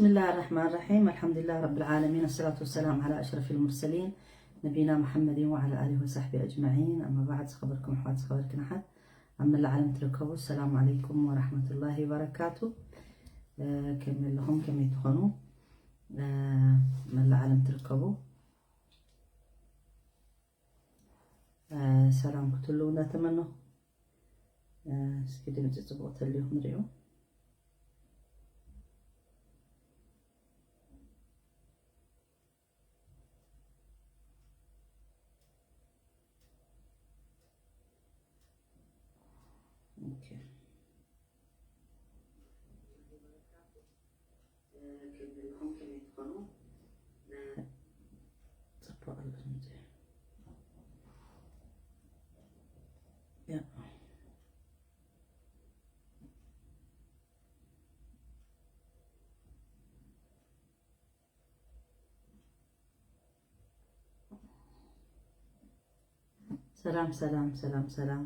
بسم الله الرحمن الرحيم. الحمد لله رب العالمين. الصلاة والسلام على أشرف المرسلين نبينا محمد وعلى آله وصحبه أجمعين. أما بعد، ዝኸበርኩም ኣሕዋት፣ ዝኸበርክን ኣሓት ኣብ መላእ ዓለም ትርከቡ፣ ሰላም ዓለይኩም ወራሕመቱላሂ ወበረካቱ። እ፣ ከመይ ኣለኹም? ከመይ ትኾኑ? እ፣ መላእ ዓለም ትርከቡ፣ እ፣ ሰላም ክትህልዉ እንዳተመነኹ፣ እ፣ እስኪ ድምፂ ፅቡቕ ተልዩ ክንሪኦ። ኦኬ። ሰላም ሰላም ሰላም ሰላም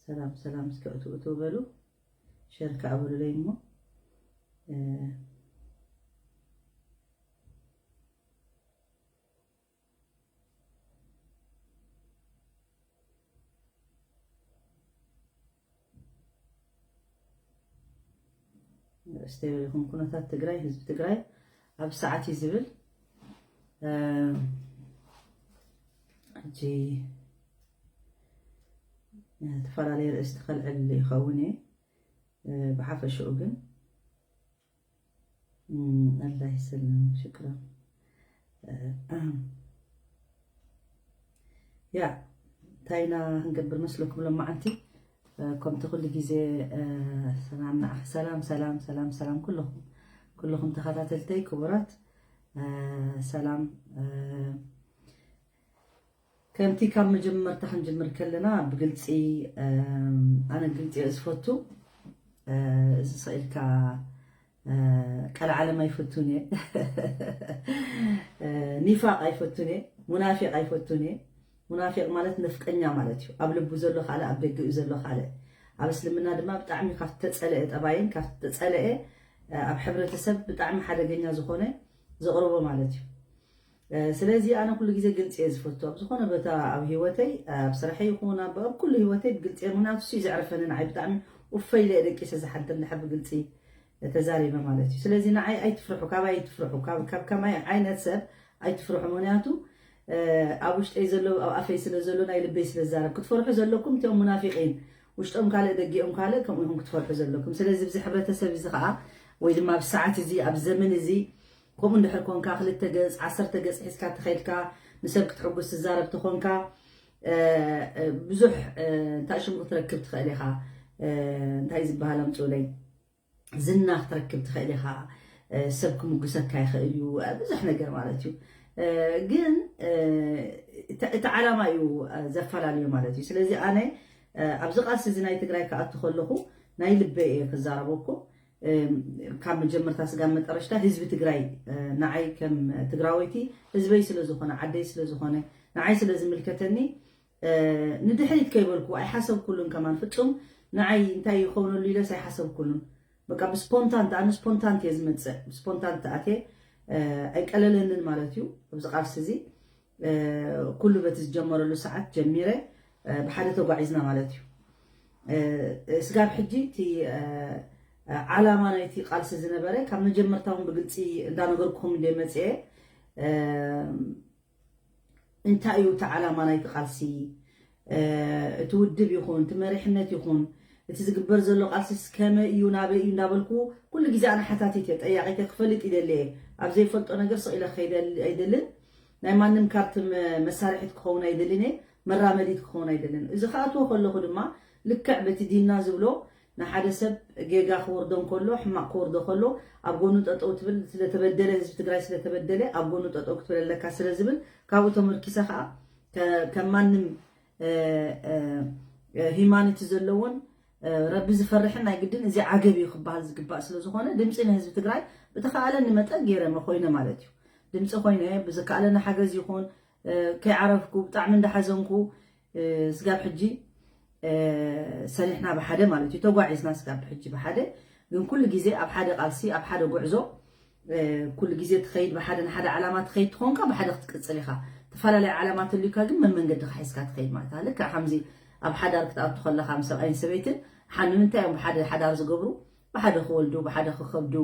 ሰላም ሰላም። እስከ እቱ እቱ በሉ፣ ሸር ከኣ በሉለይ እሞ፣ እ፣ እስተ ይበልኹም፣ ኩነታት ትግራይ፣ ህዝቢ ትግራይ ኣብ ሰዓት እዩ ዝብል። እ፣ ሕጂ ዝተፈላለየ ርእስቲ ከልዕል ይኸውን እየ። እ፣ ብሓፈሽኡ ግን፣ እም፣ ኣላህ ይሰልም፣ ሽክራን። እ፣ ያ፣ እንታይ ኢና ክንገብር መስለኩም ሎማዓንቲ? እ፣ ከምቲ ኩሉ ግዜ፣ እ፣ ሰላም ንዓኽ-፣ ሰላም፣ ሰላም፣ ሰላም፣ ሰላም ኩለኹም፣ ኩለኹም ተኸታተልተይ ክቡራት፣ እ፣ ሰላም፣ እ፣ ከምቲ ካብ መጀመርታ ክንጅምር ከለና ብግልፂ፣ እ፣ ኣነ ግልፂ እየ ዝፈቱ። እ፣ እዚ ስቕ ኢልካ፣ እ፣ ቀልዓለም ኣይፈቱን እየ። እ፣ ኒፋቕ ኣይፈቱን እየ። ሙናፊቕ ኣይፈቱን እየ። ሙናፊቕ ማለት ነፍቀኛ ማለት እዩ። ኣብ ልቡ ዘሎ ካልእ፣ ኣብ ደገኡ ዘሎ ካልእ። ኣብ እስልምና ድማ ብጣዕሚ ካብቲ ተጸለአ ጠባይን ካብቲ ተጸለአ፣ እ፣ ኣብ ሕብረተሰብ ብጣዕሚ ሓደገኛ ዝኾነ ዘቕርቦ ማለት እዩ። እ፣ ስለዚ ኣነ ኩሉ ግዜ ግልፂ እየ ዝፈቱ። ኣብ ዝኾነ ቦታ ኣብ ህይወተይ፣ ኣብ ስራሐይ ይኹን ኣብ፣ ኣብ ኩሉ ህይወተይ ብግልፂ እየ። ምኽንያቱ እሱ እዩ ዘዕርፈኒ። ንዓይ ብጣዕሚ ኡፈ ኢለ እየ ደቂሰ ዝሓድር እንድሕር ብግልፂ ተዛሪበ ማለት እዩ። ስለዚ ንዓይ ኣይትፍርሑ፣ ካባይ ኣይትፍርሑ፣ ካብ፣ ካብ ከማይ ዓይነት ሰብ ኣይትፍርሑ። ምኽንያቱ፣ እ፣ ኣብ ውሽጠይ ዘሎ፣ ኣብ ኣፈይ ስለ ዘሎ፣ ናይ ልበይ ስለ ዝዛረብ። ክትፈርሑ ዘለኩም እቲኦም ሙናፊቂን፣ ውሽጦም ካልእ ደጊኦም ካልእ፣ ከምኡ ኢኹም ክትፈርሑ ዘለኩም። ስለዚ ብዚ ሕብረተሰብ እዚ ኸዓ፣ ወይ ድማ ኣብ ሰዓት እዚ፣ ኣብ ዘመን እዚ፣ ከምኡ እንድሕር ኮንካ፣ ክልተ ገጽ፣ ዓሰርተ ገጽ ሒዝካ ተኸይድካ፣ ንሰብ ክትሕጉስ ትዛረብ ተኾንካ፣ እ፣ እ፣ ብዙሕ፣ እ፣ እንታይ ሽሙ ክትረክብ ትኽእል ኢኻ። እ፣ እንታይ ዝበሃል ኣምጽኡለይ? ዝና ክትረክብ ትኽእል ኢኻ። እ፣ ሰብ ክምጉሰካ ይኽእል እዩ። እ፣ ብዙሕ ነገር ማለት እዩ። እ፣ ግን፣ እ፣ እቲ፣ እቲ ዓላማ እዩ፣ እ፣ ዘፈላለዩ ማለት እዩ። ስለዚ ኣነ፣ እ፣ ኣብዚ ቃልሲ እዚ ናይ ትግራይ ክኣቱ ከለኹ ናይ ልበይ እየ ክዛረበኩም። እም፣ ካብ መጀመርታ ስጋብ መጠረሽታ ህዝቢ ትግራይ፣ እ፣ ንዓይ ከም ትግራወይቲ ህዝበይ ስለ ዝኾነ፣ ዓደይ ስለ ዝኾነ፣ ንዓይ ስለ ዝምልከተኒ፣ እ፣ ንድሕሪት ከይበልኩ ኣይሓሰብኩሉን። ከማን ፍጹም ንዓይ እንታይ ይኸውነሉ ኢለስ ኣይሓሰብኩሉን። በቃ ብስፖንታንት፣ ኣነ ስፖንታንት እየ ዝመጽእ። ብስፖንታንት ኣትየ፣ እ፣ ኣይቀለለንን ማለት እዩ ኣብዚ ቃልሲ እዚ። እ፣ ኩሉ በቲ ዝጀመረሉ ሰዓት ጀሚረ፣ እ፣ ብሓደ ተጓዒዝና ማለት እዩ። እ፣ ስጋብ ሕጂ እቲ፣ እ፣ ዓላማ ናይቲ ቃልሲ ዝነበረ ካብ መጀመርታ እውን ብግልፂ እንዳነገርኩኹም እንደ መፅአ፣ እ፣ እንታይ እዩ እቲ ዓላማ ናይቲ ቃልሲ? እ፣ እቲ ውድብ ይኹን፣ እቲ መሪሕነት ይኹን፣ እቲ ዝግበር ዘሎ ቃልሲስ ከመይ እዩ፣ ናበይ እዩ እንዳበልኩ ኩሉ ግዜ ኣነ ሓታቲት እየ፣ ጠያቂት እየ፣ ክፈልጥ ይደሊ እየ። ኣብ ዘይፈልጦ ነገር ስቕ ኢለ ክኸይድ ኣይደልን። ናይ ማንም ካርት መ-፣ መሳርሒት ክኸውን ኣይደልን እየ፣ መራመዲት ክኸውን ኣይደልን። እዚ ክኣትዎ ከለኹ ድማ ልክዕ በቲ ዲንና ዝብሎ ንሓደ ሰብ ጌጋ ክወርዶ እንከሎ፣ ሕማቕ ክወርዶ ከሎ፣ ኣብ ጎኑ ጠጠው ትብል፣ ስለተበደለ፣ ህዝቢ ትግራይ ስለተበደለ ኣብ ጎኑ ጠጠው ክትብል ኣለካ ስለ ዝብል፣ ካብኡ ተመርኪሰ ከዓ ከ-፣ ከም ማንም፣ እ፣ እ፣ እ፣ ሂማኒቲ ዘለዎን፣ እ፣ ረቢ ዝፈርሕን ናይ ግድን እዚ ዓገብ እዩ ክበሃል ዝግባእ ስለ ዝኾነ፣ ድምፂ ንህዝቢ ትግራይ ብተኸኣለኒ መጠን ገይረ መ-፣ ኮይነ ማለት እዩ። ድምፂ ኮይነ ብዝከኣለኒ ሓገዝ ይኹን፣ እ፣ ከይዓረፍኩ ብጣዕሚ እንዳሓዘንኩ፣ እ፣ ስጋብ ሕጂ፣ እ፣ ሰኒሕና ብሓደ ማለት እዩ። ተጓዒዝና ስጋብ ሕጂ ብሓደ። ግን ኩሉ ግዜ ኣብ ሓደ ቃልሲ፣ ኣብ ሓደ ጉዕዞ፣ እ፣ ኩሉ ግዜ ትኸይድ፣ ብሓደ ንሓደ ዓላማ ትኸይድ ትኾንካ፣ ብሓደ ክትቅጽል ኢኻ። ተፈላለየ ዓላማ ተልዩካ ግን መመንገድኻ ሒዝካ ትኸይድ ማለት እዩ። ልክዕ ከምዚ ኣብ ሓዳር ክትኣቱ ከለኻ ምስ ሰብኣይን ሰበይትን ሓ-፣ ንምንታይ እዮም ብሓደ ሓዳር ዝገብሩ? ብሓደ ክወልዱ፣ ብሓደ ክኸብዱ፣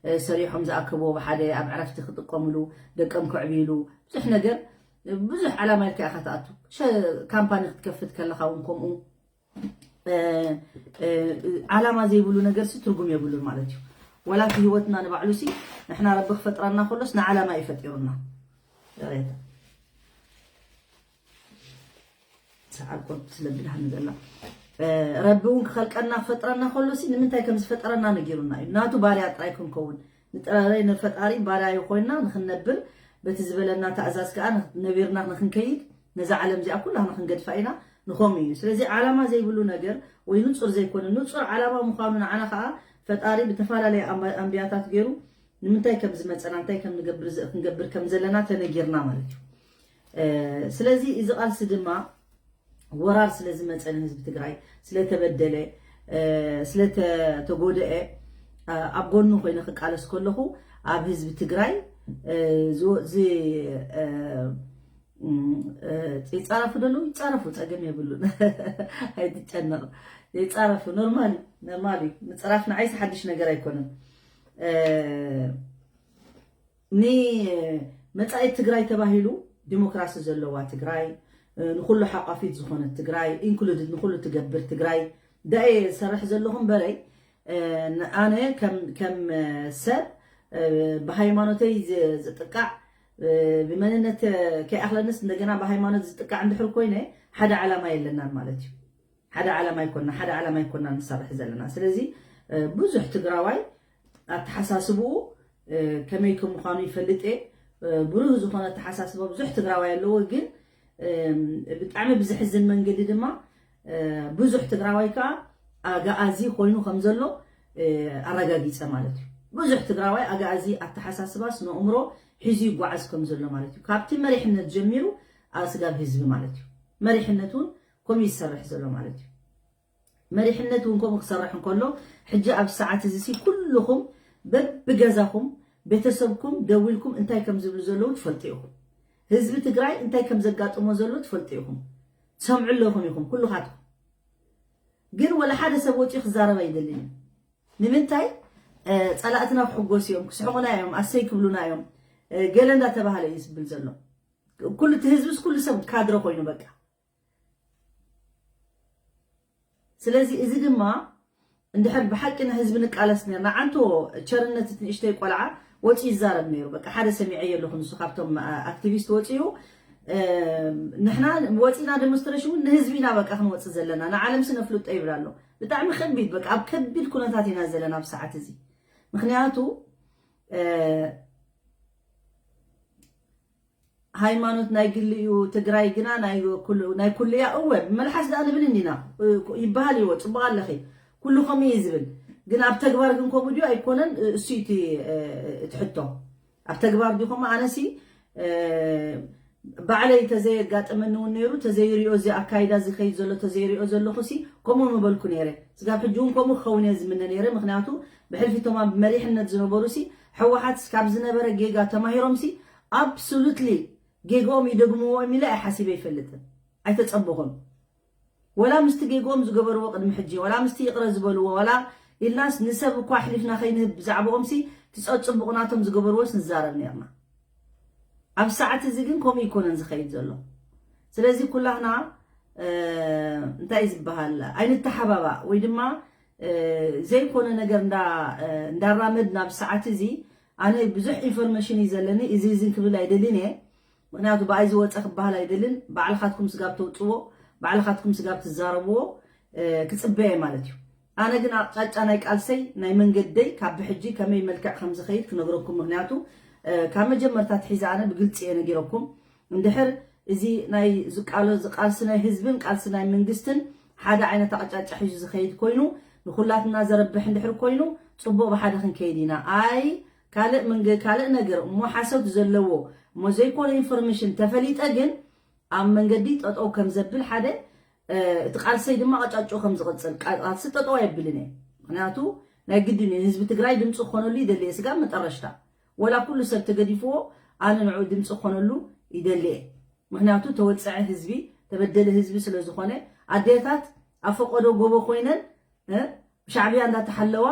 እ፣ ሰሪሖም ዝኣከብዎ ብሓደ ኣብ ዕረፍቲ ክጥቀምሉ፣ ደቆም ከዕብይሉ፣ ብዙሕ ነገር፣ ብዙሕ ዓላማ ኢልካ ኢኻ ትኣቱ። ሸ-፣ ካምፓኒ ክትከፍት ከለኻ እውን ከምኡ። እ፣ እ፣ ዓላማ ዘይብሉ ነገርሲ ትርጉም የብሉን ማለት እዩ። ዋላ እቲ ህይወትና ንባዕሉሲ ንሕና ረቢ ክፈጥረና ከሎስ ንዓላማ እዩ ፈጢሩና። ይቕሬታ። ሰዓል ቁርብ ስለ ብድሃኒ ዘላ። እ፣ ረቢ እውን ክኸልቀና ክፈጥረና ከሎሲ ንምንታይ ከም ዝፈጠረና ነጊሩና እዩ። ናቱ ባርያ ጥራይ ክንከውን፣ ንጥራይ ንፈጣሪ ባርያ ኮይንና ንኽንነብር፣ በቲ ዝበለና ታእዛዝ ከኣ ነቢርና ንኽንከይድ፣ ነዛ ዓለም እዚኣ ኩላና ክንገድፋ ኢና፣ ንኸምኡ እዩ። ስለዚ ዓላማ ዘይብሉ ነገር ወይ ንጹር ዘይኮነ፣ ንጹር ዓላማ ምዃኑ ንዓና ከኣ ፈጣሪ ብተፈላለየ ኣንባ-፣ ኣንብያታት ገይሩ ንምንታይ ከም ዝመጸና፣ እንታይ ከም ንገብር ዘ-፣ ክንገብር ከም ዘለና ተነጊርና ማለት እዩ። እ፣ ስለዚ እዚ ቃልሲ ድማ ወራር ስለ ዝመጸ ንህዝቢ ትግራይ፣ ስለ ተበደለ፣ እ፣ ስለ ተ-፣ ተጎደአ፣ እ፣ ኣብ ጎኑ ኮይነ ክቃለስ ከለኹ ኣብ ህዝቢ ትግራይ፣ እ፣ ዝ-፣ ዝ-፣ እ፣ እም፣ እ፣ ይጻረፉ ደለዉ ይጻረፉ፣ ጸገም የብሉን። ኣይትጨነቕ። ይጻረፉ፣ ኖርማል እዩ፣ ኖርማል እዩ። ምጽራፍ ንዓይስ ሓድሽ ነገር ኣይኮነን። እ፣ ንመጻኢት ትግራይ ተባሂሉ ዲሞክራሲ ዘለዋ ትግራይ፣ እ፣ ንኹሉ ሓቋፊት ዝኾነት ትግራይ፣ ኢንክሉድድ ንኹሉ ትገብር ትግራይ፣ ዳየ ዝሰርሕ ዘለኹ እምበረይ፣ እ፣ ን-፣ ኣነ ከም፣ ከም፣ እ፣ ሰብ፣ እ፣ ብሃይማኖተይ ዝ-፣ ዝጥቃዕ፣ እ፣ ብመንነት ከይኣኽለንስ እንደገና ብሃይማኖት ዝጥቃዕ እንድሕር ኮይነ፣ ሓደ ዓላማ የለናን ማለት እዩ። ሓደ ዓላማ ኣይኮንና፣ ሓደ ዓላማ ኣይኮንና ንሰርሕ ዘለና። ስለዚ፣ እ፣ ብዙሕ ትግራዋይ ኣተሓሳስብኡ፣ እ፣ ከመይ ከም ምዃኑ ይፈልጥ እየ። እ፣ ብሩህ ዝኾነ ኣተሓሳስባ ብዙሕ ትግራዋይ ኣለዎ፣ ግን፣ እም፣ ብጣዕሚ ብዝሕዝን መንገዲ ድማ፣ እ፣ ብዙሕ ትግራዋይ ከዓ ኣግኣዚ ኮይኑ ከም ዘሎ፣ እ፣ ኣረጋጊጸ ማለት እዩ። ብዙሕ ትግራዋይ ኣግኣዚ ኣተሓሳስባ ስነ ኣእምሮ ሒዙ ይጓዓዝ ከም ዘሎ ማለት እዩ። ካብቲ መሪሕነት ጀሚሩ ኣብ ስጋብ ህዝቢ ማለት እዩ። መሪሕነት እውን ከምኡ ይሰርሕ ዘሎ ማለት እዩ። መሪሕነት እውን ከምኡ ክሰርሕ እንከሎ፣ ሕጂ ኣብ ሰዓት እዚ ሲ ኩልኹም በብገዛኹም ቤተሰብኩም ደዊልኩም እንታይ ከም ዝብሉ ዘለዉ ትፈልጡ ኢኹም። ህዝቢ ትግራይ እንታይ ከም ዘጋጥሞ ዘሎ ትፈልጡ ኢኹም። ትሰምዑ ኣለኹም ኢኹም ኩልኻትኩም። ግን ወላ ሓደ ሰብ ወፂኡ ክዛረብ ኣይደልን እዩ። ንምንታይ? እ፣ ጸላእትና ክሕጎሱ እዮም፣ ክስሕቑና እዮም፣ ኣሰይ ክብሉና እዮም፣ እ፣ ገለ እንዳተባሃለ እዩ ዝብል ዘሎ። ኩሉ እቲ ህዝብስ ኩሉ ሰብ ካድረ ኮይኑ በቃ። ስለዚ እዚ ድማ እንድሕር ብሓቂ ንህዝቢ ንቃለስ ነርና፣ ዓንቶ ቸርነት እቲ ንእሽተይ ቆልዓ ወፂኡ ይዛረብ ነይሩ። በቃ ሓደ ሰሚዐዮ ኣለኹ፣ ንሱ ካብቶም፣ አ-፣ ኣክቲቪስት ወፂኡ፣ እ፣ ንሕና ወፂና ዴሞንስትሬሽን እውን ንህዝቢ ኢና በቃ ክንወፅእ ዘለና፣ ንዓለምሲ ነፍልጦ ይብል ኣሎ። ብጣዕሚ ከቢድ፣ በቃ ኣብ ከቢድ ኩነታት ኢና ዘለና ኣብ ሰዓት እዚ። ምኽንያቱ፣ እ፣ ሃይማኖት ናይ ግሊ እዩ፣ ትግራይ ግና ናይ ኩሉ፣ ናይ ኩሉ እያ። እወ፣ ብመልሓስ ደኣ ንብል እንዲና፣ እ፣ ይበሃል እዎ፣ ጽቡቕ ኣለኺ። ኩሉ ከምኡ እዩ ዝብል። ግን ኣብ ተግባር ግን ከምኡ ድዩ ኣይኮነን? እ፣ እሱ እዩ እቲ፣ እ፣ እቲ ሕቶ። ኣብ ተግባር ድዩ ከምኡ? ኣነሲ፣ እ፣ ባዕለይ ተዘየጋጠመኒ እውን ነይሩ፣ ተዘይሪኦ እዚ ኣካይዳ ዝኸይድ ዘሎ፣ ተዘይሪኦ ዘለኹ ሲ ከምኡ ምበልኩ ነይረ። ስጋብ ሕጂ እውን ከምኡ ክኸውን እየ ዝምነ ነይረ። ምኽንያቱ ብሕልፊ እቶም ኣብ መሪሕነት ዝነበሩ ሲ ህወሓት ካብ ዝነበረ ጌጋ ተማሂሮም ሲ ኣብሶሉትሊ ጌግኦም ይደግምዎ እዮም ኢለ ኣይሓሲበ ኣይፈልጥን። ኣይተጸበኹን። ወላ ምስቲ ጌግኦም ዝገበርዎ ቅድሚ ሕጂ፣ ወላ ምስቲ ይቕረ ዝበልዎ፣ ወላ ኢልናስ ንሰብ እኳ ኣሕሊፍና ከይንህብ ብዛዕባኦም ሲ እቲ ጸጽቡቕ ናቶም ዝገበርዎስ ንዛረብ ነርና። ኣብ ሰዓት እዚ ግን ከምኡ ይኮነን ዝኸይድ ዘሎ። ስለዚ ኩላህና፣ እ፣ እንታይ እዩ ዝበሃል፣ ኣይንተሓባባእ ወይ ድማ፣ እ፣ ዘይኮነ ነገር እንዳ-፣ እ፣ እንዳራመድና ኣብ ሰዓት እዚ ኣነ ብዙሕ ኢንፎርሜሽን እዩ ዘለኒ፣ እዚ እዝን ክብል ኣይደልን እየ። ምኽንያቱ ብኣይ ዝወፀ ክበሃል ኣይደልን። ባዕልኻትኩም ስጋብ ተውፅዎ፣ ባዕልኻትኩም ስጋብ ትዛረብዎ፣ እ፣ ክፅበየ ማለት እዩ። ኣነ ግን ኣቕጫጫ ናይ ቃልሰይ፣ ናይ መንገደይ ካብ ብሕጂ ከመይ መልክዕ ከም ዝኸይድ ክነግረኩም። ምኽንያቱ፣ እ፣ ካብ መጀመርታ ትሒዘ ኣነ ብግልፂ እየ ነጊረኩም። እንድሕር እዚ ናይ ዝቃሎ-፣ ዝቃልሲ ናይ ህዝብን ቃልሲ ናይ መንግስትን ሓደ ዓይነት ኣቕጫጫ ሒዙ ዝኸይድ ኮይኑ፣ ንኹላትና ዘረብሕ እንድሕር ኮይኑ፣ ፅቡቕ ብሓደ ክንከይድ ኢና። ኣይ ካልእ መንገ-፣ ካልእ ነገር እሞ ሓሶት ዘለዎ እሞ ዘይኮነ ኢንፎርሜሽን ተፈሊጠ ግን ኣብ መንገዲ ጠጠው ከም ዘብል ሓደ፣ እ፣ እቲ ቃልሰይ ድማ ኣጫጭ ከም ዝቕጽል ቃ-፣ ቃልሲ ጠጠው ኣይብልን እየ። ምኽንያቱ ናይ ግድን እዩ። ህዝቢ ትግራይ ድምፂ ክኾነሉ ይደሊ እየ። ስጋብ መጠረሽታ ወላ ኩሉ ሰብ ተገዲፍዎ ኣነ ንዕኡ ድምፂ ክኾነሉ ይደሊ እየ። ምክንያቱ ተወፀዐ ህዝቢ፣ ተበደለ ህዝቢ ስለ ዝኾነ ኣዴታት ኣብ ፈቆዶ ጎቦ ኮይነን እ፣ ብሻዕብያ እንዳተሓለዋ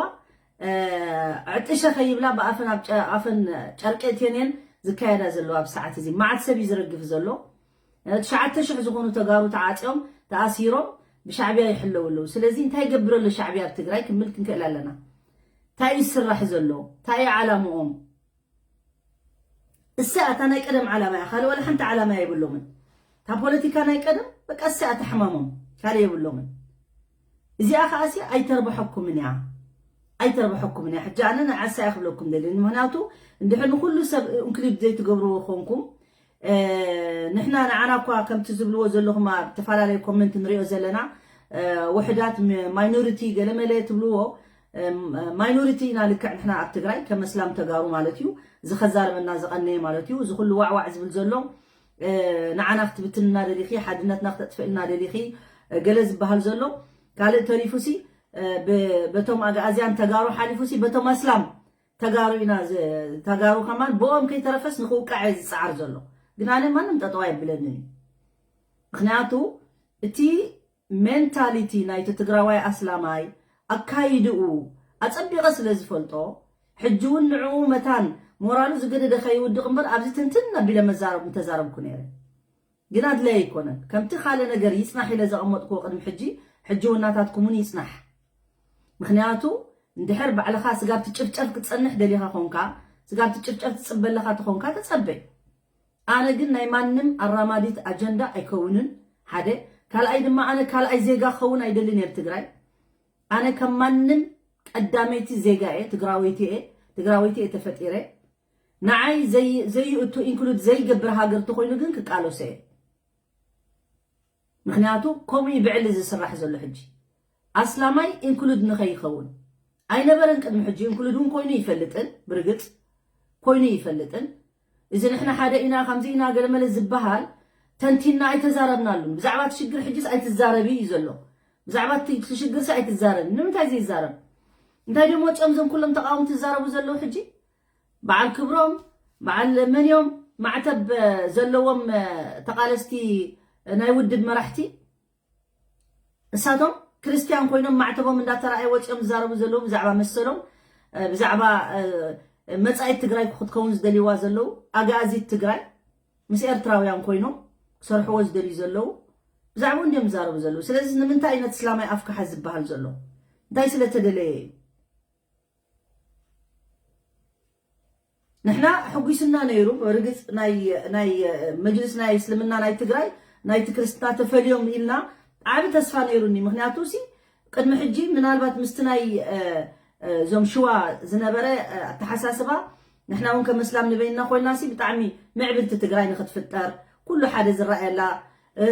እ፣ ዕጥሸ ከይብላ ብኣፈን ኣብ ጨ- ኣፈን ጨርቂ እትየን እየን ዝካየዳ ዘለዋ። ኣብ ሰዓት እዚ መዓት ሰብ እዩ ዝረግፍ ዘሎ። ትሽዓተ ሽሕ ዝኾኑ ተጋሩ ተዓፅዮም ተኣሲሮም ብሻዕብያ ይሕለዉ ኣለዉ። ስለዚ እንታይ ይገብር ኣሎ ሻዕብያ ኣብ ትግራይ ክንብል ክንክእል ኣለና። እንታይ እዩ ዝስራሕ ዘሎ? እንታይ እዩ ዓላምኦም? እሳ እታ ናይ ቀደም ዓላማ እያ። ካልእ ዋላ ሓንቲ ዓላማ የብሎምን። እታ ፖለቲካ ናይ ቀደም በቃ እሳ እያ ተሕማሞም። ካልእ የብሎምን። እዚኣ ከዓ ሲ ኣይተርብሐኩምን እያ። ኣይተርብሐኩምን እያ። ሕጂ ኣነ ንዓሳ እያ ክብለኩም ደልኒ። ምክንያቱ እንድሕር ንኩሉ ሰብ እንክሉድ ዘይትገብርዎ ኮንኩም ንሕና ንዓና እኳ ከምቲ ዝብልዎ ዘለኹም ኣብ ተፈላለዩ ኮመንት ንሪኦ ዘለና ውሕዳት ማይኖሪቲ ገለመለ ትብልዎ ማይኖሪቲ ኢና ልክዕ ንሕና ኣብ ትግራይ ከመስላም ተጋሩ ማለት እዩ። ዝኸዛረበና ዝቐነየ ማለት እዩ። እዚ ኩሉ ዋዕዋዕ ዝብል ዘሎ ንዓና ክትብትንና ደሊኺ ሓድነትና ክተጥፍእልና ደሊኺ ገለ ዝበሃል ዘሎ ካልእ ተሪፉሲ በቶም ኣግኣዝያን ተጋሩ ሓሊፉሲ በቶም ኣስላም ተጋሩ ኢና ተጋሩ ከማን ብኦም ከይተረፈስ ንክውቃዕ እየ ዝፀዓር ዘሎ። ግን ኣነ ማንም ጠጠዋ የብለንን እዩ። ምክንያቱ እቲ ሜንታሊቲ ናይቲ ትግራዋይ ኣስላማይ ኣካይድኡ ኣፀቢቐ ስለ ዝፈልጦ ሕጂ እውን ንዕኡ መታን ሞራሉ ዝገደደ ከይውድቕ እምበር ኣብዚ ትንትን ኣቢለ መዛረብ ምተዛረብኩ ነይረ። ግን ኣድላይ ኣይኮነን። ከምቲ ካልእ ነገር ይፅናሕ ኢለ ዘቐመጥክዎ ቅድሚ ሕጂ ሕጂ እውን ናታትኩም እውን ይፅናሕ። ምክንያቱ እንድሕር ባዕልኻ ስጋብ ትጭፍጨፍ ክትፀንሕ ደሊኻ ኮንካ ስጋብ ትጭፍጨፍ ትፅበለኻ ተኾንካ ተፀበ። ኣነ ግን ናይ ማንም ኣራማዲት ኣጀንዳ ኣይከውንን። ሓደ ካልኣይ ድማ ኣነ ካልኣይ ዜጋ ክኸውን ኣይደልን እየ ኣብ ትግራይ። ኣነ ከም ማንም ቀዳመይቲ ዜጋ እየ፣ ትግራወይቲ እየ፣ ትግራወይቲ እየ ተፈጢረ። ንዓይ ዘይእቱ ኢንክሉድ ዘይገብር ሃገር ተኮይኑ ግን ክቃለሶ እየ። ምክንያቱ ከምኡ ብዕሊ ዝስራሕ ዘሎ ሕጂ ኣስላማይ ኢንክሉድ ንኸይኸውን ኣይነበረን ቅድሚ ሕጂ። ኢንክሉድ እውን ኮይኑ ይፈልጥን ብርግፅ ኮይኑ ይፈልጥን። እዚ ንሕና ሓደ ኢና ከምዚ ኢና ገለመለ ዝበሃል ተንቲና ኣይተዛረብናሉን። ብዛዕባ እቲ ሽግር ሕጅስ ኣይትዛረቢ እዩ ዘሎ። ብዛዕባ እቲ ሽግርሲ ኣይትዛረቢ። ንምንታይ ዘይዛረብ? እንታይ ድም ወፂኦም እዞም ኩሎም ተቃወምቲ ዝዛረቡ ዘለዉ ሕጂ? በዓል ክብሮም በዓል መን እዮም ማዕተብ ዘለዎም ተቃለስቲ ናይ ውድብ መራሕቲ እሳቶም ክርስትያን ኮይኖም ማዕተቦም እንዳተረኣየ ወፂኦም ዝዛረቡ ዘለዉ ብዛዕባ መሰሎም ብዛዕባ መፃኢት ትግራይ ክትከውን ዝደልይዋ ዘለዉ ኣግኣዚት ትግራይ ምስ ኤርትራውያን ኮይኖም ክሰርሕዎ ዝደልዩ ዘለዉ ብዛዕባኡ እንዲዮም ዝዛረቡ ዘለዉ። ስለዚ ንምንታይ እዩ ነቲ እስላማይ ኣፍካሓ ዝበሃል ዘሎ? እንታይ ስለተደለየ እዩ? ንሕና ሕጒስና ነይሩ። ርግፅ ናይ ናይ መጅልስ ናይ እስልምና ናይ ትግራይ ናይቲ ክርስትና ተፈልዮም ኢልና ዓቢ ተስፋ ነይሩኒ። ምክንያቱ ሲ ቅድሚ ሕጂ ምናልባት ምስቲ ናይ እዞም ሽዋ ዝነበረ ኣተሓሳስባ ንሕና እውን ከም እስላም ንበይንና ኮይንና ሲ ብጣዕሚ ምዕብልቲ ትግራይ ንክትፍጠር ኩሉ ሓደ ዝረኣየላ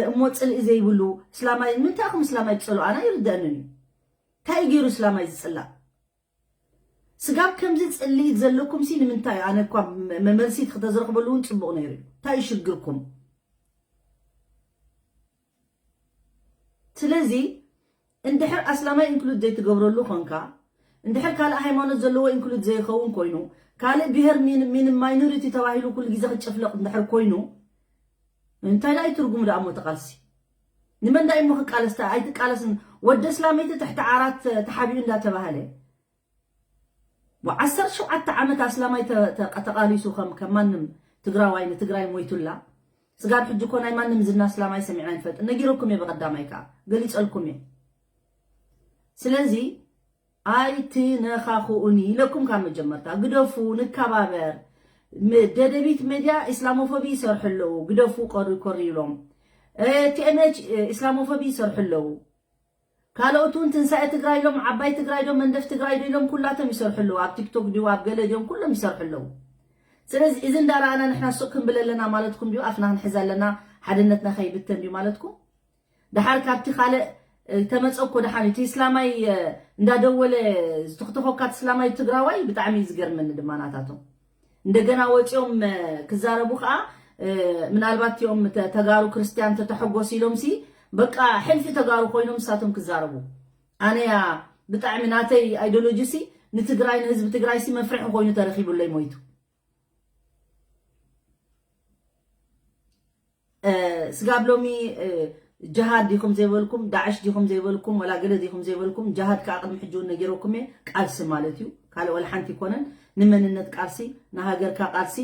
እሞ ፅልኢ ዘይብሉ እስላማይ ምንታይ ኢኹም እስላማይ ትፀልኡ ኣና ይርደአንን እዩ። እንታይ እዩ ገይሩ እስላማይ ዝፅላእ? ስጋብ ከምዚ ፅልኢት ዘለኩም ሲ ንምንታይ ኣነ እኳ መመልሲት ክተዝረክበሉ እውን ፅቡቅ ነይሩ እዩ። እንታይ እዩ ሽግርኩም? ስለዚ እንድሕር ኣስላማይ ኢንክሉድ ዘይትገብረሉ ኮንካ እንድሕር ካልእ ሃይማኖት ዘለዎ ኢንክሉድ ዘይኸውን ኮይኑ ካልእ ብሄር ሚን ማይኖሪቲ ተባሂሉ ኩሉ ግዜ ክጨፍለቕ እንድሕር ኮይኑ እንታይ ዳይ ትርጉሙ ደኣ እሞ ተቃልሲ ንመን ዳይ እሞ ክቃለስ ኣይትቃለስን ወደ እስላመይቲ ትሕቲ ዓራት ተሓቢኡ እንዳተባሃለ ብዓሰርተ ሸውዓተ ዓመት ኣስላማይ ተቃሊሱ ከም ከም ማንም ትግራዋይ ንትግራይ ሞይቱላ ስጋብ ሕጂ እኮ ናይ ማንም ዝና ኣስላማይ ሰሚዕና ይንፈልጥ ነጊረኩም እየ ብቀዳማይ ከዓ ገሊፀልኩም እየ ስለዚ ኣይትነኻኽኡኒ ኢለኩም ካብ መጀመርታ ግደፉ ንከባበር ደደቢት ሜድያ ኢስላሞፎቢ ይሰርሑ ኣለዉ ግደፉ ኮሪ ኮሪ ኢሎም ቲኤምኤች ኢስላሞፎቢ ይሰርሑ ኣለዉ ካልኦት እውን ትንሳኤ ትግራይ ኢሎም ዓባይ ትግራይ ዶ መንደፍ ትግራይ ዶ ኢሎም ኩላቶም ይሰርሑ ኣለዉ ኣብ ቲክቶክ ድዩ ኣብ ገለ ድዮም ኩሎም ይሰርሑ ኣለዉ ስለዚ እዚ እንዳረኣና ንሕና ሱቅ ክንብል ኣለና ማለትኩም ድዩ ኣፍና ክንሕዝ ኣለና ሓድነትና ከይብተን ድዩ ማለትኩም ደሓር ካብቲ ካልእ ተመፀ እኮ ደሓን እቲ እስላማይ እንዳደወለ ዝትኽትኾካ እቲ እስላማይ ትግራዋይ ብጣዕሚ እዩ ዝገርመኒ ድማ ናታቶም እንደገና ወፂኦም ክዛረቡ ከዓ ምናልባት እቲኦም ተጋሩ ክርስትያን ተተሐጎስ ኢሎም ሲ በቃ ሕልፊ ተጋሩ ኮይኖም ንሳቶም ክዛረቡ ኣነያ ብጣዕሚ ናተይ ኣይዲዮሎጂ ሲ ንትግራይ ንህዝቢ ትግራይ ሲ መፍርሒ ኮይኑ ተረኺቡለይ ሞይቱ። ስጋብ ሎሚ ጀሃድ ዲኹም ዘይበልኩም፣ ዳዕሽ ዲኹም ዘይበልኩም፣ ወላ ገለ ዲኹም ዘይበልኩም፣ ጀሃድ ከዓ ቅድሚ ሕጂ እውን ነጊረኩም እየ። ቃልሲ ማለት እዩ። ካልእ ወላ ሓንቲ ይኮነን። ንመንነት ቃልሲ፣ ንሃገርካ ቃልሲ፣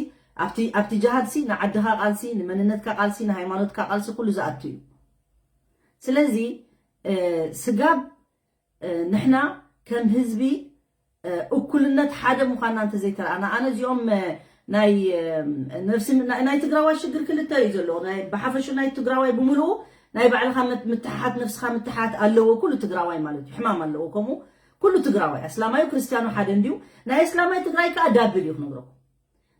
ኣብቲ ኣብቲ ጀሃድ ሲ ንዓድኻ ቃልሲ፣ ንመንነትካ ቃልሲ፣ ንሃይማኖትካ ቃልሲ ኩሉ ዝኣቱ እዩ። ስለዚ ስጋብ ንሕና ከም ህዝቢ እኩልነት ሓደ ምዃንና እንተዘይተረኣና ኣነ እዚኦም ናይ ነፍሲ ናይ ትግራዋይ ሽግር ክልተ እዩ ዘለዎ። ብሓፈሹ ናይ ትግራዋይ ብምሉኡ ናይ ባዕልኻ ምትሓት ነፍስኻ ምትሓት ኣለዎ። ኩሉ ትግራዋይ ማለት እዩ ሕማም ኣለዎ። ከምኡ ኩሉ ትግራዋይ ኣስላማዩ ክርስትያኑ ሓደ እንዲዩ። ናይ ኣስላማይ ትግራይ ከዓ ዳብል እዩ ክነግረኩም።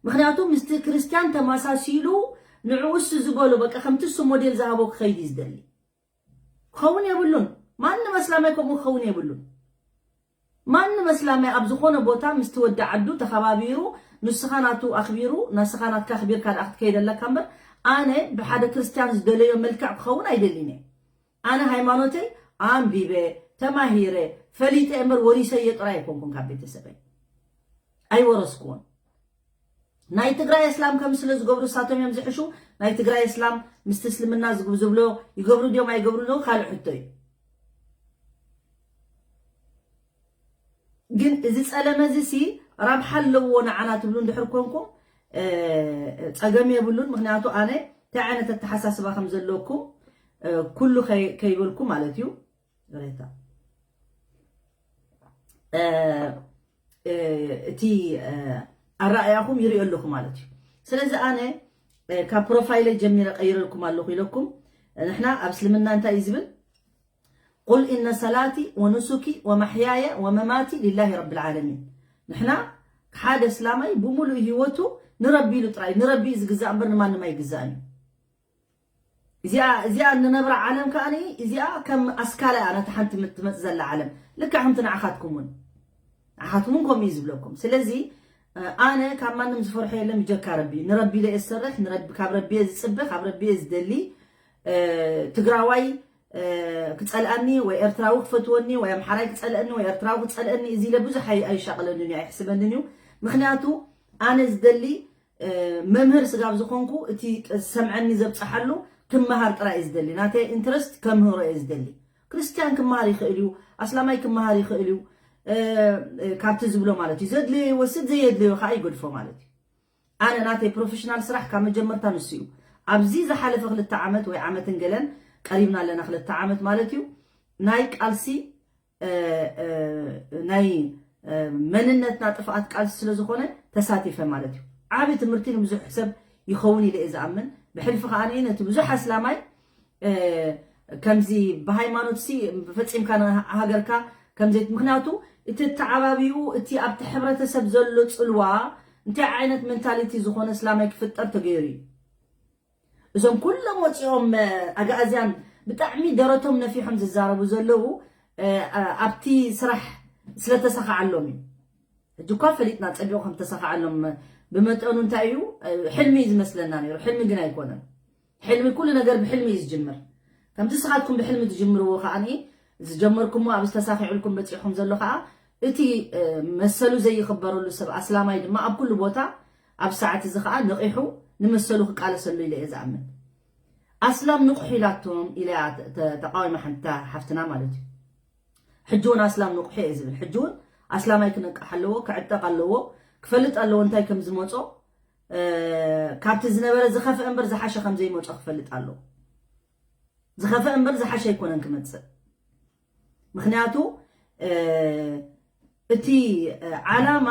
ምክንያቱ ምስቲ ክርስትያን ተመሳሲሉ ንዕኡ እሱ ዝበሎ በቃ ከምቲ እሱ ሞዴል ዝሃቦ ክኸይድ እዩ ዝደሊ። ክኸውን የብሉን። ማንም ኣስላማይ ከምኡ ክኸውን የብሉን። ማንም ኣስላማይ ኣብ ዝኾነ ቦታ ምስቲ ወዲ ዓዱ ተኸባቢሩ ንስኻ ናቱ ኣኽቢሩ ናስኻ ናትካ ኣኽቢርካ ደኣ ክትከይድ ኣለካ እምበር ኣነ ብሓደ ክርስትያን ዝደለዮ መልክዕ ክኸውን ኣይደልን እየ። ኣነ ሃይማኖተይ ኣንቢበ ተማሂረ ፈሊጠ እምበር ወሪሰዮ ጥራይ ኣይኮንኩን ካብ ቤተሰበይ ኣይወረስኩዎን። ናይ ትግራይ እስላም ከም ስለ ዝገብሩ እሳቶም እዮም ዝሕሹ። ናይ ትግራይ እስላም ምስቲ እስልምና ዝግ- ዝብሎ ይገብሩ ድዮም ኣይገብሩ ድዮም ካልእ ሕቶ እዩ። ግን እዚ ፀለመ እዚ ሲ ረብሓ ኣለዎ ንዓና ትብሉ እንድሕር ኮንኩም እ፣ ፀገም የብሉን። ምክንያቱ ኣነ እንታይ ዓይነት ኣተሓሳስባ ከም ዘለኩም እ፣ ኩሉ ከይ- ከይበልኩ ማለት እዩ። ይቕሬታ። እ፣ እ፣ እቲ እ፣ ኣረኣያኹም ይሪኦ ኣለኹ ማለት እዩ። ስለዚ ኣነ እ፣ ካብ ፕሮፋይለይ ጀሚረ ቀይረልኩም ኣለኹ ኢለኩም። ንሕና ኣብ እስልምና እንታይ እዩ ዝብል? ቁል ኢነ ሰላቲ ወኑሱኪ ወማሕያየ ወመማቲ ሊላሂ ረብል ዓለሚን። ንሕና ሓደ እስላማይ ብምሉእ ህይወቱ ንረቢ ኢሉ ጥራይ ንረቢ እዩ ዝግዛእ እምበር ንማንም ኣይግዛእን እዩ። እዚኣ እዚኣ እንነብራ ዓለም ከኣ እዚኣ ከም ኣስካላ እያ ነታ ሓንቲ ትመጽእ ዘላ ዓለም። ልክዕ ከምቲ ንዓኻትኩም እውን ንዓኻትኩም እውን ከምኡ እዩ ዝብለኩም። ስለዚ እ፣ ኣነ ካብ ማንም ዝፈርሖ የለን ብጀካ ረቢ። ንረቢ ኢለ እየ ዝሰርሕ፣ ንረቢ ካብ ረቢ እየ ዝጽበ፣ ካብ ረቢ እየ ዝደሊ። እ፣ ትግራዋይ እ፣ ክጸልኣኒ ወይ ኤርትራዊ ክፈትወኒ ወይ ኣምሓራይ ክጸልአኒ ወይ ኤርትራዊ ክጸልአኒ እዚ ኢለ ብዙሕ ኣይ- ኣይሻቕለንን እዩ ኣይሕስበንን እዩ። ምክንያቱ ኣነ ዝደሊ እ፣ መምህር ስጋብ ዝኾንኩ እቲ ዝሰምዐኒ ዘብጽሓሉ ክመሃር ጥራይ እየ ዝደሊ። ናተይ ኢንትረስት ከምህሮ እየ ዝደሊ። ክርስትያን ክመሃር ይኽእል እዩ፣ ኣስላማይ ክመሃር ይኽእል እዩ። እ፣ እ፣ ካብቲ ዝብሎ ማለት እዩ። ዘድልዮ ይወስድ፣ ዘየድልዮ ከዓ ይገድፎ ማለት እዩ። ኣነ ናተይ ፕሮፌሽናል ስራሕ ካብ መጀመርታ ንሱ እዩ። ኣብዚ ዝሓለፈ ክልተ ዓመት ወይ ዓመትን ገለን ቀሪብና ኣለና፣ ክልተ ዓመት ማለት እዩ፣ ናይ ቃልሲ እ፣ እ፣ ናይ እ፣ መንነትና ጥፍኣት ቃልሲ ስለ ዝኾነ ተሳቲፈ ማለት እዩ። ዓቢ ትምህርቲ ንብዙሕ ሰብ ይኸውን ኢለ እየ ዝኣምን። ብሕልፊ ከኣ ነቲ ብዙሕ ኣስላማይ እ፣ ከምዚ ብሃይማኖት ሲ ፈጺምካ ንሃገርካ ከምዘይ ምክንያቱ እቲ ተዓባቢኡ እቲ ኣብቲ ሕብረተሰብ ዘሎ ጽልዋ እንታይ ዓይነት ሜንታሊቲ ዝኾነ እስላማይ ክፍጠር ተገይሩ እዩ። እዞም ኩሎም ወፂኦም ኣጋኣዝያን ብጣዕሚ ደረቶም ነፊሖም ዝዛረቡ ዘለዉ ኣብቲ ስራሕ ስለተሳኻዓሎም እዩ። ሕጂ እኳ ፈሊጥና ፀቢቑ ከም ተሳኻዓሎም ብመጠኑ እንታይ እዩ ሕልሚ እዩ ዝመስለና ነይሩ። ሕልሚ ግን ኣይኮነን። ሕልሚ ኩሉ ነገር ብሕልሚ እዩ ዝጅምር። ከምዚ ንስኻትኩም ብሕልሚ ትጅምርዎ ከዓኒ ዝጀመርኩሞ ኣብ ዝተሳኺዕልኩም በፂሕኩም ዘሎ ከዓ እቲ መሰሉ ዘይኽበረሉ ሰብ ኣስላማይ ድማ ኣብ ኩሉ ቦታ ኣብ ሰዓት እዚ ከዓ ነቒሑ ንመሰሉ ክቃለሰሉ ኢለ እየ ዝኣምን። ኣስላም ንቑሕ ኢላቶም ኢለ እያ ተቃዊማ ሓንቲ ሓፍትና ማለት እዩ። ሕጂ እውን ኣስላም ንቑሕ እየ ዝብል። ሕጂ እውን ኣስላማይ ክነቅሕ ኣለዎ፣ ክዕጠቕ ኣለዎ፣ ክፈልጥ ኣለዎ እንታይ ከም ዝመፆ። ካብቲ ዝነበረ ዝኸፍአ እምበር ዝሓሸ ከም ዘይመፆ ክፈልጥ ኣለዎ። ዝኸፍአ እምበር ዝሓሸ ኣይኮነን ክመፅእ። ምክንያቱ እቲ ዓላማ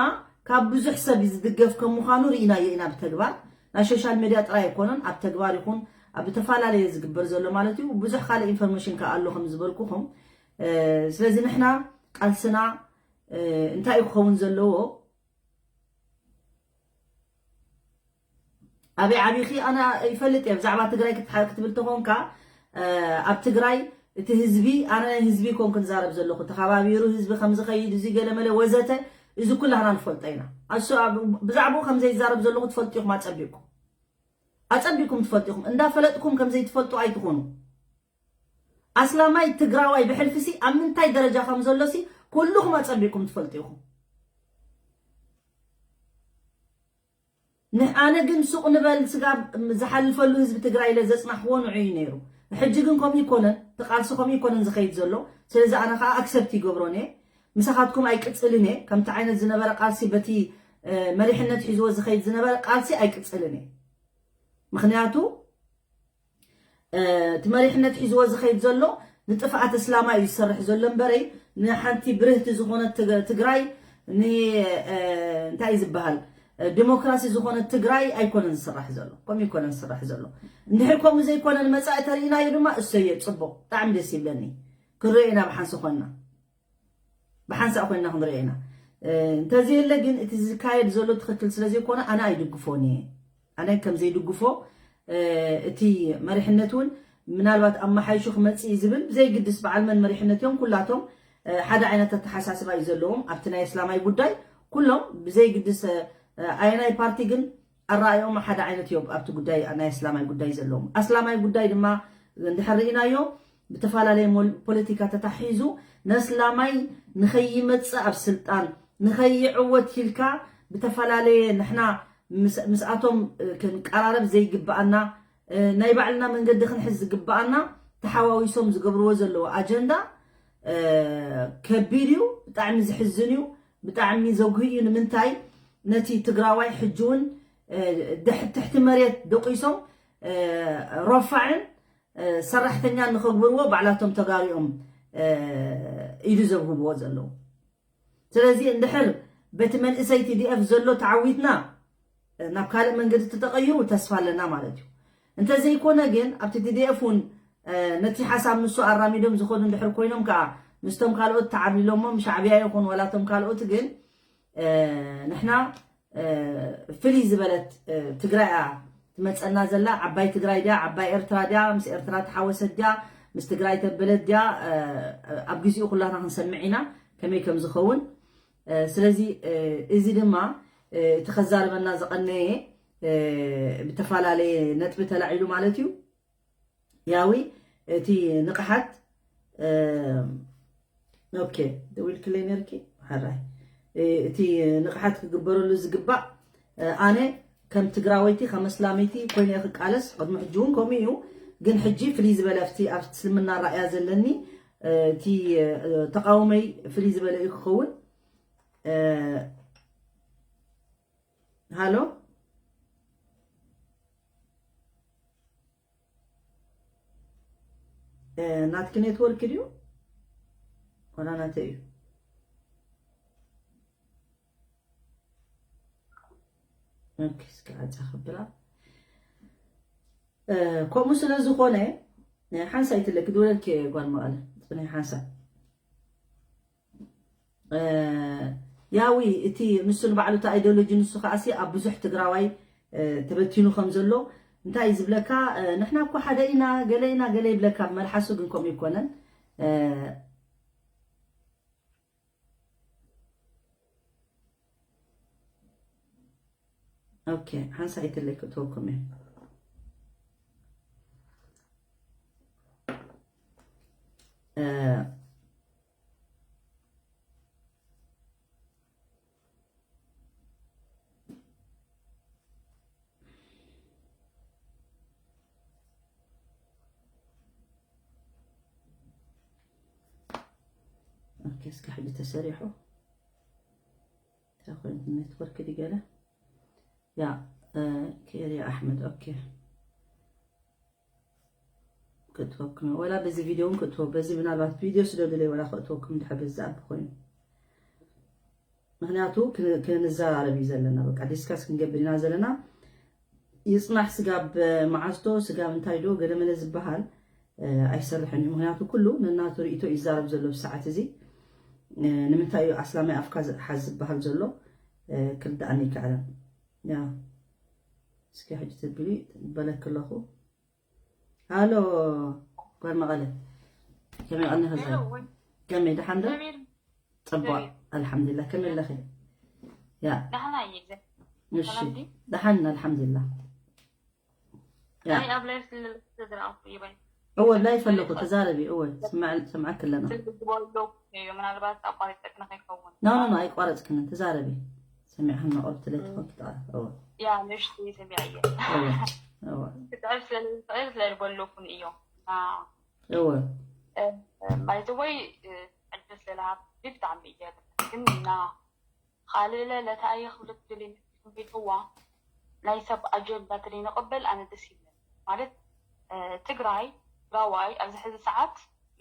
ካብ ብዙሕ ሰብ ዝድገፍ ከም ምዃኑ ርኢናዮ ኢና ብተግባር። ናይ ሶሻል ሜድያ ጥራይ ኣይኮነን፣ ኣብ ተግባር ይኹን ኣብ ዝተፈላለየ ዝግበር ዘሎ ማለት እዩ። ብዙሕ ካልእ ኢንፎርሜሽን ከኣ ኣሎ ከም ዝበልኩኹም። ስለዚ ንሕና ቃልስና እንታይ እዩ ክኸውን ዘለዎ? ኣበይ ዓቢኺ ኣነ ይፈልጥ እየ። ብዛዕባ ትግራይ ክትሓ- ክትብል ተኾንካ ኣብ ትግራይ እቲ ህዝቢ ኣነ ናይ ህዝቢ ኮንኩ ንዛረብ ዘለኹ ተኸባቢሩ ህዝቢ ከምዝኸይድ እዚ ገለመለ ወዘተ እዚ ኩላህና ንፈልጦ ኢና። ኣሱ ብዛዕባኡ ከምዘይዛረብ ዘለኹ ትፈልጡ ኢኹም ኣፀቢቕኩም ኣፀቢቕኩም ትፈልጡ ኢኹም። እንዳፈለጥኩም ከምዘይትፈልጡ ኣይትኾኑ። ኣስላማይ ትግራዋይ ብሕልፊ ሲ ኣብ ምንታይ ደረጃ ከም ዘሎ ሲ ኩልኹም ኣጸቢቕኩም ትፈልጡ ኢኹም። ንኣነ ግን ሱቕ ንበል ስጋብ ዝሓልፈሉ ህዝቢ ትግራይ ኢለ ዘጽናሕዎ ንዑ እዩ ነይሩ። ሕጂ ግን ከምኡ ይኮነን፣ እቲ ቃልሲ ከምኡ ይኮነን ዝኸይድ ዘሎ። ስለዚ ኣነ ከዓ ኣክሰፕት ይገብሮን እየ። ምሳኻትኩም ኣይቅጽልን እየ። ከምቲ ዓይነት ዝነበረ ቃልሲ በቲ መሪሕነት ሒዝዎ ዝኸይድ ዝነበረ ቃልሲ ኣይቅጽልን እየ። ምክንያቱ እቲ መሪሕነት ሒዝዎ ዝኸይድ ዘሎ ንጥፍኣት እስላማ እዩ ዝሰርሕ ዘሎ እምበረይ፣ ንሓንቲ ብርህቲ ዝኾነት ትግ- ትግራይ ን እንታይ እዩ ዝበሃል፣ ዲሞክራሲ ዝኾነት ትግራይ ኣይኮነን ዝስራሕ ዘሎ። ከምኡ ይኮነን ዝስራሕ ዘሎ። እንድሕር ከምኡ ዘይኮነ ንመፃኢ ተርእናዮ ድማ እሰየ፣ ፅቡቅ፣ ብጣዕሚ ደስ ይብለኒ። ክንሪኦ ኢና ብሓንሲ ኮንና፣ ብሓንሳእ ኮይና ክንሪኦ ኢና። እንተዘየለ ግን እቲ ዝካየድ ዘሎ ትኽክል ስለዘይኮነ ኣነ ኣይድግፎን እየ። ኣነ ከም ዘይድግፎ እቲ መሪሕነት እውን ምናልባት ኣመሓይሹ ክመፅእ እዩ ዝብል ዘይግድስ በዓል መን መሪሕነት እዮም ኩላቶም ሓደ ዓይነት ኣተሓሳስባ እዩ ዘለዎም ኣብቲ ናይ እስላማይ ጉዳይ ኩሎም ብዘይግድስ ኣየናይ ፓርቲ ግን ኣረኣእያኦም ሓደ ዓይነት እዮም ኣብቲ ጉዳይ ናይ ኣስላማይ ጉዳይ ዘለዎም። ኣስላማይ ጉዳይ ድማ እንድሕር ርኢናዮ ብተፈላለየ ሞል- ፖለቲካ ተታሒዙ ነስላማይ ንኸይመጽእ ኣብ ስልጣን ንኸይዕወት ኢልካ ብተፈላለየ ንሕና ምስ- ምስኣቶም ክንቀራረብ ዘይግብኣና ናይ ባዕልና መንገዲ ክንሕዝ ዝግብኣና ተሓዋዊሶም ዝገብርዎ ዘለዎ ኣጀንዳ ከቢድ እዩ። ብጣዕሚ ዝሕዝን እዩ። ብጣዕሚ ዘጉሂ እዩ። ንምንታይ ነቲ ትግራዋይ ሕጂ እውን ትሕቲ መሬት ደቂሶም ረፋዕን ሰራሕተኛን ንኸግብርዎ ባዕላቶም ተጋሪኦም ኢዱ ዘብህብዎ ዘለዉ። ስለዚ እንድሕር በቲ መንእሰይ ቲ ዲ ኤፍ ዘሎ ተዓዊትና ናብ ካልእ መንገዲ ተተቐይሩ ተስፋ ኣለና ማለት እዩ። እንተዘይኮነ ግን ኣብቲ ቲ ዲ ኤፍ እውን ነቲ ሓሳብ ንሱ ኣራሚዶም ዝኸዱ እንድሕር ኮይኖም ከዓ ምስቶም ካልኦት ተዓብሊሎሞ ሻዕብያ ይኹን ዋላቶም ካልኦት ግን ንሕና ፍልይ ዝበለት ትግራይ እያ ትመፀና ዘላ። ዓባይ ትግራይ ድያ፣ ዓባይ ኤርትራ ድያ፣ ምስ ኤርትራ ተሓወሰት ድያ፣ ምስ ትግራይ ተበለት ድያ፣ ኣብ ግዜኡ ኩላና ክንሰምዕ ኢና ከመይ ከም ዝኸውን። ስለዚ እዚ ድማ እቲ ከዛርበና ዝቐነየ ብተፈላለየ ነጥቢ ተላዒሉ ማለት እዩ። ያዊ እቲ ንቕሓት ኦኬ ደዊልክለይ ነርኪ ሓራይ እቲ ንቕሓት ክግበረሉ ዝግባእ ኣነ ከም ትግራወይቲ ከም እስላመይቲ ኮይነ ክቃለስ ቅድሚ ሕጂ እውን ከምኡ እዩ። ግን ሕጂ ፍልይ ዝበለ ኣብቲ ኣብ እስልምና ራእያ ዘለኒ እቲ ተቃውመይ ፍልይ ዝበለ እዩ ክኸውን። ሃሎ ናትኪ ኔትወርክ ድዩ? ወላ ናተይ እዩ? ኦኬ፣ እስኪ ዓፃ ክብላ። ከምኡ ስለ ዝኾነ ሓንሳ ይትለኪ ድወለልኪ ጓል መቐለ ፅንሒ ሓንሳ ያዊ እቲ ንሱ ንባዕሉ እቲ ኣይዲዮሎጂ ንሱ ከዓሲ ኣብ ብዙሕ ትግራዋይ ተበቲኑ ከም ዘሎ እንታይ እዩ ዝብለካ ንሕና እኮ ሓደ ኢና ገለ ኢና ገለ ይብለካ ብመልሓሱ ግን ከምኡ ይኮነን ኦኬ ሓንሳ ይትለይ ክእትወኩም እየ እስከ ሕጂ ተሰሪሑ እንታይ ኮይኑ ኔትወርክ ድገለ ያ ኬርያ ኣሕመድ ኦኬ ክእትወኩም ወላ በዚ ቪድዮ እውን ክእትወ በዚ ምናልባት ቪድዮ ስደዱለይ ወላ ክእትወኩም ድሕር በዚ ዝኣቢ ኮይኑ ምክንያቱ ክንዘራረብ እዩ ዘለና በቃ ዲስካስ ክንገብር ኢና ዘለና ይፅናሕ ስጋብ መዓዝቶ ስጋብ እንታይ ዶ ገለመለ ዝበሃል ኣይሰርሕን እዩ ምክንያቱ ኩሉ ነናቱ ርእቶ ይዛረብ ዘሎ ብሰዓት እዚ ንምንታይ እዩ ኣስላማይ ኣፍካ ዝሓዝ ዝበሃል ዘሎ ክርዳኣኒ ይከኣለን ያ እስኪ ሕጂ ትብሊ በለክ ኣለኹ ሃሎ ጓል መቐለ ከመይ ቀኒኺ ከመይ ደሓን ዶ ፅቡቅ ኣልሓምዱላ ከመይ ኣለኺ ያ እሺ ደሓን ኣልሓምዱላ ያ እወ ላይፍ ኣለኩ ተዛረቢ። እወ ስምዓል ስምዓክ ኣለና። ስልክ ዝበሎ እዩ ምናልባት ኣቋሪፀ ክነ ከይከውን ኖ ኖ ኖ ኣይቋረፅክን ተዛረቢ። ሰሚዕክን መቆርብቲ ለይትኾንኪ ጥራ። እወ ያ ንእሽተይ ሰሚዐየ እወ እወ ክፅዕብ ስለዝኽእል ስለዝበለኩን እዮም እና እወ ባይዘወይ ዕድል ስለዝሃብ ብጣዕሚ እየ ግን እና ካልእ ለታ እየ ክብለት ደልየ ቤትዋ ናይ ሰብ ኣጀንዳ ተደይንቕበል ኣነ ደስ ይብለኒ ማለት ትግራይ ትግራዋይ ኣብዚ ሕዚ ሰዓት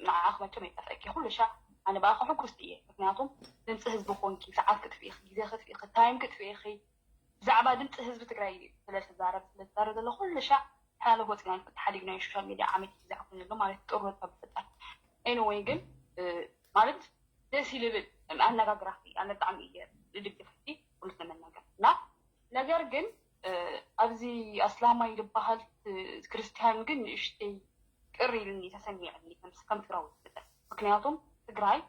ንዓኽ መቸም ኣይጠፍአኪ ኩሉ ሻዕ ኣነ ብኣኻ ሕጉስቲ እየ ምክንያቱም ድምፂ ህዝቢ ኮንኪ ሰዓት ክትፍኢኺ ግዜ ክትፍኢኺ ታይም ክትፍኢኺ ብዛዕባ ድምፂ ህዝቢ ትግራይ ስለ ዝዛረብ ስለ ዝዛረብ ዘሎ ኩሉ ሻዕ ሓላለ ወፂና ንፍትሓ ዲግ ናይ ሶሻል ሚድያ ዓመት ግዜ ኣኮነ ኣሎ ማለት ጥሩ ነጥብ ምፍጣር ኤኒወይ ግን ማለት ደስ ይልብል ኣነጋግራኺ ኣነ ብጣዕሚ እየ ዝድግፈኪ ኩሉ መናገር እና ነገር ግን ኣብዚ ኣስላማይ ዝበሃል ክርስትያን ግን ንእሽተይ ቅር ኢልኒ ተሰሚዕኒ ከም ትግራዊ ዝፍጠር ምክንያቱም ትግራይ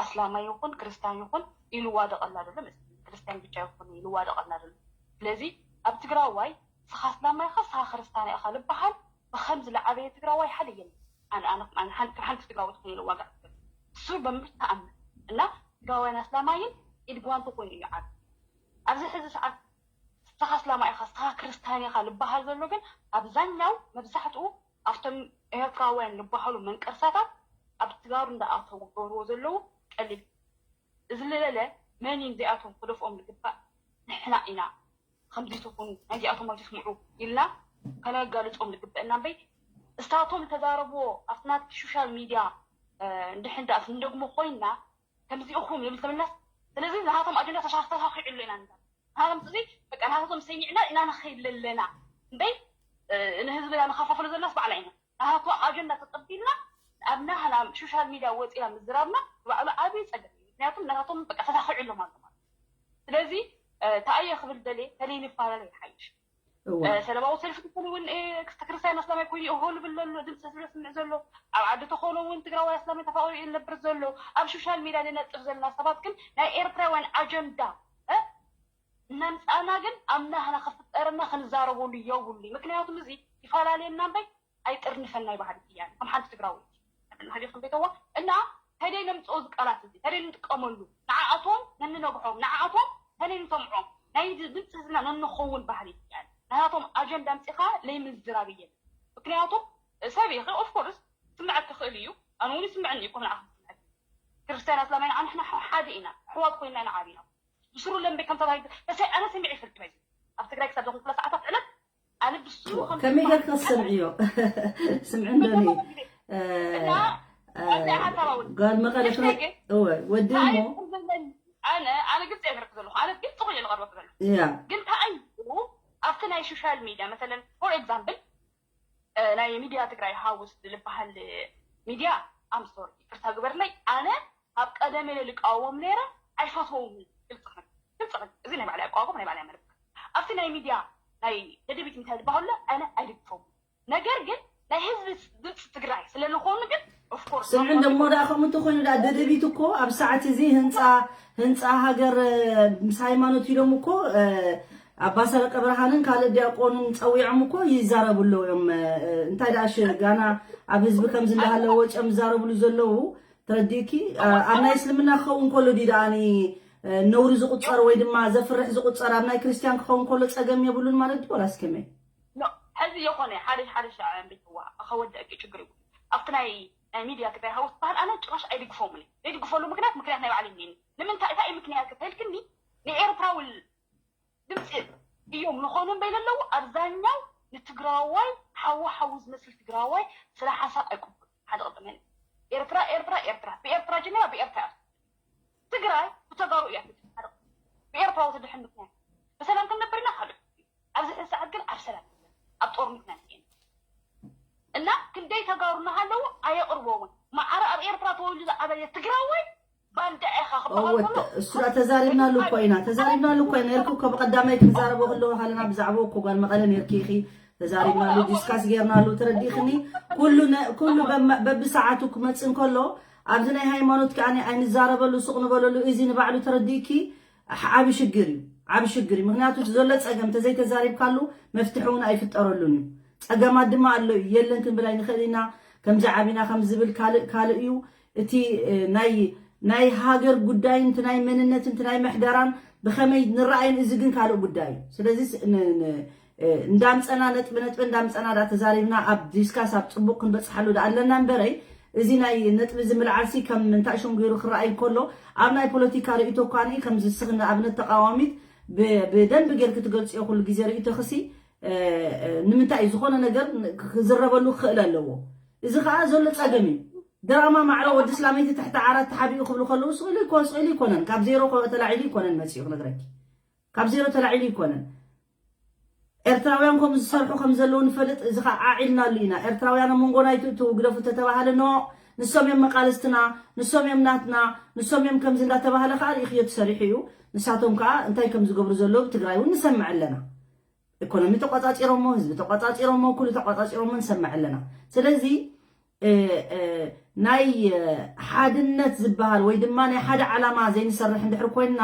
ኣስላማይ ይኹን ክርስትያን ይኹን ይልዋደቐላ ዘሎ ክርስትያን ብቻ ይኹን ይልዋደቐላ ዘሎ ስለዚ ኣብ ትግራዋይ ስኻ ኣስላማይ ኢኻ ስኻ ክርስትያን ኢኻ ዝበሃል ብከም ዝለዓበየ ትግራዋይ ሓደ የለን ኣነ ኣነ ኣነ ሓንቲ ሓንቲ ትግራዊ ትኾን ይልዋጋዕ እሱ በምብር ተኣምን እና ትግራዋይን ኣስላማይን ኢድ ጓንቱ ኮይኑ እዩ ዓብ ኣብዚ ሕዚ ሰዓት ስኻ ኣስላማይ ኢኻ ስኻ ክርስትያን ኢኻ ዝበሃል ዘሎ ግን ኣብዛኛው መብዛሕትኡ ኣብቶም ኤርትራውያን ዝበሃሉ መንቀርሳታት ኣብ ትጋሩ እንዳኣተው ገብርዎ ዘለዉ ቀሊል እዚ ልለለ መን እዩ እዚኣቶም ክደፍኦም ዝግባእ ንሕና ኢና ከምዚ ትኹኑ ናይዚኣቶም ኣይትስምዑ ኢልና ከነጋልፆም ዝግበአና እምበይ እስታቶም ተዛረብዎ ኣብቲ ናትኪ ሶሻል ሚድያ እንድሕን ደኣ ክንደግሞ ኮይንና ከምዚኡኹም ይብል ተመላስ ስለዚ ናሃቶም ኣጀንዳ ተሳኺዑ ኣሎ ኢና ንዛረብ ናሃቶም እዚ በቃ ናሃቶም ሰሚዕና ኢና ንኸይድ ለለና እምበይ ንህዝብና ንኸፋፍሎ ዘለናስ ባዕላ ኢና ናሃቱ ኣጀንዳ ተቀቢልና ኣብ ናህና ሶሻል ሚድያ ወፂና ምዝራብና ባዕሉ ዓብዪ ፀገም እዩ ምክንያቱም ናታቶም በቃ ተሳኺዑ ኣሎ ማለት ማለት ስለዚ ታኣየ ክብል ደልየ ተለይ ንፈላለ ይሓይሽ ሰለማዊ ሰልፊ ክኾን እውን ክርስትያን ኣስላማይ ኮይኑ ይሆ ልብል ዘሎ ድምፂ ስለ ስምዕ ዘሎ ኣብ ዓዲ ተኾነ እውን ትግራዋይ ኣስላማይ ተፋቂሩ እዩ ዝነብር ዘሎ ኣብ ሶሻል ሚድያ ንነጥፍ ዘለና ሰባት ግን ናይ ኤርትራውያን ኣጀንዳ እናምፃእና ግን ኣብ ናህና ክፍጠረና ክንዛረበሉ የብሉ ምክንያቱም እዚ ይፈላለየና እምበይ ኣይጥርንፈናይ ባህሊ እያ ከም ሓንቲ ትግራዊ ናህዲ ክንቤተዋ እና ተደይ ነምፅኦ ዝቃላት እዚ ተደይ ንጥቀመሉ ንዓኣቶም ነንነግሖም ንዓኣቶም ተደይ ንሰምዖም ናይ ድምፂ ህዝብና ነንኸውን ባህሊ እያ ናታቶም ኣጀንዳ ኣምፂኻ ለይምዝራብ እየ ምክንያቱም ሰብ ኢኸ ኦፍኮርስ ስምዐት ክኽእል እዩ ኣነ እውን ይስምዐኒ እዩ ከም ንዓኹም ስምዐት ክርስትያን ኣስላማይ ንዓና ሓደ ኢና ኣሕዋት ኮይና ኢና ዓቢና ብስሩ ለምበይ ከም ተባሂሉ ተሰይ ኣነ ሰሚዐ ይፈልጥ በዚ ኣብ ትግራይ ክሳብ ዘኹም ክላ ሰዓታት ዕለት ኣነ ብስሩ ከም ከመይ ገርካ ሰምዕዮ ስምዕ እንደኒ እና ኣብዚ ሓሳብ ኣውል ጓል መቐለ ንሕና ግን እወ ወዲ እሞ ኣነ ኣነ ግልፂ እየ ዝረክ ዘለኹ ኣነ ግልፂ ኮይኑ ዝቐርበክ ዘለኹ ያ ግን እንታይ ኣብቲ ናይ ሶሻል ሚድያ መሰለን ፎር ኤግዛምፕል ናይ ሚድያ ትግራይ ሃውስ ዝበሃል ሚድያ ኣምስቶር ይቅርታ ግበርለይ ኣነ ኣብ ቀደም ኢለ ልቃወም ነይረ ኣይፈትዎም ግልፅኽን ግልፅኽን እዚ ናይ ባዕላይ ኣቋቁም ናይ ባዕላይ መረብ ኣብቲ ናይ ሚድያ ናይ ደደቢት እንታይ ዝበሃሉ ኣነ ኣይደግፎም ነገር ግን ናይ ህዝቢ ድምፂ ትግራይ ስለዝኾኑ ግን ኦፍኮርስ ስምዕ እንደሞ ደኣ ከምኡ እንተኾይኑ ደኣ ደደቢት እኮ ኣብ ሰዓት እዚ ህንፃ ህንፃ ሃገር ምስ ሃይማኖት ኢሎም እኮ ኣባ ሰረቀ ብርሃንን ካልእ ዲያቆንን ፀዊዖም እኮ ይዛረቡ ኣለዉ እዮም እንታይ ደኣ ሽ ጋና ኣብ ህዝቢ ከምዚ እንዳሃለወ ወፂኦም ይዛረብሉ ዘለዉ ተረዲእኪ ኣብ ናይ እስልምና ክኸውን ከሎ ድዩ ደኣኒ ነውሪ ዝቁፀር ወይ ድማ ዘፍርሕ ዝቁፀር ኣብ ናይ ክርስትያን ክኸውን ከሎ ፀገም የብሉን ማለት ድዩ ወላስ ከመይ ሕዚ የኾነ ሓደ ሓደ ሻዕ ቤትዋ ከወደቂ ችግር ይብሉ ኣብቲ ናይ ናይ ሚድያ ትግራይ ሃውስ ዝበሃል ኣነ ጭራሽ ኣይድግፎምን ዘይድግፈሉ ምክንያት ምክንያት ናይ ባዕል እኒኒ ንምንታይ እንታይ ምክንያት ከተልክኒ ንኤርትራዊ ድምፂ እዮም ዝኾኑ እምበይ ዘለዉ ኣብዛኛው ንትግራዋይ ሓዊ ሓዊ ዝመስል ትግራዋይ ስለ ሓሳብ ኣይቅበሉ ሓደ ቅድመ ኤርትራ ኤርትራ ኤርትራ ብኤርትራ ጀሚራ ብኤርትራ ትግራይ ብተጋሩ እያ ትድሕን ሓደ ቅድመ ብኤርትራዊ ትድሕን ምክንያት ብሰላም ክንነብር ኢና ካልእ ኣብዚ ሕዚ ሰዓት ግን ኣብ ሰላም ኣብ ጦርነት ኢና ንገኝ እና ክንደይ ተጋሩ እናሃለዉ ኣየቕርቦ እውን ማዓረ ኣብ ኤርትራ ተወልዱ ዝዓበየ ትግራዋይ ባንዳ ኢኻ ክበሃል እወ ከሎ እሱ ዳ ተዛሪብናሉ እኮ ኢና ተዛሪብናሉ እኮ ኢና ነርኩ እኮ ብቀዳማይ ክንዛረቦ ከለዎ ከለና ብዛዕባኡ እኮ ጓል መቐለ ነርኪ ኢኺ ተዛሪብናሉ ዲስካስ ጌርናሉ ተረዲእኽኒ ኩሉ ነ- ኩሉ በማ- በብሰዓቱ ክመፅእ እንከሎ ኣብዚ ናይ ሃይማኖት ከዓ ኣይንዛረበሉ ሱቕ ንበለሉ እዚ ንባዕሉ ተረዲእኪ ዓብ ሽግር እዩ ዓብ ሽግር እዩ ምክንያቱ እቲ ዘሎ ፀገም ተዘይተዛሪብካሉ መፍትሒ እውን ኣይፍጠረሉን እዩ ጸገማት ድማ ኣሎ እዩ። የለን ክንብል ኣይንኽእል ኢና። ከምዚ ዓቢና ከም ዝብል ካልእ ካልእ እዩ። እቲ ናይ ናይ ሃገር ጉዳይን እቲ ናይ መንነትን እቲ ናይ ምሕደራን ብኸመይ ንረኣይን፣ እዚ ግን ካልእ ጉዳይ እዩ። ስለዚ እንዳምፀና ነጥቢ ነጥቢ እንዳምፀና ዳ ተዛሪብና ኣብ ዲስካስ ኣብ ፅቡቅ ክንበፅሓሉ ዳ ኣለና እምበረይ፣ እዚ ናይ ነጥቢ እዚ ምልዓልሲ ከም ምንታይ ሽም ገይሩ ክረኣይ እንከሎ፣ ኣብ ናይ ፖለቲካ ርእይቶ እኳ ከም ዝስኽ ንኣብነት ተቃዋሚት ብደንብ ጌርክ ትገልፅዮ ኩሉ ግዜ ርእይቶ ክሲ ንምንታይ እዩ ዝኾነ ነገር ክዝረበሉ ክኽእል ኣለዎ። እዚ ከዓ ዘሎ ፀገም እዩ። ድራማ ማዕረ ወዲ ስላመይቲ ትሕቲ ዓራት ተሓቢኡ ክብሉ ከለዉ ስቕ ኢሉ ይኮ- ስቕ ኢሉ ይኮነን፣ ካብ ዜሮ ኮ- ተላዒሉ ይኮነን መፂኡ ክነግረኪ፣ ካብ ዜሮ ተላዒሉ ይኮነን። ኤርትራውያን ከምኡ ዝሰርሑ ከም ዘለዉ ንፈልጥ፣ እዚ ከዓ ዓዒልናሉ ኢና። ኤርትራውያን ኣብ መንጎና ይትእትዉ ግደፉ ተተባሃለ ኖ፣ ንሶም እዮም መቃልስትና፣ ንሶም እዮም ናትና፣ ንሶም እዮም ከምዚ እንዳተባሃለ ከዓ ርኢኽዮ ተሰሪሑ እዩ። ንሳቶም ከዓ እንታይ ከም ዝገብሩ ዘለዉ ብትግራይ እውን ንሰምዕ ኣለና። ኢኮኖሚ ተቋፃፂሮሞ፣ ህዝቢ ተቋፃፂሮሞ፣ ኩሉ ተቋፃፂሮሞ ንሰምዕ ኣለና። ስለዚ ናይ ሓድነት ዝበሃል ወይ ድማ ናይ ሓደ ዓላማ ዘይንሰርሕ እንድሕር ኮይንና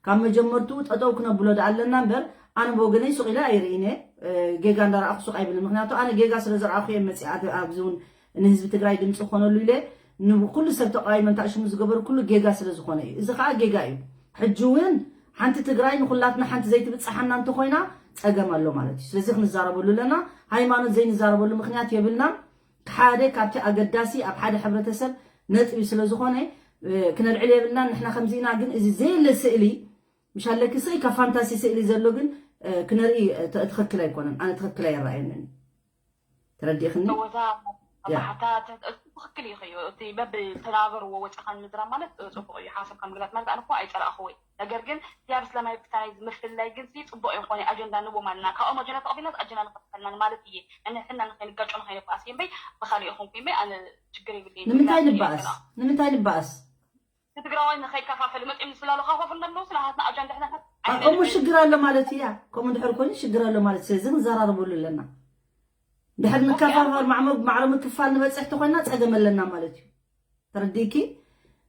ካብ መጀመርቱ ጠጠው ክነብሎ ዳ ኣለና እምበር ኣነ ብወገነይ ሱቕ ኢለ ኣይርእይን እየ። ጌጋ እንዳረኣኹ ሱቕ ኣይብልን። ምክንያቱ ኣነ ጌጋ ስለ ዝረኣኹ እየ መፅኣ ኣብዚ እውን ንህዝቢ ትግራይ ድምፂ ክኾነሉ ኢለ ንኩሉ ሰብ ተቃዋሚ መንታእ ሽሙ ዝገበሩ ኩሉ ጌጋ ስለ ዝኾነ እዩ። እዚ ከዓ ጌጋ እዩ። ሕጂ እውን ሓንቲ ትግራይ ንኩላትና ሓንቲ ዘይትብፅሓና እንተኮይና ፀገም ኣሎ ማለት እዩ። ስለዚ ክንዛረበሉ ኣለና። ሃይማኖት ዘይንዛረበሉ ምክንያት የብልና። ሓደ ካብቲ ኣገዳሲ ኣብ ሓደ ሕብረተሰብ ነጥቢ ስለ ዝኾነ ክነልዕል የብልና። ንሕና ከምዚና ግን እዚ ዘየለ ስእሊ ምሻለኪ ስእሊ ካብ ፋንታሲ ስእሊ ዘሎ ግን ክነርኢ ትኽክል ኣይኮነን። ኣነ ትኽክል ኣይረኣየንን። ተረዲእኽኒ? እወታ ኣባሓታ ትኽክል እዩ። እቲ በብ ተናበርዎ ወፂኻ ንምዝራብ ማለት ፅቡቅ እዩ። ሓሳብካ ምግላፅ ማለት ኣነ እኮ ኣይፀላእኽዎ እዩ። ነገር ግን ህያብ እስላማዊ ብታናይ ምፍልላይ ግን ሲ ፅቡቅ ይኾነ ኣጀንዳ ንቦም ኣለና። ካብኦም ኣጀንዳ ተቐቢልና ኣጀንዳ ንኸፍልና ማለት እየ። ንሕና ንኸይንጋጮ ንኸይንባኣስ እየ እምበይ ብኻሊእ ይኹንኩ እምበይ ኣነ ችግር የብለይ። ንምንታይ ንባኣስ? ንምንታይ ንባኣስ? ትግራዋይ ንኸይከፋፈል መፅኦም ዝስላሉ ከፋፍል ኣለዉ። ስለ ሃትና ኣጀንዳ ሕና ከምኡ ሽግር ኣሎ ማለት እያ። ከምኡ እንድሕር ኮይኑ ሽግር ኣሎ ማለት ስለዚ ንዘራረበሉ ኣለና። ድሕር ንከፋፋል ማዕረ ምክፋል ንበፅሕ ተኮይና ፀገም ኣለና ማለት እዩ። ተረዲእኪ?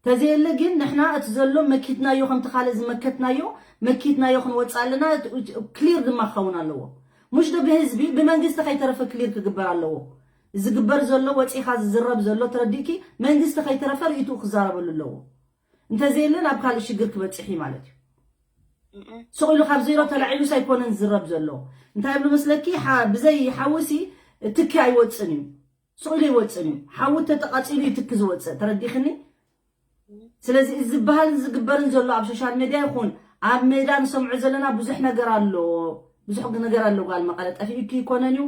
ተዘየለ ግን ንሕና እቲ ዘሎ መኪትናዮ ከምቲ ካልእ ዝመከትናዮ መኪትናዮ ክንወፅእ ኣለና። ክሊር ድማ ክኸውን ኣለዎ። ሙሽ ዶ ብህዝቢ ብመንግስቲ ከይተረፈ ክሊር ክግበር ኣለዎ። ዝግበር ዘሎ ወፂኻ ዝዝረብ ዘሎ ተረዲእኪ? መንግስቲ ከይተረፈ ርእይትኡ ክዛረበሉ ኣለዎ። እንተዘየለ ናብ ካልእ ሽግር ክበፅሕ እዩ ማለት እዩ። ሱቕ ኢሉ ካብ ዜሮ ተላዒሉስ ኣይኮነን ዝዝረብ ዘሎ። እንታይ ይብሉ መስለኪ? ብዘይ ሓውሲ ትኪ ኣይወፅን እዩ። ስቕ ኢሉ ይወፅን እዩ። ሓዊ ተተቓፂሉ እዩ ትኪ ዝወፅእ። ተረዲኽኒ? ስለዚ እዚ ዝበሃልን ዝግበርን ዘሎ ኣብ ሶሻል ሜድያ ይኹን ኣብ ሜዳ ንሰምዖ ዘለና ብዙሕ ነገር ኣሎ። ብዙሕ ነገር ኣሎ። ጓል መቐለ ጠፊኡኪ ይኮነን እዩ።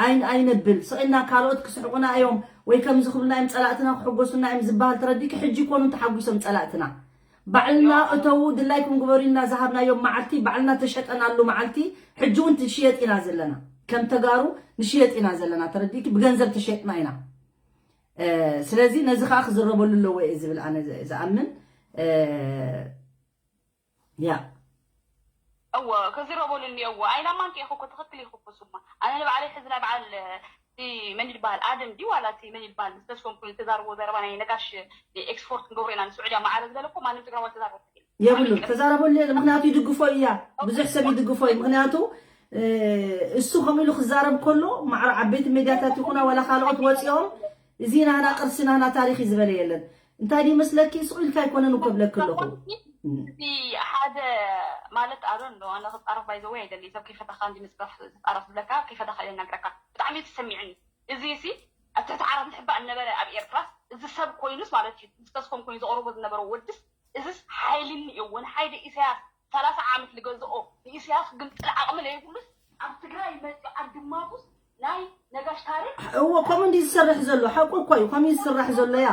ኣይን ኣይነብል ስቕ ኢልና ካልኦት ክስሕቁና እዮም ወይ ከምዚ ክብሉና እዮም ጸላእትና ክሕጎሱና እዮም ዝበሃል ተረዲእኪ? ሕጂ ይኮኑ ተሓጒሶም ጸላእትና። ባዕልና እተዉ ድላይኩም ግበሩ ኢልና ዝሃብናዮም መዓልቲ ባዕልና ተሸጠናሉ መዓልቲ ሕጂ እውን ትሽየጥ ኢና ዘለና። ከም ተጋሩ ንሽየጥ ኢና ዘለና ተረዲእኪ? ብገንዘብ ተሸጥና ኢና። ስለዚ ነዚ ከዓ ክዝረበሉ ኣለዎ እየ ዝብል ኣነ ዝኣምን። ያ እወ ክዝረበሉ እኒኦዎ። ኣይናማን ከ ኢኹ እኮ ትኽክል ኢኹ እኮ ስማ። ኣነ ንባዕለይ ሕዚ ናይ በዓል እቲ መን ይበሃል ኣደም ድዩ ዋላ እቲ መን ይበሃል ምስ ተስፎም ኮይኑ ዝተዛረቦ ዘረባ ናይ ነጋሽ ኤክስፖርት ክንገብሮ ኢና ንስዑድያ ማዕረ ዝበለ እኮ ማንም ትግራዋይ ተዛረቦ የብሉ ተዛረበሉ የለ ምክንያቱ ይድግፎ እያ ብዙሕ ሰብ ይድግፎ እዩ ምክንያቱ እሱ ከምኡ ኢሉ ክዛረብ ከሎ ማዕረ ዓበይቲ ሜድያታት ይኹና ዋላ ካልኦት ወፂኦም እዚ ናህና ቅርሲ ናህና ታሪክ እዩ ዝበለ የለን እንታይ ድዩ መስለኪ ስቕ ኢልካ ኣይኮነን እኮ ብለኪ ኣለኹ እቲ ሓደ ማለት ኣረ እንዶ ኣነ ክፃረፍ ባይዘወይ ኣይደሊ ሰብ ከይፈታካ እንዲ ምፅራፍ ዝፃረፍ ዝብለካ ከይፈታካ እየ ነግረካ ብጣዕሚ እዩ ተሰሚዕኒ እዚ ሲ ኣብ ትሕቲ ዓራት ንሕባእ እነበረ ኣብ ኤርትራስ እዚ ሰብ ኮይኑስ ማለት እዩ ምስ ተስፎም ኮይኑ ዘቕርቦ ዝነበረ ወድስ እዝስ ሓይሊ እኒኦዎ ንሓይሊ ኢሳያስ ሰላሳ ዓመት ልገዝኦ ንኢሳያስ ግምጥል ዓቕሚ ለይብሉስ ኣብ ትግራይ መፂኡ ዓዲ ማቱስ ናይ ነጋሽ ታሪክ እዎ ከምኡ እንዲ ዝሰርሕ ዘሎ ሓቁ እኮ እዩ ከምኡ ዝስራሕ ዘሎ ያ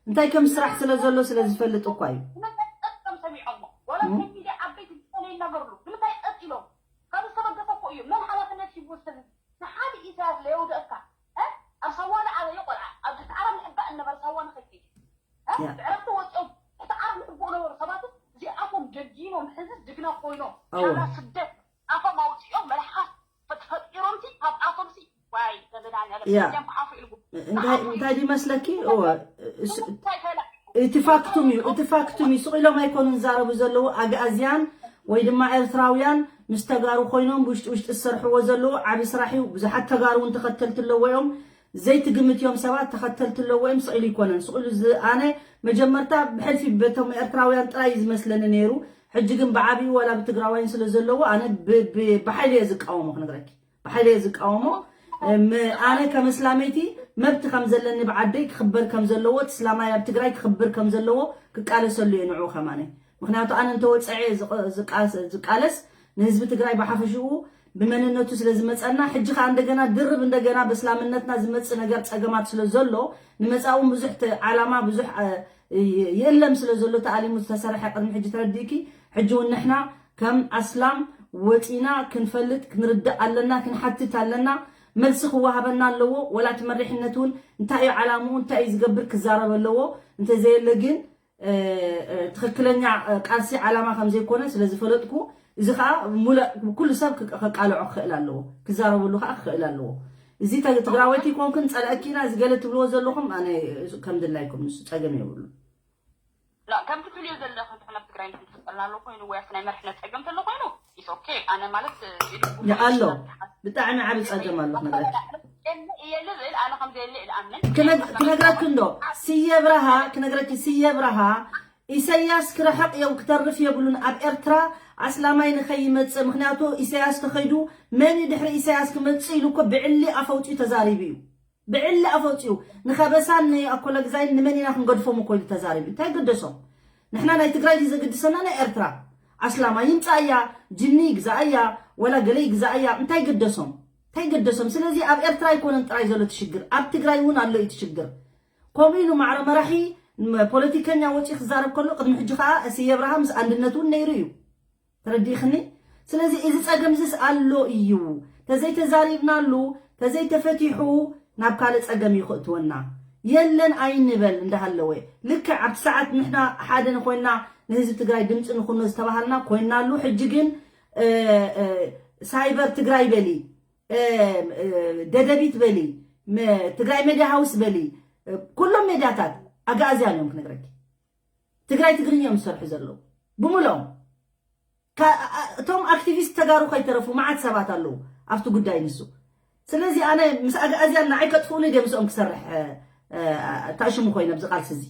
እንታይ ከም ስራሕ ስለ ዘሎ ስለ ዝፈልጥ እኳ እዩ ንመጠጥ ከም ሰሚዖሞ ወላ ሚዲያ ዓበይቲ ዝኾነ ይናገርሉ ንምንታይ ጸጥ ኢሎም ካብ ዝተበገሰ እኮ እዩ መን ሓላፍነት ይወስድ ንሓደ ኢሳያስ ለየውድአካ ኣብ ሳዋ ንዓበየ ቆልዓ ኣብ ትሕቲ ዓራት ንሕባእ እነበረ ሳዋ ንኸይከይድ ብዕረፍቲ ወፂኦም ትሕቲ ዓራት ንሕብኡ ነበሩ ሰባት እዚኣቶም ደጊኖም ሕዚ ጅግና ኮይኖም ሓራ ስደት ኣፎም ኣውፂኦም መልሓስ ፈጢሮምሲ ካብኣቶምሲ ዋይ መድሃኒዓለም ያ። እዚኦም ክሓፉ ኢልኩም እንታይ እንታይ ድዩ መስለኪ እወ እሱ- እንታይ ፈላ እቲ ፋክቱም እዩ እቲ ፋክቱም እዩ ስቕ ኢሎም ኣይኮኑን ዝዛረቡ ዘለዉ ኣግኣዝያን ወይ ድማ ኤርትራውያን ምስ ተጋሩ ኮይኖም ውሽጢ ውሽጢ ዝሰርሕዎ ዘለዉ ዓቢ ስራሕ እዩ። ብዙሓት ተጋሩ እውን ተኸተልቲ ኣለዎ እዮም። ዘይትግምት እዮም ሰባት ተኸተልቲ ኣለዎ እዮም። ስቕ ኢሉ ይኮነን። ስቕ ኢሉ ዝ-፣ ኣነ መጀመርታ ብሕልፊ በቶም ኤርትራውያን ጥራይ እዩ ዝመስለኒ ነይሩ። ሕጂ ግን ብዓቢኡ ዋላ ብትግራዋይን ስለ ዘለዎ ኣነ ብ-፣ ብ-፣ ብሓይሊ እየ ዝቃወሞ ክነግረኪ። ብሓይሊ እየ ዝቃወሞ። እም፣ ኣነ ከም እስላመይቲ መብት ከም ዘለኒ ብዓደይ ክኽበር ከም ዘለዎ፣ እቲ እስላማይ ኣብ ትግራይ ክኽብር ከም ዘለዎ ክቃለሰሉ እየ ንዑ ከማነ። ምኽንያቱ ኣነ እንተወፀዐ ዝቃለስ ንህዝቢ ትግራይ ብሓፈሽኡ ብመንነቱ ስለ ዝመፀና፣ ሕጂ ከዓ እንደገና ድርብ እንደገና በስላምነትና ዝመፅእ ነገር ፀገማት ስለ ዘሎ፣ ንመፃእውን ብዙሕ ዓላማ ብዙሕ ይእለም ስለ ዘሎ ተኣሊሙ ዝተሰርሐ ቅድሚ ሕጂ ተረዲእኪ። ሕጂ እውን ንሕና ከም ኣስላም ወፂና ክንፈልጥ ክንርዳእ ኣለና፣ ክንሓትት ኣለና። መልሲ ክወሃበና ኣለዎ። ወላ እቲ መሪሕነት እውን እንታይ እዩ ዓላምኡ እንታይ እዩ ዝገብር ክዛረብ ኣለዎ። እንተዘየለ ግን ትኽክለኛ ቃልሲ ዓላማ ከም ዘይኮነ ስለ ዝፈለጥኩ፣ እዚ ከዓ ሙሉእ ኩሉ ሰብ ከቃልዖ ክኽእል ኣለዎ፣ ክዛረበሉ ከዓ ክኽእል ኣለዎ። እዚ ትግራወይቲ ኮንክን ፀልአኪና እዚ ገለ ትብልዎ ዘለኹም ኣነ ከም ድላይኩም ንሱ ፀገም የብሉ። ከምቲ ትብልዮ ዘለኹ እንተኾነ ኣብ ትግራይ ንክንፍጠልና ኣሎ ኮይኑ ወይ ኣብቲ ናይ መርሕነት ፀገም ተሎ ኮይኑ ኢስ ኦኬ። ኣነ ማለት ኣሎ ብጣዕሚ ዓብ ፀገም ኣሎ ክነግረኪ። እየ ልብል ኣነ ከምዘየለ እልኣምን ክነግረኪ እንዶ ስየ ብረሃ ክነግረኪ ስየ ብረሃ ኢሰያስ ክረሕቕ የው ክተርፍ የብሉን። ኣብ ኤርትራ ኣስላማይ ንኸይመጽእ፣ ምኽንያቱ ኢሰያስ ተኸይዱ መን እዩ ድሕሪ ኢሰያስ ክመጽእ ኢሉ እኮ ብዕሊ ኣፈውጺኡ ተዛሪቡ እዩ። ብዕሊ ኣፈውጺኡ ንኸበሳን ንኣኮለግዛይን ንመን ኢና ክንገድፎም እኮ ኢሉ ተዛሪቡ። እንታይ ገደሶም? ንሕና ናይ ትግራይ ድዩ ዘገድሰና ናይ ኤርትራ? ኣስላማይ ይምጻእ እያ፣ ጅኒ ይግዛእ እያ፣ ወላ ገለ ይግዛእ እያ፣ እንታይ ገደሶም? እንታይ ገደሶም? ስለዚ ኣብ ኤርትራ ኣይኮነን ጥራይ ዘሎ እቲ ሽግር፣ ኣብ ትግራይ እውን ኣሎ እቲ ሽግር። ከምኡ ኢሉ ማዕረ መራሒ ፖለቲከኛ ወፂኡ ክዛረብ ከሎ ቅድሚ ሕጂ ከዓ ስየ ኣብርሃ ምስ ኣንድነት እውን ነይሩ እዩ። ተረዲእኽኒ? ስለዚ እዚ ፀገም ዝስ ኣሎ እዩ። ተዘይተዛሪብናሉ ተዘይተፈቲሑ ናብ ካልእ ፀገም እዩ ክእትወና። የለን ኣይንበል እንዳሃለወ ልክዕ ኣብቲ ሰዓት ንሕና ሓደ ንኮይና ንህዝቢ ትግራይ ድምፂ ንኩኖ ዝተባሃልና ኮይናሉ። ሕጂ ግን ሳይበር ትግራይ በሊ፣ ደደቢት በሊ፣ ትግራይ ሜድያ ሃውስ በሊ፣ ኩሎም ሜድያታት ኣጋእዝያን እዮም ክነግረኪ። ትግራይ ትግርኛ እዮም ዝሰርሑ ዘለዉ ብምሎም። እቶም ኣክቲቪስት ተጋሩ ከይተረፉ መዓት ሰባት ኣለዉ ኣብቲ ጉዳይ ንሱ። ስለዚ ኣነ ምስ ኣጋእዝያን ንዓይ ከጥፍኡኒ ድየ ምስኦም ክሰርሕ ታሽሙ ኮይነ ኣብዚ ቃልሲ እዚ።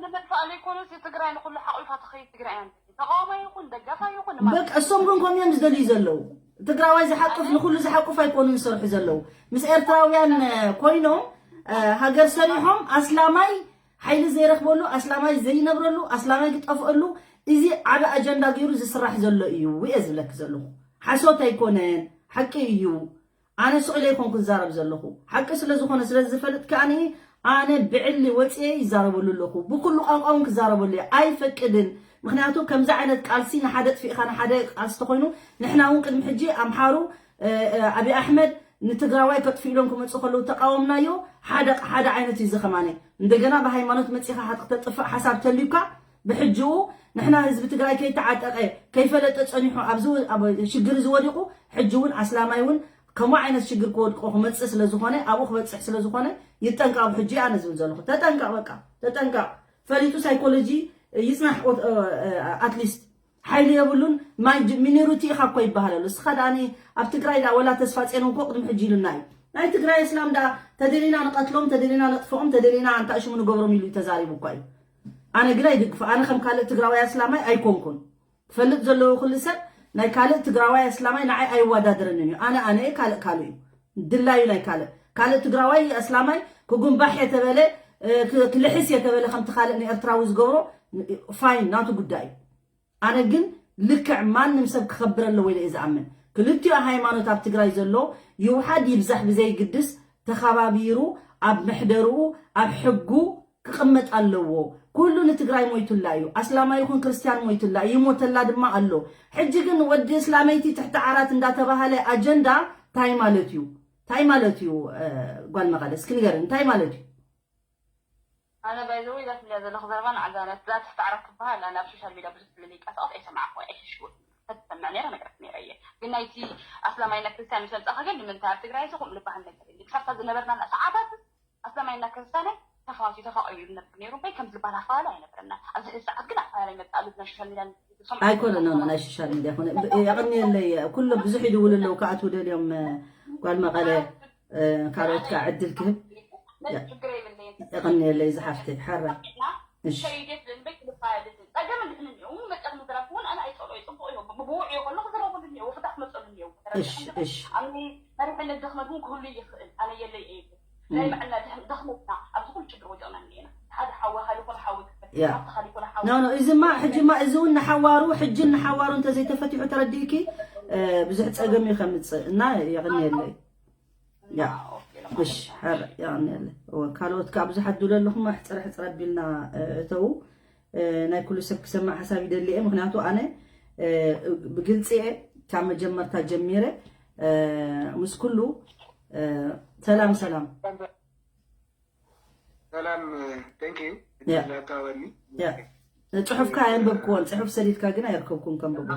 ንመጥፋእ ዘይኮነስ ትግራይ ንኩሉ ሓቂፋ ትኸይድ ትግራይ እያ። ተቃዋማይ ይኹን ደጋፋይ ይኹን በቃ እሶም ግን ከምኡ እዮም ዝደልዩ ዘለዉ። ትግራዋይ ዝሓቅፍ ንኩሉ ዝሓቅፍ ኣይኮኑን ዝሰርሑ ዘለዉ። ምስ ኤርትራውያን ኮይኖም ሃገር ሰሪሖም ኣስላማይ ሓይሊ ዘይረኽበሉ፣ ኣስላማይ ዘይነብረሉ፣ ኣስላማይ ዝጠፍአሉ እዚ ዓቢ ኣጀንዳ ገይሩ ዝስራሕ ዘሎ እዩ እየ ዝብለኪ ዘለኹ። ሓሶት ኣይኮነን፣ ሓቂ እዩ። ኣነ ስቕ ኢለ ኣይኮንኩ ዝዛረብ ዘለኹ። ሓቂ ስለ ዝኾነ ስለ ዝፈልጥ ከኣ ኣነ ብዕሊ ወፅየ ይዛረበሉ ኣለኹ። ብኩሉ ቋንቋ እውን ክዛረበሉ እየ። ኣይፈቅድን። ምክንያቱ ከምዚ ዓይነት ቃልሲ ንሓደ ጥፊእኻ ንሓደ ቃልሲ ተኾይኑ ንሕና እውን ቅድሚ ሕጂ ኣምሓሩ ኣብይ ኣሕመድ ንትግራዋይ ከጥፍእሎም ክመፁ ከለዉ ተቃወምናዮ። ሓደ ሓደ ዓይነት እዩ ዝኸማነ እንደገና ብሃይማኖት መፂኻ ሓጥቅ ተጥፍእ ሓሳብ ተልዩካ ብሕጅኡ ንሕና ህዝቢ ትግራይ ከይተዓጠቀ ከይፈለጠ ፀኒሑ ኣብዚ ሽግር ዝወዲቁ ሕጂ እውን ኣስላማይ እውን ከምኡ ዓይነት ሽግር ክወድቆ ክመፅእ ስለዝኾነ ኣብኡ ክበፅሕ ስለዝኾነ ይጠንቀቕ። ብሕጂ ኣነ ዝብል ዘለኹ ተጠንቀቕ፣ በቃ ተጠንቀቕ። ፈሊጡ ሳይኮሎጂ ይፅናሕ ኣትሊስት ሓይሊ የብሉን። ማይ ሚኒሩቲ ኢኻ እኮ ይበሃል ኣሎ። እስኻ ደኣ ኣብ ትግራይ ደኣ ወላ ተስፋ ጼን እኮ ቅድሚ ሕጂ ኢሉና እዩ። ናይ ትግራይ እስላም ደኣ ተደሊና ንቐትሎም፣ ተደሊና ነጥፍኦም፣ ተደሊና ኣንታ ሽሙ ንገብሮም ኢሉ ተዛሪቡ እኳ እዩ። ኣነ ግን ኣይድግፎ። ኣነ ከም ካልእ ትግራዋይ ኣስላማይ ኣይኮንኩን። ክፈልጥ ዘለዎ ኩሉ ሰብ ናይ ካልእ ትግራዋይ ኣስላማይ ንዓይ ኣይወዳደረንን እዩ። ኣነ ኣነ እየ፣ ካልእ ካልእ እዩ። ድላዩ ናይ ካልእ ካልእ ትግራዋይ ኣስላማይ ክጉንባሕ የተበለ ክልሕስ የተበለ ከምቲ ካልእ ንኤርትራዊ ዝገብሮ ፋይን ናቱ ጉዳይ እዩ። ኣነ ግን ልክዕ ማንም ሰብ ክኸብር ኣለዎ ኢለ እየ ዝኣምን። ክልቲኡ ሃይማኖት ኣብ ትግራይ ዘሎ ይውሓድ ይብዛሕ ብዘይግድስ ተኸባቢሩ ኣብ መሕደርኡ ኣብ ሕጉ ክቕመጥ ኣለዎ። ኩሉ ንትግራይ ሞይቱላ እዩ። ኣስላማይ ይኹን ክርስትያን ሞይቱላ እዩ፣ ይሞተላ ድማ ኣሎ። ሕጂ ግን ወዲ እስላመይቲ ትሕቲ ዓራት እንዳተባሃለ ኣጀንዳ ታይ ማለት እዩ? ታይ ማለት እዩ? ጓል መቐለ እስኪ ንገርኒ እንታይ ማለት እዩ? ኣነ ባይዘወይ እዛ ትብልያ ዘለኹ ዘረባ ንዓዛ እዛ ትሕቲ ዓራት ትበሃል ኣነ ኣብ ሶሻል ሚድያ ብዙሕ ትብለለይ ቃሳኦት ኣይሰማዕኹ ኣይሕሽኩ ተትሰምዕ ነይረ ነገራት ነይረ እየ ግን ናይቲ ኣስላማይና ክርስቲያን ምስ መምፃእኻ ግን ንምንታይ ኣብ ትግራይ እዚ ከምኡ ዝበሃል ነገር የለ ክሳብታ ዝነበርና ሰዓታት ኣስላማይና ክርስቲያናይ ተፋትዩ ተፋቂሩ እዩ ዝነብር ነይሩ እምበይ ከምዚ ዝበሃል ኣፈላለይ ኣይነበረና ኣብዚ ሕዚ ሰዓት ግን ኣፈላለይ መጣ ኣብ ናይ ሶሻል ሚድያ ኣይኮነ ኖ ናይ ሶሻል ሚድያ ኮነ። የቐንየለይ። ኩሎ ብዙሕ ይድውሉ ኣለዉ፣ ክኣትዉ ደልዮም። ጓል መቐለ ካልኦት ከዓ ዕድል ክህብ። የቐንየለይ ዝሓፍተይ ሓራ። እሺ። ኖ ኖ፣ እዚማ ሕጂማ እዚ እውን ንሓዋሩ፣ ሕጂ ንሓዋሩ እንተዘይተፈቲሑ ተረዲእኪ ብዙሕ ፀገም እዩ ከምፅእ እና የቕንየለይ። እሺ፣ የቕንየለይ። ካልኦት ከዓ ብዙሓት ድውለ ኣለኹም፣ ሕፅረ ሕፅረ ኣቢልና እተው። ናይ ኩሉ ሰብ ክሰማዕ ሓሳብ ይደሊ እየ፣ ምክንያቱ ኣነ ብግልፂ እየ ካብ መጀመርታ ጀሚረ ምስ ኩሉ። ሰላም ሰላም። ሰላም፣ thank you። ጽሑፍካ ኣየንበብክዎን፣ ጽሑፍ ሰዲድካ ግን ኣይርከብኩን ከንብቦ።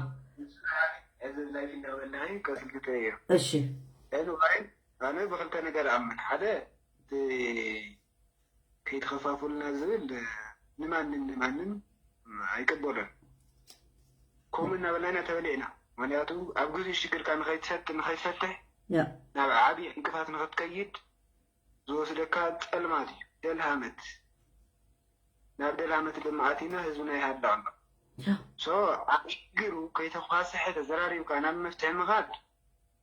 እዚ ላይፍ እንዳበላኸ ቀስልክተ እየ። እሺ። Anyway፣ ኣነ ብክልተ ነገር ኣምን። ሓደ፣ እቲ ከይትኸፋፉልና ዝብል ንማንም ንማንም ኣይቅበሎን። ከምኡ እናበልና ኢና ተበሊዕና። ምክንያቱ ኣብ ግዜ ሽግርካ ንኸይትሰጥ ንኸይትፈትሕ ናብ ዓብዪ ዕንቅፋት ንኽትከይድ ዝወስደካ ጸልማት እዩ፣ ደልሃመት። ናብ ደልሃመት ድማ ኣቲና ህዝብና ይሃድእ ኣሎ። So ኣብ ሽግሩ ከይተኳስሐ ተዘራሪብካ ናብ መፍትሒ ምኻድ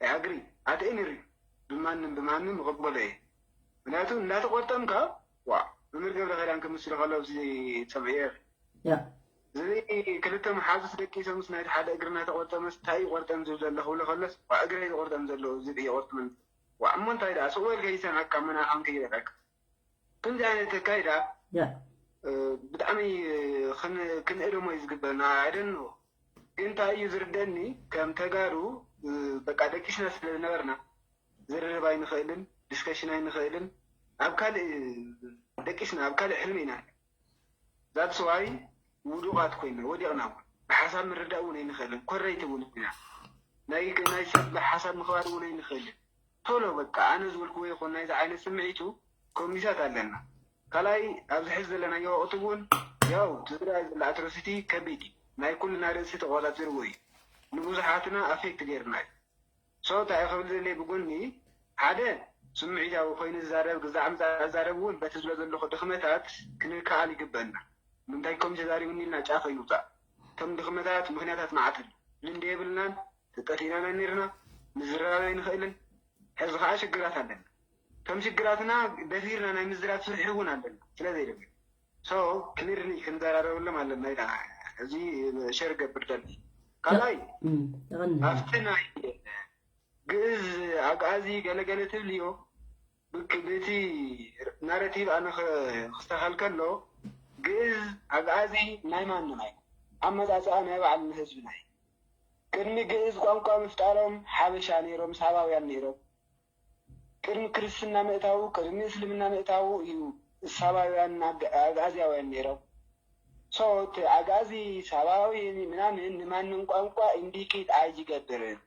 I agree ኣትእንሪ ብማንም ብማንም እቕበሎ እየ። ምክንያቱ እንዳተቆርጠምካ ዋ መምህር ገብረ ኸዳን ክምስሉ ከሎ ኣብዚ ሰምዕየ እዚ ክልተ መሓዙት ደቂሶምስ ናይቲ ሓደ እግሪ እናተቆርጠመስ እንታይ እዩ ቆርጠም ዝብል ዘሎ ክብሎ ከሎስ ዋ እግረይ ዝቆርጠም ዘሎ ዝብኢ ይቆርጥመኒ ዋ እሞ እንታይ ደኣ ስቕ በል ከይሰምዐካ መናኻን ከይረዳካ ከምዚ ዓይነት ኣካይዳ ብጣዕሚ ክንእርሞ እዩ ዝግበና። I don't know ግን እንታይ እዩ ዝርደኒ ከም ተጋሩ በቃ ደቂስና ስለ ዝነበርና ዝርርብ ኣይንኽእልን፣ ዲስከሽን ኣይንኽእልን፣ ኣብ ካልእ ደቂስና ኣብ ካልእ ሕልሚ ኢና። That's why ውዱቓት ኮይና ወዲቕና እውን ብሓሳብ ምርዳእ እውን ኣይንኽእልን፣ ኮረይቲ እውን ኢና። ናይ ናይ ሰብ ሓሳብ ምኽባር እውን ኣይንኽእልን። ቶሎ በቃ ኣነ ዝበልክዎ ይኹን ናይዚ ዓይነት ስምዒቱ ኮሚሳት ኣለና። ካልኣይ ኣብዚ ሕዚ ዘለናዮ ወቕቲ እውን ያው ትዝረኣይ ዘላ ኣትሮሲቲ ከቢድ እዩ። ናይ ኩልና ርእሲ ተቆጻጺርዎ እዩ። ንብዙሓትና ኣፌክት ገይርና እዩ። So እንታይ ክብል ዘለ ብጎኒ ሓደ ስምዒታዊ ኮይኑ ዝዛረብ ግዛዕ ምፃ ዝዛረብ እውን በቲ ዝብሎ ዘለኹ ድኽመታት ክንከኣል ይግበአና። ምንታይ ከም ተዛሪቡኒ ኢልና ጫፍ ኣይንውፃእ። እቶም ድኽመታት ምክንያታት መዓት ኣሎ። ልምዲ የብልናን ተጠፊእና ኢና ነርና ምዝራብ ኣይንኽእልን። ሕዚ ከዓ ሽግራት ኣለና። እቶም ሽግራትና ደፊርና ናይ ምዝራብ ፍርሒ እውን ኣለና ስለ ዘይደለ so ክሊርሊ ክንዘራረበሎም ኣለና ኢላ እዚ ሸር ገብር ደሊ ካልኣይ ኣብቲ ናይ ግእዝ ኣግኣዚ ገለገለ ትብልዮ ብቲ ናረቲቭ ኣነ ክስተኻል ከሎ ግእዝ ኣግኣዚ ናይ ማንና እዩ ኣመፃፅኣ ናይ ባዕልና ህዝብና እዩ ቅድሚ ግእዝ ቋንቋ ምፍጣሮም ሓበሻ ነይሮም ሳባውያን ነይሮም ቅድሚ ክርስትና ምእታዉ ቅድሚ እስልምና ምእታዉ እዩ ሳባውያን ኣግኣዝያውያን ነይሮም so እቲ ኣግኣዚ ሳባዊ ምናምን ንማንም ቋንቋ ኢንዲኬት ኣይጅገብርን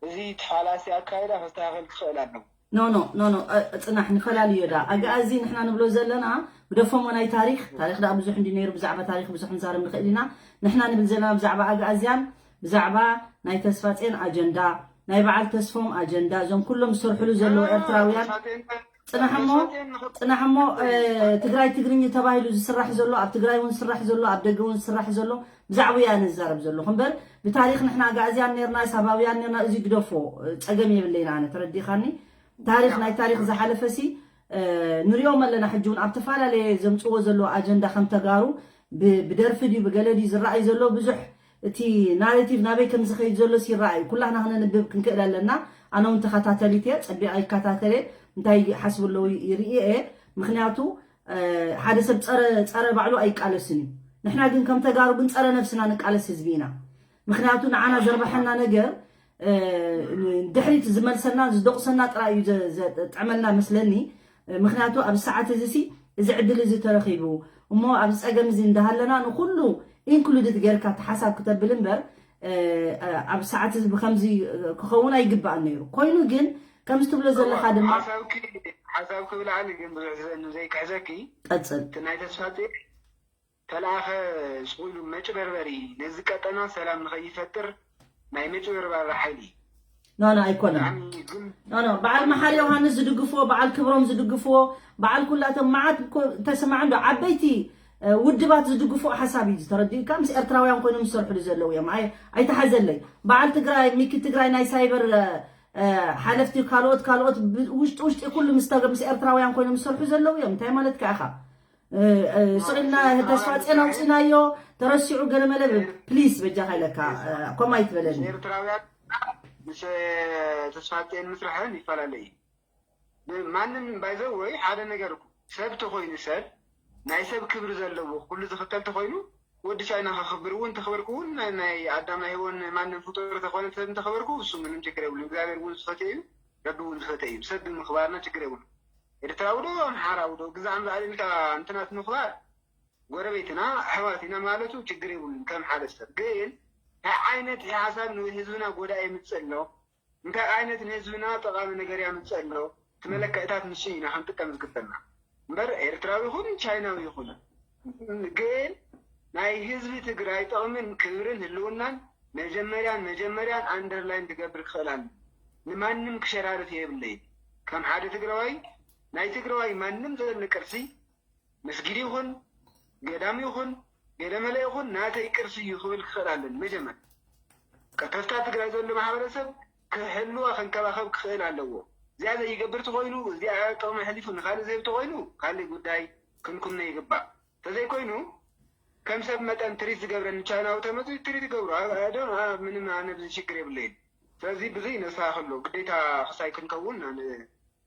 እዚ ተፋላሲ ኣካይዳ ክስተካከል ክኽእል ኣለዎ no no no no ፅናሕ ንፈላልዮ ዳ ኣግኣዚ ንሕና ንብሎ ዘለና ብደፈሞ ናይ ታሪክ ታሪክ ዳ ብዙሕ እንዲ ነይሩ ብዛዕባ ታሪክ ብዙሕ ንዛረብ ንኽእል ኢና ንሕና ንብል ዘለና ብዛዕባ ኣግኣዝያን ብዛዕባ ናይ ተስፋጼን ኣጀንዳ ናይ በዓል ተስፎም ኣጀንዳ እዞም ኩሎም ዝሰርሕሉ ዘለዉ ኤርትራውያን ፅናሕሞ ፅናሕሞ ትግራይ ትግርኝ ተባሂሉ ዝስራሕ ዘሎ ኣብ ትግራይ እውን ዝስራሕ ዘሎ ኣብ ደገ እውን ዝስራሕ ዘሎ ብዛዕባ እያ ንዛረብ ዘለኹ እምበር ብታሪክ ንሕና ኣግኣዝያን ነርና ሳባውያን ነርና እዚ ግደፎ ፀገም የብለይና ኣነ ተረዲኻኒ ታሪክ ናይ ታሪክ ዝሓለፈሲ ንሪኦም ኣለና ሕጂ እውን ኣብ ተፈላለየ ዘምፅዎ ዘለዎ ኣጀንዳ ከም ተጋሩ ብደርፊ ድዩ ብገለ ድዩ ዝረኣይ ዘሎ ብዙሕ እቲ ናሬቲቭ ናበይ ከም ዝኸይድ ዘሎስ ይረኣዩ ኩላህና ክነንብብ ክንክእል ኣለና ኣነ እውን ተኸታተሊት እየ ፀቢቐ ይከታተለ እንታይ ሓስቡ ኣለዉ ይርኢ እየ ምክንያቱ ሓደ ሰብ ፀረ ፀረ ባዕሉ ኣይቃለስን እዩ ንሕና ግን ከም ተጋሩ ግን ፀረ ነብስና ንቃለስ ህዝቢ ኢና ምክንያቱ ንዓና ዘርባሐና ነገር ድሕሪት ዝመልሰና ዝደቑሰና ጥራይ እዩ ዘጥዕመልና መስለኒ ምክንያቱ ኣብ ሰዓት እዚ ሲ እዚ ዕድል እዚ ተረኺቡ እሞ ኣብዚ ፀገም እዚ እንዳሃለና ንኩሉ ኢንክሉድድ ጌርካ ተሓሳብ ክተብል እምበር ኣብ ሰዓት እዚ ብከምዚ ክኸውን ኣይግባእን ነይሩ ኮይኑ ግን ከምዚ ትብሎ ዘለካ ድማ ሓሳብኪ ብላዕሊ ግን ብዙሕ ዘይክሕዘኪ ቀፅል ናይ ተስፋ ተለኣኸ ስቑኢሉ መጭበርበሪ ነዚ ቀጠና ሰላም ንኸይፈጥር ናይ መጭበርበሪ ሓይሊ እዩ። ኖ ኖ ኣይኮነን። ኖ ኖ በዓል መሓሪ ዮሃንስ ዝድግፍዎ፣ በዓል ክብሮም ዝድግፍዎ፣ በዓል ኩላቶም መዓት ተሰማዕ እንዶ ዓበይቲ ውድባት ዝድግፍዎ ሓሳብ እዩ። ዝተረድእካ ምስ ኤርትራውያን ኮይኖም ዝሰርሕሉ ዘለዉ እዮም። ኣይተሓዘለይ። በዓል ትግራይ፣ ሚኪ ትግራይ ናይ ሳይበር ሓለፍቲ ካልኦት ካልኦት ውሽጢ ውሽጢ ኩሉ ምስ ኤርትራውያን ኮይኖም ዝሰርሑ ዘለዉ እዮም። እንታይ ማለትካ ኢኻ? ስቕ ኢልና ተስፋ ጼን ኣውፂናዮ ተረሲዑ ገለመለ ፕሊስ በጃኻ ኢለካ ከምኡ ኣይትበለኒ። ኤርትራውያን ምስ ተስፋ ጼን ምስርሐን ይፈላለ እዩ። ማንም ባይዘወይ ሓደ ነገር እኮ ሰብ ተኾይኑ ሰብ ናይ ሰብ ክብሪ ዘለዎ ኩሉ ዝኽተል ተኾይኑ ወዲ ቻይና ከኽብር እውን ተኽበርኩ እውን ናይ ኣዳም ናይ ህወን ማንም ፍጡር ተኾነ ሰብ እንተኽበርኩ እሱ ምንም ችግር የብሉ። እግዚኣብሔር እውን ዝፈትዮ እዩ፣ ረቢ እውን ዝፈትዮ እዩ። ሰብ ብምኽባርና ችግር የብሉ። ኤርትራዊ ዶ ኣምሓራዊ ዶ ግዛዕ እምበኣር ኢልካ እንትናት ምኽባር ጎረቤትና ኣሕዋት ኢና ማለቱ ችግር የብሉን። ከም ሓደ ሰብ ግን እንታይ ዓይነት ሓሳብ ንህዝብና ጎዳኢ የምፅእ ኣሎ፣ እንታይ ዓይነት ንህዝብና ጠቓሚ ነገር ያምፅእ ኣሎ፣ እቲ መለክዕታት ንሱ ኢና ክንጥቀም ዝግበና እምበር ኤርትራዊ ይኹን ቻይናዊ ይኹን ግን ናይ ህዝቢ ትግራይ ጥቕምን ክብርን ህልውናን መጀመርያን መጀመርያን ኣንደርላይን ክገብር ክኽእል ኣሎ። ንማንም ክሸራርፍ የብለይን። ከም ሓደ ትግራዋይ ናይ ትግራዋይ ማንም ዘለ ቅርሲ መስጊድ ይኹን ገዳም ይኹን ገለመለ ይኹን ናተይ ቅርሲ እዩ ክብል ክኽእል ኣለኒ። መጀመር ከተፍታ ትግራይ ዘሎ ማሕበረሰብ ክሕልዋ ከንከባኸብ ክኽእል ኣለዎ። እዚኣ ዘይገብር ተኾይኑ እዚኣ ጥቕሚ ሕሊፉ ንካልእ ዝህብ ተኾይኑ ካሊእ ጉዳይ ክንኩነ ይግባእ። ተዘይኮይኑ ከም ሰብ መጠን ትሪት ዝገብረኒ ቻይናዊ ተመፅኡ ትሪት ይገብሩ። ምንም ኣነ ብዚ ሽግር የብለይን። ስለዚ ብዚ ነስተኻኽሎ ግዴታ ክሳይ ክንከውን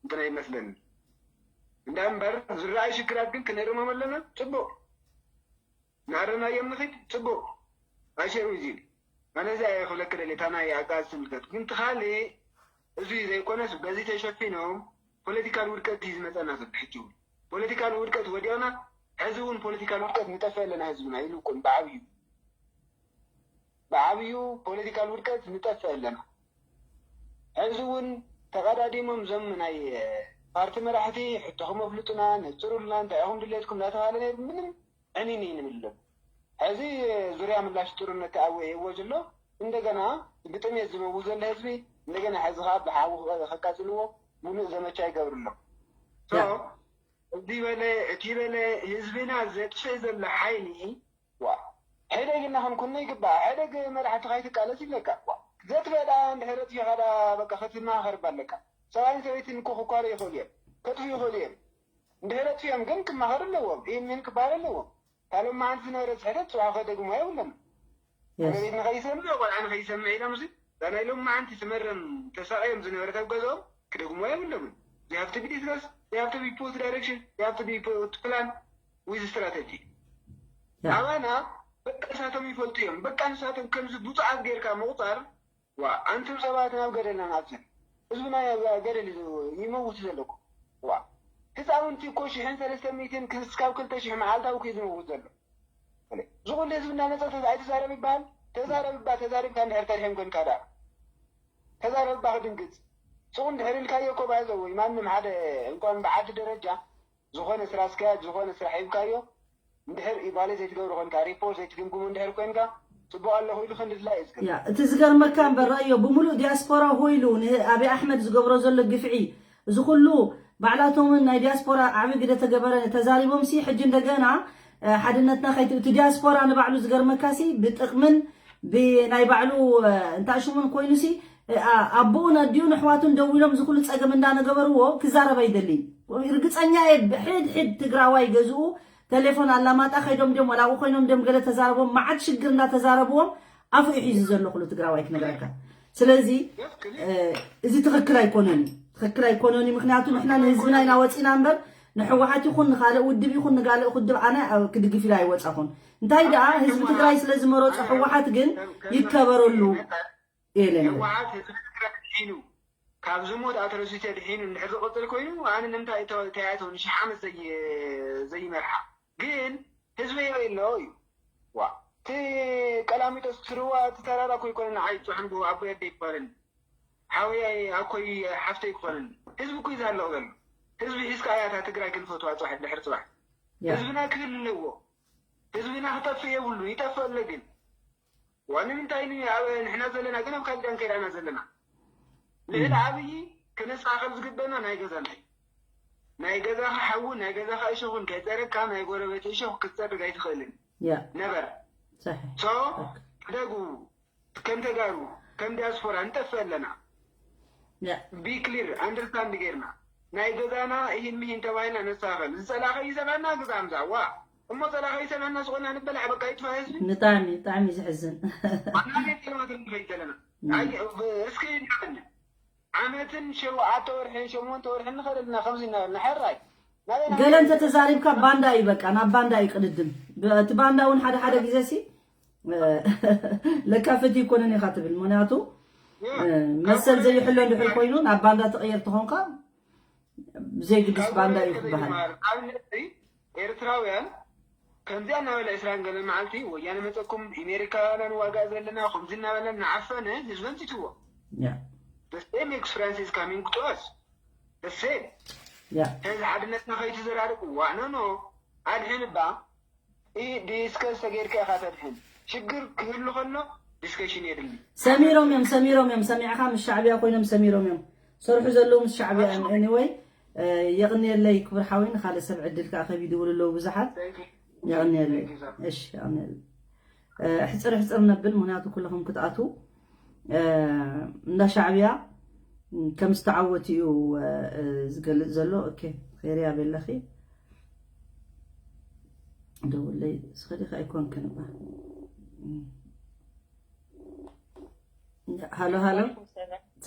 እንትና ይመስለኒ። እንዳ እምበር ዝረኣዩ ሽግራት ግን ክንእርሞም ኣለና። ፅቡቅ ናረናዮም ንኽድ ፅቡቅ ኣይሸሩ እዚ ኣነ እዚ ኣየ ክብለክ ደለ እታ ናይ ኣጋዝ ትምልከት ግን ትኻሊ እዚ ዘይኮነስ በዚ ተሸፊኖም ፖለቲካል ውድቀት እዩ ዝመፀና ዘሎ ሕጂ እውን ፖለቲካል ውድቀት ወዲቕና ሕዚ እውን ፖለቲካል ውድቀት ንጠፍእ ኣለና ህዝብና ኢሉ እኮን ብዓብዩ ብዓብዩ ፖለቲካል ውድቀት ንጠፍእ ኣለና። ሕዚ እውን ተቐዳዲሞም እዞም ናይ ፓርቲ መራሕቲ ሕቶኹም ኣፍልጡና፣ ነፅሩልና፣ እንታይ ኢኹም ድሌትኩም እናተባሃለ ነይሩ ምንም ዕኒን እዩ ንብሎም። ሕዚ ዙርያ ምላሽ ጥሩነት ኣወ የወጅ ኣሎ። እንደገና ብጥሜት ዝመውት ዘሎ ህዝቢ እንደገና ሕዚ ከዓ ብሓዊ ከቃፅልዎ ሙሉእ ዘመቻ ይገብሩ ኣሎ። እቲ በለ እቲ በለ ህዝብና ዘጥፍእ ዘሎ ሓይሊ ዋ ሕደግ እናኸንኩኖ ይግባእ። ሕደግ መራሕቲ ካይትቃለስ ይብለካ። ዋ ዘጥፍአ ደኣ እንድሕር ኣጥፊእኻ ደኣ በቃ ክትማኸር እባ ኣለካ። ሰብኣይን ሰበይትን እኮ ክኳረ ይኽእሉ እዮም። ከጥፍኡ ይኽእሉ እዮም። እንድሕር ኣጥፊኦም ግን ክማኸሩ ኣለዎም። ይህን ምን ክበሃል ኣለዎም። እታ ሎማዓንቲ ዝነበረት ስሕተት ፅባሕ ከደግሞ የብሎም። ጎረቤት ንኸይሰምዕ ቆልዓ ንኸይሰምዕ ኢሎም ሲ እዛ ናይ ሎማዓንቲ ትመረም ተሳቕዮም ዝነበረት ኣብ ገዝኦም ክደግሞ የብሎምን። They have to be discussed, they have to be put direction, they have to be put plan with strategy. ኣባና በቃ ንሳቶም ይፈልጡ እዮም። በቃ ንሳቶም ከምዚ ብፁዓት ጌርካ ምቑፃር ዋ ኣንቱም ሰባት ናብ ገደልና ንኣትዮ። ህዝብና ገደል ይመውት ዘለኩም ዋ ህፃውንቲ እኮ ሽሕን ሰለስተ ሚእትን ክስካብ ክልተ ሽሕ መዓልታዊ ክዩ ዝመውት ዘሎ። ዝኹሉ ህዝብና ነፃ ኣይትዛረብ ይበሃል። ተዛረብ እባ ተዛሪብካ እንድሕር ተሪሕም ኮንካ ደኣ ተዛረብ እባ ክድንግፅ። ሱቕ እንድሕር ኢልካዮ እኮ ባይዘወይ ማንም ሓደ እንኳን ብዓዲ ደረጃ ዝኾነ ስራ ኣስኪያጅ ዝኾነ ስራሕ ሂብካዮ እንድሕር ኢቫሉዌት ዘይትገብሮ ኮንካ ሪፖርት ዘይትግምግሞ እንድሕር ኮንካ ፅቡቕ ኣለኹ ኢሉ ክንድላ እዩ ዝገብር። ያ እቲ ዝገርመካ እምበር ረኣዮ ብምሉእ ዲያስፖራ ሆይሉ ንኣብይ ኣሕመድ ዝገብሮ ዘሎ ግፍዒ እዚ ኩሉ ባዕላቶም እውን ናይ ዲያስፖራ ዓቢ ግደ ተገበረ ተዛሪቦም ሲ ሕጂ እንደገና ሓድነትና ከይት እቲ ዲያስፖራ ንባዕሉ ዝገርመካ ሲ ብጥቕምን ብናይ ባዕሉ እንታይ ሽሙን ኮይኑ ሲ ኣቦኡን ኣዲኡን ኣሕዋቱን ደው ኢሎም ዝኩሉ ፀገም እንዳነገበርዎ ክዛረብ ኣይደልይ። ርግፀኛ እየ ብሕድ ሕድ ትግራዋይ ገዝኡ ቴሌፎን ኣላማጣ ከይዶም ድዮም ዋላ ኣብኡ ኮይኖም ድዮም ገለ ተዛረቦም መዓት ሽግር እንዳተዛረብዎም ኣፉ እዩ ሒዙ ዘሎ ኩሉ ትግራዋይ ክነግረካ። ስለዚ እዚ ትኽክል ኣይኮነን እዩ ትኽክል ኣይኮነን እዩ ምክንያቱ ንሕና ንህዝብና ኢና ወፂና እምበር ንሕወሓት ይኹን ንካልእ ውድብ ይኹን ንጋልእ ውድብ ኣነ ክድግፍ ኢለ ኣይወፃኹን እንታይ ደኣ ህዝቢ ትግራይ ስለ ዝመረፆ ሕወሓት ግን ይከበረሉ የለን። ህወሓት ህዝቢ ትግራይ ድሒኑ ካብ ዝሞት ኣትረሲተ ድሒኑ እንድሕር ዝቐፅል ኮይኑ ኣነ ንምንታይ ተያይተው ንሽሕ ዓመት ዘይመርሓ ግን ህዝቢ የበሎ እዩ ዋ እቲ ቀላሚጦስ ትርዋ እቲ ተራራ እኮ ይኮነ ንዓይ ፅሑን ብኡ ኣቦይ ኣደ ይኮነን ሓወይ ኣኮይ ሓፍተይ ይኮነን ህዝቢ እኮ ይዛለቕ ዘሎ ህዝቢ ሒዝካ እያ እታ ትግራይ ክንፈትዋ ፅባሕ ድሕር ፅባሕ ህዝብና ክህል ኣለዎ ህዝብና ክጠፍእ የብሉ፣ ይጠፍእ ኣሎ። ግን ዋን ንምንታይ ን-፣ ኣብ ንሕና ዘለና ግን ኣብ ካልእ ዳንከ ኢና ዘለና። ልዕሊ ዓብዪ ክነስተኻኸል ዝግበና ናይ ገዛና እዩ። ናይ ገዛኻ ሓውን ናይ ገዛኻ እሾኽን ከይፀረግካ ናይ ጎረቤት እሾኽ ክትፀርግ ኣይትኽእልን። ያ ነበር صحيح ሶ ሕደጉ። ከም ተጋሩ ከም ዲያስፖራ ንጠፍእ ኣለና። ያ ቢ ክሊር ኣንደርስታንድ ጌርና ናይ ገዛና ይህን ምሂን ተባሂልና ነስተኻኸል። ዝፀላኸ ይሰምዐና ግዛም ዛዋ እሞ ፀላኸ ይሰምዐና ዝኾና ንበላዕ በቃ ይጥፋ ህዝቢ ብጣዕሚ ብጣዕሚ ዘሕዝን ኣናገር ጸልማት ንኸይድ ዘለና። ኣይ፣ እስኪ ንዓኒ ዓመትን ሸውዓተ ወርሕን ሸሞንተ ወርሕን ንኸደልና ከምዚ እናበልና ሕራይ ናበይ ናበይ ገለ እንተተዛሪብካ ባንዳ እዩ በቃ ናብ ባንዳ እዩ ቅድድም ብ- እቲ ባንዳ እውን ሓደ ሓደ ግዜ ሲ ለካ ፍትህ ይኮነን ኢኻ ትብል ምክንያቱ መሰል ዘይሕሎ እንድሕር ኮይኑ ናብ ባንዳ ትቕየር ተኾንካ ብዘይ ግድስ ባንዳ እዩ ክበሃል ኣብነት ኤርትራውያን ከምዚኣ እናበለ ዕስራን ገለ መዓልቲ ወያነ መፀኩም ኣሜሪካውያና ንዋጋእ ዘለና ከምዚ እናበለ እናዓፈነ ህዝቢ ኣምፂትዎ። ያ The same experience is coming to us. The same. ያ ሕዚ ሓድነትና ከይትዘራርብ ዋዕኖኖ ኣድሕን እባ ዲስከስ ተገይርካ ኢኻ ተድሕን። ሽግር ክህሉ ከሎ ዲስከሽን የድሊ። ሰሚሮም እዮም ሰሚሮም እዮም ሰሚዕኻ ምስ ሻዕብያ ኮይኖም ሰሚሮም እዮም ሰርሑ ዘለዉ ምስ ሻዕብያ እዮም anyway የቕንየለይ ክቡር ሓወይ ንካልእ ሰብ ዕድል ከዓ ከብ ይድውሉ ኣለዉ ብዙሓት የቕንየለይ እሺ የቕንየለይ ሕፅር ሕፅር ነብል ምክንያቱ ኩልኹም ክትኣትዉ እንዳ ሻዕብያ ከም ዝተዓወቱ እዩ ዝገልፅ ዘሎ ኦኬ ኸይርያ ቤለኺ ደውለይ ስኸዲኻ ኣይኮንክን እባ ሃሎ ሃሎ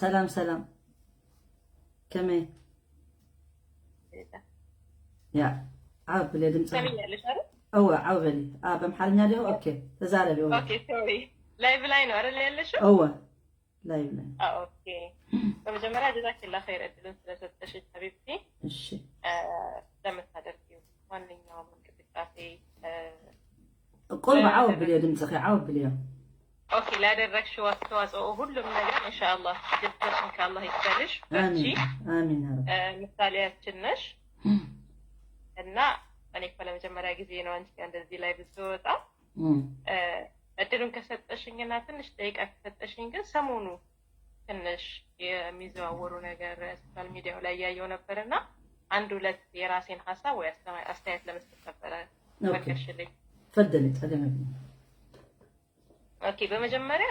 ሰላም ሰላም ከመይ ያ ዓው ብለ ድምፂ ሰሚኛለሽ አይደል? እወ ዓው በሊ ኣብ ኣምሓርኛ ዲኹ ኦኬ ተዛረቢ እወ ኦኬ ሶሪ ላይቭ ላይ ነው አይደል ያለሽው? እወ ላይቭ ላይ ኦኬ በመጀመሪያ ጀዛኪላ ኸይር እድሉን ስለሰጠሽኝ ሐቢብቲ እሺ ለምታደርጊው ማንኛውም እንቅስቃሴ ቁርብ ዓው ብልዮ ድምፅኺ ዓው ብልዮ ኦኬ ላደረግሽው አስተዋጽኦ ሁሉም ነገር ኢንሻአላህ ጀዛሽን ከአላህ ይክፈልሽ በርቺ አሚን አሚን ያ ረብ ምሳሌያችን ነሽ እና እኔ እኮ ለመጀመሪያ ጊዜ ነው አንቺ ጋር እንደዚህ ላይቭ ስወጣ እም፣ እድሉን ከሰጠሽኝና ትንሽ ደቂቃ ከሰጠሽኝ ግን ሰሞኑ ትንሽ የሚዘዋወሩ ነገር ሶሻል ሚዲያው ላይ እያየው ነበርና አንድ ሁለት የራሴን ሀሳብ ወይ አስተያየት ለመስጠት ነበረ ኦኬ ፈቀድሽልኝ ፈደሊ ጸገም የብሉን ኦኬ በመጀመሪያ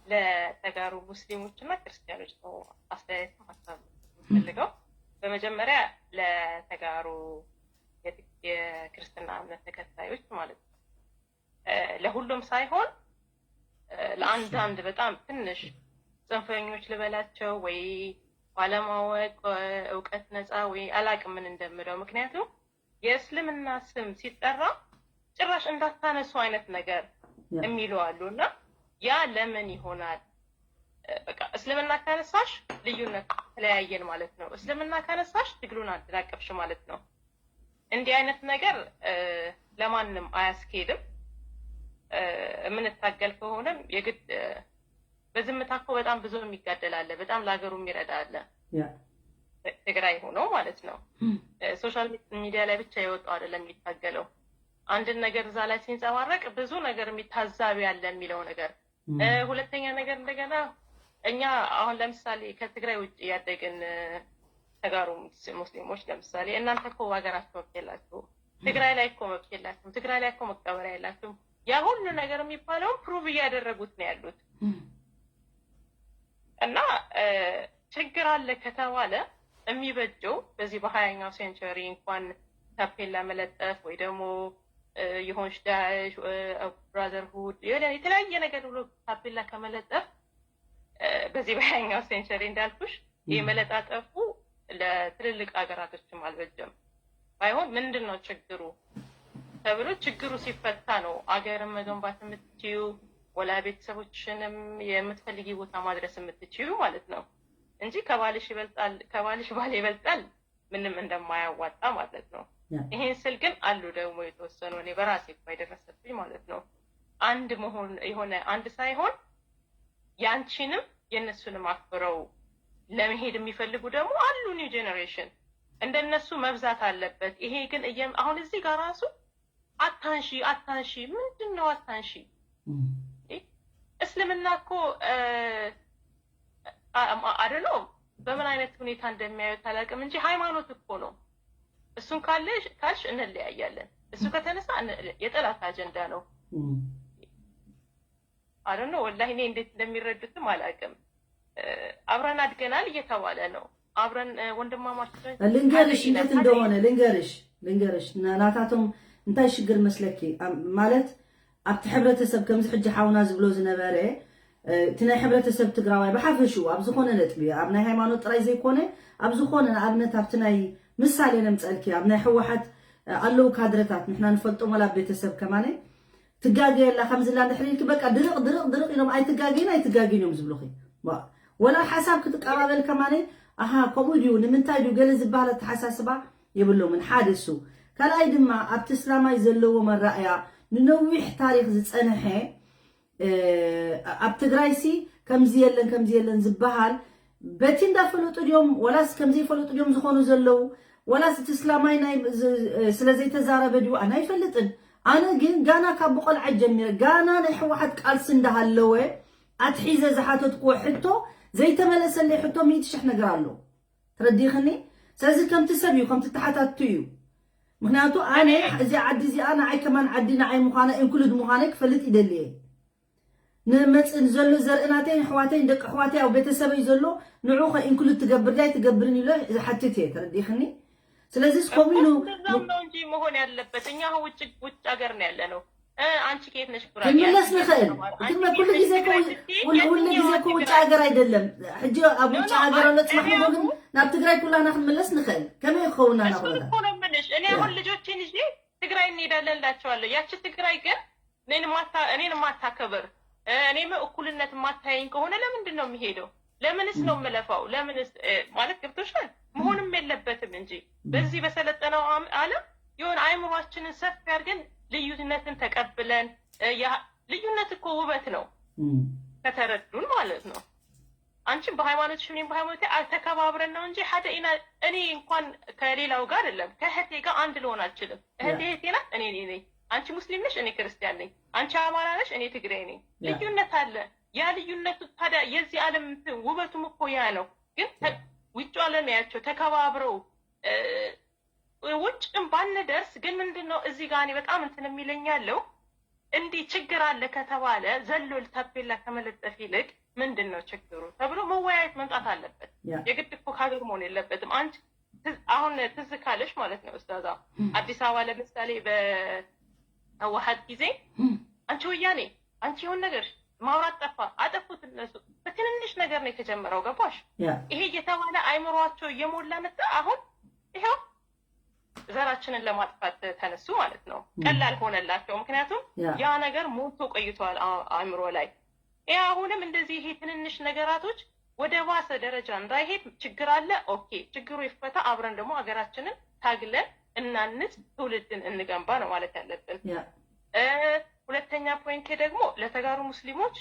ለተጋሩ ሙስሊሞች እና ክርስቲያኖች ነው አስተያየት ሀሳብ የምፈልገው በመጀመሪያ ለተጋሩ የክርስትና እምነት ተከታዮች ማለት ነው ለሁሉም ሳይሆን ለአንዳንድ በጣም ትንሽ ጽንፈኞች ልበላቸው ወይ ባለማወቅ እውቀት ነጻ ወይ አላቅም ምን እንደምለው ምክንያቱም የእስልምና ስም ሲጠራ ጭራሽ እንዳታነሱ አይነት ነገር የሚሉ አሉ እና ያ ለምን ይሆናል በቃ እስልምና ካነሳሽ ልዩነት ተለያየን ማለት ነው እስልምና ካነሳሽ ትግሉን አደናቀፍሽ ማለት ነው እንዲህ አይነት ነገር ለማንም አያስኬድም የምንታገል ከሆነም የግድ በዝምታ እኮ በጣም ብዙ የሚጋደል አለ በጣም ለሀገሩ የሚረዳ አለ ትግራይ ሆኖ ማለት ነው ሶሻል ሚዲያ ላይ ብቻ የወጣው አይደለም የሚታገለው አንድን ነገር እዛ ላይ ሲንጸባረቅ ብዙ ነገር የሚታዛቢ አለ የሚለው ነገር ሁለተኛ ነገር እንደገና እኛ አሁን ለምሳሌ ከትግራይ ውጭ ያደግን ተጋሩ ሙስሊሞች ለምሳሌ እናንተ እኮ ሀገራችሁ መብት የላችሁም ትግራይ ላይ እኮ መብት የላችሁም ትግራይ ላይ እኮ መቀበሪያ የላችሁም ያ ሁሉ ነገር የሚባለውን ፕሩቭ እያደረጉት ነው ያሉት እና ችግር አለ ከተባለ የሚበጀው በዚህ በሀያኛው ሴንቸሪ እንኳን ታፔላ መለጠፍ ወይ ደግሞ የሆንሽ ዳሽ ብራዘርሁድ የተለያየ ነገር ብሎ ታፔላ ከመለጠፍ በዚህ በሀያኛው ሴንቸሪ እንዳልኩሽ ይህ መለጣጠፉ ለትልልቅ ሀገራቶችም አልበጀም ባይሆን ምንድን ነው ችግሩ ተብሎ ችግሩ ሲፈታ ነው አገርን መገንባት የምትችዩ ወላ ቤተሰቦችንም የምትፈልጊ ቦታ ማድረስ የምትችዩ ማለት ነው እንጂ ከባልሽ ይበልጣል ከባልሽ ባል ይበልጣል ምንም እንደማያዋጣ ማለት ነው ይሄን ስል ግን አሉ ደግሞ የተወሰኑ እኔ በራሴ እኮ የደረሰብኝ ማለት ነው አንድ መሆን የሆነ አንድ ሳይሆን ያንቺንም የእነሱንም አክብረው ለመሄድ የሚፈልጉ ደግሞ አሉ new generation እንደነሱ መብዛት አለበት። ይሄ ግን እየም አሁን እዚህ ጋር ራሱ አታንሺ አታንሺ ምንድን ነው አታንሺ? እስልምና እኮ አደነው በምን አይነት ሁኔታ እንደሚያዩት አላውቅም እንጂ ሃይማኖት እኮ ነው። እሱን ካልሽ ካልሽ እንለያያለን። እሱ ከተነሳ የጠላት አጀንዳ ነው። አደነው ወላሂ እኔ እንዴት እንደሚረዱትም አላውቅም። አብረን አድገናል እየተባለ ነው። አብረን ወንድማማች ልንገርሽ እንዴት እንደሆነ ልንገርሽ ልንገርሽ ናታቶም እንታይ ሽግር መስለኪ ማለት ኣብቲ ሕብረተሰብ ከምዚ ሕጂ ሓውና ዝብሎ ዝነበረ እቲ ናይ ሕብረተሰብ ትግራዋይ ብሓፈሽኡ ኣብ ዝኾነ ነጥቢ ኣብ ናይ ሃይማኖት ጥራይ ዘይኮነ ኣብ ዝኾነ ንኣብነት ኣብቲ ናይ ምሳሌ ነምፀልኪ ኣብ ናይ ህወሓት ኣለዉ ካድረታት ንሕና ንፈልጦም ወላ ቤተሰብ ከማነ ትጋገየላ ከምዚ ላ እንድሕር ኢልኪ በቃ ድርቕ ድርቕ ድርቕ ኢሎም ኣይትጋገይን ኣይትጋገይን እዮም ዝብሉኺ። ወላ ሓሳብ ክትቀባበል ከማነ ኣሃ ከምኡ ድዩ ንምንታይ ድዩ ገለ ዝበሃል ኣተሓሳስባ የብሎምን። ሓደ እሱ ካልኣይ ድማ ኣብቲ እስላማይ ዘለዎ መራእያ ንነዊሕ ታሪክ ዝፀንሐ ኣብ ትግራይ ሲ ከምዚ የለን ከምዚ የለን ዝበሃል በቲ እንዳፈለጡ ድዮም ወላስ ከምዘይፈለጡ ድዮም ዝኾኑ ዘለዉ ወላስ እቲ እስላማይ ናይ ስለ ዘይተዛረበ ድዩ ኣነ ኣይፈልጥን። ኣነ ግን ጋና ካብ ብቆልዓ ጀሚረ ጋና ናይ ህወሓት ቃልሲ እንዳሃለወ ኣትሒዘ ዝሓተትክዎ ሕቶ ዘይተመለሰለይ ሕቶ ሚእቲ ሽሕ ነገር ኣሎ። ተረዲኽኒ? ስለዚ ከምቲ ሰብ እዩ ከምቲ ተሓታቱ እዩ። ምክንያቱ ኣነ እዚ ዓዲ እዚኣ ንዓይ ከማን ዓዲ ንዓይ ምዃና ኢንክሉድ ምዃነይ ክፈልጥ ይደልየ። ንመፅእ ንዘሎ ዘርእናተይ ንኣሕዋተይ ንደቂ ኣሕዋተይ ኣብ ቤተሰበይ ዘሎ ንዑ ከ ኢንክሉድ ትገብር ዳይ ትገብርን ኢሎ ዝሓትት እየ። ተረዲኽኒ? ስለዚስ ከምኡ ኢሉ እዛም ነው እንጂ መሆን ያለበት። እኛ አሁን ውጭ ውጭ ሀገር ነው ያለ ነው። አንቺ ከየት ነሽ? ጉራጌ ክንምለስ ንኽእል። ግን ኩሉ ግዜ ኩሉ ግዜ እኮ ውጭ ሀገር አይደለም። ሕጂ ኣብ ውጭ ሀገር ኣሎ ጽባሕ ንጎ ግን ናብ ትግራይ ኩላና ክንምለስ ንኽእል። ከመይ ይኸውን ኣና ኩነታት? እኔ አሁን ልጆቼን ይዤ ትግራይ እንሄዳለን እላቸዋለሁ። ያቺ ትግራይ ግን እኔን ማታ እኔን ማታከብር እኔም እኩልነት ማታየኝ ከሆነ ለምንድን ነው የሚሄደው? ለምንስ ነው የምለፋው? ለምንስ ማለት ገብቶሻል? መሆንም የለበትም እንጂ በዚህ በሰለጠነው ዓለም የሆነ አይምሯችንን ሰፊ አድርገን ልዩነትን ተቀብለን ልዩነት እኮ ውበት ነው ከተረዱን ማለት ነው። አንቺም በሃይማኖትሽ እኔም በሃይማኖቴ ተከባብረን ነው እንጂ ሓደ ኢና እኔ እንኳን ከሌላው ጋር አይደለም ከእህቴ ጋር አንድ ልሆን አልችልም። እህቴ እህቴ ናት፣ እኔ እኔ ነኝ። አንቺ ሙስሊም ነሽ፣ እኔ ክርስቲያን ነኝ። አንቺ አማራ ነሽ፣ እኔ ትግሬ ነኝ። ልዩነት አለ። ያ ልዩነቱ ታዲያ የዚህ ዓለም እንትን ውበቱም እኮ ያ ነው። ግን ውጭ ዓለም ያቸው ተከባብረው ውጭም ባንደርስ ግን ምንድን ነው እዚህ ጋር እኔ በጣም እንትን የሚለኝ ያለው እንዲህ ችግር አለ ከተባለ ዘሎ ታፔላ ከመለጠፍ ይልቅ ምንድን ነው ችግሩ ተብሎ መወያየት መምጣት አለበት። የግድ እኮ ካድር መሆን የለበትም። አንቺ አሁን ትዝ ካለሽ ማለት ነው ኡስታዛ አዲስ አበባ ለምሳሌ በህወሓት ጊዜ አንቺ ወያኔ አንቺ የሆን ነገር ማውራት ጠፋ አጠፉት እነሱ በትንንሽ ነገር ነው የተጀመረው። ገባሽ? ይሄ እየተባለ አይምሯቸው እየሞላ መጣ። አሁን ይኸው ዘራችንን ለማጥፋት ተነሱ ማለት ነው። ቀላል ሆነላቸው። ምክንያቱም ያ ነገር ሞልቶ ቆይቷል አእምሮ ላይ። ይሄ አሁንም እንደዚህ ይሄ ትንንሽ ነገራቶች ወደ ባሰ ደረጃ እንዳይሄድ ችግር አለ። ኦኬ ችግሩ ይፈታ፣ አብረን ደግሞ ሀገራችንን ታግለን እናንጽ፣ ትውልድን እንገንባ ነው ማለት ያለብን። ሁለተኛ ፖይንቴ ደግሞ ለተጋሩ ሙስሊሞች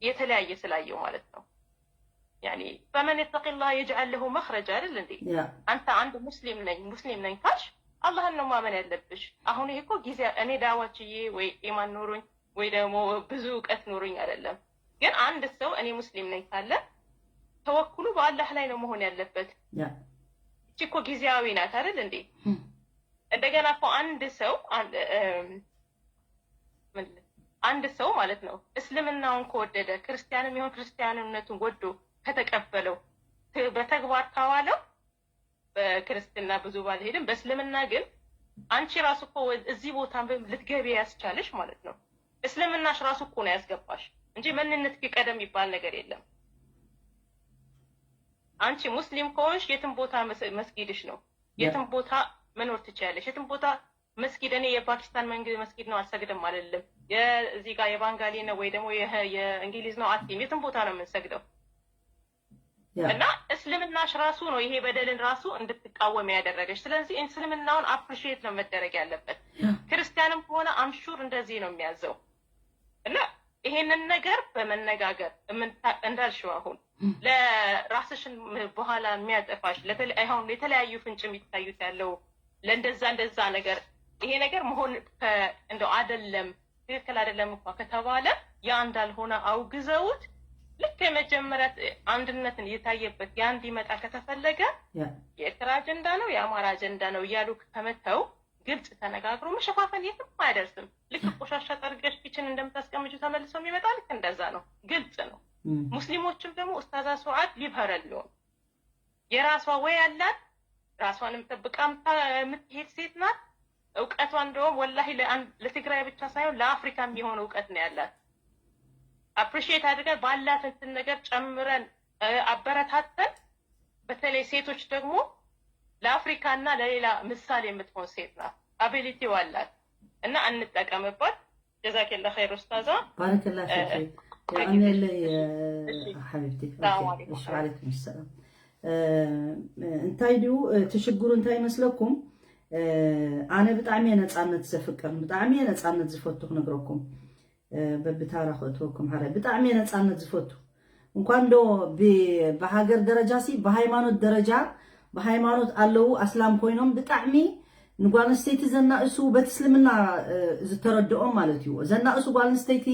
የተለያየ ስላየው ማለት ነው። ያኒ فمن يتق الله يجعل له مخرجا አይደል እንዴ? አንተ አንድ ሙስሊም ነኝ ሙስሊም ነኝ ካልሽ አላህን ነው ማመን ያለብሽ። አሁን ይሄ እኮ ጊዜ እኔ ዳዋ ችዬ ወይ ኢማን ኖሮኝ ወይ ደግሞ ብዙ እውቀት ኖሮኝ አይደለም። ግን አንድ ሰው እኔ ሙስሊም ነኝ ካለ ተወኩሉ በአላህ ላይ ነው መሆን ያለበት። እቺ እኮ ጊዜያዊ ናት አይደል እንዴ? እንደገና እኮ አንድ ሰው አንድ ሰው ማለት ነው እስልምናውን ከወደደ ክርስቲያንም ይሁን ክርስቲያንነቱን ወዶ ከተቀበለው በተግባር ካዋለው በክርስትና ብዙ ባልሄድም በእስልምና ግን አንቺ ራሱ እኮ እዚህ ቦታ ልትገቢ ያስቻለሽ ማለት ነው። እስልምናሽ ራሱ እኮ ነው ያስገባሽ እንጂ ማንነትሽ ይቀደም የሚባል ነገር የለም። አንቺ ሙስሊም ከሆንሽ የትም ቦታ መስጊድሽ ነው፣ የትም ቦታ መኖር ትችያለሽ። የትም ቦታ መስጊድ እኔ የፓኪስታን መንግስት መስጊድ ነው አልሰግድም አልልም። የዚህ ጋር የባንጋሊ ነው ወይ ደግሞ የእንግሊዝ ነው አትይም። የትም ቦታ ነው የምንሰግደው። እና እስልምናሽ ራሱ ነው ይሄ በደልን ራሱ እንድትቃወም ያደረገሽ። ስለዚህ እስልምናውን appreciate ነው መደረግ ያለበት። ክርስቲያንም ከሆነ I'm sure እንደዚህ ነው የሚያዘው። እና ይሄንን ነገር በመነጋገር እንዳልሽው አሁን ለራስሽን በኋላ የሚያጠፋሽ ለተለ- አሁን የተለያዩ ፍንጭ የሚታዩት ያለው ለእንደዛ እንደዛ ነገር ይሄ ነገር መሆን ከ- እንደው አይደለም ትክክል አይደለም እንኳ ከተባለ ያ እንዳልሆነ አውግዘውት ልክ የመጀመሪያ አንድነትን እየታየበት ያ እንዲመጣ ከተፈለገ ያ የኤርትራ አጀንዳ ነው የአማራ አጀንዳ ነው እያሉ ከመተው ግልጽ ተነጋግሮ መሸፋፈን የትም አይደርስም። ልክ ቆሻሻ ጠርገሽ ኪችን እንደምታስቀምጪው ተመልሶ የሚመጣ ልክ እንደዛ ነው። ግልጽ ነው። እም፣ ሙስሊሞችም ደግሞ ኡስታዛ ሱዓድ ይብሀረልዎም የራሷ ወይ አላት። ራሷንም ጠብቃ የምታ- የምትሄድ ሴት ናት። እውቀቷ እንደውም ወላሂ ለአንድ- ለትግራይ ብቻ ሳይሆን ለአፍሪካ የሚሆን እውቀት ነው ያላት። አፕሪሺየት አድርገን ባላት እንትን ነገር ጨምረን እ፣ አበረታተን በተለይ ሴቶች ደግሞ ለአፍሪካ እና ለሌላ ምሳሌ የምትሆን ሴት ናት። አቢሊቲው አላት እና እንጠቀምባት። ጀዛኪላ ኸይር ኡስታዛ። ባረከላ ፊክ እ፣ ሸይኽ። የቀንየለይ እሺ። ሓቢብቲ። ሰላም ኦኬ፣ ዓለይኩም። እሺ፣ ወዓለይኩም ሰላም። እ፣ እንታይ ድዩ እቲ ሽግሩ እንታይ ይመስለኩም? እ፣ ኣነ ብጣዕሚ እየ ነፃነት ዘፍቅር፣ ብጣዕሚ እየ ነፃነት ዝፈቱ ክነግረኩም። እ፣ በብታራ ክእትወኩም ሓራይ ብጣዕሚ እየ ነፃነት ዝፈቱ። እንኳን ዶ ብ- ብሃገር ደረጃ ሲ ብሃይማኖት ደረጃ ብሃይማኖት ኣለዉ ኣስላም ኮይኖም ብጣዕሚ ንጓል ኣንስተይቲ ዘናእሱ በቲ እስልምና እ፣ ዝተረድኦም ማለት እዩ። ዘናእሱ ጓል ኣንስተይቲ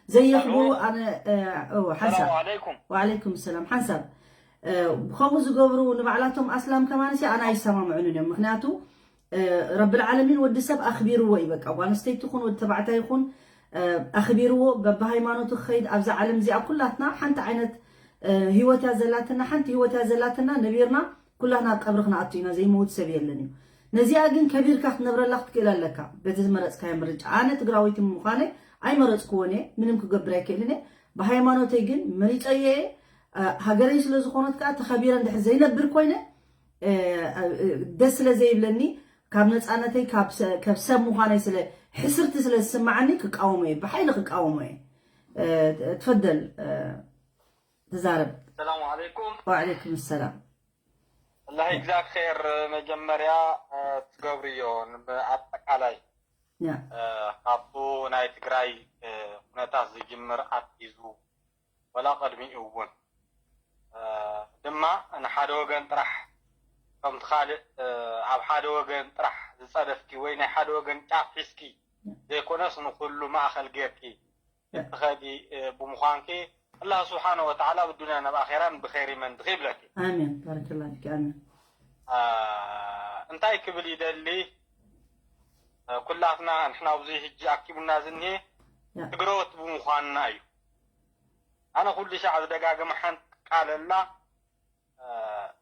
ዘየኽብሩ ኣልዎ። ኣነ እ፣ ኦ፣ ሓንሳብ ሰላም ዓለይኩም። ወዓለይኩም ሰላም ሓንሳብ እ፣ ከምኡ ዝገብሩ ንባዕላቶም ኣስላም ከማንሲ ኣነ ኣይሰማምዑንን እዮም። ምክንያቱ እ፣ ረብል ዓለሚን ወዲ ሰብ ኣኽቢርዎ እዩ። በቃ ጓል ኣንስተይቲ ይኹን ወዲ ተባዕታይ ይኹን እ፣ ኣኽቢርዎ በብሃይማኖቱ ክኸይድ ኣብዛ ዓለም እዚኣ ኩላትና ሓንቲ ዓይነት እ፣ ህይወት እያ ዘላትና፣ ሓንቲ ህይወት እያ ዘላትና ነቢርና ኩላትና ኣብ ቀብሪ ክንኣቱ ኢና፣ ዘይመውት ሰብ የለን እዩ። ነዚኣ ግን ከቢርካ ክትነብረላ ክትክእል ኣለካ። በቲ ዝመረፅካዮ ምርጫ ኣነ ትግራወይቲ ምዃነይ ኣይመረፅክዎን እየ፣ ምንም ክገብር ኣይክእልን እየ። ብሃይማኖተይ ግን መሪፀዮ እየ። እ፣ ሃገረይ ስለ ዝኾነት ከዓ ተኸቢረ እንድሕር ዘይነብር ኮይነ እ፣ እ፣ ደስ ስለ ዘይብለኒ ካብ ነፃነተይ ካብ ሰ- ካብ ሰብ ምዃነይ ስለ ሕስርቲ ስለ ዝስማዓኒ ክቃወሞ እየ፣ ብሓይሊ ክቃወሞ እየ። እ፣ ትፈደል እ፣ ተዛረብ። ሰላም ዓለይኩም። ወዓለይኩም ሰላም። ኣላህ ይግዛክ ኸይር። መጀመርያ እ፣ ትገብርዮ ንኣጠቃላይ ያ እ፣ ካብቱ ናይ ትግራይ እ፣ ኩነታት ዝጅምር ኣትሒዙ ወላ ቅድሚኡ እውን እ፣ ድማ ንሓደ ወገን ጥራሕ ከምቲ ካልእ እ፣ ኣብ ሓደ ወገን ጥራሕ ዝፀደፍኪ ወይ ናይ ሓደ ወገን ጫፍ ሒዝኪ ዘይኮነስ ንኩሉ ማእኸል ጌርኪ እትኸዲ እ፣ ብምዃንኪ ኣላህ ስብሓነ ወተዓላ ብዱንያን ኣብ ኣኼራን ብኸይር ይመንድኺ ይብለኪ። ኣሜን። ባረከላ ፊክ። ኣሜን። እ፣ እንታይ ክብል ይደሊ እ፣ ኩላትና ንሕና ኣብዚ ሕጂ ኣኪቡና ዝኒሄ ያ ትግረወት ብምዃንና እዩ። ኣነ ኩሉ ሻዕ ዝደጋግመ ሓንቲ ቃል ኣላ እ፣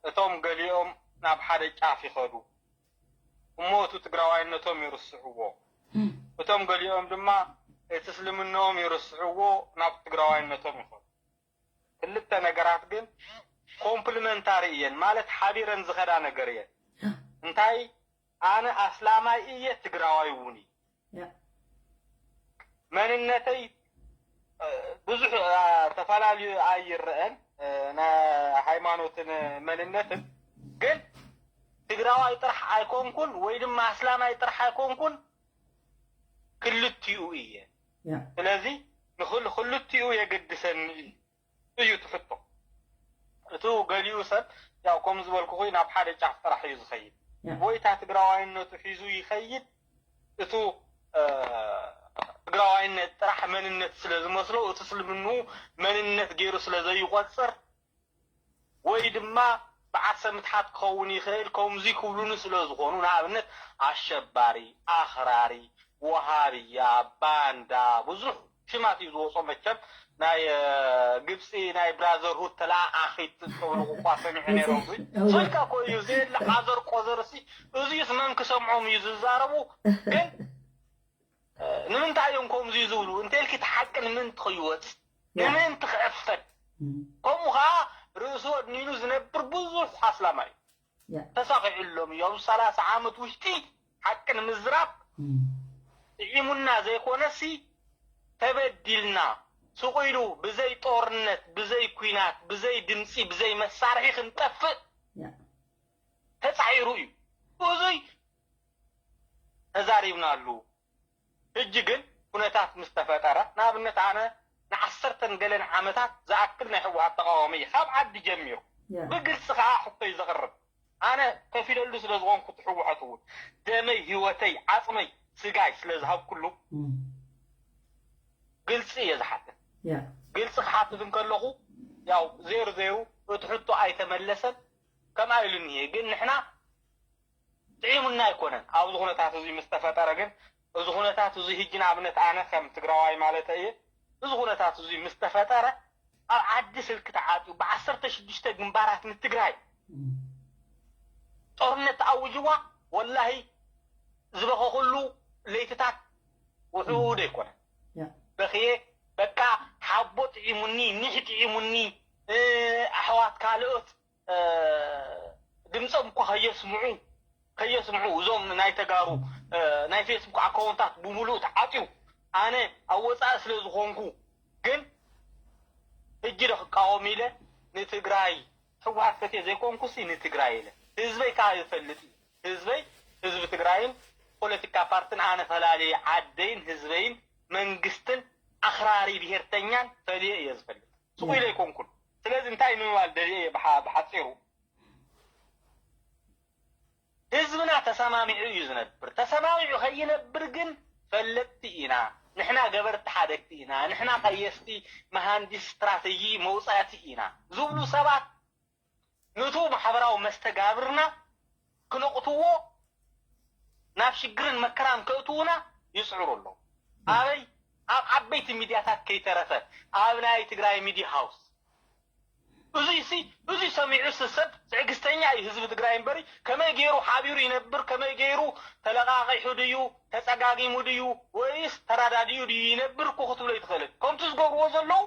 እቶም ገሊኦም ናብ ሓደ ጫፍ ይኸዱ እሞ እቲ ትግራዋይነቶም ይርስዕዎ። እቶም ገሊኦም ድማ እቲ እስልምናኦም ይርስዕዎ ናብ ትግራዋይነቶም ይኸዱ። ክልተ ነገራት ግን ኮምፕሊመንታሪ እየን ማለት ሓቢረን ዝኸዳ ነገር እየን። እንታይ ኣነ ኣስላማይ እየ ትግራዋይ እውን እዩ። ያ መንነተይ እ፣ ብዙሕ እ፣ ተፈላለዩ ኣይረአን እ፣ ናይ ሃይማኖትን መንነትን ግን ትግራዋይ ጥራሕ ኣይኮንኩን ወይ ድማ ኣስላማይ ጥራሕ ኣይኮንኩን ክልቲኡ እየ። ያ ስለዚ ንክል ክልቲኡ የገድሰኒ እዩ እዩ ትሕቶ። እቱ ገሊኡ ሰብ ያው ከም ዝበልኩ ኮይኑ ናብ ሓደ ጫፍ ጥራሕ እዩ ዝኸይድ። ያ ወይ እታ ትግራዋይነቱ ሒዙ ይኸይድ። እቱ እ፣ ትግራዋይነት ጥራሕ መንነት ስለ ዝመስሎ እቲ እስልምንኡ መንነት ገይሩ ስለ ዘይቆፅር ወይ ድማ በዓሰ ምትሓት ክኸውን ይኽእል። ከምዚ ክብሉኒ ስለ ዝኾኑ ንኣብነት ኣሸባሪ፣ ኣኽራሪ፣ ወሃብያ፣ ባንዳ ብዙሕ ሽማት እዩ ዝወፆ። መቸም ናይ እ፣ ግብፂ ናይ ብራዘርሁድ ተለኣኣኺት ትብሉ እኳ ሰሚዐ ነይረ። እዚ እወ። ሰይካ እኮ እዩ ዘየለ ዓዘር ቆዘር ሲ እዚስ መን ክሰምዖም እዩ ዝዛረቡ ግን እ፣ ንምንታይ እዮም ከምዚ ዝብሉ እንተልኪ እቲ ሓቂ ንምንቲ ከይወፅ ያ ንምንቲ ክዕፈን እም፣ ከምኡ ከዓ ርእሱ ኣድኒኑ ዝነብር ብዙሕ ኣስላማይ እዩ። ያ ተሳኺዕሎም እዩ ኣብዚ ሰላሳ ዓመት ውሽጢ ሓቂ ንምዝራብ እም፣ ጥዒሙና ዘይኮነሲ ተበዲልና ስቕ ኢሉ ብዘይ ጦርነት ብዘይ ኲናት ብዘይ ድምፂ ብዘይ መሳርሒ ክንጠፍእ ያ ተፃዒሩ እዩ። ብዙይ ተዛሪብናሉ። ሕጂ ግን ኩነታት ምስ ተፈጠረ ንኣብነት ኣነ ንዓሰርተን ገለን ዓመታት ዝኣክል ናይ ህወሓት ተቃዋሚ እዩ፣ ካብ ዓዲ ጀሚሩ። ብግልፂ ከዓ ሕቶ እዩ ዘቕርብ። ኣነ ከፊለሉ ስለ ዝኾንኩ እቲ ህወሓት እውን ደመይ፣ ህይወተይ፣ ዓፅመይ፣ ስጋይ ስለ ዝሃብኩሉ ግልፂ እየ ዝሓትት። ግልፂ ክሓትት እንከለኹ ያው ዜሩ ዜሩ እቲ ሕቶ ኣይተመለሰን። ከምኣ ኢሉ እኒሄ ግን ንሕና ጥዒሙና ኣይኮነን። ኣብዚ ኩነታት እዚ ምስ ተፈጠረ ግን፣ እዚ ኩነታት እዚ ህጂ ንኣብነት ኣነ ከም ትግራዋይ ማለት እየ፣ እዚ ኩነታት እዚ ምስ ተፈጠረ ኣብ ዓዲ ስልኪ ተዓፅዩ ብዓሰርተ ሽዱሽተ ግንባራት ንትግራይ ጦርነት ተኣውጅዋ። ወላሂ ዝበኸኹሉ ለይትታት ውሑድ ኣይኮነን። በኽየ በቃ ሓቦ ጥዒሙኒ፣ ኒሕ ጥዒሙኒ፣ ኣሕዋት ካልኦት ድምፆም እኳ ከየስምዑ ከየስምዑ እዞም ናይ ተጋሩ ናይ ፌስቡክ ኣካውንታት ብምሉእ ተዓፅዩ። ኣነ ኣብ ወፃኢ ስለ ዝኾንኩ ግን ህጂ ዶ ክቃወም ኢለ ንትግራይ ህወሓት ፈትየ ዘይኮንኩሲ ንትግራይ ኢለ ህዝበይ ከዓ ይፈልጥ እዩ። ህዝበይ ህዝቢ ትግራይን ፖለቲካ ፓርትን ኣነ ፈላልየ ዓደይን ህዝበይን መንግስትን ኣኽራሪ ብሄርተኛን ፈልየ እየ ዝፈልጥ። ስቕ ኢለ ኣይኮንኩን። ስለዚ እንታይ ንምባል ደልየ እየ ብሓፂሩ፣ ህዝብና ተሰማሚዑ እዩ ዝነብር። ተሰማሚዑ ከይነብር ግን ፈለጥቲ ኢና፣ ንሕና ገበርቲ ሓደግቲ ኢና፣ ንሕና ቀየስቲ መሃንዲስ ስትራተጂ መውፃእቲ ኢና ዝብሉ ሰባት ንቱ ማሕበራዊ መስተጋብርና ክነቕትዎ ናብ ሽግርን መከራን ከእትዉና ይፅዕሩ ኣለዉ። ኣበይ? ኣብ ዓበይቲ ሚድያታት ከይተረፈ ኣብ ናይ ትግራይ ሚድያ ሃውስ። እዙይ ሲ እዙይ ሰሚዑ ሲ ሰብ ትዕግስተኛ እዩ ህዝቢ ትግራይ እምበሪ ከመይ ገይሩ ሓቢሩ ይነብር፣ ከመይ ገይሩ ተለቃቂሑ ድዩ ተፀጋጊሙ ድዩ ወይስ ተራዳዲኡ ድዩ ይነብር እኮ ክትብሎ ይትኽእልን። ከምቲ ዝገብርዎ ዘለዉ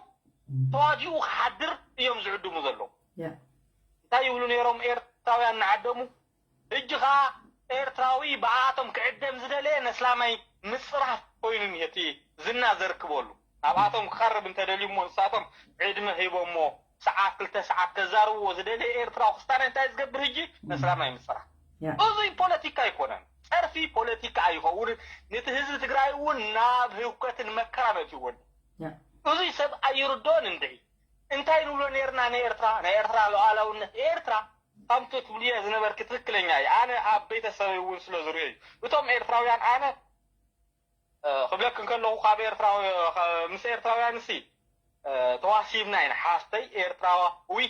ተዋዲኡ ክሓድር እዮም ዝዕድሙ ዘለዉ። እንታይ ይብሉ ነይሮም ኤርትራውያን ንዓደሙ? ሕጂ ኸኣ ኤርትራዊ ብኣቶም ክዕደም ዝደለየ ነስላማይ ምጽራፍ ኮይኑ እኒሀ እቲ ዝና ዘርክበሉ። ናብኣቶም ክቐርብ እንተደልዩ እሞ ንሳቶም ዕድመ ሂቦሞ ሰዓት ክልተ ሰዓት ከዛርብዎ ዝደለየ ኤርትራዊ ክስታነ እንታይ ዝገብር ሕጂ ነስላማይ ምጽራፍ። እዙይ ፖለቲካ ኣይኮነን። ጸርፊ ፖለቲካ ኣይኸውንን። ነቲ ህዝቢ ትግራይ እውን ናብ ህውከትን መከራን ኣእትይዎ ኣሎ። እዙይ ሰብ ኣይርድኦን እንድዒ። እንታይ ንብሎ ነይርና ንኤርትራ፣ ናይ ኤርትራ ሉዓላውነት ኤርትራ ከምቲ ትብልዮ ዝነበርኪ ትክክለኛ እዩ። ኣነ ኣብ ቤተሰበይ እውን ስለ ዝርእዮ እዩ። እቶም ኤርትራውያን ኣነ ክብለክ እንከለኹ ካብ ኤርትራዊ ምስ ኤርትራውያን ሲ ተዋሲብና ኢና። ሓፍተይ ኤርትራዊ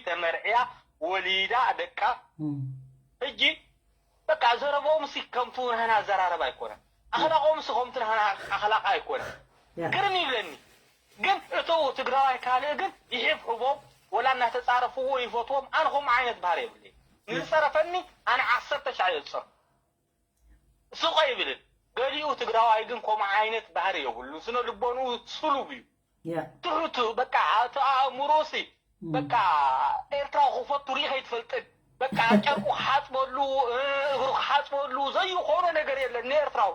ተመርዕያ ወሊዳ ደቃ ሕጂ በቃ ዘረባኦም ሲ ከምቱ ናህና ኣዘራረባ ኣይኮነን። ኣኽላቆም ሲ ከምቱ ናህና ኣኽላቅ ኣይኮነን። ግርም ይብለኒ። ግን እቱ ትግራዋይ ካልእ ግን ይሕብሕቦም ወላ እናተፃረፍዎ ይፈትዎም። ኣነ ከምኡ ዓይነት ባህሪ የብለይ። ንዝፀረፈኒ ኣነ ዓሰርተ ሻዕ እየ ዝፀርፎ። ስቆ ይብልን። ገሊኡ ትግራዋይ ግን ከምኡ ዓይነት ባህሪ የብሉን። ስነ ልቦንኡ ስሉብ እዩ። ትሑት በቃ እቲ ኣእምሮሲ በቃ ኤርትራዊ ክፈቱ ርኢ ከይትፈልጥን በቃ ጨርቁ ክሓፅበሉ እግሩ ክሓፅበሉ ዘይኾኖ ነገር የለን ንኤርትራዊ።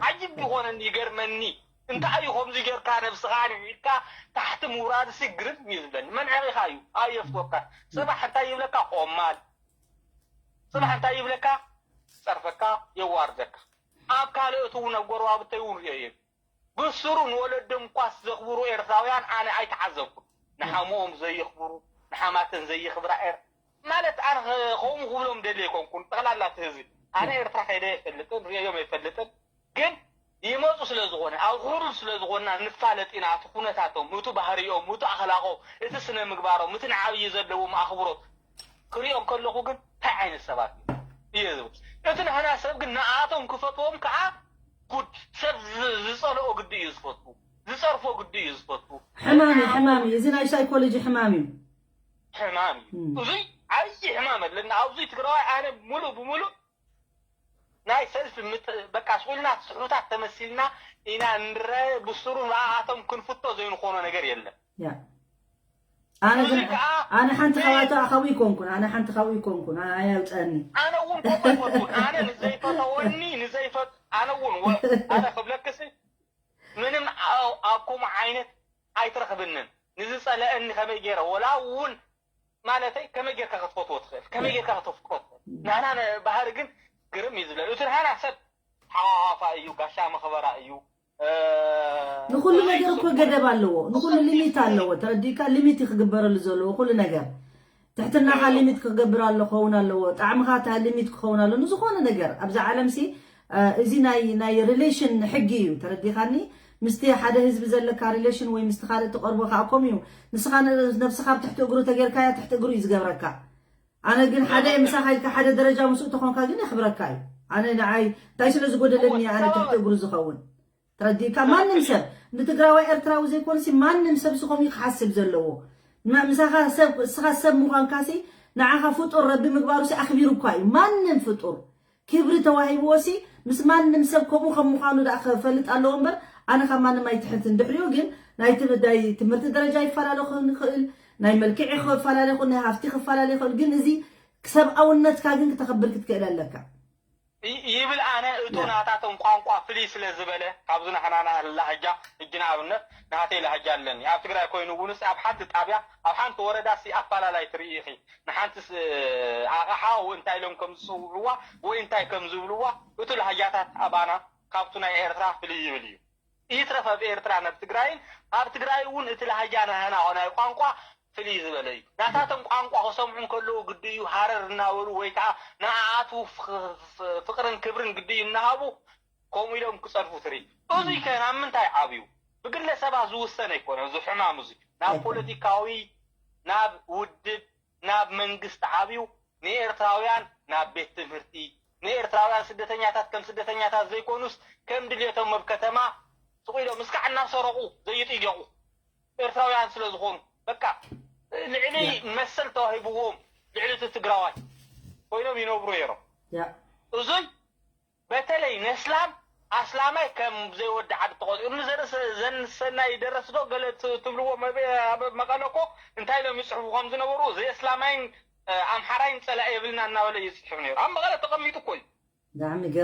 ዓጅብ ይኾነኒ ይገርመኒ። እንታይ እዩ ከምዚ ጌርካ ነብስኻ ንዒድካ ታሕቲ ምውራድሲ ግርም እዩ ዝብለኒ። መን ዓቂኻ እዩ ኣየፍትወካ። ፅባሕ እንታይ ይብለካ ቆማል። ፅባሕ እንታይ ይብለካ ጸርፈካ የዋርደካ። ኣብ ካልኦት እውን ኣብ ጎረባብተይ እውን ርእዮ እየ። ብስሩ ንወለዶም እኳስ ዘኽብሩ ኤርትራውያን ኣነ ኣይተዓዘብኩን። ንሓምኦም ዘየኽብሩ ንሓማተን ዘየኽብራ ኤር ማለት ኣነ ከምኡ ክብሎም ደልየ ኣይኮንኩን። ጠቕላላ እቲ ህዝቢ ኣነ ኤርትራ ከይደ ኣይፈልጥን ርእዮም ኣይፈልጥን። ግን ይመፁ ስለ ዝኾነ ኣብ ሕሩር ስለ ዝኾንና ንፋለጥ ኢና። እቲ ኩነታቶም እቱ ባህሪኦም እቱ ኣኽላቆም እቲ ስነ ምግባሮም እቲ ንዓብዪ ዘለዎም ኣኽብሮት ክሪኦ ከለኹ ግን እንታይ ዓይነት ሰባት እዮም እየ ዝብል። እቲ ናህና ሰብ ግን ንኣቶም ክፈትዎም ከዓ ጉድ ሰብ ዝፀልኦ ግዲ እዩ ዝፈቱ ዝፀርፎ ግዲ እዩ ዝፈቱ። ሕማም እዩ ሕማም እዩ እዚ ናይ ሳይኮሎጂ ሕማም እዩ። ሕማም እዩ እዙይ ዓብዪ ሕማም ኣለና ኣብዚ ትግራዋይ ኣነ ሙሉእ ብሙሉእ ናይ ሰልፊ በቃ ስቁልና ስሑታት ተመሲልና ኢና ንረ ብስሩ ንኣቶም ክንፍቶ ዘይንኾኖ ነገር የለን። ኣነ ግን ኣነ ሓንቲ ካብኣቶ ኣኸቡ ይኮንኩን ኣነ ሓንቲ ካብኡ ይኮንኩን ኣያውፀኒ። ኣነ እውን ከምኡ ኣይፈትውን ኣነ ንዘይፈተወኒ ንዘይፈት ኣነ እውን ኣነ ክብለክሲ ምንም ኣብ ከምኡ ዓይነት ኣይትረኽብንን። ንዝፀለአኒ ከመይ ገይረ ወላ እውን ማለተይ ከመይ ጌርካ ክትፈትዎ ትኽእል ከመይ ጌርካ ከተፍቅሮ ትኽእል ናህና ባህሪ ግን ግርም እዩ ዝብለኒ እቲ ናህና ሰብ ሓዋፋ እዩ ጋሻ መኽበራ እዩ ንኩሉ ነገር እኮ ገደብ ኣለዎ። ንኩሉ ሊሚት ኣለዎ። ተረዲእካ? ሊሚት እዩ ክግበረሉ ዘለዎ ኩሉ ነገር። ትሕትናኻ ሊሚት ክገብር ኣሎ ክኸውን ኣለዎ። ጣዕምኻ እታ ሊሚት ክኸውን ኣሎ ንዝኾነ ነገር ኣብዚ ዓለም ሲ። እዚ ናይ ናይ ሪሌሽን ሕጊ እዩ። ተረዲኻኒ? ምስቲ ሓደ ህዝቢ ዘለካ ሪሌሽን ወይ ምስቲ ካልእ ትቐርቦ ከዓ ከምኡ እዩ። ንስኻ ነብስኻ ኣብ ትሕቲ እግሩ ተጌርካያ ትሕቲ እግሩ እዩ ዝገብረካ። ኣነ ግን ሓደ ምሳኻ ኢልካ ሓደ ደረጃ ምስኡ ተኾንካ ግን የኽብረካ እዩ። ኣነ ንዓይ እንታይ ስለ ዝጎደለኒ ኣነ ትሕቲ እግሩ ዝኸውን? ተረዲእካ? ማንም ሰብ ንትግራዋይ ኤርትራዊ ዘይኮንሲ ማንም ሰብ ስኾም እዩ ክሓስብ ዘለዎ። ምሳኻ ሰብ እስኻ ሰብ ምዃንካሲ ንዓኻ ፍጡር ረቢ ምግባሩሲ ኣኽቢሩኳ እዩ። ማንም ፍጡር ክብሪ ተዋሂብዎሲ ምስ ማንም ሰብ ከምኡ ከም ምዃኑ ደኣ ክፈልጥ ኣለዎ እምበር ኣነ ካብ ማንም ኣይትሕትን። ድሕሪኡ ግን ናይ ትምህርት ደረጃ ይፈላለ ክኸውን ይኽእል፣ ናይ መልክዕ ክፈላለ ይኽእል፣ ናይ ሃፍቲ ክፈላለ ይኽእል። ግን እዚ ሰብኣውነትካ ግን ክተኽብር ክትክእል ኣለካ። ይብል ኣነ እቱ ናታቶም ቋንቋ ፍልይ ስለ ዝበለ ካብዚ ናሕና ላህጃ ሕጂ ንኣብነት ናተይ ላህጃ ኣለኒ ኣብ ትግራይ ኮይኑ እውንስ ኣብ ሓንቲ ጣብያ ኣብ ሓንቲ ወረዳ ሲ ኣፋላላይ ትርኢ ኢኺ ንሓንቲ ኣቕሓ እንታይ ኢሎም ከም ዝፅውዕዋ ወይ እንታይ ከም ዝብልዋ እቱ ላህጃታት ኣባና ካብቱ ናይ ኤርትራ ፍልይ ይብል እዩ ይትረፍ ኣብ ኤርትራ ናብ ትግራይን ኣብ ትግራይ እውን እቲ ላህጃ ናህና ናይ ቋንቋ ፍልይ ዝበለ እዩ። ናታቶም ቋንቋ ክሰምዑ እንከለዉ ግዲ እዩ ሃረር እናበሉ ወይ ከዓ ንኣኣቱ ፍቕርን ክብርን ግዲ እዩ እናሃቡ ከምኡ ኢሎም ክፀድፉ ትርኢ። እዙይ ከ ናብ ምንታይ ዓብዩ? ብግለሰባት ዝውሰን ኣይኮነ እዚ ሕማም እዙይ ናብ ፖለቲካዊ ናብ ውድብ ናብ መንግስቲ ዓብዩ ንኤርትራውያን ናብ ቤት ትምህርቲ ንኤርትራውያን ስደተኛታት ከም ስደተኛታት ዘይኮኑስ ከም ድልየቶም ኣብ ከተማ ስቕ ኢሎም እስካዕ እናሰረቑ ዘይጥየቑ ኤርትራውያን ስለ ዝኾኑ በቃ ልዕሊ መሰል ተዋሂብዎም ልዕሊ እቲ ትግራዋይ ኮይኖም ይነብሩ ነይሮም። እዙይ በተለይ ነስላም ኣስላማይ ከም ዘይወዲ ዓዲ ተቆፂሩ ንዘርእሰናይ ደረስ ዶ ገለ ትብልዎ ኣብ መቐለ እኮ እንታይ ኢሎም ይፅሕፉ ከም ዝነበሩ ዘይኣስላማይን ኣምሓራይን ፀላኢ የብልና እናበለ እዩ ዝፅሕፍ ነይሩ ኣብ መቐለ ተቐሚጡ እኮ እዩ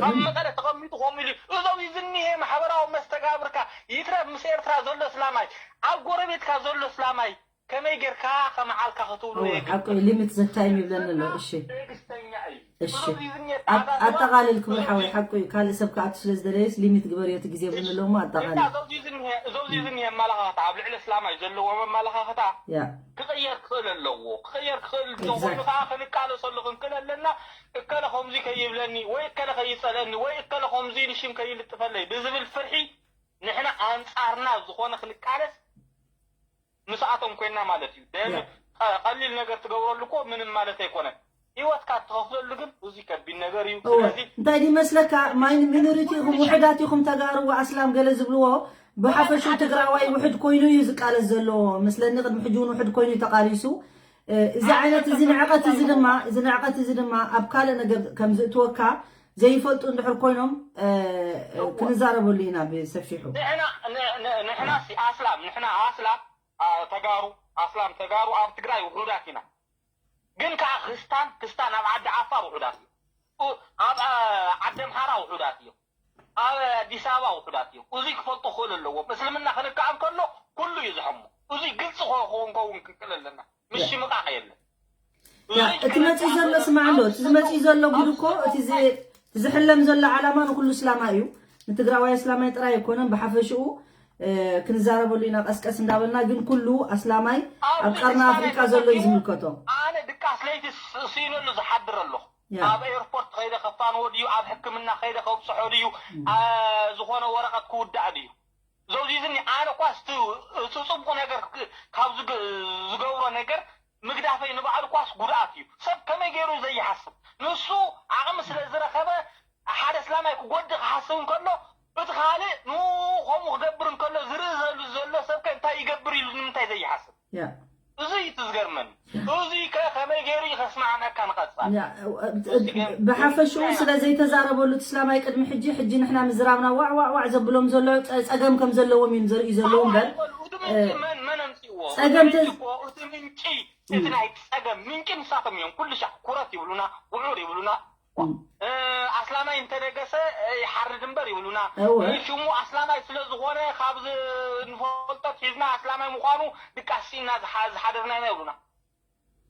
ኣብ መቐለ ተቐሚጡ ከምኡ ኢሉ እዞም እዩ ዝኒሄ ማሕበራዊ መስተጋብርካ ይትረፍ ምስ ኤርትራ ዘሎ እስላማይ ኣብ ጎረቤትካ ዘሎ እስላማይ ከመይ ጌርካ ከመዓልካ ክትብሉ የግድስ። ሓቁ እዩ limit the time ይብለኒ ኣሎ። እሺ ትዕግስተኛ እዩ። እሺ እዞም እዩ ዝኒሄ ኣብ- ጣጣ ኣጠቓልል ክብር ሓወይ ሓቁ እዩ። ካልእ ሰብ ክኣቱ ስለ ዝደለየስ limit ግበርዮ እቲ ግዜ ብንሎ እሞ ኣጠቓልል። እዞም እዩ ዝኒሄ እዞም እዩ ዝኒሄ ኣመለኻኽታ ኣብ ልዕሊ እስላማይ ዘለዎ ኣመለኻኽታ ያ ክቕየር ክኽእል ኣለዎ። ክቕየር ክኽእል እንተኾይኑ Exactly. ከዓ ክንቃለሰሉ ክንክእል ኣለና። እከለ ከምዚ ከይብለኒ ወይ እከለ ከይፀልአኒ ወይ እከለ ከምዚ ኢሉ ሽም ከይልጥፈለይ ብዝብል ፍርሒ ንሕና ኣንፃርና ዝኾነ ክንቃለስ ምስኣቶም ኮይና ማለት እዩ። ደም Yeah. ቀ- ቀሊል ነገር ትገብረሉ እኮ ምንም ማለት ኣይኮነን። ህይወትካ ትኸፍለሉ ግን እዚ ከቢድ ነገር እዩ። እወ ስለዚ እንታይ ድዩ መስለካ ማይን ሚኖሪቲ ኢኹም ውሕዳት ኢኹም ተጋሩ ኣስላም ገለ ዝብልዎ ብሓፈሽኡ ትግራዋይ ውሕድ ኮይኑ እዩ ዝቃለስ ዘሎ መስለኒ ቅድሚ ሕጂ እውን ውሕድ ኮይኑ እዩ ተቃሊሱ እዚ ዓይነት እዚ ንዕቀት እዚ ድማ እዚ ንዕቀት እዚ ድማ ኣብ ካልእ ነገር ከም ዝእትወካ ዘይፈልጡ እንድሕር ኮይኖም ክንዛረበሉ ኢና ብሰፊሑ። ንሕና ንሕና ሲ ኣስላም ንሕና ኣስላም ተጋሩ ኣስላም ተጋሩ ኣብ ትግራይ ውሑዳት ኢና። ግን ከዓ ክስታን ክስታን ኣብ ዓዲ ዓፋር ውሑዳት እዮም። ኣብ ዓዲ ኣምሓራ ውሑዳት እዮም። ኣብ ኣዲስ ኣበባ ውሑዳት እዮም። እዙይ ክፈልጡ ክኽእሉ ኣለዎም። እስልምና ክንከዓ እንከሎ ኩሉ እዩ ዝሐሞ። እዙይ ግልፂ ክኸውን ክክእል ኣለና። ምሽምቃቕ የለን። እቲ መፂኡ ዘሎ ስማዕ እንዶ እቲ ዝመፂኡ ዘሎ ጉድ እኮ እቲ ዝሕለም ዘሎ ዓላማ ንኩሉ እስላማ እዩ። ንትግራዋይ እስላማይ ጥራይ ኣይኮነን ብሓፈሽኡ ክንዛረበሉ ኢና ቀስቀስ እንዳበልና ግን ኩሉ ኣስላማይ ኣብ ቀርኒ ኣፍሪቃ ዘሎ እዩ ዝምልከቶ። ኣነ ድቃስ ለይቲ ስኢነሉ ዝሓድር ኣለኹ። ኣብ ኤርፖርት ከይደ ከፋንዎ ድዩ ኣብ ሕክምና ከይደ ከብፅሖ ድዩ ዝኾነ ወረቐት ክውዳእ ድዩ ዘውዚዝኒ ኣነ ኳስ እቲ ጽቡቕ ነገር ካብ ዝገብሮ ነገር ምግዳፈይ ንባዕሉ ኳስ ጉድኣት እዩ። ሰብ ከመይ ገይሩ ዘይሓስብ ንሱ ዓቕሚ ስለ ዝረኸበ ሓደ እስላማይ ክጎድእ ክሓስብ እንከሎ እቲ ካልእ ንኡ ከምኡ ክገብር እንከሎ ዝርኢ ዘሉ ዘሎ ሰብ ከ እንታይ ይገብር ኢሉ ንምንታይ ዘይሓስብ? እዙይ እዩ እቲ ዝገርመኒ። እዙይ ከ ከመይ ገይሩ እዩ ከስማዕመካ ንቐፃል? ብሓፈሽኡ ስለ ዘይተዛረበሉ እቲ እስላማይ ቅድሚ ሕጂ ሕጂ ንሕና ምዝራብና ዋዕ ዋዕ ዋዕ ዘብሎም ዘሎ ፀገም ከም ዘለዎም እዮም ዘርእዩ ዘለዉ እምበር መን ኣምፅእዎ? ፀገም እቲ ምንጪ እቲ ናይ ፀገም ምንጪ ንሳቶም እዮም። ኩሉ ሻዕ ኩረት ይብሉና፣ ውዑር ይብሉና። ኣስላማይ እንተደገሰ ይሓርድ እምበር ይብሉና። ሽሙ ኣስላማይ ስለ ዝኾነ ካብ ንፈልጦ ሒዝና ኣስላማይ ምዃኑ ድቃስ ስኢና ዝሓደርና ኢና ይብሉና።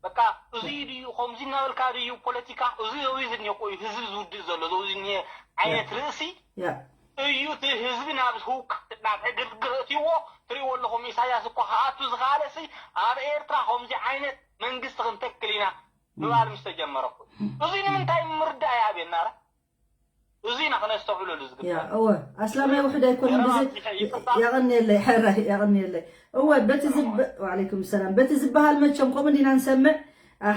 በቃ እዙይ ድዩ ከምዚ እናበልካ ድዩ ፖለቲካ እዙ ዘውዚ ዝኒሄ ቆዩ ህዝቢ ዝውድእ ዘሎ ዘውዚ ዝኒሄ ዓይነት ርእሲ እዩ እቲ ህዝቢ ናብ ህውክ ናብ ዕግርግር እትይዎ ትሪእዎ ኣለኹም። ኢሳያስ እኮ ክኣቱ ዝኸኣለ ሲ ኣብ ኤርትራ ከምዚ ዓይነት መንግስቲ ክንተክል ኢና ምባል ምስ ተጀመረ እኮ። እዚ ንምንታይ ምርዳእ ይኣብየና? እዚ ኢና ክነስተብዕለሉ ዝግባእ። እወ ኣስላማይ ውሕድ ኣይኮነን። ብዚ የቐንየለይ፣ ሕራይ የቐንየለይ። እወ በቲ ዝብ- ወዓለይኩም ሰላም። በቲ ዝበሃል መቸም ከምኡ እንዲና ንሰምዕ።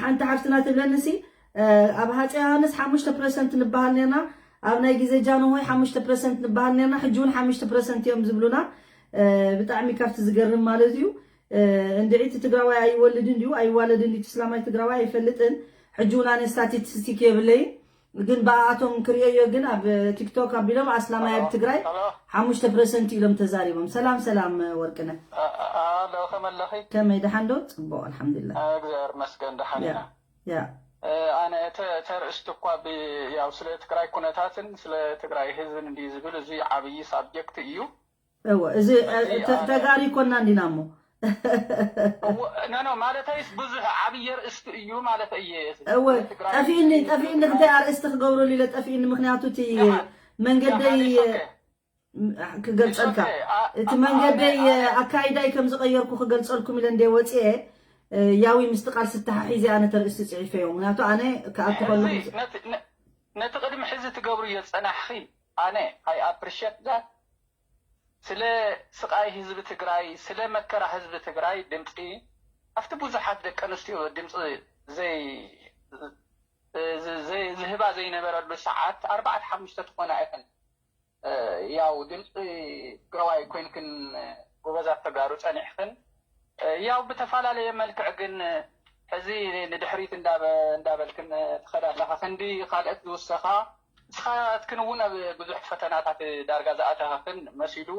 ሓንቲ ሓፍትና ትብለኒ ሲ ኣብ ሃፀ ዮሃንስ ሓሙሽተ ፐርሰንት ንበሃል ነርና፣ ኣብ ናይ ግዜ ጃንሆይ ሓሙሽተ ፐርሰንት ንበሃል ነርና፣ ሕጂ እውን ሓሙሽተ ፐርሰንት እዮም ዝብሉና። ብጣዕሚ ካብቲ ዝገርም ማለት እዩ። እንድዒ እቲ ትግራዋይ ኣይወልድን ድዩ ኣይዋለድን ድዩ? እቲ እስላማይ ትግራዋይ ኣይፈልጥን። ሕጂ እውን ኣነ ስታቲስቲክ የብለይን፣ ግን ብኣቶም ክርእዮ ግን ኣብ ቲክቶክ ኣቢሎም ኣስላማይ ኣብ ትግራይ ሓሙሽተ ፐርሰንት ኢሎም ተዛሪቦም። ሰላም ሰላም ወርቅነ። ኣሎ ከመለኺ? ከመይ ደሓን ዶ? ፅቡቅ ኣልሓምዱሊላህ። እግዚኣብሔር ይመስገን ደሓን ኢና። ያ ኣነ ተርእስቲ እኳ ያው ስለ ትግራይ ኩነታትን ስለ ትግራይ ህዝብን እንዲ ዝብል እዚ ዓብዪ ሳብጀክት እዩ። እወ እዚ ተጋሪ ኮና እንዲና እሞ ኖ ኖ ማለተይስ ብዙሕ ዓብዪ ርእስቲ እዩ ማለት እየ። እወ ጠፊእኒ ጠፊእኒ ክታይ ኣርእስቲ ክገብረሉ ኢለ ጠፊእኒ። ምክንያቱ እቲ መንገደይ ክገልፀልካ እቲ መንገደይ ኣካይዳይ ከም ዝቀየርኩ ክገልፀልኩም ኢለ እንደ ወፅኤ ያዊ ምስቲ ቃል ዝተሓሒዘ ኣነ ተርእስቲ ፅሒፈዮ። ምክንያቱ ኣነ ክኣቱ ከለኹ ነቲ ቅድሚ ሕዚ ትገብርዮ ዝፀናሕኺ ኣነ I appreciate that። ስለ ስቃይ ህዝቢ ትግራይ፣ ስለ መከራ ህዝቢ ትግራይ ድምፂ ኣብቲ ብዙሓት ደቂ ኣንስትዮ ድምፂ ዝህባ ዘይነበረሉ ሰዓት ኣርባዕተ ሓሙሽተ ትኾና ኢኽን። ያው ድምፂ ትግራዋይ ኮይንክን ጎበዛት ተጋሩ ፀኒሕክን ያው ብተፈላለየ መልክዕ ግን ሕዚ ንድሕሪት እንዳበልክን ትኸዳ ኣለኻ። ክንዲ ካልኦት ዝውሰኻ ንስኻትክን እውን ኣብ ብዙሕ ፈተናታት ዳርጋ ዝኣተኻኽን መሲሉ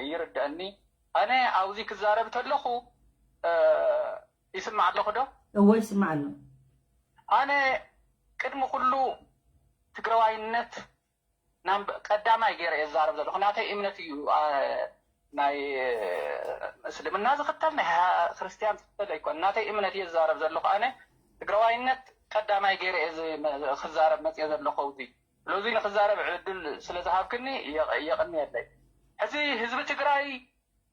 ይርደአኒ። ኣነ ኣብዚ ክዛረብ ተለኹ ይስማዕ ኣለኹ ዶ? እወ ይስማዕ ኣሎ። ኣነ ቅድሚ ኩሉ ትግራዋይነት ናብ ቀዳማይ ገይረ እየ ዝዛረብ ዘለኹ። ናተይ እምነት እዩ። ናይ እስልምና ዝኽተል ናይ ክርስትያን ዝኽተል ኣይኮን። ናተይ እምነት እየ ዝዛረብ ዘለኹ። ኣነ ትግራዋይነት ቀዳማይ ገይረ እየ ክዛረብ መፅየ ዘለኹ። እዚ ስለዚ ንክዛረብ ዕድል ስለ ዝሃብክኒ የቕንየለይ። ሕዚ ህዝቢ ትግራይ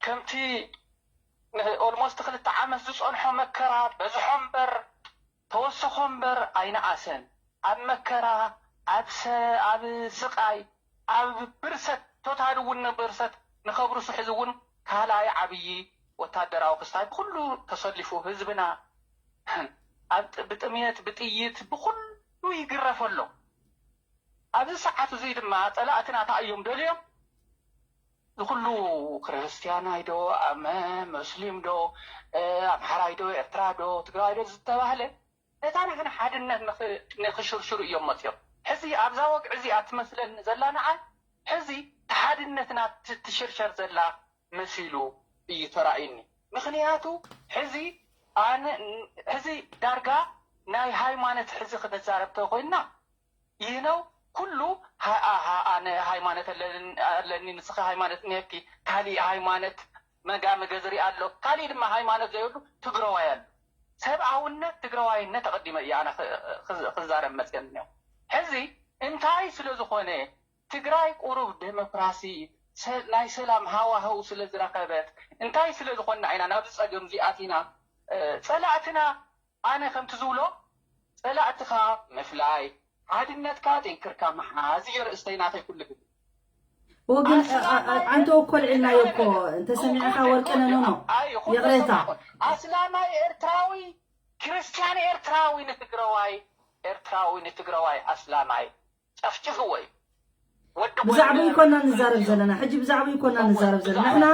ከምቲ ኦልሞስት ክልተ ዓመት ዝፀንሖ መከራ በዝሖ እምበር ተወሰኾ እምበር ኣይነኣሰን። ኣብ መከራ፣ ኣብ ስቃይ፣ ኣብ ብርሰት፣ ቶታሊ እውን ንብርሰት ንኸብርሱ ሕዚ እውን ካልኣይ ዓብዪ ወታደራዊ ክስታይ ብኩሉ ተሰሊፉ ህዝብና ብጥምየት ብጥይት ብኩሉ ይግረፍ ኣሎ። ኣብዚ ሰዓት እዙይ ድማ ፀላእትና እንታይ እዮም ደልዮም? ዝኩሉ ክርስትያናይ ዶ ኣመ መስሊም ዶ ኣምሓራይ ዶ ኤርትራ ዶ ትግራይ ዶ ዝተባህለ ነታ ንሕና ሓድነት ንኽሽርሽሩ እዮም መፅዮም። ሕዚ ኣብዛ ወግዒ እዚኣ ትመስለኒ ዘላ ንዓይ ሕዚ ሓድነትና ትሽርሸር ዘላ መሲሉ እዩ ተራእዩኒ። ምኽንያቱ ሕዚ ኣነ ሕዚ ዳርጋ ናይ ሃይማኖት ሕዚ ክንዛረብ ተኮይንና ይህ ነው ኩሉ። ኣነ ሃይማኖት ኣለኒ፣ ንስኺ ሃይማኖት እኒሀኪ፣ ካሊእ ሃይማኖት መጋመ ገዝሪ ኣሎ፣ ካሊእ ድማ ሃይማኖት ዘይብሉ ትግረዋይ ኣሎ። ሰብኣውነት ትግረዋይነት ኣቐዲመ እየ ኣነ ክዛረብ መፅየኒ። ሕዚ እንታይ ስለ ዝኾነ ትግራይ ቁሩብ ዴሞክራሲ ናይ ሰላም ሃዋህው ስለ ዝረኸበት እንታይ ስለ ዝኾንና ኢና ናብዚ ፀገም እዚ ኣቲና? ፀላእትና ኣነ ከምቲ ዝብሎ ፀላእትኻ ምፍላይ ሓድነትካ ኣጠንክርካ ምሓዝ እዩ ርእስተይ ናተይ ኩሉ ግዜ። ወግን ኣንተ እኮ ልዕልናዮ እኮ እንተሰሚዕኻ ወርቅነ ኖኖ ይቕሬታ ኣስላማይ ኤርትራዊ ክርስቲያን ኤርትራዊ ንትግረዋይ ኤርትራዊ ንትግረዋይ ኣስላማይ ጨፍጭፍዎ እዩ። ብዛዕባ ይኮና ንዛረብ ዘለና ሕጂ ብዛዕባ ይኮና ንዛረብ ዘለና ንሕና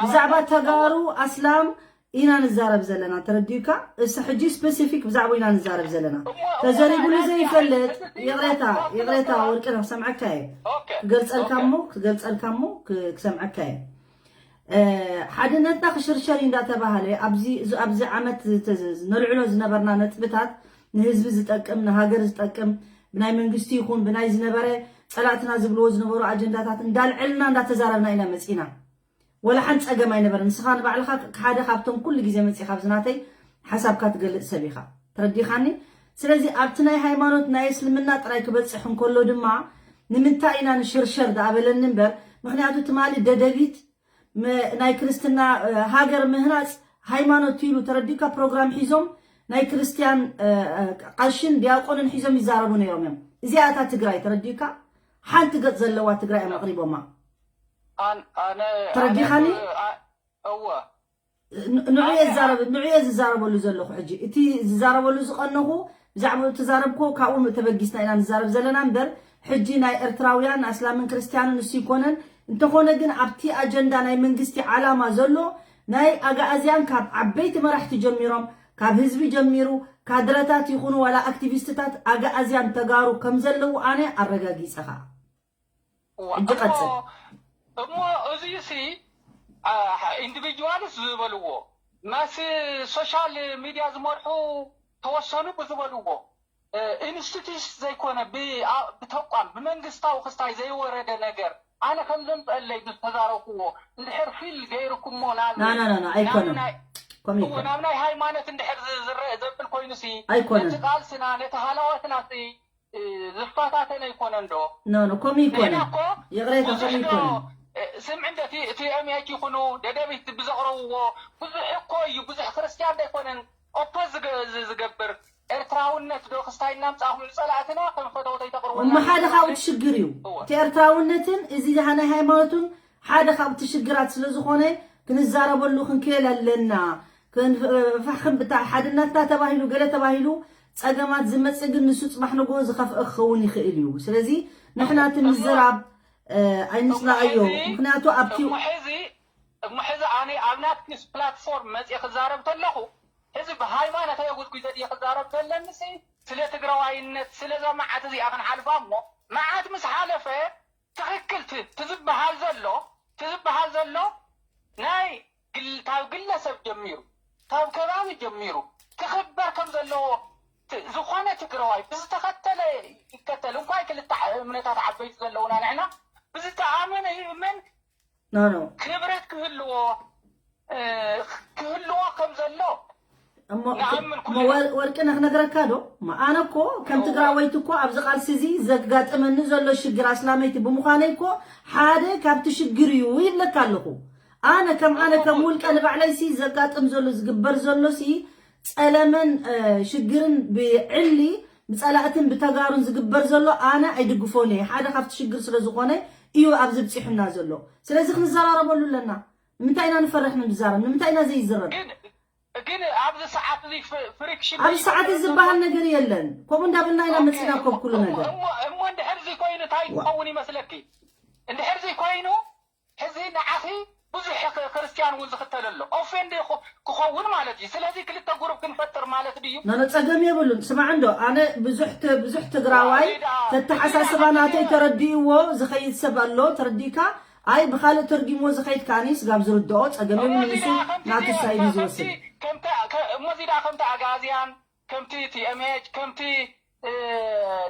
ብዛዕባ ተጋሩ ኣስላም ኢና ንዛረብ ዘለና ተረዲዩካ። እስ ሕጂ ስፔሲፊክ ብዛዕባ ኢና ንዛረብ ዘለና ተዘሪቡሉ ዘይፈልጥ ይቕሬታ ይቕሬታ ወርቅነ ክሰምዐካ እየ ክገልፀልካ እሞ ክገልፀልካ እሞ ክሰምዐካ እየ። ሓድነትና ክሽርሸር እዩ እንዳተባሃለ ኣብዚ ኣብዚ ዓመት ነልዕሎ ዝነበርና ነጥብታት ንህዝቢ ዝጠቅም ንሃገር ዝጠቅም ብናይ መንግስቲ ይኹን ብናይ ዝነበረ ፀላእትና ዝብልዎ ዝነበሩ ኣጀንዳታት እንዳልዐልና እንዳተዛረብና ኢና መፂና። ወላ ሓንቲ ፀገም ኣይነበረን። ንስኻ ንባዕልኻ ሓደ ካብቶም ኩሉ ግዜ መፂኻ ኣብዚ ናተይ ሓሳብካ ትገልፅ ሰብ ኢኻ። ተረዲኻኒ? ስለዚ ኣብቲ ናይ ሃይማኖት ናይ እስልምና ጥራይ ክበፅሕ እንከሎ ድማ ንምንታይ ኢና ንሽርሸር ደኣ በለኒ እምበር፣ ምኽንያቱ ትማሊ ደደቢት ም- ናይ ክርስትና እ፣ ሃገር ምህናፅ ሃይማኖት ኢሉ ተረዲእካ ፕሮግራም ሒዞም ናይ ክርስትያን እ፣ እ፣ ቀሽን ዲያቆንን ሒዞም ይዛረቡ ነይሮም እዮም። እዚኣ እታ ትግራይ ተረዲእካ ሓንቲ ገፅ ዘለዋ ትግራይ እዮም ኣቕሪቦማ። ኣን- ኣነ ተረዲኻኒ? ኣነ- ኣ- እወ ን- ንዑ እየ ዝዛረብ ንዑ እየ ዝዛረበሉ ዘለኹ። ሕጂ እቲ ዝዛረበሉ ዝቐነኹ ብዛዕባ ተዛረብኮ ካብኡ ተበጊስና ኢና ንዛረብ ዘለና እምበር፣ ሕጂ ናይ ኤርትራውያን ኣስላምን ክርስትያንን እሱ ይኮነን። እንተኾነ ግን ኣብቲ ኣጀንዳ ናይ መንግስቲ ዓላማ ዘሎ ናይ ኣጋኣዝያን ካብ ዓበይቲ መራሕቲ ጀሚሮም፣ ካብ ህዝቢ ጀሚሩ ካድረታት ይኹኑ ዋላ ኣክቲቪስትታት ኣጋኣዝያን ተጋሩ ከም ዘለዉ ኣነ ኣረጋጊጸኻ። እዋ፣ ሕጂ እሞ ቀጽል። እሞ እዙይ ሲ ኢንዲቪጁዋልስ ዝበልዎ ማስ ሶሻል ሚድያ ዝመርሑ ተወሰኑ ብዝበልዎ ኢንስቲትዩሽን ዘይኮነ ብ- ኣ- ብተቋም ብመንግስታዊ ክስታይ ዘይወረደ ነገር ኣነ ከም ዘምፀለይ ዝተዛረብኩዎ እንድሕር ፊል ገይርኩሞ ናብ ና ና ና ና ኣይኮነን ናብ ናይ- ኮም እዎ፣ ይኮን ናብ ናይ ሃይማኖት እንድሕር ዝ- ዝረአ ዘብል ኮይኑ ሲ ኣይኮነን። ነቲ ቃልስና ነቲ ሃለዋትና ሲ እ፣ ዝፈታተን ኣይኮነን ዶ? ኖ ኖ ኮም ይኮነ ንሕና እኮ ይቕሬታ ብዙሕ ኮም ዶ ይኮነ እ፣ ስምዒ እንደ እቲ ቲ ኤም ኤች ይኹኑ ደደቢት ብዘቕረብዎ ብዙሕ እኮ እዩ። ብዙሕ ክርስትያን ዶ ኣይኮነን ኦፖዝ ዝገ- ዝ- ዝገብር ኤርትራውነት ዶ ክስታይ እናምፃእኹም ንፀላእትና ከም ፈተውተይ ተቕርቡ እሞ ሓደ ካብኡ እቲ ሽግር እዩ እወ። እቲ ኤርትራውነትን እዚ ናይ ሃይማኖትን ሓደ ካብቲ ሽግራት ስለ ዝኾነ ክንዛረበሉ ክንክእል ኣለና። ፋሕክም ብታ ሓድነትና ተባሂሉ ገለ ተባሂሉ ፀገማት ዝመፅእ ግን ንሱ ፅባሕ ንጎ ዝኸፍአ ክኸውን ይኽእል እዩ። ስለዚ ንሕና እቲ ምዝራብ ኣይንፅላእዮ። ምክንያቱ ኣብቲ እሞ ሕዚ እሞ ሕዚ ኣነ ኣብ ናትኪስ ፕላትፎርም መፅየ ክዛረብ ከለኹ ሕዚ ብሃይማኖት ኣየጉዝጉዘ ድየ ክዛረብ ዘለኒ ሲ ስለ ትግራዋይነት ስለዛ መዓት እዚኣ ክንሓልፋ እሞ መዓት ምስ ሓለፈ ትኽክል ቲ- ትዝበሃል ዘሎ ትዝበሃል ዘሎ ናይ ግል- ካብ ግለሰብ ጀሚሩ ካብ ከባቢ ጀሚሩ ክኽበር ከም ዘለዎ ት- ዝኾነ ትግራዋይ ብዝተኸተለ ይከተል እንኳይ ክልተ ዓ- እምነታት ዓበይቲ ዘለውና ንሕና ብዝተኣመነ ይእመን ኖ ኖ ክብረት ክህልዎ እ፣ ክህልዎ ከም ዘሎ እሞ ንኣምን እሞ ወር- ወርቅነህ ክነግረካ ዶ? እሞ ኣነ እኮ ከም ትግራወይቲ እኮ ኣብዚ ቃልሲ እዚ ዘጋጥመኒ ዘሎ ሽግር ኣስላመይቲ ብምዃነይ እኮ ሓደ ካብቲ ሽግር እዩ ይብለካ ኣለኹ። ኣነ ከም ኣነ ከም ውልቀ ንባዕለይሲ ዘጋጥም ዘሎ ዝግበር ዘሎሲ ፀለመን እ፣ ሽግርን ብዕሊ ብፀላእትን ብተጋሩን ዝግበር ዘሎ ኣነ ኣይድግፎን እየ። ሓደ ካብቲ ሽግር ስለ ዝኾነ እዩ ኣብዚ ብፂሑና ዘሎ። ስለዚ ክንዘራረበሉ ኣለና። ንምንታይ ኢና ንፈርሕ ንዛረብ? ንምንታይ ኢና ዘይዝረብ? ግን ግን ኣብዚ ሰዓት እዚ ፍ- ፍሪክሽን ኣብዚ ሰዓት እዚ ዝበሃል ነገር የለን። ከምኡ እንዳበልና ኢና መፂና ኮብ ኩሉ ነገር። እሞ እሞ እንድሕር እዚ ኮይኑ እንታይ ክኸውን ይመስለኪ? እንድሕር እዚ ኮይኑ ሕዚ ንዓኺ ብዙሕ ክ- ክርስትያን እውን ዝኽተል ኣሎ ኦፌንድ ይኹ- ክኸውን ማለት እዩ። ስለዚ ክልተ ጉሩብ ክንፈጥር ማለት ድዩ? ኖኖ ፀገም የብሉን። ስማዕ እንዶ ኣነ ብዙሕ ተ- ብዙሕ ትግራዋይ ተተሓሳስባ ናተይ ተረዲእዎ ዝኸይድ ሰብ ኣሎ። ተረዲእካ ኣይ ብኻልእ ተርጊሞ ዝኸይድ ካኒ ስጋብ ዝርድኦ ፀገም የብሉን። ንሱ ናቱ ሳይድ እዩ ዝወስድ። እሞ እዚ ደኣ ከምቲ ኣጋዝያን ከምቲ ቲ ኤም ኤች ከምቲ እ፣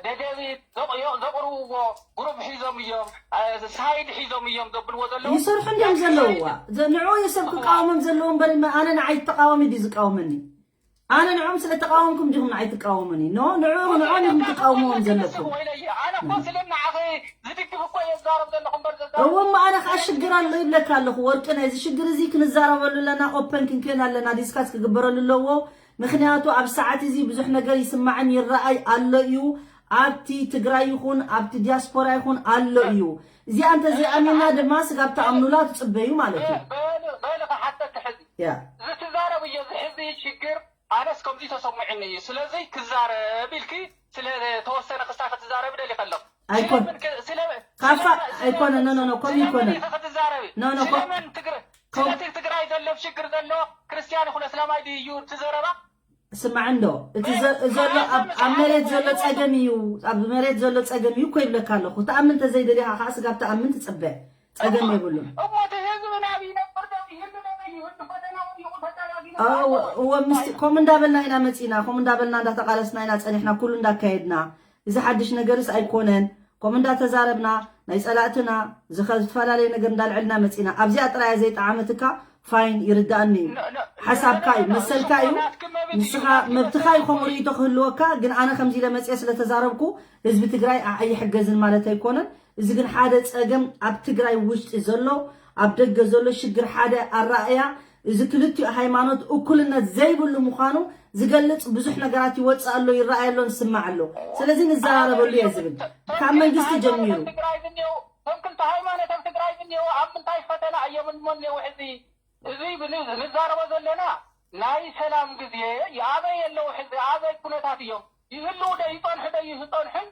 ደደቢት ዘቕ- ዮ- ዘቕርብዎ ግሩፕ ሒዞም እዮም እ፣ ሳይድ ሒዞም እዮም ዘብልዎ ዘለዉ ይሰርሑ እንዲዮም ዘለውዋ። ዘ- ንዑ እዩ ሰብ ክቃወሞም ዘለዎ እምበር ኣነ ንዓይ ተቃዋሚ ድዩ ዝቃወመኒ? ኣነ ንዖም ስለ ተቃወምኩም ዲኹም ንዓይ ትቃወሙኒ? ኖ ንዑ ንዖም ኢኹም ትቃወምዎም ዘለኩም። ወይለየ ኣነ እኮ ስለ ንዓኸ ዝድግፍ እኮ እየ ዝዛረብ ዘለኹ እምበር ዘዛረብ እዎ እሞ ኣነ ከዓ ሽግር ኣሎ ይብለካ ኣለኹ። ወርቅነ እዚ ሽግር እዚ ክንዛረበሉ ኣለና። ኦፐን ክንክን ኣለና። ዲስካስ ክግበረሉ ኣለዎ። ምኽንያቱ ኣብ ሰዓት እዚ ብዙሕ ነገር ይስማዕን ይረኣይ ኣሎ እዩ። ኣብቲ ትግራይ ይኹን ኣብቲ ዲያስፖራ ይኹን ኣሎ እዩ። እዚኣ እንተዘይኣሚና ድማ ስጋብ ትኣምኑላ ትፅበዩ ማለት እዩ። በል በል ክሓተክ ሕዚ ያ ዝትዛረብ እዮ ዝሕዚ ሽግር ኣነስ ከምዚ ተሰሚዕኒ እዩ ስለዚ ክዛረብ ኢልኪ ስለተወሰነ ክስታይ ክትዛረብ ደሊ ከለኹ ኣይኮን ስለምን ክ- ስለ- ካፋ ስለ- ኣይኮነ ኖ ኖ ኖ ኮም ስለምን ይኮነ ኢኺ ክትዛረቢ ኖ፣ ኖ፣ ኮ- ስለምን ትግረ ኮም- ስለቲ ትግራይ ዘሎ ሽግር ዘሎ ክርስትያን ይኹን እስላማይ ድዩ እዩ እቲ ዘረባ ስማዕ እንዶ እቲ ዘ- ዘሎ ኣብ ኣብ መሬት ዘሎ ፀገም እዩ። ኣብ መሬት ዘሎ ፀገም እዩ እኮ ይብለካ ኣለኹ። ተኣምን ተዘይደሊኻ ከዓ ስጋብ ተኣምን ትፅበ። ፀገም የብሉን። እሞ እቲ ህዝቢ ናብ ይነብር ዶ ይህሉ ዶ ይህሉ ፈተና ወዲቑ ተጠራጊ እዎ ምስቲ ከምኡ እንዳበልና ኢና መፂና። ከምኡ እንዳበልና እንዳተቃለስና ኢና ፀኒሕና ኩሉ እንዳካየድና። እዚ ሓድሽ ነገርስ ኣይኮነን። ከምኡ እንዳተዛረብና ናይ ፀላእትና ዝኸ- ዝተፈላለየ ነገር እንዳልዐልና መፂና። ኣብዚኣ ጥራያ ዘይጠዓመትካ ፋይን፣ ይርዳእኒ እዩ። ሓሳብካ እዩ፣ መሰልካ እዩ። ንስኻ መብትኻ እዩ ከምኡ ርእይቶ ክህልወካ፣ ግን ኣነ ከምዚ ኢለ መፅየ ስለተዛረብኩ ህዝቢ ትግራይ ኣይሕገዝን ማለት ኣይኮነን። እዚ ግን ሓደ ፀገም ኣብ ትግራይ ውሽጢ ዘሎ፣ ኣብ ደገ ዘሎ ሽግር ሓደ ኣረኣእያ፣ እዚ ክልቲኡ ሃይማኖት እኩልነት ዘይብሉ ምዃኑ ዝገልፅ ብዙሕ ነገራት ይወፅእ ኣሎ፣ ይረኣይ ኣሎ፣ ንስማዕ ኣሎ። ስለዚ ንዘራረበሉ እየ ዝብል ካብ መንግስቲ ጀሚሩ። እቶም ክልተ ሃይማኖት ኣብ ትግራይ ዝኒአው ኣብ ምንታይ ፈተና እዮም እሞ እኒአው ሕዚ? እዚ ንዛረቦ ዘለና ናይ ሰላም ግዜ ኣበይ ኣለዉ? ሕዚ ኣበይ ኩነታት እዮም? ይህልዉ ዶ ይፀንሑ ዶ ይፀንሑን?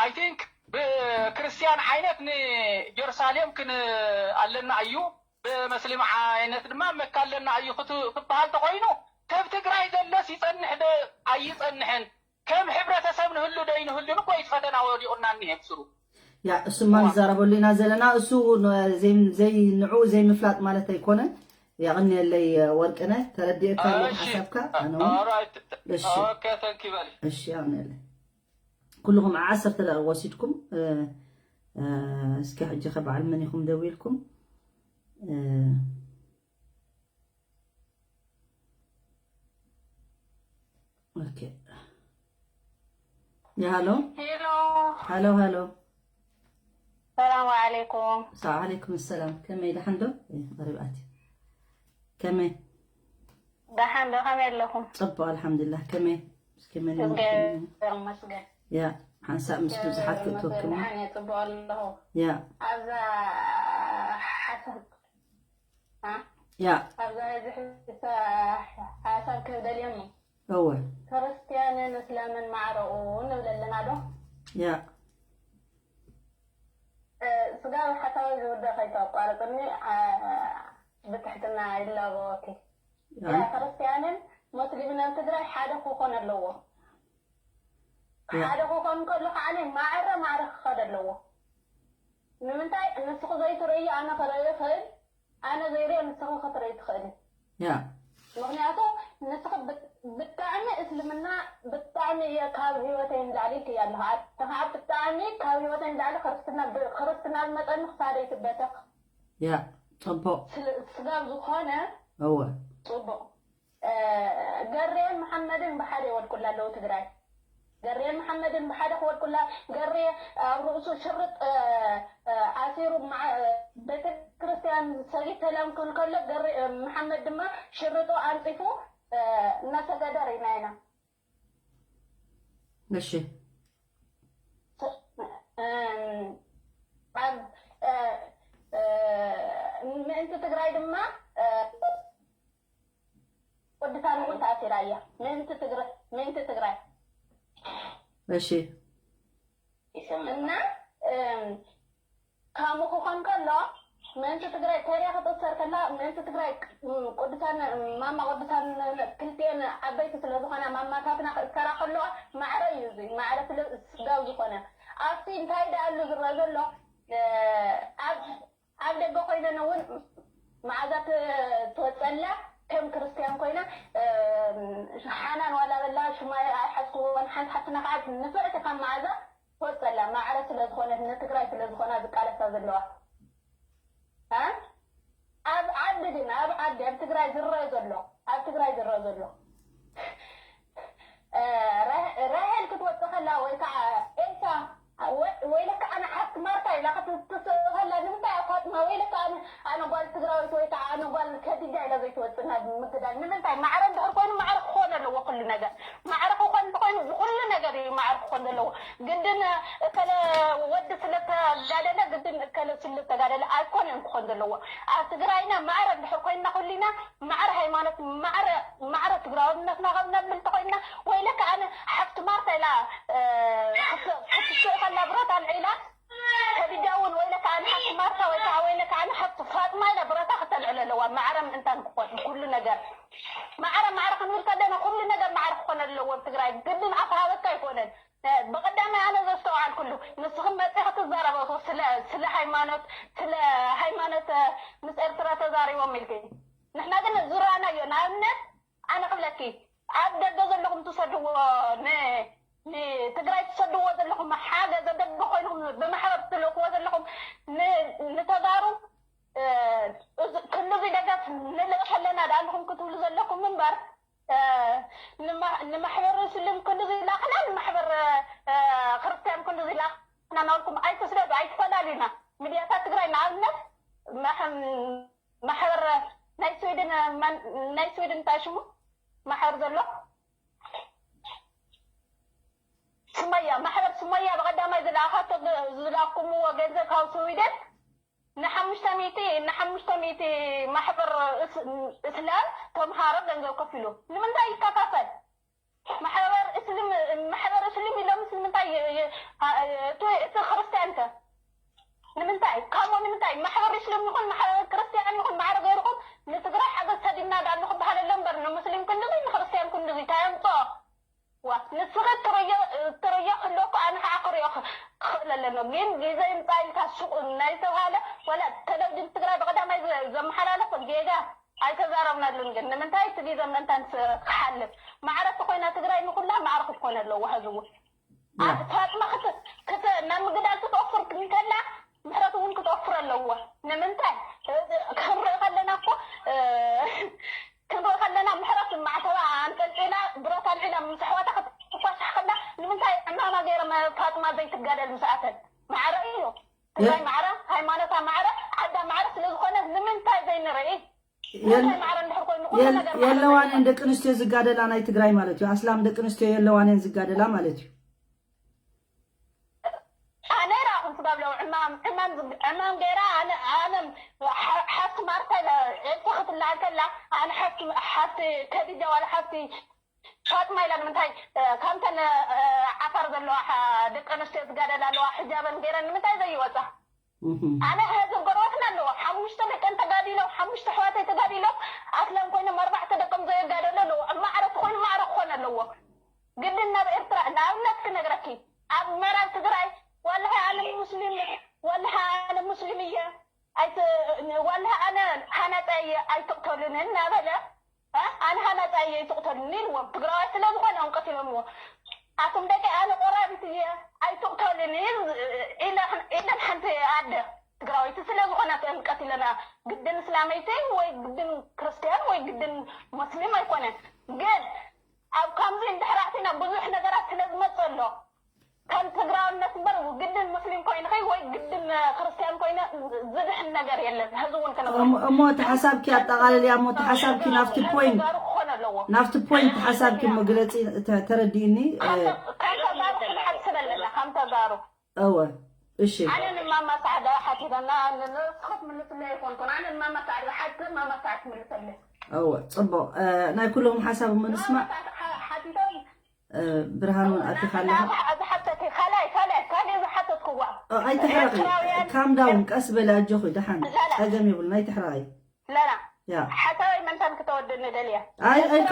I think ብክርስትያን ዓይነት ንጀሩሳሌም ክን ኣለና እዩ፣ ብመስሊም ዓይነት ድማ መካ ኣለና እዩ ክት- ክበሃል ተኮይኑ ሰብ ትግራይ ዘሎስ ይፀንሕ ዶ ኣይፀንሕን ከም ሕብረተሰብ ንህሉ ዶ ይንህሉን እኮ እዩ ፈተና ወዲቑና እኒሄ ብስሩ። ያ እሱማ ንዛረበሉ ኢና ዘለና። እሱ ን- ዘይ- ዘይ- ንዑ ዘይምፍላጥ ማለት ኣይኮነን። የቐንየለይ ወርቅነ፣ ተረዲእካ ኣለኹ ሓሳብካ። ኣነ እውን እሺ፣ የቐንየለይ። ኩልኹም ዓሰርተ ደቂቕ ወሲድኩም እ፣ እ፣ እስኪ ሕጂ ከ በዓል መን ኢኹም ደዊልኩም? እ፣ ኦኬ። ያ ሃሎ። ሄሎ። ሃሎ ሃሎ። ሰላም ዓለይኩም። ሰላም ዓለይኩም ሰላም። ከመይ ደሓን ዶ? እ፣ ቀሪብ ኣትዩ። ከመይ? ደሓን ዶ? ከመይ ኣለኹም? ጽቡቕ ኣልሓምዱሊላህ። ከመይ? እስኪ መን ይመስለኒ? ያ ሓንሳብ ምስ ብዙሓት ክእትወክማ። ደሓን እየ፣ ጽቡቕ ኣለኹ። ያ ኣብዛ ሓሳብ ያ ኣብዛ ሕዚ ሓሳብ ክህብ ደልየ እሞ እወ ክርስትያንን እስላምን ማዕረኡ ንብል ኣለና ዶ? ያ ስጋብ ሓሳበይ ዝውዳእ ከይተቋርፅኒ ብትሕትና ይላበወኪ። ያ ክርስትያንን ሙስሊምን ኣብ ትግራይ ሓደ ክኾን ኣለዎ። ሓደ ክኾን ከሎ ከዓ ማዕረ ማዕረ ክኸድ ኣለዎ። ንምንታይ ንስኺ ዘይትርእዮ ኣነ ክርኢ ይኽእል፣ ኣነ ዘይርእዮ ንስኺ ክትርኢ ትኽእሊ። ያ ምኽንያቱ ንስኺ ብጣዕሚ እስልምና ብጣዕሚ እየ ካብ ህይወተይ ንላዕሊ ኢልክያ ኣለኻ። ኣነ ከዓ ብጣዕሚ ካብ ህይወተይ ንላዕሊ ክርስትና ክርስትና ዝመፀኒ ክሳደይ ትበተኽ። ያ ፅቡቕ። ስጋብ ዝኾነ እወ ፅቡቕ። ገሬን መሓመድን ብሓደ ይወድቁላ ኣለዉ ትግራይ። ገሬን መሓመድን ብሓደ ክወድቁላ፣ ገሬ ኣብ ርእሱ ሽርጥ ኣሲሩ ቤተክርስትያን ሰጊድ ሰላም ክብል ከሎ፣ ገሬ መሓመድ ድማ ሽርጡ ኣንፂፉ እናሰገደ ርኢና ኢና። እሺ ኣብ ምእንቲ ትግራይ ድማ ቅዱሳን እውን ተኣሲራ እያ። ምእንቲ ትግራይ ምእንቲ ትግራይ እሺ እና ከምኡ ክኾን ከሎ ምእንቲ ትግራይ ተሪያ ክትእሰር ከላ ምእንቲ ትግራይ ቅዱሳን ማማ ቅዱሳን ክልቲኤን ዓበይቲ ስለዝኾና ማማታትና ክእሰራ ከለዋ ማዕረ እዩ እዚ ማዕረ ስለ ስጋው ዝኾነ ኣብቲ እንታይ ደኣሉ ዝረአ ዘሎ ኣብ ኣብ ደገ ኮይነን እውን መዓዛ ትወፀላ ከም ክርስትያን ኮይና ሓናን ዋላ በላ ሽማ ኣይሓዝክዎን ሓንቲ ሓፍትና ከዓ ንፍዕቲ ካብ መዓዛ ትወፀላ ማዕረ ስለዝኮነት ንትግራይ ስለዝኮና ዝቃለሳ ዘለዋ ኣብ ዓዲ ግን ኣብ ዓዲ ኣብ ትግራይ ዝረአ ዘሎ ኣብ ትግራይ ዝረአ ዘሎ ራሄል ክትወፅእ ከላ ወይ ከዓ ኤልሳ ወይለካ ኣነ ሓፍቲ ማርታ ኢላ ክትስእ ከላ ንምንታይ ኣብ ፋጥማ ወይለካ ኣነ ኣነ ጓል ትግራዊት ወይ ከዓ ኣነ ጓል ከዲጃ ኢላ ዘይትወፅእ ናብ ምግዳል ንምንታይ ማዕረ እንድሕር ኮይኑ ማዕረ ክኾን ኣለዎ ኩሉ ነገር ማዕረ ክኾን እንተኮይኑ ብኩሉ ነገር እዩ ማዕረ ክኾን ዘለዎ ግድን እከለ ወዲ ስለተጋደለ ግድን እከለ ስለ ተጋደለ ኣይኮነን ክኾን ዘለዎ ኣብ ትግራይና ማዕረ እንድሕር ኮይንና ኩሊና ማዕረ ሃይማኖት ማዕረ ማዕረ ትግራውነትና ካብ ነብል ተኮይንና ወይለ ከዓ ሓፍቲ ማርታ ኢላ ክትስእ ከላ ብረት ኣልዒላ ከዲጃ እውን ወይለ ከዓ ሓፍቲ ማርታ ወይ ከዓ ወይለ ከዓ ሓፍቲ ፋጥማ ኢላ ብረታ ክተልዕል ኣለዋ ማዕረ ምእንታን ክኾን ኩሉ ነገር ማዕረ ማዕረ ክንብል ከለና ኩሉ ነገር ማዕረ ክኾን ኣለዎ ትግራይ ግድን ኣተሃበካ ኣይኮነን ብቐዳማይ ኣነ ዘስተውዓልኩሉ ንስኺ መፂኺ ትዛረቢ ስለ ስለ ሃይማኖት ስለ ሃይማኖት ምስ ኤርትራ ተዛሪቦም ኢልኪ ንሕና ግን ዝረኣናዮ ንኣብነት ኣነ ክብለኪ ኣብ ደገ ዘለኹም ትሰድዎ ንትግራይ ትሰድዎ ዘለኹም ሓገዝ ኣብ ደገ ኮይንኹም ብማሕበር ትልእክዎ ዘለኹም ንተጋሩ ክንዱዚ ደገፍ ንልእኽ ኣለና ዳኣልኹም ክትብሉ ዘለኩም እምበር፣ ንማሕበር ስልም ክንዱዚ ላኽና ንማሕበር ክርስትያን ክንዱዚ ላኽና ናልኩም ኣይትስደዱ፣ ኣይትፈላሉና። ሚድያታት ትግራይ ንኣብነት ማሕበር ናይ ስዊድን፣ ናይ ስዊድን እንታይ ሽሙ ማሕበር ዘሎ ስመያ፣ ማሕበር ስመያ ብቐዳማይ ዝለኣኻቶ ዝለኣኩምዎ ገንዘብ ካብ ስዊደን ንሓሙሽተ ሚእቲ ንሓሙሽተ ሚእቲ ማሕበር እስላም ተምሃሮ ገንዘብ ከፊሉ ንምንታይ ይከፋፈል? ማሕበር እስልም ማሕበር እስልም ኢሎምስ ንምንታይ እቲ እቲ ክርስትያን ከ ንምንታይ ካብኡ ንምንታይ ማሕበር እስልም ይኹን ማሕበር ክርስትያን ይኹን ማዕረ ገይርኩም ንትግራይ ሓገዝ ሰዲድና ዳሉ ክበሃል ኣሎ እምበር ንሙስሊም ክንድዚ ንክርስትያን ክንድዚ እንታይ ኣምፅኦ? ዋ ንስኺ ትርእዮ ክህልወኩ ኣነ ከዓ ክርእዮ ክኽእል ኣለኖ ግን ግዜ ይምፃ ኢልካ ሱቕ ናይ ዝተብሃለ ወላ ተለቪዥን ትግራይ ብቐዳማይ ዘመሓላለፈ ጌጋ ኣይተዛረብናሉን ግን ንምንታይ እቲ ግዜ ምእንታን ክሓልፍ ማዕረ ተኮይና ትግራይ ንኩላ ማዕረ ክትኮነ ኣለዎ ሕዚ እውን ፋጥማ ናብ ምግዳል ክትወፍር እንከላ ምሕረት እውን ክትወፍር ኣለዎ ንምንታይ ክንርኢ ከለና እኮ ክንርኢ ከለና ምሕረት ማዕተባ ኣንጠልጢላ ብረት ኣልዒላ ምስ ኣሕዋታ ክትኳሻሕ ከላ ንምንታይ ዕማማ ገይረ ፋጥማ ዘይትጋደል ምስ ኣተን ማዕረ እዩ ትግራይ ማዕረ ሃይማኖታ ማዕረ ዓዳ ማዕረ ስለዝኮነ ንምንታይ ዘይንርኢ የለዋንን ደቂ ኣንስትዮ ዝጋደላ ናይ ትግራይ ማለት እዩ ኣስላም ደቂ ኣንስትዮ የለዋንን ዝጋደላ ማለት እዩ ኣነ ራኹም ስጋብ ለው ዕማም ዕማም ዕማም ገይራ ኣነ ኣነ ሓፍቲ ማርታ ኢለ ኤልሳ ክትላዓል ከላ ኣነ ሓፍቲ ሓፍቲ ከዲጃ ዋላ ሓፍቲ ፋጥማ ኢላ ንምንታይ ከምተን ዓፋር ዘለዋ ደቂ ኣንስትዮ ዝጋደላ ኣለዋ ሕጃበን ገይረን ንምንታይ ዘይወፃ ኣነ ህዝብ ጎረባትና ኣለዎ ሓሙሽተ ደቀን ተጋዲሎም ሓሙሽተ ኣሕዋተይ ተጋዲሎም ኣስላም ኮይኖም ኣርባዕተ ደቆም ዘየጋደሉ ኣለዎ ኣብ ማዕረ ተኮይኑ ማዕረ ክኾን ኣለዎ ግድን ናብ ኤርትራ ንኣብነት ክነግረኪ ኣብ ምዕራብ ትግራይ ዋላሂ ኣነ ሙስሊም ዋላሂ ኣነ ሙስሊም እየ ኣይት ዋላሂ ኣነ ሃናፃ እየ ኣይትቕተሉኒ እናበለ ኣነ ሃናፃ እየ ኣይትቕተሉኒ ኢልዎም ትግራዋይ ስለዝኾነ እዮም ቀቲሎምዎ ኣቱም ደቂ ኣነ ቆራቢት እየ ኣይትቕተሉኒ ኢለን ሓንቲ ኣደ ትግራወይቲ ስለዝኾነት እዮም ቀቲለና ግድን እስላመይቲ ወይ ግድን ክርስትያን ወይ ግድን ሙስሊም ኣይኮነን ግን ኣብ ከምዚ እንድሕር ኣቲና ብዙሕ ነገራት ስለ ዝመፅእ ኣሎ ከም ትግራውነት እምበር ግድን ሙስሊም ኮይንኺ ወይ ግድን ክርስትያን ኮይነ ዝድሕን ነገር የለን ሕዚ እውን ከነእሞ እቲ ሓሳብኪ ኣጠቓለልያ እሞ እቲ ሓሳብኪ ናፍቲ ፖይንት ናፍቲ ፖይንት ሓሳብኪ እሞ ግለፂ ተረዲእኒ ከም ተጋሩ ክንሓስብ ኣለና ከም ተጋሩ እወ እሺ ኣነ ንማማ ሳዕዳ ሓቲተና ንስኽት ምልስለ ይኮንኩን ኣነ ንማማ ሳዕዳ ሓቲተ ማማ ሳዕድ ትምልሰለ እወ ፅቡቅ ናይ ኩልኹም ሓሳብ እሞ ንስማዕ ሓቲቶም ብርሃን እውን ኣቲኻ ኣለኻ። ዝሓተኪ ካልኣይ ካልኣይ ካልእ ዝሓተትክዋ ኣይትሕረቂ። ካም ዳውን ቀስ በሊ ኣጆኺ ደሓን ጸገም የብሉን ኣይትሕረቂ። ላላ ሓሳበይ መንታን ክተወድኒ ደልያ። ኣይ ኣይ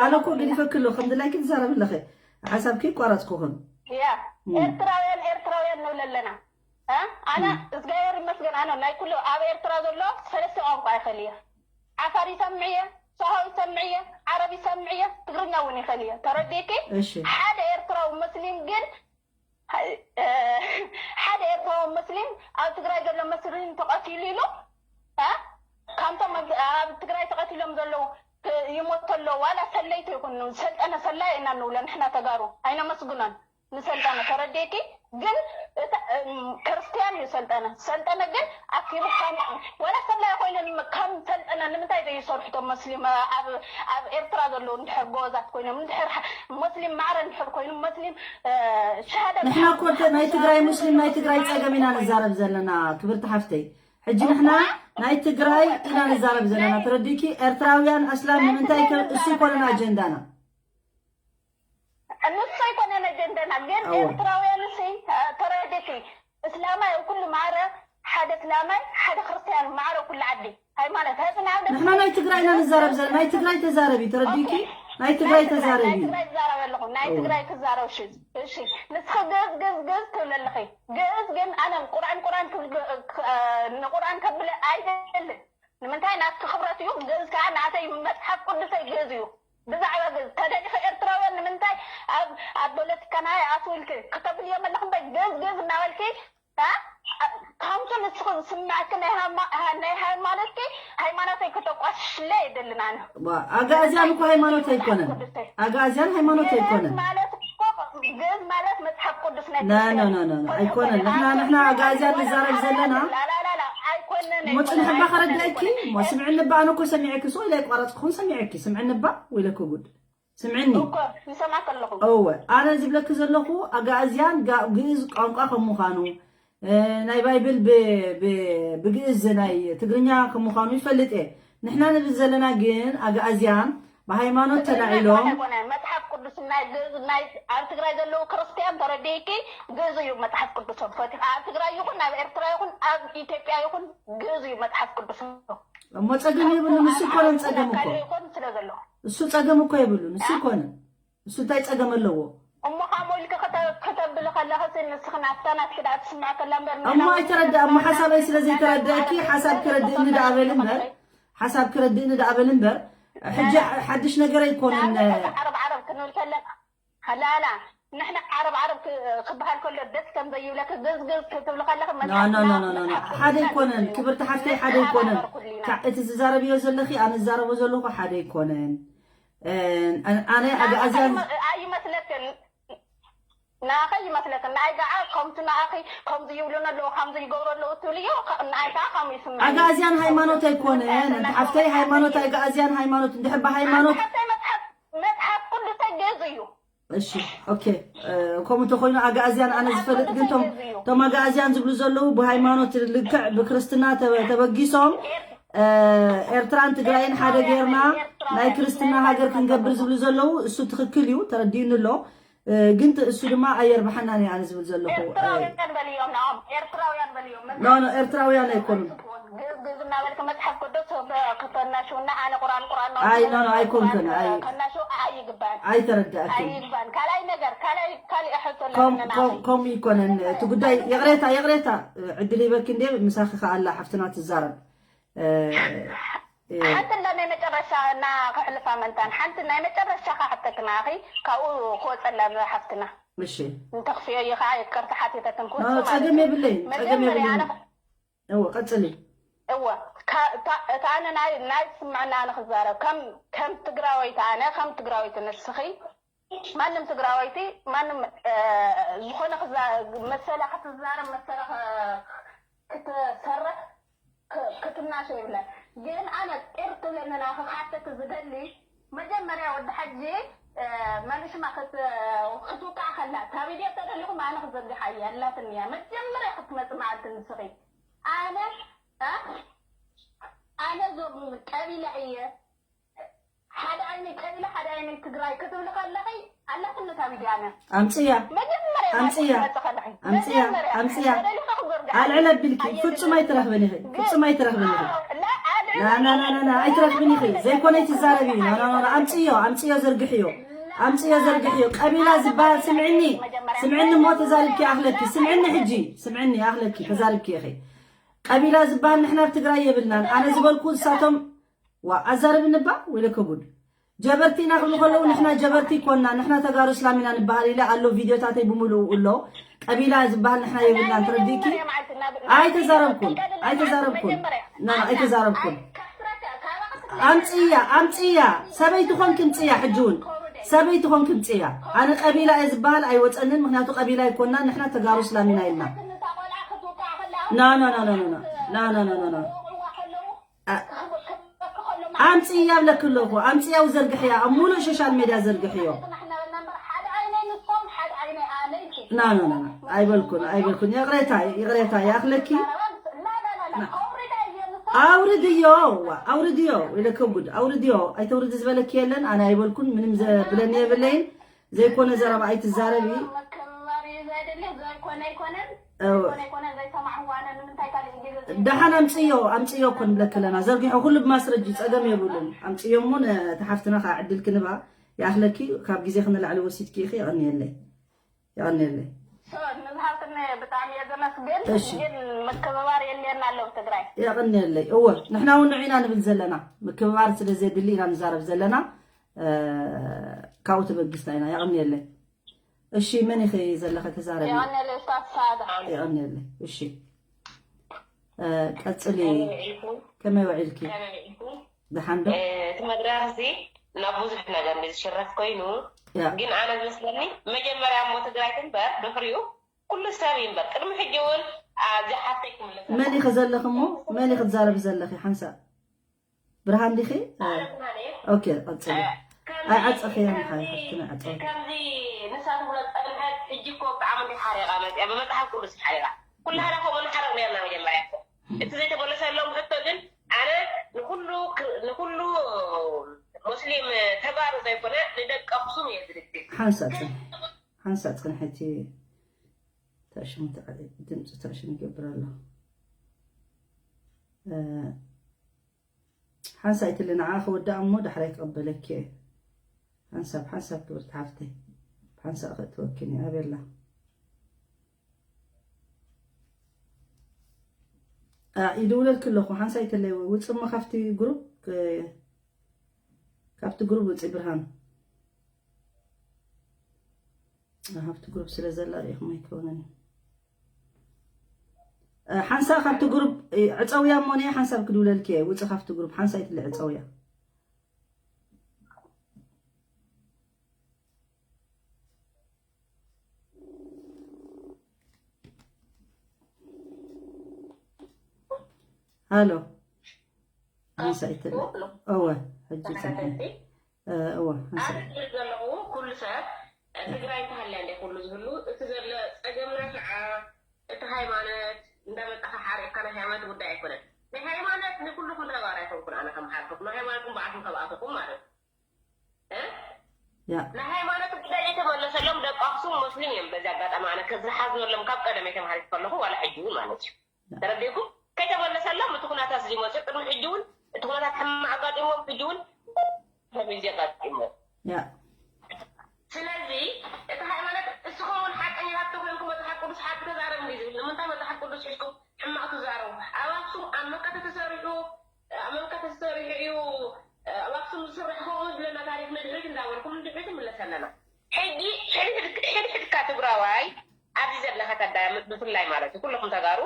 ኣነ እኮ ገዲፈኪ ኣለኹ ከም ድላይኪ ትዛረቢ ኣለኺ። ሓሳብኪ ይቋረጽኩኽን። ያ ኤርትራውያን ኤርትራውያን ንብል ኣለና። ኣነ እግዚኣብሔር ይመስገን ኣነ ናይ ኩሉ ኣብ ኤርትራ ዘሎ ሰለስተ ቋንቋ ይኽእል እየ። ዓፋር ይሰምዕ እየ፣ ሶሃው ይሰምዕ እየ፣ ዓረብ ይሰምዕ እየ፣ ትግርኛ እውን ይኽእል እየ። ተረዲእኪ? እሺ። ሓደ ኤርትራዊ መስሊም ግን ሓደ ኤርትራዊ መስሊም ኣብ ትግራይ ዘሎ መስሊም ተቐቲሉ ኢሉ እ? ካብቶም ኣብ ኣብ ትግራይ ተቐቲሎም ዘለዉ ክ- ይሞቱ ኣለዉ ዋላ ሰለይቶ ይኹን ሰልጠነ ሰላይ ኢና ንብሎ ንሕና ተጋሩ ኣይነመስግኖን ንሰልጠነ ተረዲእኪ ግን እታ እም፣ ክርስትያን እዩ ሰልጠነ ሰልጠነ ግን ኣኪቡ ከም ወላ ሰላይ ኮይኑ ከም ሰልጠነ ንምንታይ ዘይሰርሑ ቶም መስሊም ኣብ ኣብ ኤርትራ ዘለዉ እንድሕር ጎበዛት ኮይኖም እንድሕር ሓ- መስሊም ማዕረ እንድሕር ኮይኑ መስሊም እ፣ ሸሃዳ ንሕና እኮ እንተ ናይ ትግራይ ሙስሊም ናይ ትግራይ ፀገም ኢና ንዛረብ ዘለና ክብርቲ ሓፍተይ ሕጂ ንሕና ናይ ትግራይ ኢና ንዛረብ ዘለና ተረዲእኪ ኤርትራውያን ኣስላም ንምንታይ ከም እሱ ይኮነና ኣጀንዳና ንሱ ኣይኮነን ኣጀንዳና ግን ኣዎ። ኤርትራውያን ሲ ተረዲእኪ እስላማይ ኣብ ኩሉ ማዕረ ሓደ እስላማይ ሓደ ክርስትያን ማዕረ ኩሉ ዓዲ ሃይማኖት ህዝና ንሕና ናይ ትግራይ ኢና ንዛረብ ዘለና ናይ ትግራይ ተዛረቢ ተረዲእኪ ናይ ትግራይ ተዛረቢ ናይ ትግራይ ትዛረብ ኣለኹ ናይ ትግራይ ትዛረብ ሽ እሺ ንስኺ ግእዝ ግእዝ ግእዝ ትብል ኣለኺ ግእዝ ግን ኣነ ቁርኣን ቁርኣን ትብል ግ- ክ- ንቁርኣን ከብለ ኣይደልን ንምንታይ ናትኪ ክብረት እዩ ግእዝ ከዓ ናተይ መፅሓፍ ቅዱሰይ ግእዝ እዩ ብዛዕባ ግእዝ ተደሊኺ ኤርትራውያን ንምንታይ ኣብ ኣብ ፖለቲካ ናይ ኣትውልኪ ክተብልዮም ኣለኹ እምበር ግእዝ ግእዝ እናበልኪ እ? ካብ ንስኹም ዝስምዐኪ ናይ ሃማ- ናይ ሃይማኖትኪ፣ ሃይማኖተይ ክተቋሽሽለ የደልን ኣነ። ኣጋእዝያን እኮ ሃይማኖት ኣይኮነን። ኣጋእዝያን ሃይማኖት ኣይኮነን። ማለት እኮ ግእዝ ማለት መጽሓፍ ቅዱስ ናይ ና ና ና ና ና፣ ኣይኮነን። ንሕና ንሕና ኣጋእዝያን ንዛረብ ዘለና ላላላላ ኣይኮነን። ሞ ጽንሕባ ከረዳእኪ ሞ ስምዕኒ እባ። ኣነ እኮ ሰሚዐኪ ሶ ኢለ ኣይቋረጽኩን። ሰሚዐኪ ስምዕኒ እባ ወይለኪ ጉድ። ስምዕኒ እኮ ይሰማዕ ከለኹ እወ ኣነ ዝብለኪ ዘለኹ ኣጋእዝያን ጋ- ግእዝ ቋንቋ ከም ምዃኑ እ፣ ናይ ባይብል ብ- ብ- ብግእዝ ናይ ትግርኛ ከም ምዃኑ ይፈልጥ እየ። ንሕና ንብል ዘለና ግን ኣጋእዝያን ብሃይማኖት ተላዒሎም ኣይኮነ መጽሓፍ ቅዱስ ናይ ግእዝ ናይ ኣብ ትግራይ ዘለዉ ክርስትያን ተረዲእኪ ግእዝ እዩ መጽሓፍ ቅዱሶም ፈቲኻ ኣብ ትግራይ ይኹን ኣብ ኤርትራ ይኹን ኣብ ኢትዮጵያ ይኹን ግእዝ እዩ መጽሓፍ ቅዱሶም እሞ ጸገም የብሉ። ንሱ ይኮነን ጸገም እኮ ይኹን ስለ ዘለኹ እሱ ጸገም እኮ የብሉ። ንሱ ይኮነን እሱ እንታይ ጸገም ኣለዎ? እሞ ከምኡ ኢልኪ ክተ- ክተብሊ ከለኺ ሲ ንስኺ ናብታ ናትኪ ደኣ ትስምዐ ከላ እምበር እሞ ኣይተረዳ እሞ ሓሳበይ ስለ ዘይተረዳእኪ ሓሳብ ክረድእኒ ደኣ በል እምበር ሓሳብ ክረድእኒ ደኣ በል እምበር ሕጂ ሓድሽ ነገር ኣይኮነን። ዓረብ ዓረብ ክንብል ከለና ላላ ንሕና ዓረብ ዓረብ ክ- ክበሃል ከሎ ደስ ከም ዘይብለኪ ግዝግዝ ክትብሊ ከለኺ ኖ ኖ ኖ ኖ ኖ ሓደ ኣይኮነን ክብርቲ ሓፍተይ ሓደ ኣይኮነን። ካብ እቲ ዝዛረብዮ ዘለኺ ኣነ ዝዛረቦ ዘለኹ ሓደ ኣይኮነን። ኣነ ኣጋእዝያን ኣይመስለክን ናኸ ይመስለክን ናይ ገዓ ከምቲ ንኣኺ ከምዚ ይብሉን ኣለዉ ከምዚ ይገብሩ ኣለዉ ትብልዮ ንኣይ ከዓ ከምኡ ይስምዐኒ ኣጋእዝያን ሃይማኖት ኣይኮነን። ሓፍተይ ሃይማኖት ኣጋእዝያን ሃይማኖት እንድሕር ብሃይማኖት ሓፍተይ መፅሓፍ መፅሓፍ ቅዱሰይ ግእዝ እዩ እሺ ኦኬ። ከምኡ እንተኮይኑ ኣጋእዝያን ኣነ ዝፈልጥ ግን ቶም ኣጋእዝያን ዝብሉ ዘለዉ ብሃይማኖት ልክዕ ብክርስትና ተበጊሶም ኤርትራን ትግራይን ሓደ ጌርና ናይ ክርስትና ሃገር ክንገብር ዝብሉ ዘለዉ እሱ ትኽክል እዩ፣ ተረዲኡኒ ኣሎ። ግን እሱ ድማ ኣየርብሓናን እዩ ኣነ ዝብል ዘለኹ። ኖ ኖ ኤርትራውያን ኣይኮኑን። ግእዝ ግእዝ እናበልክ መፅሓፍ ቅዱስ ከተናሽውና ኣነ ቁርኣን ቁርኣን ኣይ ኖ ኖ ኣይኮንክን ኣይ ከናሽው ኣይግባን ኣይተረዳእክን። ኣይግባን ካልኣይ ነገር ካልኣይ ካሊእ ሕቶ ኣለና ከምኡ ይኮነን እቲ ጉዳይ። ይቕሬታ ይቕሬታ ዕድል ይበኪ እንዴ ምሳኺ ከኣላ ሓፍትና ትዛረብ። ሓንቲ እንዳ ናይ መጨረሻ እና ከሕልፋ መንታን ሓንቲ ናይ መጨረሻ ካሕተክና ኣኺ ካብኡ ክወፀላ ሓፍትና እሺ እንተኽፍዮ እዩ ከዓ ይቅርታ ሓቲተክን ኖ ኖ ጸገም የብለይን ጸገም የብለይን። እወ ቀጽሊ። እወ እታ ኣነ ናይ ናይ ስምዕና ኣነ ክዛረብ ከም ከም ትግራወይቲ ኣነ ከም ትግራወይቲ ንስኺ ማንም ትግራወይቲ ማንም ዝኾነ መሰላ ክትዛረብ መሰላ ክትሰርሕ ክትናሸ ይብለን። ግን ኣነ ጢር ትብለኒ ናኺ ክሓተኪ ዝደሊ መጀመርያ ወዲ ሓጂ መልሽማ ክትውቃዕ ከላ እታ ቪድዮ ተደሊኹም ኣነ ክዘርግሓ እየ ኣላትኒ እያ መጀመርያ ክትመፂ መዓልቲ ንስኺ ኣነ ኣነ ዞም ቀቢላ እየ ሓደ ዓይነይ ቀቢላ ሓደ ዓይነይ ትግራይ ክትብሊ ከለኺ ኣላትኒ እታ ቪድዮ ኣነ ኣምፅያ መጀመርያ ኣምፅያ ክትመፂ ከለኺ ኣምፅያ ኣምፅያ ኣልዕል ኣቢልኪ ፍፁም ኣይትረኽብን ኢኺ ፍፁም ኣይትረኽብን ኢኺ ናናናናና ኣይትረኽብን ኢኺ ዘይኮነ ኣይትዛረቢ ናናናና ኣምፅዮ ኣምፅዮ ዘርግሕዮ ኣምፅዮ ዘርግሕዮ ቀቢላ ዝበሃል ስምዕኒ ስምዕኒ እሞ ተዛሪብኪ ኣኽለኪ ስምዕኒ ሕጂ ስምዕኒ ኣኽለኪ ተዛሪብኪ ኢኺ ቀቢላ ዝበሃል ንሕና ኣብ ትግራይ የብልናን ኣነ ዝበልኩ ንሳቶም ዋ ኣዛርብኒ እባ ወይለከ ጉድ ጀበርቲ ኢና ክብሉ ከለዉ ንሕና ጀበርቲ ይኮንና ንሕና ተጋሩ እስላም ኢና ንበሃል ኢለ ኣሎ ቪድዮታተይ ብምልኡ ኣሎ ቀቢላ ዝበሃል ንሕና የብልናን ተረዲእኪ ኣይተዛረብኩን ኣይተዛረብኩን ና ኣይተዛረብኩን ኣምፅያ ኣምፅያ ሰበይቲ ኮንኪ ምፅያ ሕጂ እውን ሰበይቲ ኮንኪ ምፅያ ኣነ ቀቢላ እየ ዝበሃል ኣይወፀንን ምክንያቱ ቀቢላ ይኮንና ንሕና ተጋሩ እስላም ኢና ኢልና ና ና ና ና ና ና ና ና ና ኣምፅያ ብለኪ ኣለኹ ኣምፅያ ዘርግሕያ ኣብ ሙሉእ ሶሻል ሜድያ ዘርግሕዮ ና ና ና ና ኣይበልኩን ኣይበልኩን ይቕሬታ ይቕሬታ ይኣኽለኪ ኣውርድዮ ኣውርድዮ ኢለኪ ጉድ ኣውርድዮ ኣይተውርዲ ዝበለኪ የለን ኣነ ኣይበልኩን ምንም ዘብለኒ የብለይን ዘይኮነ ዘረባ ኣይትዛረቢ መከባበር እዩ ዘድሊ ዘይኮነ ኣይኮነን ዘይኮነ ኣይኮነን ዘይሰማዕዋ ኣነ ንምንታይ ካልእ ግዜ ደሓን ኣምፅዮ ኣምፅዮ እኮ ንብለኪ ኣለና ዘርጊሖ ኩሉ ብማስረጂ ፀገም የብሉን ኣምፅዮ እሞ ነቲ ሓፍትና ከዓ ዕድል ክንባ ይኣኽለኪ ካብ ግዜ ክንላዕሊ ወሲድኪ ኢኺ የቐንየለይ የቐንየለይ ንዝሃብትኒ ብጣዕሚ እየ ዘመስግን ግን ምክብባር የልየና ኣለዉ ትግራይ የቐንየለይ እወ ንሕና እውን ንዑ ኢና ንብል ዘለና ምክብባር ስለ ዘድሊ ኢና ንዛረብ ዘለና ካብኡ ተበጊስና ኢና የቐንየለይ እሺ መን ኢኺ ዘለኺ ተዛረቢ የቐንየለይ ስታፍ ሳዳ የቐንየለይ እሺ እ፣ ቀጽሊ። ከመይ ውዒልኩም? ከመይ ውዒልኪ? ከመይ ውዒልኩም? ደሓን ዶ? እ፣ እቲ መድረኽ እዚ ናብ ብዙሕ ነገር እዩ ዝሽረፍ ኮይኑ፣ ያ። ግን ኣነ ዝመስለኒ መጀመርያ እሞ ትግራይ ትንበር፣ ድሕሪኡ ኩሉ ሰብ ይንበር። ቅድሚ ሕጂ እውን፣ ኣ፣ እዛ ሓፍተይ ክምለሰላ። መን ኢኺ ዘለኺ እሞ? መን ኢኺ ትዛረቢ ዘለኺ ሓንሳእ? ብርሃን ዲኺ? ኣነ ብርሃን እየ። ኦኬ፣ ቀጽሊ። እ፣ ከምዚ፣ ኣይ፣ ዓጸኺ እያ፣ ከምዚ፣ ምሓይ፣ ሓፍትና፣ ዓጸኺ። ከምዚ ንሳ ትብሎ ጸንሐት፣ ሕጂ እኮ ብጣዕሚ እንዲ ሓሪቓ መጽያ፣ ብመጽሓፍ ቅዱስ ሓሪቓ። ኩላህና ከምኡ ንሓርቕ ነርና መጀመርያ እኮ። እቲ ዘይተመለሰሎም ሕቶ ግን፣ ኣነ ንኹሉ ክር-፣ ንኹሉ ሙስሊም ተጋሩ ዘይኮነ፣ ንደቂ ኣኽሱም እየ ዝድግፍ። ሓንሳእ ጽንሒ፣ ሓንሳእ ጽንሒ፣ እቲ ተእሽሙ ተቐ-፣ ድምፂ ተእሽሙ ይገብር ኣሎ። እ፣ ሓንሳእ ኢትሊ ንዓ ክወዳእ እሞ ዳሕራይ ክቕበለኪ እየ። ሓንሳብ፣ ሓንሳብ ክብርቲ ሓፍተይ። ሓንሳእ ከእትወኪን እየ። ኣበላ። ኣ፣ ይድውለልኪ ኣለኹ። ሓንሳእ ኢትለይ ውፅ እሞ ካብቲ ግሩፕ፣ እ፣ ካብቲ ግሩፕ ውፂ ብርሃን። እ፣ ካብቲ ግሩፕ ስለ ዘላ ርኢኹም ኣይከውንን እዩ። እ፣ ሓንሳብ ካብቲ ግሩፕ፣ እ፣ ዕፀውያ እሞ ነየ ሓንሳብ ክድውለልኪ እየ። ውፅ ካብቲ ግሩፕ ሓንሳእ ኢትሊ ዕፀውያ። ሃሎ። ሓንሳእ ኢትሊ። እወ፣ ሕጂ ጸንሐ። እ፣ እወ፣ ኣነ ሓንሳእ። ዝብል ዘለኹ ኩሉ ሰብ፣ እ፣ ትግራይ እንተሃልያ እንደ ኩሉ ዝህሉ፣ እቲ ዘሎ ጸገምና ከዓ እቲ ሃይማኖት እንዳመጣኻ ሓሪቕካ ናይ ሃይማኖት ጉዳይ ኣይኮነን። ናይ ሃይማኖት ንኩልኹም ተጋሩ ኣይኮንኩን ኣነ ከም ሓልፍኩም፣ ናይ ሃይማኖትኩም ብኣኹም ከብኣትኹም ማለት እዩ። እ? ያ። ናይ ሃይማኖት ጉዳይ ዘይተመለሰሎም ደቂ ኣኽሱም ሙስሊም እዮም። በዚ ኣጋጣሚ ኣነ ከዝሓዝነሎም ካብ ቀደም ተማሃሪት ከለኹ ዋላ ሕጂ እውን ማለት እዩ። ተረዲእኩም? ከይተመለሰሎም እቲ ኩነታት እዚ መፅኡ። ቅድሚ ሕጂ እውን እቲ ኩነታት ሕማቕ ኣጋጢሞም፣ ሕጂ እውን ከምዚ ኣጋጢሞም። ያ። ስለዚ እቲ ሃይማኖት እስኹም እውን ሓቀኛታት ተኮይንኩም መፅሓፍ ቅዱስ ሓቂ ተዛረብ እንዲ ዝብል፣ ንምንታይ መፅሓፍ ቅዱስ ሒዝኩም ሕማቕ ትዛረቡ? ኣብ ኣክሱም ኣብ መካ ተተሰሪሑ፣ ኣብ መካ ተሰሪሑ እዩ፣ ኣብ ኣክሱም ዝስራሕ ከምኡ ዝብለና ታሪክ ንድሕሪት እንዳበልኩም ንድሕሪት ይምለስ ኣለና። ሕጂ ሕድሕድ-፣ ሕድሕድካ ትግራዋይ ኣብዚ ዘለኻ ከዳሚ ብፍላይ ማለት እዩ፣ ኩለኹም ተጋሩ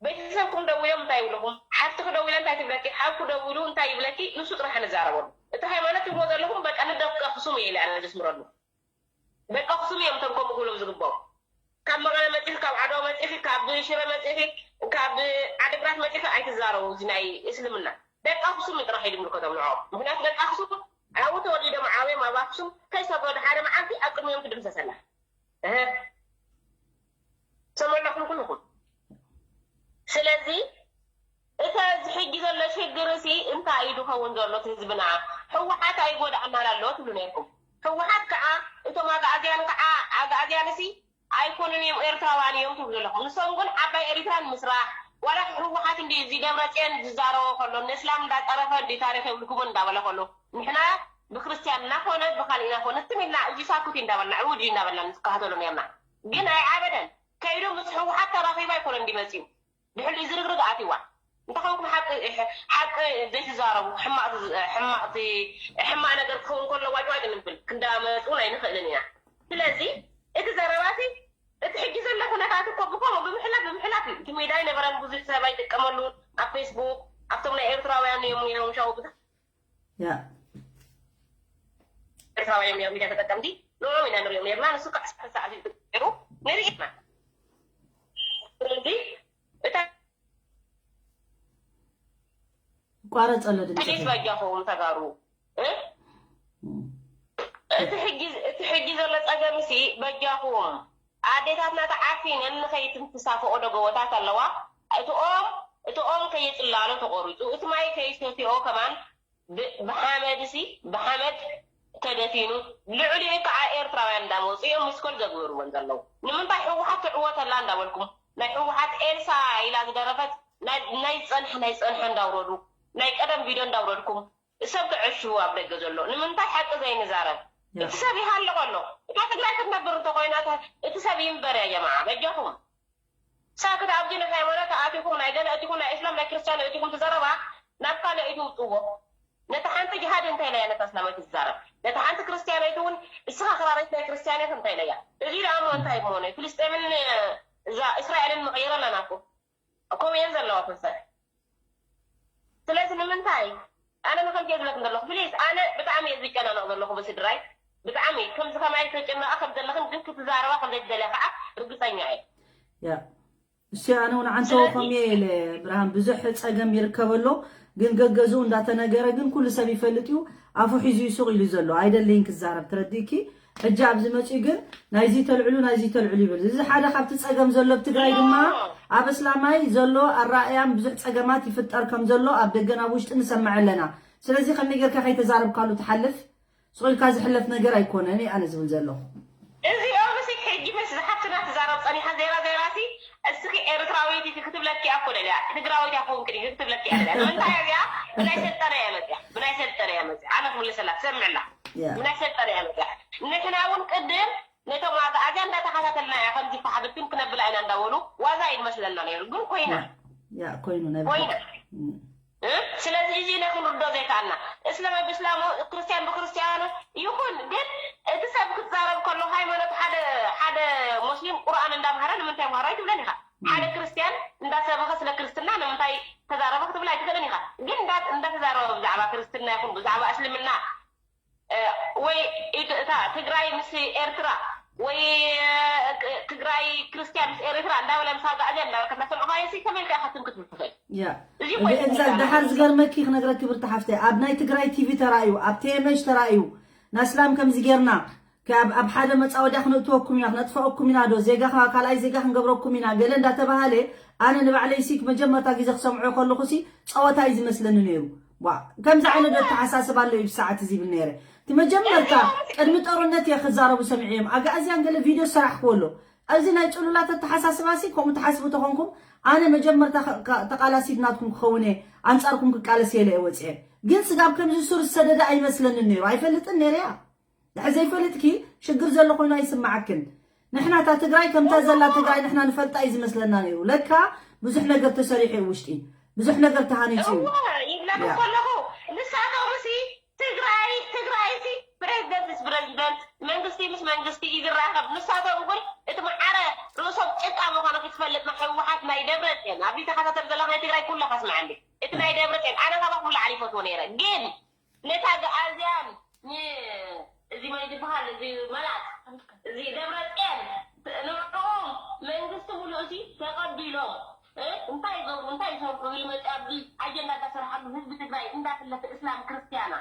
ቤተሰብኩም ደዊሎም እንታይ ይብልኹም? ሓፍትኺ ደዊላ እንታይ ትብለኪ? ሓውኩ ደዊሉ እንታይ ይብለኪ? ንሱ ጥራሕ ንዛረበሉ። እቲ ሃይማኖት ትብልዎ ዘለኹም በቃ ንደቂ ኣኽሱም እየ ኢለ ኣነ ዘስምረሉ። ደቂ ኣኽሱም እዮም እቶም ከምኡ ክብሎም ዝግብኦም። ካብ መቐለ መፂኺ፣ ካብ ዓድዋ መፂኺ፣ ካብ ሽረ መፂኺ፣ ካብ ዓድግራት መፂኺ ኣይትዛረቡ። እዚ ናይ እስልምና ደቂ ኣኽሱም ጥራሕ እዩ ዝምልከቶም ንዕኦም። ምኽንያቱ ደቂ ኣኽሱም ኣብኡ ተወሊዶም ዓብዮም ኣብ ኣኽሱም ከይሰገዱ ሓደ መዓልቲ ኣብ ቅድሚኦም ትድምሰሰላ። እህ። ሰማዕናኹም ኩልኹም። ስለዚ እቲ እዚ ሕጂ ዘሎ ሽግር ሲ እንታይ እዩ ዝኸውን ዘሎ? እቲ ህዝብና ህወሓት ኣይጎዳእናን ኣሎ ትብሉ ነርኩም። ህወሓት ከዓ እቶም ኣግኣዝያን ከዓ ኣግኣዝያን ሲ ኣይኮኑን እዮም ኤርትራውያን እዮም ትብሉ ዘለኹም። ንሶም ግን ዓባይ ኤሪትራ ንምስራሕ ዋላ ህወሓት እንዲ እዚ ደብረፅዮን ዝዛረቦ ከሎ ንእስላም እንዳፀረፈ እንዲ ታሪክ የብልኩምን እንዳበለ ከሎ ንሕና ብክርስትያን እናኾነ ብካሊእ እናኾነ ትም ኢልና እዚ ሳኩቲ እንዳበልና ዕውጅ እንዳበልና ንከታተሎ ነርና። ግን ኣይ ኣበደን ከይዱ ምስ ህወሓት ተራኺቡ ኣይኮነ እንዲመፅዩ ድሕሪ ዝርግርግ ኣትይዋ። እንተኾንኩም ሓቂ፣ ሓቂ ዘይትዛረቡ፣ ሕማቕ ትዝ-፣ ሕማቕ ቲ-፣ ሕማቕ ነገር ክኸውን ከሎ ዋጭ ዋጭ ንብል፣ ክንዳመፁን ኣይንኽእልን ኢና። ስለዚ እቲ ዘረባሲ እቲ ሕጂ ዘሎ ኩነታት እኮ ብከምኡ ብምሕላፍ ብምሕላፍ እዩ። እቲ ሜዳ ኣይነበረን፣ ብዙሕ ሰብ ኣይጥቀመሉን። ኣብ ፌስቡክ ኣብቶም ናይ ኤርትራውያን እዮም ነይሮም ሻው ብዙሕ ያ። ኤርትራውያን እዮም ነይሮም ሚድያ ተጠቀምቲ፣ ንዕኦም ኢና ንሪኦም ነይርና። ንሱ ከዓ ሰዓት ሰዓት እዩ ነይሩ፣ ንርኢ ኢና። ስለዚ እታ ቋረጸ ኣሎ ድምፅኺ። ሕዲስ በጃኹም ተጋሩ፣ እ? እም። እቲ ሕጂ፣ እቲ ሕጂ ዘሎ ጸገምሲ በጃኹም። ኣዴታትና ተዓፊነን ንኸይትንፍሳ ፈቐዶ ጎቦታት ኣለዋ። እቲ ኦም፣ እቲ ኦም ከይጽላሎ ተቖሪጹ፣ እቲ ማይ ከይሰትዮ ከማን ብ-፣ ብሓመድሲ፣ ብሓመድ ተደፊኑ፣ ልዕሊኡ ከዓ ኤርትራውያን እንዳመጹ እዮም ምስኮል ዘግብርወን ዘለዉ። ንምንታይ ህወሓት ትዕወተላ እንዳበልኩም፣ ናይ ህወሓት ኤልሳ ኢላ ዝደረፈት ናይ፣ ናይ ዝጸንሐ፣ ናይ ዝጸንሐ እንዳውረዱ፣ ናይ ቀደም ቪድዮ እንዳውረድኩም፣ ሰብ ተዐሽዉ ኣብ ደገ ዘሎ። ንምንታይ ሓቂ ዘይንዛረብ? ያ። እቲ ሰብ ይሃልቕ ኣሎ። እታ ትግራይ ክትነብር እንተኾይና፣ እታ፣ እቲ ሰብ ይንበር፣ ያ ጀማዓ፣ በጃኹም። ሳክት ኣብዚ ናይ ሃይማኖት ኣእቲኹም፣ ናይ ገለ ኣእቲኹም፣ ናይ እስላም፣ ናይ ክርስትያን ኣእቲኹም፣ እቲ ዘረባ ናብ ካልእ ኣይትውጥዎ። ነታ ሓንቲ ጅሃድ እንታይ ኢላያ ነታ እስላማዊት ትዛረብ? ነታ ሓንቲ ክርስትያነይቲ እውን እስኻ ክራሪት ናይ ክርስትያነት እንታይ ኢላያ? እዚ ደኣ እሞ እንታይ እሞ ናይ ፍልስጤምን እዛ እስራኤልን ምቕይር ኣለና እኮ። ከምኡ እየን ዘለዋ ፍልሰት። ስለዚ ንምንታይ ኣነ ንከምቲ እየ ዝብለክን ዘለኹ ፕሊስ፣ ኣነ ብጣዕሚ እየ ዝጨናነቕ ዘለኹ ብስድራይ። ብጣዕሚ ከምዚ ከማይ ተጨነቐ ከም ዘለኽን ግን ክትዛረባ ከም ዘይትደልያ ከዓ ርግፀኛ እየ። ያ እሱ ኣነ እውን ዓንተው ከምየ ኢለ። ብርሃን ብዙሕ ፀገም ይርከበሎ፣ ግን ገገዙ እንዳተነገረ ግን ኩሉ ሰብ ይፈልጥ እዩ። ኣፉ ሒዙ ይሱቕ ኢሉ ዘሎ ኣይደለይን ክዛረብ ትረዲእኪ። ሕጂ ኣብዚ መፅኡ ግን ናይዚ ተልዕሉ ናይዚ ተልዕሉ ይብል። እዚ ሓደ ካብቲ ፀገም ዘሎ ኣብ ትግራይ ድማ ኣብ እስላማይ ዘሎ ኣራእያን ብዙሕ ፀገማት ይፍጠር ከም ዘሎ ኣብ ደገን ኣብ ውሽጢ ንሰምዕ ኣለና። ስለዚ ከመይ ጌርካ ከይተዛረብካሉ ትሓልፍ? ስቕ ኢልካ ዝሕለፍ ነገር ኣይኮነን እየ ኣነ ዝብል ዘለኹ። እዚኦም ሲ ሕጂ ምስ ዝሓፍትና ትዛረብ ፀኒሓ ዜራ ዜራ ሲ እስኺ ኤርትራዊት ኢኺ ክትብለኪ እያ እኮ ደልያ ትግራዊት እያ ክውን ክዲ ክትብለኪ እያ ደልያ ንምንታይ እያ እዚኣ ብናይ ሰልጠነ እያ መፅያ ብናይ ሰልጠነ እያ መፅያ ኣነ ክምልሰላ ትሰምዕላ ብናይ ሰልጠነ እያ መፅያ ንሕና እውን ቅድም ነቶም ኣግኣዝያ እንዳተኸታተልና እያ ከምዚ ፋሕብትን ክነብላ ኢና እንዳበሉ ዋዛ እዩ ዝመስለና ነይሩ ግን ኮይና ያ ኮይኑ ነብር ኮይና ስለዚ እዚ ኢና ክንርዶ ዘይከኣልና እስላማይ ብእስላሙ ክርስትያን ብክርስቲያኑ ይኹን ግን እቲ ሰብ ክትዛረብ ከሎ ሃይማኖት ሓደ ሓደ ሙስሊም ቁርኣን እንዳምሃረ ንምንታይ ምሃሮ ኣይትብለን ኢኻ ሓደ ክርስትያን እንዳሰበኸ ስለ ክርስትና ንምንታይ ተዛረበ ክትብል ኣይትኽእልን ኢኻ ግን እንዳተዛረበ ብዛዕባ ክርስትና ይኹን ብዛዕባ እስልምና ወይ እታ ትግራይ ምስ ኤርትራ ወይ ትግራይ ክርስትያን ምስ ኤርትራ እንዳበለ ምስ ኣጋእዝያ እንዳበልካ እንዳሰምዕኻ ሲ ከመይ ኢልካ ኢኻ ትምክት ትኽእል ያ እዚ እዛ ደሓር ዝገርመኪ ክነግረኪ ክብርቲ ሓፍተይ ኣብ ናይ ትግራይ ቲቪ ተራእዩ ኣብ ቴመሽ ተራእዩ ናስላም ከምዚ ጌርና ካብ ኣብ ሓደ መፃወድያ ክነእትወኩም ኢና ክነጥፈአኩም ኢና ዶ ዜጋ ካልኣይ ዜጋ ክንገብረኩም ኢና ገለ እንዳተባሃለ ኣነ ንባዕለይ ሲ መጀመርታ ግዜ ክሰምዖ ከለኹ ሲ ፀወታ እዩ ዝመስለኒ ነይሩ ዋ ከምዚ ዓይነት ኣተሓሳስባ ኣሎ እዩ ብሰዓት እዚ ይብል ነይረ እቲ መጀመርታ ቅድሚ ጦርነት እየ ክዛረቡ ሰሚዐዮም ኣጋእዝያን ገለ ቪድዮ ሰራሕክዎ ኣሎ ኣብዚ ናይ ፅሉላት ኣተሓሳስባ ሲ ከምኡ ትሓስቡ ተኾንኩም ኣነ መጀመርታ ተቃላሲት ናትኩም ክኸውን እየ ኣንፃርኩም ክቃለስ የለ እየ ወፅኤ ግን ስጋብ ከምዚ ሱር ዝሰደደ ኣይመስለንን ነይሩ ኣይፈልጥን ነይረ እያ ድሕር ዘይፈልጥኪ ሽግር ዘሎ ኮይኑ ኣይስማዓክን ንሕና እታ ትግራይ ከምታ ዘላ ትግራይ ንሕና ንፈልጣ እዩ ዝመስለና ነይሩ ለካ ብዙሕ ነገር ተሰሪሑ እዩ ውሽጢ ብዙሕ ነገር ተሃኒፁ እዩ ይብለኹ ከለኹ ንሳቶም ሲ ትግራይ ትግራይ ሲ ፕሬዚደንት ምስ ፕሬዚደንት መንግስቲ ምስ መንግስቲ እዩ ዝራኸብ ንሳቶም እውን እቲ መዓረ ርእሶም ጭቃ ምዃኑ ክትፈልጥ ህወሓት ናይ ደብረፅዮን ኣብዚ ተኸታተል ዘለኻ ናይ ትግራይ ኩሉ ከስምዐኒ እቲ ናይ ደብረፅዮን ኣነ ካባኹም ላዕሊ ይፈትዎ ነይረ ግን ነታ ኣግኣዝያን እዚ መን ዝበሃል እዚ መላጥ እዚ ደብረፅዮን ንዕኦም መንግስቲ ሙሉእ እዚ ተቐቢሎም እንታይ ይገብሩ እንታይ ይሰርሑ ኢሉ መፅኡ ኣብዚ ኣጀንዳ እንዳሰርሓሉ ህዝቢ ትግራይ እንዳፍለተ እስላም ክርስትያና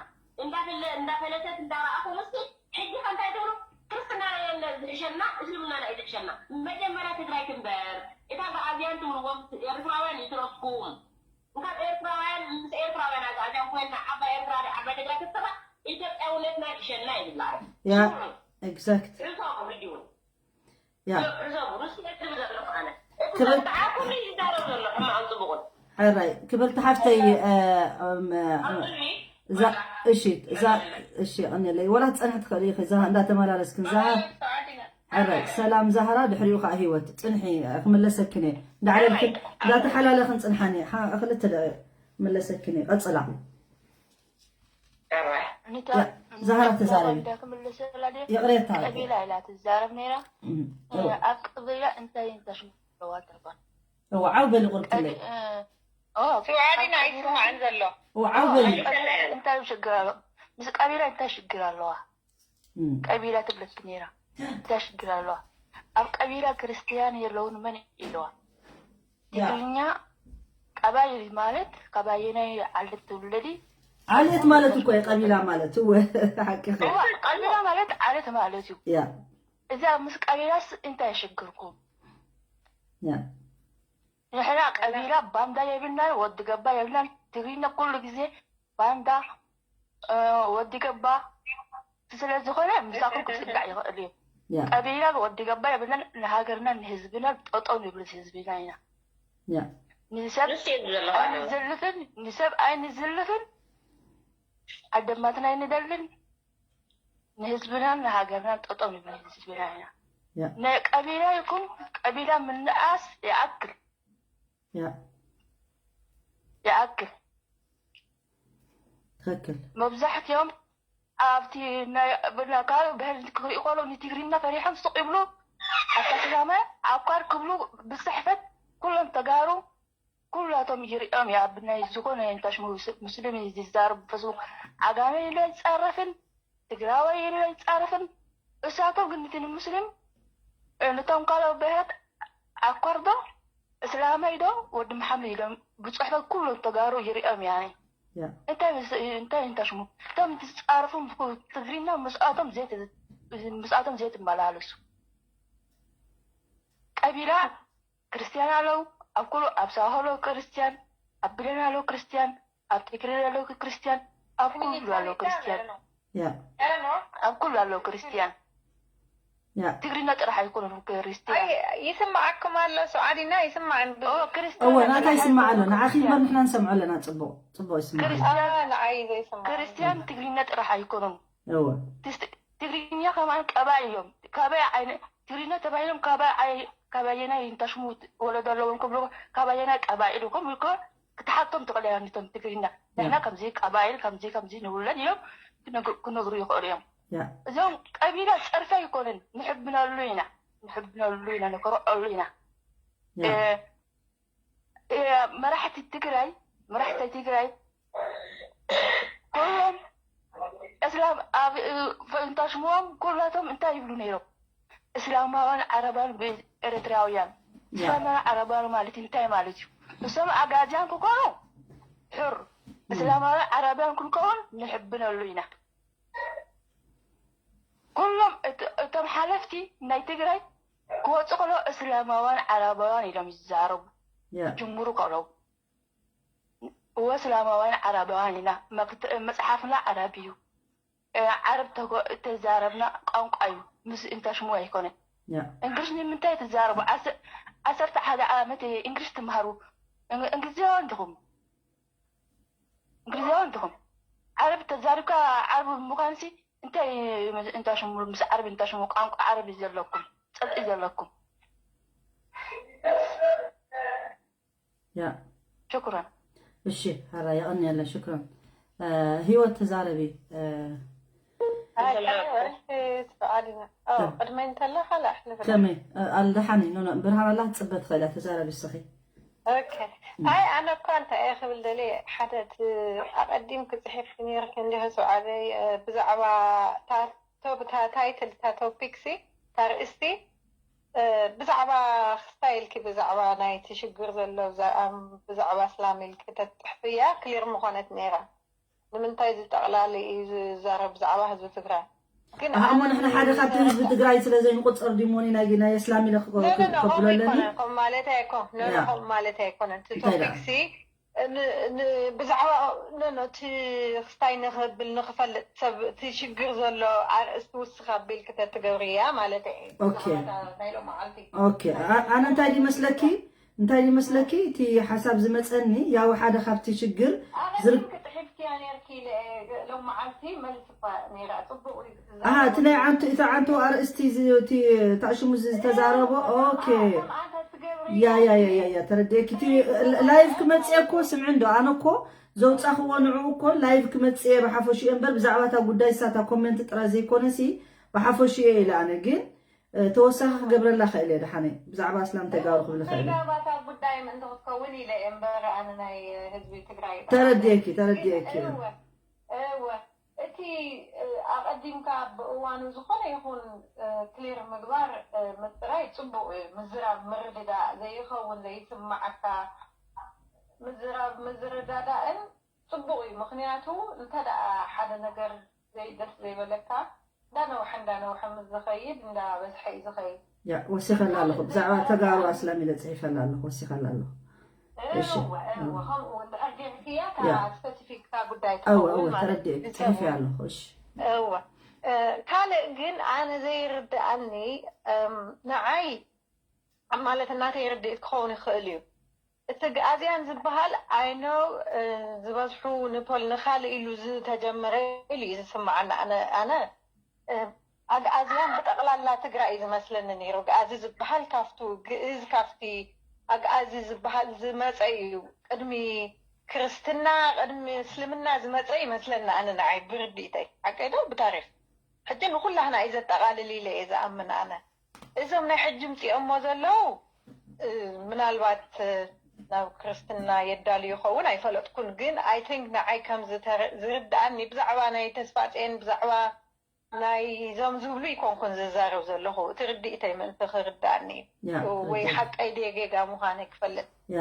እንዳፈለሰት እንዳረኣኹም እስኪ ሕጂ ከ እንታይ ትብሉ ክርስትናና ዝሕሸና እስልምናና እዩ ዝሕሸና መጀመርያ ትግራይ ትንበር እታ ኣግኣዝያን ትብልዎም ኤርትራውያን ይትረፍኩም እንኳን ኤርትራውያን ምስ ኤርትራውያን ኣግኣዝያን ኮይንና ዓባይ ኤርትራ ዓባይ ትግራይ ክትስራሕ ኢትዮጵያውነትና ይሕሸና ይብላ ያ exact ሕሰቡ ሕጂ እውን ያ ሕሰቡ ንሱ ትብል ዘለኹ ኣነ እቲ ክብር ሰብዓ ኩሉ ይዛረብ ዘሎ ሕማቕን ፅቡቕን ሕራይ ክብርቲ ሓፍተይ እዛ እሺ እዛ እሺ ቀኒለይ ወላ ትፀንሒ ትኽእሊ ኢኺ እዛ እንዳተመላለስክን እዛ ሕራይ ሰላም ዛህራ ድሕሪኡ ከዓ ሂወት ፅንሒ ክምለሰክን እየ እንዳዕለልክን እንዳተሓላለኽን ፅንሓኒ ክልተ ደቂ ክምለሰክን እየ ቀፅላ ዛህራ ተዛረቢ ይቕሬታ ቀቢላ ኢላ ትዛረብ ነይራ ኣብ ቀቢላ እንታይ እንታይ ሽሙ ኣለዋ ትርባ እዋ ዓው በሊ ቁርጥለይ ስውዓዲና ኣይስማዕን ዘሎ እዋ ዓው በሊ እንታይ ሽግር ኣሎ ምስ ቀቢላ እንታይ ሽግር ኣለዋ ቀቢላ ትብለኪ ነይራ እንታይ ሽግር ኣለዋ ኣብ ቀቢላ ክርስትያን የለውን መን ኢለዋ ትግርኛ ቀባይል ማለት ካብ ኣየናይ ዓሌት ትውለዲ? ዓሌት ማለት እኮ እዩ ቀቢላ ማለት እወ ሓቅኺ። እዋ ቀቢላ ማለት ዓሌት ማለት እዩ። ያ እዛ ምስ ቀቢላስ እንታይ የሸግርኩም? ያ ንሕና ቀቢላ ባንዳ የብልናን ወዲ ገባ የብልናን ትግርኛ ኩሉ ግዜ ባንዳ ወዲ ገባ ስለዝኾነ ምሳኹም ክስጋዕ ይኽእል እዩ። ቀቢላ ወዲ ገባ የብልናን። ንሃገርና ንህዝብና ጠጠው ንብል ህዝብና ኢና። ንሰብ ኣይንዘልፍን፣ ንሰብ ኣይንዝልፍን፣ ኣደማትና ኣይንደልን። ንህዝብናን ንሃገርናን ጠጠው ንብል ህዝብና ኢና። ናይ ቀቢላ ይኹን ቀቢላ ምንኣስ ይኣክል። ያ ይኣክል ትኽክል መብዛሕትኦም ኣብቲ ናይ ብና- ካብ ብሕልቲ ክሪኡ ከሎ ንትግርኛ ፈሪሖም ስቕ ይብሉ ኣታ ስላመ ኣኳር ክብሉ ብፅሕፈት ኩሎም ተጋሩ ኩላቶም ይሪኦም እየ። ኣብ ናይ ዝኾነ እንታሽ ሙስ- ሙስሊም እዩ ዝዛረብ ብፌስቡክ። ዓጋመ ኢሉ ኣይፃረፍን፣ ትግራዋይ ኢሉ ኣይፃረፍን። እሳቶም ግን እቲ ንሙስሊም እ፣ ነቶም ካልኦት ብሄራት ዓኳር ዶ እስላማይ ዶ ወዲ መሓመድ ኢሎም ብፅሑፈት ኩሎም ተጋሩ ይሪኦም እየ ኣነ። ያ እንታይ ምስ- እንታይ እንታሽሙ እቶም ዝፃረፉ ትግርኛ ምስኣቶም ዘይት- ምስኣቶም ዘይትመላለሱ። ቀቢላ ክርስትያን ኣለዉ፣ ኣብ ኩሉ ኣብ ሳሆ ኣለዉ ክርስትያን፣ ኣብ ብለን ኣለዉ ክርስትያን፣ ኣብ ትግርይ ኣለዉ ክርስትያን፣ ኣብ ኩሉ ኣለዉ ክርስትያን፣ ያ ኣብ ኩሉ ኣለዉ ክርስትያን። ያ ትግርኛ ጥራሕ ኣይኮነን ክርስትያን። ኣይ ይስማዓኩም ኣሎ። ሱዓዲና ይስማዕ እንዱ ኦ፣ ክርስትያን እወ ጥራሕ ናታ ይስማዕ ኣሎ። ኣይኮነን ንዓኺ ክርስትያን። እምበር ንሕና ንሰምዖ ኣለና። ፅቡቕ ፅቡቕ ይስማዕ ኣሎ። ክርስትያን ንዓይ ዘይስማዕ ክርስትያን ትግርኛ ጥራሕ ኣይኮኑን። እወ ትስ- ትግርኛ ከማን ቀባኢ እዮም። ካበይ ዓይነ ትግርኛ ተባሂሎም ካበይ ኣይ- ካበየናይ እንታሽሙ ወለዶ ኣለዎም ክብሉ ካበየናይ ቀባኢ ኢልኩም ኢልኮ ክትሓቶም ትኽእል እያ። ንቶም ትግርኛ ንሕና ያ ከምዚ ቀባኢል ከምዚ ከምዚ ንውለድ እዮም ክነግ- ክነግሩ ይኽእሉ እዮም። ያ እዞም ቀቢላ ፀርፊ ኣይኮንን፣ ንሕብነሉ ኢና ንሕብነሉ ኢና ንኮርዐሉ ኢና። ያ እ፣ እ፣ መራሕቲ ትግራይ መራሕቲ ትግራይ ኩሎም እስላም ኣብ እ፣ ፈንታሽሞም ኩላቶም እንታይ ይብሉ ነይሮም? እስላማውያን ዓረባን ኤርትራውያን ያ እስላማውያን ዓረባን ማለት እንታይ ማለት እዩ? እሶም ኣጋዚያን ክኮኑ ሕር እስላማውያን ዓረባን ክንከውን ንሕብነሉ ኢና። ኩሎም እት- እቶም ሓለፍቲ ናይ ትግራይ ክወፁ ከለዉ እስላማውያን ዓረባውያን ኢሎም ይዛረቡ ያ ጅምሩ ከለዉ እወ እስላማውያን ዓረባውያን ኢና መክት- መፅሓፍና ዓረብ እዩ። እ፣ ዓረብ ተጎ- ተዛረብና ቋንቋ እዩ ምስ እንታሽሙ ኣይኮነን። ያ እንግሊሽ ንምንታይ ትዛረቡ? ዓሰ- ዓሰርተ ሓደ ዓመት እንግሊሽ ትምሃሩ እን- እንግሊዛውያን ዲኹም? እንግሊዛውያን ዲኹም? ዓረብ ተዛሪብካ ዓረብ ምዃንሲ እንታይ እንታይ ሽሙ ምስ ዓረብ እንታይ ሽሙ ቋንቋ ዓረብ እዩ ዘለኩም ፀብፂ ዘለኩም። ያ ሽኩራን። እሺ ሀራ የቐንየለን ሽክራን። እ፣ ህይወት ተዛረቢ። እ፣ ኣይ፣ ኣይ፣ ኣይ፣ ሱዓዲና። ኦ፣ ቅድመይ እንተላ ካልእ ኣሕልፍ። ከመይ እ፣ ኣልደሓኒ ኖኖ ብርሃን ኣላ ትፅበ ትኽእል እያ። ተዛረቢ እስኺ። ኦኬ። ኣይ ኣነ እኳ እንታይ እየ ክብል ደልየ ሓደ እቲ ኣቐዲምኪ ፅሒፍኪ ነይርኪ እንዲኺ ሱዓደይ እ፣ ብዛዕባ እታ ቶብ እታ ታይትል እታ ቶፒክ ሲ እታ ርእስቲ እ፣ ብዛዕባ ክስታይ ኢልኪ ብዛዕባ ናይቲ ሽግር ዘሎ ብዛ- ኣም- ብዛዕባ እስላም ኢልኪ ተትፅሕፍያ ክሊር ምኾነት ነይራ። ንምንታይ እዚ ጠቕላሊ እዩ ዝዛረብ ብዛዕባ ህዝቢ ትግራይ? ግን ኣህ እሞ ኣነ ንሕና ሓደ ካብቲ ህዝቢ ዝረዳ- ትግራይ ስለ ዘይንቁፀር ድዩ እሞ ናይ ግናይ እስላም ኢለ ክቆ- ኖ፣ ኖ፣ ኖ፣ ከምኡ ከብለለኒ ኣይኮነን። ከም ማለተይ ኣይኮ- ኖ፣ ኖ፣ ያ ከም ማለተይ ኣይኮነን። እቲ እንታይ ደኣ? ቶፒክ ሲ ን- ን- ብዛዕባ ኖ፣ ኖ፣ እቲ ክስታይ ንክብል ንክፈልጥ ሰብ እቲ ሽግር ዘሎ ኣርእስቲ ውስኽ ኣቢልኪ ተትገብርያ ማለተይ እየ። ኦኬ ብዛዕባ እታ ናይ ሎመዓልቲ ኦኬ ኣ- ኣነ እንታይ ድመስለኪ እንታይ ድመስለኪ እቲ ሓሳብ ዝመፀኒ ያው ሓደ ካብቲ ሽግር ዝር ኣቐዲምኪ ፅሒፍክያ ነይርኪ ኢለ እየ ሎመዓልቲ መልስ እኳ ነይራ። ፅቡቕ እዩ ክትዛረብ። ኣሃ እቲ ናይ ዓንቱ እቲ ዓንቱ ኣርእስቲ እዚ- እቲ ታሽሙ እዚ ዝተዛረቦ ኦኬ ከም ኣንተ ትገብሪ ያ ያ ያ ያ ያ ተረዲእኪ እቲ ላይቭ ክመፅእ እኮ ስምዒ እንዶ ኣነ እኮ ዘውፃኽዎ ንዕኡ እኮ ላይቭ ክመፅእ እየ ብሓፈሽኡ እምበር ብዛዕባ እታ ጉዳይ እሳታ ኮሜንት ጥራይ ዘይኮነሲ ብሓፈሽኡ እየ ኢለ ኣነ ግን እ፣ ተወሳኺ ክገብረላ ክእል እየ ደሓነ ብዛዕባ እስላም ተጋሩ ክብል ክእል እየ ባታ ጉዳይ ምእንቲ ክትከውን ኢለ እየ እምበር ኣነ ናይ ህዝቢ ትግራይ ተረዲእኪ ተረዲእኪ እወ እወ እቲ እ፣ ኣቐዲምካ ብእዋኑ ዝኾነ ይኹን እ፣ ክሊር ምግባር እ፣ ምፅራይ ፅቡቕ እዩ። ምዝራብ ምርድዳእ ዘይኸውን ዘይስማዓካ ምዝራብ ምዝርዳዳእን ፅቡቕ እዩ። ምክንያቱ እንተ ደኣ ሓደ ነገር ዘይደስ ዘይበለካ እንዳነውሐ እንዳነውሐ ምስ ዝኸይድ እንዳበዝሐ እዩ ዝኸይድ። ያ ወሲኸላ ኣለኹ ብዛዕባ ተጋሩ ኣስላም ኢለ ፅሒፈላ ኣለኹ ወሲኸላ ኣለኹ እሺ እወ እወ ከምኡ እውን ድሕር ጌርክያ እታ ያ ስፐሲፊክ እታ ጉዳይ እወ ትኸውን እወ ማለት ተረዲእኪ እዩ። ፅሒፈ ኣለኹ እሺ እወ እ፣ ካልእ ግን ኣነ ዘይርድኣኒ እም፣ ንዓይ ማለት እናተይ ርድኢት ክኸውን ይኽእል እዩ። እቲ ግኣዝያን ዝበሃል ኣይኖ ዝበዝሑ ንፖል ንካልእ ኢሉ ዝተጀመረ ኢሉ እዩ ዝስምዓኒ። ኣነ ኣነ እ፣ ኣግኣዝያን ብጠቕላላ ትግራይ እዩ ዝመስለኒ ነይሩ። ግኣዚ ዝበሃል ካብቱ ግእዝ ካብቲ ኣግኣዚ ዝበሃል ዝመፀ እዩ። ቅድሚ ክርስትና ቅድሚ እስልምና ዝመፀ ይመስለኒ ኣነ ንዓይ ብርድኢተይ። ሓቀይ ዶ ብታሪክ? ሕጂ ንኩላህና እዩ ዘጠቓልል ኢለ እየ ዝኣምን ኣነ። እዞም ናይ ሕጂ ምፂኦሞ ዘለዉ እ፣ ምናልባት እ፣ ናብ ክርስትና የዳሉ ይኸውን ኣይፈለጥኩን። ግን I think ንዓይ ከም ዝተረ- ዝርድኣኒ ብዛዕባ ናይ ተስፋጽዮን ብዛዕባ ናይ ዞም ዝብሉ ይኮንኩን ዝዛረብ ዘለኹ፣ እቲ ርድኢተይ ምእንቲ ክርድኣኒ እዩ። ያ ወይ ትክክል። ሓቀይ ድየ ጌጋ ምዃነይ ክፈልጥ። ያ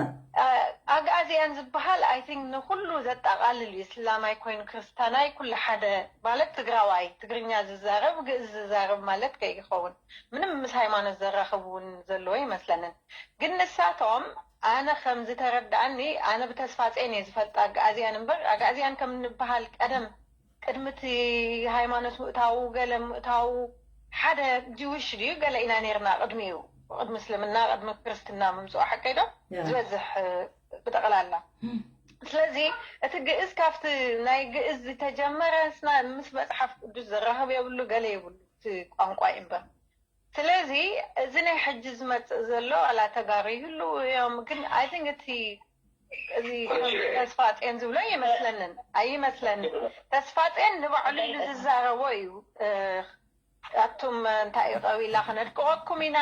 ኣግኣዝያን ዝበሃል I think ንኩሉ ዘጠቓልል እዩ። እስላማይ ኮይኑ ክርስታናይ ኩሉ ሓደ ማለት ትግራዋይ ትግርኛ ዝዛረብ ግእዝ ዝዛረብ ማለት ከይኸውን ምንም ምስ ሃይማኖት ዘራኽብ እውን ዘለዎ ይመስለንን። ግን ንሳቶም ኣነ ከም ዝተረድኣኒ ኣነ ብተስፋጼን እየ ዝፈልጣ ኣግኣዝያን እምበር ኣግኣዝያን ከም ንበሃል ቀደም ቅድሚ እቲ ሃይማኖት ምእታዉ ገለ ምእታዉ ሓደ ጅውሽ ድዩ ገለ ኢና ነርና ቅድሚኡ ቅድሚ እስልምና ቅድሚ ክርስትና ምምፅኡ ሓቀይ ዶ ያ ዝበዝሕ ብጠቕላላ ስለዚ እቲ ግእዝ ካብቲ ናይ ግእዝ ዝተጀመረ ስና ምስ መፅሓፍ ቅዱስ ዘራኽብ የብሉ ገለ የብሉ እቲ ቋንቋ እዩ እምበር ስለዚ እዚ ናይ ሕጂ ዝመፅእ ዘሎ ዋላ ተጋሩ ይህልው እዮም ግን I think እቲ እዚ ከም ተስፋ ጼን ዝብሎ ይመስለንን ኣይመስለንን ተስፋ ጼን ንባዕሉ ኢሉ ዝዛረቦ እዩ ኣቱም እንታይ እዩ ቀቢላ ክነድቅወኩም ኢና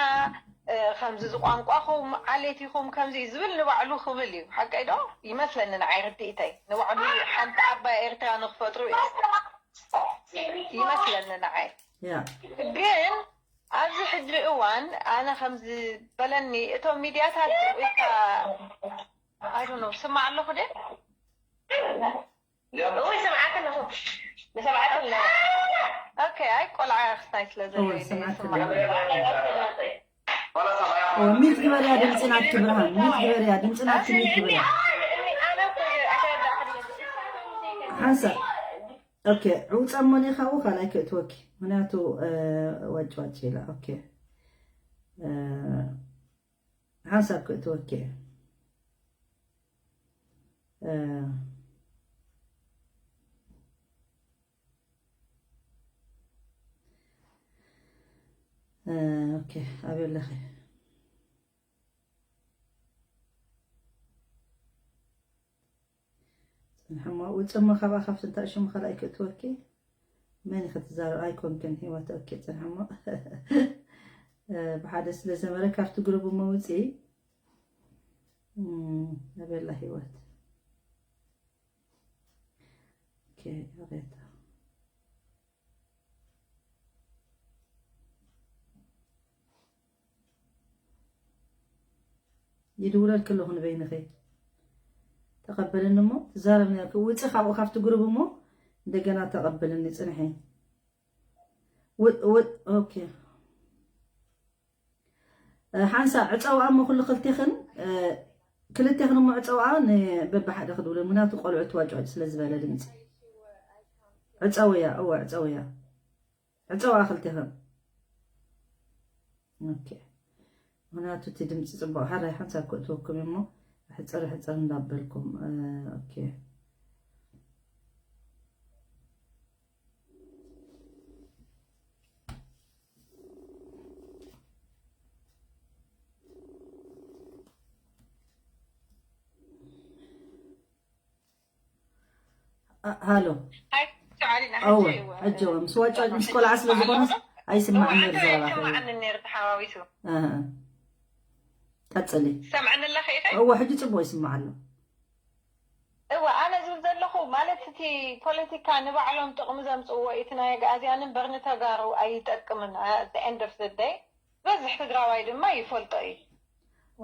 ከምዚ ዝቋንቋኹም ዓሌት ኢኹም ከምዚ እዩ ዝብል ንባዕሉ ክብል እዩ ሓቀይ ዶ ይመስለኒ ንዓይ ርድኢተይ ንባዕሉ ሓንቲ ዓባይ ኤርትራ ንክፈጥሩ እዩ ይመስለኒ ንዓይ ያ ግን ኣብዚ ሕጂ እዋን ኣነ ከምዚ በለኒ እቶም ሚድያታት ኢልካ I don't know ስማዕ ኣለኹ ደ እወ ይሰምዓካ ኣለኹ። ንሰምዓካ ኣለና። ኦኬ ኣይ ቆልዓ ክስታይ ስለ እወ ዘለኒ ሰማዕካ ይስማዕ። ኣለና። ሚት ግበርያ ድምፂ ናትኪ ብርሃን ሚት ግበርያ ድምፂ ናትኪ ሚት ግበርያ ሓንሳብ ኦኬ ዕውፀ እሞ ኔኻኡ ካልኣይ ክእትወኪ ምክንያቱ ዋጭ ዋጭ ኢላ ኦኬ ሓንሳብ ክእትወኪ እየ ኦኬ ኣበይ ኣለኺ ፅንሕሞ ውፅሞ ካብኣ ካብቲ እንታይ ሽሙ ካልኣይ ክእትወኪ መን ኢኺ ትዛረብ ኣይኮንክን ሂወት ኦኬ ፅንሕሞ ብሓደ ስለ ዘመረ ካብቲ ግሩብ እሞ ውፅኢ ኣበላ ሂወት ኦኬ ሬታ ይድውለልኪ ኣለኹ ንበይንኺ ተቐበልኒ እሞ ትዛረብኒ ውፅእ ካብኡ ካብቲ ግሩብ እሞ እንደገና ተቐበልኒ ፅንሒ ኦኬ ሓንሳ ዕፀዋ እሞ ኩሉ ክልቴኽን ክልቴኽን እሞ ዕፀዋ በብሓደ ክድውለ ምክንያቱ ቆልዑ ትዋጭዋጭ ስለ ዝበለ ድምፂ ዕፀውያ እወ ዕፀውያ ዕፀዋ ክልቴኽን ምክንያቱ እቲ ድምፂ ፅቡቅ ሓራይ ሓንሳብ ክእትወኩም እሞ ሕፅር ሕፅር እንዳበልኩም ሃሎ ኣወ ኣጀወ ምስ ዋጫጭ ምስ ቆልዓ ስለ ዝኾነስ ኣይስማዕን ነር ዘረባ ይስማዓኒ ነር ተሓዋዊሱ ቀፅሊ ሰምዐኒ ኣለኸ ኢኸ እወ ሕጂ ፅቡቅ ይስማዕ ኣሎ እወ ኣነ ዝብል ዘለኹ ማለት እቲ ፖለቲካ ንባዕሎም ጥቕሚ ዘምፅእዎ እቲ ናይ ኣግኣዝያንን በርኒ ተጋሩ ኣይጠቅምን end of the day በዝሕ ትግራዋይ ድማ ይፈልጦ እዩ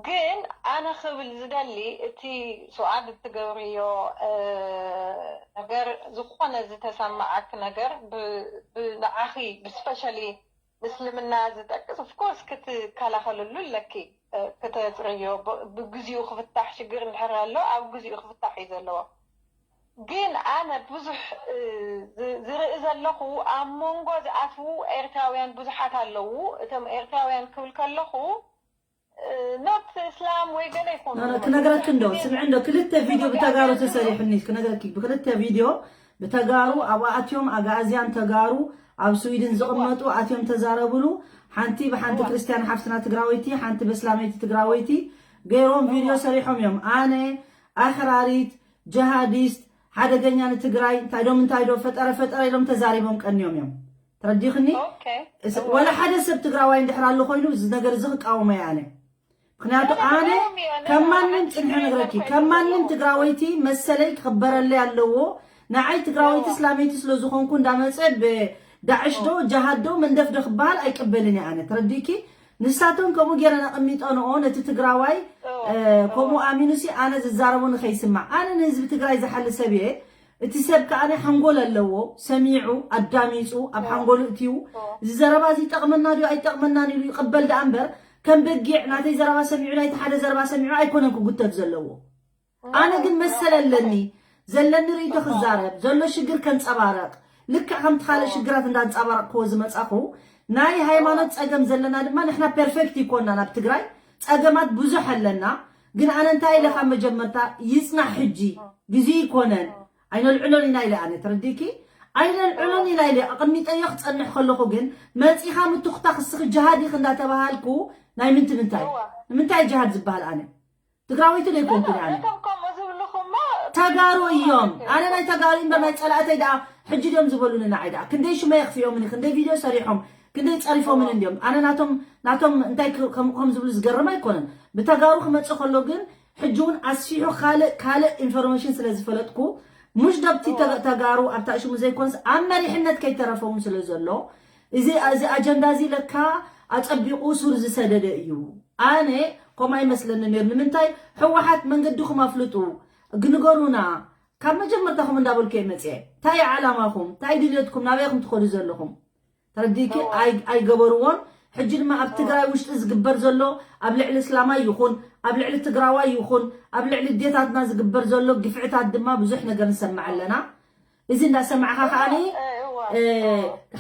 ግን ኣነ ክብል ዝደሊ እቲ ሱኣድ እትገብርዮ ነገር ዝኾነ ዝተሰማዓክ ነገር ብንዓኺ ብስፐሻሊ ምስልምና ዝጠቅስ ኦፍኮርስ ክትከላኸልሉ ኣለኪ ክተፅርዮ ብግዚኡ ክፍታሕ ሽግር እንድሕር ኣሎ ኣብ ግዚኡ ክፍታሕ እዩ ዘለዎ ግን ኣነ ብዙሕ ዝርኢ ዘለኹ ኣብ መንጎ ዝኣትዉ ኤርትራውያን ብዙሓት ኣለዉ እቶም ኤርትራውያን ክብል ከለኹ not እስላም ወይ ገለ ይኮኑ ክነግረኪ እንዶ ስምዒ እንዶ ክልተ ቪድዮ ብተጋሩ ተሰሪሑኒ ክነግረኪ ብክልተ ቪድዮ ብተጋሩ ኣብኡ ኣትዮም ኣግኣዝያን ተጋሩ ኣብ ስዊድን ዝቕመጡ ኣትዮም ተዛረብሉ ሓንቲ ብሓንቲ ክርስትያን ሓፍትና ትግራወይቲ ሓንቲ በስላመይቲ ትግራወይቲ ገይሮም ቪድዮ ሰሪሖም እዮም ኣነ ኣኽራሪት ጀሃዲስት ሓደገኛ ንትግራይ እንታይ ዶ ምንታይ ዶ ፈጠረ ፈጠረ ኢሎም ተዛሪቦም ቀንዮም እዮም ተረዲኽኒ ወላ ሓደ ሰብ ትግራዋይ እንድሕር ኣሎ ኮይኑ እዚ ነገር እዚ ክቃወሞ እየ ኣነ ምክንያቱ ኣነ ከም ማንም ጽንሒ ነግረኪ ከም ማንም ትግራወይቲ መሰለይ ክኽበረለይ ኣለዎ። ንዓይ ትግራወይቲ እስላመይቲ ስለ ዝኾንኩ እንዳመጸ ብዳዕሽ ዶ ጃሃድ ዶ መንደፍ ዶ ክበሃል ኣይቅበልን እየ ኣነ። ተረዲኪ? ንሳቶም ከምኡ ገይረን ኣቐሚጠንኦ ነቲ ትግራዋይ ከምኡ ኣሚኑሲ ኣነ ዝዛረቦ ንኸይስማዕ ኣነ ንህዝቢ ትግራይ ዝሓሊ ሰብ እየ። እቲ ሰብ ከኣ ሓንጎል ኣለዎ፣ ሰሚዑ ኣዳሚፁ ኣብ ሓንጎሉ እትዩ እዚ ዘረባ እዚ ይጠቕመና ድዩ ኣይጠቕመናን ኢሉ ይቕበል ደኣ እምበር ከም በጊዕ ናተይ ዘረባ ሰሚዑ ናይቲ ሓደ ዘረባ ሰሚዑ ኣይኮነን ክጉተት ዘለዎ። ኣነ ግን መሰል ኣለኒ፣ ዘለኒ ርእይቶ ክዛረብ፣ ዘሎ ሽግር ከንጸባረቕ፣ ልክዕ ከምቲ ካልእ ሽግራት እንዳንጸባረቕክዎ ዝመጻኹ ናይ ሃይማኖት ጸገም ዘለና ድማ ንሕና ፐርፌክት ይኮንና ናብ ትግራይ ጸገማት ብዙሕ ኣለና። ግን ኣነ እንታይ ኢለ ካብ መጀመርታ ይጽናሕ ሕጂ ግዜ ይኮነን ኣይነልዕሎን ኢና ኢለ ኣነ ተረዲኪ ኣይነልዕሎን ኢና ኢለ ኣቐሚጠዮ ክጸንሕ ከለኹ ግን መጺኻ ምትኹታኽ እስኺ ጅሃድ ኢኺ እንዳተባሃልኩ ናይ ምንቲ ምንታይ ንምንታይ ጅሃድ ዝበሃል ኣነ ትግራወይቲ ዘይኮንኩን ኣነ እቶም ከምኡ ዝብልኹሞ ተጋሩ እዮም ኣነ ናይ ተጋሩ እምበር ናይ ጸላእተይ ደኣ ሕጂ ድዮም ዝበሉኒ ንዓይ ደኣ ክንደይ ሽመ የኽፍዮምኒ ክንደይ ቪድዮ ሰሪሖም ክንደይ ጸሪፎምን እንድዮም ኣነ ናቶም ናቶም እንታይ ከም ዝብሉ ዝገርም ኣይኮነን ብተጋሩ ክመጽእ ከሎ ግን ሕጂ እውን ኣስፊሑ ካልእ ካልእ ኢንፎርሜሽን ስለ ዝፈለጥኩ ሙሽ ደብቲ ተጋሩ ኣብታ ሽሙ ዘይኮንስ ኣብ መሪሕነት ከይተረፈውን ስለ ዘሎ እዚ እዚ ኣጀንዳ እዚ ለካ ኣጸቢቑ ሱር ዝሰደደ እዩ። ኣነ ከምኡ ኣይመስለኒ ነይሩ። ንምንታይ ህወሓት መንገድኹም ኣፍልጡ ግንገሩና ካብ መጀመርታኹም እንዳበልኩ እየ መፅየ። እንታይ እዩ ዓላማኹም? እንታይ ድልየትኩም? ናበይ ኢኹም ትኸዱ ዘለኹም? ተረዲእኪ? ኣይገበርዎን። ሕጂ ድማ ኣብ ትግራይ ውሽጢ ዝግበር ዘሎ ኣብ ልዕሊ እስላማይ ይኹን ኣብ ልዕሊ ትግራዋይ ይኹን ኣብ ልዕሊ ዴታትና ዝግበር ዘሎ ግፍዕታት ድማ ብዙሕ ነገር ንሰምዕ ኣለና። እዚ እንዳሰማዕኻ ከዓኒ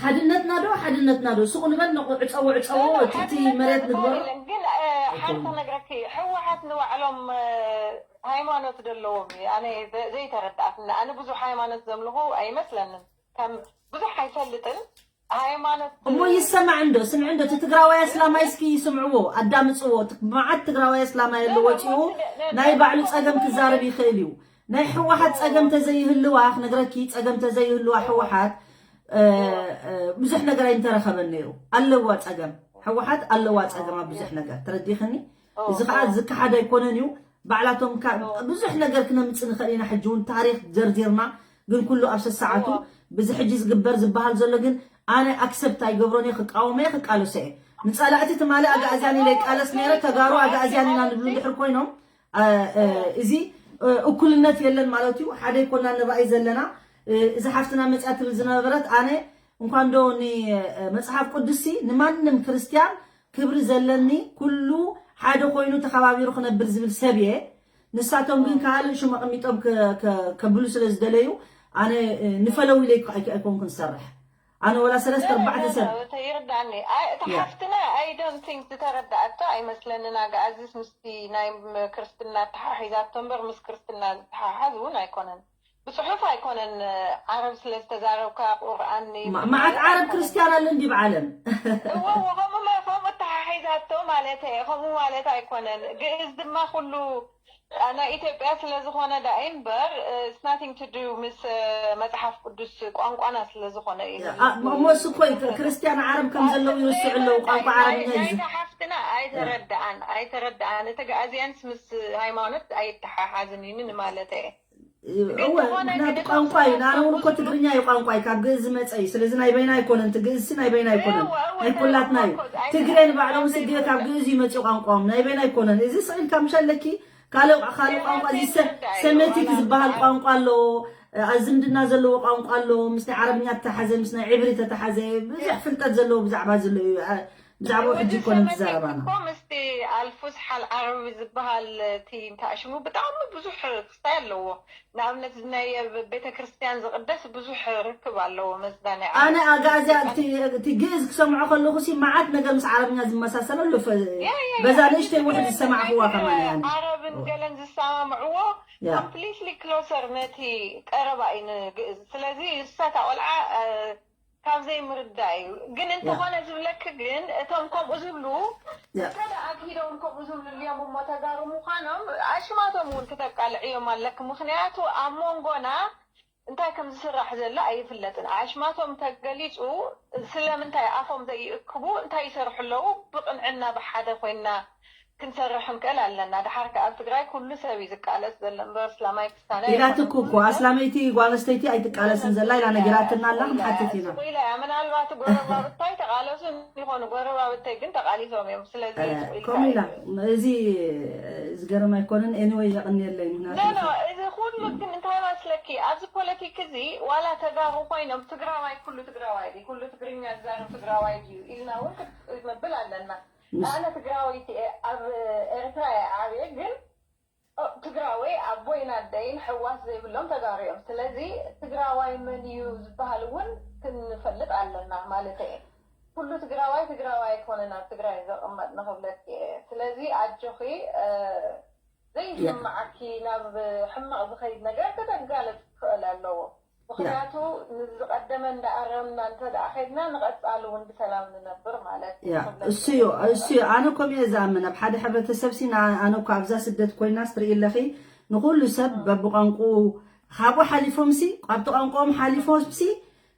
ሓድነትና ዶ ሓድነትና ዶ ስቑ ንበል ነቑ ዕፀዎ ዕፀዎ ትሕቲ መሬት ንግበሮ። ግን ሓንቲ ክነግረኪ ህወሓት ንባዕሎም ሃይማኖት ዘለዎም እዩ። ኣነ ዘይተረዳእክኒ ኣነ ብዙሕ ሃይማኖት ዘምልኹ ኣይመስለንን። ከም ብዙሕ ኣይፈልጥን ሃይማኖት እሞ ይሰማዕ እንዶ ስምዕ እንዶ እቲ ትግራዋይ ኣስላማይ እስኪ ይስምዕዎ ኣዳምፅዎ። መዓት ትግራዋይ ኣስላማይ ኣሎ ወፂኡ ናይ ባዕሉ ፀገም ክዛረብ ይኽእል እዩ። ናይ ህወሓት ፀገም ተዘይህልዋ ክነግረኪ ፀገም ተዘይህልዋ ህወሓት ብዙሕ ነገር ኣይምተረኸበን ነይሩ። ኣለዋ ፀገም ህወሓት ኣለዋ ፀገም ኣብ ብዙሕ ነገር ተረዲኽኒ። እዚ ከዓ ዝከሓድ ኣይኮነን እዩ። ባዕላቶም ብዙሕ ነገር ክነምፅእ ንኽእል ኢና። ሕጂ እውን ታሪክ ዘርዚርና ግን ኩሉ ኣብ ሰሰዓቱ ብዚ ሕጂ ዝግበር ዝበሃል ዘሎ ግን ኣነ ኣክሰፕት ኣይገብሮን እየ። ክቃወሞ እየ ክቃለሶ እየ። ንፀላእቲ ትማሊ ኣጋእዝያን ኢለ ይቃለስ ነይረ። ተጋሩ ኣጋእዝያን ኢና ንብሉ እንድሕር ኮይኖም እዚ እኩልነት የለን ማለት እዩ። ሓደ ይኮና ንራእይ ዘለና እዚ ሓፍትና መፅያ ትብል ዝነበረት ኣነ እንኳን ዶ ንመፅሓፍ ቅዱስ ንማንም ክርስትያን ክብሪ ዘለኒ ኩሉ ሓደ ኮይኑ ተኸባቢሩ ክነብር ዝብል ሰብ እየ። ንሳቶም ግን ካልእ ሽም ኣቐሚጦም ከብሉ ስለ ዝደለዩ ኣነ ንፈለዊ ኢለ ኣይኮንኩን ዝሰርሕ። ኣነ ወላ ሰለስተ ኣርባዕተ ሰብ ይርዳኒ። እታ ሓፍትና I don't think ዝተረዳኣቶ ኣይመስለንን። ኣግኣዚስ ምስቲ ናይ ክርስትና ኣተሓሒዛቶ እምበር ምስ ክርስትና ዝተሓሓዝ እውን ኣይኮነን። ብፅሑፍ ኣይኮነን ዓረብ ስለ ዝተዛረብካ ቁርኣን መዓት ዓረብ ክርስትያን ኣሎ እንዲ ብዓለም እዎ ከምኡ ተሓሒዛቶ ማለት እየ። ከምኡ ማለት ኣይኮነን። ግእዝ ድማ ኩሉ ናይ ኢትዮጵያ ስለ ዝኾነ ዳኣ እምበር it's nothing to do ምስ መፅሓፍ ቅዱስ ቋንቋና ስለ ዝኾነ እዩ። እሞ እሱ እኮ እዩ ክርስትያን ዓረብ ከም ዘለዉ ይርስዑ ኣለዉ ቋንቋ ዓረብኛ እዩ። ናይታ ሓፍትና ኣይተረድኣን ኣይተረድኣን እቲ ኣግኣዝያንስ ምስ ሃይማኖት ኣይተሓሓዝን እዩ ንማለተይ እየ። እወ ምክንያቱ ቋንቋ እዩ። ንኣነ እውን እኮ ትግርኛ እዩ ቋንቋ እዩ ካብ ግእዝ ዝመፀ እዩ። ስለዚ ናይ በይና ኣይኮነን እቲ ግእዝሲ ናይ በይና ኣይኮነን ናይ ኩላትና እዩ። ትግሬ ንባዕሎም ስግረ ካብ ግእዝ እዩ መፅኡ ቋንቋኦም ናይ በይና ኣይኮነን። እዚ ስቕ ኢልካ ምሽ ኣለኪ ካልእ ካልእ ቋንቋ እዚ ሰሜቲክ ዝበሃል ቋንቋ ኣለዎ። ኣዝምድና ዘለዎ ቋንቋ ኣለዎ ምስ ናይ ዓረብኛ ተተሓዘ ምስ ናይ ዕብሪ ተተሓዘ ብዙሕ ፍልጠት ዘለዎ ብዛዕባ ዘሎ እዩ። ብዛዕባኡ ሕጂ ይኮነ ትዛረባና። እኮ ምስቲ ኣልፉስሓል ዓረቢ ዝበሃል እቲ እንታይ ሽሙ ብጣዕሚ ብዙሕ ክስታይ ኣለዎ። ንኣብነት ናይ ቤተ ክርስትያን ዝቕደስ ብዙሕ ርክብ ኣለዎ መዝናነይ ኣነ ኣጋእዝያ እቲ ግእዝ ክሰምዖ ከለኹ ሲ መዓት ነገር ምስ ዓረብኛ ዝመሳሰል ኣሎ። በዛ ንእሽተይ ውሕድ ዝሰማዕኽዋ ከማን እያ። ዓረብን ገለን ዝሰማምዕዎ ኮምፕሊትሊ ክሎሰር ነቲ ቀረባ እዩ ንግእዝ። ስለዚ እሳ እታ ቆልዓ ካብ ዘይምርዳእ እዩ። ግን እንተኾነ ዝብለኪ ግን እቶም ከምኡ ዝብሉ እንተ ኣግሂዶም ከምኡ ዝብሉ እዮም እሞ ተጋሩ ምዃኖም ኣሽማቶም እውን ክተቃልዕዮም ኣለኪ። ምኽንያቱ ኣብ መንጎና እንታይ ከም ዝስራሕ ዘሎ ኣይፍለጥን። ኣሽማቶም ተገሊፁ ስለምንታይ ኣፎም ዘይእክቡ እንታይ ይሰርሑ ኣለዉ ብቕንዕና ብሓደ ኮይንና ክንሰርሕ ንክእል ኣለና። ድሓር ከኣ ኣብ ትግራይ ኩሉ ሰብ እዩ ዝቃለስ ዘሎ እምበር ኣስላማይ ክስታናይ ኢላትኩ እኮ። ኣስላመይቲ ጓል ኣንስተይቲ ኣይትቃለስን ዘላ ኢላ ነጊራትና ኣላ። ክንሓትት ኢና። ስቁ ኢላ እያ። ምናልባት ጎረባብታይ ተቃለሱ ይኾኑ፣ ጎረባብተይ ግን ተቃሊሶም እዮም። ስለዚ ስቁ ኢልካ ከምኡ ኢላ እዩ። እዚ ዝገርም ኣይኮነን። ኤኒወይ የቕንየለይ። ኖ ምክንያቱ ኖ፣ እዚ ኩሉ ግን እንታይ መስለኪ፣ ኣብዚ ፖለቲክ እዚ ዋላ ተጋሩ ኮይኖም ትግራዋይ፣ ኩሉ ትግራዋይ ድዩ፣ ኩሉ ትግርኛ ዝዛረብ ትግራዋይ ድዩ ኢልና እውን ክነብል ኣለና። ኣነ ትግራወይቲ እየ፣ ኣብ ኤርትራ እየ ዓብየ፣ ግን ትግራወይ ኣቦይን ኣደይን ሕዋስ ዘይብሎም ተጋሩ እዮም። ስለዚ ትግራዋይ መን እዩ ዝበሃል እውን ክንፈልጥ ኣለና ማለት እየ። ኩሉ ትግራዋይ ትግራዋይ ኣይኮነን ኣብ ትግራይ ዘቕመጥ ንኽብለኪ እየ። ስለዚ ኣጆኺ ዘይስማዓኪ ናብ ሕማቕ ዝኸይድ ነገር ከተጋለፅ ክኽእል ኣለዎ። ምኽንያቱ ንዝቐደመ እንዳኣረምና እንተ ደኣ ኸይድና ንቐፃሊ እውን ብሰላም ንነብር ማለት እዩ። ያ እሱ እዩ እሱ እዩ። ኣነ ከምኡ እየ ዝኣምን። ኣብ ሓደ ሕብረተሰብ ሲ ና- ኣነ እኮ ኣብዛ ስደት ኮይና ስትርኢ ኣለኺ ንኩሉ ሰብ በብቋንቁ ካብኡ ሓሊፎም ሲ ኣብቲ ቋንቋኦም ሓሊፎም ሲ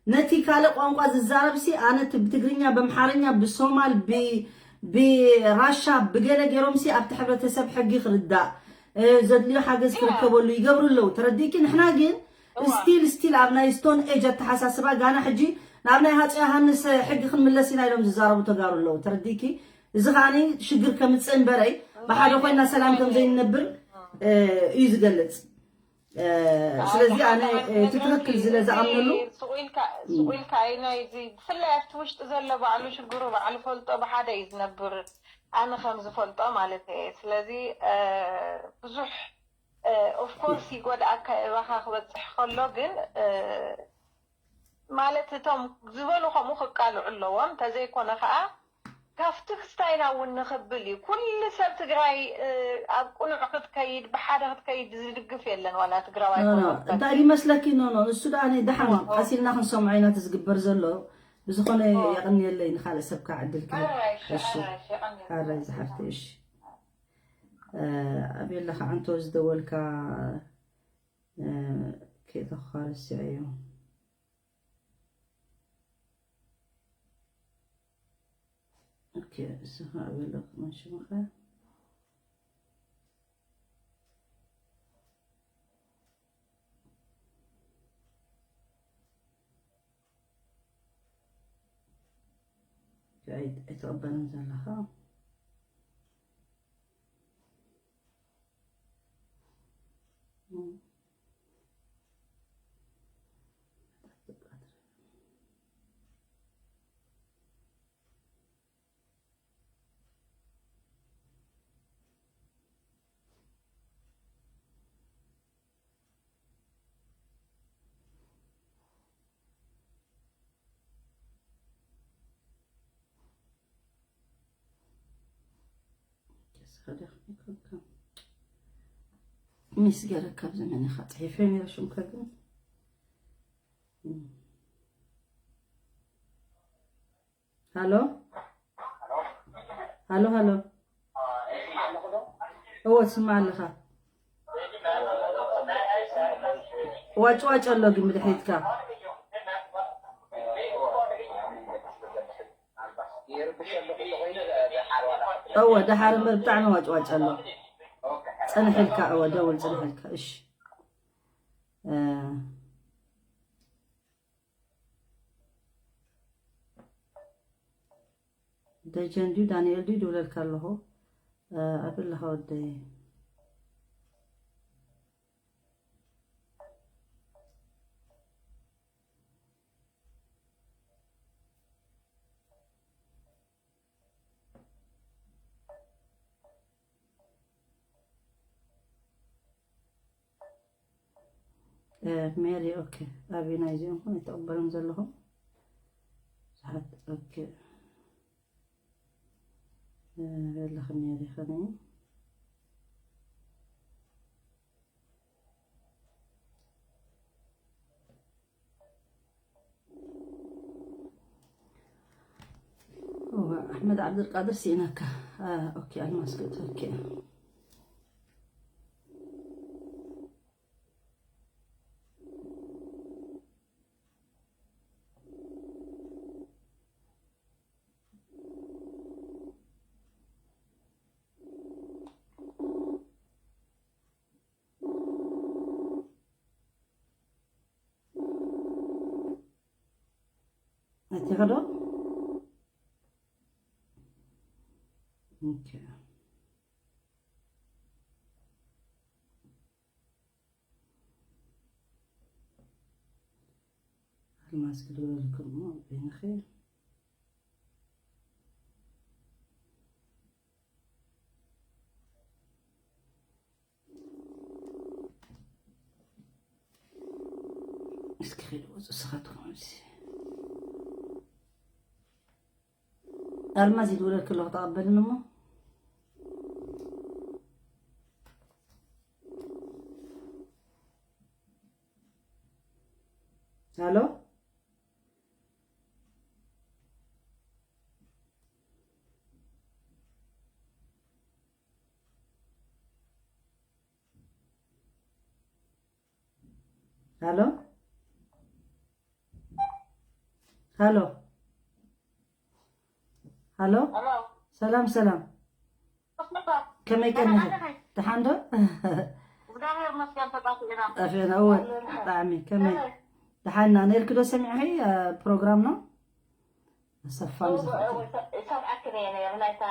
ነቲ ካልእ ቋንቋ ዝዛረብ ሲ ኣነ እቲ ብትግርኛ ብኣምሓርኛ ብሶማል ብ- ብራሻ ብገለ ገይሮም ሲ ኣብቲ ሕብረተሰብ ሕጊ ክርዳእ እ፣ ዘድልዮ ሓገዝ ክርከበሉ ይገብሩ ኣለዉ። ተረዲእኪ? ንሕና ግን ስቲል ስቲል ኣብ ናይ ስቶን ኤጅ ኣተሓሳስባ ጋና ሕጂ ናብ ናይ ሃፀ ዮሃንስ ሕጊ ክንምለስ ኢና ኢሎም ዝዛረቡ ተጋሩ ኣለዉ። ተረዲእኪ? እዚ ከዓኒ ሽግር ከምፅእ እምበረይ ብሓደ ኮይና ሰላም ከም ዘይንነብር እዩ ዝገልፅ። ስለዚ ኣነ እቲ ትኽክል ዝለ ዝኣምነሉ ሱቕ ኢልካ ናይ እዚ ብፍላይ ኣብቲ ውሽጢ ዘሎ ባዕሉ ሽግሩ ባዕሉ ፈልጦ ብሓደ እዩ ዝነብር። ኣነ ከም ዝፈልጦ ማለት እየ። ስለዚ ብዙሕ ኦፍኮርስ ይጎድኣካ እባኻ ክበፅሕ ከሎ ግን ማለት እቶም ዝበሉ ከምኡ ክቃልዑ ኣለዎም። እንተዘይኮነ ከዓ ካብቲ ክስታይና እውን ንኽብል እዩ። ኩሉ ሰብ ትግራይ ኣብ ቁኑዕ ክትከይድ ብሓደ ክትከይድ ዝድግፍ የለን ዋላ ትግራዋይ እንታይ ይመስለኪ? ኖ ኖ እሱ ደኣ ናይ ደሓን ቀሲልና ክንሰምዖ ኢና እቲ ዝግበር ዘሎ። ብዝኾነ የቐንየለይ ንኻልእ ሰብ ከዓ ዕድል ክህብ። እሺ ሓራይ ዝሓፍቲ እሺ። ኣቤላ ከዓ እንቶ ዝደወልካ ከይተኳርስ እዩ። ኦኬ፣ እስኻ ኣበለ ክመን ሽምኻ? ኣይተቐበልን ዘለኻ። ሚስ ገረካ ብዘመንኻ ፅሒፈ ነረ ሽምካ ግን ሃሎ ሃሎ ሃሎ እዎ ትስማዕ ኣለኻ። ዋጭ ዋጭ ኣሎ ግን ብድሕሪትካ እወ ደሓር እምበር ብጣዕሚ ዋጭ ዋጭ ኣሎ። ፅንሕ ኢልካ እወ ደውል ፅንሕ ኢልካ እሺ። ደጀን ድዩ ዳንኤል ድዩ ድውለልካ ኣለኹ። ኣበለኻ ወደይ ሜሪ ኦኬ። ኣበይ ናይዚኦም ኹን ኣይተቐበሎም ዘለኹም ብዙሓት ኦኬ። በለኺ ሜሪ ኸነ ኣሕመድ ዓብድልቃድር ስኢነካ። ኦኬ ኣልማስ ክእተወኪ እየ። ይኸዶ። ኦኬ። ኣልማዝ ክድውለልኩም እሞ በይንኺ። እስኪ ኸይድ ወፁ ንስኻትኩም ኣብዚ። ኣልማዝ ይድውለልኪ ኣለኹ፣ ተቐበልን እሞ። ሃሎ? ሃሎ? ሃሎ? ሃሎ? ሃሎ? ሰላም፣ ሰላም። ከመይ ቀኒኺ? ደሓን ዶ? እግዚኣብሔር ይመስገን፣ ተጣፊእና። ጠፊእና፣ እወ። ብጣዕሚ፣ ከመይ? ከመይ? ደሓን ኢና። ነይርኪ ዶ ሰሚዕኺ፣ እ፣ ፕሮግራም ነው? ኣሰፋ እወ፣ ምስ እወ፣ ሰ-፣ ይሰምዓክን እየ ነይረ። ናይታ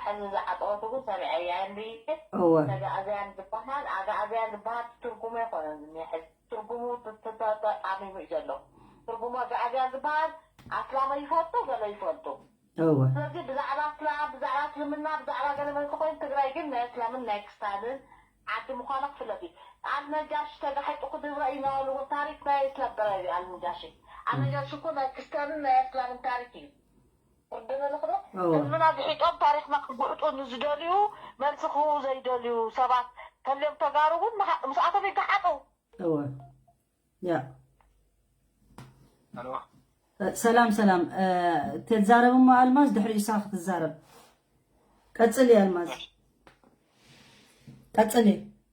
ሕዚ ዝዓጠወት እውን ሰሚዐያ እንድየ። እወ። ኣግኣዝያን ዝበሃል፣ ኣግኣዝያን ዝበሃል ትርጉሙ ኣይኮነን ዝኒሀ ሕዚ። ትርጉሙ ተ-፣ ተ-፣ ተ-፣ ተጣሚሙ እዩ ዘሎ። ትርጉሙ ኣግኣዝያን ዝበሃል ኣስላም ይፈልጡ፣ ገለ ይፈልጡ። እወ። ስለዚ ብዛዕባ ኣስላም፣ ብዛዕባ እስልምና፣ ብዛዕባ ገለ መን ተኾይኑ ትግራይ ግን ናይ ኣስላምን ናይ ክስታንን ዓዲ ምዃና ክፍለጥ እዩ። ኣልነጃሽ ተጋሒጡ ክድብረ እዩ እናበሉ እውን ታሪክ ናይ እስላም ጥራይ እዩ ኣልነጃሽ። ኣልነጃሽ እኮ ናይ ክስታንን ናይ ኣስላምን ታሪክ እዩ። ርድነ ንኽዶ እወ። ህዝብና ግሒጦም ታሪክና ክጉዕጡ ንዝደልዩ፣ መልሲ ክህቡ ዘይደልዩ ሰባት ተልዮም ተጋሩ እውን ምኻ-፣ ምስኣቶም ይገሓጡ። እወ። ያ። ኣልዋ። እ፣ ሰላም፣ ሰላም። እ፣ ትዛረብ እሞ ኣልማዝ ድሕሪ ኢሳ ክትዛረብ። ቀጽሊ ኣልማዝ። ቀጽሊ።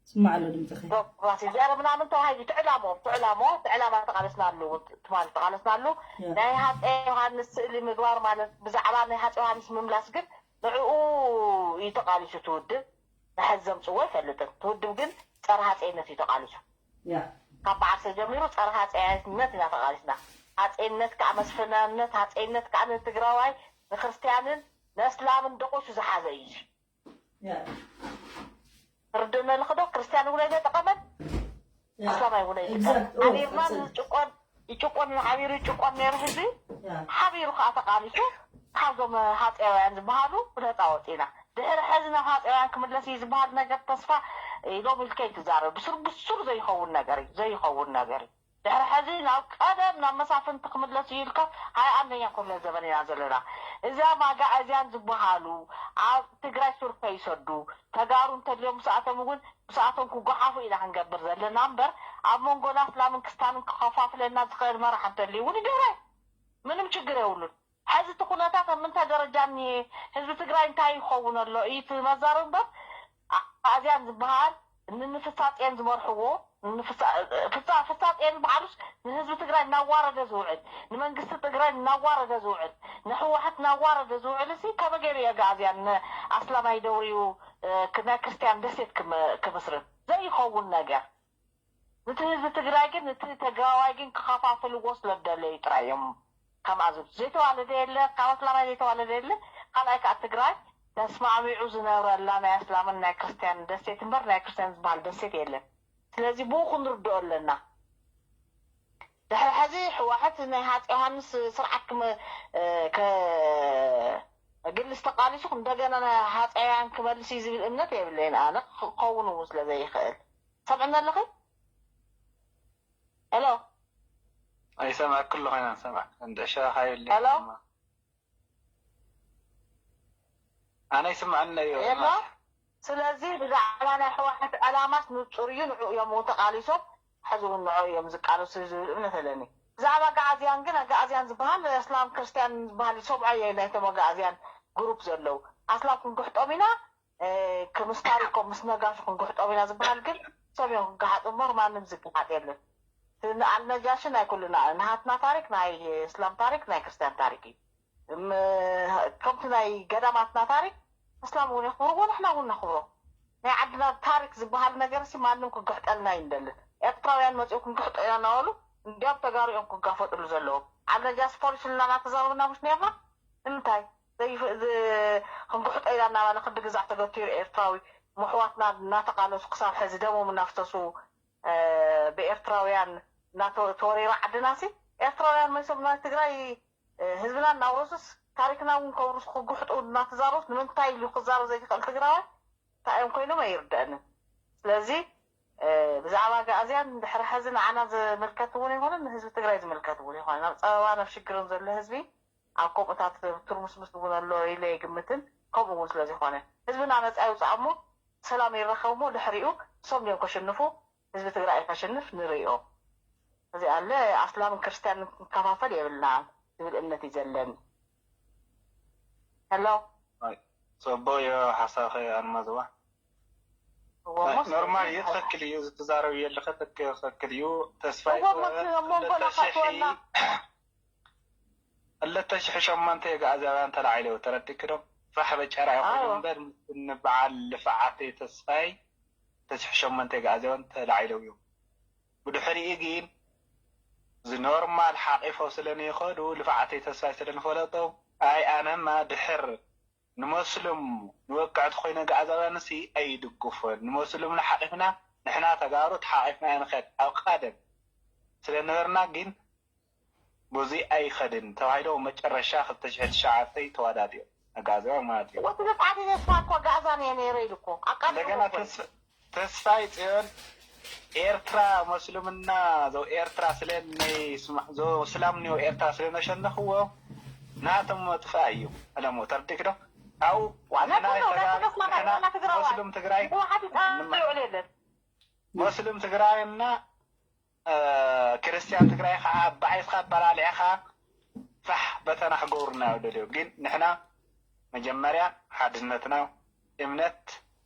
ስማዕ ኣሎ ድምፅኺ። ዲሞክራሲ ዘረብና ምን ተባሂሉ? ትዕላሞ፣ ትዕላሞ፣ ትዕላማ ተቓለስናሉ፣ ትማሊ ተቓለስናሉ። ያ። ናይ ሃፀይ ዮሃንስ ስእሊ ምግባር ማለት ብዛዕባ ናይ ሃፀይ ዮሃንስ ምምላስ ግን ንዕኡ እዩ ተቓሊሱ እቲ ውድብ። ንሕዚ ዘምፅዎ ኣይፈልጥን። እቲ ውድብ ግን ፀረ ሃፀይነት እዩ ተቓሊሱ። ያ። ካብ በዓል ሰ ጀሚሩ ፀረ ሃፀይነት ኢና ተቓሊስና። ሃፀይነት ከዓ መስፍናነት፣ ሃፀይነት ከዓ ንትግራዋይ፣ ንክርስትያንን ንእስላምን ደቑሱ ዝሓዘ እዩ። ያ። ርድእና ኣለኹ ዶ? ክርስትያን እውን ኣይጠቐመን፣ ያ። ኣስላማይ እውን ኣይጠቐመን። ኤግዛክት። ኦ፣ ሓቢርና ቀጽል። ንጭቆን፣ ይጭቆን፣ ሓቢሩ ይጭቆን ነይሩ ህዝቢ። ያ። ሓቢሩ ከዓ ተቓሊሱ ካብዞም ሃፀያውያን ዝበሃሉ ነፃ ወፂና። ድሕሪ ሕዚ ናብ ሃፀያውያን ክምለስ እዩ ዝበሃል ነገር ተስፋ ኢሎም ኢልከ ይትዛረብ። ብስር ብሱር ዘይኸውን ነገር እዩ፣ ዘይኸውን ነገር እዩ። ድሕሪ ሕዚ ናብ ቀደም ናብ መሳፍንቲ ክምለስ እዩ ኢልካ ሃያ ኣንደኛ ክፍለ ዘበን ኢና ዘለና። እዚም ኣጋእዝያን ዝበሃሉ ኣብ ትግራይ ሱር ከይሰዱ፣ ተጋሩ እንተድልዮም ምስኣቶም እውን ምስኣቶም ክጓሓፉ ኢና ክንገብር ዘለና እምበር፣ ኣብ መንጎና እስላምን ክስታንን ክኸፋፍለና ዝኽእል መራሒ እንተልዩ እውን ይደብራይ። ምንም ችግር የብሉን። ሕዚ እቲ ኩነታት ኣብ ምንታይ ደረጃ እኒሄ? ህዝቢ ትግራይ እንታይ ይኸውን ኣሎ? እዩ እቲ መዛረቢ እምበር፣ ኣዚያን ዝበሃል ንንፍጻጼን ዝመርሕዎ፣ ንፍጻ-፣ ፍጻ-፣ ፍጻጼን በዓሉስ ንህዝቢ ትግራይ እናዋረደ ዝውዕል፣ ንመንግስቲ ትግራይ እናዋረደ ዝውዕል፣ ንህወሓት እናዋረደ ዝውዕል እሲ ከመይ ገይሩ እዩ ኣጋእዝያን ንኣስላማይ ደውርዩ፣ እ፣ ክ-፣ ናይ ክርስትያን ደሴት ክም-፣ ክምስርት? ዘይኸውን ነገር። ነቲ ህዝቢ ትግራይ ግን፣ ነቲ ትግራዋይ ግን ክኸፋፍልዎ ስለ ዝደለዩ ጥራይ እዮም። ከምኣ ዝብሉ። ዘይተዋለደ የለ፣ ካብ ኣስላማይ ዘይተዋለደ የለ። ካልኣይ ከዓ ትግራይ ተስማዕሚዑ ዝነብረላ ናይ ኣስላምን ናይ ክርስትያንን ደሴት እምበር ናይ ክርስትያን ዝበሃል ደሴት የለን። ስለዚ ብኡ ክንርድኦ ኣለና። ድሕሪ ሕዚ ህወሓት ናይ ሃፀይ ዮሃንስ ስርዓት ክመ-፣ እ፣ ከ-፣ ግልስ ተቃሊሱ እንደገና ናይ ሃፀያውያን ክመልስ እዩ ዝብል እምነት የብለይን ኣነ፣ ክኸውን እውን ስለ ዘይኽእል። ሰምዕና ኣለኺ? ሄሎ? ኣይሰማዕክ ኣለኹ፣ ኣይና ንሰማዕ። እንድዕሻ ሃይብል ሄሎ? ኣነ ይስምዓኒ እዩ። ሄሎ? ስለዚ ብዛዕባ ናይ ህወሓት ዕላማስ ንጹር እዩ፣ ንዑ እዮም እውን ተቃሊሶም፣ ሕዚ እውን ንዑ እዮም ዝቃለሱ ዝብል እምነት ኣለኒ። ብዛዕባ ኣጋኣዝያን ግን፣ ኣጋኣዝያን ዝበሃል እስላም ክርስትያን ዝበሃል ሰብዖ እየ ናይቶም ኣጋኣዝያን ግሩፕ ዘለዉ። ኣስላም ክንግሕጦም ኢና፣ እ፣ ክምስ ታሪኮም ምስ ነጋሹ ክንግሕጦም ኢና ዝበሃል ግን ሰብ እዮም ክገሓጡ እምበር ማንም ዝገሓጥ የለን። እቲ ንኣልነጃሺ ናይ ኩልና፣ ናሃትና ታሪክ ናይ እስላም ታሪክ ናይ ክርስትያን ታሪክ እዩ። እም፣ ከምቲ ናይ ገዳማትና ታሪክ እስላም እውን የኽብርዎ፣ ንሕና እውን ነኽብሮ። ናይ ዓድና ታሪክ ዝበሃል ነገር ሲ ማንም ክግሕጠልና እዩ እንደልን። ኤርትራውያን መጺኦም ክንግሕጦ ኢና እናበሉ እንዲያም ተጋሩ እዮም ክጋፈጥሉ ዘለዎም። ኣብ ነጃስ ፖሊስ ኢልና እናተዛረብና ምሽ ነርና። ንምንታይ ዘይፍ- ዝ- ክንጉሕጦ ኢላ እናባለ ክንዲ ግዛዕ ተገትሩ ኤርትራዊ ምሕዋትና እናተቃለሱ ክሳብ ሕዚ ደሞም እናፍሰሱ ብኤርትራውያን እናተወሪራ ዓድና ሲ ኤርትራውያን መሶም ናይ ትግራይ ህዝብና እናውረሱስ ታሪክና እውን ከውርሱ ክጉሕጡ እናተዛረቡስ ንምንታይ ኢሉ ክዛረብ ዘይክእል ትግራዋይ እንታይ እዮም ኮይኖም ኣይርደአንን። ስለዚ ብዛዕባ ኣግኣዝያን ድሕሪ ሕዚ ንዓና ዝምልከት እውን ይኮነ ንህዝቢ ትግራይ ዝምልከት እውን ይኮነ ናብ ፀበባን ኣብ ሽግርን ዘሎ ህዝቢ ኣብ ከምኡታት ትርምስምስ እውን ኣሎ ኢለ ኣይግምትን። ከምኡ እውን ስለዝኮነ ህዝብና ነፃ ይውፃእ እሞ ሰላም ይረከብ እሞ ድሕሪኡ እሶም ድዮም ከሽንፉ ህዝቢ ትግራይ ከሽንፍ ንርእዮ። እዚ ኣለ ኣስላምን ክርስትያንን ክንከፋፈል የብልና ዝብል እምነት እዩ ዘለኒ። ሄሎ ፅቡቅ እዩ ሓሳብኸ ኣልማዝዋ። እወ ሞ ኖርማል እዩ፣ ትክክል እዩ። ዝትዛረብ የለኸ ትክክል እዩ። ተስፋይ እወ ሞ ስለ ሞንጎና ካትወና ክልተ ሽሕ ሸሞንተ ኣግኣዝያውያን ተላዒለው ተረዲእኪ ዶ? ፋሕ በጨራ ይኹን ኣዎ። እምበር ምስኒ በዓል ልፍዓተይ ተስፋይ ክልተ ሽሕ ሸሞንተ ኣግኣዝያውያን ተላዒለው እዮም። ብድሕሪኡ ግን ዝኖርማል ሓቂፎ ስለንይኸዱ ልፍዓተይ ተስፋይ ስለንፈለጦ ኣይ ኣነማ ድሕር ንመስሉም ንወቅዕቲ ኮይነ ኣግኣዝያውያን ሲ ኣይድግፎን ንመስሉም ንሓቂፍና ንሕና ተጋሩ ተሓቂፍና ንኸድ ኣብ ቀደም ስለነበርና ግን ብዙይ ኣይኸድን ተባሂሎ መጨረሻ ክልተ ሽሕ ትሽዓተ ተዋዳዲኦ ኣግኣዝያውያን ማለት እዩ። ወቲ ዘፍዓቲ ተስፋ እኮ ኣግኣዝያን እየ ነይረ ኢሉ እኮ ኣቃሊሉ እንደገና እኮ እዩ። ተስ- ተስፋይ ፅዮን ኤርትራ መስሉምና ዘው ኤርትራ ስለ ናይ ስማ- ዘው እስላም ኒው ኤርትራ ስለ ነሸነኽዎ ናቶም መጥፋእ እዩ ዕለሞ ተርዲክ ዶ ኣብኡ ዋ፣ ናይ ንሕና ኩሉ ናይ ተጋሩ- ተስማማዕ ንሕና ዋና ትግራዋይ መስሉም ትግራይ ንህወሓት ይፃወት ንማ- ይውዕል የለን መስሉም ትግራይና ክርስትያን ትግራይ ከዓ ኣባዒስካ ኣበላሊዕካ ፋሕ በተና ክገብሩና ደልዮ ግን ንሕና መጀመርያ ሓድነትና እምነት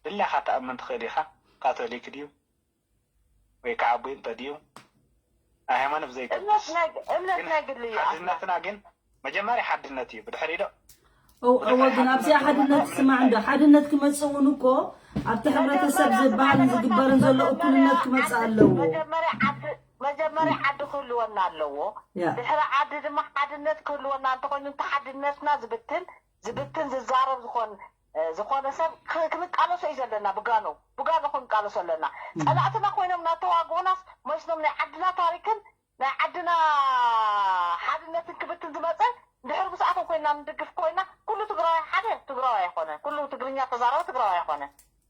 ድላካ ተኣምን ትኽእል ኢኻ ካቶሊክ ድዩ ወይ ከዓ ጴንጠ ድዩ ሃይማኖት ዘይገድስ እምነት ናይ ግሊ እዩ ኣስላ ሓድነትና ግን መጀመርያ ሓድነት እዩ ብድሕሪ ዶ እወ ግን ኣብዚኣ ሓድነት ትስማዕ እንዶ ሓድነት ክመፅእ እውን እኮ ኣብቲ ሕብረተሰብ ዝበሃልን ዝግበርን ዘሎ እኩልነት ክመፅእ ኣለዎ መጀመርያ ዓዲ ክህልወና ኣለዎ። ድሕሪ ዓዲ ድማ ሓድነት ክህልወና እንተኮይኑ እንተ ሓድነትና ዝብትን ዝብትን ዝዛረብ ዝኮን ዝኾነ ሰብ ክንቃለሶ እዩ ዘለና። ብጋኖ ብጋኖ ክንቃለሶ ኣለና። ፀላእትና ኮይኖም እናተዋግኡናስ መይስኖም ናይ ዓድና ታሪክን ናይ ዓድና ሓድነትን ክብትን ዝመፀ ድሕሪ ምስኣቶም ኮይና ንድግፍ ኮይና ኩሉ ትግራዋይ ሓደ ትግራዋይ ኣይኮነ። ኩሉ ትግርኛ ተዛረበ ትግራዋይ ኣይኮነ።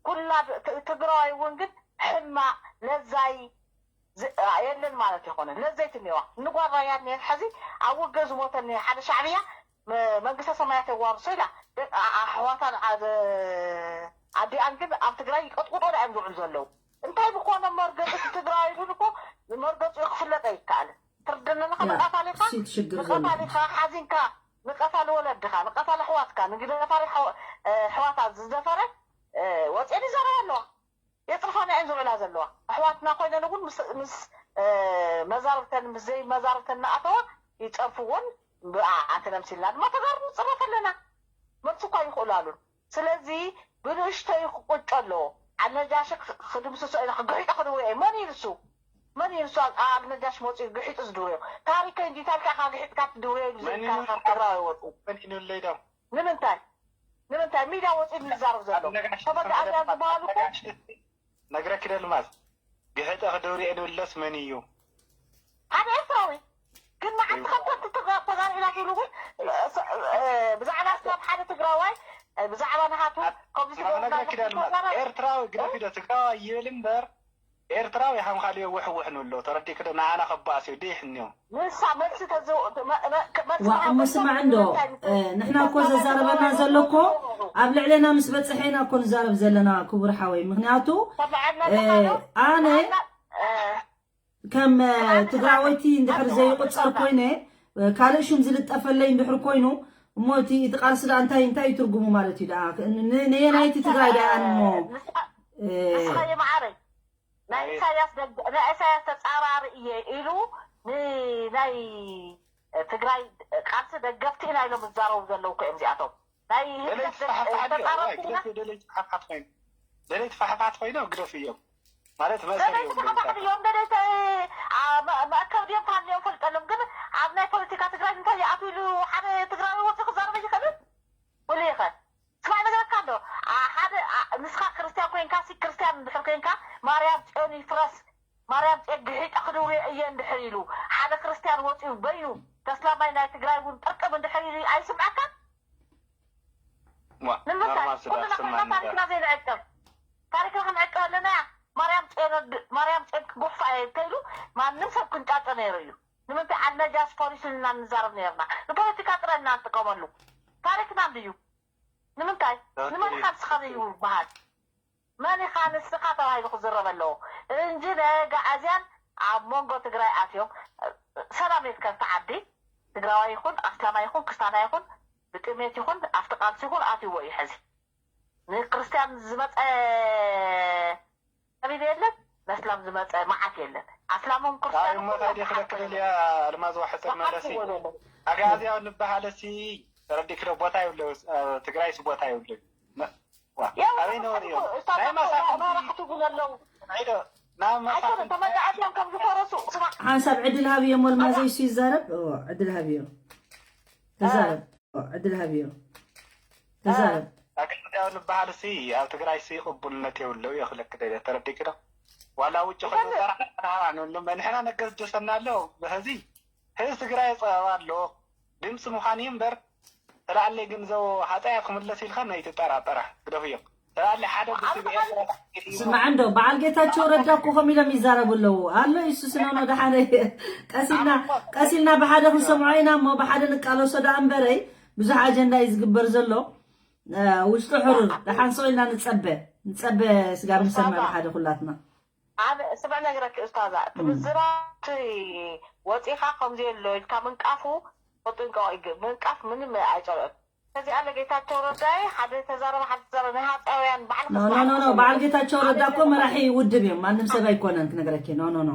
ኩላ ትግራዋይ እውን ግን ሕማቅ ለዛይ የለን ማለት ይኮነ። ለዘይት እኒዋ ንጓል ራያ እኒሀ ሕዚ ኣብ ውግእ ዝሞተ እኒሀ ሓደ ሻዕብያ መንግስተ ሰማያት የዋርሶ ኢላ ኣሕዋታን ኣዲኣን ግን ኣብ ትግራይ ይቀጥቅጦ ዳ እዮም ዝውዕሉ ዘለዉ። እንታይ ብኮነ መርገፂ ትግራዋይ ግን እኮ መርገፂኡ ክፍለጥ ኣይከኣልን። ትርድንልካ ንቀታሊካ ንቀታሊካ ሓዚንካ ንቀታሊ ወለድካ ንቀታሊ ኣሕዋትካ ንግደፋሪ ኣሕዋታ ዝደፈረ ወፅኤን ይዛረባ ኣለዋ። የፅርፋና እየን ዝውዕላ ዘለዋ ኣሕዋትና ኮይነን እውን ምስ መዛርብተን ምስ ዘይመዛርብተን እናኣተዋ ይፀርፍዎን ብኣዓ ተለምሲልና ድማ ተጋሩ ንፅረፍ ኣለና። መልሲ እኳ ይኽእሉ ኣሉን። ስለዚ ብንእሽተዩ ክቁጮ ኣለዎ። ኣልነጃሺ ክድምስሶ ኢና ክግሒጦ ክድውርዮ እዩ። መን እዩ ንሱ? መን እዩ ንሱ ኣልነጃሺ መፂኡ ግሒጡ ዝድውርዮ? ታሪከይ እንጂ ታሪካ ኢካ ግሒጥካ ትድውርዮ ኢሉ ዘይከራከር ትግራዋይ ወፁ። መን እዩ ንለይዶም? ንምንታይ ንምንታይ ሚድያ ወፂኡ ዝዛረብ ዘሎ? ተበዳእያ ዝበሃሉ እኮ ነግረኪ ዶ ልማዝ ግሕጠ ክደውርየ ንብለስ መን እዩ? ሓደ ኤርትራዊ ግን መዓልቲ ከምቶም ተጋር ኢና ዝብሉ እውን ብዛዕባ ስላም ሓደ ትግራዋይ ብዛዕባ ንሃቱ ከምዚ ነግረኪ ዶ ልማዝ ኤርትራዊ ግደፊ ዶ ትግራዋይ ይብል እምበር ኤርትራዊ ሃምኻልዮ ውሕውሕ ንብሎ ተረዲእኪ ዶ ንዓና ከባእስ እዩ ድሕንዮም ንሳ መልሲ ተዝወ- መ- መ- መልሲ ዋ መሃብ እሞ መልሲ ስማዕ መሃብ እንዶ እንታይ እ፣ ንሕና እኮ ዘዛረበና ዘሎ እኮ ኣብ ልዕሌና ምስ በፅሐ ኢና እኮ ንዛረብ ዘለና ክቡር ሓወይ ምክንያቱ ተባዕና እ፣ ተኻዶ ኣነ እ፣ ከም እ፣ ትግራወይቲ እንድሕር ዘይቁፀር ኮይነ እ፣ ካልእ ሹም ዝልጠፈለይ እንድሕር ኮይኑ እሞ እቲ እቲ ቃልሲ ደኣ እንታይ እንታይ እዩ ትርጉሙ ማለት እዩ ደኣ ን- ን- ነየናይቲ ትግራይ ደኣ እሞ እ፣ ንስኻ የማዓረይ ናይ ኢሳያስ ደግ- ናይ ኢሳያስ ተፃራሪ እየ ኢሉ ንናይ ትግራይ ቃልሲ ደገፍቲ ኢና ኢሎም ዝዛረቡ ዘለዉ እኮ እዮም እዚኣቶም ናይ ደለይ ህግደፍ ትፋሕፋሕ ድዮ ተፃረርቲ ኢና ግደፍ ደለይ ትፋሕፋሕ ኮይኑ ደለይ ትፋሕፋሕ ኮይኖም ግደፍ እዮም ማለት መእሰር ደለይ እዮም ተፋታሕዮም ደለይ መእከብ ድዮም ታንዮም ፈልጠሎም ግን ኣብ ናይ ፖለቲካ ትግራይ እንታይ ይኣትው ኢሉ ሓደ ትግራዊ ወፂኡ ክዛረበ ይኽእል? ወለ ይኽእል? ስማዕ ነገረካ ኣሎ። ሓደ ንስኻ ክርስትያን ኮይንካ ሲ ክርስትያን እንድሕር ኮይንካ ማርያም ፅዮን ይፍረስ፣ ማርያም ፅዮን ግሒጠ ክድውርዮ እየ እንድሕር ኢሉ ሓደ ክርስትያን ወፂኡ በይኑ ተስላማይ ናይ ትግራይ እውን ጥርቅም እንድሕር ኢሉ ኣይስምዐካን? ንምንታይ ኩልና ኮይና ታሪክና ዘይንዕቅብ? ታሪክና ክንዕቅብ ኣለና። ማርያም ፅዮን ማርያም ፅዮን ክጉሕፋ እየ እንተኢሉ ማንም ሰብ ክንጫጨ ነይሩ እዩ። ንምንታይ ኣልነጃስ ፖሊስ ኢልና ንዛረብ ነርና? ንፖለቲካ ጥራይ ኢና ንጥቀመሉ። ታሪክና እንድዩ። ንምንታይ ንመን ኢኻ ንስኻ ዘይብሃል? መን ኢኻ ንስኻ ተባሂሉ ክዝረብ ኣለዎ እንጂ ነጋኣዝያን ኣብ መንጎ ትግራይ ኣትዮም ሰላም የትከልቲ ዓዲ ትግራዋይ ይኹን ኣስላማይ ይኹን ክስታና ይኹን ብጥሜት ይኹን ኣብቲ ቃልሲ ይኹን ኣትይዎ እዩ ሕዚ ንክርስትያን ዝመፀ ቀቢል የለን፣ ነስላም ዝመፀ መዓት የለን። ኣስላሞም ክርስቲያን እሞ ታዲያ ክለክለልያ ኣልማዝ ዋሕፅር መለሲ ኣጋዝያው ንበሃለሲ ተረዲእክዶ? ቦታ ይብለ ትግራይስ ቦታ ይብለ ኣበይ ነበር እዮም ናይ መሳፍንቲ መራሕቲ እውን ኣለዉ። ናይ መሳፍንቲ ተመዛዕትዮም ከም ዝፈረሱ ስማዕ ሓንሳብ ዕድል ሃብዮም። ኣልማዝ እሱ ይዛረብ። ዕድል ሃብዮ። ተዛረብ። ዕድል ሃብዮ። ተዛረብ። ኣገልግያው ዝበሃል ሲ ኣብ ትግራይ ሲ ቅቡልነት የብለው። የኽለክ ደለ ተረዲክ ዶ? ዋላ ውጭ ኮይኑ ዘራሕና ንብሎ መንሕና ነገስደሰና ኣሎ። በህዚ ህዝ ትግራይ ፀበባ ኣሎ። ድምፂ ምዃን እዩ እምበር ተላዓለ ግን ዘው ሃፀያ ክምለስ ኢልካ ናይ ትጠራጠራ ግደፍዮ። ተላዓለ ሓደ ስማዕ እንዶ በዓል ጌታቸው ረዳ እኮ ከም ኢሎም ይዛረቡ ኣለዉ ኣሎ ይሱ ስኖኖ ደሓነ ቀሲልና ቀሲልና ብሓደ ክንሰምዖ ኢና እሞ ብሓደ ንቃለሶ ደኣ እምበረይ ብዙሕ ኣጀንዳ እዩ ዝግበር ዘሎ። ውሽጡ ሕሩር ደሓን ሰው ኢልና ንጸበ ንጸበ ስጋብ ንሰምዕ ብሓደ ኩላትና። ኣነ ስምዕ ነግረኪ እስታዛ እቲ ምዝራብ እቲ ወፂኻ ከምዚ ኣሎ ኢልካ ምንቃፉ ክጥንቀቆ ይግ ምንቃፍ ምንም ኣይፀልኦን። ከዚ ኣለ ጌታቸው ረዳይ ሓደ ተዛረበ ሓደ ተዛረበ ናይ ሃፃውያን ባዕልካ ኖ ኖ ኖ ኖ ባዕልካ በዓል ጌታቸው ረዳ እኮ መራሒ ውድብ እዮም። ማንም ሰብ ኣይኮነን ክነግረኪ። ኖ ኖ ኖ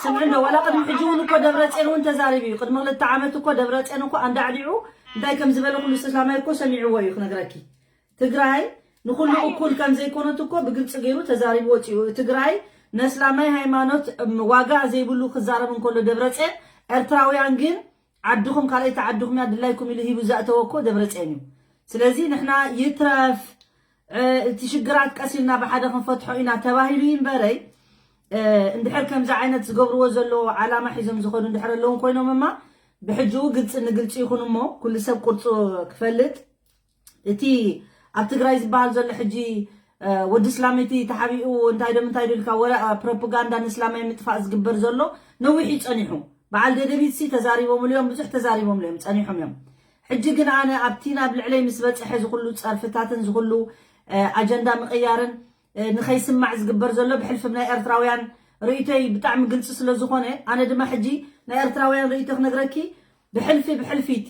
ስምዒ እንዶ ዋላ ቅድሚ ሕጂ እውን እኮ ደብረፅዮን እውን ተዛሪቡ እዩ። ቅድሚ ክልተ ዓመት እኮ ደብረፅዮን እኮ ኣንዳዕዲዑ እንታይ ከም ዝበለ ኩሉ ሰላማይ እኮ ሰሚዕዎ እዩ ክነግረኪ። ትግራይ ንኩሉ እኩል ከም ዘይኮነት እኮ ብግልፂ ገይሩ ተዛሪቡ ወፂኡ። ትግራይ ነስላማይ ሃይማኖት ዋጋ ዘይብሉ ክዛረብ እንከሎ ደብረፅዮን ኤርትራውያን ግን ዓድኹም ካልኣይቲ ዓድኹም እያ ድላይኩም ኢሉ ሂቡ ዘእተወ እኮ ደብረፅዮን እዩ። ስለዚ ንሕና ይትረፍ እቲ ሽግራት ቀስ ኢልና ብሓደ ክንፈትሖ ኢና ተባሂሉ እዩ እምበረይ እንድሕር ከምዚ ዓይነት ዝገብርዎ ዘለዎ ዓላማ ሒዞም ዝኸዱ እንድሕር ኣለውን ኮይኖም እማ ብሕጅኡ ግልፂ ንግልፂ ይኹን እሞ ኩሉ ሰብ ቁርፁ ክፈልጥ እቲ ኣብ ትግራይ ዝበሃል ዘሎ ሕጂ ወዲ ስላመይቲ ተሓቢኡ እንታይ ዶ ምንታይ ዶ ኢልካ ወረ ፕሮፓጋንዳ ንስላማይ ምጥፋእ ዝግበር ዘሎ ነዊሕ እዩ ፀኒሑ። በዓል ደደቢት ሲ ተዛሪቦምሉ እዮም፣ ብዙሕ ተዛሪቦምሉ እዮም፣ ፀኒሖም እዮም። ሕጂ ግን ኣነ ኣብቲ ናብ ልዕለይ ምስ በፅሐ ዝኩሉ ፀርፍታትን ዝኩሉ ኣጀንዳ ምቅያርን ንኸይስማዕ ዝግበር ዘሎ ብሕልፊ ናይ ኤርትራውያን ርእይቶይ ብጣዕሚ ግልፂ ስለ ዝኾነ ኣነ ድማ ሕጂ ናይ ኤርትራውያን ርእይቶ ክነግረኪ ብሕልፊ ብሕልፊ እቲ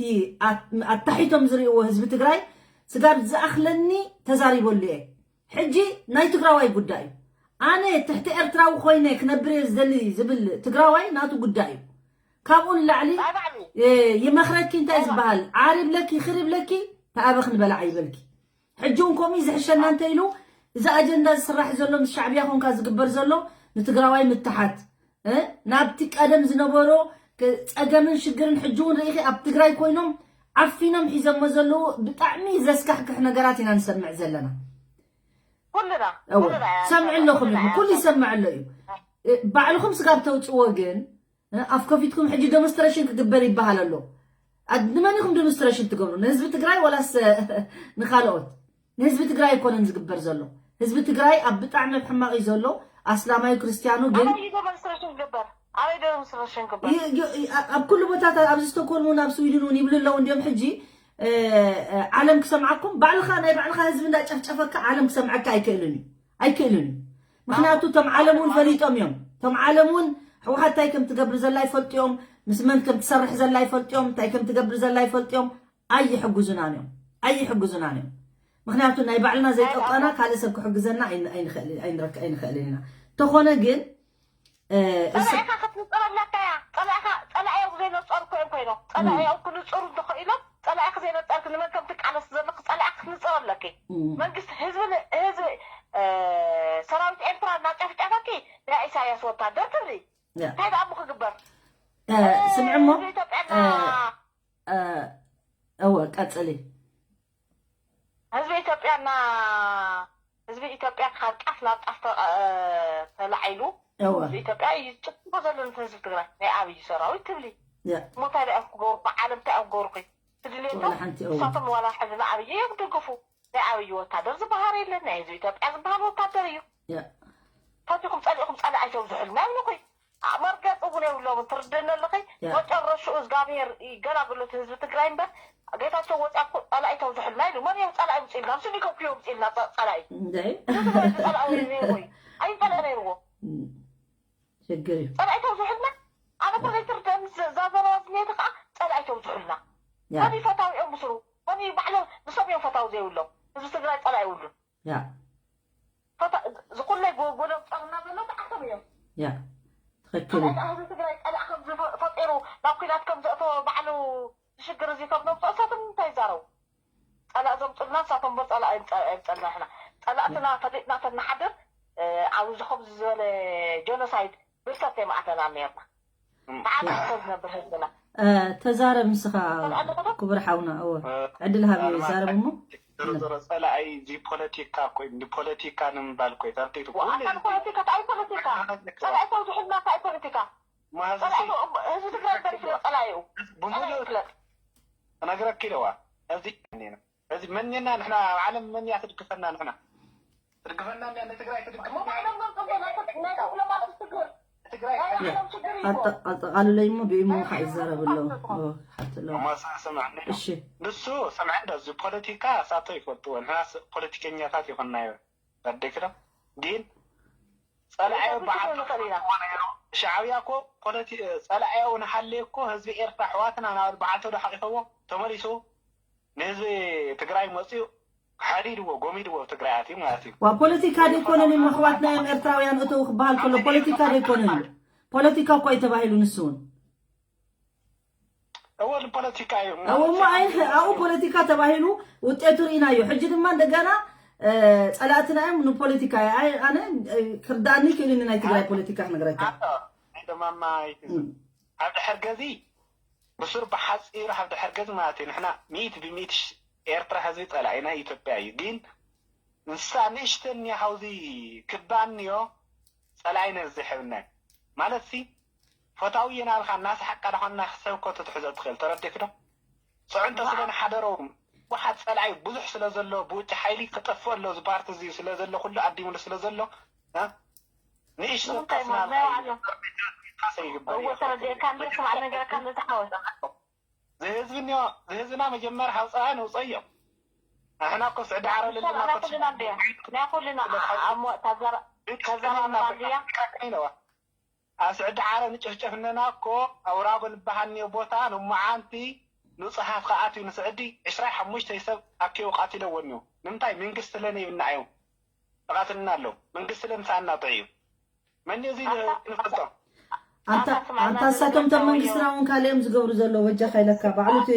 ኣታሒቶም ዝርእይዎ ህዝቢ ትግራይ ስጋብ ዝኣኽለኒ ተዛሪበሉ እየ። ሕጂ ናይ ትግራዋይ ጉዳይ እዩ። ኣነ ትሕቲ ኤርትራዊ ኮይነ ክነብር እየ ዝደሊ ዝብል ትግራዋይ ናቱ ጉዳይ እዩ። ካብኡ ንላዕሊ ይመኽረኪ እንታይ ዝበሃል ዓር ይብለኪ ይኽር ይብለኪ ተኣበኽ ንበላዓ ይበልኪ። ሕጂ እውን ከምኡ ዝሕሸና እንተ ኢሉ እዚ ኣጀንዳ ዝስራሕ ዘሎ ምስ ሻዕብያ ኮንካ ዝግበር ዘሎ ንትግራዋይ ምትሓት ናብቲ ቀደም ዝነበሮ ፀገምን ሽግርን ሕጂ እውን ርኢኺ ኣብ ትግራይ ኮይኖም ዓፊኖም ሒዘሞ ዘለዉ ብጣዕሚ ዘስካሕክሕ ነገራት ኢና ንሰምዕ ዘለና። ኩልና እወ ኩልና ኢና ሰምዕ ንሰምዕ። ኣለኹም ኩልና ኢና ኩሉ ንሰምዕ። ይሰምዕ ኣሎ እዩ። ባዕልኹም ስጋብ ተውፅዎ ግን ኣፍ ከፊትኩም ሕጂ ደሞንስትሬሽን ክግበር ይበሃል ኣሎ። ኣድ- ንመን ኢኹም ደሞንስትሬሽን ትገብሩ? ንህዝቢ ትግራይ ወላስ ንካልኦት? ንህዝቢ ትግራይ ኣይኮነን ዝግበር ዘሎ። ህዝቢ ትግራይ ኣብ ብጣዕሚ ኣብ ሕማቕ እዩ ዘሎ። ኣስላማዩ ክርስትያኑ ግን ኣበይ እዩ ደሞንስትሬሽን ክግበር? ኣበይ ደሞንስትሬሽን ክግበር? ይ- ይ- ይ- ኣብ ኩሉ ቦታታት ኣብዚ ስቶኮልም እውን ኣብ ስዊድን እውን ይብሉ ኣለዉ እንዲዮም ሕጂ እ፣ እ፣ ዓለም ክሰምዓኩም ባዕልኻ ናይ ባዕልኻ ህዝቢ እንዳጨፍጨፈካ ዓለም ክሰምዐካ ኣይክእልን እዩ ኣይክእልን እዩ። ምክንያቱ እቶም ዓለም እውን ፈሊጦም እዮም። እቶም ዓለም እውን ህወሓት እንታይ ከም ትገብር ዘላ ይፈልጡ እዮም፣ ምስ መን ከም ትሰርሕ ዘላ ይፈልጡ እዮም፣ እንታይ ከም ትገብር ዘላ ይፈልጡ እዮም። ኣይሕግዙናን እዮም ኣይሕግዙናን እዮም። ምክንያቱ ናይ ባዕልና ዘይጠቀና ካልእ ሰብ ክሕግዘና ኣይን- ኣይንኽእል- ኣይንረክ- ኣይንኽእልን ኢና። ተኾነ ግን እ፣ እስ- ፀላኢኻ ክትንፅረለካ እያ። ፀላኢኻ ፀላኢኦም ዘይነፀርኩ እዮም ኮይኖም ፀላኢኦም ክንፅሩ እንተኽኢሎም ፀላኢኺ ዘይነፀርክ ንመን ከም ትቃለስ ዘለክ ፀላኢኻ ክትንፅረለኪ እም። መንግስቲ ህዝቢ ን- ህዝቢ እ፣ ሰራዊት ኤርትራ እናጨፍጨፈኪ ናይ ኢሳያስ ወታደር ትብሊ ያ። እንታይ ደኣ እሞ ክግበር እ፣ ስምዒ እሞ፣ ህዝቢ ኢትዮጵያና እ፣ እ፣ እወ፣ ቀጽሊ። ህዝቢ ኢትዮጵያና ህዝቢ ኢትዮጵያ ካብ ጫፍ ናብ ጫፍ ተ- እ፣ ተላዒሉ እወ፣ ህዝቢ ኢትዮጵያ እዩ ዝጭፍጭፎ ዘሎ። ነቲ ህዝቢ ትግራይ ናይ ኣብይ ሰራዊት ትብሊ ያ፣ እሞ እንታይ ደኣ ክገብሩኹ? ዓለም እንታይ እዮም ክገብሩኹ? ትድልየቶም ዋላ ሓንቲ እወ። ንሳቶም ዋላ ሕዚ ንኣብይ እዮም ክድግፉ። ናይ ኣብይ ወታደር ዝበሃል የለን። ናይ ህዝቢ ኢትዮጵያ ዝበሃል ወታደር እዩ። ያ፣ ፈቲኹም ጸሊእኹም ጸላኢ ኣይተብዝሑልና ይብሉኹ። ኣ፣ መርገጽ እውን የብሎምን። ትርድእኒ ኣለኺ? ያ። መጨረሽኡ እግዚኣብሔር ይገላግሎ እቲ ህዝቢ ትግራይ እምበር ጌታቸው ወፂኣ እኮ ጸላኢ ተብዝሑልና ኢሉ። መን እዮም ጸላኢ ውፅኢልና? ምስ ኒኮ ኩዮ ውፅኢልና ጸ- ጸላኢ እንደ እዚ ዝበለ ጸላኢ ነይርዎ እዩ። ኣይጸልአ ነይርዎ። ችግር እዩ። ጸላኢ ተብዝሑልና ኣነ እኮ ዘይትርደእኒ ዘ- እዛ ዘረባ ዝኔተ ከዓ ጸላኢ ተብዝሑልና። ያ፣ መን እዩ ፈታዊኦም ምስሩ? መን እዩ ባዕሎም ንሶም እዮም ፈታዊ ዘይብሎም። ህዝቢ ትግራይ ጸላኢ ይብሉን። ያ፣ ፈታ ዝኩለይ ጎ- ጎዶም ጸርና ዘሎ ተዓቶም እዮም። ያ፣ ትኽክል እዩ። ጸላኢ ህዝቢ ትግራይ ጸላኢ ከም ዝፈ- ፈጢሩ ናብ ኩናት ከም ዘእተወ ባዕሉ ሽግር እዚ ከም ዘምፅኦ እሳቶም እንታይ ይዛረቡ? ጸላእ ዘምፅልና እሳቶም እምበር ጸላእ ኣይምፀ- ኣይምፀልና ንሕና ጸላእትና ፈሊጥና ተንሓድር እ፣ ኣብዚ ከምዚ ዝበለ ጀኖሳይድ ብርሰት የማእተና ነርና። ብዓመት ሰብ ዝነብር ህዝብና እ፣ ተዛረብ ንስኻ ተዛረብ። ክቡር ሓውና። እወ፣ እ፣ ዕድል ሃብዮ ኣልማዝ ይዛረብ እሞ። ዞሮ ዞሮ ጸላኢ እዚ ፖለቲካ እኮ እዩ፣ ንፖለቲካ ንምባል እኮ እዩ። ተረዲእኩ? ወኣካል ፖለቲካ እንታይ ፖለቲካ? ጸላኢ ተብዝሑልና እንታይ ፖለቲካ? ማህዚ ጸላኢ ህዝቢ ትግራይ እንታይ ይፍለጥ? ጸላኢኡ ጸላኢ ብምሉእ ይፍለጥ። እነግረኪ ኢለዋ። እዚ እኔና። እዚ መን እኔና ንሕና ኣብ ዓለም መን እያ ትድግፈና ንሕና? ትድግፈና እንድያ ንትግራይ ትድግፍ። እሞ ባዕሎም መርቀቦ ናይ ናይ ዲፕሎማሲ ሽግር ትግራይ ናይ ባዕሎም ሽግር እዩ። ኣጠ- ኣጠቓልለይ እሞ ብኢሞ ከዓ ይዛረብ ኣለዉ። ኦ፣ ሓቲ ኣለዉ። ማሳ ሰማዕኒ። እሺ፣ ንሱ ሰምዐ እንዳ እዚ ፖለቲካ ሳቶ ይፈልጥዎ። ንሕና ስ- ፖለቲከኛታት ይኾንናዮ። ኣደክረ ግን ጸላዒ ንፈልጦ በዓል ንኽእል ኢና። ሻዕብያ እኮ ፖለቲ ጸላዒ እውን ሃልየ እኮ ህዝቢ ኤርትራ ኣሕዋትና ናብ በዓልቶ ዶ ሓቂፈዎ ተመሊሱ ንህዝቢ ትግራይ መፅኡ ሓዲድዎ ጎሚድዎ ትግራይ ኣትዩ ማለት እዩ። ዋ ፖለቲካ ደይኮነን እዮም ኣሕዋትና እዮም ኤርትራውያን እተው ክበሃል ከሎ ፖለቲካ ደይኮነን እዩ። ፖለቲካ እኮ እዩ ተባሂሉ ንሱ እውን እወ ንፖለቲካ እዩ እሞ ኣይ ኣብኡ ፖለቲካ ተባሂሉ ውጤቱ ርኢናዮ። ሕጂ ድማ እንደገና እ፣ ጸላእትና እዮም ንፖለቲካ እየ። ኣይ ኣነ እ፣ ክርዳእኒ ክእልኒ ናይ ትግራይ ፖለቲካ ክነግረካ። ናይ ደማማይ ኣብ ድሕር ገዚ ብሱር ብሓፂሩ ኣብ ድሕር ገዚ ማለት እዩ። ንሕና ሚእቲ ብሚእቲ ሽ- ኤርትራ ህዝቢ ጸላኢ ናይ ኢትዮጵያ እዩ። ግን ንሳ ንእሽተን እኒኣ ካብዚ ክባንዮ ጸላኢ ነዚ ሕብና ማለት ሲ ፈታዊ የናልካ እናሰሓቅካ ዳኾን እናክሰብኮ ትትሕዞ ትኽእል ተረዲእክ ዶ? ፅዕንቶ ስለ ንሓደሮም ብዙሓት ጸላኢ ብዙሕ ስለ ዘሎ ብውጭ ሓይሊ ክጠፍእ ኣሎ እዚ ፓርቲ እዚ ስለ ዘሎ ኩሉ ኣዲሙሉ ስለ ዘሎ እ? ንእሽቶ ንምንታይ ቀስና ማለት ናይ ባዕሎም ካሰ ይግበር እዎ እዩ። ተረዲእካ እንዲ ስማዕ ነገርካ እንዲ ዝሓወስ ዝህዝቢ እኒኦ ዝህዝብና መጀመርያ ሃውፃያ ነውፀዮ። ንሕና እኮ ስዕዲ ዓረብ ሰብኣ ናይ ኩልና እንድያ ናይ ኩልና ኣሞ ተዘራ ተዘራርባ እንድያ ኢለዋ ኣብ ስዕዲ ዓረብ ንጭፍጨፍ እነና እኮ ኣውራጎ ዝበሃል እኒኦ ቦታ ንመዓንቲ ንፁሃት ከኣትዩ ንስዕዲ ዕስራ ሓሙሽተ ሰብ ኣኪቡ ቃቲለዎ እኒኦ። ንምንታይ መንግስቲ ለነ ይብና እዮም ተቃትልና ኣለዉ። መንግስቲ ለምሳና ጥዑ እዩ። መን እዚ ንፈልጦ ኣንታ ኣንታ እሳቶም ቶም መንግስትና እውን ካልኦም ዝገብሩ ዘለዉ በጃኻ ኢለካ ባዕሉ እቲ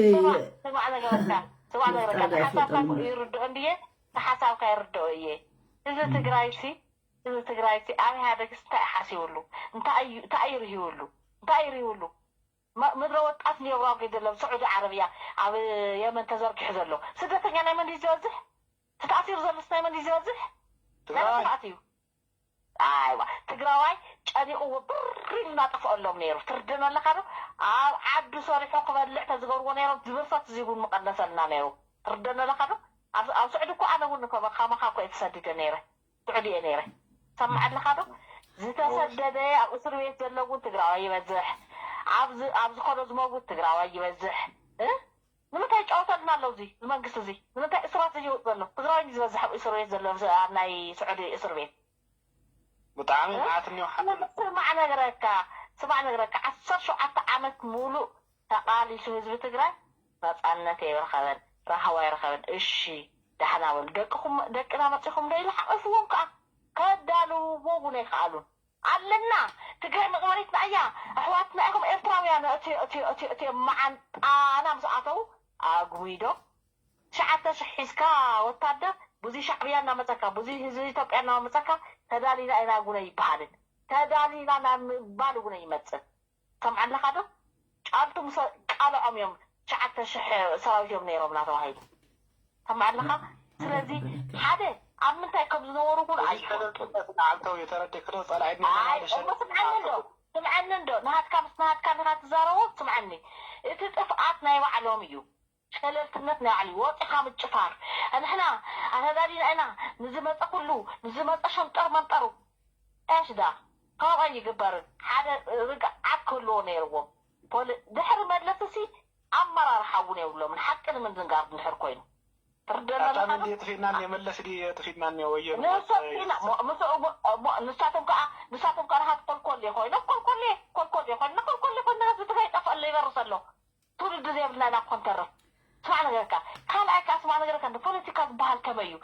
ስማዕ ነገረካ ስማዕ ነገረካ መፍጠር ሓሳብካ ኣይፈጥሩን። ይርድኦ እንድየ ሓሳብካ ይርድኦ እየ እዚ ትግራይ ሲ እዚ ትግራይ ሲ ኣብ ኢህኣደግስ እንታይ ሓሲብሉ እንታይ እዩ እንታይ እዩ ርሂብሉ እንታይ እዩ ርሂብሉ ም- ምድረ ወጣት ንየብራው ገደለም ስዑዲ ዓረብያ ኣብ የመን ተዘርጊሑ ዘሎ ስደተኛ ናይ መን እዩ ዝበዝሕ ተታእሲሩ ዘሎስ ናይ መን እዩ ዝበዝሕ ናይ ትግራይ ጥፍኣት እዩ ኣይዋ ትግራዋይ ጨኒቕዎ ብር ኢሉ እናጠፍአሎም ነይሩ ትርድን ኣለካ ዶ ኣብ ዓዱ ሰሪሑ ክበልዕ ተዝገብርዎ ነይሮም ዝብርሰት ዝቡን ምቐነሰልና ነይሩ ትርድን ኣለካ ዶ ኣብ ኣብ ስዑዲ እኮ ኣነ እውን ከማኻ እኮ እየ ተሰዲደ ነይረ ስዑዲ እየ ነይረ ሰማዕ ኣለካ ዶ ዝተሰደደ ኣብ እስር ቤት ዘሎ እውን ትግራዋይ ይበዝሕ ኣብ ዝ- ኣብ ዝኾነ ዝመውት ትግራዋይ ይበዝሕ እ? ንምንታይ ይጫወተልና ኣሎ እዚ መንግስቲ እዚ ንምንታይ እስራት ዝውጥ ዘሎ ትግራዋይ ዝበዝሕ ኣብ እስር ቤት ዘሎ ኣብ ናይ ስዑዲ እስር ቤት ብጣዕሚ መዓት እኒኦ ሓ- ስማዕ ነገረካ ስማዕ ነገረካ ዓሰርተ ሸውዓተ ዓመት ሙሉእ ተቃሊሱ ህዝቢ ትግራይ ነፃነት የረኸበን ራህዋ የረኸበን እሺ ዳሕና በሉ ደቅኹም ደቅና መፂኹም ዶ ኢሉ ሓቂፍዎም ከዓ ከዳልውዎ እውን ኣይከኣሉን ኣለና ትግራይ መቕበሪትና እያ ኣሕዋትና ኢኹም ኤርትራውያን እቲ እቲ እቲ እቲ መዓንጣና ምስ ኣተው ኣጉሚዶ ትሽዓተ ሽሕ ሒዝካ ወታደር ብዙ ሻዕብያ እናመፀካ ብዙ ህዝቢ ኢትዮጵያ እናመፀካ ተዳሊና ኢና እውን ኣይበሃልን ተዳሊና ናብ ምባል እውን ኣይመፅን ሰምዓ ኣለኻ ዶ ኣንቱም ሰ- ቃልዖም እዮም ትሽዓተ ሽሕ ሰራዊት እዮም ነይሮምና ተባሂሉ። ሰማዕ ኣለኻ? ስለዚ ሓደ ኣብ ምንታይ ከም ዝነበሩ እውን ኣይፈልጡን። ዓልተው የተረደክዶ ጸላዒ ኣይ እሞ ስምዓኒ እንዶ ስምዓኒ እንዶ ናሃትካ ምስ ናሃትካ ናሃት ትዛረቦ ስምዓኒ። እቲ ጥፍኣት ናይ ባዕሎም እዩ። ሸለልትነት ናይ ባዕሉ እዩ። ወፂኻ ምጭፋር ንሕና ኣተዳዲና ኢና ንዝመፀ ኩሉ ንዝመፀ ሸምጠር መንጠሩ። እሽ ዳ ከምኡ ኣይግበርን። ሓደ ርግዓት ክህልዎ ነይርዎም። ፖሊ- ድሕሪ መለስሲ ኣመራርሓ እውን የብሎምን። ሓቂ ንምዝንጋር ድሕር ኮይኑ ትርደና ኣታ ኣለኻ መን ዶ? ድየ ጥፊእናኒ መለስ ድየ ጥፊእናኒ ወዮ ንሶም ፊና- ሞ- ምስኡ እሞ- እሞ- ንሳቶም ከዓ ንሳቶም ከዓ ንሃት ኮልኮሌ ኮይኖም ኮልኮሌ ኮልኮሌ ኮይኖም ኮልኮሌ ኮይኖም ህዝቢ ትግራይ ይጠፍእ ኣሎ ይበርስ ኣሎ። ትውልዲ ዘይብልና ኢና ክኾን ተርፍ። ስማዕ ነገርካ ካልኣይ ከዓ ስማዕ ነገርካ እንደ ፖለቲካ ዝበሃል ከመይ እዩ?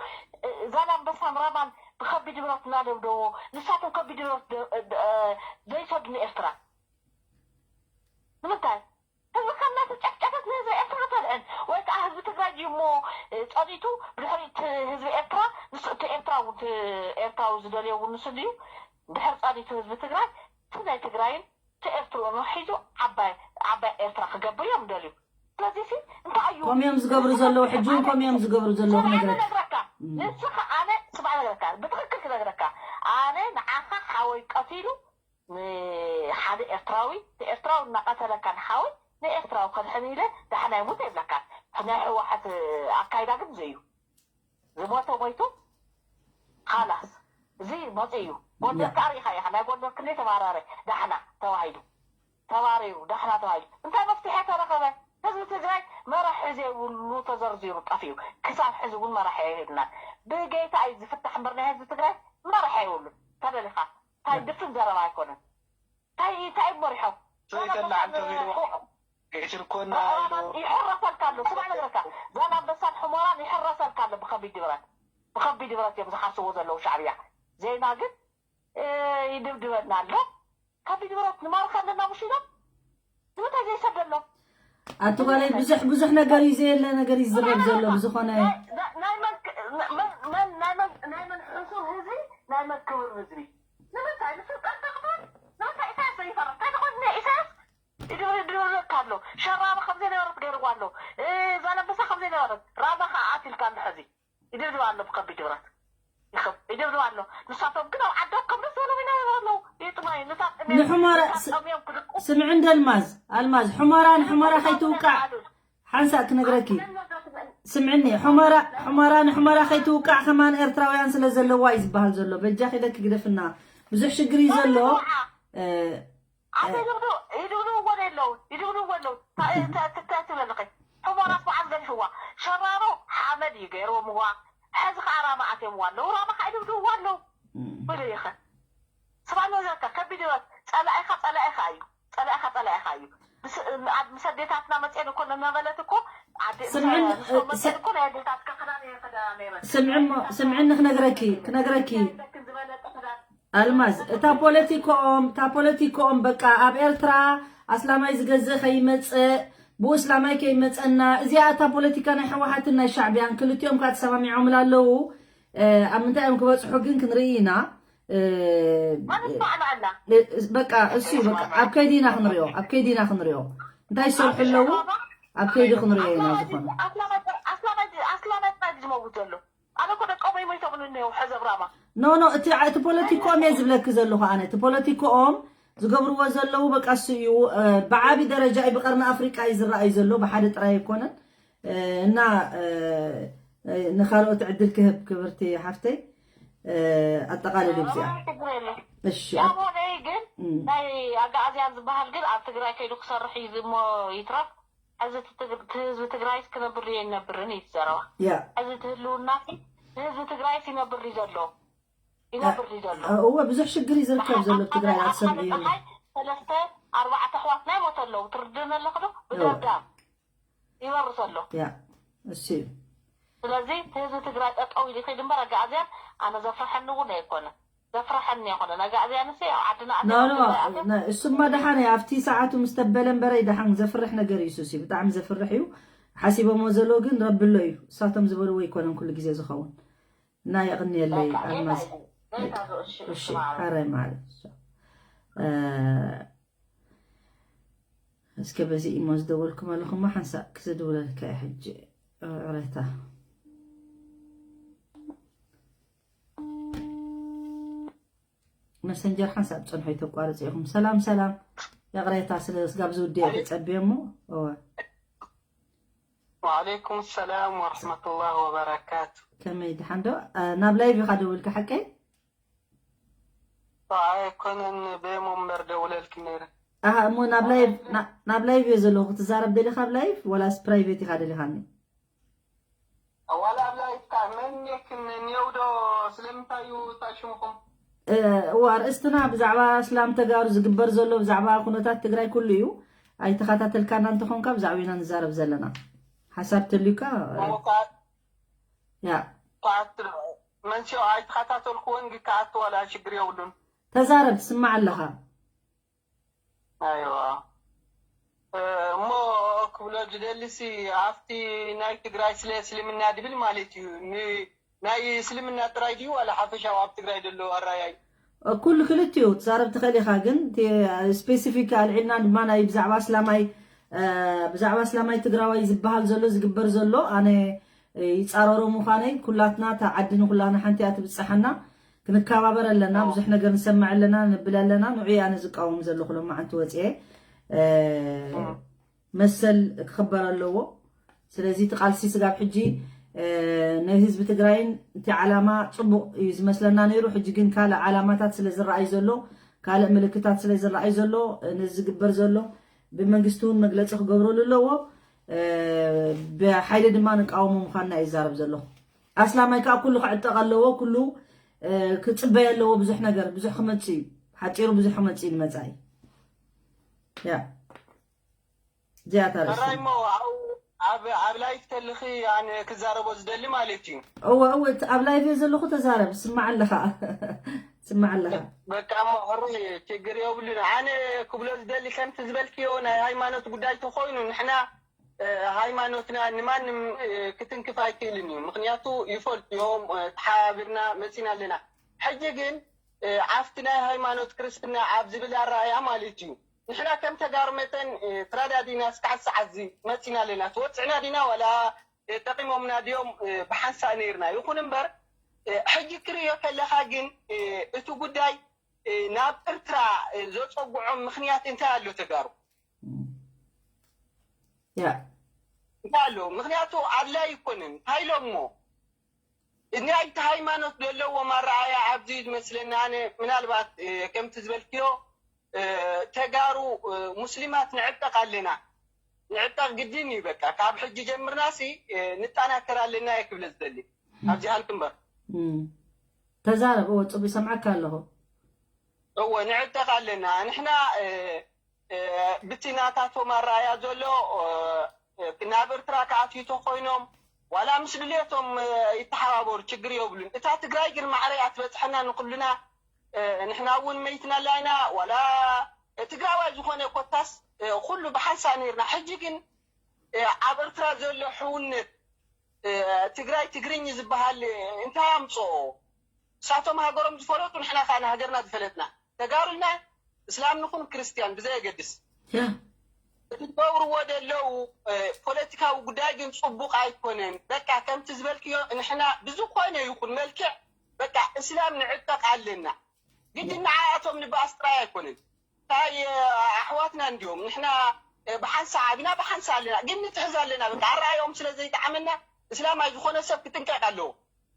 እ- ዛላንበሳን ራማን ብከቢድ ብረት እናደብደቦ ንሳቶም ከቢድ ብረት ደ- ደ- ዘይሰዱ ንኤርትራ ንምንታይ? ህዝቢ ካብ እናተጨፍጨፈት ንህዝቢ ኤርትራ ተልዕል ወይ ከዓ ህዝቢ ትግራይ ድዩ እሞ እ፣ ፀኒቱ ብድሕሪ እቲ ህዝቢ ኤርትራ ንሱ እቲ ኤርትራ እውን እቲ ኤርትራዊ ዝደልዮ እውን ንሱ ድዩ ድሕር ፀኒቱ ህዝቢ ትግራይ እቲ ናይ ትግራይን እቲ ኤርትርኡን ሒዙ ዓባይ ዓባይ ኤርትራ ክገብር እዮም ደልዩ ስለዚ ሲ እንታይ እዩ ከምኡ እዮም ዝገብሩ ዘለዉ ሕጂ እውን ከምኡ እዮም ዝገብሩ ዘለዉ ስምዐኒ ክነግረካ ነግረካ ንስኻ ኣነ ስማዕ ነግረካ ብትክክል ክነግረካ ኣነ ንዓኻ ሓወይ ቀቲሉ ንሓደ ኤርትራዊ ንኤርትራዊ እናቀተለካ ንሓወይ ንኤርትራዊ ከድሕን ኢለ ዳሕና ይሙት የብለካን ናይ ህወሓት ኣካይዳ ግን ዘዩ ዝሞተ ሞይቱ ካላስ እዚ መፂ እዩ ጎንደር ከዓ ርኢኻ ኢኻ ናይ ጎንደር ክንደይ ተባራረ ዳሕና ተባሂሉ ተባሪሩ ዳሕና ተባሂሉ እንታይ መፍትሒ ተረኸበ ህዝቢ ትግራይ መራሒ ዘይብሉ ተዘርዚሩ ጠፊኡ ክሳብ ሕዚ እውን መራሒ የብልናን ብጌታ እዩ ዝፍታሕ እምበር ናይ ህዝቢ ትግራይ መራሒ የብሉን ተደሊኻ እንታይ ድፍን ዘረባ ኣይኮነን እንታይ እንታይ መሪሖም ሰይተላዓል ተብሂልዎ ገጭርኮና ኢሉ ይሕረሰልካ ኣሎ ስማዕ ነገርካ ዛላንበሳን ሕሞራን ይሕረሰልካ ኣሎ ብከቢድ ንብረት ብከቢድ ንብረት እዮም ዝሓስዎ ዘለዉ ሻዕብያ ዜና ግን እ፣ ይድብድበና ኣሎ ከቢድ ንብረት ንማርካ ኣለና ምሽ ኢሎም ንምንታይ ዘይሰደሎም ኣቲ ጓለይ ብዙሕ ብዙሕ ነገር እዩ ዘየለ ነገር ይዝረብ ዘሎ ብዝኾነ ናይ መን ናይ መን ናይ መን ናይ መን ሕሱር ህዝቢ ናይ መን ክብር ህዝቢ ንምንታይ ንስልጣን ተኽብር ንምንታይ ኢሳያስ ዘይፈርሕ እንታይ ዝኾነ ኢሳያስ ይድብድበካ ኣሎ ሸራሮ ከምዘይ ነበረት ገይርዋ ኣሎ ዛለንበሳ ከምዘይ ነበረት ራማ ከዓ ኣትልካ ኣሎ ሕዚ ይድብድባ ኣሎ ብከቢድ ንብረት ይኸብ ይድብድባ ኣሎ ንሳቶም ግን ኣብ ዓዶም ከም ደስ በሎም ይነብሩ ኣለዉ ይጥመዩ ንታ ጥሜት ንሑመራ ንታ ጠምዮም ክድቁ ስምዒ እንደ ኣልማዝ ኣልማዝ ሑመራ ንሑመራ ከይትውቃዕ ሓንሳእ ክነግረኪ ስምዕኒ ሑመራ ሑመራ ንሑመራ ከይትውቃዕ ከማን ኤርትራውያን ስለ ዘለዋ እዩ ዝበሃል ዘሎ በጃ ኪደኪ ግደፍና ብዙሕ ሽግር እዩ ዘሎ እ፣ ኣተ ይድብድብዎ ዶ የለውን ይድብድብዎ ኣለዉ ትብለልኸ ሕሞራስ በዓል ገዲፍዋ ሸራሮ ሓመድ እዩ ገይርዎምዋ ሕዚ ከዓ ራማ ኣትዮምዋ ኣለዉ ራማ ከዓ ይድብድብዋ ኣለዉ ብሉ ይኸ ስማዕ ዘካ ከቢድ ህይወት ጸላኢኻ ጸላኢኻ እዩ ጸላኢኻ ጸላኢኻ እዩ ምስ- ኣብ ምስ ኣዴታትና መፅኤን እኮ እናበለት እኮ ኣዴ- ስምዕን- ምስ- ምስ- መፅኤን እኮ ናይ ኣዴታትካ ክዳን እየ ክዳና ነይረ ስምዕሞ ስምዕኒ ክነግረኪ ክነግረኪ ዝበለጠ ክዳን ኣልማዝ እታ ፖለቲኮኦም እታ ፖለቲኮኦም በቃ ኣብ ኤርትራ ኣስላማይ ዝገዝእ ከይመፅእ ብኡ እስላማይ ከይመፀና እዚኣ እታ ፖለቲካ ናይ ሕወሓትን ናይ ሻዕብያን ክልቲኦም ከዓ ተሰማሚዖምላ ኣለዉ ኣብ ምንታይ እዮም ክበፅሑ ግን ክንርኢ ኢና ኣነስማዕና ኣላ በቃ እሱ እዩ በቃ ኣብ ከይዲ ኢና ክንሪኦ ኣብ ከይዲ ኢና ክንሪኦ እንታይ ዝሰርሑ ኣለዉ ኣብ ከይዲ ክንሪኦ ኢና ዝኾነ ኣስላማይ ጥራይ ዝመውት ዘሎ ኣነ እኮ ደቆም ይሞይቶም ንነው ሕዘብ ራማ ኖ ኖ እቲ እቲ ፖለቲኮም እየ ዝብለኪ ዘለኹ ኣነ እቲ ፖለቲኮኦም ዝገብርዎ ዘለዉ በቃ እሱ እዩ ብዓቢ ደረጃ እዩ ብቀርኒ ኣፍሪቃ እዩ ዝረኣዩ ዘሎ ብሓደ ጥራይ ኣይኮነን እና ንካልኦት ዕድል ክህብ ክብርቲ ሓፍተይ ኣጠቃልል እዚኣ እሺ ያሆነይ ግን ናይ ኣጋኣዝያን ዝበሃል ግን ኣብ ትግራይ ከይዱ ክሰርሕ እዩ ዝሞ ይትረፍ ሕዚ ህዝቢ ትግራይስ ክነብር ድየ ይነብርን እዩ ዘረባ ያ ሕዚ ትህልውና ንህዝቢ ትግራይስ ይነብር እዩ ዘሎ ይነብር እዩ ዘሎ እወ ብዙሕ ሽግር እዩ ዝርከብ ዘሎ ትግራይ ኣትሰምዕዮ ፀሓይ ሰለስተ ኣርባዕተ ኣሕዋትና ይሞተ ኣለዉ ትርድን ኣለኽዶ ብደብዳብ ይበርስ ኣሎ ያ እሱ እዩ ስለዚ ህዝቢ ትግራይ ጠጠው ኢሉ ይኸይድ እምበር ኣጋኣዝያን ኣነ ዘፍርሐኒ እውን ኣይኮነ ዘፍርሐኒ ኣይኮነ ኣጋኣዝያን ሲ ኣብ ዓድና እሱማ ደሓን ኣብቲ ሰዓቱ ምስ ተበለ እምበረ ደሓን ዘፍርሕ ነገር እዩ ሱሲ ብጣዕሚ ዘፍርሕ እዩ ሓሲቦሞ ዘሎ ግን ረብሎ እዩ እሳቶም ዝበልዎ ኣይኮነን ኩሉ ግዜ ዝኸውን እና የቕንየለይ ኣልማዝ እሺ ሓራይ ማለት እስከ በዚ ኢሞ ዝደወልኩም ኣለኹም ሓንሳእ ክዝድውለልካ እየ ሕጂ። ይቕሬታ። መሰንጀር ሓንሳእ ትጸንሑ ይተቋርጽ ኢኹም። ሰላም ሰላም። ይቕሬታ ስለ ስጋብ ዝውድእ ተጸብየ እሞ። እወ። وعليكم السلام ورحمة الله وبركاته. ከመይ ድሓን ዶ? እ፣ ናብ ላይቭ ኢኻ ደውልካ ሓቀይ? ኣይኮነን በየሞ እምበር ደውለልክ ነይረ። ኣሃ እሞ ናብ ላይቭ ና- ናብ ላይቭ እየ ዘለኹ። ክትዛረብ ደሊኻ ኣብ ላይቭ ወላስ ፕራይቬት ኢኻ ደሊኻኒ? ዋላ ኣብ ላይቭ ካ መን የክን ኔው ዶ ስለምንታይ እዩ እታ ሽምኹም? እ፣ እዋ ኣርእስትና ብዛዕባ እስላም ተጋሩ ዝግበር ዘሎ ብዛዕባ ኩነታት ትግራይ ኩሉ እዩ። ኣይተኸታተልካና እንተኾንካ ብዛዕባ ኢና ንዛረብ ዘለና። ሓሳብ ተልዩካ እሞ ከኣ ያ ከኣት መንስኦ ኣይተኸታተልኩዎን ግን ከኣት ዋላ ሽግር የብሉን። ተዛረብ ትስማዕ ኣለኻ። ኣይዋ እ፣ እሞ ክብሎ ዝደልሲ ኣብቲ ናይ ትግራይ ስለ እስልምና ድብል ማለት እዩ ን- ናይ እስልምና ጥራይ ድዩ ዋላ ሓፈሻዊ ኣብ ትግራይ ዘሎ ኣራያይ? ኩሉ ክልቲኡ ትዛረብ ትኽእል ኢኻ፣ ግን እቲ ስፔሲፊክ ኣልዒልና ድማ ናይ ብዛዕባ እስላማይ እ፣ ብዛዕባ እስላማይ ትግራዋይ ዝበሃል ዘሎ ዝግበር ዘሎ ኣነ እ፣ ይፃረሮ ምዃነይ ኩላትና እታ ዓዲ ንኩላና ሓንቲ እያ ትብፅሓና። ክንከባበር ኣለና። ብዙሕ ነገር ንሰምዕ ኣለና፣ ንብል ኣለና። ንዑ ኣነ ዝቃወም ዘለኹ ሎማዓንቲ ወፅኤ እ፣ መሰል ክኽበር ኣለዎ። ስለዚ እቲ ቃልሲ ስጋብ ሕጂ እ፣ ናይ ህዝቢ ትግራይን እቲ ዓላማ ፅቡቕ እዩ ዝመስለና ነይሩ። ሕጂ ግን ካልእ ዓላማታት ስለ ዝረኣይ ዘሎ፣ ካልእ ምልክታት ስለ ዝረኣይ ዘሎ፣ እ፣ ነዚ ዝግበር ዘሎ ብመንግስቲ እውን መግለፂ ክገብረሉ ኣለዎ። እ፣ ብሓይሊ ድማ ንቃወሞ ምዃንና እዩ ዝዛረብ ዘለኹ። ኣስላማይ ከዓ ኩሉ ክዕጠቕ ኣለዎ፣ ኩሉ እ፣ ክፅበይ ኣለዎ። ብዙሕ ነገር ብዙሕ ክመፅእ እዩ፣ ሓፂሩ ብዙሕ ክመፅእ እዩ ንመፃኢ። ያ እዚኣ እታ ርእሲ ሕራይ እሞ ኣብኡ ኣብ ኣብ ላይፍ ተልኺ ኣነ ክዛረቦ ዝደሊ ማለት እዩ። እወ እወ እቲ ኣብ ላይቭ እየ ዘለኹ። ተዛረብ፣ ስማዕ ኣለኻ። ስማዕ ኣለኻ። በቃ እሞ ሕሩይ ችግር የብሉን። ኣነ ክብሎ ዝደሊ ከምቲ ዝበልክዮ ናይ ሃይማኖት ጉዳይ ተኾይኑ ንሕና እ፣ ሃይማኖትና ንማንም እ፣ ክትንክፍ ኣይክእልን እዩ። ምክንያቱ ይፈልጡ እዮም። እ፣ ተሓባቢርና መፂና ኣለና። ሕጂ ግን እ፣ ኣብቲ ናይ ሃይማኖት ክርስትና ኣብ ዝብል ኣረኣያ ማለት እዩ ንሕና ከም ተጋሩ መጠን እ፣ ትራዳዲና እስካዕ ሰዓት እዚ መፂና ኣለና። ተወፅዕና ዲና ዋላ እ፣ ጠቂሞምና ድዮም እ፣ ብሓንሳእ ነይርና። ይኹን እምበር እ፣ ሕጂ ክርእዮ ከለካ ግን እ፣ እቲ ጉዳይ እ፣ ናብ ኤርትራ እ፣ ዘፀጉዖም ምክንያት እንታይ ኣሎ ተጋሩ? ያ እንታይ ኣሎ? ምክንያቱ ኣድላይ ኣይኮነን። እንታይ ኢሎሞ? ናይ እቲ ሃይማኖት ዘለዎም ኣረኣያ ኣብዚ እዩ ዝመስለኒ። ኣነ ምናልባት እ፣ ከምቲ ዝበልክዮ እ፣ ተጋሩ እ፣ ሙስሊማት ንዕጠቕ ኣለና። ንዕጠቕ ግድን እዩ። በቃ ካብ ሕጂ ጀምርና ሲ እ፣ ንጠናከር ኣለና እየ ክብለ ዝደሊ። ኣብዚ ሃልክ እምበር። እም። ተዛረብ፣ እወ፣ ጽቡቅ ይሰምዓካ ኣለኹ። እወ ንዕጠቕ ኣለና ንሕና እ፣ እ፣ ብቲ ናታቶም ኣረኣያ ዘሎ እ፣ እ፣ ናብ ኤርትራ ክኣትዩ ተኾይኖም ዋላ ምስ ድልየቶም እ፣ ይተሓባበሩ ችግር የብሉን። እታ ትግራይ ግን ማዕረ እያ ትበፅሐና ንኩልና እ፣ ንሕና እውን መይትና ኣላይና ዋላ ትግራዋይ ዝኾነ ኮታስ እ፣ ኩሉ ብሓንሳእ ነይርና። ሕጂ ግን እ፣ ኣብ ኤርትራ ዘሎ ሕውነት እ፣ ትግራይ ትግርኝ ዝበሃል እ፣ እንታይ ኣምፅኦ? እሳቶም ሃገሮም ዝፈለጡ ንሕና ከዓ ንሃገርና ዝፈለጥና ተጋሩልና እስላም ንኹን ክርስትያን ብዘየገድስ ያ እቲ ዝገብርዎ ዘለዉ እ፣ ፖለቲካዊ ጉዳይ ግን ፅቡቅ ኣይኮነን። በቃ ከምቲ ዝበልክዮ ንሕና ብዝኾነ ይኹን መልክዕ በቃ እስላም ንዕጠቅ ኣለና። ግድን ንዓኣቶም ንበኣስ ጥራይ ኣይኮነን። እንታይ እ፣ ኣሕዋትና እንዲዮም ንሕና እ፣ ብሓንሳ ዓቢና ብሓንሳ ኣለና ግን ንትሕዝ ኣለና። በቃ ኣረኣዮም ስለ ዘይጠዓመና እስላማይ ዝኾነ ሰብ ክጥንቀቅ ኣለዎ።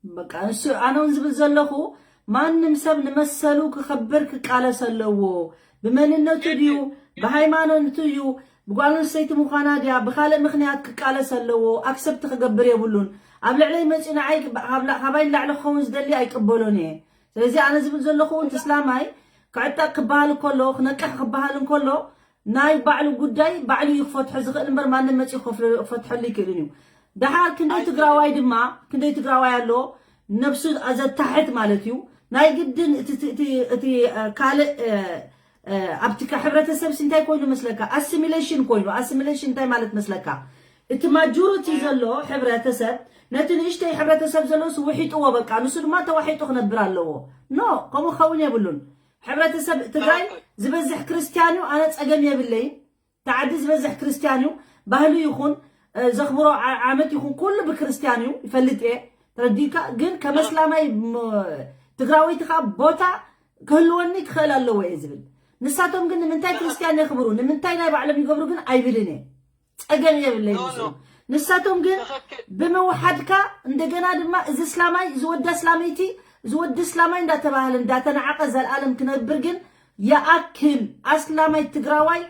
በቃ እሱ ኣነ እውን ዝብል ዘለኹ ማንም ሰብ ንመሰሉ ክኸብር ክቃለስ ኣለዎ። ብመንነቱ ድዩ ብሃይማኖቱ እዩ ብጓል ኣንስተይቲ ምዃና ድያ ብኻልእ ምኽንያት ክቃለስ ኣለዎ። ኣክሰፕት ክገብር የብሉን። ኣብ ልዕለይ መፂኡ ንዓይ ካብ ላ- ካባይ ንላዕሊ ክኸውን ዝደሊ ኣይቅበሎን እየ። ስለዚ ኣነ ዝብል ዘለኹ እውን እቲ እስላማይ ክዕጠቅ ክበሃል እንከሎ ክነቅሕ ክበሃል እንከሎ ናይ ባዕሉ ጉዳይ ባዕሉ እዩ ክፈትሖ ዝኽእል እምበር ማንም መፂኡ ክፈትሐሉ ይክእልን እዩ። ደሓር ክንደይ ትግራዋይ ድማ ክንደይ ትግራዋይ ኣሎ ነብሱ ዘታሕት ማለት እዩ። ናይ ግድን እቲ- እቲ- እቲ- እቲ እ፣ ካልእ እ፣ እ፣ ኣብቲ ካ- ሕብረተሰብ ሲ እንታይ ኮይኑ መስለካ? ኣሲሚሌሽን ኮይኑ። ኣሲሚሌሽን እንታይ ማለት መስለካ? እቲ ማጆሪቲ ዘሎ ሕብረተሰብ ነቲ ንእሽተይ ሕብረተሰብ ዘሎ ሲ ውሒጥዎ በቃ ንሱ ድማ ተዋሒጡ ክነብር ኣለዎ። ኖ ከምኡ ክኸውን የብሉን። ሕብረተሰብ ትግራይ ዝበዝሕ ክርስትያን እዩ። ኣነ ፀገም የብለይን። እቲ ዓዲ ዝበዝሕ ክርስትያን እዩ። ባህሉ ይኹን ዘኽብሮ ዓመት ይኹን ኩሉ ብክርስትያን እዩ፣ ይፈልጥ እየ። ተረዲካ ግን ከመስላማይ ትግራወይቲ ከዓ ቦታ ክህልወኒ ክኽእል ኣለዎ እየ ዝብል። ንሳቶም ግን ንምንታይ ክርስትያን የኽብሩ፣ ንምንታይ ናይ ባዕሎም ይገብሩ ግን ኣይብልን እየ። ጸገም የብለይ ምስኡ። ንሳቶም ግን ብምውሓድካ እንደገና ድማ እዚ እስላማይ፣ እዚ ወዲ ኣስላመይቲ፣ እዚ ወዲ እስላማይ እንዳተባህለ እንዳተናዓቀ ዘልኣለም ክነብር ግን ይኣክል። ኣስላማይ ትግራዋይ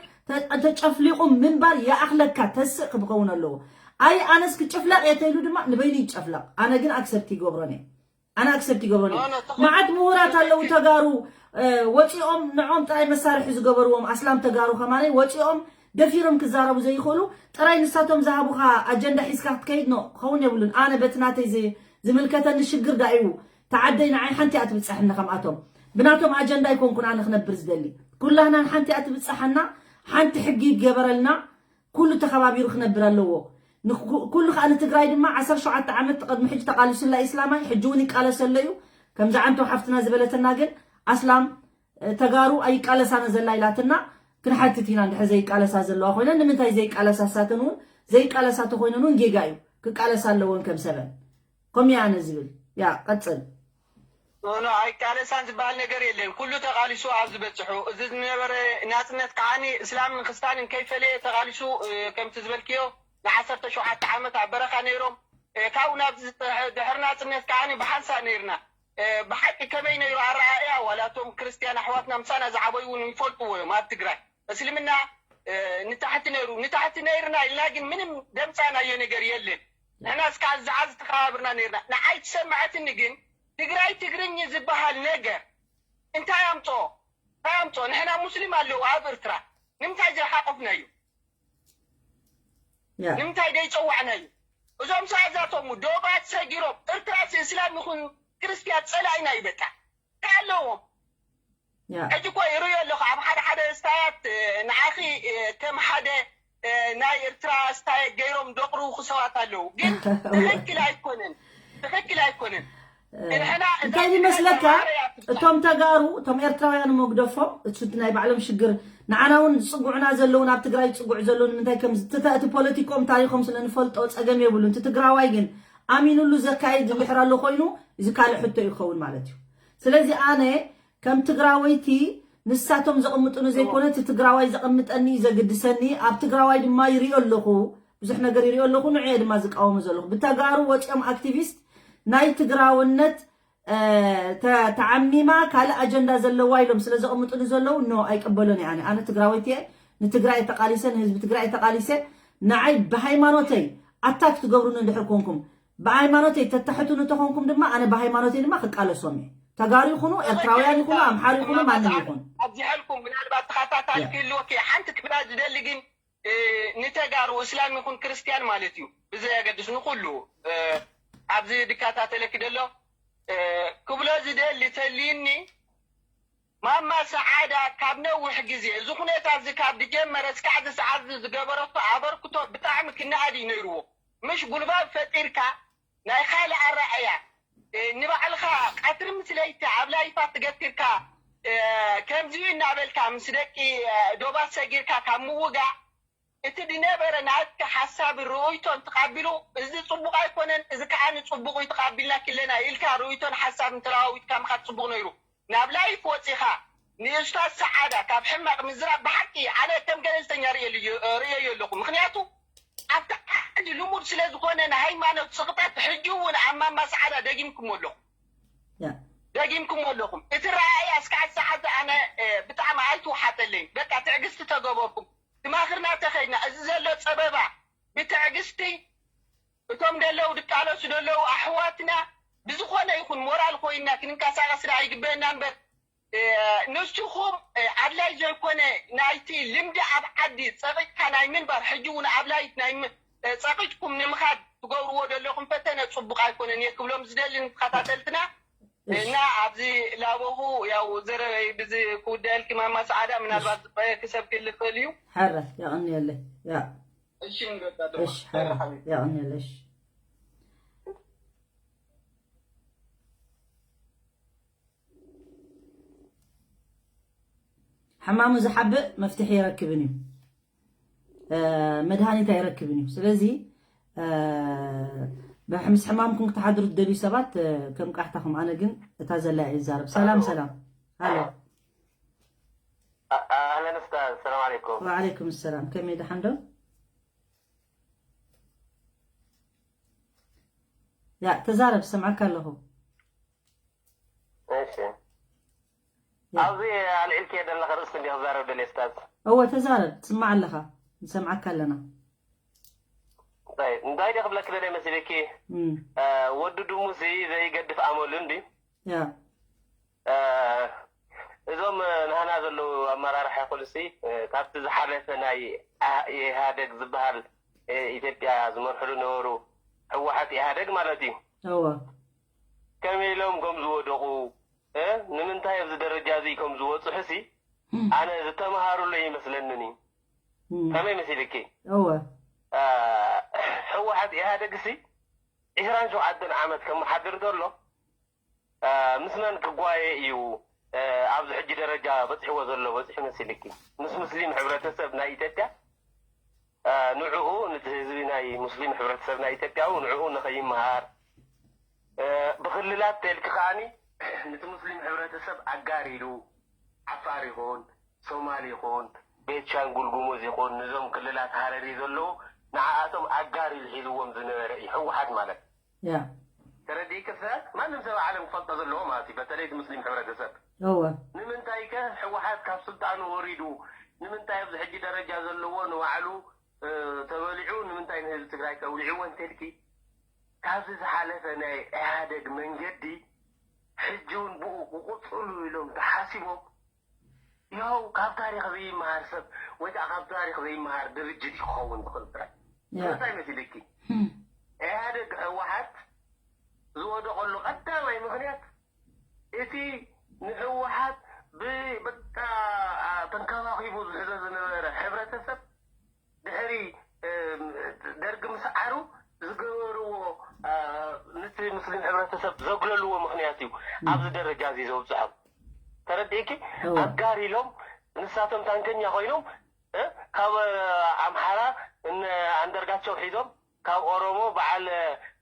ተጨፍሊቑ ምንባር ይኣኽለካ፣ ተስእ ክኸውን ኣለዎ። ኣይ ኣነስ ክጭፍለቕ እየ ተይሉ ድማ ንበይኑ ይጨፍለቕ። ኣነ ግን ኣክሰፕት ይገብሮን እየ። ኣነ ኣክሰፕት ይገብሮን እየ። መዓት ምሁራት ኣለዉ ተጋሩ፣ ወፂኦም ንዖም ጥራይ መሳርሒ ዝገበርዎም ኣስላም ተጋሩ ከማነይ ወፂኦም ደፊሮም ክዛረቡ ዘይኽእሉ፣ ጥራይ ንሳቶም ዝሃቡኻ ኣጀንዳ ሒዝካ ክትከይድ ኖ ክኸውን የብሉን። ኣነ በቲ ናተይ ዝምልከተኒ ሽግር ዳእዩ ተዓደይ ንዓይ ሓንቲ እያ ትብጻሕኒ። ከምኣቶም ብናቶም ኣጀንዳ ኣይኮንኩን ኣነ ክነብር ዝደሊ። ኩላህናን ሓንቲ እያ ትብጻሓና። ሓንቲ ሕጊ ይገበረልና። ኩሉ ተኸባቢሩ ክነብር ኣለዎ። ኩሉ ከዓ ንትግራይ ድማ ዓሰርተ ሸውዓተ ዓመት ቅድሚ ሕጂ ተቃሊሱላ ኢስላማይ ሕጂ እውን ይቃለሰሎ እዩ። ከምዛ ዓንቶ ሓፍትና ዝበለትና ግን ኣስላም ተጋሩ ኣይቃለሳነ ዘላ ኢላትና ክንሓትት ኢና። እንድሕር ዘይቃለሳ ዘለዋ ኮይነን ንምንታይ ዘይቃለሳ? ሳተን እውን ዘይቃለሳ ተኮይነን እውን ጌጋ እዩ። ክቃለሳ ኣለወን ከም ሰበን። ከምኡ ኣነ ዝብል። ያ ቀፅል። ኖ ኣይቃለሳን ዝበሃል ነገር የለን። ኩሉ ተቃሊሱ ኣብ ዝበፅሑ እዚ ዝነበረ ናፅነት ከዓኒ እስላምን ክስታንን ከይፈለየ ተቃሊሱ። ከምቲ ዝበልክዮ ንዓሰርተ ሸውዓተ ዓመት ኣብ በረኻ ነይሮም። ካብኡ ናብ ድሕሪ ናፅነት ከዓኒ ብሓንሳእ ነይርና። ብሓቂ ከመይ ነይሩ ኣረኣእያ ዋላ እቶም ክርስትያን ኣሕዋትና ምሳና ዝዓበዩ እውን ይፈልጥዎ እዮም ኣብ ትግራይ እስልምና ንታሕቲ ነይሩ ንታሕቲ ነይርና ኢልና ግን ምንም ደምፃናዮ ነገር የለን። ንሕና እስካብ ዝዓዝ ተኸባብርና ነይርና። ንዓይ ትሰምዐትኒ ግን ትግራይ ትግርኝ ዝበሃል ነገር እንታይ ኣምፅኦ እንታይ ኣምፅኦ ንሕና ሙስሊም ኣለዉ ኣብ እርትራ ንምንታይ ዘይሓቆፍናዮ ንምንታይ ደይፀዋዕናዮ እዞም ሰኣዛቶም ዶባት ሰጊሮም እርትራ እስላም ይኹን ክርስትያን ፀላኢና እዩ በቃ እንታይ ኣለዎም ሕጂ እኮ ይርእዮ ኣለኹ ኣብ ሓደ ሓደ ስታያት ንዓኺ ከም ሓደ ናይ ኤርትራ ስታየት ገይሮም ደቕርቡ ክሰባት ኣለዉ ግን ትኽክል ኣይኮነን ትኽክል ኣይኮነን እንታይ ይመስለካ እቶም ተጋሩ እቶም ኤርትራውያን መግደፎም እቲ ናይ ባዕሎም ሽግር ንዓና እውን ዝፅጉዑና ዘለዉ ናብ ትግራይ ዝፅጉዑ ዘለዉ ንምንታይ ከም እቲ ፖለቲኮም ታሪኮም ስለ ንፈልጦ ፀገም የብሉን እቲ ትግራዋይ ግን ኣሚኑሉ ዘካይድ ዝምሕር ኣሎ ኮይኑ እዚ ካልእ ሕቶ ይኸውን ማለት እዩ ስለዚ ኣነ ከም ትግራወይቲ ንሳቶም ዘቕምጡኒ ዘይኮነ እቲ ትግራዋይ ዘቕምጠኒ እዩ ዘግድሰኒ ኣብ ትግራዋይ ድማ ይሪኦ ኣለኹ ብዙሕ ነገር ይሪኦ ኣለኹ ንዕየ ድማ ዝቃወሙ ዘለኹ ብተጋሩ ወፂኦም ኣክቲቪስት ናይ ትግራውነት ተዓሚማ ካልእ ኣጀንዳ ዘለዋ ኢሎም ስለ ዘቕምጡኒ ዘለዉ ኖ ኣይቅበሎን እየ ኣነ ኣነ ትግራወይቲ እየ ንትግራይ ተቃሊሰ ንህዝቢ ትግራይ ተቃሊሰ ንዓይ ብሃይማኖተይ ኣታክ ትገብሩኒ እንድሕር ኮንኩም ብሃይማኖተይ ተታሕቱኒ ተኾንኩም ድማ ኣነ ብሃይማኖተይ ድማ ክቃለሶም እየ ተጋሩ ይኹኑ ኤርትራውያን ይኹኑ ኣምሓሩ ይኹኑ ማንም ይኹን ኣብዚሐልኩም ምናልባት ተኸታታሊ ክህልወኪ ሓንቲ ክብላ ዝደሊ ግን ንተጋሩ እስላም ይኹን ክርስትያን ማለት እዩ ብዘየገድስ ንኩሉ ኣብዚ ድከታተለኪ ደሎ ክብሎ ዝደሊ ተልዩኒ ማማ ሰዓዳ ካብ ነውሕ ግዜ እዚ ኩነታ እዚ ካብ ዝጀመረ እስካዕ እዚ ሰዓት እዚ ዝገበረቶ ኣበርክቶ ብጣዕሚ ክነኣድ እዩ ነይርዎ ምሽ ጉልባብ ፈጢርካ ናይ ካልእ ኣረኣእያ ንባዕልኻ ቀትሪ ምስ ለይቲ ኣብ ላይፋት ትገትርካ ከምዚኡ እናበልካ ምስ ደቂ ዶባት ሰጊርካ ካብ ምውጋእ እቲ ዝነበረ ናትካ ሓሳብን ርእይቶን ተቓቢሉ እዚ ጽቡቕ ኣይኮነን እዚ ከኣ ንጽቡቕ እዩ ተቓቢልናኪ ኣለና ኢልካ ርእይቶን ሓሳብን ተለዋዊጥካ ምኻድ ጽቡቕ ነይሩ ናብ ላይፍ ወጺኻ ንኡስታዝ ሰዓዳ ካብ ሕማቕ ምዝራብ ብሓቂ ኣነ ከም ገለልተኛ ርእየዮ ኣለኹ ምኽንያቱ ኣብቲ ዓዲ ልሙድ ስለ ዝኾነ ንሃይማኖት ጽቕጠት ሕጂ እውን ኣብ ማማ ሰዓዳ ደጊምኩሞ ኣለኹም ደጊምኩሞ ኣለኹም እቲ ረኣያ እስካዕ ሰዓት ኣነ ብጣዕሚ ኣይትውሓጠለይ በቃ ትዕግስቲ ተገበርኩም ትማኽርና ተኸይድና እዚ ዘሎ ጸበባ ብትዕግስቲ እቶም ደለው ድቃለሱ ደለው ኣሕዋትና ብዝኾነ ይኹን ሞራል ኮይና ክንንቀሳቀስና ኣይግበአና እምበር ንስኹም ኣድላይ ዘይኮነ ናይቲ ልምዲ ኣብ ዓዲ ጸቂጥካ ናይ ምንባር ሕጂ እውን ኣብ ላይፍ ናይ ጸቂጥኩም ንምኻድ ትገብርዎ ዘለኹም ፈተነ ጽቡቕ ኣይኮነን እየ ክብሎም ዝደሊ ንተኸታተልትና እና ኣብዚ ላበኹ ያው ዘረበይ ብዚ ክውዳልኪ ማማ ሰዓዳ ምናልባት ዝፀየኪ ሰብ ክህልኽእል እዩ። ሕረ ያቕንየለይ ያ እሺ ንገጣጥሞ እሺ ሕረ ያቕንየለሽ ሕማሙ ዝሓብእ መፍትሒ የረክብን እዩ። እ፣ መድሃኒት ኣይረክብን እዩ። ስለዚ እ፣ ብሕ-፣ ምስ ሕማምኩም ክትሓድሩ ትደልዩ ሰባት፣ እ፣ ከም ቃሕታኹም። ኣነ ግን እታ ዘላ እየ ዝዛረብ። ሰላም፣ ኣሎ። ሰላም። ኣሎ። ኣ-፣ ኣህለን ኡስታዝ፣ ሰላም ዓለይኩም። ወዓለይኩም ሰላም። ከመይ፣ ደሓን ዶ? ያ፣ ተዛረብ፣ ሰምዓካ ኣለኹ። እሺ። ያ። ኣብዚ ኣልዒልክዮ ዘለኻ ርእስቲ እንዲኻ ክዛረብ ደልየ፣ ኡስታዝ። እወ፣ ተዛረብ፣ ትስማዕ ኣለኻ፣ ንሰምዓካ ኣለና። ጠይብ፣ እንታይ ድየ ክብለኪ ደልየ መሲልኪ? እም። እ፣ ወዲ ድሙሲ ዘይገድፍ ኣመሉ እንዲ። ያ። እ፣ እዞም፣ እ፣ ናህና ዘለዉ ኣመራርሓ ይኹንሲ፣ እ፣ ካብቲ ዝሓለፈ ናይ ኣ-፣ ኢህኣደግ ዝበሃል፣ እ፣ ኢትዮጵያ ዝመርሕሉ ነበሩ፣ ህወሓት ኢህኣደግ ማለት እዩ። እወ። ከመይ ኢሎም ከም ዝወደቑ፣ እ፣ ንምንታይ ኣብዚ ደረጃ እዚ ከም ዝበፅሑሲ፣ እም። ኣነ ዝተምሃሩሉ ይመስለንን እዩ። እም። ከመይ መሲልኪ? እወ። እ፣ ህወሓት ኢህኣደግሲ ዒስራን ሸውዓተን ዓመት ከመሓድር ዘሎ፣ እ፣ ምስ መን ክጓየ እዩ፣ እ፣ ኣብዚ ሕጂ ደረጃ በፂሕዎ ዘሎ በፂሑ መሲልኪ? ምስ ሙስሊም ሕብረተሰብ ናይ ኢትዮጵያ፣ እ፣ ንዕኡ፣ ነቲ ህዝቢ ናይ ሙስሊም ሕብረተሰብ ናይ ኢትዮጵያ እውን ንዕኡ ንኸይመሃር፣ እ፣ ብክልላት ተልኪ ከዓኒ ነቲ ሙስሊም ሕብረተሰብ ኣጋር ኢሉ፣ ዓፋር ይኹን፣ ሶማል ይኹን፣ ቤንሻንጉል ጉሙዝ ይኹን፣ ነዞም ክልላት ሃረሪ ዘለዉ፣ ንዓኣቶም ኣጋር ኢሉ ሒዝዎም ዝነበረ እዩ ህወሓት ማለት። ያ። ተረዲእኪ? ሰብ፣ ማንም ሰብ ዓለም ክፈልጦ ዘለዎ ማለት እዩ፣ በተለይ እቲ ሙስሊም ሕብረተሰብ። እወ። ንምንታይ ከ ህወሓት ካብ ስልጣኑ ወሪዱ፣ ንምንታይ ኣብዚ ሕጂ ደረጃ ዘለዎ ንባዕሉ፣ እ፣ ተበሊዑ፣ ንምንታይ ንህዝቢ ትግራይ ከብሊዕዎ እንተልኪ፣ ካብዚ ዝሓለፈ ናይ ኢህኣደግ መንገዲ ሕጂ እውን ብኡ ክቕፅሉ ኢሎም ተሓሲቦም፣ ያው ካብ ታሪኽ ዘይመሃር ሰብ ወይ ከዓ ካብ ታሪኽ ዘይመሃር ድርጅት እዩ ክኸውን ዝኽእል ጥራይ። ያ። ስለምንታይ መሲልኪ? ህም። ኢህኣደግ ህወሓት ዝወደቐሉ ቀዳማይ ምኽንያት እቲ ንህወሓት ብ-፣ በቃ፣ አ፣ ተንከባኺቡ ዝሕዞ ዝነበረ ሕብረተሰብ ድሕሪ፣ እ፣ ደርጊ ምስዓሩ ዝገበርዎ፣ እ፣ ነቲ ሙስሊም ሕብረተሰብ ዘግለልዎ ምኽንያት እዩ ኣብዚ ደረጃ እዚ ዘብፅሖም። ተረዲእኪ? እወ። ኣጋር ኢሎም ንሳቶም ታንከኛ ኮይኖም፣ እ፣ ካብ፣ እ፣ ኣምሓራ እነ ኣንደርጋቸው ሒዞም፣ ካብ ኦሮሞ በዓል፣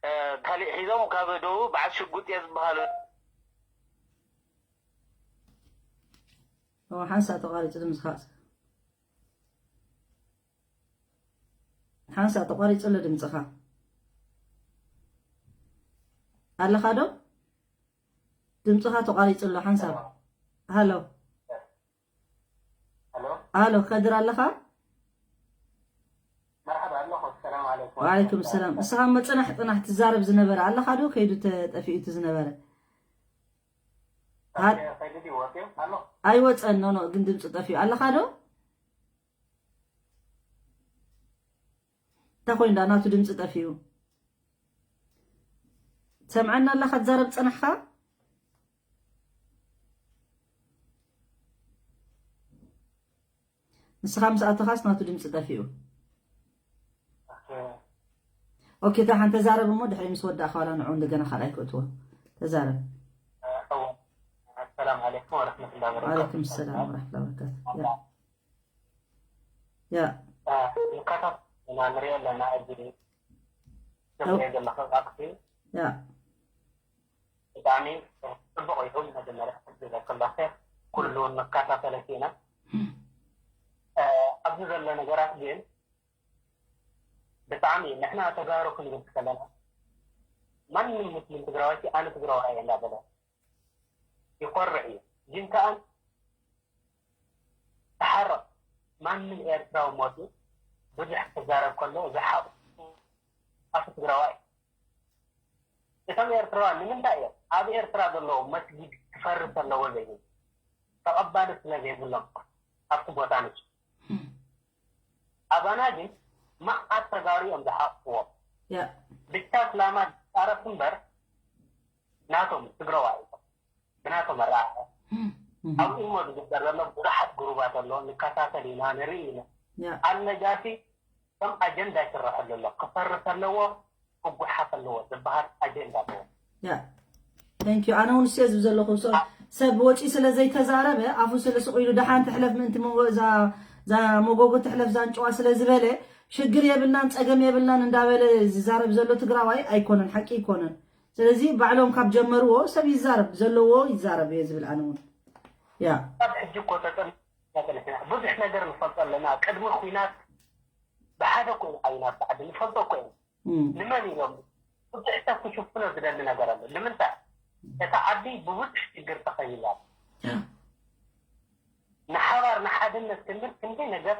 እ፣ ካሊእ ሒዞም፣ ካብ ደቡብ በዓል ሽጉጥ እየ ዝበሃሉ። እወ፣ ሓንሳእ ተቋሪፁ ድምፅኻ። ሓንሳእ ተቋሪፁ ኣሎ ድምፅኻ። ኣለኻ ዶ? ድምፅኻ ተቋሪፁ ኣሎ ሓንሳብ። ሃሎ። ሃሎ። ሃሎ፣ ከድር ኣለኻ? መርሓባ ኣለኹ። ሰላም ዓለይኩም። ወዓለይኩም ሰላም። እስኻ እሞ ፅናሕ ፅናሕ ትዛረብ ዝነበረ ኣለኻ ዶ? ከይዱ ተ-፣ ጠፊኡ እቲ ዝነበረ። ሃ-፣ ኦኬ፣ ከይዱ ድዩ ወፂኡ? ኣሎ። ኣይወፀን፣ ኖ፣ ኖ፣ ግን ድምፂ ጠፊኡ። ኣለኻ ዶ? እንታይ ኮይኑ ደኣ ናቱ ድምፂ ጠፊኡ? ትሰምዐና ኣለኻ ትዛረብ ዝጸናሕካ? ንስኻ ምስ ኣተኻስ ናቱ ድምፂ ጠፊኡ። ኦኬ፣ ደሓን ተዛረብ እሞ ድሕሪ ምስ ወዳእካ ዋላ ንዑ እንደገና ካልኣይ ክእትዎ። ተዛረብ። ሰላም ዓለይኩም ወረሕመቱላሂ ወበረካቱ። ወዓለይኩም ሰላም ወረሕመቱላሂ ወበረካቱ። ያ። ያ። እ፣ ንከታተል ኢና ንሪኦ ኣለና። እዚ ትብልዮ ዘለኻ ቃልሲ ያ። ብጣዕሚ ጽቡቕ እዩ። መጀመርያ ክሕግዘኪ ኣለኹ። ኩሉ ንከታተለኪ ኢና። እ፣ ኣብዚ ዘሎ ነገራት ግን ብጣዕሚ ንሕና ተጋሩ ክንብል ከለና ማንም ሙስሊም ትግራዋይቲ ኣነ ትግራዋይ እየ እንዳበለ ይኮርዕ እዩ። ግን ከኣ ተሓረቕ። ማንም ኤርትራዊ መፂኡ ብዙሕ ክዛረብ ከሎ ዝሓቑ ኣፉ ትግራዋይ። እቶም ኤርትራውያን ንምንታይ እዮም ኣብ ኤርትራ ዘለዉ መስጊድ ክፈርስ ኣለዎ ዘይብሉ? ተቐባሊ ስለ ዘይብሎም ኣብቲ ቦታ ንሱ። ኣባና ግን መዓት ተጋሩ እዮም ዝሓቑፍዎ። ያ። ብቻ እስላማት ፃረፍ እምበር ናቶም ትግራዋይ እዮም። ብናቶም ኣረኣእያ። እም። ኣብ ኢሞ ዝግበር ዘሎ ብዙሓት ግሩባት ኣሎ፣ ንከታተል ኢና፣ ንርኢ ኢና። ያ። ኣልነጃሺ ከም ኣጀንዳ ይስረሐሉ ኣሎ። ክፈርስ ኣለዎ፣ ክጉሓፍ ኣለዎ ዝበሃል ኣጀንዳ ኣለዎ። ያ። Thank you። ኣነ እውን እሱ እየ ዝብል ዘለኹ። So፣ ኣ- ሰብ ወፂኡ ስለ ዘይተዛረበ፣ ኣፉ ስለ ስቕ ኢሉ ደሓን ትሕለፍ ምእንቲ መንጎ እዛ፣ እዛ መጎጎ ትሕለፍ ዛንጭዋ ስለ ዝበለ ሽግር የብልናን ጸገም የብልናን እንዳበለ ዝዛረብ ዘሎ ትግራዋይ ኣይኮነን፣ ሓቂ ኣይኮነን። ስለዚ ባዕሎም ካብ ጀመርዎ ሰብ ይዛረብ፣ ዘለዎ ይዛረብ እየ ዝብል ኣነ እውን። ያ ካብ ሕጂ እኮ ተጠን ተጠንሕና ብዙሕ ነገር ንፈልጦ ኣለና። ቅድሚ ኩናት ብሓደ እኮ ኢና ዓብና፣ ብዓዲ ንፈልጦ እኮ ኢና። እም። ንመን ኢሎም ብዙሕ ሰብ ክሽፍኖ ዝደሊ ነገር ኣሎ። ንምንታይ? እታ ዓዲ ብብዙሕ ሽግር ተኸቢባ። ያ። ንሓባር ንሓድነት ክንብል ክንደይ ነገር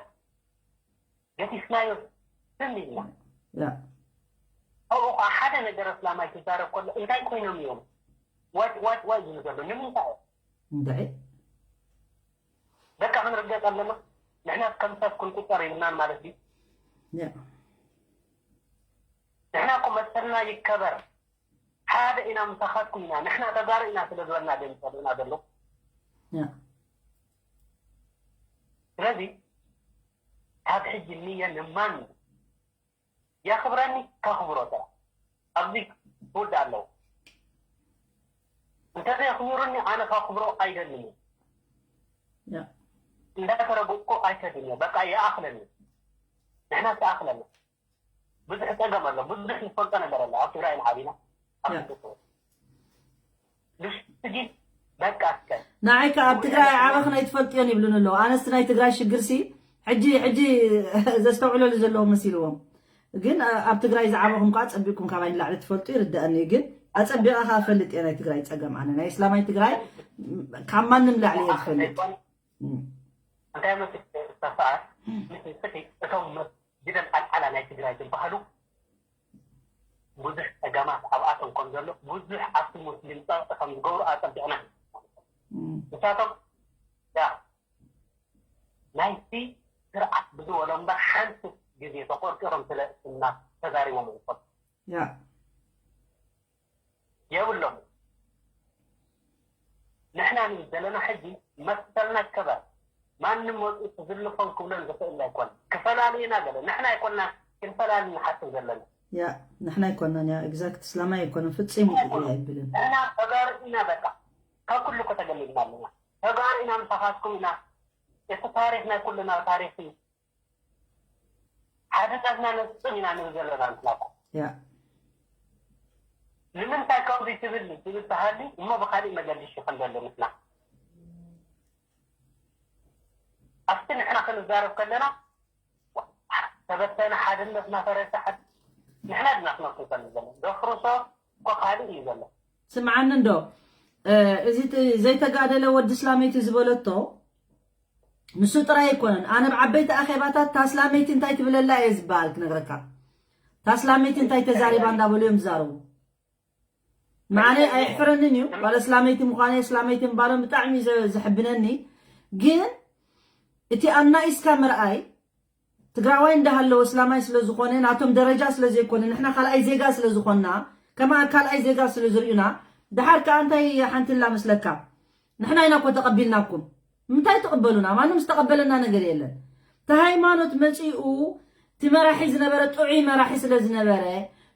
ገቲፍናዮ ዝም ኢልና። ያ። ኣብኡ ከዓ ሓደ ነገር ኣስላማይ ክዛረብ ከሎ እንታይ ኮይኖም እዮም ዋጭ ዋጭ ዋጭ ዝብሉ ዘሎ? ንምንታይ እዮም? እንታይ? በቃ ክንርገጥ ኣለና። ንሕና ከም ሰብ ክንቁጠር የብልናን ማለት እዩ። ያ። ንሕና እኮ መሰልና ይከበር። ሓደ ኢና፣ ምሳኻትኩም ኢና፣ ንሕና ተጋሩ ኢና ስለ ዝበልና ድዮም ዝጸልኡና ዘለዉ። ያ። ስለዚ ካብ ሕጂ ንየ ንማን የኽብረኒ ከኽብሮ ጥራሕ ኣብዚ ክውዳእ ኣለዎ። እንተዘየኽብሩኒ ኣነ ከኽብሮ ኣይደልን እየ። ያ። እንዳተረገጥኩ ኣይከድን እየ። በቃ ይኣኽለኒ። ንሕና ተኣኽለና። ብዙሕ ጸገም ኣሎ። ብዙሕ ንፈልጦ ነገር ኣሎ። ኣብ ትግራይ ንዓቢና። ኣብ ያ። ስደት። ንሱ ግን በቃ እስከ ንዓይ ከ ኣብ ትግራይ ዓበኽን ኣይትፈልጥዮን ይብሉን ኣለዉ። ኣነስ ናይ ትግራይ ሽግርሲ ሕጂ፣ ሕጂ ዘስተውዕለሉ ዘለዉ መሲልዎም። ግን፣ እ፣ ኣብ ትግራይ ዝዓበኹም ከኣ ጸቢቕኩም ካባይ ንላዕሊ ትፈልጡ ይርድኣኒ እዩ። ግን ኣጸቢቐ ከኣ እፈልጥ እየ ናይ ትግራይ ጸገም። ኣነ ናይ እስላማይ ትግራይ፣ ም፣ ካብ ማንም ላዕሊ እየ ዝፈልጥ። እም። እንታይ መስል ተፈኣ? ምስ ንስኺ እቶም መስጊደን ኣልዓላ ናይ ትግራይ ዝበሃሉ ብዙሕ ጸገማት ኣብኣቶም ከም ዘሎ፣ ብዙሕ ኣብቲ ሙስሊም ጸቕጢ ከም ዝገብሩ ኣጸቢቕና። እም። ንሳቶም፣ ያ፣ ናይቲ ስርዓት ብዝበሎ እምበር ሓንቲ ግዜ ተቆርቂሮም ስለ እስልምና ተዛሪቦም ኣይፈልጡን። ያ። የብሎም። ንሕና ንብል ዘለና ሕጂ መሰልና ይከበር። ማንም መፅኡ ክዝልፎን ክብሎን ዝኽእል ኣይኮነን። ክፈላልዩና ገለ ንሕና ኣይኮንና ክንፈላሊ ንሓስብ ዘለና። ያ፣ ንሕና ኣይኮናን፣ ያ፣ ኤግዛክት፣ እስላማይ ኣይኮነን፣ ፍጺሙ እዩ ኣይብልን። ንሕና ተጋሩ ኢና፣ በቃ። ካብ ኩሉ እኮ ተገሊልና ኣለና። ተጋሩ ኢና፣ ምሳኻትኩም ኢና። እቲ ታሪኽ ናይ ኩልና ታሪኽ እዩ። ሓድነትና ነስጥም ኢና ንብል ዘለና ንሕና እኮ። ያ። ንምንታይ ከምዚ ትብል ዝብል ተሃሊ እሞ ብኻሊእ መገዲ ሽኸም ዘሎ ንሕና። ኣብቲ ንሕና ክንዛረብ ከለና ተበተነ ሓድነትና ፈረሰ ሓድ-፣ ንሕና ድና ክነፍርሰሉ ዘሎ። ዘፍርሶ እኮ ካልእ እዩ ዘሎ። ስምዓኒ እንዶ፣ እ፣ እዚ ት-፣ ዘይተጋደለ ወዲ ስላመይቲ ዝበለቶ ንሱ ጥራይ ኣይኮነን። ኣነ ብዓበይቲ ኣኼባታት ታስላመይቲ እንታይ ትብለላ እየ ዝበሃል ክነግረካ። ታስላመይቲ እንታይ ተዛሪባ እንዳበሉ እዮም ዝዛረቡ። መዓነ ኣየሕፍረንን እዩ። ጓል እስላመይቲ ምዃነ፣ እስላመይቲ ምባሎም ብጣዕሚ እዩ ዘ-፣ ዘሕብነኒ። ግን እቲ ኣናኢስካ ምርኣይ ትግራዋይ እንዳሃለወ እስላማይ ስለ ዝኾነ፣ ናቶም ደረጃ ስለ ዘይኮነ፣ ንሕና ካልኣይ ዜጋ ስለ ዝኾንና፣ ከማ ካልኣይ ዜጋ ስለ ዝርእዩና፣ ደሓር ከኣ እንታይ ሓንቲ ኣላ መስለካ? ንሕና ኢና እኮ ተቐቢልናኩም። ምንታይ ትቕበሉና? ማንም ዝተቐበለና ነገር የለን። እቲ ሃይማኖት መጺኡ፣ እቲ መራሒ ዝነበረ ጥዑይ መራሒ ስለ ዝነበረ፣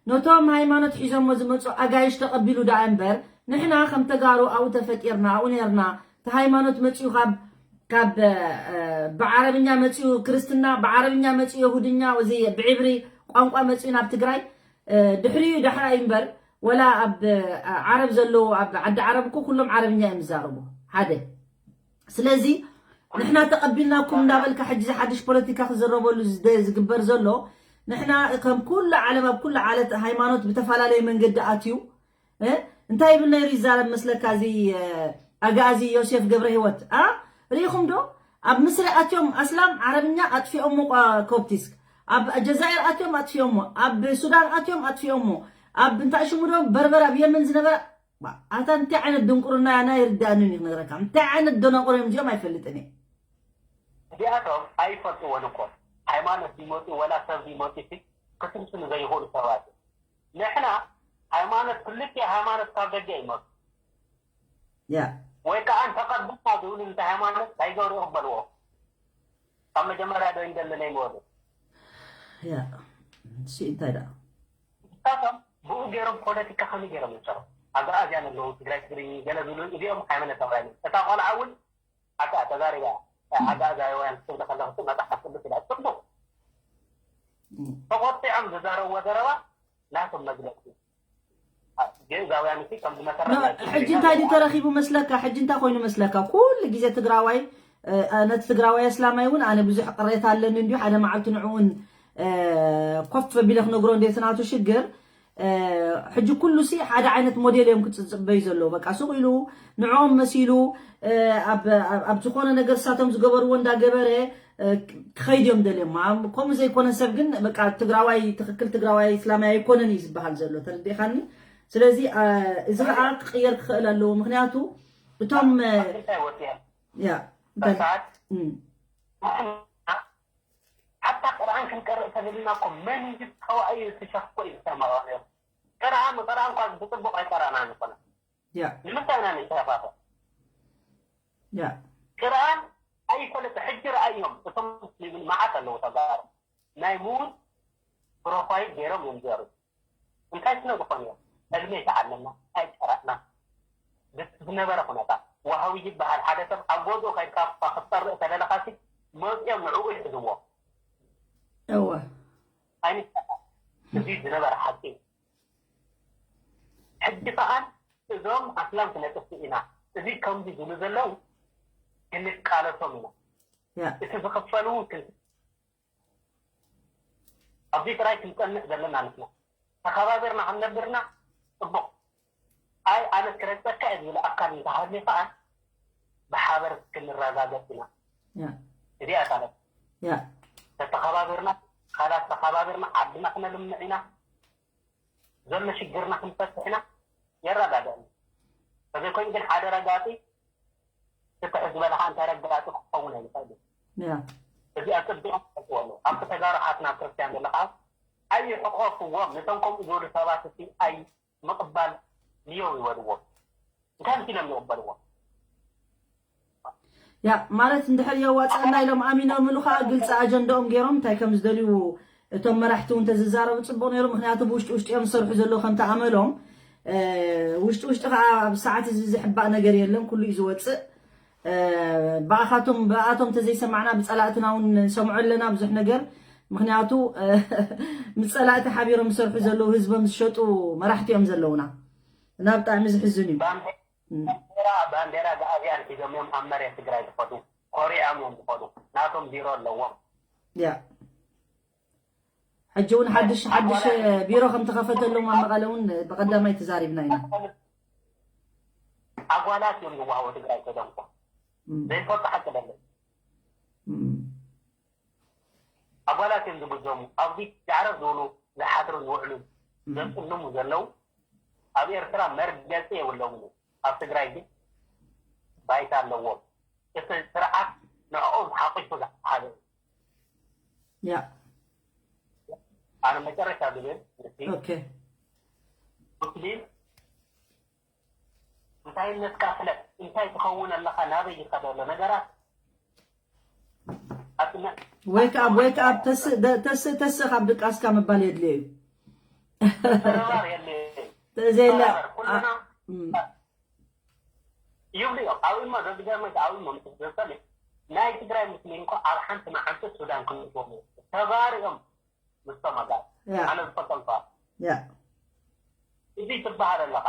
ነቶም ሃይማኖት ሒዞሞ ዝመጹ ኣጋይሽ ተቐቢሉ ደኣ እምበር፣ ንሕና ከም ተጋሩ ኣብኡ ተፈጢርና፣ ኣብኡ ነርና። እቲ ሃይማኖት መጺኡ ካብ፣ ካብ፣ እ፣ ብዓረብኛ መጺኡ ክርስትና፣ ብዓረብኛ መጺኡ የሁድኛ፣ እዚ ብዕብሪ ቋንቋ መጺኡ ናብ ትግራይ፣ እ፣ ድሕሪኡ ዳሕራይ እምበር፣ ወላ ኣብ፣ እ፣ ዓረብ ዘለዉ፣ ኣብ ዓዲ ዓረብ እኮ ኩሎም ዓረብኛ እዮም ዝዛረቡ። ሓደ። ስለዚ ንሕና ተቐቢልናኩም እንዳበልካ ሕጂ እዚ ሓድሽ ፖለቲካ ክዝረበሉ ዝደ-፣ ዝግበር ዘሎ፣ ንሕና ከም ኩሉ ዓለም፣ ኣብ ኩሉ ዓለት ሃይማኖት ብተፈላለየ መንገዲ ኣትዩ፣ እ፣ እንታይ ይብል ነይሩ ይዛረብ መስለካ? እዚ፣ እ፣ ኣጋዚ ዮሴፍ ገብረ ህይወት፣ ኣ? ርኢኹም ዶ? ኣብ ምስሪ ኣትዮም ኣስላም ዓረብኛ ኣጥፊኦሞ ቋ-፣ ኮፕቲስክ። ኣብ ጀዛይር ኣትዮም ኣጥፊኦሞ። ኣብ ሱዳን ኣትዮም ኣጥፊኦሞ። ኣብ እንታይ ሽሙ ዶ በርበር ኣብ የመን ዝነበረ፣ ባ-፣ ኣታ እንታይ ዓይነት ድንቁርና ያና ይርዳእንን እዩ ክነግረካ። እንታይ ዓይነት ደናቁር እዮም እዚኦም ኣይፈልጥን እየ። እዚኣቶም ኣይፈልጥዎን እኮ። ሃይማኖት ቢመጡ ወላ ሰብ ቢመጡ ሲ ክትምስሉ ዘይኽእሉ ሰባት እዮም። ንሕና ሃይማኖት ክልቲኡ ሃይማኖት ካብ ደገ ይመጡ። ያ። ወይ ከዓ እንተቐብልና ዝብሉ እንታይ ሃይማኖት እንታይ ገብሩ ይቕበልዎ። ካብ መጀመርያ ዶ ይንደለና ይመወሉ። ያ። እሺ እንታይ ደኣ? ንሳቶም ብኡ ገይሮም ፖለቲካ ከመይ ገይሮም ይሰሩ? ኣጋኣዝያን ኣለዉ፣ ትግራይ ትግርኝ ገለ ዝብሉ እዚኦም ሃይማኖታውያን እዮም። እታ ቆልዓ እውን ኣታ ተዛሪባ እያ። ኣጋዛውያን ክትብል ከለኹ መጽሓፍ ቅዱስ ኢላ ጽቡቕ ተቆጢዖም ዝዛረብዎ ዘረባ ናቶም መግለጺ። ግእዛውያን እቲ ከም ዝመሰረት ናይ ሕጂ እንታይ ድዩ ተረኺቡ መስለካ? ሕጂ እንታይ ኮይኑ መስለካ? ኩሉ ግዜ ትግራዋይ፣ እ፣ ነቲ ትግራዋይ ኣስላማይ እውን ኣነ ብዙሕ ቅሬታ ኣለኒ እንዲዩ። ሓደ መዓልቲ ንዕኡ እውን፣ እ፣ ኮፍ ኣቢለ ክነግሮ እንዴ እቲ ናቱ ሽግር። እ፣ ሕጂ ኩሉ ሲ ሓደ ዓይነት ሞዴል እዮም ክጽበዩ ዘለዉ። በቃ ሱቕ ኢሉ ንዕኦም መሲሉ፣ እ፣ ኣብ፣ ኣብ፣ ኣብ ዝኾነ ነገር እሳቶም ዝገበርዎ እንዳገበረ፣ እ፣ ክኸይድ እዮም ደልዮም። ኣም-፣ ከምኡ ዘይኮነ ሰብ ግን በቃ ትግራዋይ፣ ትኽክል ትግራዋይ እስላማይ ኣይኮነን እዩ ዝበሃል ዘሎ። ተረዲእኻኒ? ስለዚ፣ እ፣ እዚ ኸዓ ክቕየር ክኽእል ኣለዎ። ምኽንያቱ እቶም፣ እ፣ እንታይ ወፂኦም? ያ፣ እንታይ? ሰዓት እም። ንሕና ሓታ ቅርኣን ክንቀርእ ተብልና እኮ መን እዩ ተዋእዩ እቲ ሸኽ እኮ እዩ ዝሰማዖ ነይሩ። ቅርኣን፣ ቅርኣን እኳ ብፅቡቕ ኣይቀረእናን እኮ። ያ። ንምንታይ ኢና ንሸፋፈን? ያ። ቅርኣን ኣይፈለጡ። ሕጂ ረኣዮም፣ እቶም ሙስሊምን መዓት ኣለዉ ተጋሩ። ናይ ምዉት ፕሮፋይል ገይሮም እዮም ዘሩ። እንታይ ስለ ዝኾኑ እዮም? ዕልሚ ኣይተዓለምና፣ ኣይቀረእና። ብ-፣ ዝነበረ ኩነታት። ዋሃዊ ይበሃል ሓደ ሰብ ኣብ ገዝኡ ከይድካ እኳ ክትጸርእ ተደለኻሲ፣ መጺኦም ንዕኡ ይሕዝዎ። እወ። ኣይንሳቐ። እዚ ዝነበረ ሓቂ እዩ። ሕጂ ከኣ እዞም ኣስላም ክነጥፍእ ኢና፣ እዚ ከምዚ ዝብሉ ዘለዉ ክንቃለሶም ኢና። ያ። እቲ ዝኽፈል እውን ክን-፣ ኣብዚ ጥራይ ክንጸንዕ ዘለና ንሕና። ተኸባቢርና ክንነብርና ጽቡቕ። ኣይ ኣነ ክረግጸካ እየ ዝብል ኣካል እንተሃልዩ ከኣ ብሓበር ክንረጋገጽ ኢና። ያ። እዚኣ እያ ታለፍ። ያ። ተተኸባቢርና፣ ካላት ተኸባቢርና ዓድና ክነልምዕ ኢና። ዘሎ ሽግርና ክንፈትሕ ኢና። የረጋግአኒ። ተዘይኮይኑ ግን ሓደ ረጋጺ ትትሕ ዝበለ ከዓ እንታይ ረጋጺ ክኸውን ኣይኽእል እዩ። ያ። እዚኣ ጽቡቕ ክፈልጥዎ ኣለዎ። ኣብቲ ተጋሩ ሓትና ክርስቲያን ዘሎ ከዓ ኣይሕቆፍዎም። ነቶም ከምኡ ዝበሉ ሰባት እቲ ኣይ ምቕባል ንየው ይበልዎም። እንታይ መሲሎም ይቕበልዎም? ያ፣ ማለት እንድሕር የዋፅኣና ኢሎም ኣሚኖምሉ ከዓ ግልፂ ኣጀንዳኦም ገይሮም እንታይ ከም ዝደልዩ እቶም መራሕቲ እውን ተዝዛረቡ ፅቡቕ ነይሩ። ምክንያቱ ብውሽጢ ውሽጢ እዮም ዝሰርሑ ዘለዉ ከምቲ ኣመሎም። እ፣ ውሽጢ ውሽጢ ከዓ ኣብ ሰዓት እዚ ዝሕባእ ነገር የለን፣ ኩሉ እዩ ዝወፅእ። እ፣ ብኣኻቶም፣ ብኣቶም ተዘይሰማዕና ብፀላእትና እውን ንሰምዖ ኣለና ብዙሕ ነገር። ምክንያቱ፣ እ፣ ምስ ፀላእቲ ሓቢሮም ዝሰርሑ ዘለዉ ህዝቦም ዝሸጡ መራሕቲ እዮም ዘለዉና። እና ብጣዕሚ ዝሕዝን እዩ። ባንዴ-፣ እም። ባንዴራ፣ ባንዴራ ግኣዝያን ሒዞም እዮም ኣብ መሬት ትግራይ ዝኸዱ። ኮሪዖም እዮም ዝኸዱ። ናቶም ቢሮ ኣለዎም። ያ። ሕጂ እውን ሓድሽ፣ ሓድሽ ቢሮ ከም ተኸፈተሎም ኣብ መቐለ እውን ብቐዳማይ ተዛሪብና ኢና። ኣጓላት እዮም ዝዋሃቡ ትግራይ ከደምኮ። እም። ዘይፈልጡ ሓቂ ደለ። እም። ኣጓላት እዮም ዝብዘሙ። ኣብዚ ጃዕረፍ ዝብሉ ዝሓድሩን ዝውዕሉን እም። ዘጽልሙ ዘለዉ ኣብ ኤርትራ መርገጺ የብሎምን እዩ። ኣብ ትግራይ ግን ባይታ ኣለዎም። እቲ ስርዓት ንዕኦም ሓቂፉ ዝሓዘ እዩ። ያ። ኣነ መጨረሻ ዝብል እቲ ኦኬ። ሙስሊም እንታይነትካ ፍለጥ። እንታይ ትኸውን ኣለኻ? ናበይ ይኸዶ ኣሎ ነገራት? ኣጥነ-፣ ዌክ ኣፕ፣ ዌክ ኣፕ፣ ተስእ፣ ደ-፣ ተስእ፣ ተስእ ካብ ድቃስካ ምባል የድልዮ እዩ። ተረባር የለ። ተዘየለ፣ ተረባር። ኩልና ኣ-፣ እም። ይብሉ እዮም። ኣብኡ እሞ ዘዝገርመካ ኣብኡ እሞ ምስ ዘሰለ ናይ ትግራይ ሙስሊም እኮ ኣብ ሓንቲ መዓልቲ ሱዳን ክንእትዎም እዮም። ተባሪኦም ምስቶም ኣጋር። ያ። ኣነ ዝፈልጦም ሰባት። ያ። እዚ ትበሃል ኣለኻ።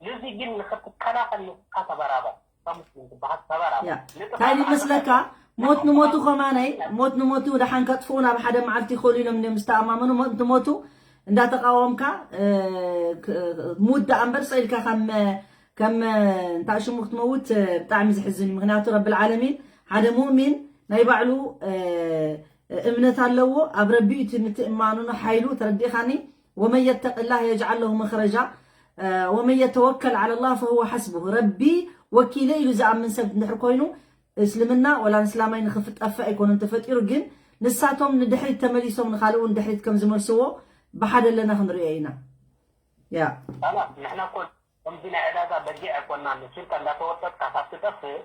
ነዚ ግን ንኽትከላኸል ንስኻ ተበራበር። ከም ሙስሊም ትበሃል ተበራበር። ያ። ንጥፋት እንታይ ይመስለካ? ኣለ-፣ ሞት ንሞቱ ኸማነይ፣ ሞት ንሞቱ ደሓን ከጥፍኡ ናብ ሓደ መዓልቲ ይኽእሉ ኢሎም እንድዮም ዝተኣማመኑ። ሞት ንሞቱ እንዳተቃወምካ፣ እ፣ ክ-፣ ሙት ደኣ እምበር ስቕ ኢልካ ከም፣ ከም እንታይ ሽሙ ክትመውት፣ እ፣ ብጣዕሚ ዘሕዝን እዩ። ምኽንያቱ ረብል ዓለሚን ሓደ ሙእሚን ናይ ባዕሉ፣ እ፣ እምነት ኣለዎ። ኣብ ረቢ እዩ እቲ ምትእማኑ ሓይሉ። ተረዲእኻኒ? ወመን የተቅላህ የጅዓል ለሁ መኽረጃ፣ እ፣ ወመን የተወከል ዓለ ላህ ፈሁወ ሓስቡህ። ረቢ ወኪለ ኢሉ ዝኣምን ሰብ እንድሕር ኮይኑ፣ እስልምና ወላ ንእስላማይ ንኽፍጠፍእ ኣይኮነን ተፈጢሩ፣ ግን ንሳቶም ንድሕሪት ተመሊሶም ንኻልእ እውን ድሕሪት ከም ዝመልስዎ ብሓደ ኣለና ክንሪኦ ኢና። ያ። ኣላ፣ ንሕና እኮ ከምዚ ናይ ዕዳጋ በጊዕ ኣይኮናን። ንስልካ እንዳተወጠጥካ ካብ ትጠፍእ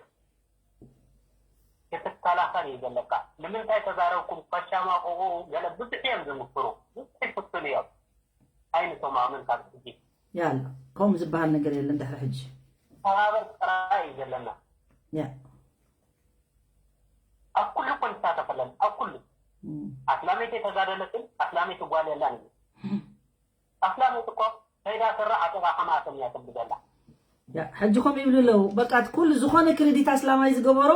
ክትከላኸል እዩ ዘለካ። ንምንታይ ተዛረብኩም ከሻማቕቑ ገለ ብዙሕ እዮም ዝምክሩ። ብዙሕ ይፍትኑ እዮም። ኣይንሰማምን ካብ ሕጂ። ያላ፣ ከምኡ ዝበሃል ነገር የለን ድሕሪ ሕጂ። ተባበር ጥራይ እዩ ዘለና። ያ። ኣብ ኩሉ እኮ ንሳተፍ ኣለና፣ ኣብ ኩሉ። ኣስላመይቲ ተጋደለትን ኣስላመይቲ ጓል የላን እዩ። ኣስላመይቲ እኮ ከይዳ ስራ ዓጠቓ ከማእቶም እያ ትብል ዘላ። ሕጂ ከምኡ ይብሉ ኣለዉ። በቃ እቲ ኩሉ ዝኾነ ክሪዲት ኣስላማይ ዝገበሮ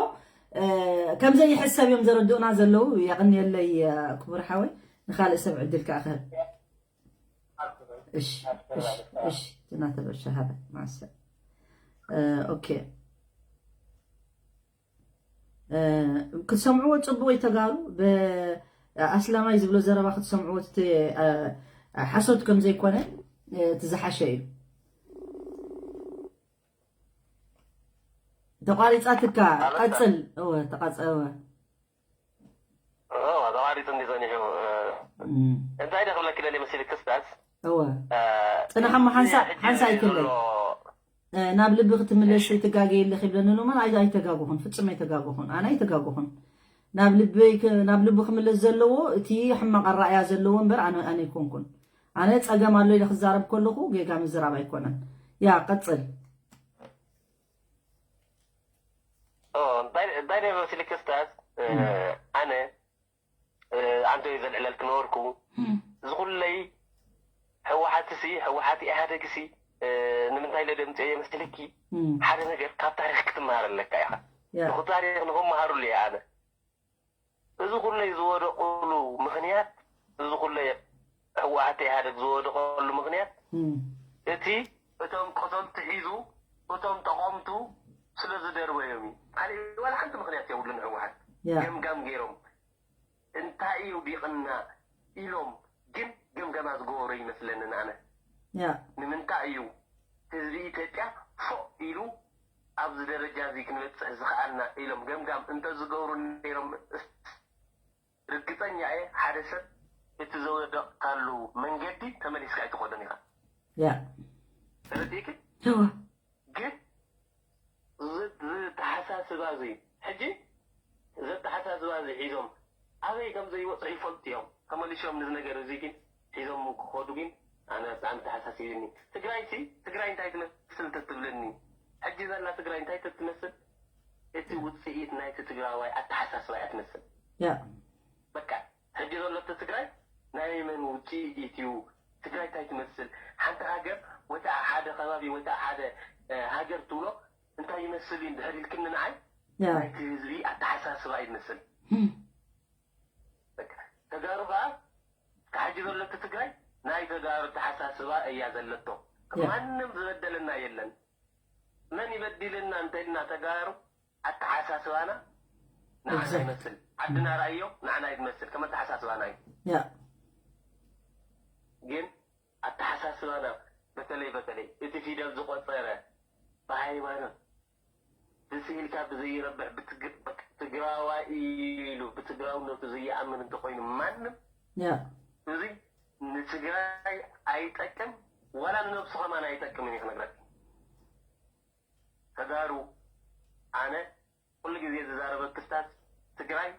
ከምዘይሕሰብ እዮም ዘረድኡና ዘለዉ። የቕንየለይ ክቡር ሓወይ፣ ንኻልእ ሰብ ዕድል ከዓ ክህብ። እሺ እሺ እሺ። ትናተበሻ ሃበ ማሰ ኦኬ። ክትሰምዕዎ ጽቡቕ እዩ ተጋሩ። ኣስላማይ ዝብሎ ዘረባ ክትሰምዕዎ እቲ ሓሶት ከም ዘይኮነ እቲ ዝሓሸ እዩ። ተቋሪጻትካ ቀጽል። እወ ተቃጸወ። ተቋሪጹ እንዲ ጸኒሑ እንታይ ደ ክብለኪ ደሊ መሲል ክስታስ እወ ጽናሓማ ሓንሳ ሓንሳ ኣይክለይ ናብ ልቢ ክትምለስ ኣይትጋገ የለኺ ይብለኒ ሎማን። ኣይ ኣይተጋጉኹን፣ ፍጹም ኣይተጋጉኹን፣ ኣነ ኣይተጋጉኹን። ናብ ልቢ ናብ ልቢ ክምለስ ዘለዎ እቲ ሕማቕ ኣራእያ ዘለዎ እምበር ኣነ ኣነ ኣይኮንኩን። ኣነ ጸገም ኣሎ ኢለ ክዛረብ ከለኹ ጌጋ ምዝራብ ኣይኮነን። ያ ቀጽል። እንታይ እንታይ ናይ መሲል ክስታስ ኣነ ኣንተ ዘልዕለል ክነበርኩ ዝኹለይ ህወሓትሲ ህወሓት ኢህኣደግሲ ንምንታይ ለደምፅዮ የመስልኪ? ሓደ ነገር ካብ ታሪክ ክትመሃር ኣለካ ኢኻ። ንኹ ታሪክ ንክመሃሩሉ እየ ኣነ። እዚ ኩለይ ዝወደቁሉ ምክንያት እዚ ኩለይ ህወሓት ኢህኣደግ ዝወደቀሉ ምክንያት እቲ እቶም ቀተልቲ ሒዙ እቶም ጠቐምቱ ስለ ዝደርበዮም እዩ። ካልእ ዋላ ሓንቲ ምክንያት የብሉን። ህወሓት ገምጋም ገይሮም እንታይ እዩ ዲቕና ኢሎም ግን ገምገማ ዝገበሩ ይመስለንን ኣነ። ንምንታይ እዩ ህዝቢ ኢትዮጵያ ፎእ ኢሉ ኣብዚ ደረጃ እዚ ክንበፅሕ ዝኸኣልና ኢሎም ገምጋም እንተዝገብሩ ነይሮም ርግፀኛ እየ ሓደ ሰብ እቲ ዝወደቕካሉ መንገዲ ተመሊስካ ኣይትኸዶን ኢኻ። ተረዲእኪ? ግን ዝተሓሳስባ እዚ ሕጂ ዘተሓሳስባ እዚ ሒዞም ኣበይ ከም ዘይወፅሑ ይፈልጡ እዮም። ተመሊሶም ነዚ ነገር እዚ ግን ሒዞም ክኸዱ ግን ኣነ ብጣዕሚ ተሓሳሲብኒ። ትግራይ ሲ ትግራይ እንታይ ትመስል ተትብለኒ ሕጂ ዘላ ትግራይ እንታይ ተትመስል እቲ ውፅኢት ናይቲ ትግራዋይ ኣተሓሳስባ እያ ትመስል። በቃ ሕጂ ዘሎ እቲ ትግራይ ናይ መን ውፅኢት እዩ? ትግራይ እንታይ ትመስል? ሓንቲ ሃገር ወይ ከዓ ሓደ ከባቢ ወይ ከዓ ሓደ ሃገር ትብሎ እንታይ ይመስል እዩ እንድሕር ኢልክኒ ንዓይ ናይቲ ህዝቢ ኣተሓሳስባ እዩ ዝመስል። ተጋሩ ከዓ እቲ ሕጂ ዘሎ እቲ ትግራይ ናይ ተጋሩ ኣተሓሳስባ እያ ዘለቶ። ማንም ዝበደለና የለን። መን ይበዲልና እንተኢልና ተጋሩ ኣተሓሳስባና ንዓና ይመስል፣ ዓድና ራእዮ ንዓና ይመስል ከም ኣተሓሳስባና እዩ። ግን ኣተሓሳስባና በተለይ በተለይ እቲ ፊደል ዝቆፀረ ብሃይማኖት ብስኢልካ ብዘይረብሕ ትግራዋይ ኢሉ ብትግራውነቱ ዘይኣምን እንተኮይኑ ማንም እዚ ንትግራይ ኣይጠቅም ዋላ ንነብሱ ከማን ኣይጠቅምን እዩ ክነግረካ። ተጋሩ ኣነ ኩሉ ግዜ ዝዛረበ ክስታት ትግራይ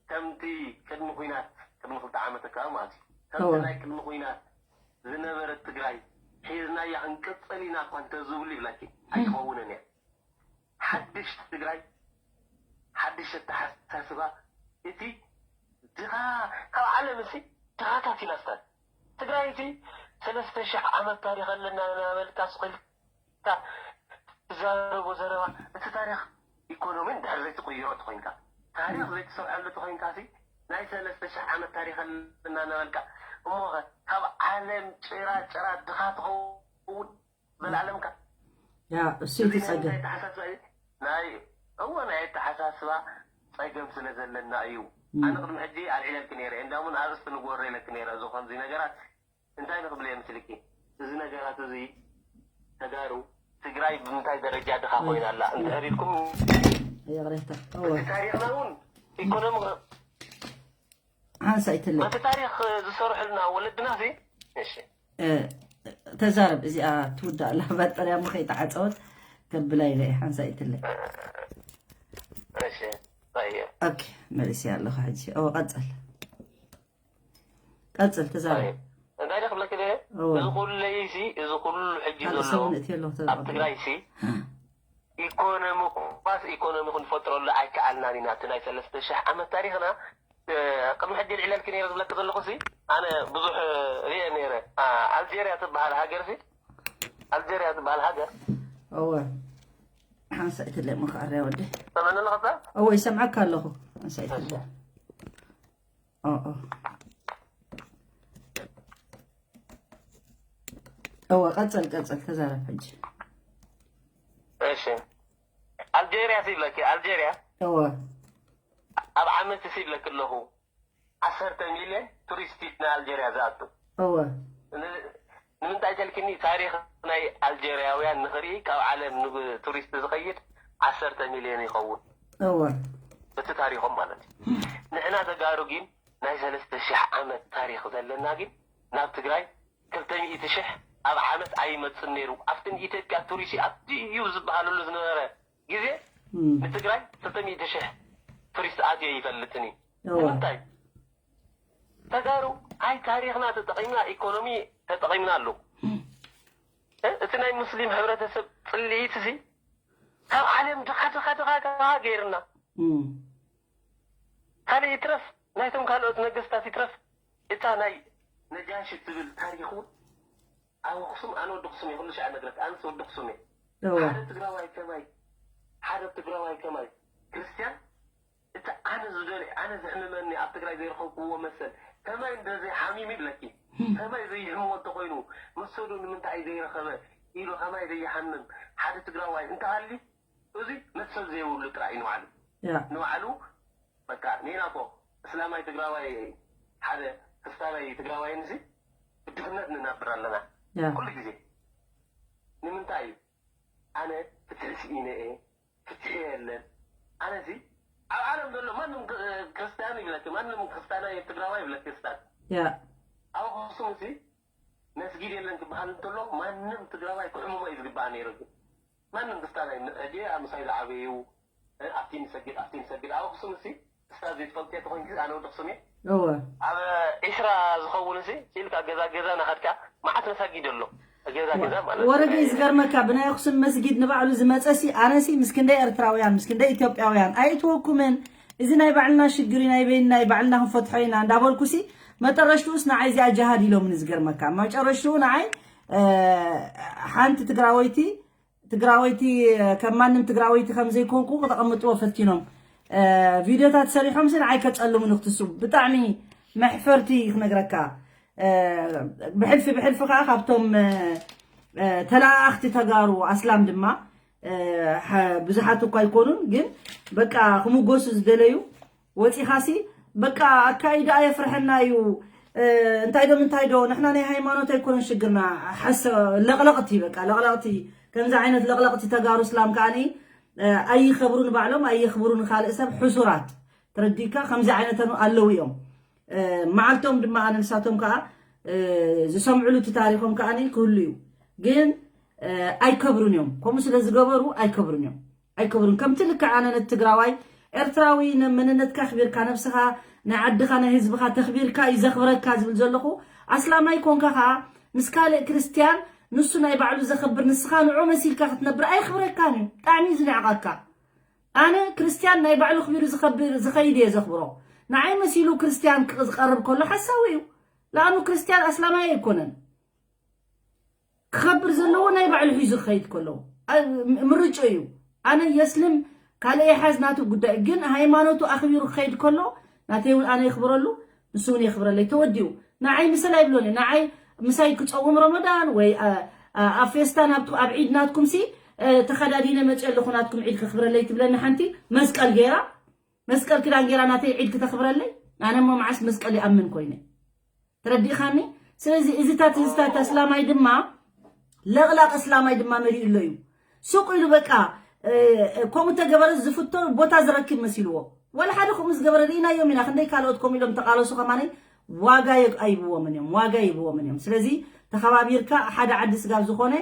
ከምቲ ቅድሚ ኩናት ቅድሚ ክልተ ዓመት ኣከባቢ ማለት እዩ ከምቲ ናይ ቅድሚ ኩናት ዝነበረት ትግራይ ሒዝናያ ክንቅፅል ኢና እኳ እንተዝብሉ ይብላኪ ኣይትኸውንን እያ። ሓድሽ ትግራይ ሓድሽ ኣተሓሳስባ እቲ ድኻ ካብ ዓለም እሲ ድኻታት ኢና ስታት ትግራይ እቲ ሰለስተ ሽሕ ዓመት ታሪክ ኣለና እናበልካ ስቕ ኢልካ ትዛረቦ ዘረባ እቲ ታሪክ ኢኮኖሚ እንድሕር ዘይትቕይሮ ተኮይንካ ታሪክ ዘይትሰርሐሉ ተኮይንካ ሲ ናይ ሰለስተ ሽሕ ዓመት ታሪክ ኣለና እናበልካ እሞኸ ካብ ዓለም ጭራ ጭራ ድኻ ትኸውን ዘላኣለምካ ያ እሱ እቲ ጸገም ናይ ተሓሳስባ እዩ። ናይ እወ ናይ ኣተሓሳስባ ጸገም ስለ ዘለና እዩ። ኣነ ቅድሚ ሕጂ ኣልዒለልኪ ነይረ እንዳሙን ኣርእስቲ ንግበሮ ኢለኪ ነይረ። እዚ ከምዚ ነገራት እንታይ ንክብል እየ ምስልኪ እዚ ነገራት እዚ ተጋሩ ትግራይ ብምንታይ ደረጃ ድኻ ኮይና ኣላ እንድሕር ኢልኩም ይቕሬታ እወ ታሪኽና እውን ኢኮኖሚ ሓንሳእ ይትለ በቲ ታሪኽ ዝሰርሑልና ወለድና ሲ እሺ ተዛረብ እዚኣ ትውዳእ ኣላ ባጠርያ እሞ ከይተዓፀወት ከብላ ኢለ እየ ሓንሳ ይትለ እሺ ጠይብ ኦኬ መሊሰያ ኣለኹ ሕጂ ኦ ቀፅል ቀፅል ተዛረብ ጠይብ እንታይ ዶ ክብለኪ ደየ እወ እዚ ኩሉ ለይሲ እዚ ኩሉ ሕጂ ካልእ ዘሎ ሰብ ንእትየ ኣለኹ ተዛረብ ኣብ ትግራይ ሲ ኢኮኖሚ ኳስ ኢኮኖሚ ክንፈጥረሉ ኣይከኣልናን ኢና። እቲ ናይ ሰለስተ ሽሕ ዓመት ታሪኽና፣ እ፣ ቅድሚ ሕጂ ልዕለልኪ ነይረ ዝብለኪ ዘለኹ ሲ፣ ኣነ ብዙሕ፣ እ፣ ሪኤ ነይረ። ኣ፣ ኣልጀርያ ትበሃል ሃገር ሲ፣ ኣልጀርያ ትበሃል ሃገር። እወ። ሓንሳእ ኢትለይ እሞ ክኣርያ ወዲ። ሰምዕኒ ኣለኻ? እወ፣ ይሰምዓካ ኣለኹ። ሓንሳእ ኢትለይ። ኦ፣ ኦ። እወ፣ ቀጽል፣ ቀጽል፣ ተዛረብ ሕጂ። እሺ። ኣልጀርያ ሲ ይብለኪ፣ ኣልጀርያ። እወ። ኣብ ዓመት ሲ ይብለኪ ኣለኹ። ዓሰርተ ሚልዮን ቱሪስት እዩ ናብ ኣልጀርያ ዝኣቱ። እወ። ን-፣ ንምንታይ ተልክኒ? ታሪኽ ናይ ኣልጀርያውያን ንኽርኢ ካብ ዓለም ንቱሪስት ዝኸይድ ዓሰርተ ሚልዮን ይኸውን። እወ። እቲ ታሪኾም ማለት እዩ። ንሕና ተጋሩ ግን ናይ ሰለስተ ሽሕ ዓመት ታሪኽ ዘለና ግን ናብ ትግራይ ክልተ ሚእቲ ሽሕ ኣብ ዓመት ኣይመጽን ነይሩ። ኣብቲ ንኢትዮጵያ ቱሪስት ኣብቲ እዩ ዝበሃለሉ ዝነበረ ግዜ እም። ንትግራይ ክልተ ሚእቲ ሽሕ ቱሪስት ኣትዮ ይፈልጥን እዩ። እወ። ንምንታይ? ተጋሩ ኣይ ታሪኽና ተጠቒምና ኢኮኖሚ ተጠቒምና ኣሎ። እ፣ እቲ ናይ ሙስሊም ሕብረተሰብ ጽልኢት እዚ ካብ ዓለም ድኻ ድኻ ድኻ ድኻ ገይርና። እም። ካልእ ይትረፍ፣ ናይቶም ካልኦት ነገስታት ይትረፍ፣ እታ ናይ ነጃሽ እትብል ታሪኽ እውን ኣብ ኣኽሱም፣ ኣነ ወዲ ኣኽሱም እየ፣ ኩሉ ሻዕ ነግረክ፣ ኣነስ ወዲ ኣኽሱም እየ። እወ። ሓደ ትግራዋይ ከማይ፣ ሓደ ትግራዋይ ከማይ ክርስትያን፣ እቲ ኣነ ዝደልዮ፣ ኣነ ዘሕምመኒ፣ ኣብ ትግራይ ዘይረኸብክዎ መሰል፣ ከማይ እንደ ዘይሓሚሙ ይብለኪ። ከማይ ዘይሕምሞ እንተኾይኑ፣ መሰሉ ንምንታይ ዘይረኸበ ኢሉ ከማይ ዘይሓምም ሓደ ትግራዋይ እንተሃልዩ፣ እዚ መሰል ዘይብሉ ጥራይ እዩ ንባዕሉ። ያ። ንባዕሉ በቃ ኔና እኮ እስላማይ ትግራዋይ ሓደ ክስታናይ ትግራዋይ ንሲ ብድኽነት ንነብር ኣለና። ያ። ኩሉ ግዜ ንምንታይ እዩ? ኣነ ፍትሒ ስኢነ እየ፣ ፍትሒ የለን። ኣነ ሲ ኣብ ዓለም ዘሎ ማንም ክ-፣ ክርስትያን ይብለክ፣ ማንም ክስታናይ ትግራዋይ ይብለክ፣ ክስታን። ያ። ኣብ ኣኽሱም ሲ መስጊድ የለን ክበሃል እንተሎ ማንም ትግራዋይ ክሕምሞ እዩ ዝግባእ ነይሩ። ግን ማንም ክስታናይ ን-፣ ሕጂ ኣብ ምሳይ ዝዓበዩ፣ እ፣ ኣብቲ ንሰግድ፣ ኣብቲ ንሰግድ። ኣብ ኣኽሱም ሲ ክስታን ዘይትፈልጥዮ ተኾይንኪ ኣነ ወዲ ኣኽሱም እየ። እወ። ኣብ ዒስራ ዝኸውን ሲ ኢልካ ገዛ ገዛ ናኸድካ መዓት መሳጊድ ኣሎ። ገዛ ገዛ ማለት ወረገይ እዩ። ዝገርመካ ብናይ ኣኽሱም መስጊድ ንባዕሉ ዝመጸ ሲ ኣነ ሲ ምስ ክንደይ ኤርትራውያን ምስ ክንደይ ኢትዮጵያውያን ኣይእትወኩምን። እዚ ናይ ባዕልና ሽግር እዩ፣ ናይ በይን ናይ ባዕልና ክንፈትሖ ኢና እንዳበልኩ ሲ መጠረሽትኡስ ንዓይ እዚኣ ጅሃድ ኢሎምኒ። ዝገርመካ መጨረሽትኡ ንዓይ፣ እ፣ ሓንቲ ትግራወይቲ ትግራወይቲ ከም ማንም ትግራወይቲ ከም ዘይኮንኩ ክተቐምጥዎ ፈቲኖም፣ እ፣ ቪድዮታት ሰሪሖም ሲ ንዓይ ከጸልሙኒ ክትስቡ። ብጣዕሚ መሕፈርቲ ክነግረካ። እ፣ ብሕልፊ ብሕልፊ ከኣ ካብቶም፣ እ፣ እ፣ ተለኣኣኽቲ ተጋሩ ኣስላም ድማ፣ እ፣ ሓ-፣ ብዙሓት እኳ ኣይኮኑን፣ ግን በቃ ክምጎሱ ዝደለዩ ወጺኻሲ በቃ ኣካይዳ የፍርሐና እዩ። እ፣ እንታይ ዶ ምንታይ ዶ ንሕና ናይ ሃይማኖት ኣይኮነን ሽግርና። ሓሰ-፣ ለቕለቕቲ በቃ ለቕለቕቲ ከምዚ ዓይነት ለቕለቕቲ ተጋሩ እስላም ከኣኒ፣ እ፣ ኣይኸብሩን ባዕሎም ኣይኽብሩን ካልእ ሰብ ሕሱራት። ተረዲእካ? ከምዚ ዓይነተን ኣለዉ እዮም። እ፣ መዓልቶም ድማ ኣነ ንሳቶም ከኣ፣ እ፣ ዝሰምዕሉ እቲ ታሪኾም ከኣኒ ክህሉ እዩ። ግን፣ እ፣ ኣይከብሩን እዮም። ከምኡ ስለ ዝገበሩ ኣይከብሩን እዮም። ኣይከብሩን። ከምቲ ልክዕ ኣነ ነቲ ትግራዋይ ኤርትራዊ ነ-፣ መንነትካ ኣኽቢርካ፣ ነብስኻ፣ ናይ ዓድኻ፣ ናይ ህዝብኻ ተኽቢርካ እዩ ዘኽብረካ ዝብል ዘለኹ። ኣስላማይ ኮንካ ኸኣ ምስ ካልእ ክርስትያን ንሱ ናይ ባዕሉ ዘኽብር ንስኻ ንዑ መሲልካ ክትነብር ኣየኽብረካን እዩ። ብጣዕሚ እዩ ዝንዕቐካ። ኣነ ክርስትያን ናይ ባዕሉ ኣኽቢሩ ዝኸብር፣ ዝኸይድ እየ ዘኽብሮ። ንዓይ መሲሉ ክርስትያን ክቕ-፣ ዝቐርብ ከሎ ሓሳዊ እዩ። ለኣኑ ክርስትያን ኣስላማይ ኣይኮነን። ክኸብር ዘለዎ ናይ ባዕሉ ሒዙ ክኸይድ ከሎ። ኣ-፣ ም-፣ ምርጫ እዩ። ኣነ የስልም ካልእ ይሓዝ ናቱ ጉዳይ። ግን ሃይማኖቱ ኣኽቢሩ ክኸይድ ከሎ ናተይ እውን ኣነ የኽብረሉ፣ ንሱ እውን የኽብረለይ። ተወዲኡ። ንዓይ ምሰል ኣይብሎን እዩ። ንዓይ ምሳይ ክጸውም ረመዳን ወይ፣ ኣ-፣ ኣ-፣ ኣብ ፌስታ ናትኩ-፣ ኣብ ዒድ ናትኩም ሲ፣ እ፣ ተኸዳዲነ መጽእ ኣለኹ ናትኩም ዒድ ከኽብረለይ ትብለኒ ሓንቲ መስቀል ገይራ፣ መስቀል ክዳን ገይራ ናተይ ዒድ ክተኽብረለይ? ኣነ እሞ መዓስ መስቀል ይኣምን ኮይነ? ተረዲእኻኒ? ስለዚ እዚታት፣ እዚታት ኣስላማይ ድማ ለቕላቕ እስላማይ ድማ መሊኡ ኣሎ እዩ። ሱቕ ኢሉ በቃ፣ እ፣ ከምኡ ተገበረ ዝፍቶ ቦታ ዝረክብ መሲልዎ። ዋላ ሓደ ከምኡ ዝገበረ ርኢናዮም ኢና። ክንደይ ካልኦት ከምኡ ኢሎም ተቃለሱ ከማነይ ዋጋ የ-፣ ኣይብዎምን እዮም። ዋጋ ይብዎምን እዮም። ስለዚ ተኸባቢርካ ሓደ ዓዲ ስጋብ ዝኾነ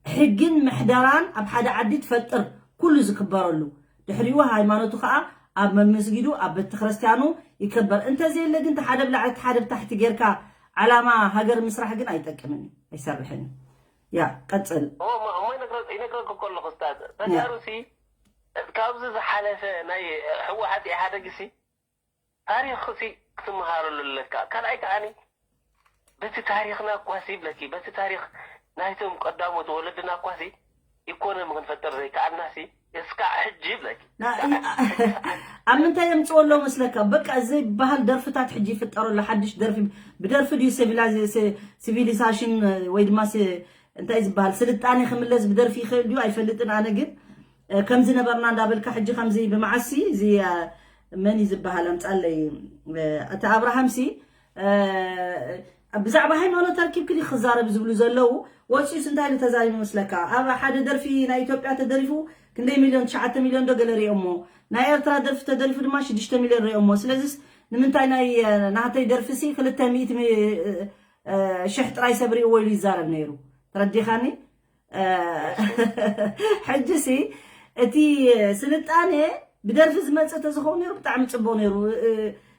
ሕግን ምሕደራን ኣብ ሓደ ዓዲ ትፈጥር ኩሉ ዝክበረሉ። ድሕሪኡ ሃይማኖቱ ከኣ ኣብ መመስጊዱ፣ ኣብ ቤተክርስትያኑ ይከበር። እንተዘየለ ግን፣ እቲ ሓደ ብላዕሊ፣ እቲ ሓደ ብታሕቲ ጌርካ ዓላማ ሃገር ምስራሕ ግን ኣይጠቅምን እዩ፣ ኣይሰርሕን እዩ። ያ ቀጽል። እሞ እሞ ይነግረ- ይነግረኩ ከለኹ ስታዝ ተጋሩ ሲ ካብዚ ዝሓለፈ ናይ ህወሓት ኢህኣደግ ሲ ታሪኽ ሲ ክትመሃረሉ ኣለካ። ካልኣይ ከዓኒ በቲ ታሪኽና እኳሲ ይብለኪ በቲ ታሪኽ ናይቶም ቀዳሞት ወለድና እኳሲ ኢኮኖሚ ክንፈጥር ዘይከኣልናሲ እስካዕ ሕጂ ይብለኪ ኣብ ምንታይ የምፅዎ ኣለዉ መስለካ? በቃ ዘይበሃል ደርፍታት ሕጂ ይፍጠሩ ኣሎ። ሓድሽ ደርፊ ብደርፊ ድዩ ሲቪላይዜ- ሲ- ሲቪሊሳሽን ወይ ድማ ሲ- እንታይ ዝበሃል ስልጣኔ ክምለስ ብደርፊ ይኽእል ድዩ ኣይፈልጥን። ኣነ ግን እ፣ ከምዚ ነበርና እንዳበልካ ሕጂ ከምዚ ብመዓሲ እዚ እ፣ መን እዩ ዝበሃል ኣምፃለይ እ፣ እቲ ኣብርሃም ሲ እ፣ ብዛዕባ ሃይማኖት ኣርኪብክ ዲ ክዛረብ ዝብሉ ዘለዉ ወፂኡስ እንታይ ኢሉ ተዛሪቡ መስለካ? ኣብ ሓደ ደርፊ ናይ ኢትዮጵያ ተደሪፉ ክንደይ ሚሊዮን ትሽዓተ ሚሊዮን ዶ ገለ ሪኦሞ ናይ ኤርትራ ደርፊ ተደሪፉ ድማ ሽዱሽተ ሚሊዮን ሪኦሞ። ስለዚስ ንምንታይ ናይ እ፣ ናህተይ ደርፊ ሲ ክልተ ሚእቲ ሚ- እ፣ እ፣ ሽሕ ጥራይ ሰብ ሪእዎ ኢሉ ይዛረብ ነይሩ። ተረዲኻኒ? እ፣ ሕጂ ሲ እቲ ስልጣኔ ብደርፊ ዝመፅእ ተዝኸውን ነይሩ ብጣዕሚ ፅቡቅ ነይሩ። እ፣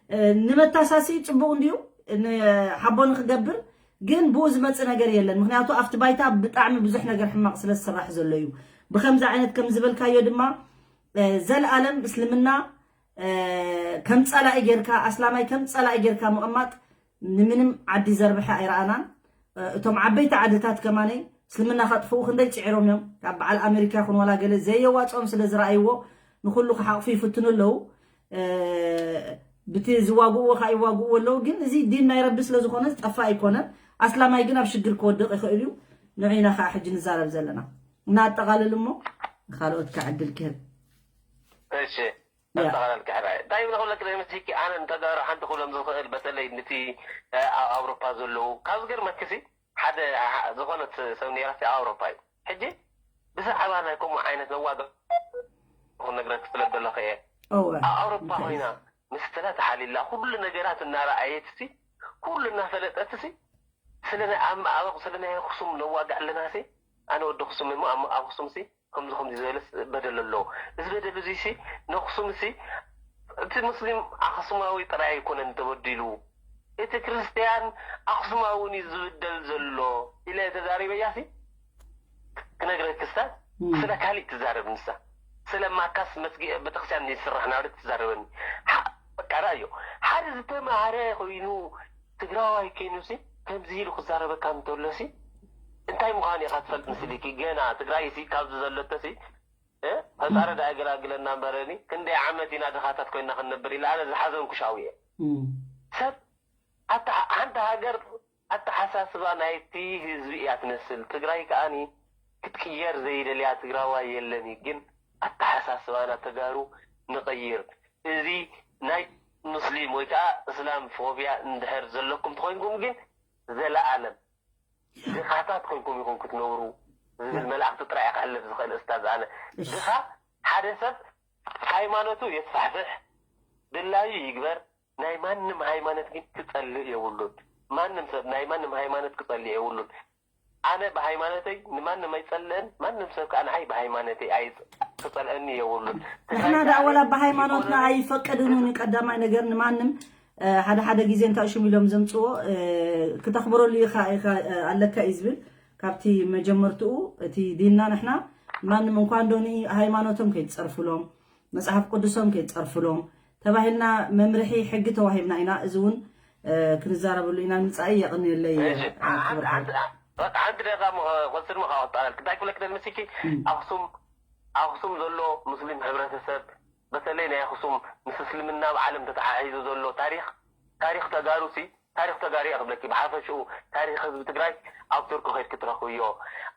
እ፣ ንመታሳሲ ፅቡቅ እንድዩ ን- ሓቦ ንክገብር ግን ብኡ ዝመፅእ ነገር የለን። ምክንያቱ ኣብቲ ባይታ ብጣዕሚ ብዙሕ ነገር ሕማቅ ስለ ዝስራሕ ዘሎ እዩ። ብከምዚ ዓይነት ከም ዝበልካዮ ድማ እ፣ ዘልኣለም እስልምና እ፣ ከም ፀላኢ ጌርካ ኣስላማይ ከም ፀላኢ ጌርካ ምቕማጥ ንምንም ዓዲ ዘርብሐ ኣይረኣናን። እ፣ እቶም ዓበይቲ ዓድታት ከማነይ እስልምና ከጥፍኡ ክንደይ ፅዒሮም እዮም። ካብ በዓል ኣሜሪካ ይኹን ዋላ ገለ ዘየዋፅኦም ስለ ዝረኣይዎ ንኩሉ ክሓቕፉ ይፍትኑ ኣለዉ። እ፣ ብቲ ዝዋግእዎ ከዓ ይዋግእዎ ኣለዉ። ግን እዚ ዲን ናይ ረቢ ስለ ዝኾነ ዝጠፋ ኣይኮነን። ኣስላማይ ግን ኣብ ሽግር ክወድቕ ይኽእል እዩ። ንዑ ኢና ከዓ ሕጂ ንዛረብ ዘለና። እናኣጠቓልል እሞ ንካልኦት ከዓ ዕድል ክህብ እሺ ኣጠቓላል ክሕራይ እንታይ ይብለ ክብለክ ደይ መሲኪ ኣነ ንተጋሩ ሓንቲ ክብሎም ዝኽእል በተለይ ንቲ ኣብ ኣውሮፓ ዘለዉ ካብ ዝገርመክሲ ሓደ ዝኾነት ሰብ ነይራሲ ኣብ ኣውሮፓ እዩ ሕጂ ብዛዕባ ናይ ከምኡ ዓይነት መዋጋ ክነግረክ ስለ ዘለኹ እየ ኣብ ኣውሮፓ ኮይና ምስትላ ተሓሊላ ኩሉ ነገራት እናረኣየትሲ ኩሉ እናፈለጠትሲ ስለ ናይ ኣብ ኣበቕ ስለ ናይ ኣኽሱም ነዋግዕ ኣለናሲ ኣነ ወዲ ኣኽሱም እሞ ኣብ ኣኽሱምሲ ከምዚ ከምዚ ዝበለስ በደል ኣሎ እዚ በደል እዙይ ሲ ነኽሱም ሲ እቲ ሙስሊም ኣኽሱማዊ ጥራይ ኣይኮነን ተበዲሉ እቲ ክርስትያን ኣኽሱማዊ እውን እዩ ዝብደል ዘሎ ኢለ ተዛሪበያ ሲ ክነግረክስታ ስለ ካሊእ ትዛረብ ንሳ ስለ ማካስ መስጊ ቤተክርስትያን ይስራሕ ናብለት ትዛረበኒ በቃ ራእዮ ሓደ ዝተማሃረ ኮይኑ ትግራዋይ ኮይኑ ሲ ከምዚ ኢሉ ክዛረበካ እንተሎ ሲ እንታይ ምዃን ኢኻ ትፈልጥ ምስልኪ ገና ትግራይ ሲ ካብዚ ዘለቶ ሲ ፈጣሪ ዳ ያገላግለና እምበረኒ ክንደይ ዓመት ኢና ድኻታት ኮይና ክንነብር ኢለ ኣነ ዝሓዘንኩ ሻው እየ ሰብ ኣታ ሓንቲ ሃገር ኣተሓሳስባ ናይቲ ህዝቢ እያ ትመስል ትግራይ ከኣኒ ክትቅየር ዘይደልያ ትግራዋይ የለን እዩ ግን ኣተሓሳስባና ተጋሩ ንቐይር እዚ ናይ ሙስሊም ወይ ከዓ እስላም ፎብያ እንድሕር ዘለኩም ተኮይንኩም ግን ዘለኣለም ድኻታት ኮይንኩም ኢኹም ክትነብሩ ዝብል መልእኽቲ ጥራይ እየ ከሕልፍ ዝኽእል እስታዝ ኣነ ድኻ ሓደ ሰብ ሃይማኖቱ የስፋሕፍሕ ድላዩ ይግበር ናይ ማንም ሃይማኖት ግን ክፀልእ የብሉን ማንም ሰብ ናይ ማንም ሃይማኖት ክፀልእ የብሉን ኣነ ብሃይማኖተይ ንማንም ኣይፀልእን ማንም ሰብ ከዓ ንዓይ ብሃይማኖተይ ክፀልአኒ የብሉን ንሕና ደኣ ወላ ብሃይማኖትና ኣይፈቅድን እውን ቀዳማይ ነገር ንማንም ሓደ ሓደ ግዜ እንታይ ሽም ኢሎም ዘምፅዎ ክተኽብረሉ ኢኻ ኣለካ እዩ ዝብል ካብቲ መጀመርትኡ እቲ ዲንና ንሕና ማንም እንኳ እንዶ ሃይማኖቶም ከይትፀርፍሎም መፅሓፍ ቅዱሶም ከይትፀርፍሎም ተባሂልና መምርሒ ሕጊ ተዋሂብና ኢና እዚ እውን ክንዛረበሉ ኢና ንፃኢ የቕንየለይ ሓንቲ ደቂቃ ክወስድ ሞ ክወጣላል እንታይ ክብለክ ደል መሲኪ ኣክሱም ኣክሱም ዘሎ ሙስሊም ሕብረተሰብ በተለይ ናይ ኣክሱም ምስ እስልምና ብዓለም ተተሓሒዙ ዘሎ ታሪክ ታሪክ ተጋሩ ሲ ታሪክ ተጋሩ እየ ክብለኪ ብሓፈሽኡ ታሪክ ህዝቢ ትግራይ ኣብ ቱርኪ ከይድኪ ትረክብዮ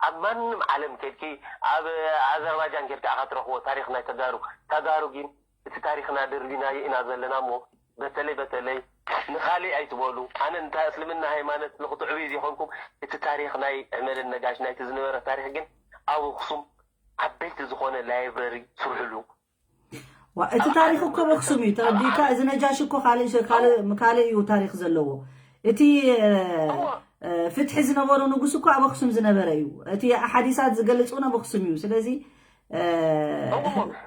ኣብ ማንም ዓለም ከድኪ ኣብ ኣዘርባጃን ከድካ ኢካ ትረክቦ ታሪክ ናይ ተጋሩ ተጋሩ ግን እቲ ታሪክና ደርቢናዮ ኢና ዘለና እሞ በተለይ በተለይ ንካሊእ ኣይትበሉ ኣነ እንታ እስልምና ሃይማኖት ንክትዕብዩ ዘይኮንኩም እቲ ታሪክ ናይ ዕመልን ነጋሽ ናይቲ ዝነበረ ታሪክ ግን ኣብ ኣክሱም ዓበይቲ ዝኮነ ላይብረሪ ስርሕሉ ዋ እቲ ታሪክ እኮ ኣብ ኣክሱም እዩ ተረዲእካ እዚ ነጃሽ እኮ ካልእ ካልእ ካልእ እዩ ታሪክ ዘለዎ እቲ ፍትሒ ዝነበሩ ንጉስ እኮ ኣብ ኣክሱም ዝነበረ እዩ እቲ ሓዲሳት ዝገልፅ እውን ኣብ ኣክሱም እዩ ስለዚ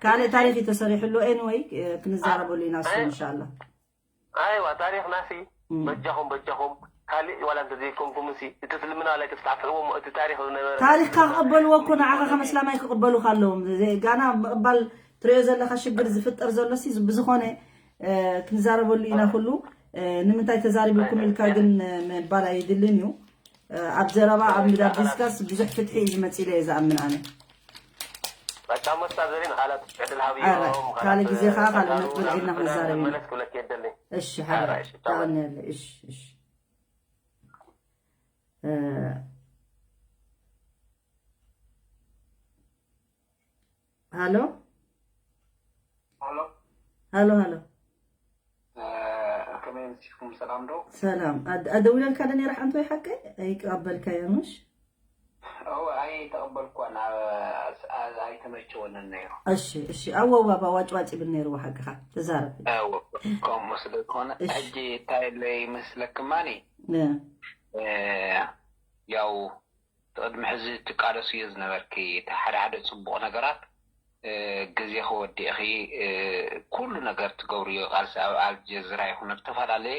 ካልእ ታሪክ እዩ ተሰሪሑ ኣሎ anyway ክንዛረበሉ ኢና እሱ እንሻላ ኣይዋ ታሪክና ሲ በጃኹም በጃኹም ካልእ ዋላ እንተዘይኮንኩም ሲ እቲ ትልምና ዋላ ኣይተስፋሕፍሕዎ እሞ እቲ ታሪኽ ዝነበረ ታሪኽካ ክቕበልዎ እኮ ንዓኻ ከም እስላማይ ክቕበሉካ ኣለዎም። ዘ- ጋና ምቕባል ትሪኦ ዘለኻ ሽግር ዝፍጠር ዘሎ ሲ ብዝኾነ እ፣ ክንዛረበሉ ኢና ኩሉ እ፣ ንምንታይ ተዛሪብኩም ኢልካ ግን እ፣ ምባል ኣይድልን እዩ። እ፣ ኣብ ዘረባ ኣብ ምዳቢስካስ ብዙሕ ፍትሒ እዩ ዝመጽእ ኢለ እየ ዝኣምን ኣነ። በቃ መስታ ዘሪን ካልኣት ዕድል ሃብዮ ኣረ፣ ካልእ ግዜ ከዓ ካልእ ነጥቢ ልዒልና ክንዛረብ ኢና። መለስ ክብለክ የደለይ እሺ ሓደ እሺ፣ ቻው። ተቐንየለ እሺ እሺ እ፣ ሃሎ ሃሎ ሃሎ ሃሎ እ፣ ከመይ መሲኹም? ሰላም ዶ? ሰላም ኣድ- ኣደዊለልካ ዶ ነይረ ሓንቲ ወይ ሓቀይ ኣይቀበልካዮ ምሽ እወ፣ ኣይተቐበልኳን። ኣብ- ኣ- ኣይተመቸወንን ነይሩ። እሺ እሺ ኣወዋባ ዋጭዋጭ ይብል ነይርዎ ሓቅኻ ተዛረብ እወ፣ ከምኡ ስለ ዝኾነ እሺ። ሕጂ እንታይ ኣሎ ይመስለክማኒ? እ፣ እ፣ ያው ቅድሚ ሕዚ ትቃለስዮ ዝነበርኪ እቲ ሓደ ሓደ ፅቡቕ ነገራት እ፣ ግዜኺ ወዲእኺ እ፣ ኩሉ ነገር ትገብርዮ ቃልሲ ኣብ ኣልጀዝራ ይኹን ኣብ ዝተፈላለየ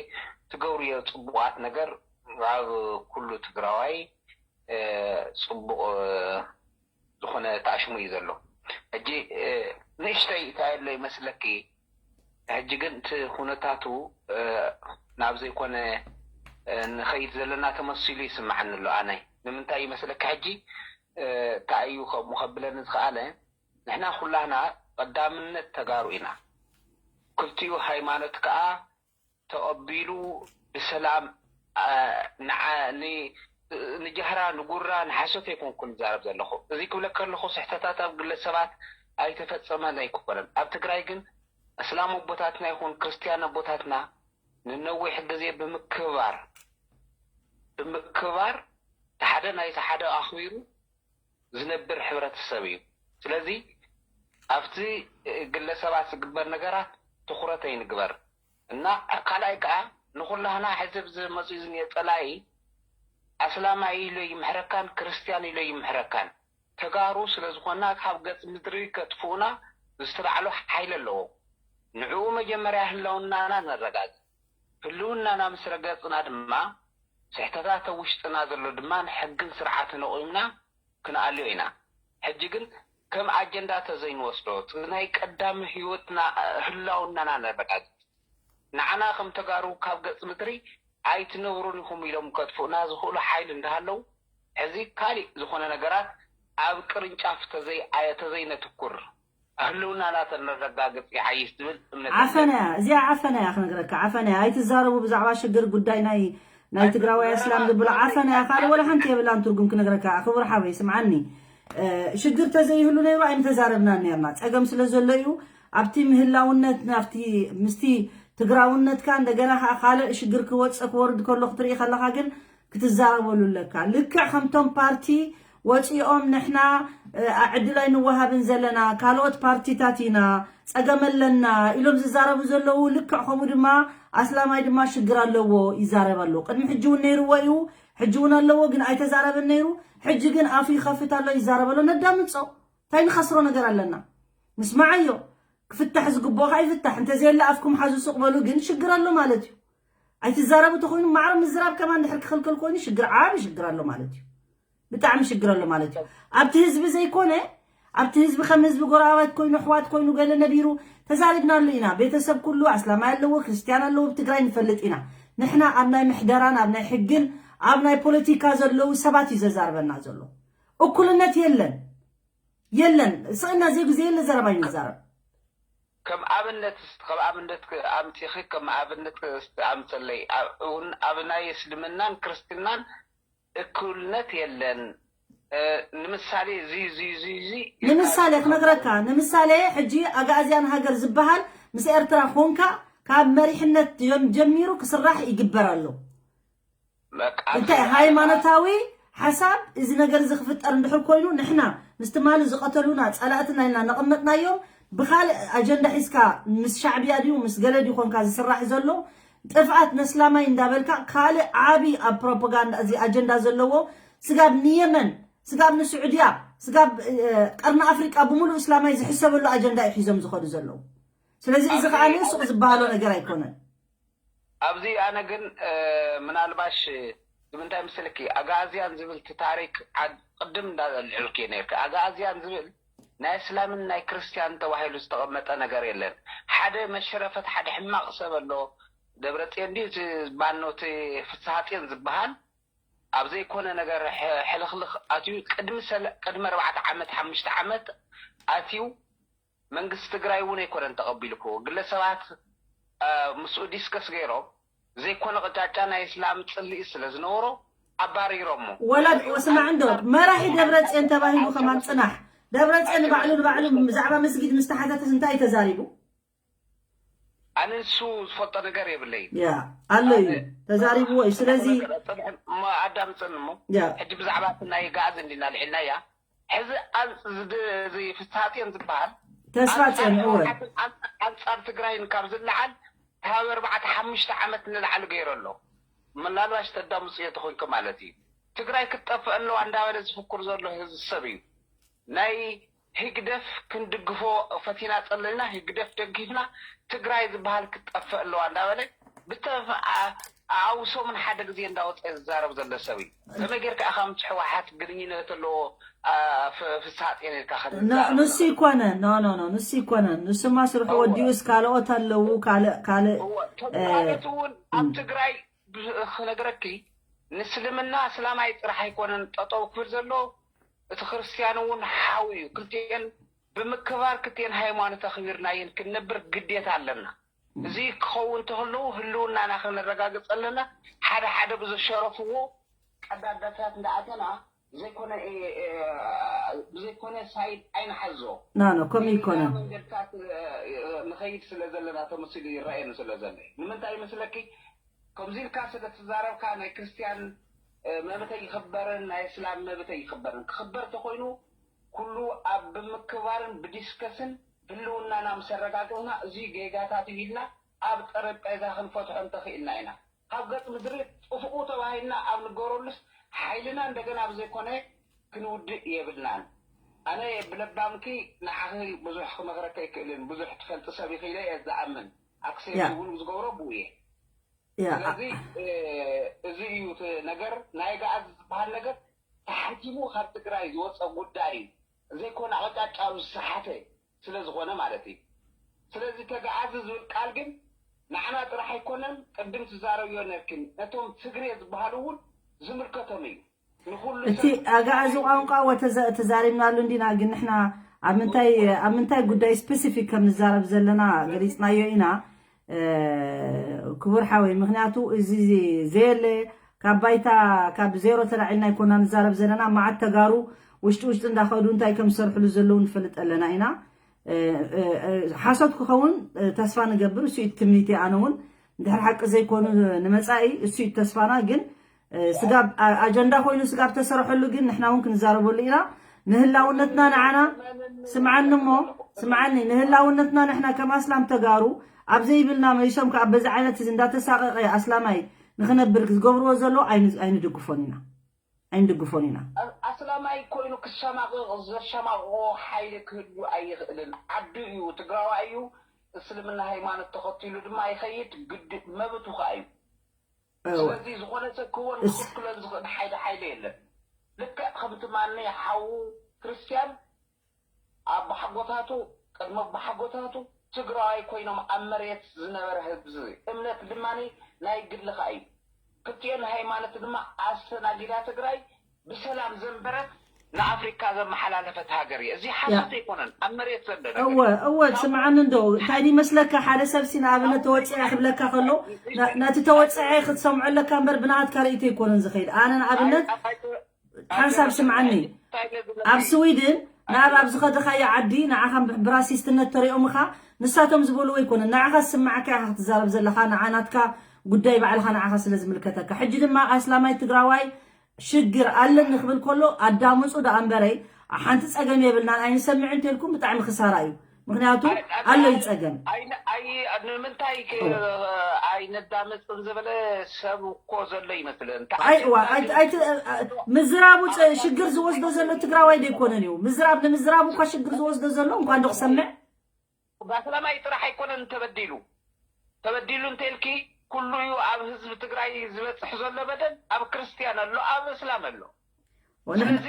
ትገብርዮ ፅቡቓት ነገር ኣብ ኩሉ ትግራዋይ እ፣ ፅቡቕ እ፣ ዝኾነ ተኣሽሙ እዩ ዘሎ። ሕጂ እ፣ ንእሽተይ እንታይ ኣሎ ይመስለኪ? ሕጂ ግን እቲ ኩነታቱ እ፣ ናብ ዘይኮነ እ፣ ንኸይድ ዘለና ተመሲሉ ይስምዓኒ ኣሎ። ኣነ ንምንታይ ይመስለኪ ሕጂ እ፣ እንታይ እዩ ከምኡ ከብለኒ ዝኸኣለ? ንሕና ኩላህና ቀዳምነት ተጋሩ ኢና። ክልቲኡ ሃይማኖት ከዓ ተቐቢሉ ብሰላም ኣ፣ ንዓ- ን- ንጃህራ ንጉራ ንሓሶት ኣይኮንኩን ዝዛረብ ዘለኹ። እዚ ክብለክ ከለኹ ስሕተታት ኣብ ግለሰባት ኣይተፈጸመን ኣይኮነን። ኣብ ትግራይ ግን እስላም ኣቦታትና ይኹን ክርስትያን ኣቦታትና ንነዊሕ ግዜ ብምክብባር ብምክብባር ሓደ ናይቲ ሓደ ኣኽቢሩ ዝነብር ሕብረተሰብ እዩ። ስለዚ ኣብቲ ግለሰባት ዝግበር ነገራት ትኹረት ኣይንግበር እና ካልኣይ ከዓ ንኹላህና ሕዚ ኣብዚ መፂኡ ዝኒኦ ፀላኢ ኣስላማይ ኢሉ ይምሕረካን ክርስትያን ኢሉ ይምሕረካን ተጋሩ ስለ ዝኾንና ካብ ገፅ ምድሪ ከጥፍኡና ዝተላዕሎ ሓይሊ ኣለዎ። ንዕኡ መጀመርያ ህላውናና ነረጋግፅ። ህልውናና ምስ ረገፅና ድማ ስሕተታት ኣብ ውሽጥና ዘሎ ድማ ንሕግን ስርዓትን ኣቑምና ክንኣልዮ ኢና። ሕጂ ግን ከም ኣጀንዳ ተዘይንወስዶ እቲ ናይ ቀዳሚ ህይወትና ህላውናና ነረጋግፅ። ንዓና ከም ተጋሩ ካብ ገፅ ምድሪ ኣይትነብሩን ኢኹም ኢሎም ከጥፍኡና ዝኽእሉ ሓይሊ እንዳሃለው ሕዚ ካሊእ ዝኾነ ነገራት ኣብ ቅርንጫፍ ተዘይ ኣየ- ተዘይነትኩር ህልውናና ተነረጋግፅ ይሓይሽ ዝብል እምነት ኣለኒ። ዓፈና እያ እዚኣ ዓፈና እያ ክነግረካ ዓፈና እያ ኣይትዛረቡ ብዛዕባ ሽግር ጉዳይ ናይ ናይ ትግራዋይ ኣስላም ዝብሎ ዓፈና እያ ካልእ ወላ ሓንቲ የብላን ትርጉም ክነግረካ ክቡር ሓወይ ስምዓኒ እ፣ ሽግር ተዘይህሉ ነይሩ ኣይምተዛረብናን ነርና ፀገም ስለ ዘሎ እዩ ኣብቲ ምህላውነት ናብቲ ምስቲ ትግራውነትካ እንደገና ከዓ ካልእ ሽግር ክወፀ ክወርድ ከሎ ክትርኢ ከለካ ግን ክትዛረበሉ ኣለካ ልክዕ ከምቶም ፓርቲ ወፂኦም ንሕና እ፣ ዕድል ኣይንወሃብን ዘለና ካልኦት ፓርቲታት ኢና ፀገም ኣለና ኢሎም ዝዛረቡ ዘለዉ ልክዕ ከምኡ ድማ ኣስላማይ ድማ ሽግር ኣለዎ ይዛረብ ኣሎ ቅድሚ ሕጂ እውን ነይርዎ እዩ ሕጂ እውን ኣለዎ ግን ኣይተዛረበን ነይሩ ሕጂ ግን ኣፉ ይኸፍት ኣሎ ይዛረብ ኣሎ ነዳምፆ እንታይ ንኸስሮ ነገር ኣለና ንስማዓዮ ክፍታሕ ዝግብኦ ከዓ ይፍታሕ እንተዘየለ ኣፍኩም ሓዙ ሱቕ በሉ ግን ሽግር ኣሎ ማለት እዩ ኣይትዛረቡ ተኮይኑ ማዕረ ምዝራብ ከማን ድሕር ክኽልክል ኮይኑ ሽግር ዓቢ ሽግር ኣሎ ማለት እዩ ብጣዕሚ ሽግር ኣሎ ማለት እዩ ኣብቲ ህዝቢ ዘይኮነ ኣብቲ ህዝቢ ከም ህዝቢ ጎረባባት ኮይኑ ኣሕዋት ኮይኑ ገለ ነቢሩ ተዛሪብናሉ ኢና ቤተሰብ ኩሉ ኣስላማይ ኣለዎ ክርስትያን ኣለዎ ብትግራይ ንፈልጥ ኢና ንሕና ኣብ ናይ ምሕደራን ኣብ ናይ ሕግን ኣብ ናይ ፖለቲካ ዘለዉ ሰባት እዩ ዘዛርበና ዘሎ እኩልነት የለን የለን ስእና ዘይ ግዜ የለ ዘረባ እዩ ንዛረብ ከም ኣብነት እስቲ ከም ኣብነት ኣምፂኺ ከም ኣብነት እስቲ ኣምፀለይ እውን ኣብ ናይ እስልምናን ክርስትናን እኩልነት የለን ንምሳሌ እዚ እዚ እዚ እዚ ንምሳሌ ክነግረካ ንምሳሌ ሕጂ ኣጋእዝያን ሃገር ዝበሃል ምስ ኤርትራ ኮንካ ካብ መሪሕነት ጀሚሩ ክስራሕ ይግበር ኣሎ እንታይ ሃይማኖታዊ ሓሳብ እዚ ነገር እዚ ክፍጠር እንድሕር ኮይኑ ንሕና ምስ ትማሊ ዝቐተሉና ፀላእትና ኢልና ነቐመጥናዮም ብካልእ ኣጀንዳ ሒዝካ ምስ ሻዕብያ ድዩ ምስ ገለ ድዩ ኮንካ ዝስራሕ ዘሎ ጥፍኣት ነስላማይ እንዳበልካ ካልእ ዓቢ ኣብ ፕሮፓጋንዳ እዚ ኣጀንዳ ዘለዎ ስጋብ ንየመን ስጋብ ንስዑድያ ስጋብ ቀርኒ ኣፍሪቃ ብምሉእ እስላማይ ዝሕሰበሉ ኣጀንዳ እዩ ሒዞም ዝኸዱ ዘለዉ ስለዚ እዚ ከዓ ሱቕ ዝበሃሎ ነገር ኣይኮነን ኣብዚ ኣነ ግን ምናልባሽ ብምንታይ ምስልኪ ኣጋኣዝያን ዝብል እቲ ታሪክ ቅድም እንዳልዕልኪ ነርኪ ኣጋኣዝያን ዝብል ናይ እስላምን ናይ ክርስትያን ተባሂሉ ዝተቐመጠ ነገር የለን። ሓደ መሽረፈት ሓደ ሕማቕ ሰብ ኣሎ። ደብረፅዮን ድዩ እቲ ባኖ እቲ ፍስሃፅዮን ዝበሃል ኣብ ዘይኮነ ነገር ሕልኽልኽ ኣትዩ ቅድሚ ሰለ ቅድሚ ኣርባዕተ ዓመት ሓሙሽተ ዓመት ኣትዩ መንግስቲ ትግራይ እውን ኣይኮነን ተቐቢልክዎ። ግለሰባት ምስኡ ዲስከስ ገይሮም ዘይኮነ ቅጫጫ ናይ እስላም ፅልኢ ስለ ዝነበሮ ኣባሪሮሞ። ወላ ስማዕ እንዶ መራሒ ደብረፅዮን ተባሂሉ ከማን ፅናሕ ደብረፅዮን ባዕሉ ንባዕሉ ብዛዕባ መስጊድ ምስ ተሓተተስ እንታይ ተዛሪቡ? ኣነ ንሱ ዝፈልጦ ነገር የብለይ። ያ ኣሎ እዩ ተዛሪብዎ እዩ። ስለዚ ኣዳምፅን እሞ ሕጂ ብዛዕባ ናይ ጋዝ እንዲና ልዕልና እያ ሕዚ ፍስሃፅዮን ዝበሃል ተስፋ ፅዮን እወ ኣንፃር ትግራይን ካብ ዝለዓል ካብ ኣርባዕተ ሓሙሽተ ዓመት ንላዕሊ ገይሩ ኣሎ። ምናልባሽ ተዳምፅዮ ተኮንኩ ማለት እዩ። ትግራይ ክትጠፍእ ኣለዋ እንዳበለ ዝፍኩር ዘሎ ህዝቢ ሰብ እዩ። ናይ ህግደፍ ክንድግፎ ፈቲና ፀለና ህግደፍ ደጊፍና ትግራይ ዝበሃል ክትጠፍእ ኣለዋ እንዳበለ ብተፍ ኣውሶምን ሓደ ግዜ እንዳወፀ ዝዛረብ ዘሎ ሰብ እዩ። ከመይ ጌርካ ኢኻ ምስ ሕወሓት ግንኙነት ኣለዎ ፍስሃ ጤን ኢልካ ንሱ ይኮነ ኖ ኖ ኖ ንሱ ይኮነ ንሱማ ስርሑ ወዲኡስ ካልኦት ኣለዉ ካልእ ካልእ ካልኦት እውን ኣብ ትግራይ ክነግረኪ ንስልምና እስላማይ ጥራሕ ኣይኮነን ጠጠው ክብል ዘሎ እቲ ክርስትያን እውን ሓው እዩ። ክልቲኤን ብምክባር ክልቲኤን ሃይማኖት ኣኽቢርናየን ክንነብር ግዴታ ኣለና። እዚ ክኸውን ተኽልዉ ህልውናና ክነረጋግፅ ኣለና። ሓደ ሓደ ብዘሸረፍዎ ቀዳዳታት እንዳኣተና ዘይኮነ ብዘይኮነ ሳይድ ኣይንሓዞ ናኖ ከምኡ ይኮነ መንገድታት ንኸይድ ስለ ዘለና ተመሲሉ ይረኣየኒ ስለ ዘሎ ንምንታይ ይመስለኪ ከምዚ ኢልካ ስለ ትዛረብካ ናይ ክርስትያን መብተይ ይኽበርን ናይ እስላም መብተይ ይኽበርን ክኽበር ተኮይኑ ኩሉ ኣብ ብምክባርን ብዲስከስን ህልውናና ምስ ኣረጋገፅና እዙይ ጌጋታት እዩ ኢልና ኣብ ጠረጴዛ ክንፈትሖ እንተኽኢልና ኢና። ካብ ገፅ ምድሪ ጥፍኡ ተባሂልና ኣብ ንገረሉስ ሓይልና እንደገና ብዘይኮነ ክንውድእ የብልናን። ኣነ ብለባምኪ ንዓኺ ብዙሕ ክመኽረኪ ኣይክእልን ብዙሕ ትፈልጢ ሰብ ኢኺ ኢለ እየ ዝኣምን። ኣክሴፕት እውን ዝገብሮ ብኡ እየ። ስለዚ እዚ እዩ እቲ ነገር ናይ ገዓዝ ዝበሃል ነገር ተሓቲሙ ካብ ትግራይ ዝወፀ ጉዳይ እዩ። ዘይኮነ ኣቕጫጫ ዝሰሓተ ስለ ዝኾነ ማለት እዩ። ስለዚ ተገዓዝ ዝብል ቃል ግን ንዓና ጥራሕ ኣይኮነን፣ ቅድም ትዛረብዮ ነርክን ነቶም ትግሬ ዝበሃሉ እውን ዝምልከቶም እዩ። ንኹሉ እቲ ኣጋኣዚ ቋንቋ ወተዘ ተዛሪብናሉ እንዲና፣ ግን ንሕና ኣብ ምንታይ ኣብ ምንታይ ጉዳይ ስፔሲፊክ ከም ንዛረብ ዘለና ገሊፅናዮ ኢና። ክቡር ሓወይ፣ ምክንያቱ እዚ ዘየለ ካብ ባይታ ካብ ዜሮ ተላዒልና ኣይኮና ንዛረብ ዘለና። መዓት ተጋሩ ውሽጢ ውሽጢ እንዳኸዱ እንታይ ከም ዝሰርሕሉ ዘለዉ ንፈልጥ ኣለና ኢና። ሓሶት ክኸውን ተስፋ ንገብር፣ እሱ እዩ ትምኒተይ። ኣነ እውን እንድሕር ሓቂ ዘይኮኑ ንመፃኢ እሱ እዩ ተስፋና። ግን ስጋብ ኣጀንዳ ኮይኑ ስጋብ ተሰርሐሉ ግን ንሕና እውን ክንዛረበሉ ኢና። ንህላውነትና ንዓና ስምዓኒ እሞ ስምዓኒ ንህላውነትና ንሕና ከም ኣስላም ተጋሩ ኣብ ዘይብልና መሊሶም ከዓ በዚ ዓይነት እዚ እንዳተሳቀቀ ኣስላማይ ንክነብር ዝገብርዎ ዘሎ ኣይንድግፎን ኢና ኣይንድግፎን ኢና። ኣስላማይ ኮይኑ ክሰማቅቅ ዘሸማቅቆ ሓይሊ ክህሉ ኣይኽእልን። ዓዱ እዩ ትግራዋይ እዩ። እስልምና ሃይማኖት ተኸቲሉ ድማ ይኸይድ ግድ መብቱ ከዓ እዩ። ስለዚ ዝኾነ ሰብ ክወን ክኽልክሎን ዝኽእል ሓይሊ ሓይሊ የለን። ልክዕ ከምቲ ማነይ ሓዉ ክርስትያን ኣቦሓጎታቱ ቅድሚ ኣቦሓጎታቱ ትግራዋይ ኮይኖም ኣብ መሬት ዝነበረ ህዝቢ እምነት ድማ ናይ ግልኻ እዩ። ክልቲኤን ሃይማኖት ድማ ኣስተናጊዳ ትግራይ ብሰላም ዘንበረት ንኣፍሪካ ዘመሓላለፈት ሃገር እየ። እዚ ሓሶት ኣይኮነን፣ ኣብ መሬት ዘሎ ነገር እወ እዩ። እወ ስምዓኒ እንዶ እንታይ ድዩ መስለካ ሓደ ሰብሲ ንኣብነት ተወፅዐ ክብለካ ከሎ ና- ናቲ ተወፅዐ ክትሰምዖ ኣለካ እምበር ብናትካ ርእይቶ ኣይኮነን ዝኸይድ ኣነ ንኣብነት ሓንሳብ ስምዓኒ ኣብ ስዊድን ናብ ኣብ ዝኸደኻዮ ዓዲ ንዓኻ ብራሲስትነት ተሪኦምኻ ንሳቶም ዝበልዎ ኣይኮነን ንዓኻ ዝስምዓካ ኢኻ ክትዛረብ ዘለኻ ንዓ ናትካ ጉዳይ ባዕልኻ ንዓኻ ስለ ዝምልከተካ ሕጂ ድማ ኣስላማይ ትግራዋይ ሽግር ኣለኒ ክብል ከሎ ኣዳምፁ ደኣ እምበረይ ሓንቲ ፀገም የብልናን ኣይንሰምዕን እንተልኩም ብጣዕሚ ክሳራ እዩ ምክንያቱ ኣሎ እዩ ፀገም ንምንታይ ኣይነዳምፅን ዝበለ ሰብ እኮ ዘሎ ይመስለን ምዝራቡ ሽግር ዝወስዶ ዘሎ ትግራዋይ ዘይኮነን እዩ ምዝራብ ንምዝራቡ እኳ ሽግር ዝወስዶ ዘሎ እንኳ ዶ ክሰምዕ ባስላማይ ጥራሕ ኣይኮነን ተበዲሉ ተበዲሉ እንተልኪ ኩሉ እዩ ኣብ ህዝቢ ትግራይ ዝበፅሕ ዘሎ በደል። ኣብ ክርስትያን ኣሎ፣ ኣብ እስላም ኣሎ። ስለዚ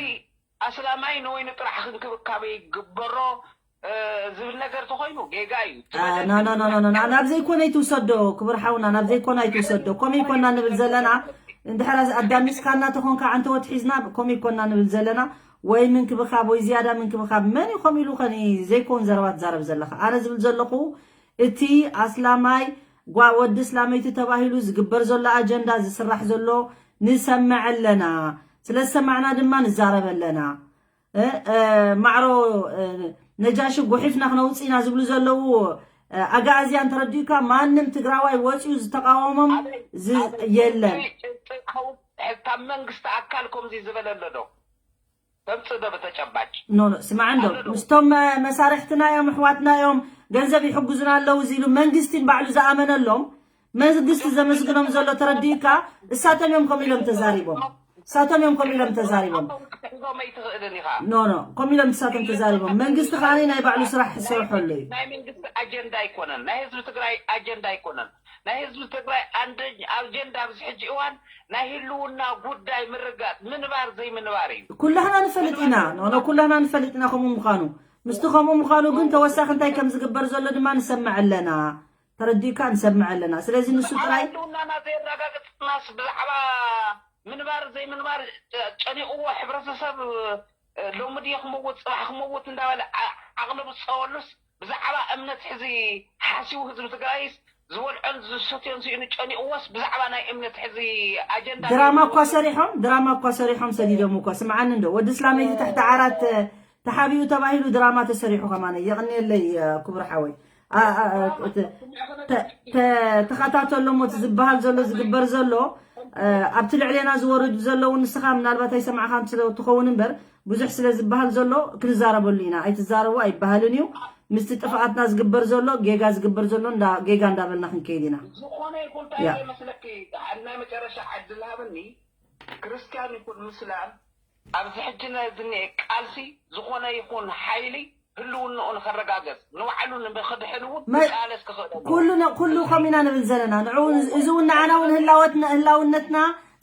ኣስላማይ ንወይኑ ጥራሕ እንክብካቤ ይግበሮ ዝብል ነገር ተኮይኑ ጌጋ እዩ። ናብ ዘይኮነ ይትውሰዶ ክቡር ሓውና፣ ናብ ዘይኮነ ይትውሰዶ። ኮመይ ኮና ንብል ዘለና እንድሕር ኣዳሚፅካና ተኾንካ ዓንተወት ሒዝና ኮመይ ኮና ንብል ዘለና። ወይ ምንክብኻብ ወይ ዝያዳ ምንክብኻብ መን እዩ ከምኡ ኢሉ ከኒ ዘይኮን ዘረባ ትዛረብ ዘለኻ? ኣነ ዝብል ዘለኹ እቲ ኣስላማይ ጓ ወዲ እስላመይቲ ተባሂሉ ዝግበር ዘሎ ኣጀንዳ ዝስራሕ ዘሎ ንሰምዕ ኣለና። ስለ ዝሰማዕና ድማ ንዛረብ ኣለና። ማዕሮ ነጃሺ ጎሒፍና ክነውፅእ ኢና ዝብሉ ዘለዉ ኣጋኣዝያን ተረዲኡካ። ማንም ትግራዋይ ወፂኡ ዝተቃወሞም የለን። ካብ መንግስቲ ኣካል ከምዚ ዝበለ ኣሎ ዶ? ተምፅእ ዶ ብተጨባጭ? ኖ ኖ፣ ስማዕ እንዶ ምስቶም መሳርሕትና እዮም፣ ኣሕዋትና እዮም፣ ገንዘብ ይሕጉዙና ኣለዉ ዝኢሉ መንግስቲ ባዕሉ ዝኣመነሎም መንግስቲ ዘመስግኖም ዘሎ ተረዲእካ። እሳቶም እዮም ከም ኢሎም ተዛሪቦም፣ እሳቶም እዮም ከም ኢሎም ተዛሪቦም። ኖ ኖ፣ ከም ኢሎም እሳቶም ተዛሪቦም። መንግስቲ ከዓ ናይ ባዕሉ ስራሕ ዝሰርሖ ኣሎ እዩ። ናይ መንግስቲ ኣጀንዳ ኣይኮነን፣ ናይ ህዝቢ ትግራይ ኣጀንዳ ኣይኮነን። ናይ ህዝቢ ትግራይ ኣጀንዳ ኣብዚ ሕጂ እዋን ናይ ህልውና ጉዳይ ምርጋጥ ምንባር ዘይምንባር እዩ። ኩላህና ንፈልጥ ኢና። ኖ ኖ፣ ኩላህና ንፈልጥ ኢና ከምኡ ምዃኑ። ምስቲ ከምኡ ምዃኑ ግን ተወሳኺ እንታይ ከም ዝግበር ዘሎ ድማ ንሰምዕ ኣለና። ተረዲእካ ንሰምዕ ኣለና። ስለዚ ንሱ ጥራይ ህልውናና ዘየረጋግፅናስ ብዛዕባ ምንባር ዘይምንባር ጨኒቕዎ ሕብረተሰብ ሎሚ ድየ ክመውት ፅባሕ ክመውት እንዳበለ ዓቕሊ ብፀወሉስ ብዛዕባ እምነት ሕዚ ሓሲቡ ህዝቢ ትግራይስ ዝበልዖን ዝሰትዮን ስኢኑ ጨኒቕዎስ ብዛዕባ ናይ እምነት ሕዚ ኣጀንዳ ድራማ እኳ ሰሪሖም ድራማ እኳ ሰሪሖም ሰዲዶም እኳ ስምዓኒ እንዶ ወዲ እስላመይቲ ትሕቲ ዓራት ተሓቢኡ ተባሂሉ ድራማ ተሰሪሑ ከማነ የቕንየለይ ክቡር ሓወይ። ተኸታተሎ ሞ ዝበሃል ዘሎ ዝግበር ዘሎ ኣብቲ ልዕሌና ዝወርዱ ዘለዉ ንስኻ ምናልባት ኣይሰማዕኻን ትኸውን እምበር ብዙሕ ስለ ዝበሃል ዘሎ ክንዛረበሉ ኢና። ኣይትዛረቡ ኣይበሃልን እዩ። ምስቲ ጥፍኣትና ዝግበር ዘሎ ጌጋ ዝግበር ዘሎ ጌጋ እንዳበልና ክንከይድ ኢና። ዝኾነ ይኹን እንታይ መስለኪ ናይ መጨረሻ ዕድል ሃብኒ ክርስቲያን ይኹን ምስላም ኣብዚ ሕጂ ዝኒኤ ቃልሲ ዝኾነ ይኹን ሓይሊ ህልውንኡ ንኸረጋገፅ ንባዕሉ ንክድሕን እውን ክቃለስ ክኽእል ኣለዎ። ኩሉ ነ- ኩሉ ከምኡ ኢና ንብል ዘለና ንዕኡ እዚ እውን ንዓና እውን ህላወትና ህላውነትና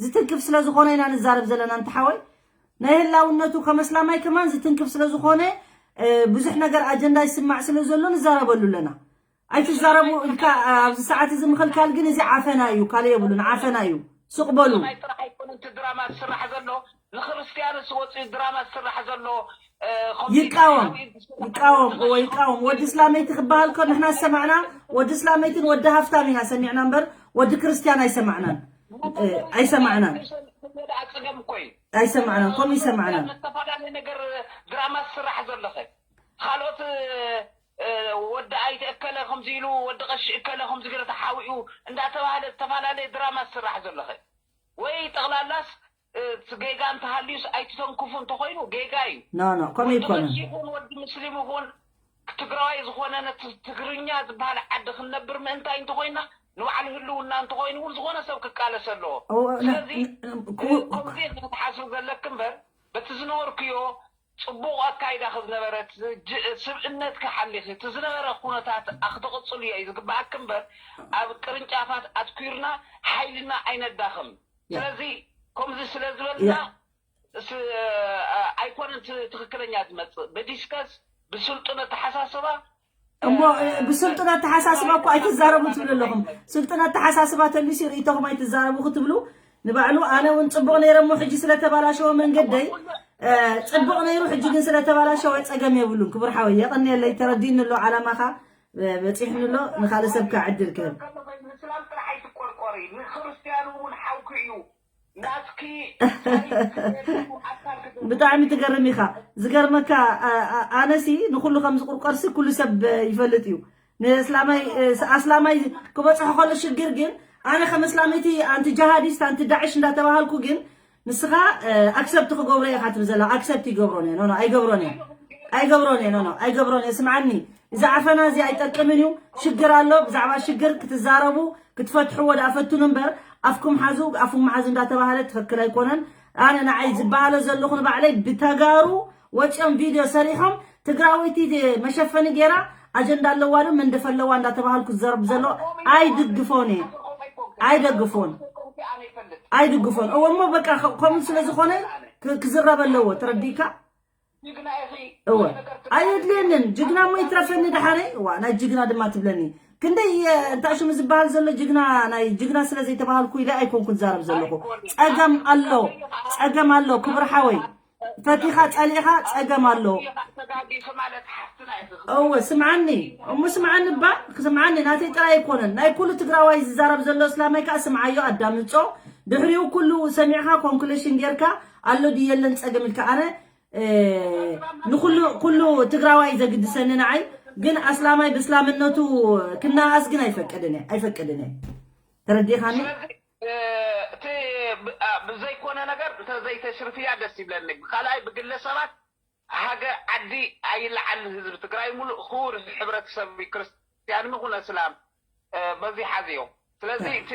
ዝትንክፍ ስለ ዝኾነ ኢና ንዛረብ ዘለና እንተሓወይ ናይ ህላውነቱ ከመስላማይ ከማን ዝትንክፍ ስለ ዝኾነ እ፣ ብዙሕ ነገር ኣጀንዳ ይስማዕ ስለ ዘሎ ንዛረበሉ ኣለና ኣይትዛረቡ ኢልካ ኣብዚ ሰዓት እዚ ምኽልካል ግን እዚ ዓፈና እዩ ካልእ የብሉን ዓፈና እዩ ስቕ በሉ ናይ ጥራሕ ኣይኮነን እቲ ድራማ ዝስራሕ ዘሎ ንክርስትያንስ ወፂኡ ድራማ ዝስራሕ ዘሎ ይቃወም ይቃወም እወ ይቃወም ወዲ እስላመይቲ ክበሃል ከ ንሕና ዝሰማዕና ወዲ እስላመይትን ወዲ ሃፍታም ኢና ሰሚዕና እምበር ወዲ ክርስትያን ኣይሰማዕናን ኣይሰማዕናን ኣይሰማዕናን ከምኡ ይሰማዕናን ዝተፈላለየ ነገር ድራማ ዝስራሕ ዘለኸ ካልኦት ወዲ ኣይተ እከለ ከምዚ ኢሉ ወዲ ቀሺ እከለ ከምዚ ገለ ተሓዊኡ እንዳተባሃለ ዝተፈላለየ ድራማ ዝስራሕ ዘለኸ ወይ ጠቕላላስ እቲ ጌጋ እንተሃልዩስ ኣይትተንክፉ እንተኾይኑ ጌጋ እዩ። ኖ ኖ ከምኡ ወዲ ኣይኮነን። ቀሺ ይኹን ወዲ ምስሊም ይኹን ትግራዋይ ዝኾነ ነቲ ትግርኛ ዝበሃል ዓዲ ክንነብር ምእንታይ እንተኾይና ንባዕሉ ህልውና እንተኾይኑ እውን ዝኾነ ሰብ ክቃለስ ኣለዎ። እዎ፣ ነ- ስለዚ ነ- ነ- ክው- ከምዚ ክትሓስብ ዘለክ እምበር በቲ ዝነበርክዮ ፅቡቕ ኣካይዳ ዝነበረት ስብእነትኪ ሓሊኺ እቲ ዝነበረ ኩነታት ክትቕፅልዮ እዩ ዝግበኣኪ እምበር ኣብ ቅርንጫፋት ኣትኲርና ሓይልና ኣይነዳኽም። ስለዚ ከምዚ ስለ ዝበልና ኣይኮነን ትኽክለኛ ዝመፅእ ብዲስከስ ብስልጡን ኣተሓሳስባ እሞ ብስልጡን ኣተሓሳስባ እኮ ኣይትዛረቡ ትብሉ ኣለኹም። ስልጡን ኣተሓሳስባ ተልዩሲ ርእይቶኹም ኣይትዛረቡ ክትብሉ ንባዕሉ ኣነ እውን ፅቡቕ ነይረ እሞ ሕጂ ስለተባላሸወ መንገደይ ፅቡቕ ነይሩ ሕጂ ግን ስለተባላሸወ ፀገም የብሉን። ክቡር ሓወይ የቐንየለይ ተረዲእኒ ኣሎ ዓላማኻ በፂሕኒ ኣሎ ንኻልእ ሰብካ ዕድል ክህብ። ብጣዕሚ ትገርም ኢኻ። ዝገርመካ ኣነሲ ንኩሉ ከም ዝቁርቆርሲ ኩሉ ሰብ ይፈልጥ እዩ። ንእስላማይ ኣስላማይ ክበፅሖ ከሎ ሽግር ግን ኣነ ከም እስላመይቲ ኣንቲ ጃሃዲስት ኣንቲ ዳዕሽ እንዳተባሃልኩ ግን ንስኻ ኣክሰፕት ክገብሮ ኢኻ ትብል ዘላ ኣክሰፕት ይገብሮን እየ ኖኖ ኣይገብሮን እየ ኣይገብሮን እየ ኖኖ ኣይገብሮን እየ ስምዓኒ እዚ ዓፈና እዚ ኣይጠቅምን እዩ ሽግር ኣሎ ብዛዕባ ሽግር ክትዛረቡ ክትፈትሕዎ ደኣ ፈትኑ እምበር ኣፍኩም ሓዙ ኣፍኩም መሓዙ እንዳተባሃለ ትኽክል ኣይኮነን ኣነ ንዓይ ዝበሃሎ ዘለኹ ንባዕለይ ብተጋሩ ወፂኦም ቪድዮ ሰሪሖም ትግራወይቲ መሸፈኒ ገይራ ኣጀንዳ ኣለዋ ዶ መንደፍ ኣለዋ እንዳተባሃልኩ ዝዘረብ ዘሎ ኣይድግፎን እየ ኣይደግፎን ኣይድግፎን። እወ እሞ በቃ ከ- ከምኡ ስለ ዝኾነ ክ- ክዝረብ ኣለዎ። ተረዲእካ? እወ ኣየድልየንን። ጅግና እሞ ይትረፈኒ ደሓነይ። እዋ ናይ ጅግና ድማ ትብለኒ። ክንደይ እየ እንታይ ሽሙ ዝበሃል ዘሎ ጅግና ናይ ጅግና ስለ ዘይተባሃልኩ ኢለ ኣይኮንኩ ዝዛረብ ዘለኹ። ጸገም ኣሎ፣ ጸገም ኣሎ ክብሪ ሓወይ። ፈቲኻ ጸሊእኻ ጸገም ኣሎ። እወ ስምዓኒ እሞ ስምዓኒ እባ ስምዓኒ ናተይ ጥራይ ኣይኮነን ናይ ኩሉ ትግራዋይ ዝዛረብ ዘሎ እስላማይ ከዓ ስምዓዮ ኣዳምጾ። ድሕሪኡ ኩሉ ሰሚዕካ ኮንክሉሽን ጌርካ ኣሎ ድዩ የለን ጸገም ኢልካ ኣነ ንኩሉ ኩሉ ትግራዋይ ዘግድሰኒ ንዓይ ግን ኣስላማይ ብእስላምነቱ ክነኣስ ግን ኣይፈቅድን እየ ኣይፈቅድን እየ። ተረዲኻኒ? እቲ ብዘይኮነ ነገር እንተዘይተሽርፍያ ደስ ይብለኒ። ብካልኣይ ብግለሰባት ሃገ ዓዲ ኣይለዓልን። ህዝቢ ትግራይ ሙሉእ ክቡር ሕብረተሰብ እዩ፣ ክርስትያን ይኹን እስላም በዚሓ ዝዮ። ስለዚ እቲ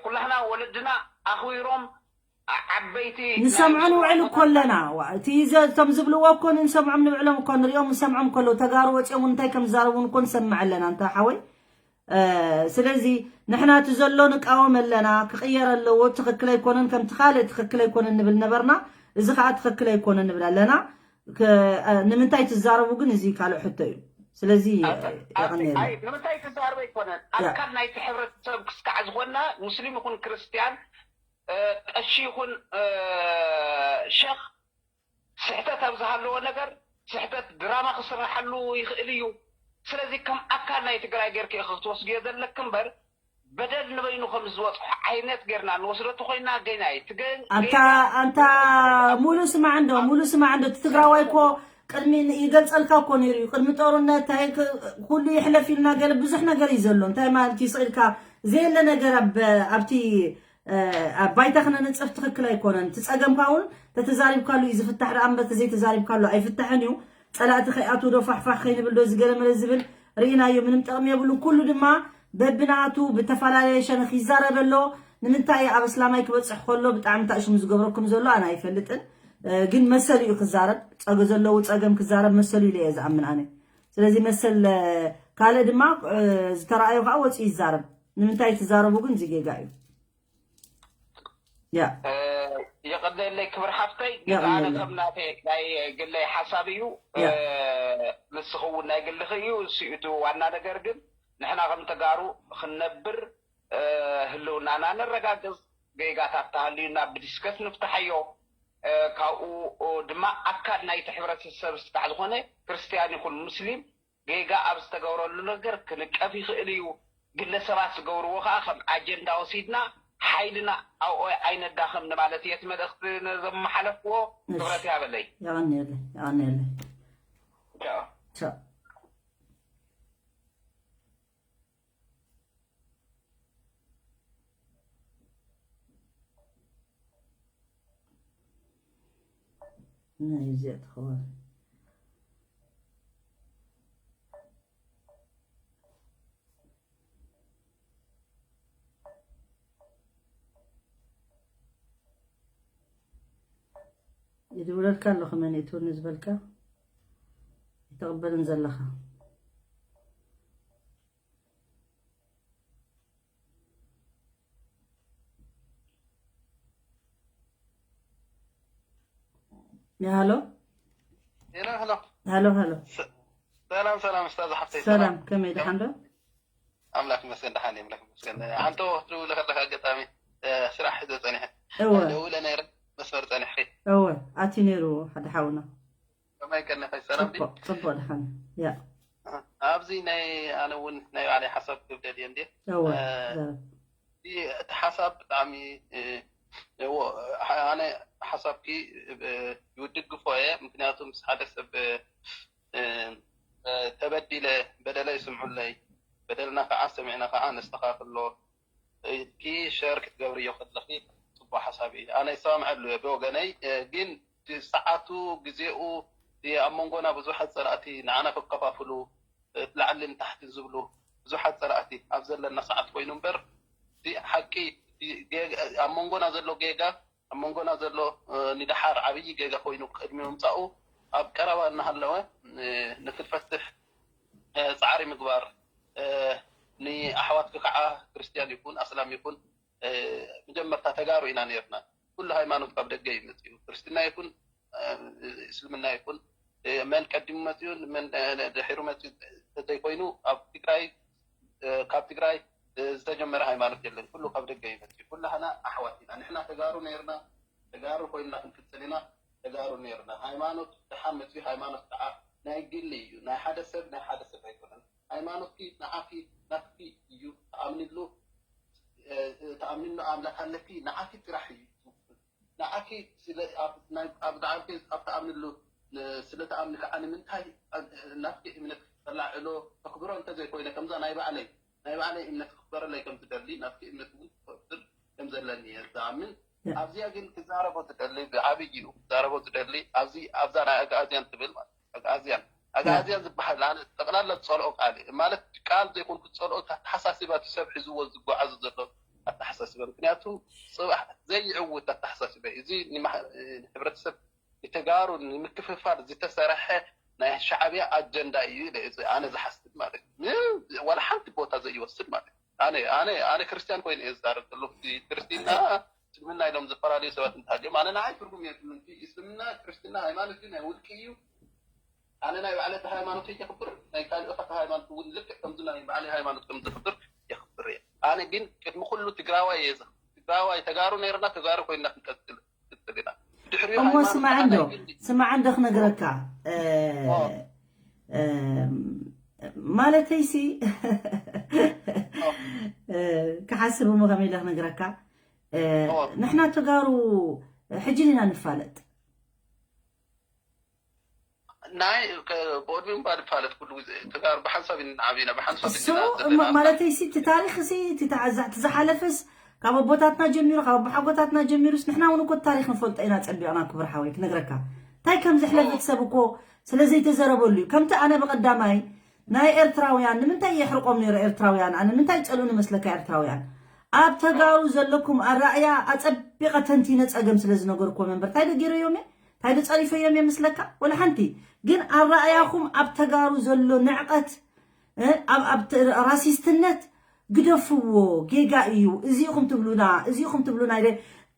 ኩላህና ወለድና ኣኽቢሮም ዓበይቲ ንሰምዖ ንውዕል እኮ ኣለና። እቲ እቶም ዝብልዎ እኮ ንሰምዖም ንውዕሎም እኮ ንሪኦም ንሰምዖም ከለዉ ተጋሩ ወፂኦም እንታይ ከም ዝዛረቡን እኮ ንሰምዕ ኣለና እንተ ሓወይ። ስለዚ ንሕና እቲ ዘሎ ንቃወም ኣለና፣ ክቕየር ኣለዎ፣ ትኽክል ኣይኮነን፣ ከምቲ ካልእ ትኽክል ኣይኮነን ንብል ነበርና። እዚ ከዓ ትኽክል ኣይኮነን ንብል ኣለና። ንምንታይ ትዛረቡ ግን እዚ ካልእ ሕቶ እዩ። ስለዚ የቐንየልና። ንምንታይ ትዛረቡ ኣይኮነን፣ ኣካል ናይቲ ሕብረተሰብ ክስካዕ ዝኾንና ሙስሊም ይኹን ክርስትያን፣ ቀሺ ይኹን ሸኽ ስሕተት ኣብ ዝሃለዎ ነገር ስሕተት ድራማ ክስረሓሉ ይኽእል እዩ። ስለዚ ከም ኣካል ናይ ትግራይ ጌርኪ ኢኺ ክትወስድዮ ዘለኪ እምበር በደል ንበይኑ ከም ዝወፅሖ ዓይነት ጌርና ንወስዶ ተኾይና ገና እዩ። ትገ- ኣንታ ኣንታ ሙሉ ስማዕ እንዶ ሙሉ ስማዕ እንዶ እቲ ትግራዋይ እኮ ቅድሚ ይገልፀልካ እኮ ነይሩ እዩ ቅድሚ ጦርነት እንታይ ክ- ኩሉ ይሕለፍ ኢልና ገለ ብዙሕ ነገር እዩ ዘሎ እንታይ ማለት እዩ ስቕ ኢልካ ዘየለ ነገር ኣብ ኣብቲ ኣብ ባይታ ክነንጽፍ ትኽክል ኣይኮነን። እቲ ጸገምካ እውን ተተዛሪብካሉ እዩ ዝፍታሕ ደኣ እምበር ተዘይተዛሪብካሉ ኣይፍታሕን እዩ። ጸላእቲ ከይኣትዉ ዶ ፋሕፋሕ ከይንብል ዶ እዚ ገለ መለ ዝብል ርኢናዮ ምንም ጥቕሚ የብሉን። ኩሉ ድማ በብናቱ ብተፈላለየ ሸነኽ ይዛረብ ኣሎ። ንምንታይ ኣብ እስላማይ ክበጽሕ ከሎ ብጣዕሚ እንታይ ሽሙ ዝገብረኩም ዘሎ ኣነ ኣይፈልጥን። ግን መሰሉ እዩ ክዛረብ ጸገ ዘለዉ ጸገም ክዛረብ መሰሉ ኢለ እየ ዝኣምን ኣነ። ስለዚ መሰል ካልእ ድማ ዝተረኣዮ ከዓ ወፂኡ ይዛረብ። ንምንታይ ትዛረቡ ግን እዚ ጌጋ እዩ። ያ የቐነለይ ክብር ሓፍተይ ግን ኣነ ከም ናተይ ናይ ግለይ ሓሳብ እዩ። ንስኺ እውን ናይ ግልኺ እዩ እሱ እቲ ዋና ነገር ግን ንሕና ከም ተጋሩ ክንነብር ህልውናና ነረጋግፅ። ጌጋታት ተሃልዩና ብዲስከስ ንፍታሓዮ። ካብኡ ድማ ኣካል ናይቲ ሕብረተሰብ ስካዕ ዝኾነ ክርስትያን ይኹን ሙስሊም ጌጋ ኣብ ዝተገብረሉ ነገር ክንቀፍ ይኽእል እዩ። ግለሰባት ዝገብርዎ ከዓ ከም ኣጀንዳ ወሲድና ሓይልና ኣብኦ ኣይነዳኽም ንማለት እየ እቲ መልእኽቲ ነዘመሓለፍክዎ። ክብረት ይሃበለይ። የቐንየለይ የቐንየለይ። ቻው። ናይ እዚኣ ትኸውን። ይድውለልካ ኣለኹ መን እትውኒ ዝበልካ ይተቕበልን ዘለኻ ሃሎ ሄሎ ሄሎ ሃሎ ሃሎ ሰላም ሰላም እስታዝ ሓፍተይ ሰላም ከመይ ደሓን ዶ ኣምላክ ይመስገን ደሓን እየ ኣምላክ ይመስገን ሓንቶ ክትድውለ ከለካ ኣጋጣሚ ስራሕ ሒዘ ፀኒሐ እወ ደውለ ነይረ መስመር ፀኒሕኺ እወ ኣትዩ ነይሩ ሓደ ሓውና ከመይ ቀኒኺ ሰላም ድዩ ፅቡቅ ፅቡቅ ደሓን ያ ኣብዚ ናይ ኣነ እውን ናይ ባዕለይ ሓሳብ ክብደል እየ እንድየ እወ እቲ ሓሳብ ብጣዕሚ ኣነ ሓሳብኪ ይድግፎ እየ ምክንያቱ ምስ ሓደ ሰብ ተበዲለ በደለይ ስምዑለይ በደልና ከዓ ሰሚዕና ከዓ ነስተካክሎ ኢልኪ ሸር ክትገብርዮ ከለኺ ፅቡቅ ሓሳብ እዩ ኣነ ይሰማምዐሉ እየ ብወገነይ ግን እቲ ሰዓቱ ግዜኡ እቲ ኣብ መንጎና ብዙሓት ፀላእቲ ንዓና ክከፋፍሉ እቲ ላዕልን ታሕትን ዝብሉ ብዙሓት ፀላእቲ ኣብ ዘለና ሰዓት ኮይኑ እምበር እቲ ሓቂ እቲ ጌጋ- ኣብ መንጎና ዘሎ ጌጋ ኣብ መንጎና ዘሎ እ፣ ንደሓር ዓብዪ ጌጋ ኮይኑ ቅድሚ ምምፃኡ ኣብ ቀረባ እናሃለወ እ፣ ንክንፈትሕ እ፣ ፃዕሪ ምግባር እ፣ ንኣሕዋትኪ ከዓ ክርስትያን ይኹን ኣስላም ይኹን መጀመርታ ተጋሩ ኢና ነርና። ኩሉ ሃይማኖት ካብ ደገ እዩ መፅኡ። ክርስትና ይኹን እስልምና ይኹን መን ቀዲሙ መፅኡ መን ድሒሩ መፅኡ ተዘይኮይኑ ኣብ ትግራይ ካብ ትግራይ ዝተጀመረ ሃይማኖት የለን። ኩሉ ካብ ደገ እዩ መፅኡ። ኩላህና ኣሕዋት ኢና። ንሕና ተጋሩ ነርና፣ ተጋሩ ኮይንና ክንቅፅል ኢና። ተጋሩ ነርና። ሃይማኖት ደሓር መፅኡ። ሃይማኖት ከዓ ናይ ግሊ እዩ። ናይ ሓደ ሰብ ናይ ሓደ ሰብ ኣይኮነን። ሃይማኖትኪ ንዓኺ ናትኪ እዩ። ትኣምንሉ ትኣምንሉ ኣምላክ ኣለኪ። ንዓኪ ጥራሕ እዩ። ንዓኪ ኣብ ትኣምንሉ ስለ ትኣምኒ ከዓ ንምንታይ ናትኪ እምነት ተላዕሎ? ተክብሮ እንተዘይኮይነ ከምዛ ናይ ባዕለይ ናይ ባዕለይ እምነት ክክበረለይ ከም ዝደሊ ናትኪ እምነት እውን ክክብር ከም ዘለኒ እየ ዝኣምን። ኣብዚኣ ግን ክዛረቦ ዝደሊ ብዓብይ እዩ ክዛረቦ ዝደሊ ኣብዚ ኣብዛ ናይ ኣግኣዝያን ትብል ማለት ኣግኣዝያን ኣግኣዝያን ዝበሃል ኣነ ጠቕላላ ዝፀልኦ ቃል ማለት ቃል ዘይኮንኩ ዝፀልኦ ኣተሓሳስባ እቲ ሰብ ሒዝዎ ዝጓዓዙ ዘሎ ኣተሓሳስባ። ምክንያቱ ፅባሕ ዘይዕውት ኣተሓሳስባ እዩ። እዚ ንሕብረተሰብ ንተጋሩ ንምክፍፋል ዝተሰርሐ ናይ ሻዕብያ ኣጀንዳ እዩ ኢለ ኣነ ዝሓስብ ማለት እዩ። ዋላ ሓንቲ ቦታ ዘይወስድ ማለት እዩ። ኣነ ኣነ ኣነ ክርስትያን ኮይኑ እየ ዝዛረብ ዘለኹ። እቲ ክርስትና እስልምና ኢሎም ዝፈላለዩ ሰባት እንተሃልዮም ኣነ ንዓይ ትርጉም የብሉን። እቲ እስልምና ክርስትና ሃይማኖት እዩ፣ ናይ ውልቂ እዩ። ኣነ ናይ ባዕለይ ሃይማኖት የኽብር፣ ናይ ካልኦት ሃይማኖት እውን ልክዕ ከምዚ ናይ ባዕለይ ሃይማኖት ከም ዘኽብር የኽብር እየ። ኣነ ግን ቅድሚ ኩሉ ትግራዋይ እየ ዘኽብር። ትግራዋይ ተጋሩ ነርና ተጋሩ ኮይንና ክንቀፅል ክንቀፅል ኢና። ድሕሪኡ እሞ ሃይማኖት ስማዕ እንዶ ስማዕ እንዶ ክነግረካ ማለተይሲ ክሓስብ እሞ ከመይ ኢለ ክነግረካ ንሕና ተጋሩ ሕጂ ኢና ንፋለጥ። ናይ ብቅድሚኡ እባ ንፋለጥ ኩሉ ግዜ ተጋሩ ብሓንሳብ ኢና ዓቢና ብሓንሳብ እሱ ኢና ዘለና። ማለተይሲ እቲ ታሪኽሲ እቲ ተዓዛዕቲ ዝሓለፈስ ካብ ኣቦታትና ጀሚሩ ካብ ኣቦሓጎታትና ጀሚሩስ ንሕና እውን እኮ ታሪኽ ንፈልጦ ኢና ጸቢቕና ክቡር ሓወይ ክነግረካ እንታይ ከም ዘሕለፈት ሰብ እኮ ስለ ዘይተዘረበሉ እዩ። ከምቲ ኣነ ብቐዳማይ ናይ ኤርትራውያን ንምንታይ የሕርቆም ነይሩ ኤርትራውያን ኣነ ንምንታይ ይጸልኡኒ መስለካ ኤርትራውያን ኣብ ተጋሩ ዘለኩም ኣራእያ ኣጸቢቐ ተንቲነ ጸገም ስለ ዝነገርኩዎም እምበር እንታይ ዶ ገይረዮም እየ እንታይ ዶ ጸሪፈዮም እየ መስለካ ወላ ሓንቲ ግን ኣራእያኹም ኣብ ተጋሩ ዘሎ ንዕቐት ራሲስትነት ግደፍዎ ጌጋ እዩ። እዚኢኹም ትብሉና እዚኢኹም ትብሉና ኢለ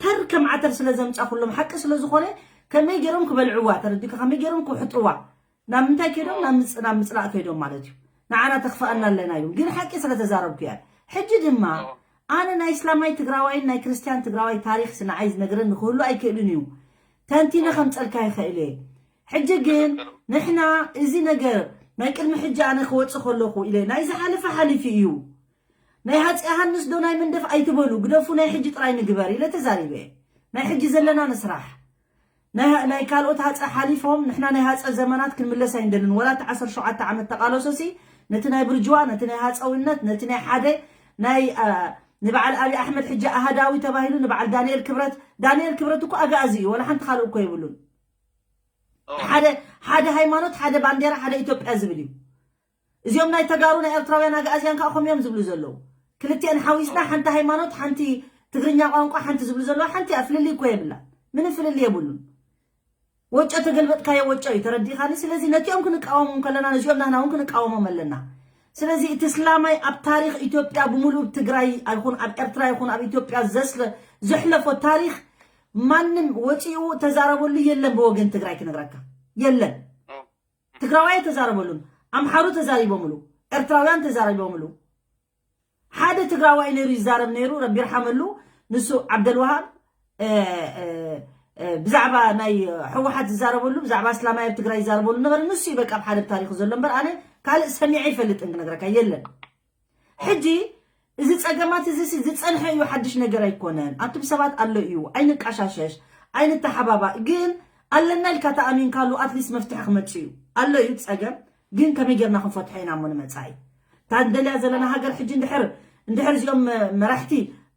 ተር ከም ዓተር ስለ ዘምፃኹሎም ሓቂ ስለ ዝኾነ ከመይ ገይሮም ክበልዕዋ ተረዲካ ከመይ ገይሮም ክውሕጥዋ ናብ ምንታይ ከይዶም ናብ ምፅላእ ከይዶም ማለት እዩ። ንዓና ተኽፍኣና ኣለና እዩ ግን ሓቂ ስለ ተዛረብኩ እያ። ሕጂ ድማ ኣነ ናይ እስላማይ ትግራዋይን ናይ ክርስትያን ትግራዋይ ታሪክ ንዓይ ዝነግረኒ ክህሉ ኣይክእልን እዩ። ተንቲነ ከምፀልካ ይኽእል እየ። ሕጂ ግን ንሕና እዚ ነገር ናይ ቅድሚ ሕጂ ኣነ ክወፅእ ከለኹ ኢለ ናይ ዝሓለፈ ሓሊፉ እዩ። ናይ ሃፂ ዮሃንስ ዶ ናይ መንደፍ ኣይትበሉ ግደፉ ናይ ሕጂ ጥራይ ንግበር ኢለ ተዛሪበ እየ። ናይ ሕጂ ዘለና ንስራሕ። ናይ ካልኦት ሃፀ ሓሊፎም ንሕና ናይ ሃፀ ዘመናት ክንምለስ ኣይንደልን ወላ እቲ ዓሰርተ ሸውዓተ ዓመት ተቃለሶ ሲ ነቲ ናይ ብርጅዋ ነቲ ናይ ሃፀውነት ነቲ ናይ ሓደ ናይ ንበዓል ኣብይ ኣሕመድ ሕጂ ኣሃዳዊ ተባሂሉ ንበዓል ዳንኤል ክብረት ዳንኤል ክብረት እኮ ኣግኣዚ እዩ ወላ ሓንቲ ካልእ እኮ የብሉን። ሓደ ሓደ ሃይማኖት ሓደ ባንዴራ ሓደ ኢትዮጵያ ዝብል እዩ። እዚኦም ናይ ተጋሩ ናይ ኤርትራውያን ኣግኣዝያን ከዓ ከምኡ እዮም ዝብሉ ዘለዉ። ክልቲአን ሓዊስና ሓንቲ ሃይማኖት ሓንቲ ትግርኛ ቋንቋ ሓንቲ ዝብሉ ዘለዉ ሓንቲ እያ ፍልልይ እኮ የብላን። ምንም ፍልልይ የብሉን። ወጮ ተገልበጥካዮ ወጮ እዩ ተረዲእካኒ። ስለዚ ነቲኦም ክንቃወሞም ከለና ነዚኦም ናህና እውን ክንቃወሞም ኣለና። ስለዚ እቲ እስላማይ ኣብ ታሪኽ ኢትዮጵያ ብምሉእ ትግራይ ኣይኹን ኣብ ኤርትራ ይኹን ኣብ ኢትዮጵያ ዘስለ ዘሕለፎ ታሪኽ ማንም ወፂኡ ተዛረበሉ የለን ብወገን ትግራይ ክነግረካ የለን። ትግራዋይ ተዛረበሉን ኣምሓሩ ተዛሪቦምሉ ኤርትራውያን ተዛሪቦምሉ ሓደ ትግራዋይ ነይሩ ይዛረብ ነይሩ ረቢ ይርሓመሉ ንሱ ዓብደልዋሃብ ብዛዕባ ናይ ህወሓት ዝዛረበሉ ብዛዕባ እስላማይ ኣብ ትግራይ ይዛረበሉ ነበረ ንሱ እዩ በቃ ኣብ ሓደ ታሪኹ ዘሎ እምበር ኣነ ካልእ ሰሚዐ ይፈልጥን ክነግረካ የለን ሕጂ እዚ ጸገማት እዚ ዝጸንሐ እዩ ሓድሽ ነገር ኣይኮነን ኣቱም ሰባት ኣሎ እዩ ኣይንቃሻሸሽ ኣይንተሓባባእ ግን ኣለና ኢልካ ተኣሚንካሉ ኣትሊስት መፍትሒ ክመጽእ እዩ ኣሎ እዩ ጸገም ግን ከመይ ጌርና ክንፈትሖ ኢና እሞ ንመጻኢ እታ ንደልያ ዘለና ሃገር ሕጂ እንድሕር እንድሕር እዚኦም መራሕቲ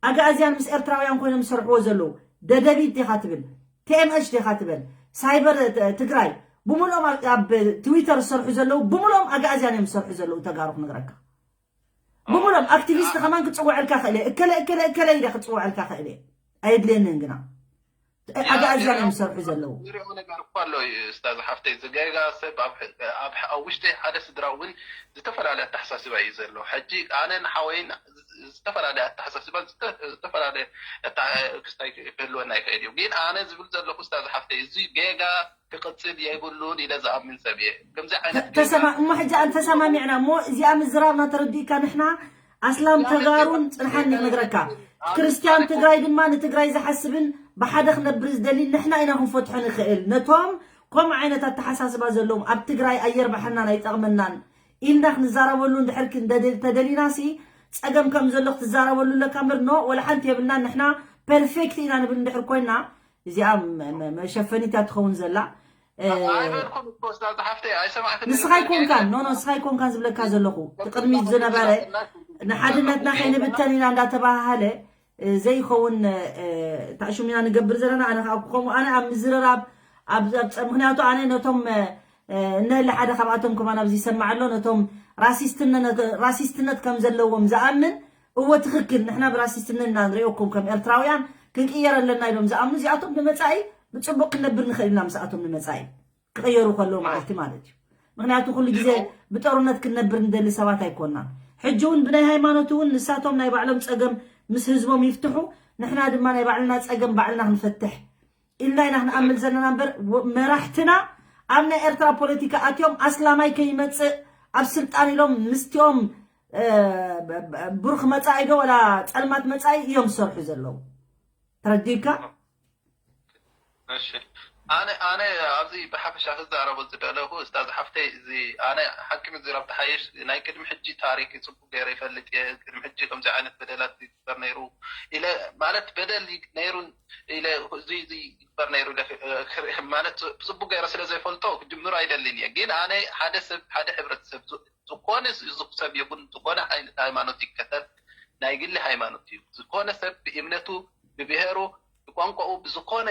ኣግኣዝያን ምስ ኤርትራውያን ኮይኖም ዝሰርሕዎ ዘለዉ ደደቢት ዲኻ ትብል ቲኤምኤች ዲኻ ትበል ሳይበር ትግራይ ብምልኦም ኣብ ትዊተር ዝሰርሑ ዘለዉ ብምልኦም ኣግኣዝያን እዮም ዝሰርሑ ዘለዉ ተጋሩ ክነግረካ ብምሎም ኣክቲቪስት ከማን ክፅውዐልካ ክእል እየ እከለ እከለ እከለ ኢለ ክፅውዐልካ ክእል እየ ኣየድልየንን ግና ኣጋኣዝያን እዮም ዝሰርሑ ዘለዉ ንሪኦ ነገር እኮ ኣሎ እዩ እስታዝ ሓፍተይ ዝገጋ ሰብ ኣብ ውሽጢ ሓደ ስድራ እውን ዝተፈላለየ ኣተሓሳስባ እዩ ዘሎ ሕጂ ኣነ ንሓወይን ዝተፈላለየ ኣተሓሳስባን ዝተፈላለየ ክስታይ ክህልወና ይኽእል እዩ። ግን ኣነ ዝብል ዘለኹ፣ ስታዝ ሓፍተይ፣ እዚ ጌጋ ክቕፅል የብሉን ኢለ ዝኣምን ሰብ እየ። ከምዚ ዓይነት እሞ ሕጂ ኣን ተሰማሚዕና እሞ እዚኣ ምዝራብና ተረዲእካ፣ ንሕና ኣስላም ተጋሩን ፅንሓን ንነግረካ፣ ክርስትያን ትግራይ ድማ ንትግራይ ዝሓስብን ብሓደ ክነብር ዝደሊ ንሕና ኢና ክንፈትሖ ንኽእል። ነቶም ከምኡ ዓይነት ኣተሓሳስባ ዘለዎም ኣብ ትግራይ ኣየር ባሕርናን ኣይጠቕመናን ኢልና ክንዛረበሉ እንድሕር ተደሊና ሲ ፀገም ከም ዘሎ ክትዛረበሉ ኣለካ እምበር ኖ ወላ ሓንቲ የብልናን። ንሕና ፐርፌክት ኢና ንብል እንድሕር ኮይና እዚኣ መሸፈኒት እያ ትኸውን ዘላ። ንስኻ ኣይኮንካን ኖ ኖ ንስኻ ኣይኮንካን ዝብለካ ዘለኹ። እቲ ቅድሚት ዝነበረ ንሓድነትና ከይንብተን ኢና እንዳተባሃሃለ ዘይኸውን ታእሹም ኢና ንገብር ዘለና። ኣነ ከዓ ከምኡ ኣነ ኣብ ምዝርራብ ምክንያቱ ኣነ ነቶም እነለ ሓደ ካብኣቶም ከማን ኣብዚ ይሰማዕ ኣሎ ነቶም ራሲስትነት ከም ዘለዎም ዝኣምን እወ ትኽክል ንሕና ብራሲስትነት ኢና ንሪኦኩም ከም ኤርትራውያን ክንቅየር ኣለና ኢሎም ዝኣምኑ እዚኣቶም ንመፃኢ ብፅቡቅ ክንነብር ንኽእል ኢና ምስኣቶም ንመፃኢ ክቕየሩ ከለዉ መዓልቲ ማለት እዩ። ምክንያቱ ኩሉ ግዜ ብጦርነት ክንነብር ንደሊ ሰባት ኣይኮናን። ሕጂ እውን ብናይ ሃይማኖት እውን ንሳቶም ናይ ባዕሎም ፀገም ምስ ህዝቦም ይፍትሑ፣ ንሕና ድማ ናይ ባዕልና ፀገም ባዕልና ክንፈትሕ ኢልና ኢና ክንኣምል ዘለና እምበር መራሕትና ኣብ ናይ ኤርትራ ፖለቲካ ኣትዮም ኣስላማይ ከይመፅእ ኣብ ስልጣን ኢሎም ምስቲኦም ብሩክ መፃኢ ዶ ወላ ፀልማት መፃኢ እዮም ዝሰርሑ ዘለዉ። ተረዲእካ? እሺ ኣነ ኣነ ኣብዚ ብሓፈሻ ክዛረቦ ዝደለኹ እስታዝ ሓፍተይ እዚ ኣነ ሓቂ ምዝራብ ተሓይሽ ናይ ቅድሚ ሕጂ ታሪክ ፅቡቅ ገይረ ይፈልጥ እየ። ቅድሚ ሕጂ ከምዚ ዓይነት በደላት ይግበር ነይሩ ኢለ ማለት በደል ነይሩ ኢለ እዚ እዚ ይግበር ነይሩ ኢለ ማለት ብፅቡቅ ገይረ ስለ ዘይፈልጦ ክጅምሮ ኣይደልን እየ። ግን ኣነ ሓደ ሰብ ሓደ ሕብረተሰብ ዝኾነ ሰብ ይኹን ዝኾነ ዓይነት ሃይማኖት ይከተል ናይ ግሊ ሃይማኖት እዩ። ዝኾነ ሰብ ብእምነቱ ብብሄሩ ብቋንቋኡ ብዝኾነ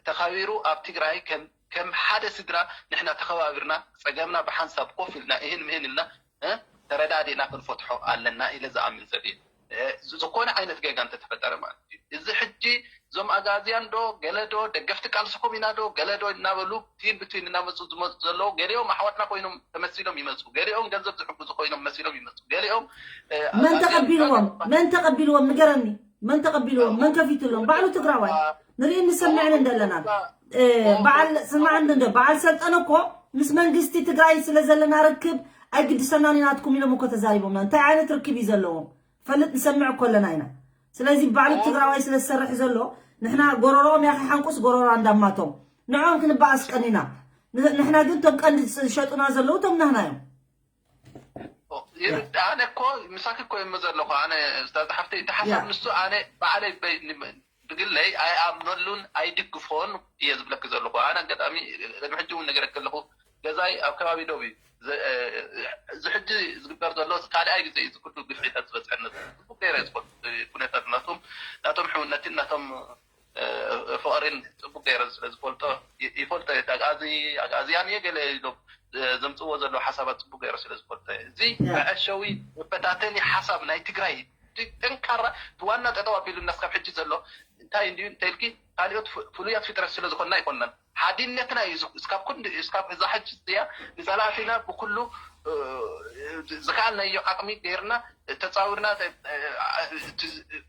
ተኸቢሩ ኣብ ትግራይ ከም ሓደ ስድራ ንሕና ተኸባቢርና ፀገምና ብሓንሳብ ኮፍ ኢልና እህን ምህን ኢልና ተረዳዲእና ክንፈትሖ ኣለና ኢለ ዝኣምን ሰብ እየ። ዝኾነ ዓይነት ጌጋ እንተተፈጠረ ማለት እዩ። እዚ ሕጂ እዞም ኣጋዝያን ዶ ገለ ዶ ደገፍቲ ቃልስኹም ኢና ዶ ገለ ዶ እናበሉ ቲን ብቲን እናመፁ ዝመፁ ዘለዉ ገሊኦም ኣሕዋትና ኮይኖም ተመሲሎም ይመፁ፣ ገሊኦም ገንዘብ ዝሕግዙ ኮይኖም መሲሎም ይመፁ፣ ገሊኦም መን ተቐቢልዎም? መን ተቐቢልዎም? ንገረኒ። መን ተቐቢልዎም? መን ከፊትሎም? ባዕሉ ትግራዋይ ንርኢ ንሰምዕን እንደለና። በዓል ስማዕን እንደ በዓል ሰልጠነ እኮ ምስ መንግስቲ ትግራይ ስለ ዘለና ርክብ ኣይግድሰናን ኢና ናትኩም ኢሎም እኮ ተዛሪቦምና። እንታይ ዓይነት ርክብ እዩ ዘለዎም? ፈልጥ ንሰምዕ እኮ ኣለና ኢና። ስለዚ ባዕሉ ትግራዋይ ስለ ዝሰርሕ ዘሎ ንሕና ጎረሮኦም ያኸ ሓንቁስ ጎረሮ ኣንዳማቶም ንዕኦም ክንበኣስ ቀኒና። ንሕና ግን እቶም ቀንዲ ዝሸጡና ዘለዉ እቶም ናህና እዮም። ኣነ እኮ ምሳክ እኮ የመ ዘለኹ ኣነ ስታዝ ሓፍተይ እቲ ሓሳብ ንሱ ኣነ ባዕለይ ብግለይ ኣይኣምነሉን ኣይድግፎን እየ ዝብለክ ዘለኹ። ኣነ ኣጋጣሚ ቅድሚ ሕጂ እውን ነገረክ ኣለኹ። ገዛይ ኣብ ከባቢ ዶብ እዩ። እዚ ሕጂ ዝግበር ዘሎ ካልኣይ ግዜ እዩ። ዝኩሉ ግፍዒታት ዝበፅሐና ፅቡቅ ገይረ ዝፈልጥ ኩነታት ናቶም ናቶም ሕውነትን ናቶም ፍቕርን ፅቡቅ ገይረ ስለ ዝፈልጦ ይፈልጦ እየ። ኣግኣዚ ኣግኣዝያን እየ ገለ ኢሎም ዘምፅዎ ዘለዉ ሓሳባት ፅቡቅ ገይረ ስለ ዝፈልጦ እየ። እዚ መዐሸዊ መበታተኒ ሓሳብ ናይ ትግራይ ጠንካራ ዋና ጠጠው ኣቢሉና እስካብ ሕጂ ዘሎ እንታይ እንድዩ እንተልኪ ካልኦት ፍሉያት ፍጥረት ስለ ዝኾንና ኣይኮንናን። ሓድነትና እዩ እስካብ ኩሉ እስካብ እዛ ሕጂ እያ ንፀላእትና ብኩሉ ዝከኣልናዮ ዓቕሚ ገይርና ተፃዊርና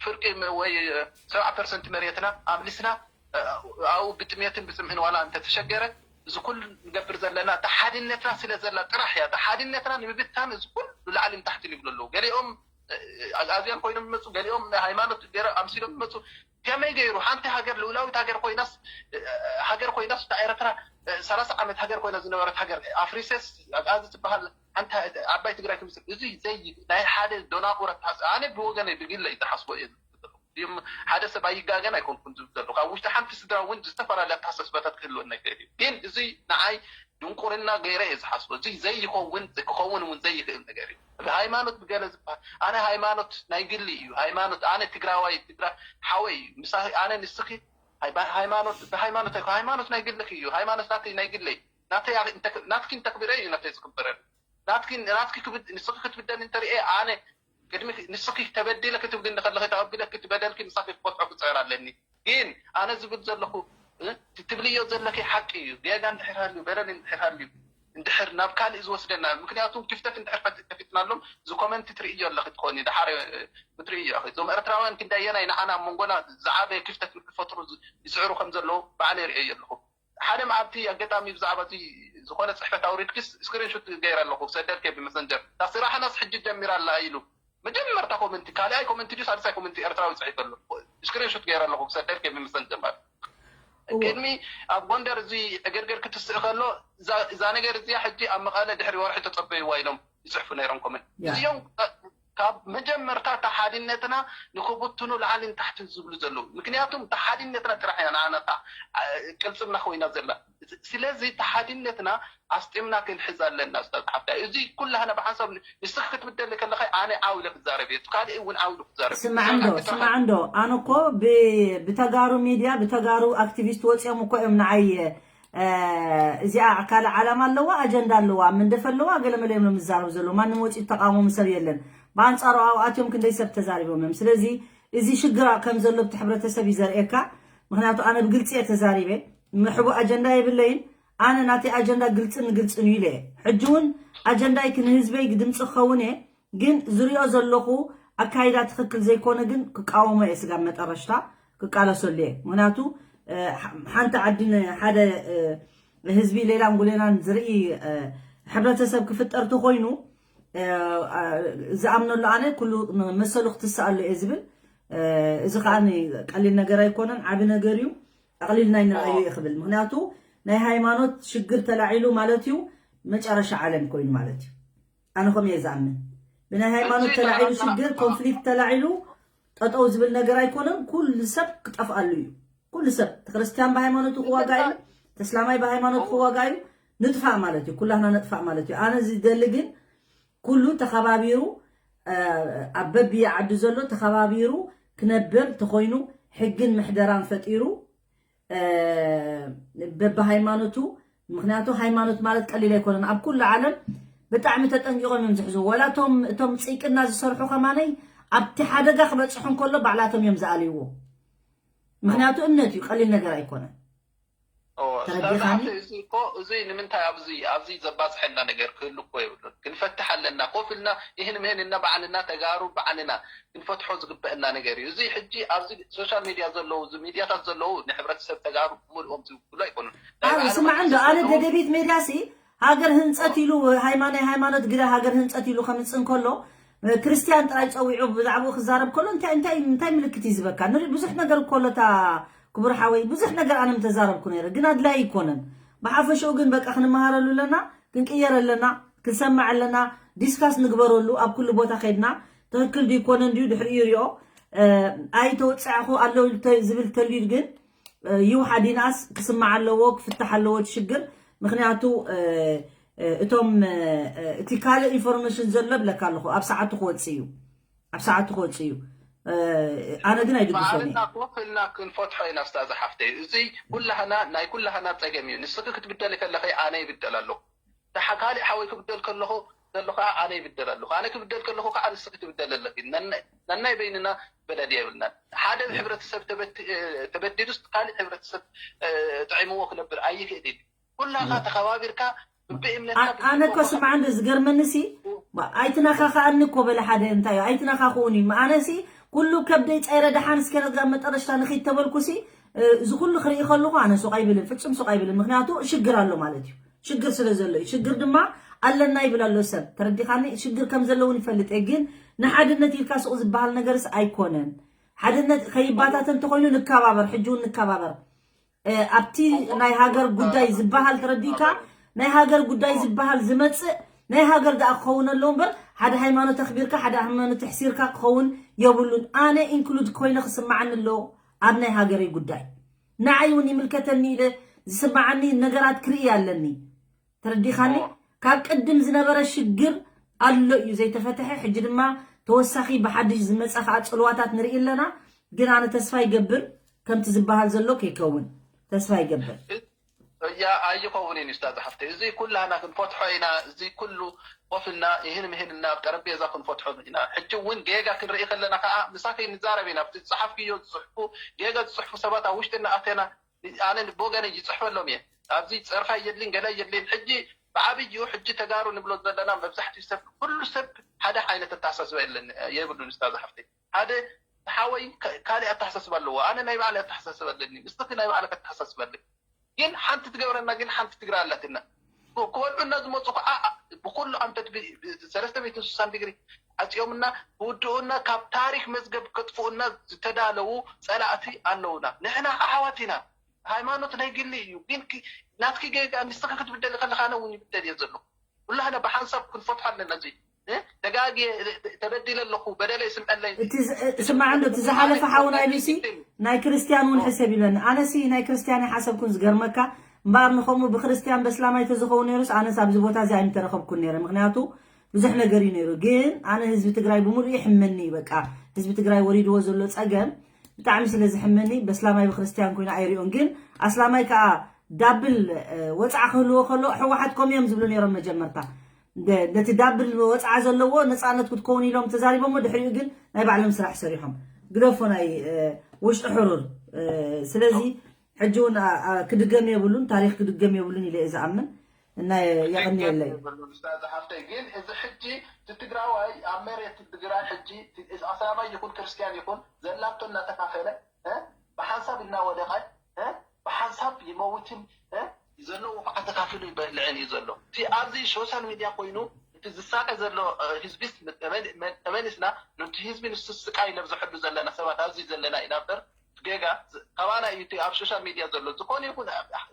ፍርቂ ወይ ሰብዓ ፐርሰንት መሬትና ኣብሊስና ኣብኡ ብጥሜትን ብፅምእን ዋላ እንተተሸገረ እዚ ኩሉ ንገብር ዘለና እታ ሓድነትና ስለ ዘላ ጥራሕ እያ። እታ ሓድነትና ንምብታን እዚ ኩሉ ላዕልን ታሕትን ይብሉ ኣለዉ። ገሊኦም ኣግኣዝያን ኮይኖም ይመፁ፣ ገሊኦም ሃይማኖት ገይረ ኣምሲሎም ይመፁ። ከመይ ገይሩ ሓንቲ ሃገር ልኡላዊት ሃገር ኮይናስ ሃገር ኮይናስ እታ ኤረትራ ሰላሳ ዓመት ሃገር ኮይና ዝነበረት ሃገር ኣፍሪሰስ ኣግኣዚ ዝበሃል ሓንቲ ዓባይ ትግራይ ክምስል እዚ ዘይ ናይ ሓደ ዶናቑረ ኣተሓስ ኣነ ብወገነይ ብግለ እዩ ዝሓስቦ እየ። ድም ሓደ ሰብ ኣይጋገን ኣይኮንኩን ዝብል ዘለኹ ኣብ ውሽጢ ሓንቲ ስድራ እውን ዝተፈላለየ ኣተሓሳስባታት ክህልወና ይኽእል እዩ። ግን እዚ ንዓይ ድንቁርና ገይረ እየ ዝሓስቦ። እዚ ዘይኸውን ክኸውን እውን ዘይኽእል ነገር እዩ። ብሃይማኖት ብገለ ዝበሃል ኣነ ሃይማኖት ናይ ግሊ እዩ። ሃይማኖት ኣነ ትግራዋይ ትግራ ሓወይ እዩ። ምሳ ኣነ ንስኺ ሃይማኖት ብሃይማኖት ኣይኮ ሃይማኖት ናይ ግልክ እዩ። ሃይማኖት ናተይ ናይ ግለይ ናተይ ናትኪ እንተክብረ እዩ ናተይ ዝክበረን ናትኪ ናትኪ ክብድ ንስኺ ክትብደል እንተርኤ ኣነ ቅድሚ ንስኺ ተበዲለ ክትብሊ እንከለኺ ተቐቢለ ክትበደልኪ ምሳኺ ክፈትሖ ክፅዕር ኣለኒ። ግን ኣነ ዝብል ዘለኹ ትብልዮ ዘለኺ ሓቂ እዩ። ጌጋ እንድሕር ሃልዩ በደል እንድሕር ሃልዩ እንድሕር ናብ ካልእ ዝወስደና ምክንያቱ ክፍተት እንድሕር ከፊትናሎም እዚ ኮመንት ትርእዮ ኣለኺ ትኾኒ ድሓር ትርእዩ ኢኹ። እዞም ኤርትራውያን ክንደየናይ ንዓና ኣብ መንጎና ዝዓበየ ክፍተት ንክፈጥሩ ዝ- ይስዕሩ ከም ዘለዉ ባዕለይ ርእየ ኣለኹ። ሓደ መዓልቲ ኣጋጣሚ ብዛዕባ እዚ ዝኾነ ጽሕፈት ኣውሪድክስ ስክሪንሹት ገይረ ኣለኹ ክሰደልከ ብመሰንጀር። እታ ስራሕናስ ሕጂ ጀሚራ ኣላ ኢሉ መጀመርታ ኮመንቲ፣ ካልኣይ ኮመንቲ ድዩ ሳልሳይ ኮመንቲ ኤርትራዊ ጽሒፈ ኣሎ። ስክሪንሹት ገይረ ኣለኹ ክሰደልከ ብመሰንጀር ማለት እዩ። ቅድሚ ኣብ ጎንደር እዚ ዕግርግር ክትስእ ከሎ እዛ እዛ ነገር እዚኣ ሕጂ ኣብ መቐለ ድሕሪ ወርሒ ተጸበይዋ ኢሎም ይጽሕፉ ነይሮም ኮመንት። እዚኦም ካብ መጀመርታ እታ ሓድነትና ንክብትኑ ላዕልን ታሕትን ዝብሉ ዘለዉ። ምክንያቱም እታ ሓድነትና ጥራሕ እያ ንዓና እታ ቅልጽምና ኮይና ዘላ። ስለዚ እታ ሓድነትና ኣስጢምና ክንሕዛ ኣለና። ኡስታዝ ሓፍታይ፣ እዚ ኩላህና ብሓንሳብ ንስኺ ክትብደሊ ከለኻ ኣነ ዓው ኢለ ክዛረብ እየ፣ ካልእ እውን ዓው ኢሉ ክዛረብ እዩ። ስማዕ እንዶ፣ ስማዕ እንዶ፣ ኣነ እኮ ብ- ብተጋሩ ሚድያ ብተጋሩ ኣክቲቪስት ወፂኦም እኮ እዮም ንዓይ እዚኣ ካልእ ዓላማ ኣለዋ፣ ኣጀንዳ ኣለዋ፣ መንደፍ ኣለዋ፣ ገለመለ እዮም ዝዛረቡ ዘለዉ። ማንም ወፂኡ ተቃወሞም ሰብ የለን። ብኣንፃሩ ኣብኡ ኣትዮም ክንደይ ሰብ ተዛሪቦም እዮም። ስለዚ እዚ ሽግር ከም ዘሎ ኣብቲ ሕብረተሰብ እዩ ዘርእየካ። ምክንያቱ ኣነ ብግልፂ እየ ተዛሪበ። ምሕቡ ኣጀንዳ የብለይን። ኣነ ናተይ ኣጀንዳ ግልፅን ግልፅን እዩ ኢለ እየ። ሕጂ እውን ኣጀንዳይ ንህዝበይ ድምፂ ክኸውን እየ። ግን ዝሪኦ ዘለኹ ኣካይዳ ትኽክል ዘይኮነ ግን ክቃወሞ እየ። ስጋብ መጠረሽታ ክቃለሰሉ እየ። ምክንያቱ ሓንቲ ዓዲ ሓደ ህዝቢ ሌላን ጉሌላን ዝርኢ ሕብረተሰብ ክፍጠር ተኮይኑ ዝኣምነሉ ኣነ ኩሉ መሰሉ ክትስኣሉ እየ ዝብል። እዚ ከዓ ቀሊል ነገር ኣይኮነን፣ ዓቢ ነገር እዩ። ኣቕሊልና ይንርኣዮ እየ ክብል። ምክንያቱ ናይ ሃይማኖት ሽግር ተላዒሉ ማለት እዩ መጨረሻ ዓለም ኮይኑ ማለት እዩ። ኣነ ከምኡ እየ ዝኣምን። ብናይ ሃይማኖት ተላዒሉ ሽግር ኮንፍሊክት ተላዒሉ ጠጠው ዝብል ነገር ኣይኮነን። ኩሉ ሰብ ክጠፍኣሉ እዩ። ኩሉ ሰብ፣ እቲ ክርስትያን ብሃይማኖቱ ክዋጋ እዩ፣ ተስላማይ ብሃይማኖቱ ክዋጋ እዩ። ንጥፋእ ማለት እዩ። ኩላህና ንጥፋእ ማለት እዩ። ኣነ ዝደሊ ግን ኩሉ ተኸባቢሩ ኣብ በብየ ዓዱ ዘሎ ተኸባቢሩ ክነብር ተኾይኑ ሕግን ምሕደራን ፈጢሩ በብሃይማኖቱ። ምክንያቱ ሃይማኖት ማለት ቀሊል ኣይኮነን። ኣብ ኩሉ ዓለም ብጣዕሚ ተጠንቂቆም እዮም ዝሕዝዎ። ዋላ እቶም እቶም ፅይቅና ዝሰርሑ ከማነይ ኣብቲ ሓደጋ ክበፅሑ እንከሎ ባዕላቶም እዮም ዝኣልይዎ። ምክንያቱ እምነት እዩ፣ ቀሊል ነገር ኣይኮነን። ተረዲኻኒ? እዚ እኮ እዚ ንምንታይ ኣብዚ ኣብዚ ዘባፅሐና ነገር ክህሉ እኮ የብሉን። ክንፈትሕ ኣለና፣ ኮፍ ኢልና ይህን ምህን እና ባዕልና ተጋሩ ባዕልና ክንፈትሖ ዝግበአና ነገር እዩ። እዚ ሕጂ ኣብዚ ሶሻል ሚድያ ዘለዉ፣ እዚ ሚድያታት ዘለዉ ንሕብረተሰብ ተጋሩ ብምልኦም ዝውክሉ ኣይኮኑን። ናይ ኣነ ባዕሎም ስማዕ እንዶ ኣነ ኣስተሳሰብኦም ደደቢት ሜድያ ሲ ሃገር ህንፀት ኢሉ ሃይማኖት ሃይማኖት ግዳ ሃገር ህንፀት ኢሉ ከምፅእ እንከሎ ክርስትያን ጥራይ ፀዊዑ ብዛዕባኡ ክዛረብ ከሎ እንታይ እንታይ እንታይ ምልክት እዩ ዝበካ? ንርኢ ብዙሕ ነገር እኮ ኣሎ እታ ክቡር ሓወይ ብዙሕ ነገር ኣነ ምተዛረብኩ ነይረ ግን ኣድላይ ኣይኮነን። ብሓፈሽኡ ግን በቃ ክንመሃረሉ ኣለና፣ ክንቅየር ኣለና፣ ክንሰማዕ ኣለና፣ ዲስካስ ንግበረሉ ኣብ ኩሉ ቦታ ከይድና ትኽክል ድዩ ኮነን ድዩ ድሕሪኡ ይሪኦ። ኣይተወፅዕኹ ኣለዉ ዝብል ተልዩ ግን ይውሓድ ይንኣስ ክስማዕ ኣለዎ ክፍታሕ ኣለዎ እቲ ሽግር። ምክንያቱ እቶም እቲ ካልእ ኢንፎርሜሽን ዘሎ ብለካ ኣለኹ ኣብ ሰዓቱ ክወፅእ እዩ። ኣብ ሰዓቱ ክወፅእ እዩ። ኣነ ግን ኣይድግፎን እየ። ባዕልና ኮፍ ኢልና ክንፈትሖ ኢና ስታዛ ሓፍተይ። እዚ ኩላህና ናይ ኩላህና ፀገም እዩ። ንስኺ ክትብደሊ ከለኸ ኣነ ይብደል ኣለኹ። ደሓ ካሊእ ሓወይ ክብደል ከለኹ ዘሎ ከዓ ኣነ ይብደል ኣለኹ። ኣነ ክብደል ከለኹ ከዓ ንስኺ ትብደል ኣለኺ። ነናይ ነናይ በይንና በደል የብልናን። ሓደ ሕብረተሰብ ተበቲ- ተበዲሉስ ካሊእ ሕብረተሰብ ጥዒምዎ ክነብር ኣይክእል እዩ። ኩላኻ ተኸባቢርካ ብብእምነትካ ኣ- ኣነ እኮ ብብእምነትካ ስምዓ እንደ ዝገርመኒ ሲ ኣይትነኻኽኣኒ እኮ በለ ሓደ እንታይ እዩ ኣይትነኻኽኡኒ እሞ ኣነ ሲ ኩሉ ከብደይ ፀይረ ደሓን እስከ ነዛ መጠረሽታ ንኺድ ተበልኩ ሲ እዚ ኩሉ ክርኢ ከለኹ ኣነ ሱቕ ኣይብልን ፍፁም ሱቕ ኣይብልን ምክንያቱ ሽግር ኣሎ ማለት እዩ ሽግር ስለ ዘሎ እዩ ሽግር ድማ ኣለና ይብል ኣሎ ሰብ ተረዲኻኒ ሽግር ከም ዘለውን ይፈልጥ እየ ግን ንሓድነት ኢልካ ሱቕ ዝበሃል ነገርስ ኣይኮነን ሓድነት ከይባታተን እንተኾይኑ ንከባበር ሕጂ እውን ንከባበር ኣብቲ ናይ ሃገር ጉዳይ ዝበሃል ተረዲእካ ናይ ሃገር ጉዳይ ዝበሃል ዝመፅእ ናይ ሃገር ደኣ ክኸውን ኣለዎ እምበር ሓደ ሃይማኖት ኣኽቢርካ ሓደ ሃይማኖት ኣሕሲርካ ክኸውን የብሉን ኣነ ኢንክሉድ ኮይነ ክስምዓኒ ኣለዎ ኣብ ናይ ሃገረይ ጉዳይ ንዓይ እውን ይምልከተኒ ኢለ ዝስምዓኒ ነገራት ክርኢ ኣለኒ ተረዲኻኒ ካብ ቅድም ዝነበረ ሽግር ኣሎ እዩ ዘይተፈተሐ ሕጂ ድማ ተወሳኺ ብሓድሽ ዝመፀ ከዓ ፅልዋታት ንርኢ ኣለና ግን ኣነ ተስፋ ይገብር ከምቲ ዝበሃል ዘሎ ከይከውን ተስፋ ይገብር። እያ ኣይኸውን እዩ ስታዝ ሓፍተይ፣ እዚ ኩላህና ክንፈትሖ ኢና። እዚ ኩሉ ኮፍ ኢልና ይህን ምህን እና ኣብ ጠረጴዛ ክንፈትሖ ኢና። ሕጂ እውን ጌጋ ክንርኢ ከለና ከዓ ምሳኺ ንዛረብ ኢና። ኣብቲ ዝፀሓፍክዮ ዝፅሕፉ ጌጋ ዝፅሕፉ ሰባት ኣብ ውሽጢ እናኣተና ኣነ ብወገነይ ይፅሕፈሎም እየ። ኣብዚ ፀርፋ የድልን ገለ የድልን። ሕጂ ብዓብዩ ሕጂ ተጋሩ ንብሎ ዘለና መብዛሕትኡ ሰብ ኩሉ ሰብ ሓደ ዓይነት ኣተሓሳስባ የለን የብሉን ስታዝ ሓፍተይ። ሓደ ሓወይ ካሊእ ኣተሓሳስባ ኣለዎ። ኣነ ናይ ባዕለ ኣተሓሳስባ ኣለኒ፣ ንስኺ ናይ ባዕለ ኣተሓሳስባ ኣለኒ። ግን ሓንቲ ትገብረና ግን ሓንቲ ትግራ ኣላትና። ክበልዑና ዝመፁ ከዓ ብኩሉ ኣንፈት ሰለስተ ሚእትን ስሳን ዲግሪ ኣፅዮምና ክውድኡና፣ ካብ ታሪክ መዝገብ ከጥፍኡና ዝተዳለዉ ፀላእቲ ኣለውና። ንሕና ኣሕዋት ኢና። ሃይማኖት ናይ ግሊ እዩ። ግን ናትኪ ገጋ ንስኺ ክትብደሊ ከለካ ኣነ እውን ይብደል እየ ዘሎ። ኩላህና ብሓንሳብ ክንፈትሖ ኣለና። እዚ ተጋጊ ተበዲለ ኣለኹ፣ በደለይ ስምዐለይ። ስማዕ እንዶ እቲ ዝሓለፈ ሓውና ቢሲ ናይ ክርስትያን እውን ሕሰብ ይብለኒ። ኣነሲ ናይ ክርስትያን ይሓሰብኩን ዝገርመካ እምበኣር ንኸምኡ ብክርስትያን በስላማይ ተዝኸውን ነይሩስ ኣነስ ኣብዚ ቦታ እዚ ኣይምተረኸብኩን ነይረ። ምክንያቱ ብዙሕ ነገር እዩ ነይሩ። ግን ኣነ ህዝቢ ትግራይ ብምሉእ ይሕመኒ እዩ። በቃ ህዝቢ ትግራይ ወሪድዎ ዘሎ ፀገም ብጣዕሚ ስለ ዝሕመኒ በስላማይ ብክርስትያን ኮይኑ ኣይሪኦን። ግን ኣስላማይ ከዓ ዳብል ወፅዓ ክህልዎ ከሎ ሕወሓት ከም እዮም ዝብሉ ነይሮም መጀመርታ። ነቲ ዳብል ወፅዓ ዘለዎ ነፃነት ክትከውን ኢሎም ተዛሪቦሞ ድሕሪኡ ግን ናይ ባዕሎም ስራሕ ሰሪሖም ግደፎ ናይ ውሽጢ ሕሩር። ስለዚ ሕጂ እውን ክድገም የብሉን፣ ታሪክ ክድገም የብሉን ኢለ እየ ዝኣምን። እና የቐንየለይ። ሓፍተይ ግን እዚ ሕጂ ትግራዋይ ኣብ መሬት ትግራይ ሕጂ ኣስላማይ ይኹን ክርስትያን ይኹን ዘላቶ እናተካፈለ ብሓንሳብ እናወደቀ ብሓንሳብ ይመውትን ዘሎ ከዓ ተካፊሉ ይበልዕን እዩ ዘሎ። እቲ ኣብዚ ሶሻል ሚድያ ኮይኑ እቲ ዝሳቀ ዘሎ ህዝቢስ ተመሊስና ነቲ ህዝቢ ንሱ ስቃይ ነብዝሐሉ ዘለና ሰባት ኣብዚ ዘለና ኢና እምበር ጌጋ ካባና እዩ እቲ ኣብ ሶሻል ሚድያ ዘሎ ዝኾነ ይኹን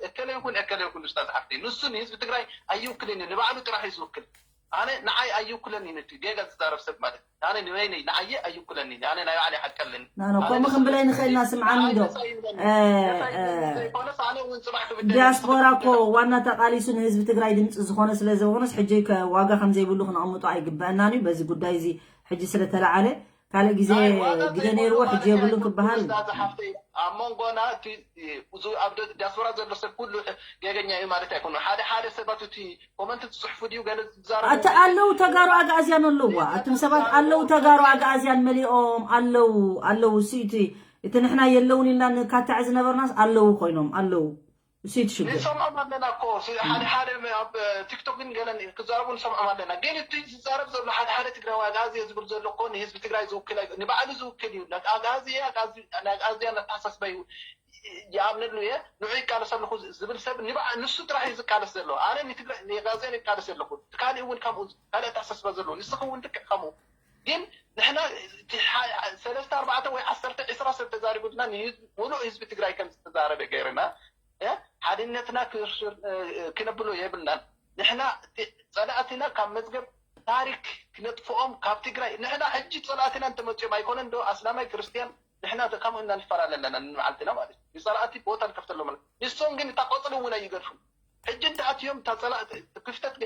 እከለ ይኹን እከለ ይኹን ኡስታዝ ሓፍተይ ንሱ ንህዝቢ ትግራይ ኣይውክልን እዩ፣ ንባዕሉ ጥራሕ እዩ ዝውክል። ኣነ ንዓይ ኣይውክለኒ እዩ እቲ ጌጋ ዝዛረብ ሰብ ማለት ኣነ ንበይነይ ንዓየ ኣይውክለኒ እዩ። ኣነ ናይ ባዕለይ ሓቂ ኣለኒ። ናኖ ከምኡ ክንብል ኣይንኽእልና። ስምዓኒ ዶ ዲያስፖራ እኮ ዋና ተቃሊሱ ንህዝቢ ትግራይ ድምፂ ዝኾነ ስለ ዝኾነስ ሕጂ ዋጋ ከምዘይብሉ ክነቐምጦ ኣይግበአናን እዩ። በዚ ጉዳይ እዚ ሕጂ ስለተለዓለ ካልእ ግዜ ግደ ነይርዎ ሕጂ የብሉን ክበሃል። ኣብ መንጎና ኣብ ዲያስፖራ ዘሎ ሰብ ኩሉ ገገኛ እዩ ማለት ኣይኮኑ። ሓደ ሓደ ሰባት እቲ ኮመንት ትፅሕፉ ድዩ ገለ ዝዛረቡ እቲ ኣለዉ ተጋሩ ኣግኣዝያን ኣለዋ። እቶም ሰባት ኣለዉ ተጋሩ ኣግኣዝያን መሊኦም ኣለዉ ኣለዉ። ስኢቲ እቲ ንሕና የለውን ኢልና ንካታዕ ዝነበርናስ ኣለዉ ኮይኖም ኣለዉ። እሱ እቲ ሽግር። ንሰምዖም ኣለና እኮ ሓደ ሓደ ኣብ ቲክቶክ ግን ገለን ክዛረቡ ንሰምዖም ኣለና። ግን እቲ ዝዛረብ ዘሎ ሓደ ሓደ ትግራዊ ኣግኣዝየ ዝብል ዘሎ እኮ ንህዝቢ ትግራይ ዝውክል ንባዕሉ ዝውክል እዩ። ኣግኣዝየ ኣግኣዝያን ኣተሓሳስባ ይኣምነሉ እየ ንዑ ይቃለስ ኣለኹ ዝብል ሰብ ንሱ ጥራሕ እዩ ዝቃለስ ዘሎ። ኣነ ንትግራይ ንኣግኣዝያን ይቃለስ ዘለኹ ካሊእ እውን ከምኡ ካልእ ኣተሓሳስባ ዘለዎ ንስኺ እውን ልክዕ ከምኡ ግን ንሕና ሰለስተ ኣርባዕተ ወይ ዓሰርተ ዒስራ ሰብ ተዛሪቡልና ንህዝቢ ሙሉእ ህዝቢ ትግራይ ከም ዝተዛረበ ገይርና ሓድነትና ክነብሎ የብልናን። ንሕና ፀላእትና ካብ መዝገብ ታሪክ ክነጥፍኦም ካብ ትግራይ ንሕና ሕጂ ፀላእትና እንተመፅኦም ኣይኮነን ዶ ኣስላማይ ክርስትያን ንሕና ከምኡ እና ንፈላለ ኣለና ንመዓልትና ማለት እዩ። ንፀላእቲ ቦታ ንከፍተሎም ኣለና። ንሶም ግን እታ ቆፅሊ እውን ኣይገድፉን። ሕጂ እንተኣትዮም እታ ፀላእቲ ክፍተት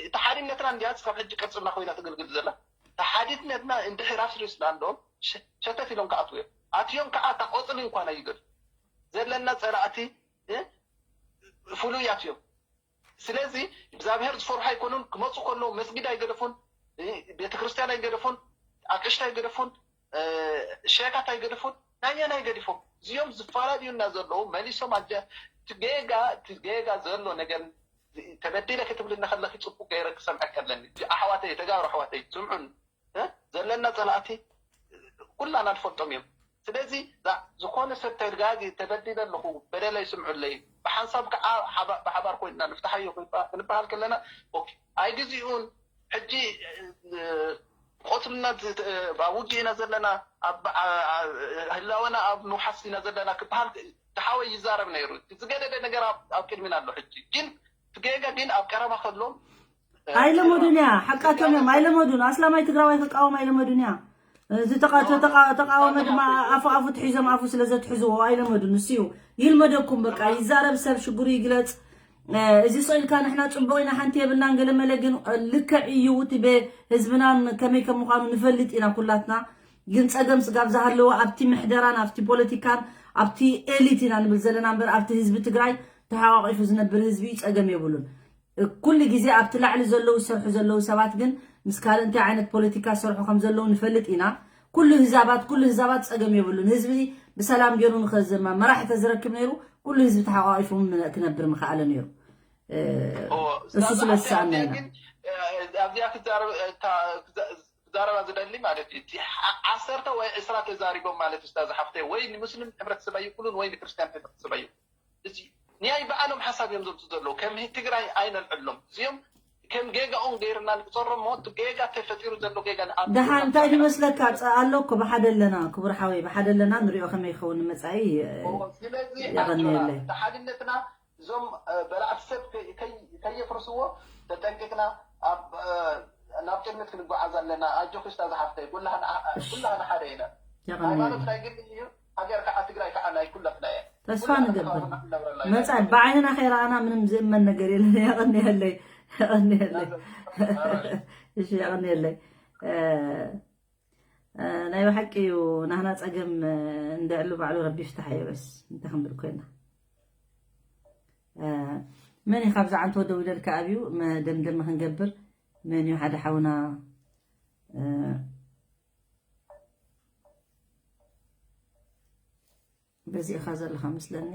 እታ ሓድነትና እንዲያ ካብ ሕጂ ቅርፅና ኮይና ተገልግል ዘላ እታ ሓድነትና እንድሕር ኣስሪስና እንደኦም ሸተት ኢሎም ክኣትዉ እዮም። ኣትዮም ከዓ እታ ቆፅሊ እንኳን ኣይገድፉ ዘለና ፀላእቲ ፍሉያት እዮም። ስለዚ እግዚኣብሔር ዝፈርሑ ኣይኮኑን። ክመፁ ከለዉ መስጊድ ኣይገደፉን፣ ቤተክርስትያን ኣይገደፉን፣ ኣቅሽት ኣይገደፉን፣ ሸካት ኣይገደፉን። ናየናይ ገዲፎም እዚኦም ዝፈላለዩና ዘለዉ መሊሶም ኣጀ ትጌጋ ትጌጋ ዘሎ ነገር ተበዲለ ክትብልና ከለኺ ፅቡቅ ገይረ ክሰምዐ ከለኒ ኣሕዋተይ ተጋሩ ኣሕዋተይ ስምዑን ዘለና ፀላእቲ ኩላና ንፈልጦም እዮም። ስለዚ ዝኾነ ሰብ ተጋጊ ተበዲለ ኣለኹ በደለይ ስምዑለይ ብሓንሳብ ከዓ ብሓባር ኮይንና ንፍትሓዮ ክንበሃል ከለና ኣይግዚኡን ሕጂ ቆትልና ኣብ ውግእ ኢና ዘለና ህላወና ኣብ ምውሓስ ኢና ዘለና ክበሃል ዝሓወይ ይዛረብ ነይሩ። ዝገደደ ነገር ኣብ ቅድሚና ኣሎ። ሕጂ ግን ትገጋ ግን ኣብ ቀረባ ከሎም ኣይለመዱን እያ ሓቃቶም እዮም ኣይለመዱን ኣስላማይ ትግራዋይ ክቃወም ኣይለመዱን እያ። ተቃወመ ድማ ኣፉ ኣፉ ትሒዞም ኣፉ ስለ ዘትሕዝዎ ኣይለመዱን። ንሱ እዩ ይልመደኩም በቃ ይዛረብ ሰብ ሽግሩ ይግለፅ። እዚ ስቕ ኢልካ ንሕና ፅቡቕ ኢና ሓንቲ የብልናን ገለመለ ግን ልክዕ እዩ እቲ ህዝብናን ከመይ ከም ምዃኑ ንፈልጥ ኢና ኩላትና። ግን ፀገም ስጋብ ዝሃለወ ኣብቲ ምሕደራን ኣብቲ ፖለቲካን ኣብቲ ኤሊት ኢና ንብል ዘለና እምበር ኣብቲ ህዝቢ ትግራይ ተሓቋቂፉ ዝነብር ህዝቢ እዩ ፀገም የብሉን። ኩሉ ግዜ ኣብቲ ላዕሊ ዘለዉ ዝሰርሑ ዘለዉ ሰባት ግን ምስ ካልእ እንታይ ዓይነት ፖለቲካ ዝሰርሑ ከም ዘለዉ ንፈልጥ ኢና። ኩሉ ህዛባት ኩሉ ህዛባት ፀገም የብሉን። ህዝቢ ብሰላም ገይሩ ንኸዘማ መራሒ ተዝረክብ ነይሩ ኩሉ ህዝቢ ተሓቋቂፉ ክነብር ምኸኣለ ነይሩ። እሱ ስለ ዝሰኣና ኢና። ኣብዚኣ ክዛረብ ዝደሊ ማለት እዩ። እቲ ዓ-፣ ዓሰርተ ወይ ዕስራ ተዛሪቦም ማለት እዩ፣ ኡስታዝ ሓፍተይ፣ ወይ ንሙስሊም ሕብረተሰብ ኣይውክሉን ወይ ንክርስትያን ሕብረተሰብ ኣይውክሉን። እዚ ንያይ በዓሎም ሓሳብ እዮም ዘምፅኡ ዘለዉ። ከም ትግራይ ኣይነልዕሎም። እዚኦም ከም ጌጋኦም ገይርና ንቁፀሮም እሞ፣ እቲ ጌጋ ተፈጢሩ ዘሎ ጌጋ ንኣብ ደሓ እንታይ ድመስለካ? ጸ-፣ ኣሎ እኮ፣ ብሓደ ኣለና፣ ክቡር ሓወይ፣ ብሓደ ኣለና፣ ንሪኦ ከመይ ይኸውን ንመጻኢ። እ፣ እዎ፣ ስለዚ የቐንየለይ። ኣጆና፣ እቲ ሓድነትና እዞም፣ እ፣ በላዕቲ ሰብ ከይ-፣ ከይ-፣ ከየፍርስዎ ተጠንቂቕና ኣብ፣ እ፣ ናብ ቅድሚት ክንጓዓዝ ኣለና። ኣጆኺ ኡስታዝ ሓፍተይ፣ ኩላህና፣ እሺ። ኩላህና ሓደ ኢና። የቐንየለይ። ሃይማኖት ናይ ግሊ እዩ፣ ሃገር ከዓ ትግራይ ከዓ ናይ ኩላትና እያ። ተስፋ ኩላህና ንገብር። ተኸባብርና ክንነብረላ ኢና። መጻኢ ብዓይንና ከይረኣና ምንም ዝእመን ነገር የለን። የቐንየለይ፣ የቐንየለይ። ናዘር፣ ናዘር። እሺ፣ የቐንየለይ። እ፣ እ፣ ናይ ብሓቂ እዩ፣ ናህና ጸገም፣ እ፣ እንድዕሉ ባዕሉ ረቢ ይፍታሕ እየ። በስ እንታይ ክንብል ኮይና። እ፣ መን እዩ ካብዛ ዓንቶ ደው ኢለልካ ኣብዩ መደምደሚ ክንገብር? መን እዩ ሓደ ሓውና? እ፣ በዚ ኢኻ ዘለኻ መስለኒ።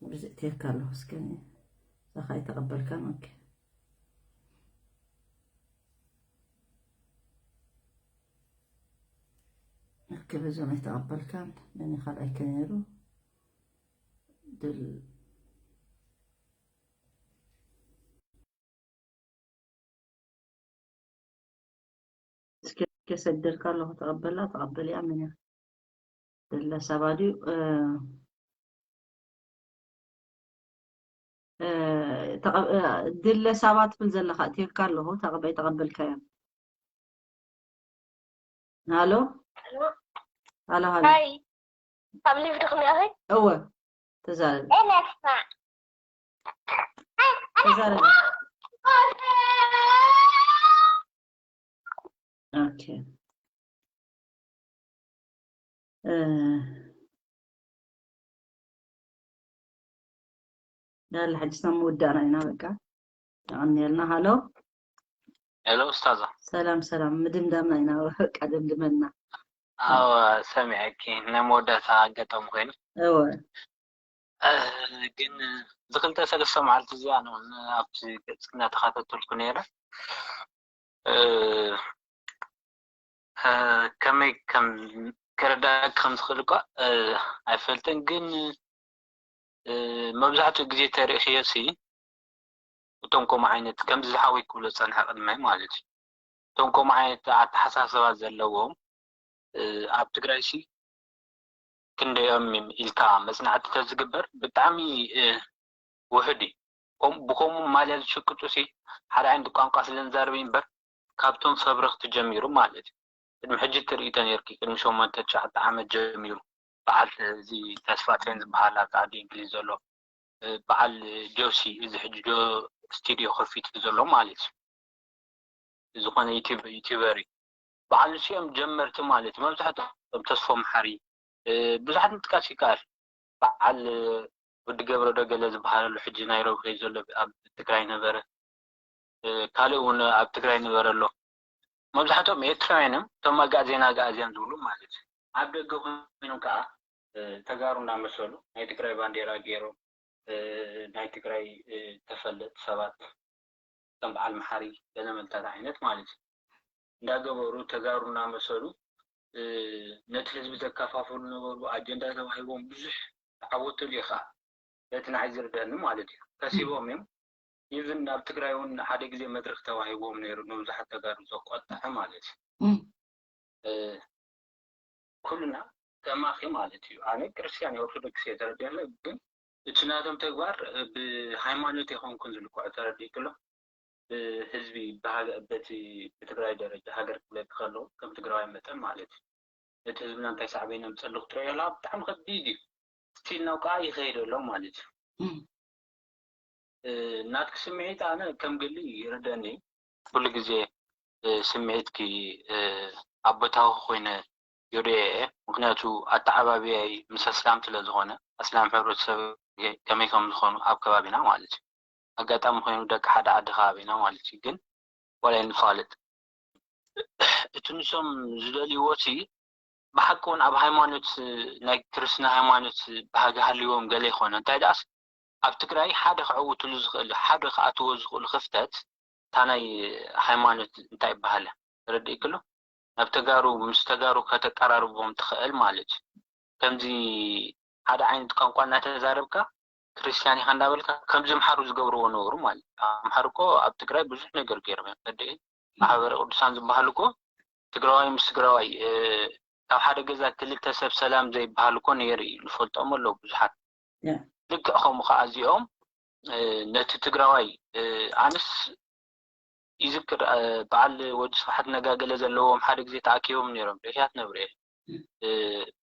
በዚ እትየካ ኣለኹ እስከ። እዛ ኸኣ ኣይተቐበልካን፣ ኦኬ። ኦኬ፣ በዞም ኣይተቐበልካን። መን እዩ ካልኣይ ከ ነይሩ? ድል-፣ እስከ ከሰደልካ ኣለኹ፣ ተቐበላ፣ ተቐበልያ፣ መን እያ? ደላ ሳባ ድዩ? እ፣ እ፣ ተቐ-፣ እ፣ ድለ ሳባ ትብል ዘለኻ፣ እትየካ ኣለኹ፣ ተቐበ-፣ ተቐበልካያ። ሃሎ? ሃሎ፣ ሃሎ። ሃይ። ኣብ ሊቭ ድኽም ያኸይ? እወ፣ ተዛረቢ። ኤነስማ። ተዛረቢ። ኦኬ። እ፣ ያላ፣ ሕጂ ስና ምውዳእና ኢና፣ በቃ። የቐንየልና። ሃሎ። ሄሎ፣ ኡስታዛ። ሰላም፣ ሰላም። ምድምዳምና ኢና፣ በቃ፣ ደምድመልና። ኣዎ፣ ሰሚዐኪ። ናይ መወዳእታ ኣጋጣሚ ኮይኑ። እወ። እ፣ ግን እዚ ክልተ ሰለስተ መዓልቲ እዚኣ ነው ኣብቲ ገጽ እናተኻታተልኩ ነይረ። እ፣ እ፣ ከመይ ከም ክርዳእኪ ከም ዝኽእል እኳ፣ እ፣ ኣይፈልጥን፣ ግን፣ እ፣ መብዛሕትኡ ግዜ ተሪእኽዮ ሲ፣ እቶም ከምኡ ዓይነት፣ ከምዚ ዝሓወይ ክብሎ ዝጸንሐ ቅድመይ ማለት እዩ። እቶም ከምኡ ዓይነት ኣተሓሳስባ ዘለዎም፣ እ፣ ኣብ ትግራይ ሲ ክንደዮም ኢልካ መጽናዕቲ ተዝግበር ብጣዕሚ፣ እ፣ ውሑድ እዩ። ከም-፣ ብከምኡ ማልያ ዝሽቅጡ ሲ ሓደ ዓይነት ቋንቋ ስለ ንዛረብ እዩ እምበር ካብቶም ፈብረኽቲ ጀሚሩ ማለት እዩ። ቅድሚ ሕጂ ትርእይቶ ነርኪ፣ ቅድሚ ሸሞንተ ትሽዓተ ዓመት ጀሚሩ በዓል እዚ ተስፋጽዮን ዝበሃል ኣብ ዓዲ እንግሊዝ ዘሎ፣ እ፣ በዓል ጆሲ፣ እዚ ሕጂ ጆ ስቱድዮ ከፊቱ ዘሎ ማለት እዩ። ዝኾነ ዩቲዩብ-፣ ዩቲዩበር እዩ። በዓል ንሱ እዮም ጀመርቲ ማለት እዩ። መብዛሕትኦም ተስፎ መሓሪ፣ እ፣ ብዙሓት ምጥቃስ ይከኣል። በዓል፣ እ፣ ወዲ ገብረ ዶ ገለ ዝበሃል ኣሎ፣ ሕጂ ናይሮቢ ከይዱ ዘሎ፣ ኣብ ትግራይ ነበረ። እ፣ ካልእ እውን ኣብ ትግራይ ነበረ ኣሎ። መብዛሕትኦም ኤርትራውያን እዮም፣ እቶም ኣጋእዜን ኣጋእዝያን ዝብሉ ማለት እዩ። ኣብ ደገ ኮይኖም ከዓ፣ እ፣ ተጋሩ እናመሰሉ ናይ ትግራይ ባንዴራ ገይሮም፣ እ፣ ናይ ትግራይ፣ እ፣ ተፈለጥቲ ሰባት ከም በዓል መሓሪ ገለ መልታት ዓይነት ማለት እዩ። እንዳገበሩ ተጋሩ እናመሰሉ፣ እ፣ ነቲ ህዝቢ ዘከፋፍሉ ነበሩ። ኣጀንዳ ተዋሂቦም ብዙሕ ተዓወትሉ እዩ ከዓ። በቲ ንዓይ ዝርደኣኒ ማለት እዩ። ከሲቦም እዮም። ኢቭን ኣብ ትግራይ እውን ሓደ ግዜ መድረኽ ተዋሂቦም ነይሩ፣ ንብዙሓት ተጋሩ ዘቆጠዐ ማለት እዩ። እም። እ፣ ኩልና ከማኺ ማለት እዩ። ኣነ ክርስትያን እየ፣ ኦርቶዶክስ እየ፣ ተረዲአለ። ግን እቲ ናቶም ተግባር ብሃይማኖት ኣይኮንኩን ዝልክዖ፣ ተረዲእክሎ። ብህዝቢ፣ ብሃገ-፣ በቲ ብትግራይ ደረጃ ሃገር ክብለኪ ከለዉ ከም ትግራዋይ መጠን ማለት እዩ። ነቲ ህዝብና እንታይ ሳዕቤን የምፀሉ ክትሪኦ ከለኻ ብጣዕሚ ከቢድ እዩ። ስቲል ናው ከዓ ይኸይድ ኣሎ ማለት እዩ። እም። እ፣ ናትኪ ስምዒት ኣነ ከም ግሊ ይርደኒ። ኩሉ ግዜ፣ እ፣ ስምዒትኪ፣ እ፣ ኣብ ቦታኺ ኮይነ ይርእዮ እየ። ምኽንያቱ ኣተዓባብያይ ምስ ኣስላም ስለ ዝኾነ፣ ኣስላም ሕብረተሰብ ከመይ ከም ዝኾኑ ኣብ ከባቢና ማለት እዩ። ኣጋጣሚ ኮይኑ ደቂ ሓደ ዓዲ ከባቢና ማለት እዩ። ግን ዋላ ኣይንፋለጥ። እቲ ንሶም ዝደልይዎ ሲ ብሓቂ እውን ኣብ ሃይማኖት፣ ናይ ክርስትና ሃይማኖት ባህጊ ሃልይዎም ገለ ይኾነ። እንታይ ደኣስ ኣብ ትግራይ ሓደ ክዕውትሉ ዝኽእል ሓደ ክኣትዎ ዝኽእሉ ክፍተት እታ ናይ ሃይማኖት እንታይ ይበሃል ተረዲእክሉ ናብ ተጋሩ ምስ ተጋሩ ከተቀራርቦም ትኽእል ማለት እዩ። ከምዚ ሓደ ዓይነት ቋንቋ እናተዛረብካ ክርስቲያን ኢኻ እንዳበልካ ከምዚ ኣምሓሩ ዝገብርዎ ነበሩ ማለት እዩ። ኣምሓሩ እኮ ኣብ ትግራይ ብዙሕ ነገር ገይሮም እዮም። ተደኢ ማሕበረ ቅዱሳን ዝበሃል እኮ ትግራዋይ ምስ ትግራዋይ ካብ ሓደ ገዛ ክልተ ሰብ ሰላም ዘይበሃል እኮ ነይሩ እዩ። ንፈልጦም ኣለዉ ብዙሓት። ልክዕ ከምኡ ከዓ እዚኦም ነቲ ትግራዋይ ኣንስ ይዝክር በዓል ወዲ ስብሓት ነጋገለ ዘለዎም ሓደ ግዜ ተኣኪቦም ነይሮም ደሽያት ነብርኤ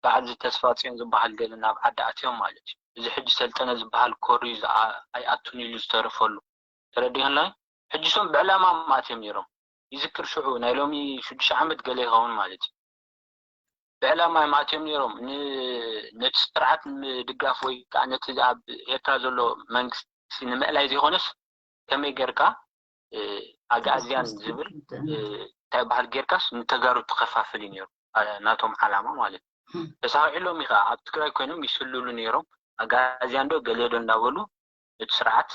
በዓል ዝተስፋ ፅዮን ዝበሃል ገለ ናብ ዓዲ ኣትዮም ማለት እዩ። እዚ ሕጂ ሰልጠነ ዝበሃል ኮሪ ኣይኣቱን ኢሉ ዝተረፈሉ ተረዲኸላይ። ሕጂ ሶም ብዕላማ ማእትዮም ነይሮም ይዝክር ሽዑ ናይ ሎሚ ሽዱሽተ ዓመት ገለ ይኸውን ማለት እዩ። ብዕላማ እዮም ኣትዮም ነይሮም ነቲ ስርዓት ንምድጋፍ ወይ ከዓ ነቲ ኣብ ኤርትራ ዘሎ መንግስቲ ንምእላይ ዘይኮነስ ከመይ ጌርካ ኣግኣዝያን ዝብል እንታይ በሃል ጌርካስ ንተጋሩ ትኸፋፍል እዩ ነይሩ ናቶም ዓላማ ማለት እዩ። ተሳኺዕሎም እዩ ከዓ ኣብ ትግራይ ኮይኖም ይስልሉ ነይሮም ኣግኣዝያን ዶ ገለ ዶ እንዳበሉ እቲ ስርዓት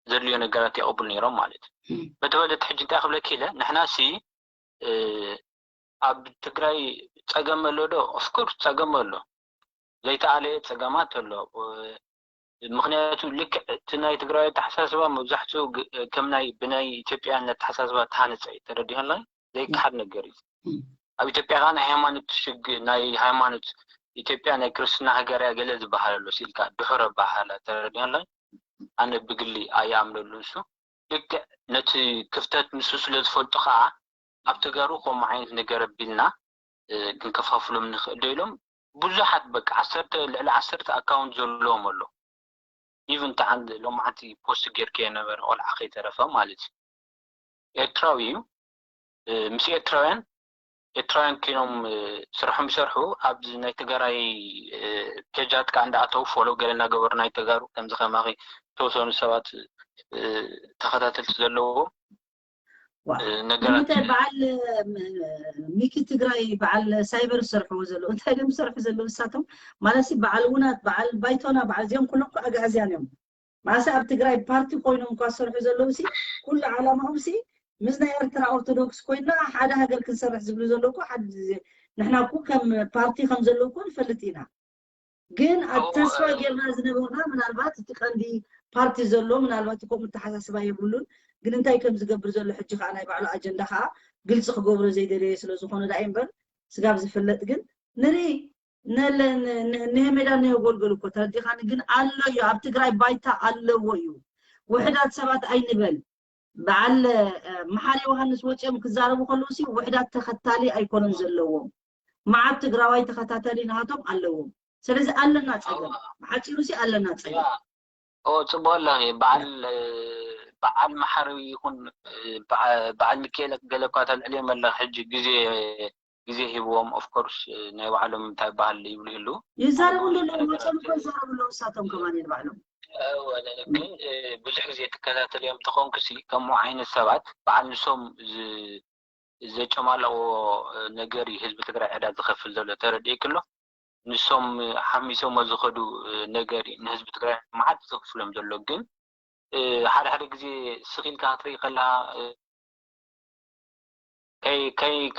ዘድልዮ ነገራት የቐብሉ ነይሮም ማለት እዩ። በተወለቲ ሕጂ እንታይ ክብለኪ ኢለ ንሕና ሲ ኣብ ትግራይ ፀገም ኣሎ ዶ? ኦፍኮርስ ፀገም ኣሎ። ዘይተኣለየ ፀገማት ኣሎ። ምክንያቱ ልክዕ እቲ ናይ ትግራይ ኣተሓሳስባ መብዛሕትኡ ከም ናይ ብናይ ኢትዮጵያን ኣተሓሳስባ ተሃነፀ እዩ። ተረዲኸላይ ዘይከሓድ ነገር እዩ። ኣብ ኢትዮጵያ ከዓ ናይ ሃይማኖት ሽግ ናይ ሃይማኖት ኢትዮጵያ ናይ ክርስትና ሃገር እያ ገለ ዝበሃል ኣሎ ሲልካ ድሑር ኣባሃላ ተረዲኸላይ። ኣነ ብግሊ ኣይኣምነሉ እሱ ልክዕ ነቲ ክፍተት ንሱ ስለ ዝፈልጡ ከዓ ኣብ ተጋሩ ከምኡ ዓይነት ነገር ኣቢልና ክንከፋፍሎም ንኽእል ዶ ኢሎም ብዙሓት በቃ ዓሰርተ ልዕሊ ዓሰርተ ኣካውንት ዘለዎም ኣሎ። ኢቭን ተዓን ሎማዓንቲ ፖስት ጌርክዮ ነበረ ቆልዓ ከይተረፈ ማለት እዩ። ኤርትራዊ እዩ ምስ ኤርትራውያን ኤርትራውያን ኮይኖም ስርሖም ይሰርሑ ኣብዚ ናይ ትግራይ ፔጃት ከዓ እንዳኣተው ፎሎ ገለ እናገበሩ ናይ ተጋሩ ከምዚ ከማኺ ተወሰኑ ሰባት ተኸታተልቲ ዘለዎ ነገራት በዓል ሚኪ ትግራይ በዓል ሳይበር ዝሰርሕዎ ዘለዉ እንታይ ደም ዝሰርሑ ዘለዉ ንሳቶም ማለት በዓል ውናት በዓል ባይቶና በዓል እዚኦም ኩሎም ኣግኣዝያን እዮም። ማእሰ ኣብ ትግራይ ፓርቲ ኮይኖም እኳ ዝሰርሑ ዘለዉ ሲ ኩሉ ዓላማኦም ሲ ምስ ናይ ኤርትራ ኦርቶዶክስ ኮይና ሓደ ሃገር ክንሰርሕ ዝብሉ ዘለዉ እኮ ሓደ ግዜ ንሕና እኮ ከም ፓርቲ ከም ዘለዉ እኮ ንፈልጥ ኢና። ግን ኣብ ተስፋ ጌርና ዝነበርና ምናልባት እቲ ቀንዲ ፓርቲ ዘሎ ምናልባት ከምኡ ተሓሳስባ የብሉን። ግን እንታይ ከም ዝገብር ዘሎ ሕጂ ከዓ ናይ ባዕሉ ኣጀንዳ ከዓ ግልፂ ክገብሮ ዘይደለየ ስለ ዝኾነ ዳ እምበር ስጋብ ዝፍለጥ ግን ንርኢ ንሄሜዳ ንሄጎልጎል እኮ ተረዲኻኒ ግን ኣሎ እዩ ኣብ ትግራይ ባይታ ኣለዎ እዩ። ውሕዳት ሰባት ኣይንበል በዓል መሓሪ ዮሃንስ ወፂኦም ክዛረቡ ከለዉ ሲ ውሕዳት ተኸታሊ ኣይኮነን ዘለዎም። መዓት ትግራዋይ ተኸታተሊ ናቶም ኣለዎም። ስለዚ ኣለና ፀገም ብሓፂሩ ሲ ኣለና ፀገም። ኦ ፅቡቅ ኣለኺ በዓል በዓል መሓሪ ይኹን በዓል ሚካኤል ገለ እኳ ተልዕልዮም ኣለኺ ሕጂ ግዜ ግዜ ሂብዎም ኦፍኮርስ ናይ ባዕሎም እንታይ በሃል ይብሉ ይህሉ ይዛረቡ ኣለዉ መፀም እኮ ይዛረቡ ኣለዉ እሳቶም ከማን ባዕሎም ግን ብዙሕ ግዜ ትከታተልዮም ተኾንኩሲ ከምኡ ዓይነት ሰባት በዓል ንሶም ዘጨማለቕዎ ነገር እዩ ህዝቢ ትግራይ ዕዳ ዝኸፍል ዘሎ ተረዲእክሎ ንሶም ሓሚሶሞ ዝኸዱ ነገር እዩ ንህዝቢ ትግራይ መዓት ዘኽፍሎም ዘሎ ግን ሓደ ሓደ ግዜ ስኺልካ ክትርኢ ከለካ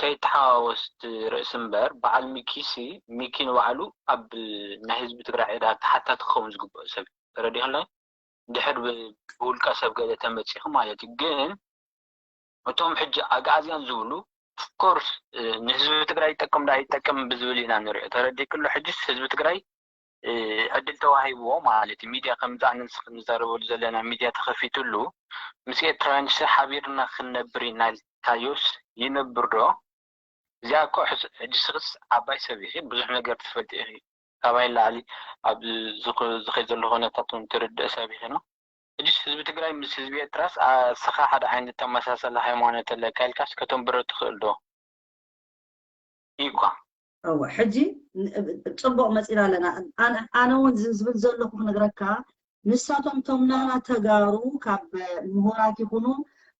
ከይተሓዋወስ ርእሲ እምበር በዓል ሚኪሲ ሚኪ ንባዕሉ ኣብ ናይ ህዝቢ ትግራይ ዕዳ ተሓታቲ ክኸውን ዝግብኦ ሰብ ተረዲኸላይ ድሕር ብውልቀ ሰብ ገለ ተመፂኹ ማለት እዩ ግን እቶም ሕጂ ኣግኣዝያን ዝብሉ ኦፍኮርስ ንህዝቢ ትግራይ ይጠቅም ዳ ይጠቅም ብዝብል ኢና ንሪኦ ተረዲክሎ ሕጂስ ህዝቢ ትግራይ ዕድል ተዋሂብዎ ማለት እዩ ሚድያ ከምዚ ኣነ ንስኺ ንዛረበሉ ዘለና ሚድያ ተኸፊትሉ ምስ ኤርትራውያን ሲ ሓቢርና ክንነብር ኢና ኢልካዮስ ይነብር ዶ እዚኣ እኮ ሕጂ ስኽስ ዓባይ ሰብ ኢኺ ብዙሕ ነገር ትፈልጢ ኢኺ ካባይ ንላዕሊ ኣብ ዝኸይ ዘሎ ኩነታት እውን ትርድእ ሰብ ኢኺ ነው ሕጂስ ህዝቢ ትግራይ ምስ ህዝቢ ኤርትራስ ኣስኻ ሓደ ዓይነት ተመሳሳሊ ሃይማኖት ኣለካ ኢልካስ ከተንብሮ ትኽእል ዶ ኢኳ እወ ሕጂ ጽቡቕ መጺና ኣለና ኣነ እውን ዝብል ዘለኹ ክነግረካ ንሳቶም ቶም ናና ተጋሩ ካብ ምሁራት ይኹኑ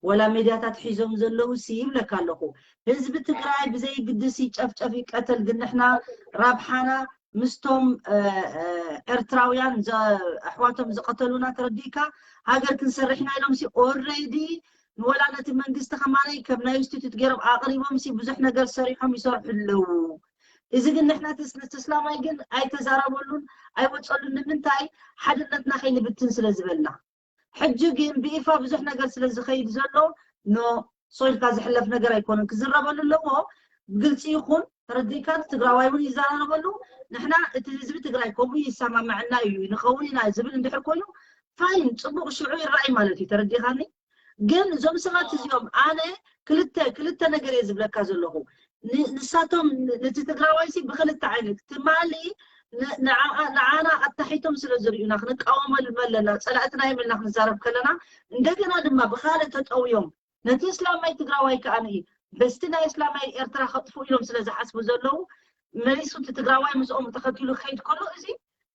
ወላ ሜድያታት ሒዞም ዘለዉ ሲ ይብለካ ኣለኹ ህዝቢ ትግራይ ብዘይግድስ ይጨፍጨፍ ይቀተል ግን ንሕና ራብሓና ምስቶም ኤርትራውያን ኣሕዋቶም ዝቀተሉና ተረዲእካ፣ ሃገር ክንሰርሕ ኢና ኢሎም ሲ ኦረዲ ንወላ ነቲ መንግስቲ ከማነይ ከም ናይ ኢንስቲትዩት ገይሮም ኣቅሪቦም ሲ ብዙሕ ነገር ሰሪሖም ይሰርሑ ኣለዉ። እዚ ግን ንሕና ተስላማይ ግን ኣይተዛረበሉን ኣይወፀሉን። ንምንታይ? ሓድነትና ከይንብትን ስለ ዝበልና። ሕጂ ግን ብይፋ ብዙሕ ነገር ስለ ዝኸይድ ዘሎ ኖ ሶ ኢልካ ዝሕለፍ ነገር ኣይኮነን። ክዝረበሉ ኣለዎ፣ ብግልፂ ይኹን ተረዲእካ። ትግራዋይ እውን ይዘራረበሉ። ንሕና እቲ ህዝቢ ትግራይ ከምኡ ይሰማምዐና እዩ ንኸውን ኢና ዝብል እንድሕር ኮይኑ ፋይን፣ ፅቡቅ ሽዑ ይረኣይ ማለት እዩ። ተረዲኻኒ? ግን እዞም ሰባት እዚኦም ኣነ ክልተ ክልተ ነገር እየ ዝብለካ ዘለኹ። ንሳቶም ነቲ ትግራዋይ ሲ ብክልተ ዓይነት ትማሊ ንዓና ኣታሒቶም ስለ ዝርእዩና ክንቃወመሎም ኣለና፣ ፀላእትና እዮም ኢልና ክንዛረብ ከለና፣ እንደገና ድማ ብካልእ ተጠውዮም ነቲ እስላማይ ትግራዋይ ከዓ ንኢ በስቲ ናይ እስላማይ ኤርትራ ከጥፉ ኢሎም ስለ ዝሓስቡ ዘለዉ መሊሱ እቲ ትግራዋይ ምስኦም ተኸቲሉ ክኸይድ ከሎ እዚ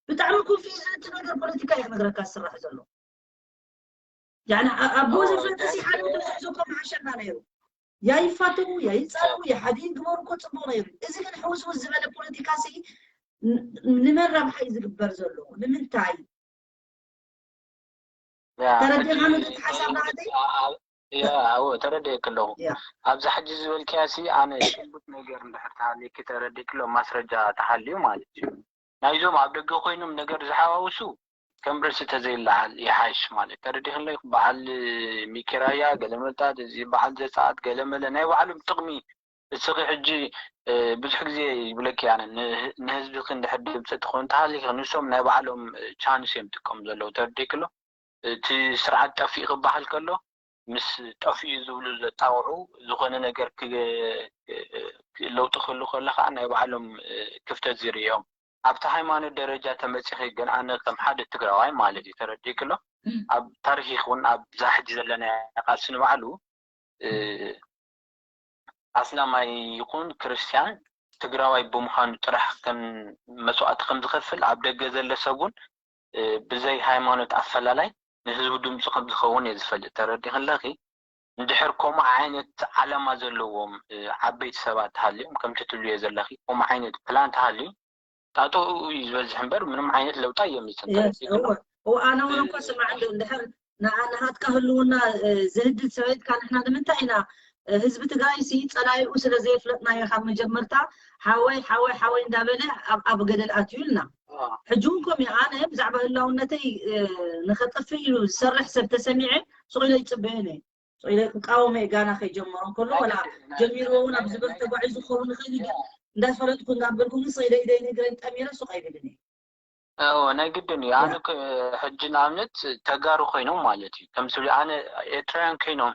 ብጣዕሚ ኮንፊዝ እቲ ነገር ፖለቲካ እዩ ክነግረካ ዝስራሕ ዘሎ። ያኒ ኣቦ ዝፈተሲ ሓደ ተዘኮ መሓሸና ነይሩ። ያ ይፋተሙ፣ ያ ይጻረፉ፣ ያ ሓደ ይግበሩ እኮ ጽቡቅ ነይሩ። እዚ ግን ሕውስውስ ዝበለ ፖለቲካ ሲ ንመን ረብሓ እዩ ዝግበር ዘሎ? ንምንታይ? ተረዲኻ ነቲ ሓሳብ ናተይ? ያ ኣዎ ተረዲእክ ኣለኹ። ኣብዛ ሕጂ ዝበልክያ ሲ ኣነ ጭቡጥ ነገር እንድሕር ተሃልየኪ ተረዲእክ ኣሎ ማስረጃ ተሃልዩ ማለት እዩ። ናይዞም ኣብ ደገ ኮይኖም ነገር ዝሓዋውሱ ከም ርእሲ ተዘይለዓል ይሓይሽ ማለት ተረዲኽለይ። በዓል ሚኪራያ ገለመልታት እዚ በዓል ዘፃኣት ገለመለ ናይ ባዕሎም ጥቕሚ። እስኺ ሕጂ ብዙሕ ግዜ ይብለኪ ኣነ ንህዝቢ ክንድሕር ድምፂ ትኾን ተሃሊኺ ንሶም ናይ ባዕሎም ቻንስ እዮም ጥቀሙ ዘለዉ ተረዲክሎ። እቲ ስርዓት ጠፊእ ክበሃል ከሎ ምስ ጠፊኡ ዝብሉ ዘጣቕዑ ዝኾነ ነገር ለውጢ ክህሉ ከሎ ከዓ ናይ ባዕሎም ክፍተት ዝርእዮም። ኣብቲ ሃይማኖት ደረጃ ተመፂኺ ግን ኣነ ከም ሓደ ትግራዋይ ማለት እዩ ተረዲእክሎ ኣብ ታሪክ ይኹን ኣብዛ ሕጂ ዘለና ቃልሲ ንባዕሉ ኣስላማይ ይኹን ክርስትያን ትግራዋይ ብምዃኑ ጥራሕ ከም መስዋእቲ ከም ዝኸፍል ኣብ ደገ ዘለ ሰብ እውን ብዘይ ሃይማኖት ኣፈላላይ ንህዝቡ ድምፁ ከም ዝኸውን እየ ዝፈልጥ። ተረዲኽለኺ? እንድሕር ከምኡ ዓይነት ዓላማ ዘለዎም ዓበይቲ ሰባት ተሃልዮም ከምቲ ትብልዮ ዘለኺ ከምኡ ዓይነት ፕላን ተሃልዩ ጣጦኡ እዩ ዝበዝሕ እምበር ምንም ዓይነት ለውጢ ኣየምፅን። ኣነ እውን እኮ ስማዕ እንድሕር ንሃትካ ህልውና ዝህድድ ሰበይትካ ንሕና ንምንታይ ኢና ህዝቢ ትግራይ ሲ ፀላይኡ ስለ ዘየፍለጥናዮ ካብ መጀመርታ ሓወይ ሓወይ ሓወይ እንዳበለ ኣብ ገደል ኣትዩ ኢልና። ሕጂ እውን ከምኡ ኣነ ብዛዕባ ህላውነተይ ንኸጠፍእ ኢሉ ዝሰርሕ ሰብ ተሰሚዐ ስቕ ኢለ ይፅበየን እየ። ስቕ ኢለ ክቃወሞ እየ ጋና ከይጀመሮ እንከሎ ወላ ጀሚርዎ እውን ኣብ ዝበል ተጓዒዙ ክኸውን ይኽእል እዩ። ግን እንዳፈለጥኩ እንዳበልኩ ግን ስቕ ኢለ ኢደይ ንእግረይ ጠሚረ ሱቕ ኣይብልን እየ። እወ ናይ ግድን እዩ። ኣነ ሕጂ ንኣብነት ተጋሩ ኮይኖም ማለት እዩ ከም ስብሊ ኣነ ኤርትራውያን ኮይኖም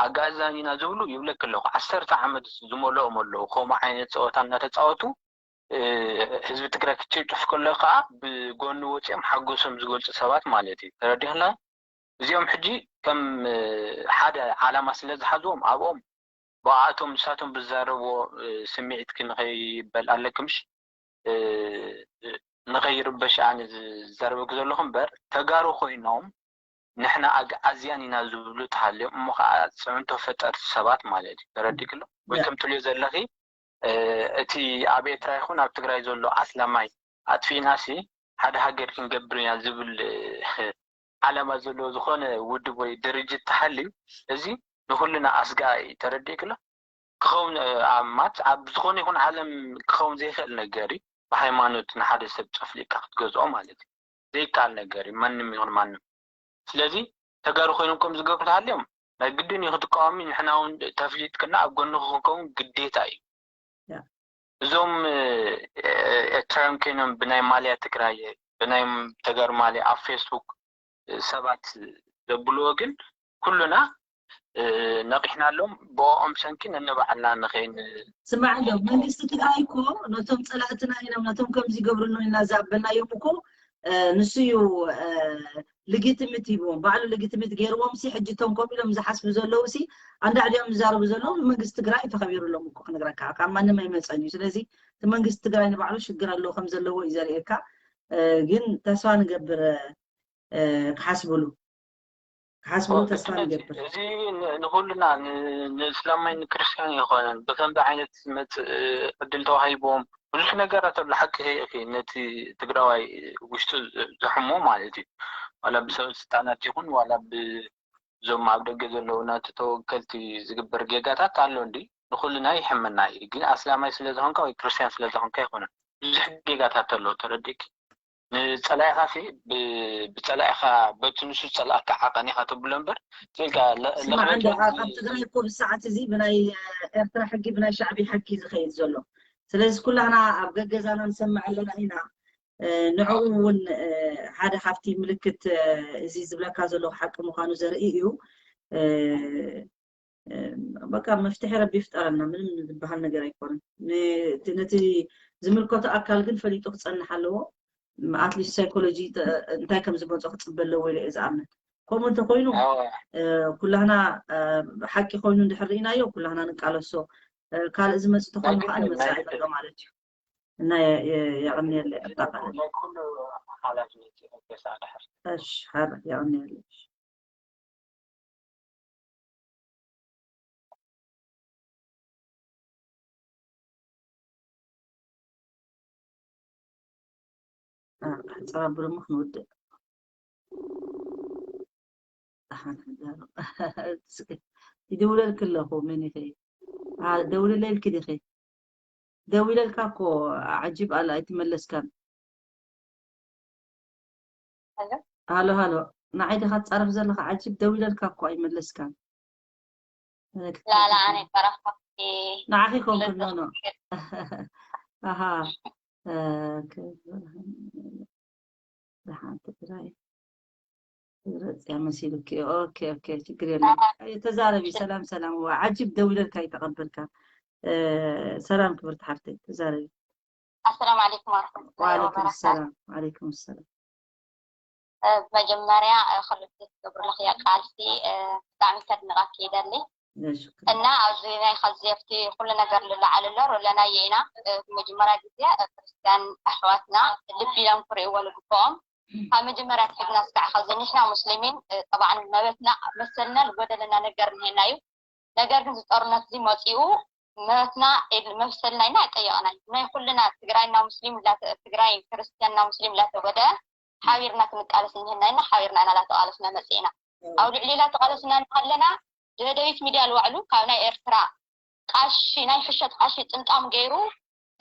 ኣጋእዛን ኢና ዝብሉ ይብለክ ኣለኹ። ዓሰርተ ዓመት ዝመልኦም ኣለዉ ከምኡ ዓይነት ፀወታ እናተፃወቱ ህዝቢ ትግራይ ክጭፍጭፍ ከሎ ከዓ ብጎኒ ወፂኦም ሓጎሶም ዝገልፁ ሰባት ማለት እዩ። ተረዲኽና? እዚኦም ሕጂ ከም ሓደ ዓላማ ስለ ዝሓዝዎም ኣብኦም ብኣቶም ንሳቶም ብዛረብዎ ስምዒት ክንኸይበል ኣለክምሽ ንኸይርበሽ ኣነ ዝዛረበክ ዘለኹ እምበር ተጋሩ ኮይኖም ንሕና ኣግዓዝያን ኢና ዝብሉ ተሃልዮም እሞ ከዓ ፅዕንቶ ፈጠርቲ ሰባት ማለት እዩ። ተረዲክሎ ወይ ከም ትልዮ ዘለኺ እቲ ኣብ ኤርትራ ይኹን ኣብ ትግራይ ዘሎ ኣስላማይ ኣጥፊእናሲ ሓደ ሃገር ክንገብር ኢና ዝብል ዓላማ ዘለዎ ዝኾነ ውድብ ወይ ድርጅት ተሃልዩ እዚ ንኩልና ኣስጋኢ እዩ። ተረዲእክሎ ክኸውን ማት ኣብ ዝኾነ ይኹን ዓለም ክኸውን ዘይኽእል ነገር እዩ። ብሃይማኖት ንሓደ ሰብ ጨፍሊቅካ ክትገዝኦ ማለት እዩ ዘይከኣል ነገር እዩ። ማንም ይኹን ማንም ስለዚ ተጋሩ ኮይኖም ከም ዝገብሩ ተሃልዮም ናይ ግድን እዩ ክትቃወሚ ንሕና እውን ተፍሊጥክና ኣብ ጎንኺ ክንከውን ግዴታ እዩ። እዞም ኤርትራውያን ኮይኖም ብናይ ማልያ ትግራይ ብናይ ተጋሩ ማልያ ኣብ ፌስቡክ ሰባት ዘብልዎ ግን ኩሉና ነቂሕናሎም ብኦም ሰንኪ ነንባዕልና ንኸይን ስማዕ እንዶ መንግስቲ ትግራይ እኮ ነቶም ፀላእትና ኢኖም ነቶም ከምዚ ይገብርሉ ኢና ዝኣበልናዮም እኮ ንሱ እዩ ልጊትምት ሂብዎም ባዕሉ ልጊትምት ገይርዎም ሲ ሕጂ እቶም ከምኡ ኢሎም ዝሓስቡ ዘለዉ ሲ ኣንዳዕ ድዮም ዝዛረቡ ዘለዉ መንግስቲ ትግራይ እዩ ተኸቢሩሎም እኮ ክነግረካ ካብ ማንም ኣይመፀን እዩ ስለዚ እቲ መንግስቲ ትግራይ ንባዕሉ ሽግር ኣለዎ ከም ዘለዎ እዩ ዘርእየካ ግን ተስፋ ንገብር ክሓስብሉ ክሓስብሉ ተስፋ ንገብር። እዚ ንኩልና ንእስላማይ ንክርስትያን ይኮነን ብከምዚ ዓይነት ዝመፅእ ዕድል ተዋሂቦም ብዙሕ ነገራት ኣሎ። ሓቂ ከይእኪ ነቲ ትግራዋይ ውሽጡ ዘሕሞ ማለት እዩ። ዋላ ብሰበ ስልጣናት ይኹን ዋላ ብዞም ኣብ ደገ ዘለዉ ናቲ ተወከልቲ ዝግበር ጌጋታት ኣሎ እንዲ ንኩልና ይሕመና እዩ። ግን ኣስላማይ ስለ ዝኾንካ ወይ ክርስትያን ስለ ዝኾንካ ኣይኮነን። ብዙሕ ጌጋታት ኣሎ። ተረዲእኪ? ንጸላኢኻ ሲ ብ- ብጸላኢኻ በቲ ንሱ ዝጸላእካ ዓቐን ኢኻ ተብሎ እምበር ስልካ ለ- ስማዕ ለኽበጥ እንደ ወዲ ኣብ ትግራይ እኮ ብሰዓት እዚ ብናይ ኤርትራ ሕጊ ብናይ ሻዕቢ ሕጊ ዝኸይድ ዘሎ። ስለዚ ኩላህና ኣብ ገገዛና ንሰምዕ ኣለና ኢና። ንዕኡ እውን ሓደ ካብቲ ምልክት እዚ ዝብለካ ዘለኹ ሓቂ ምዃኑ ዘርኢ እዩ። በቃ መፍትሒ ረቢ ይፍጠረልና። ምንም ዝበሃል ነገር ኣይኮነን። ነቲ ዝምልከቶ ኣካል ግን ፈሊጡ ክፀንሕ ኣለዎ። ኣትሊስት ሳይኮሎጂ እንታይ ከም ዝመፆ ክፅበ ኣለዎ ኢለ እየ ዝኣምን። ከምኡ እንተኮይኑ ኩላህና ሓቂ ኮይኑ እንድሕር ርኢናዮ ኩላህና ንቃለሶ። ካልእ ዝመፅ ተኮይኑ ከዓ ንመፃኢ ዘሎ ማለት እዩ። እና የቐንየለ ኣጠቃላይ። እሺ፣ ሀረ የቐንየለ። ጸባ ብርሙ ክንውድእ። ደሓን ሕዳሩ። ይድውለልኪ ኣለኹ፣ መን ኢኺ? ደውልለይ ኢልኪ ዲኺ? ደዊለልካ እኮ፣ ዓጂብ ኣለ ኣይትመለስካን። ሃሎ ሃሎ፣ ንዓይ ዲኻ ትጻረፍ ዘለኻ? ዓጂብ፣ ደዊለልካ እኮ ኣይመለስካን። ላላ ኣነ ይፈራሕኩ። ንዓኺ ኮንኩ። ኖ ኖ። ኣሃ። ደሓን ትግራይ ረፅያ መሲሉኪ። ኦኬ ኦኬ፣ ችግር የለም። ተዛረቢ። ሰላም ሰላም። ዋ ዓጂብ፣ ደዊለልካ ኣይተቐበልካ። ሰላም ክብርቲ ሓፍተይ፣ ተዛረቢ። ኣሰላሙ ዓለይኩም ወረሕመቱላሂ ወዓለይኩም ወበረካቱ። ሰላም። ወዓለይኩም ሰላም። መጀመርያ ክልተ ትገብርለኽያ ቃልሲ ብጣዕሚ ከድንቐኪ ይደሊ። እና ኣብዚ ናይ ኸዚ ኣብቲ ኩሉ ነገር ልለዓል ኣሎ ሮለናየ ኢና። መጀመርያ ግዜ ክርስትያን ኣሕዋትና ልቢ ኢሎም ክርእይዎ ልግብኦም። ካብ መጀመርያ ትሕግና ስካዕ ኸዚ ንሕና ሙስሊሚን ጠባዕን መበትና መሰልና ልጎደለና ነገር እንሄና እዩ። ነገር ግን እዚ ጦርነት እዚ መፂኡ መበትና መሰልና ኢና ኣይጠየቕናይ። ናይ ኩልና ትግራይና ሙስሊም ትግራይ ክርስትያንና ሙስሊም ላተጎደ ሓቢርና ክንቃለስ እንሄና ኢና። ሓቢርና ኢና ላተቃለስና መፂእና። ኣብ ልዕሊ ላተቃለስና እናሃለና ደደቢት ሚድያ ልባዕሉ ካብ ናይ ኤርትራ ቃሺ ናይ ሕሸት ቃሺ ጥምጣም ገይሩ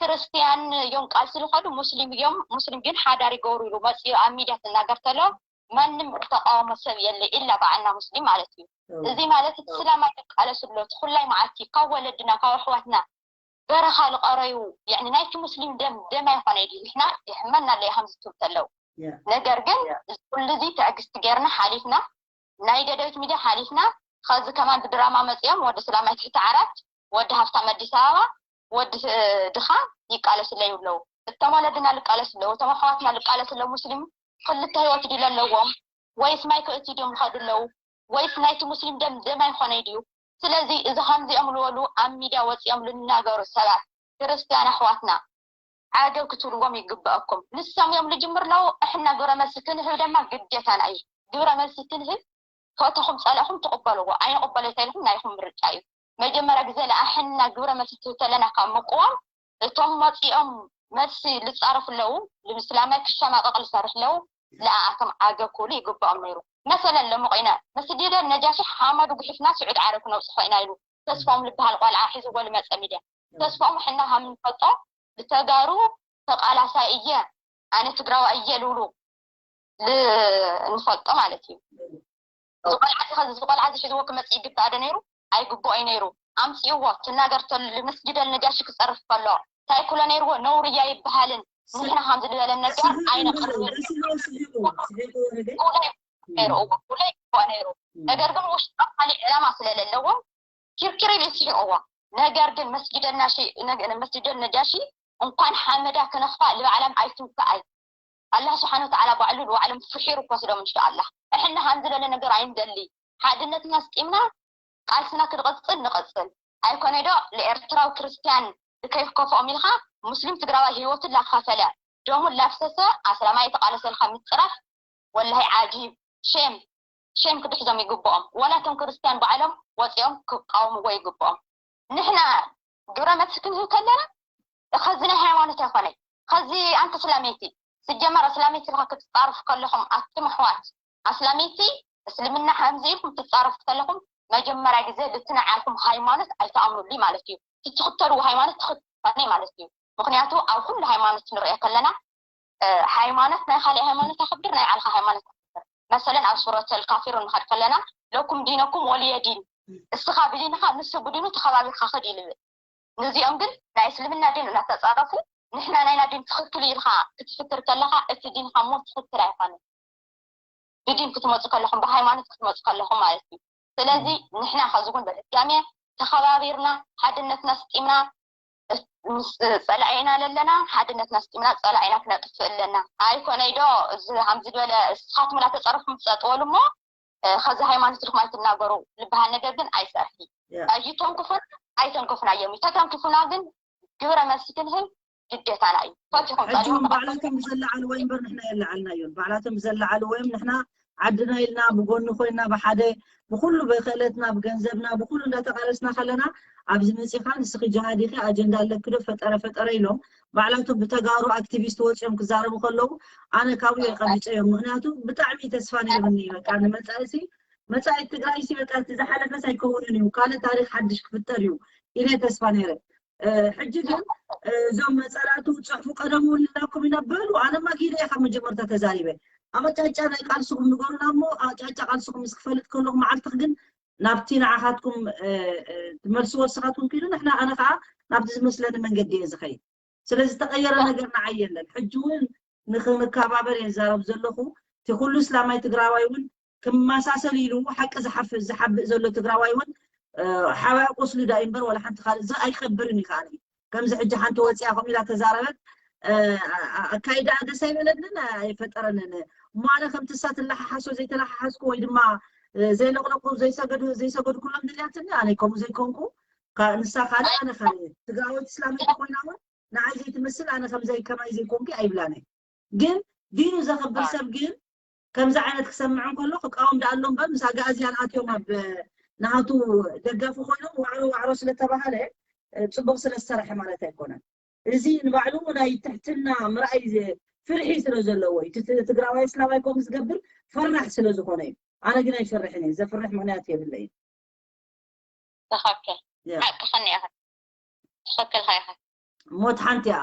ክርስትያን እዮም ቃልሲ ዝኸዱ ሙስሊም እዮም ሙስሊም ግን ሓዳር ይገብሩ ኢሉ መፂኡ ኣብ ሚድያ ትናገር ተሎ ማንም ዝተቃወሞ ሰብ የለ ኢላ በዓልና ሙስሊም ማለት እዩ። እዚ ማለት እቲ ስላማይ ይቃለስ ኣሎ እቲ ኩላይ መዓልቲ ካብ ወለድና ካብ ኣሕዋትና በረኻ ልቀረዩ ያኒ ናይቲ ሙስሊም ደም ደም ኣይኾነ ድዩ ንሕና ይሕመና ኣሎ ከምዚ ትብል ተለው ነገር ግን ኩሉ እዚ ትዕግስቲ ገርና ሓሊፍና ናይ ደደቢት ሚድያ ሓሊፍና ኸዚ ከማን ብድራማ መፅኦም ወዲ ስላማይ ትሕቲ ዓራት ወዲ ሃፍታም ኣዲስ ኣበባ ወዲ ድኻ ይቃለስለይ ኣለዉ እቶም ወለድና ልቃለስ ኣለዉ እቶም ኣሕዋትና ልቃለስ ኣለዉ ሙስሊም ክልተ ህይወት ድዩ ኣለዎም ወይስ ማይ ክእቲ ድዮም ዝኸዱ ኣለዉ ወይስ ናይቲ ሙስሊም ደም ደም ኣይኾነይ ድዩ ስለዚ እዚ ከምዚኦም ልበሉ ኣብ ሚድያ ወፂኦም ልናገሩ ሰባት ክርስትያን ኣሕዋትና ዓገብ ክትብልዎም ይግበኣኩም። ንሶም እዮም ልጅምር ለዉ እሕና ግብረ መልሲ ክንህብ ደማ ግዴታና እዩ። ግብረ መልሲ ክንህብ ፈተኹም ጸላእኹም ትቕበልዎ ኣይንቕበሎ ተይልኩም ናይኹም ምርጫ እዩ። መጀመርያ ግዜ ለኣሕና ግብረ መልሲ ትህብ ተለና ካብ ምቅዋም እቶም መጺኦም መልሲ ልጻረፉ ኣለዉ ልምስላማይ ክሸማቀቕ ልሰርሕ ኣለዉ ለኣኣቶም ዓገብ ክብሉ ይግበኦም ነይሩ። መሰለን ለምቆይና መስጊደ ነጃሺ ሓመዱ ጉሒፍና ስዑድ ዓረብ ክነውጽ ኮይና ኢሉ ተስፋኦም ልበሃል ቆልዓ ሒዝዎ ልመጸ ሚድያ ተስፋኦም ሕና ሃም ንፈልጦ ብተጋሩ ተቃላሳይ እየ ኣነ ትግራዋ እየ ልብሉ ንፈልጦ ማለት እዩ። ዝቆልዓ ዝቆልዓ ዝሕዝዎ ክመፅእ ይግባእ ዶ ነይሩ? ኣይግብኦ እዩ ነይሩ። ኣምፅእዎ ትናገር ተሉ መስጊደል ነጃሺ ክፀርፍ ከሎ እንታይ ክሎ ነይርዎ? ነውሪ እያ ይበሃልን ንሕና ከምዚ ዝበለን ነገር ኣይነቅርብን ነይሩ። እዎ ብሎ ይግባእ ነይሩ። ነገር ግን ውሽጦም ካሊእ ዕላማ ስለለለዎም ኪርኪር ኢሉ ይስሒቕዎ። ነገር ግን መስጊደ ናሺ መስጊደ ነጃሺ እንኳን ሓመዳ ክነኽፋ ልባዕላም ኣይትንካኣይ ኣላህ ስብሓን ወተዓላ ባዕሉ ልባዕሎም ፍሒሩ ክወስዶም እንሻ ኣላህ። እሕና ሃም ዝበለ ነገር ኣይንደሊ። ሓድነትና ስጢምና ቃልስና ክድቕፅል ንቐፅል። ኣይኮነ ዶ ንኤርትራዊ ክርስትያን ልከይፍ ከፍኦም ኢልካ ሙስሊም ትግራዋይ ህይወቱ ላኸፈለ ደሙ ላፍሰሰ ኣስላማይ ተቃለሰልካ ምፅራፍ ወላሂ ዓጂብ ሼም ሼም ክድሕዞም ይግብኦም። ዋላ እቶም ክርስትያን ባዕሎም ወፂኦም ክቃወምዎ ይግብኦም። ንሕና ግብረ መልሲ ክንህብ ከለና ኸዚ ናይ ሃይማኖት ኣይኮነይ። ኸዚ ኣንቲ እስላመይቲ፣ ስጀመር እስላመይቲ ኢልካ ክትጻረፉ ከለኹም ኣቱም ኣሕዋት ኣስላመይቲ፣ እስልምና ከምዚ ኢልኩም ትጻረፉ ከለኹም መጀመርያ ግዜ ልቲ ንዓልኩም ሃይማኖት ኣይትኣምኑሉ ማለት እዩ። ትትኽተልዎ ሃይማኖት ትኽክል ማለት እዩ። ምክንያቱ ኣብ ኩሉ ሃይማኖት ንሪኦ ከለና ሃይማኖት ናይ ካልእ ሃይማኖት ኣኽብር፣ ናይ ባዕልኻ ሃይማኖት ኣኽብር። መሰለን ኣብ ሱረተል ካፊሩን ንኸድ ከለና ለኩም ዲነኩም ወልየ ዲን፣ እስኻ ብዲንኻ ንሱ ብዲኑ ተኸባቢርካ ኸድ ይልብል። ንዚኦም ግን ናይ እስልምና ዲን እናተፃረፉ ንሕና ናይና ዲን ትኽክል ኢልካ ክትፍክር ከለኻ እቲ ዲንኻ እሞ ትኽክል ኣይኮነን። ብዲን ክትመፁ ከለኹም ብሃይማኖት ክትመፁ ከለኹም ማለት እዩ። ስለዚ ንሕና ከዚ እውን በድጋሜ ተኸባቢርና ሓድነትና ስጢምና ምስ ፀላኢና ለለና ሓድነትና ስጢምና ፀላኢና ክነጥፍእ ኣለና። ኣይኮነይ ዶ እዚ ሃምዚ ዝበለ እስኻትኩም እናተፀረፍኩም ትፀጥወሉ እሞ ከዚ ሃይማኖት ኢልኩም ኣይትናገሩ ዝበሃል ነገር ግን ኣይሰርሒ። ኣይተንክፉን ኣይተንክፉናዮም እዩ። ተተንክፉና ግን ግብረ መልሲ ክንህብ ግዴታና እዩ። ፈቲኹም ሕጂ እውን ባዕላቶም ብዘለዓልዎ እምበር ንሕና የለዓልናዮን። ባዕላቶም ብዘለዓልዎ እዮም። ንሕና ዓድና ኢልና ብጎኒ ኮይና ብሓደ ብኩሉ ብክእለትና ብገንዘብና ብኩሉ እንዳተቃለስና ከለና ኣብዚ መፂኻ ንስኺ ጅሃድ ኢኺ ኣጀንዳ ኣለኪ ዶ ፈጠረ ፈጠረ ኢሎም ባዕላቶም ብተጋሩ ኣክቲቪስት ወፂኦም ክዛረቡ ከለዉ ኣነ ካብኡ የቀቢፀ እዮም። ምክንያቱ ብጣዕሚ ተስፋ ነይሩኒ በቃ ንመፃኢሲ መፃኢት ትግራይሲ በቃ እቲ ዝሓለፈስ ኣይከውንን እዩ ካልእ ታሪክ ሓድሽ ክፍጠር እዩ ኢለ ተስፋ ነይረ። ሕጂ ግን እዞም መፀላእቲ ውፅሕፉ ቀደም ውልዳኩም ይነበሩ ኣነማ ጊደ ካብ መጀመርታ ተዛሪበ ኣመጫጫ ናይ ቃልስኩም ንገሩና እሞ ኣጫጫ ቃልስኩም ምስ ክፈልጥ ከለኹ መዓልትኽ ግን ናብቲ ንዓኻትኩም ትመልስዎ ስኻትኩም ክኢሉ ንሕና ኣነ ከዓ ናብቲ ዝመስለኒ መንገዲ እየ ዝኸይድ። ስለዚ ዝተቐየረ ነገር ንዓይ የለን። ሕጂ እውን ንክንከባበር እየ ዝዛረብ ዘለኹ። እቲ ኩሉ እስላማይ ትግራዋይ እውን ክመሳሰል ኢሉ ሓቂ ዝሓፍእ ዝሓብእ ዘሎ ትግራዋይ እውን ሓባያ ቁስሉ ዳ እምበር ዋላ ሓንቲ ካልእ እዚ ኣይከብርን እዩ ከዓኒ ከምዚ ሕጂ ሓንቲ ወፂያ ከምኡ ኢላ ተዛረበት ኣካይዳ ደስ ኣይበለንን ኣይፈጠረንን እሞ ኣነ ከምቲ እሳ ትለሓሓሶ ዘይተለሓሓስኩ ወይ ድማ ዘይለቕለቁ ዘይሰገዱ ዘይሰገድኩሎም ድልያትኒ ኣነ ከምኡ ዘይኮንኩ ንሳ ካልእ ኣነ ካልእ ትግራወይቲ እስላመይቲ ኮይና እውን ንዓይ ዘይትመስል ኣነ ከምዘይ ከማይ ዘይኮንኪ ኣይብላነ ግን ዲኑ ዘኽብር ሰብ ግን ከምዚ ዓይነት ክሰምዕ እንከሎ ክቃወም ደኣ ኣሎ እምበር ምስ ኣጋእዝያን ኣትዮም ኣብ ናቱ ደጋፊ ኮይኖም ዋዕሮ ዋዕሮ ስለተባሃለ ፅቡቅ ስለዝሰረሐ ማለት ኣይኮነን እዚ ንባዕሉ ናይ ትሕትና ምርኣይ ፍርሒ ስለ ዘለዎ እዩ ትግራዋይ እስላማይ ከምኡ ዝገብር ፈራሕ ስለ ዝኾነ እዩ ኣነ ግን ኣይፈርሕን እየ ዘፍርሕ ምክንያት የብለይን ትኽክል ሓቅኽን ኢኻ ትኽክል ኢኻ ሞት ሓንቲ እያ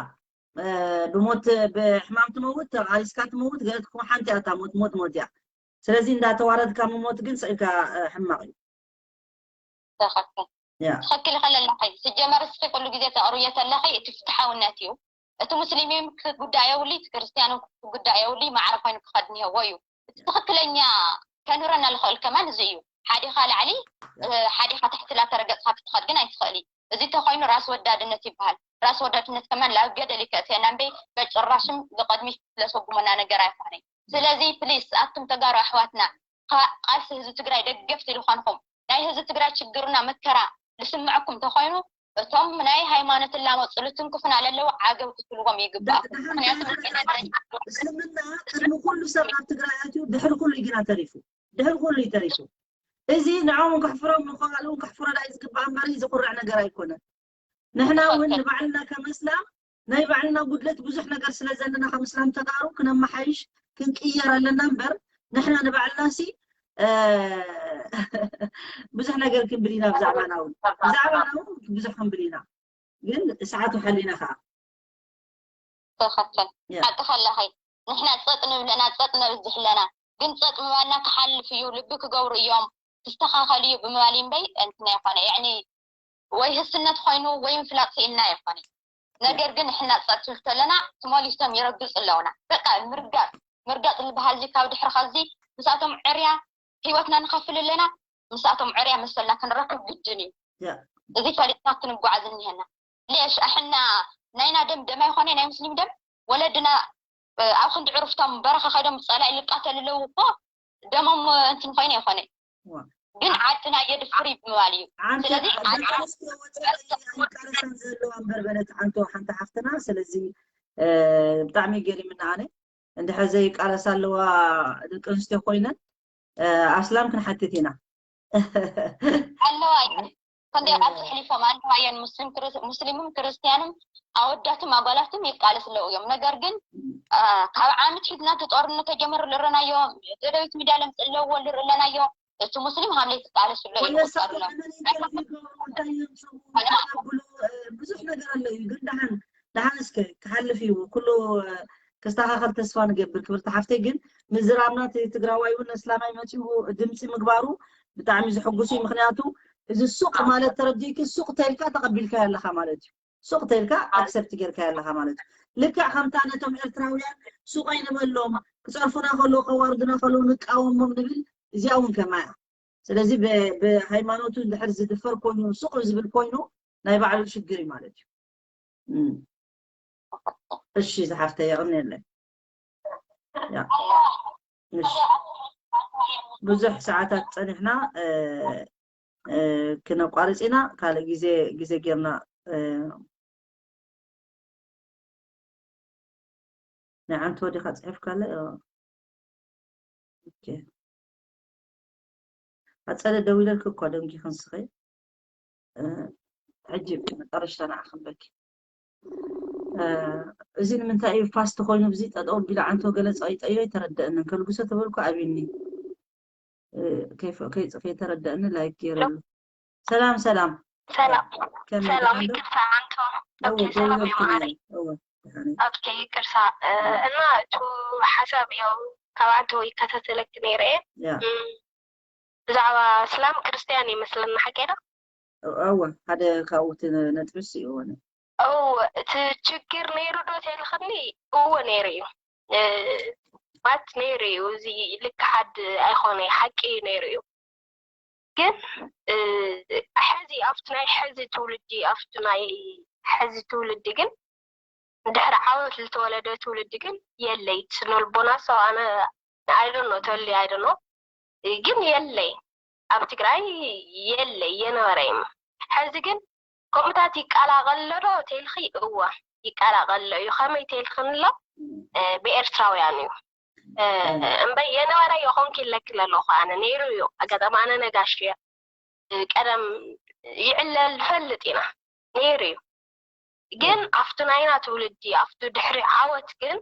ብሞት ብሕማም ትመውት ተቓሊስካ ትመውት ገለ ትከውን ሓንቲ እያ እታ ሞት ሞት ሞት እያ ስለዚ እንዳተዋረድካ ምሞት ግን ስእልካ ሕማቕ እዩ ትኽክል ትኽክል ኢኻ ለለኺ ስጀመር እስኺ ኩሉ ግዜ ተቕርብዮ ተለኺ እቲ ፍትሓውነት እዩ እቲ ሙስሊም ክጉዳእ የብሉ እቲ ክርስትያን ክጉዳእ የብሉ ማዕረ ኮይኑ ክኸድ እኒሀዎ እዩ እቲ ትኽክለኛ ከንብረና ዝኽእል ከማን እዚ እዩ ሓዲኻ ላዕሊ ሓዲኻ ታሕቲ ላተረገፅካ ክትኸድ ግን ኣይትኽእል እዩ እዚ ተኮይኑ ራስ ወዳድነት ይበሃል ራስ ወዳድነት ከማን ላብ ገደል ይከእተና እምበይ በጭራሽም ብቐድሚት ለሰጉመና ነገር ኣይኮነይ ስለዚ ፕሊስ ኣቱም ተጋሩ ኣሕዋትና ቃልሲ ህዝቢ ትግራይ ደገፍቲ ዝኾንኹም ናይ ህዝቢ ትግራይ ችግርና መከራ ዝስምዐኩም ተኾይኑ እቶም ናይ ሃይማኖት እላመፁ ልትንክፉና ለለዉ ዓገብ ክትብልዎም ይግባእ ምክንያቱ እስልምና ቅድሚ ኩሉ ሰብ ናብ ትግራይ ኣትዩ ድሕሪ ኩሉ ግና ተሪፉ ድሕሪ ኩሉ እዩ ተሪፉ እዚ ንዕኦም ከሕፍሮም ንኸልኡ ከሕፍሮ ዳይ ዝግባእ እምበር ዘኩርዕ ነገር ኣይኮነን ንሕና እውን ንባዕልና ከም እስላም ናይ ባዕልና ጉድለት ብዙሕ ነገር ስለ ዘለና ከም እስላም ተጋሩ ክነመሓይሽ ክንቅየር ኣለና እምበር ንሕና ንባዕልና ሲ ብዙሕ ነገር ክንብል ኢና ብዛዕባና እውን ብዛዕባና እውን ብዙሕ ክንብል ኢና ግን ሰዓቱ ሓሊና ከዓ ትኽክል ሓቂ ከለኸይ ንሕና ፀጥ ንብለና ፀጥ ነብዝሕ ኣለና ግን ፀጥ ምባልና ክሓልፍ እዩ ልቢ ክገብሩ እዮም ክስተኻኸል እዩ ብምባል እምበይ እንትና ይኾነ ያኒ ወይ ህስነት ኮይኑ ወይ ምፍላጥ ስኢልና ይኾነ ነገር ግን ንሕና ፀጥ ትብል ከለና ተመሊሶም ይረግፁ ኣለውና በቃ ምርጋጥ ምርጋጥ ዝበሃል እዚ ካብ ድሕሪ ከዚ ምስኣቶም ዕርያ ህይወትና ንኸፍል ኣለና ምስኣቶም ዕርያ መሰልና ክንረክብ ግድን እዩ እዚ ፈሊጥና ክንጓዓዝ እኒሀና ሌሽ ኣሕና ናይና ደም ደም ኣይኮነ ናይ ሙስሊም ደም ወለድና ኣብ ክንዲ ዕሩፍቶም በረኻ ከይዶም ፀላኢ ልቃተሉ ኣለዉ እኮ ደሞም እንትን ኮይነ ይኮነ ግን ዓድና የድፍር ይብምባል እዩ ስለዚ ዘለዋ እምበር በለት ዓንቶ ሓንቲ ሓፍትና ስለዚ ብጣዕሚ ገሪምና ኣነ እንድሕር ዘይቃለሳ ኣለዋ ደቂ ኣንስትዮ ኮይነን ኣስላም ክንሓትት ኢና ኣለዋ ከንደይ ቃልሲ ኣሕሊፎም ኣለዋ እየን። ሙስሊም ክርስ- ሙስሊምም ክርስቲያንም ኣወዳትም ኣጓላትም ይቃለስ ኣለዉ እዮም። ነገር ግን እ፣ ካብ ዓመት ሒዝና እቲ ጦርነት ተጀመሩ ዝረናዮ፣ ደደቢት ሚድያ ለምፅ ኣለዎ ዝረናዮ፣ እቲ ሙስሊም ሃምሌ ትቃለስ ኣሎ እዩ ወለሳ ዝቆፀር ኣሎ። ኮመን ኢንተርቪው ገብሩ እንታይ እዮም ሰሙ ተቀብሉ ብዙሕ ነገር ኣሎ እዩ። ግን ደሓን ደሓን እስከ ክሓልፍ እዩ ኩሉ እ፣ ክስተኻኸል ተስፋ ንገብር። ክብርቲ ሓፍተይ ግን ምዝራብና እቲ ትግራዋይ እውን ኣስላማይ መፂኡ ድምፂ ምግባሩ ብጣዕሚ ዝሕጉስ እዩ። ምክንያቱ እዚ ሱቅ ማለት ተረዲእኪ ሱቅ ተልካ ተቀቢልካ ኣለካ ማለት እዩ። ሱቅ ተልካ ኣክሰፕት ጌርካ ኣለካ ማለት እዩ። ልክዕ ከምታ ነቶም ኤርትራውያን ሱቅ ኣይንበሎም ክፀርፉና ከለዉ ከዋርዱና ከለዉ ንቃወሞም ንብል እዚኣ እውን ከማያ። ስለዚ ብ- ብሃይማኖቱ እንድሕር ዝድፈር ኮይኑ ሱቅ ዝብል ኮይኑ ናይ ባዕሉ ሽግር እዩ ማለት እዩ። እም። እሺ ዝሓፍተ የቕንየለይ። ያ። እሺ ብዙሕ ሰዓታት ፀኒሕና እ፣ እ፣ ክነቋርፅ ኢና። ካልእ ግዜ ግዜ ጌርና እ፣ ናይ ዓንቶ ዲኻ ፅሒፍካለ? ኦኬ። ኣፀደ ደው ኢለልክ እኮ ደንጊ ክንስኸይ ሕጂ መጠረሽታ ንዓ ክንበኪ እዚ ንምንታይ እዩ ፋስት ኮይኑ ብዚ ጠጠው ቢሉ ዓንቶ ገለ ፀይጠዮ ኣይተረደእንን ከልጉሶ ተበልኩ ኣቢኒ ከይተረደእኒ ላይክ ገይረሉ ሰላም ሰላም ሰላም ሰላም ይቅርታ ዓንቶ ኦኬ ሰላም ይማሪ ኦኬ ይቅርታ እና እቱ ሓሳብ ያው ካብ ዓንቶ ይከታተለክ ነይረ ብዛዕባ እስላም ክርስትያን ይመስለና ሓቂ ዶ እወ ሓደ ካብኡ እቲ ነጥቢ እሱ ይሆነ እው እቲ ችግር ነይሩ ዶ ተልክኒ እወ ነይሩ እዩ ማለት ነይሩ እዩ እዚ ልክ ሓድ ኣይኮነ ሓቂ እዩ ነይሩ እዩ ግን ሕዚ ኣብቲ ናይ ሕዚ ትውልዲ ኣብቲ ናይ ሕዚ ትውልዲ ግን ድሕሪ ዓወት ዝተወለደ ትውልዲ ግን የለይ ስነልቦና ሰው ኣነ I don't know ተሊ I don't know ግን የለይ ኣብ ትግራይ የለይ የነበረይም ሕዚ ግን ከምኡታት ይቀላቀል ዶ ተልኺ እወ ይቀላቀል ኣሎ እዩ ከመይ ተልኽን ኣሎ ብኤርትራውያን እዩ እምበይ የነበረ ይኾንክ ይለክል ኣለኹ ኣነ ነይሩ እዩ ኣጋጣሚ ኣነ ነጋሽ እየ ቀደም ይዕለል ንፈልጥ ኢና ነይሩ እዩ ግን ኣብቲ ናይና ትውልዲ ኣብቲ ድሕሪ ዓወት ግን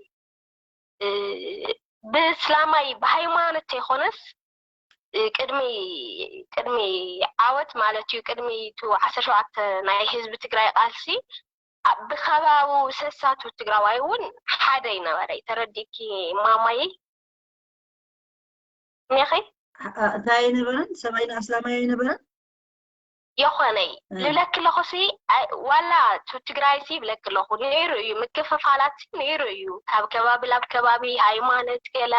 ብእስላማይ ብሃይማኖት ተይኮነስ ቅድሚ ቅድሚ ዓወት ማለት እዩ ቅድሚ ቱ ዓሰርተ ሸውዓተ ናይ ህዝቢ ትግራይ ቃልሲ ብከባቡ ሰሳቱ ትግራዋይ እውን ሓደ ይነበረ ተረዲእኪ ማማይ እኒኺ እንታይ ኣይነበረን ሰብኣይና ኣስላማይ ኣይነበረን የኾነይ ልብለኪ ኣለኹ ሲ ዋላ ትግራይ ሲ ይብለኪ ኣለኹ ነይሩ እዩ ምክፍፋላት ነይሩ እዩ ካብ ከባቢ ላብ ከባቢ ሃይማኖት ገላ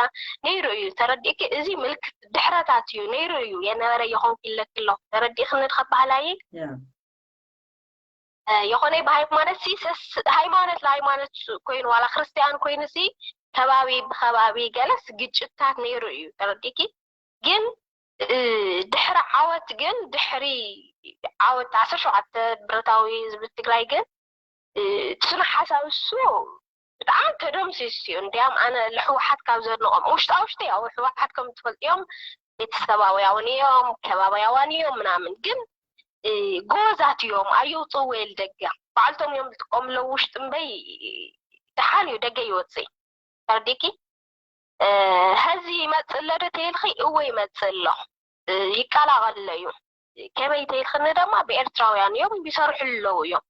ነይሩ እዩ ተረዲእኪ እዚ ምልክት ድሕረታት እዩ ነይሩ እዩ የነበረ ይኸውን ይለኪ ኣለኹ ተረዲእክኒ ድኸ ባህላየ የኾነ ብሃይማኖት ሲ ሃይማኖት ለሃይማኖት ኮይኑ ዋላ ክርስትያን ኮይኑ ሲ ከባቢ ብከባቢ ገለስ ግጭታት ነይሩ እዩ ተረዲእኪ ግን ድሕሪ ዓወት ግን ድሕሪ ዓወት ዓሰርተ ሸውዓተ ብረታዊ ህዝቢ ትግራይ ግን ስነ ሓሳብ እሱ ብጣዕሚ ተደምሲሱ እዩ እንዲያም ኣነ ልሕወሓት ካብ ዘድንቆም ውሽጣ ውሽጢ ያው ህወሓት ከም ትፈልጥዮም ቤተሰባውያውን እዮም ከባባያዋን እዮም ምናምን ግን ጎበዛት እዮም ኣየውፅእዎ የል ደገ ባዕልቶም እዮም ዝጥቀምለው ውሽጢ እምበይ ደሓን እዩ ደገ ይወፅእ ተረዲኪ ሀዚ ይመፅእ ኣሎ ዶ ተይልኺ እወ ይመፅእ ኣሎ ይቀላቐል ኣሎ እዩ ከመይ ተይልኽኒ ድማ ብኤርትራውያን እዮም ይሰርሑ ኣለዉ እዮም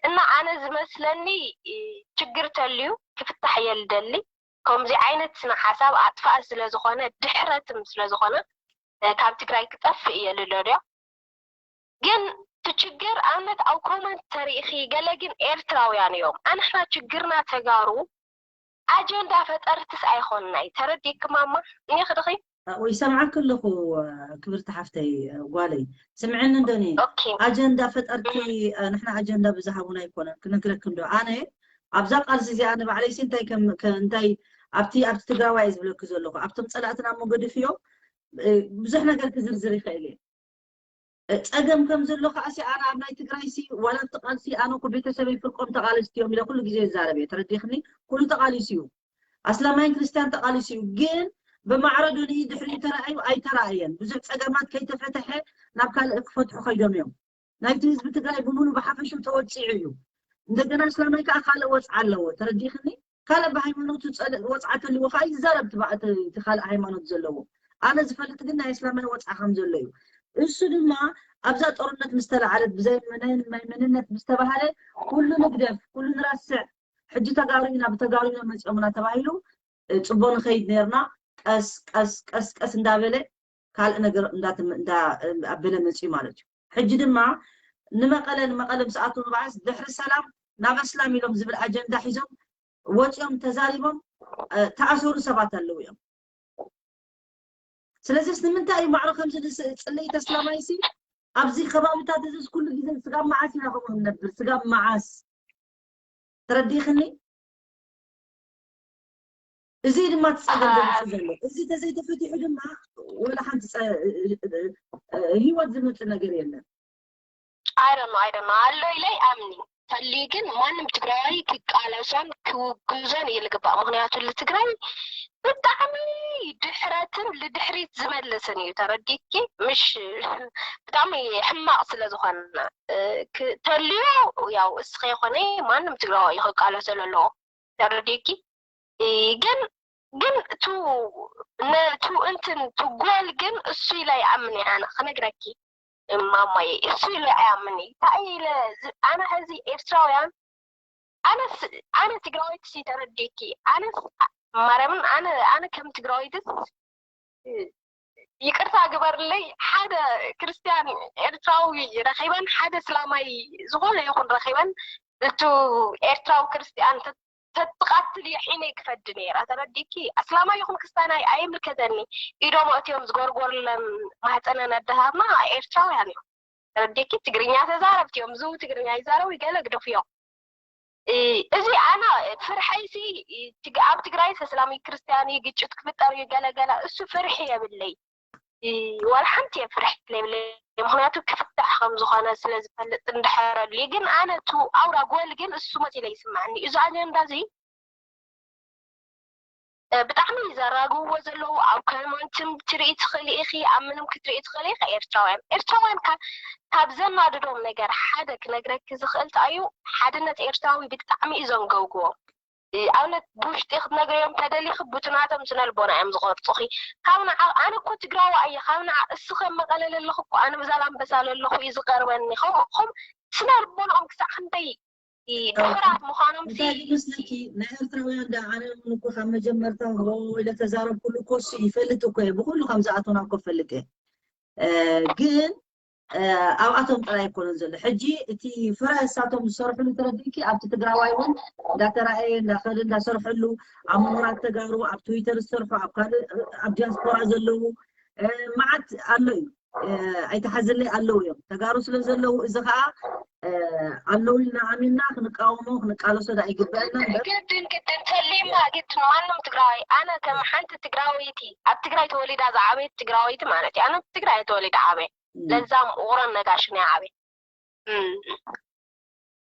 እና ኣነ ዝመስለኒ ችግር ተልዩ ክፍታሕ እየ ልደሊ ከምዚ ዓይነት ስነ ሓሳብ ኣጥፋእ ስለ ዝኾነ ድሕረትም ስለ ዝኾነ ካብ ትግራይ ክጠፍእ እየ ልደልዮ ግን እቲ ችግር ኣብነት ኣብ ኮመንት ተሪእኺ ገለ ግን ኤርትራውያን እዮም ኣንሕና ችግርና ተጋሩ ኣጀንዳ ፈጠርትስ ኣይኮንናይ ተረዲእኪ ማማ እኒኽድኺ ወይ ሰምዓክ ኣለኹ ክብርቲ ሓፍተይ ጓለይ ስምዕኒ እንዶኒ ኣጀንዳ ፈጠርቲ ንሕና ኣጀንዳ ብዝሃቡና ኣይኮነን ክነግረክ እንዶ ኣነ ኣብዛ ቃልሲ እዚኣ ንባዕለይሲ እንታይ እንታይ ኣብቲ ኣብቲ ትግራዋይ ዝብለክ ዘለኹ ኣብቶም ፀላእትና መገድፍዮ ብዙሕ ነገር ክዝርዝር ይኽእል እየ ፀገም ከም ዘሎ ከዓሲ ኣነ ኣብ ናይ ትግራይ ሲ ዋላ ኣብቲ ቃልሲ ኣነ እኮ ቤተሰበይ ፍርቆም ተቃለስቲ እዮም ኢለ ኩሉ ግዜ ይዛረብ እየ ተረዲኽኒ ኩሉ ተቃሊሱ እዩ ኣስላማይን ክርስትያን ተቃሊሱ እዩ ግን ብማዕረ ዶ ንኢ ድሕሪኡ ተራእዩ ኣይተራእየን ብዙሕ ፀገማት ከይተፈተሐ ናብ ካልእ ክፈትሑ ከይዶም እዮም። ናይቲ ህዝቢ ትግራይ ብምሉ ብሓፈሽኡ ተወፂዑ እዩ። እንደገና እስላማይ ከዓ ካልእ ወፅዓ ኣለዎ። ተረዲኽኒ? ካልእ ብሃይማኖቱ ፀልእ ወፅዓ ተልዎ ከዓ ይዛረብ እቲ ካልእ ሃይማኖት ዘለዎ። ኣነ ዝፈልጥ ግን ናይ እስላማይ ወፅዓ ከም ዘሎ እዩ። እሱ ድማ ኣብዛ ጦርነት ምስ ተለዓለት ብዘይ ናይ መንነት ምስ ተባሃለ ኩሉ ንግደፍ፣ ኩሉ ንረስዕ፣ ሕጂ ተጋሩ ኢና ብተጋሩ ኢና መፂኦምና ተባሂሉ። ጽቦ ንኸይድ ነርና። ቀስ ቀስ ቀስ ቀስ እንዳበለ ካልእ ነገር እንዳበለ መፅዩ ማለት እዩ። ሕጂ ድማ ንመቐለ ንመቐለ ምስ ኣተው ንባዓስ ድሕሪ ሰላም ናብ ኣስላም ኢሎም ዝብል ኣጀንዳ ሒዞም ወፂኦም ተዛሪቦም ተኣሰሩ ሰባት ኣለዉ እዮም። ስለዚስ ንምንታይ እዩ ማዕረ ከምዚ ጽልኢት ኣስላማይሲ ኣብዚ ከባብታት እዚ ኩሉ ግዜ ስጋብ መዓስ ኢና ከምኡ ንነብር? ስጋብ መዓስ? ተረዲኽኒ? እዚ ድማ እቲ ፀገም ዘምፅእ ዘሎ። እዚ ተዘይተፈቲሑ ድማ ወላ ሓንቲ ህይወት ዝመፅእ ነገር የለን። I don't know, I don't know. ኣሎ ኢለ ኣይኣምንን። ተልዩ ግን ማንም ትግራዋይ ክቃለሶን ክውግዞን እዩ ዝግባእ። ምክንያቱ ንትግራይ ብጣዕሚ ድሕረትን ልድሕሪት ዝመልስን እዩ። ተረዲኪ? ምሽ ብጣዕሚ ሕማቕ ስለ ዝኾነ ተልዩ ያው እስኸ ይኾነ ማንም ትግራዋይ እዩ ክቃለሶ ዘለዎ። ተረዲኪ? ግን ግን ቱ ነቱ እንትን ቱ ጎል ግን እሱ ኢለ ኣይኣምን እየ ኣነ ክነግረኪ ማማየ እሱ ኢለ ኣይኣምን እየ። እንታይ ኢለ ኣነ ሕዚ ኤርትራውያን ኣነስ ኣነ ትግራወይቲ ሲ ተረዲኪ ኣነስ ማርያምን ኣነ ኣነ ከም ትግራወይትስ ይቅርታ ግበርለይ ሓደ ክርስትያን ኤርትራዊ ረኺበን ሓደ እስላማይ ዝኾነ ይኹን ረኺበን እቱ ኤርትራዊ ክርስትያን ተትቃትል እየ ሒነ ክፈዲ ነይራ ተረዲኪ ኣስላማይ ይኹን ክስታናይ ኣይምልከተኒ ኢዶም ኣእትዮም ዝጎርጎርለን ማህፀነን ኣደታትና ኤርትራውያን እዮም ተረዲኪ ትግርኛ ተዛረብቲ እዮም ዝው ትግርኛ ይዛረቡ ይገለ ግደፉ እዮም እዚ ኣና ፍርሐይሲ ኣብ ትግራይ እስላሚ ክርስትያን ግጭት ክፍጠር እዩ ገለገለ እሱ ፍርሒ የብለይ ወላ ሓንቲ እየ ፍርሒ ለይብለይ ምክንያቱ ክፍታሕ ከም ዝኾነ ስለ ዝፈልጥ እንድሕረሉ ግን ኣነ ቱ ኣውራ ጎል ግን እሱ መፂለ ይስማዕኒ እዚ ኣጀንዳ እዚ ብጣዕሚ ዘራግብዎ ዘለዉ ኣብ ሃይማኖትም ትርኢ ትኽእሊ ኢኺ ኣብ ምንም ክትርኢ ትኽእሊ ኢኺ ኤርትራውያን ኤርትራውያን ካብ ዘናድዶም ነገር ሓደ ክነግረኪ ዝኽእል እዩ ሓድነት ኤርትራዊ ብጣዕሚ እዩ ዘንገውግዎም ኣብነት ብውሽጢ ክትነግርዮም ተደሊኺ ብትናቶም ስነልቦና እዮም ዝቆርፁኺ ካብ ንዓ ኣነ እኮ ትግራዋ እየ ካብ ንዓ እሱ ከም መቐለ ለለኹ እኮ ኣነ ብዛላምበሳ ለለኹ እዩ ዝቀርበኒ ከምኡ ስነልቦናኦም ክሳዕ ክንደይ ድሑራት ምዃኖም እንታይ ይመስለኪ ናይ ኤርትራውያን ዳ ኣነ እውን እኮ ካብ መጀመርታ ሆ ኢለ ተዛረብኩሉ እኮ እሱ ይፈልጥ እኮ እየ ብኩሉ ከም ዝኣቶና እኮ ፈልጥ እየ ግን ኣብኣቶም ጥራይ ኣይኮነን ዘሎ ሕጂ እቲ ፍረ እሳቶም ዝሰርሕሉ ተረዲእኪ ኣብቲ ትግራዋይ እውን እንዳተራእየ እንዳኸደ እንዳሰርሐሉ ኣብ ምሁራት ተጋሩ ኣብ ትዊተር ዝሰርሑ ኣብ ካልእ ኣብ ዲያስፖራ ዘለዉ መዓት ኣሎ እዩ ኣይተሓዝለይ ኣለዉ እዮም ተጋሩ ስለ ዘለዉ እዚ ከዓ ኣለዉ ኢልና ኣሚንና ክንቃወሞ ክንቃለሶ ዳ ይግበአና እምበር ግድን ግድን ተሊማ ግድን ማንም ትግራዋይ ኣነ ከም ሓንቲ ትግራወይቲ ኣብ ትግራይ ተወሊዳ ዝዓበየት ትግራወይቲ ማለት እዩ ኣነ ትግራይ ተወሊዳ ዓበየ ለዛም ውቅሮን ነጋሽን እየ ዓበየ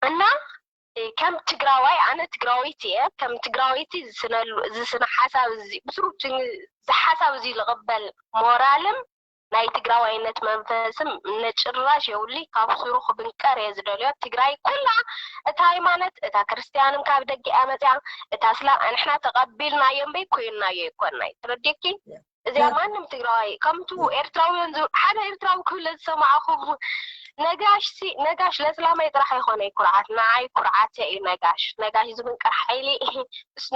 እና ከም ትግራዋይ ኣነ ትግራወይቲ እየ ከም ትግራወይቲ ዝስነሉ ዝስነ ሓሳብ እዚ ብስሩ ዝሓሳብ እዚ ዝቕበል ሞራልም ናይ ትግራዋይነት መንፈስም ነጭራሽ የውሊ ካብ ስሩ ክብንቀር እየ ዝደልዮ ትግራይ ኩላ እታ ሃይማኖት እታ ክርስትያንም ካብ ደገ እያ መፅያ እታ ስላ ንሕና ተቐቢልናዮ እምበይ ኮይንናዮ ይኮንናይ ተረዲኪ እዚኣ ማንም ትግራዋይ ከምቱ ኤርትራውያን ሓደ ኤርትራዊ ክብለ ዝሰማዕኹ ነጋሽ ሲ ነጋሽ ለስላማይ ጥራሕ ኣይኮነ ኩርዓት ንዓይ ኩርዓት እዩ ነጋሽ ነጋሽ ዝብንቅር ሓይሊ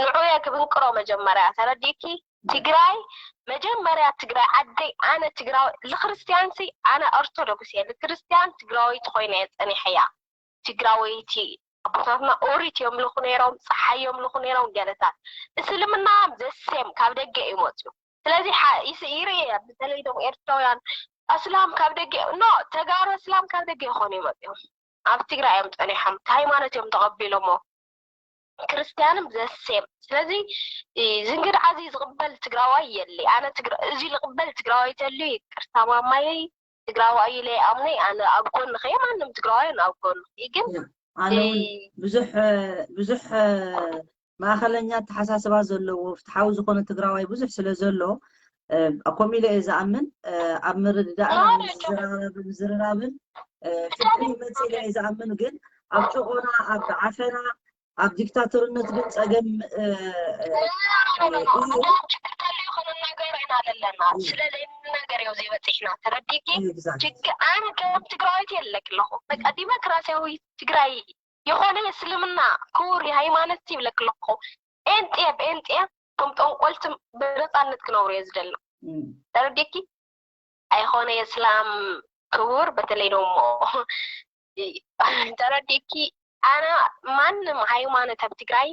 ንዑ እየ ክብንቅሮ መጀመርያ ተረዲእኪ ትግራይ መጀመርያ ትግራይ ዓደይ ኣነ ትግራዊ ልክርስትያን ሲ ኣነ ኦርቶዶክስ እየ ልክርስትያን ትግራወይቲ ኮይነ እየ ፀኒሐያ ትግራወይቲ ኣቦታትና ኦሪት እዮም ልኹ ነይሮም ፀሓይ እዮም ልኹ ነይሮም ገለታት እስልምና ዘሴም ካብ ደገ እዩ መፅዩ ስለዚ ይርኢ እየ በተለይ ዶም ኤርትራውያን ኣስላም ካብ ደገ ኖ ተጋሩ ኣስላም ካብ ደገ ይኾኑ ይመፅዮም ኣብ ትግራይ እዮም ፀኒሖም ሃይማኖት እዮም ተቐቢሎሞ ክርስትያንም ዘሴም ስለዚ ዝንግድዓ እዚ ዝቕበል ትግራዋይ የለ ኣነ እዚ ዝቕበል ትግራዋይ ተልዩ ይቅርታ ማማየይ ትግራዋይ ኢለ ኣምነይ ኣነ ኣብ ጎንኸ ማንም ትግራዋይ ኣብ ጎንኸ ግን ኣነ እውን ብዙሕ ብዙሕ ማእኸለኛ ኣተሓሳስባ ዘለዎ ፍትሓዊ ዝኾነ ትግራዋይ ብዙሕ ስለ ዘሎ ከምኡ ኢለ እየ ዝኣምን። ኣብ ምርድዳእ ዝዘራረብን ዝርራብን ፍትሒ ይመፅእ ኢለ እየ ዝኣምን። ግን ኣብ ጭቆና፣ ኣብ ዓፈና፣ ኣብ ዲክታተርነት ግን ፀገም እዩ። ክነናገር ኢና ዘለና ስለዘይንናገር እዩ ዘይበፅሕና። ተረዲኪ? ኣነ ከም ትግራዊት የለክ ኣለኹ። በቃ ዲሞክራሲያዊ ትግራይ የኾነ እስልምና ክቡር ሃይማኖት ይብለክ ኣለኹ። ጴንጤ ጴንጤ ከም ጠንቆልቲ ብነፃነት ክነብሩ እየ ዝደሊ። ተረዲኪ? ኣይኾነ እስላም ክቡር በተለይ ደሞ ተረዲኪ? ኣነ ማንም ሃይማኖት ኣብ ትግራይ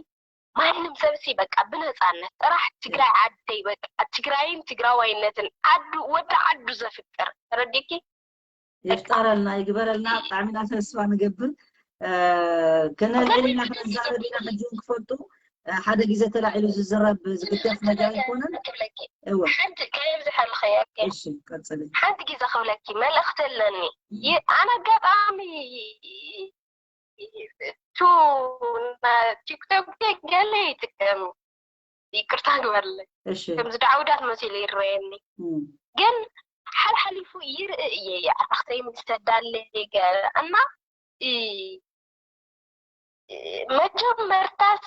ማንም ሰብሲ በቃ ብነፃነት ጥራሕ ትግራይ ዓደይ በቃ ትግራይን ትግራዋይነትን ዓዱ ወዲ ዓዱ ዘፍቅር ተረዲኪ? ይፍጠረልና ይግበረልና። ብጣዕሚ ኢና ተስፋ ንገብር። ከነልዕል ኢና ክንዛረብ ኢና። ሕጂ እውን ክፈልጡ ሓደ ግዜ ተላዒሉ ዝዝረብ ዝግደፍ ነገር ኣይኮነን። ሓንቲ ከየብዝሐልኸ ቀፅሊ። ሓንቲ ግዜ ክብለኪ መልእኽቲ ኣለኒ። ኣነ ኣጋጣሚ ቱ ቲክቶክ ገለ ይጥቀም ይቅርታ ግበርለይ። ከምዚ ዳዕውዳት መሲሉ ይረየኒ። ግን ሓልሓሊፉ ይርኢ እየ። ኣርባዕተይ ምስ ተዳለ ገለ እና መጀመርታስ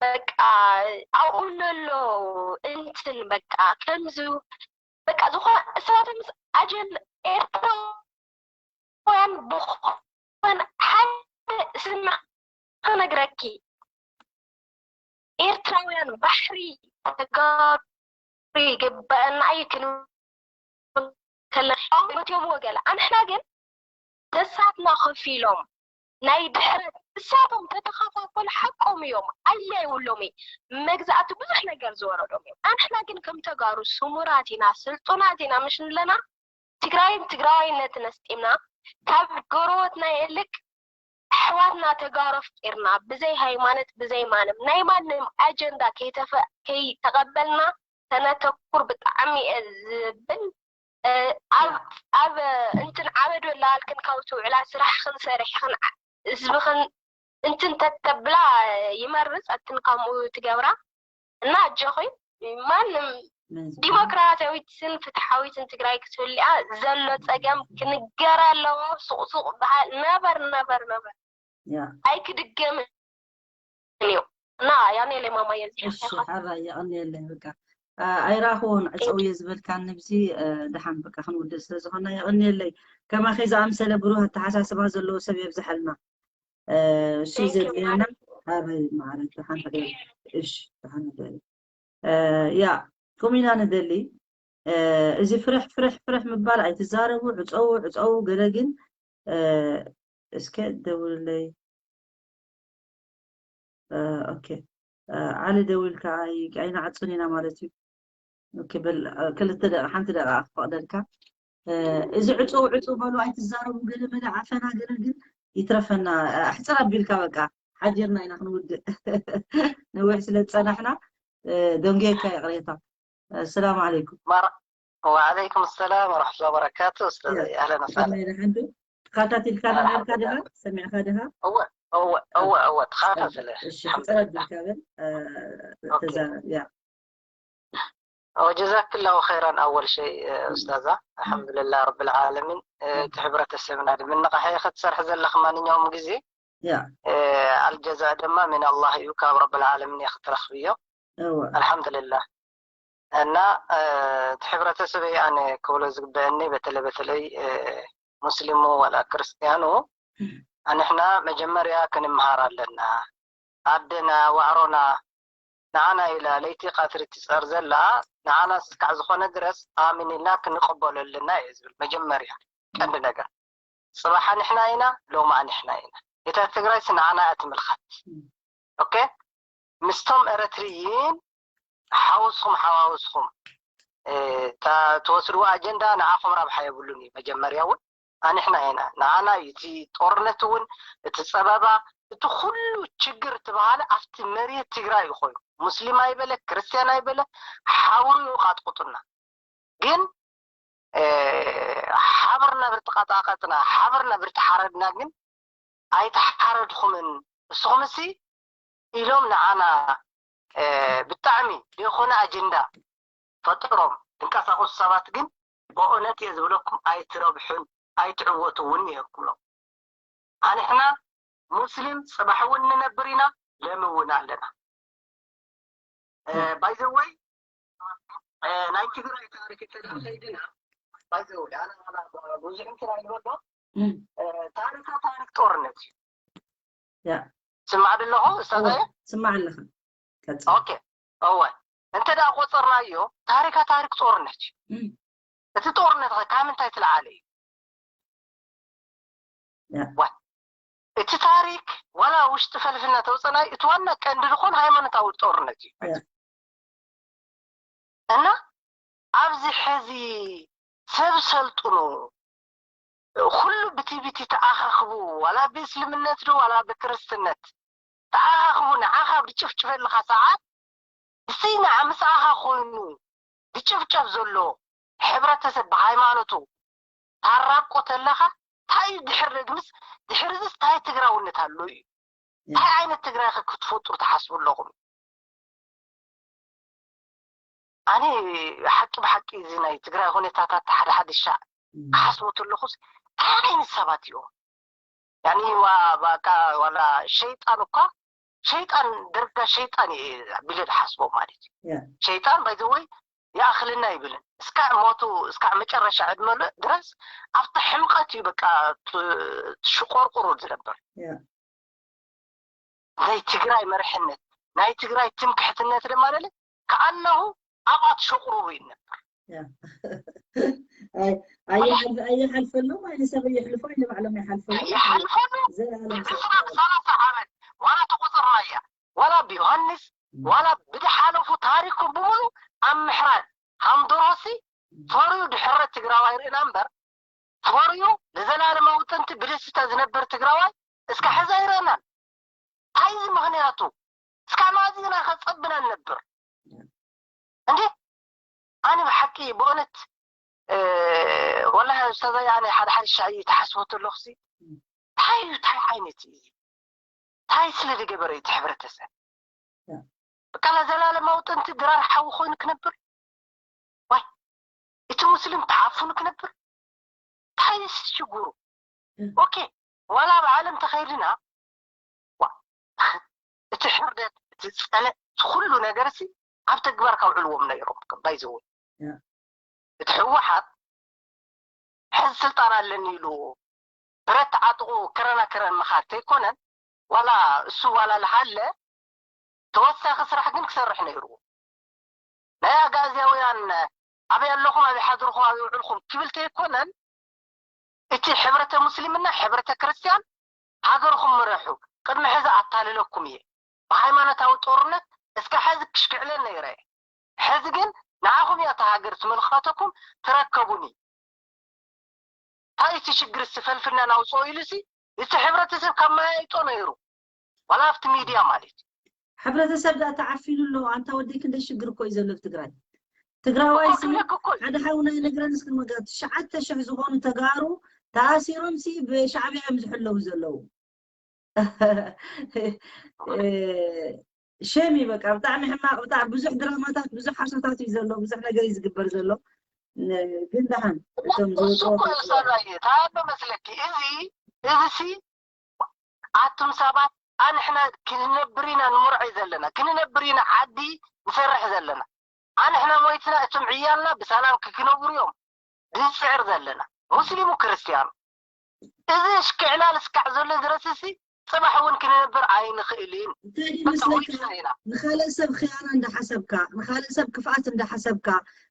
በቃ ኣብኡ ለሎ እንትን በቃ ከምዚ በቃ ዝኾነ እሳቶም ኣጀን ኤርትራውያን ብኾነ ሓደ ስምዕ ክነግረኪ ኤርትራውያን ባሕሪ ተጋሩ ይግበአና እዩ ክንብል ከለና ሞትዮም ወገለ ኣንሕና ግን ተሳትና ከፊሎም ናይ ድሕረት እሳቶም ተተኸፋፈሉ ሓቆም እዮም። ኣያ ይብሎም እዩ መግዛእቲ ብዙሕ ነገር ዝወረዶም እዮም። ኣንሕና ግን ከም ተጋሩ ስሙራት ኢና ስልጡናት ኢና ምሽ ንለና ትግራይን ትግራዋይነትን ኣስጢምና ካብ ጎረበትና የልቅ ኣሕዋትና ተጋሩ ኣፍቂርና ብዘይ ሃይማኖት ብዘይ ማንም ናይ ማንም ኣጀንዳ ከይተፈ ከይተቐበልና ተነተኩር ብጣዕሚ እየ ዝብል ኣብ ኣብ እንትን ዓበዶ ላልክን ካብ ትውዕላ ስራሕክን ሰሪሕክን ህዝብክን እንትን ተተብላ ይመርፅ ኣትን ከምኡ ትገብራ እና ኣጆኺ ማንም ዲሞክራሲያዊትን ፍትሓዊትን ትግራይ ክትህልያ ዘሎ ፀገም ክንገር ኣለዎ። ሱቕሱቕ በሃል ነበር ነበር ነበር ኣይክድገምን እዩ እና ያኔ ለማማ የብዚሕ እሺ ሓራ የቐንየለይ በቃ ኣይራኽዎን ዕፀው እየ ዝበልካኒ ብዚ ደሓን በቃ ክንውድእ ስለ ዝኾና የቐንየለይ። ከማኺ ዝኣምሰለ ብሩህ ኣተሓሳስባ ዘለዎ ሰብ የብዝሐልና። እሺ ዘድልየና ሓበይ ማዕረ ደሓን ሕደሪ። እሺ ደሓን ሕደሪ። ያ ከምኡ ኢና ንደሊ። እዚ ፍርሕ ፍርሕ ፍርሕ ምባል ኣይትዛረቡ፣ ዕፀዉ ዕፀዉ ገለ ግን እስከ ደውልለይ። ኦኬ ዓሊ ደዊልካ ኣይንዓፅን ኢና ማለት እዩ። ኦኬ በል ክልተ ደቂቃ ሓንቲ ደቂቃ ክፈቕደልካ። እዚ ዕፁ ዕፁ በሉ ኣይትዛረቡ ገለ መለ ዓፈና ገለ ግን ይትረፈና ኣሕፅር ኣቢልካ በቃ ሓዲርና ኢና ክንውድእ ነዊሕ ስለ ዝፀናሕና ደንጎየካ ይቕሬታ ሰላም ዓለይኩም وعليكم السلام ورحمة الله وبركاته أستاذ أهلا وسهلا ሓንቲ ተኻታቲልካ ነበርካ ድኻ ሰሚዕካ ድኻ እወ እወ እወ እወ ተኻታተለ እሺ ሕፅር ኣቢልካ በል ተዛረብ ያ وجزاك الله خيرا أول شيء أستاذة الحمد لله رب العالمين እቲ ሕብረተሰብና ንምንቕሓ ክትሰርሒ ዘለኺ ማንኛውም ግዜ ያ ኣልጀዛእ ድማ من الله እዩ ካብ ረብ العالمين እየ ክትረኽብዮ እወ الحمد لله እና እቲ ሕብረተሰበይ ኣነ ክብሎ ዝግበአኒ በተለይ በተለይ ሙስሊሙ ዋላ ክርስትያኑ ኣንሕና መጀመርያ ክንምሃር ኣለና ኣደና ዋዕሮና ንዓና ኢላ ለይቲ ቀትሪ ትፀር ዘላ ንዓና ስካዕ ዝኾነ ድረስ ኣምን ኢልና ክንቀበሎ ኣለና እዩ ዝብል መጀመርያ ቀንዲ ነገር ፅባሕ ኣንሕና ኢና ሎማ ኣንሕና ኢና እታ ትግራይስ ንዓና እያ ትምልኸት ኦኬ ምስቶም ኤረትርይን ሓውስኹም ሓዋውስኹም ትወስድዎ ኣጀንዳ ንዓኹም ረብሓ የብሉን እዩ መጀመርያ እውን ኣንሕና ኢና ንዓና እዩ እቲ ጦርነት እውን እቲ ፀበባ እቲ ኩሉ ችግር እትበሃለ ኣብቲ መሬት ትግራይ እዩ ኮይኑ ሙስሊም ኣይበለ ክርስትያን ኣይበለ ሓብሩ እዩ ቃጥቁጡና ግን ሓብርና ብርትቃጣቀጥና ሓብርና ብርትሓረድና ግን ኣይተሓረድኹምን እስኹምሲ ኢሎም ንዓና ብጣዕሚ ዘይኮነ ኣጀንዳ ፈጥሮም ትንቀሳቐሱ ሰባት ግን ብእውነት እየ ዝብለኩም ኣይትረብሑን ኣይትዕወቱ እውን ነይርኩም። ኣንሕና ሙስሊም ጽባሕ እውን ንነብር ኢና፣ ለሚ እውን ኣለና። ባይዘወይ ናይ ትግራይ ታሪክ እንተደኣ ከይድና ባይዘወይ ኣነ ብዙሕ እንትን ኣይበሎ ታሪካ ታሪክ ጦርነት እዩ። ያ ስማዕ ኣለኹ እስታዘ ስማዕ ኣለኻ። ቀጽል። ኦኬ እወ እንተ ደኣ ቆጸርናዮ ታሪካ ታሪክ ጦርነት እዩ። እም፣ እቲ ጦርነት ኸ ካብ ምንታይ ትለዓለ እዩ? ያ። ዋ- እቲ ታሪክ ዋላ ውሽጢ ፈልፍልና ተውፀናይ እቲ ዋና ቀንዲ ዝኾን ሃይማኖታዊ ጦርነት እዩ። ያ። እና ኣብዚ ሕዚ ሰብ ሰልጥኑ ኩሉ ብቲቪቲ ተኣኻኽቡ ዋላ ብእስልምነት ዶ ዋላ ብክርስትነት ተኣኻኽቡ ንዓኻ ብጭፍጭፈልኻ ሰዓት ንስይ ንዓ ምሳኻ ኮይኑ ዝጭፍጨፍ ዘሎ ሕብረተሰብ ብሃይማኖቱ ታራቆ ተለኻ እንታይ እዩ ድሕር ደግምስ ድሕር ዝስ እንታይ ትግራውነት ኣሎ እዩ እንታይ ዓይነት ትግራይ ክትፈጥሩ ትሓስቡ ኣለኹም ኣነ ሓቂ ብሓቂ እዚ ናይ ትግራይ ሁኔታታት ሓደ ሓደ ሻዕ ክሓስቦ ተለኹስ እንታይ ዓይነት ሰባት እዮም ያኒ በቃ ዋላ ሸይጣን እኳ ሸይጣን ደረጃ ሸይጣን እየ ቢለ ዝሓስቦ ማለት እዩ ሸይጣን ባይዘወይ ይኣኽልና ይብልን እስካዕ ሞቱ እስካዕ መጨረሻ ዕድመ ድረስ ኣብቲ ሕምቀት እዩ በቃ ትሽቆርቁሩ ዝነብር ናይ ትግራይ መርሕነት ናይ ትግራይ ትምክሕትነት ድማ ለለ ከኣነሁ ኣብኣ ትሸቁርቡ ይነብር ኣይሓልፈሎም ኣይንሰብ የሕልፎ ንባዕሎም ይሓልፈሉ ይሓልፈሉ ዘላለም ብስራ ብሰላሳ ዓመት ዋላ ተቆፀርናያ ዋላ ብዮሃንስ ዋላ ብድሓለፉ ታሪኩም ብምሉ ኣብ ምሕራድ ሃምዶሮሲ ፈርዩ ድሕረት ትግራዋይ ርእና እምበር ፈርዩ ንዘላለማዊ ጥንቲ ብደስታ ዝነብር ትግራዋይ እስካ ሕዚ ኣይረእናን ኣይዚ ምክንያቱ እስካ ማዚና ከፀብና ንነብር እንዴ ኣነ ብሓቂ ብእውነት ወላ ስተዛ ኣነ ሓደ ሓደ ሻይ ተሓስቦ ተለኹሲ እንታይ እዩ እንታይ ዓይነት እዩ እንታይ ስለ ዝገበረ እዩ እቲ ሕብረተሰብ በቃ ለዘላለማዊ ጥንቲ ድራር ሓዊ ኮይኑ ክነብር ዋይ እቲ ሙስሊም ተዓፍኑ ክነብር እንታይ ሽግሩ ኦኬ ዋላ ኣብ ዓለም ተኸይድና እቲ ሕርደት እቲ ፀለ እቲ ኩሉ ነገር ሲ ኣብ ተግባር ከውዕልዎም ነይሮም ባይዘው እቲ ህወሓት ሕዚ ስልጣን ኣለኒ ኢሉ ብረት ተዓጥቑ ክረና ክረን ምኻድ ተይኮነን ዋላ እሱ ዋላ ልሃለ ተወሳኺ ስራሕ ግን ክሰርሕ ነይርዎ ናይ ኣጋእዝያውያን ኣበይ ኣለኹም ኣበይ ሓድርኹም ኣበይ ውዕልኹም ክብል ተይኮነን እቲ ሕብረተ ሙስሊምና ሕብረተ ክርስትያን ሃገርኹም ምረሑ ቅድሚ ሕዚ ኣታልለኩም እየ ብሃይማኖታዊ ጦርነት እስከ ሕዚ ክሽክዕለን ነይረ ሕዚ ግን ንዓኹም እያ እታ ሃገር ትምልኸተኩም ትረከቡኒ እንታይ እቲ ሽግር ዝፈልፍልና ናውፅኦ ኢሉ ሲ እቲ ሕብረተሰብ ካብ መያይጦ ነይሩ ዋላ ኣብቲ ሚድያ ማለት እዩ ሕብረተሰብ ዳ ተዓፊኑ ኣሎ ኣንታ ወደይ ክንደይ ሽግር እኮ እዩ ዘሎ ኣብ ትግራይ ትግራዋይ ሲ ክብለክ እኮ እዩ ሓደ ሓውና ይነግረን እስክንመጋ ትሽዓተ ሽሕ ዝኾኑ ተጋሩ ተኣሲሮም ሲ ብሻዕብያ እዮም ዝሕለዉ ዘለዉ ሸሚ በቃ ብጣዕሚ ሕማቅ ብጣዕሚ ብዙሕ ድራማታት ብዙሕ ሓሶታት እዩ ዘሎ ብዙሕ ነገር እዩ ዝግበር ዘሎ ግን ደሓን እቶም እሱ እኮ እዩ ሰራየ ታዶ መስለኪ እዚ እዚ ሲ ኣቱም ሰባት ኣንሕና ክንነብር ኢና ንምርዖ ዘለና ክንነብር ኢና ዓዲ ንሰርሕ ዘለና ኣንሕና ሞይትና እቶም ዕያልና ብሰላም ክክነብሩ እዮም ዝፅዕር ዘለና ሙስሊሙ ክርስትያኑ እዚ እሽክዕላል እስካዕ ዘሎ ድረስ ሲ ፅባሕ እውን ክንነብር ኣይንኽእልን እንታይ ድዩ መስለካ ተወይትና ኢና ንኻልእ ሰብ ክያና እንዳሓሰብካ ንኻልእ ሰብ ክፍኣት እንዳሓሰብካ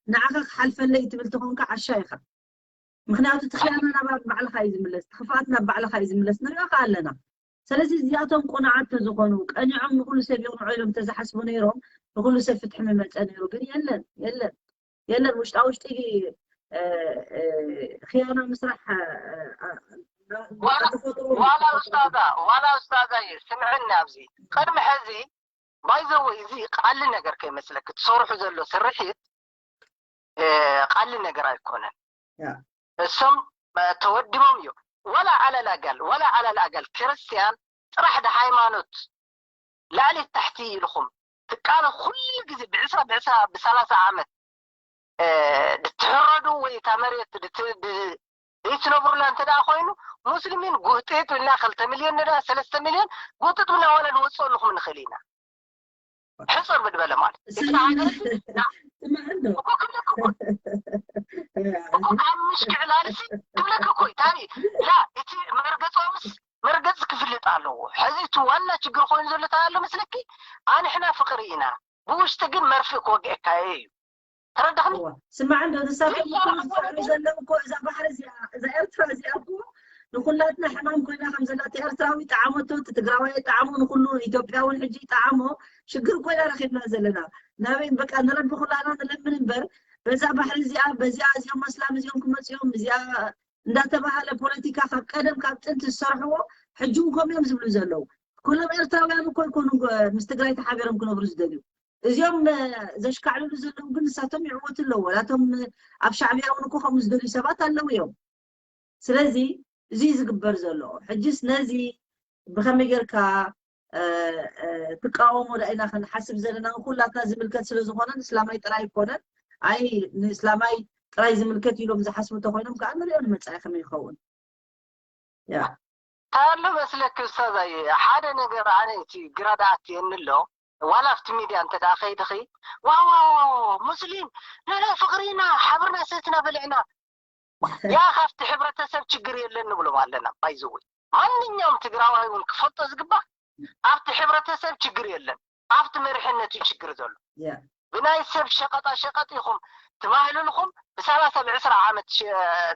ንዓኻ ክሓልፈለይ ትብል ተኾንካ ዓሻ ኢኻ ምክንያቱ እቲ ክያና ናብ ባዕልኻ እዩ ዝምለስ እቲ ክፍኣት ናብ ባዕልኻ እዩ ዝምለስ ንሪኦ ከዓ ኣለና ስለዚ እዚኣቶም ቁኑዓት ተዝኾኑ ቀኒዖም ንኩሉ ሰብ ይቕንዖ ኢሎም ተዝሓስቡ ነይሮም ንኩሉ ሰብ ፍትሒ ምመፀ ነይሩ ግን የለን የለን የለን ውሽጣ ውሽጢ ክያና ምስራሕ ዋላ ኡስታዛ ዋላ ኡስታዛ እዩ ስምዕኒ ኣብዚ ቅድሚ ሕዚ ባይዘወይ እዚ ቃሊ ነገር ከይመስለክ ትሰርሑ ዘሎ ስርሒት ቃሊ ነገር ኣይኮነን እሶም ተወዲቦም እዩ ወላ ዓለል ኣጋል ወላ ዓለል ኣጋል ክርስትያን ጥራሕ ድ ሃይማኖት ላዕሊ ታሕቲ ኢልኹም ትቃለ ኩሉ ግዜ ብዕስራ ብዕስራ ብሰላሳ ዓመት እ፣ ድትሕረዱ ወይ እታ መሬት ድት-፣ ድ-፣ ዘይትነብሩላ እንተ ደኣ ኮይኑ፣ ሙስሊሚን ጉህጢጥ ብልና፣ ክልተ ሚልዮን ንዳ፣ ሰለስተ ሚልዮን ጉህጢጥ ብልና ዋላ ንወፅኦ ኣለኹም ንኽእል ኢና። ሕፅር ብድበለ ማለት። እቲ ስማ-፣ ሃገር እዚ፣ ላ፣ ስማዕ እንዶ። እኮ ክብለክ እኮ። እኮ ካብ ምሽክዕላልሲ ክብለክ እኮ እዩ። ታሪ-፣ ላ፣ እቲ መርገፆምስ መርገፂ ክፍልጥ ኣለዎ። ሕዚ እቲ ዋና ችግር ኮይኑ ዘሎ እንታይ ኣሎ መስለኪ? ኣንሕና ፍቕሪ ኢና፣ ብውሽጢ ግን መርፍእ ክወግአካ እዩ። ተረዳኽኒ? እዋ፣ ስማዕ እንዶ፣ ንሳቶም እኮ ዝፅዕሩ ዘለዉ እኮ እዛ ባሕሪ እዚኣ፣ እዛ ኤርትራ እዚኣ እኮ ንኹላትና ሕማም ኮይና ከም ዘላ፣ እቲ ኤርትራዊ ጠዓመቶ፣ እቲ ትግራዋይ ጠዓሞ፣ ንኹሉ ኢትዮጵያ እውን ሕጂ ጠዓሞ፣ ሽግር ኮይና ረኺብና ዘለና። ናበይ በቃ ንረቢ ኩላና ንለምን እምበር፣ በዛ ባሕሪ እዚኣ፣ በዚኣ እዚኦም ኣስላም እዚኦም ክመፅኦም፣ እዚኣ እንዳተባሃለ ፖለቲካ ካብ ቀደም ካብ ጥንቲ ዝሰርሕዎ፣ ሕጂ እውን ከምኡ እዮም ዝብሉ ዘለዉ። ኩሎም ኤርትራውያን እኮ ኣይኮኑን ጎ-፣ ምስ ትግራይ ተሓቢሮም ክነብሩ ዝደልዩ። እዚኦም፣ እ፣ ዘሽካዕልሉ ዘለዉ ግን ንሳቶም ይዕወቱ ኣለዉ። ዋላቶም ኣብ ሻዕብያ እውን እኮ ከምኡ ዝደልዩ ሰባት ኣለዉ እዮም። ስለዚ እዚ እዩ ዝግበር ዘሎ። ሕጅስ ነዚ ብኸመይ ጌርካ፣ እ፣ እ፣ ትቃወሞ ዳ ኢና ክንሓስብ ዘለና፣ ንኩላትና ዝምልከት ስለ ዝኾነ ንእስላማይ ጥራይ ኣይኮነን። ኣይ ንእስላማይ ጥራይ ዝምልከት ኢሎም ዝሓስቡ እንተኾይኖም ከዓ ንሪኦ ንመጻኢ ከመይ ይኸውን። ያ። እንታይ ኣሎ መስለኪ ኡስታዛይ፣ ሓደ ነገር ኣነ እቲ ግራ ደኣ ኣትየኒ ኣሎ። ዋላ ኣብቲ ሚድያ እንተ ደኣ ከይድኺ፣ ዋው ዋው ዋው፣ ሙስሊም፣ ንሕና ፍቕሪ ኢና፣ ሓብርና ሰትና በሊዕና። ያ ካብቲ ሕብረተሰብ ችግር የለን ንብሎም ኣለና። ባይዘወይ ማንኛውም ትግራዋይ እውን ክፈልጦ ዝግባእ ኣብቲ ሕብረተሰብ ችግር የለን፣ ኣብቲ መሪሕነት እዩ ችግር ዘሎ። ያ። ብናይ ሰብ ሸቐጣ ሸቐጥ ኢኹም ትማህልልኹም ብሰላሳ ብዕስራ ዓመት ሸ-፣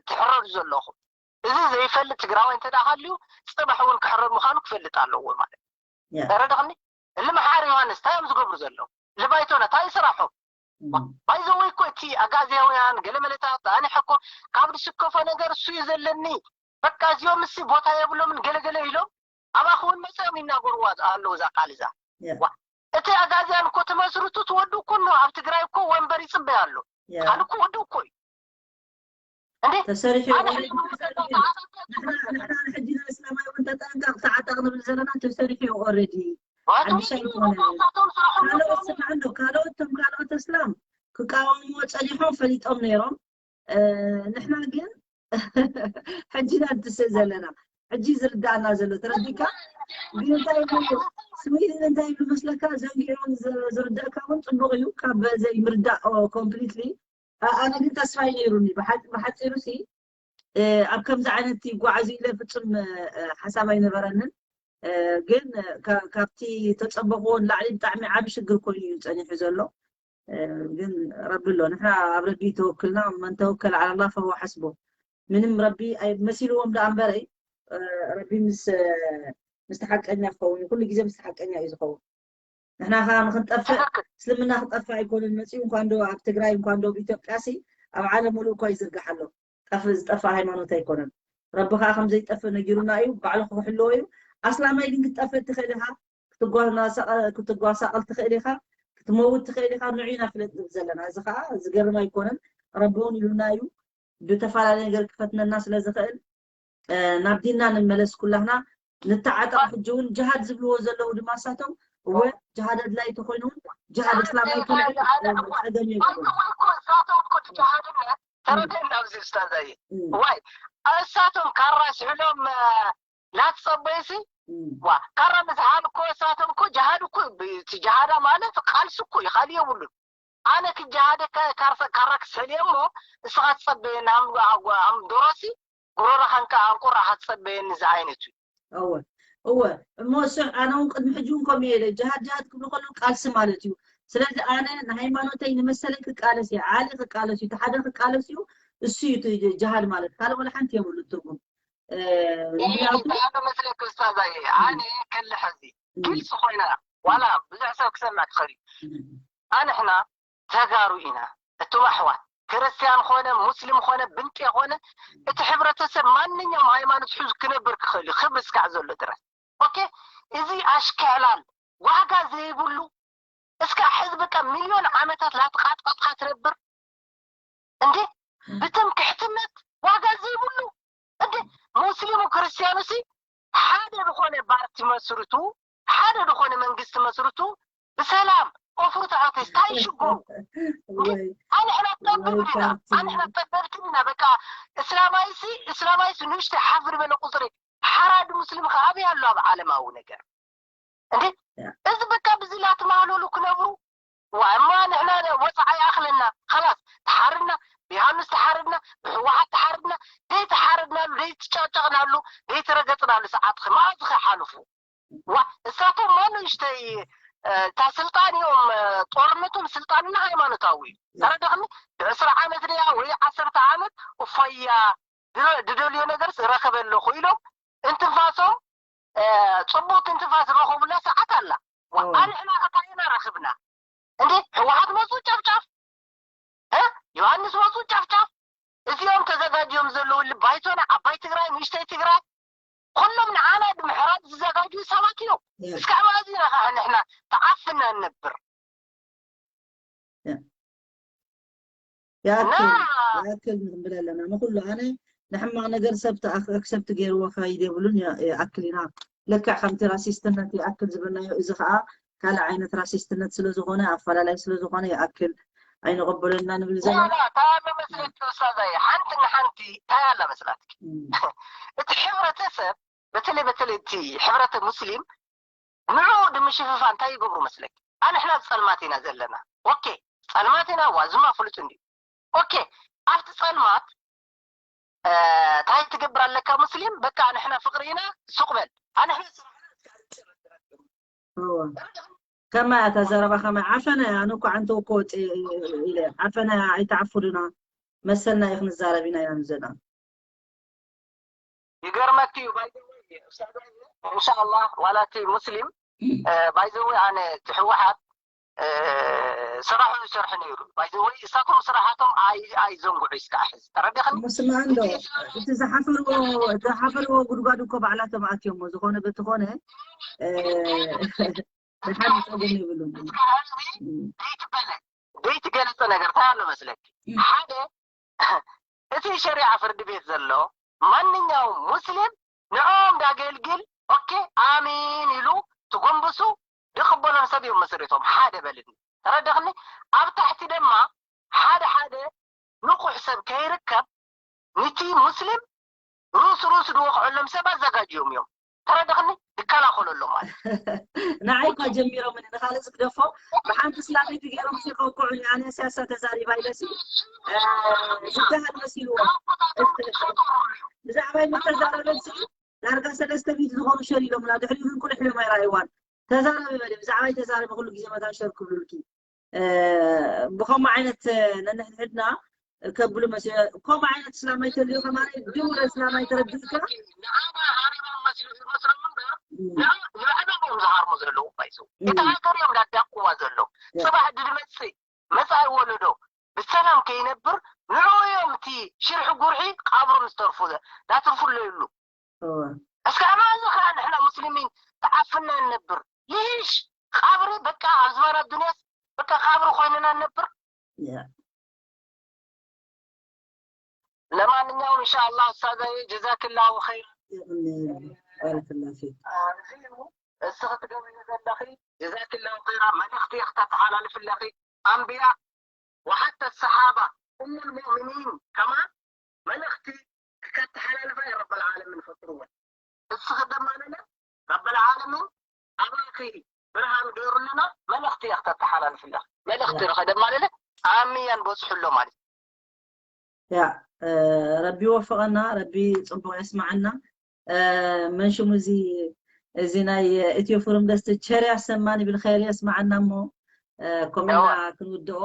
ትሕረዱ ዘለኹም። እዚ ዘይፈልጥ ትግራዋይ እንተ ደኣ ሃልዩ፣ ጽባሕ እውን ክሕረድ ምዃኑ ክፈልጥ ኣለዎ ማለት እዩ። ያ። ተረዳኽኒ? እሊ መሓሪ ዮሃንስ እንታይ እዮም ዝገብሩ ዘለዉ? እሊ ባይቶና እንታይ ይስራሖም? እም። ባይዘወይ እኮ እቲ ኣጋዝያውያን ገለ መለታት ኣነ ሕኮ ካብ ዝስከፎ ነገር እሱ እዩ ዘለኒ። በቃ እዚኦም እሲ ቦታ የብሎምን ገለ ገለ ኢሎም ኣባኹ እውን መፅኦም ይናገርዋ ኣለዉ እዛ ቃል እዛ። ያ። ዋ፣ እቲ ኣጋዝያን እኮ ተመስርቱ ትወዱ እኮ እኖ ኣብ ትግራይ እኮ ወንበር ይፅበይ ኣሎ። ያ። ካልእ እኮ ወዱ እኮ እዩ። እንዴ? ተሰሪሑ ኣነ ኦልሬዲ ሕልም ተሰሪሑ። ንሕና፣ ንሕና ንሕጂ ንእስላማይ እውን ተጠንቀቕ፣ ተዓጠቕ ንብል ዘለና ተሰሪሑ እዩ ኦልሬዲ። ዋቱ ሓድሽ ኣይኮነን። ናቶም ስራሖም ካልኦት ናቶም ስምዕ እንዶ፣ ካልኦት፣ እቶም ካልኦት እስላም ክቃወምዎ ጸኒሖም ፈሊጦም ነይሮም። እ፣ ንሕና ግን ሕጂ ኢና ንትስእ ዘለና። ሕጂ ዝርዳእና ዘሎ ተረዲካ? ግን እንታይ ይብሉ፣ ስዊድን እንታይ ይብሉ መስለካ? ዘንጊዖም ዝ-፣ ዝርዳእካ እውን ጽቡቕ እዩ፣ ካብ ዘይምርዳእ ኮምፕሊትሊ። ኣ-፣ ኣነ ግን ተስፋ እዩ ነይሩኒ። ብሓ-፣ ብሓጺሩ ሲ፣ እ፣ ኣብ ከምዚ ዓይነት ይጓዓዙ ኢለ ፍጹም፣ እ፣ ሓሳብ ኣይነበረንን። እ፣ ግን፣ እ፣ ካ-፣ ካብቲ ተጸበኽዎ ንላዕሊ ብጣዕሚ ዓቢ ሽግር ኮይኑ እዩ ጸኒሑ ዘሎ። እ፣ ግን ረቢ ኣሎ። ንሕና ኣብ ረቢ ተወክልና፣ መን ተወከለ ዓላ ላህ ፈሁወ ሓስቡ። ምንም ረቢ ኣይ-፣ መሲልዎም ደኣ እምበረይ፣ እ፣ ረቢ ምስ፣ እ፣ ምስቲ ሓቀኛ ክኸውን እዩ። ኩሉ ግዜ ምስቲ ሓቀኛ እዩ ዝኸውን። ንሕና ኸዓ ንኽንጠፍእ፣ ትኽክል። እስልምና ክጠፍእ ኣይኮነን መፂኡ፣ እንኳን ዶ ኣብ ትግራይ፣ እንኳን ዶ ኣብ ኢትዮጵያ ሲ፣ ኣብ ዓለም ሙሉእ እኳ ይዝርጋሕ ኣሎ። ጠፍ-፣ ዝጠፍእ ሃይማኖት ኣይኮነን። ረቢ ኸዓ ከም ዘይጠፍእ ነጊሩና እዩ፣ ባዕሉ ክሕልዎ እዩ። ኣስላማይ ግን ክትጠፍእ ትኽእል ኢኻ፣ ክትጓናሳቐ-፣ ክትጓሳቐል ትኽእል ኢኻ፣ ክትመውት ትኽእል ኢኻ፣ ንዑ ኢና ፍለጥ ንብል ዘለና። እዚ ኸዓ ዝገርም ኣይኮነን፣ ረቢ እውን ኢሉና እዩ። ብተፈላለየ ነገር ክፈትነና ስለ ዝኽእል፣ እ፣ ናብ ዲንና ንመለስ ኩላህና፣ ንተዓጠቕ። ሕጂ እውን ጅሃድ ዝብልዎ ዘለዉ ድማ ንሳቶም፣ እወ፣ ጅሃድ ኣድላይ ተኾይኑ እውን፣ ጅሃድ እስላማይ ከልዕል፣ እ፣ ጸገም እዩ ዝብሉ። እኮ ንሳቶም እኮ እቲ ጅሃድነት ተረድእና ኣብዚ ኡስታዛይ። እም። ዋይ፣ እሳቶም ካራ ስሕሎም፣ እ፣ ላትጸበዩሲ? እም። ዋ፣ ካራ ምዝሓል እኮ እሳቶም እኮ ጅሃድ እኮ፣ እቲ ጅሃዳ ማለት ቃልሲ እኮ እዩ፣ ካልእ የብሉን። ኣነ ክጀሃደካ ካርሰ-፣ ካራ ክስሕል እየ እሞ፣ እስኻ ትጸበየኒ፣ ኣም-፣ ኣም-፣ ኣም-፣ ዶሮሲ፣ ጉሮሮኻን ከኣ ኣንቁራኻ ትጸበየኒ ዝዓይነቱ እዩ። እወ፣ እወ። እሞ እሱ ኣነ እውን ቅድሚ ሕጂ እውን ከምኡ እየ ኢለ፣ ጀሃድ፣ ጀሃድ ክብሉ ከለዉ ቃልሲ ማለት እዩ። ስለዚ ኣነ ንሃይማኖተይ ንመሰለይ ክቃለስ እየ፣ ዓሊ ክቃለስ እዩ፣ እቲ ሓደ ክቃለስ እዩ፣ እሱ እዩ እቲ ጀ-፣ ጀሃድ ማለት። ካልእ ወላ ሓንቲ የብሉ ትርጉም። እ፣ ምኽንያቱ እንታይ ኣሎ መስለኪ ኡስታዛይ፣ እም። ኣነ ከልሕ እዚ እም። ግልፂ ኮይና፣ ዋላ ብዙሕ ሰብ ክሰምዕ ትኽእል እዩ። እም። ኣንሕና ተጋሩ ኢና፣ እቶም ኣሕዋት፣ ክርስትያን ኾነ፣ ሙስሊም ኾነ፣ ብንጤ ኾነ፣ እቲ ሕብረተሰብ ማንኛውም ሃይማኖት ሒዙ ክነብር ክኽእል እዩ፣ ክብሪ እስካዕ ዘሎ ድረስ። ኦኬ? እዚ ኣሽካዕላል ዋጋ ዘይብሉ፣ እስካዕ ሕዚ በቃ ሚልዮን ዓመታት ላተቓጥቀጥካ ትነብር። እንዴ? ብትምክሕትነት ዋጋ ዘይብሉ። እንዴ? ሙስሊሙ ክርስትያኑ ሲ ሓደ ዝኾነ ፓርቲ መስርቱ፣ ሓደ ዝኾነ መንግስቲ መስርቱ፣ ብሰላም ኦፍሩ ተዓተስ ታይ ሽግሩ? ኣንሕና ጠብብ ኢና ኣንሕና ጠበብቲ ኢና። በቃ እስላማይሲ እስላማይሲ ንእሽተ ሓፍ ዝበለ ቁፅሪ ሓራዲ ሙስሊም ከ ኣበይ ኣሎ ኣብ ዓለማዊ ነገር? እንዴ እዚ በቃ ብዚ ላትማህለሉ ክነብሩ ዋ እማ ንሕና ወፃዓ ይኣኽለና። ኸላስ ተሓርድና፣ ብዮሃንስ ተሓርድና፣ ብህወሓት ተሓርድና፣ ደይተሓረድናሉ ደይተጫጨቕናሉ ደይተረገፅናሉ ሰዓት ኸ መኣዝ ኸ ሓልፉ? ዋ እሳቶም ማ ንእሽተይ እታ ስልጣን እዮም። ጦርነቶም ስልጣንና ሃይማኖታዊ እዩ። ተረዳኽኒ? ብዕስራ ዓመት ድያ ወይ ዓሰርተ ዓመት እፎያ ድደልዮ ነገር ረኸበ ኣለኹ ኢሎም እንትንፋሶም ፅቡቅ እንትንፋስ ዝረኸቡላ ሰዓት ኣላ። ኣንሕና ከታየና ረኽብና እንዴ? ህወሓት መፁ ጨፍጫፍ፣ ዮሃንስ መፁ ጨፍጫፍ። እዚኦም ተዘጋጅዮም ዘለውሉ ባይቶና ዓባይ ትግራይ ንእሽተይ ትግራይ ኩሎም ንዓና ንምሕራድ ዝዘጋጅዩ ሰባት እዮም። እስካዕ መኣዝ ኢና ከዓ ንሕና ተዓፍና ንነብር? ይኣክል ይኣክል ንክንብል ኣለና ንኩሉ ኣነ ንሕማቅ ነገር ሰብ ኣክሰፕት ገይርዎ ክኸይድ የብሉን። ይኣክል ኢና ልክዕ ከምቲ ራሲስትነት ይኣክል ዝብልናዮ እዚ ከዓ ካልእ ዓይነት ራሲስትነት ስለዝኮነ ኣፈላላይ ስለዝኮነ ይኣክል ኣይንቀበሎን ኢና ንብል ዘለና። ተኣመ መስለኪ ኡስታዛይ ሓንቲ ንሓንቲ እንታይ ኣላ መስላትኪ እቲ ሕብረተሰብ በተለይ በተለይ እቲ ሕብረተ ሙስሊም ንዕኡ ንምሽፍፋን እንታይ ይገብሩ መስለኪ? ኣንሕና ኣብ ፀልማት ኢና ዘለና። ኦኬ ፀልማት ኢና ዋዝማ ፍሉጥ እንድዩ። ኦኬ ኣብቲ ፀልማት እንታይ ትገብር ኣለካ ሙስሊም በቃ ንሕና ፍቅሪ ኢና ሱቅ በል ኣንሕና ከማይ እታ ዘረባ ከማይ ዓፈና እያ ኣነ እኮ ዓንተ እኮ ወፂ ኢለ ዓፈና እያ ኣይተዓፉሉና መሰልና እዩ ክንዛረብ ኢና ኢና ንዘና ይገርመኪ እዩ ባይዘወይ እንሻላ ዋላ እቲ ሙስሊም ባይዘወይ ኣነ እቲ ህወሓት ስራሑ ዝሰርሐ ነይሩ ባይዘወይ እሳቶም ስራሓቶም ኣይዘንጉዑ ይስካዕ ሕዚ ተረዲኽኒ ስማ እንዶ እቲ ዝሓፈርዎ ዝሓፈርዎ ጉድጓድ እኮ ባዕላቶም ኣትዮሞ ዝኾነ በትኾነ ደሓን ፀገም የብሉን ዘይትገለፀ ነገር እንታይ ኣሎ መስለኪ ሓደ እቲ ሸሪዓ ፍርዲ ቤት ዘሎ ማንኛውም ሙስሊም ንዕኦም ዳገልግል ኦኬ ኣሚን ኢሉ ትጎንብሱ ድቅበሎም ሰብ እዮም መስሪቶም ሓደ በልኒ ተረዳኽኒ ኣብ ታሕቲ ድማ ሓደ ሓደ ንቁሕ ሰብ ከይርከብ ንቲ ሙስሊም ሩስ ሩስ ዝወቕዐሎም ሰብ ኣዘጋጅዮም እዮም ተረዳኽኒ ይከላኸለሎም ማለት ንዓይ እኳ ጀሚሮምኒ ንካልእ ዝግደፎ ብሓንቲ ስላመይቲ ገይሮም ሲከውክዑኒ ኣነ ሲያሳ ተዛሪባ ኢለሲ ዝበሃል መሲልዎ ብዛዕባይ ምተዛረበሲ ዳርጋ ሰለስተ ሚእቲ ዝኾኑ ሸር ኢሎምና ድሕሪኡ ግን ቁልሕ ኢሎም ኣይረኣይዋን ተዛረቢ በሊ ብዛዕባይ ተዛረቢ ኩሉ ግዜ መታን ሸር ክብሉልኪ ብከምኡ ዓይነት ነንሕድሕድና ከብሉ መስ ከምኡ ዓይነት እስላማይ ተልዩ ከማነ ድውረ እስላማይ ተረዲእካ ዝሃርሙ ዘለዉ ባይዘው እቲ ሃገር እዮም ዳዳቅዋ ዘለዉ ፅባሕ ድመፅእ መፃኢ ወለዶ ብሰላም ከይነብር ንዑ እዮም እቲ ሽርሒ ጉርሒ ቃብሮም ዝተርፉ ዳትርፉ ኣለዩሉ እስካዕ መኣዝ ከዓ ንሕና ሙስሊሚን ተዓፍና ንነብር ይሽ ቃብሪ በቃ ኣብ ዝባን ኣዱንያስ በቃ ቃብሪ ኮይንና ንነብር ለማንኛውም እንሻ ኣላህ ኡስታዛይ ጀዛክላሁ ኸይር ባረከላ ፊክ እዚ እዩ እስኺ ትገብሪ ዘለኺ ጀዛክላሁ ኸይራ መልእኽቲ ክተተሓላልፍ ኣለኺ ኣንብያ وحتى الصحابة أم المؤمنين كمان መልእኽቲ ከተሓላልፋ እዩ ረበል ዓለምን ፈጥርወን እስኺ ደማለለ ረበል ዓለምን ኣባኺ ብርሃን ገይሩልና መልእኽቲ እያ ክተተሓላልፍላ መልእኽቲ ርኸ ደማለለ ኣምያን በፅሑ ኣሎ ማለት ያ ረቢ ወፈቐና ረቢ ፅቡቅ የስማዓና መን ሽሙ እዚ እዚ ናይ ኢትዮ ፎረም ደስ ቸር ያሰማን ይብል ኸይር የስማዓና እሞ ከምና ክንውድኦ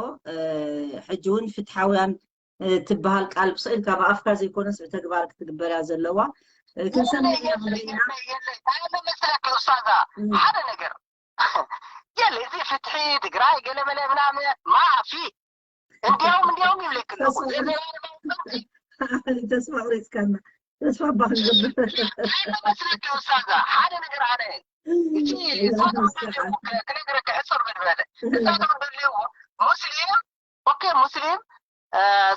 ሕጂ እውን ፍትሓውያን ትበሃል ቃል ብስኢልካ ብኣፍካ ዘይኮነስ ብተግባር ክትግበር እያ ዘለዋ ክንሰምዕ ኢና መስለኪ ኡስታዛ ሓደ ነገር የለ እዚ ፍትሒ ትግራይ ገለመለ ምናምን ማፊ እንዲያውም እንዲያውም ይብለክ ተስፋ ቁሪፅካና ተስፋ ባክንገብር መስለኪ ኡስታዛ ሓደ ነገር ኣነ እቲ ክነግረክ ሕፅር ብድበለ እሳቶም ደልዎ ሙስሊም ኦኬ ሙስሊም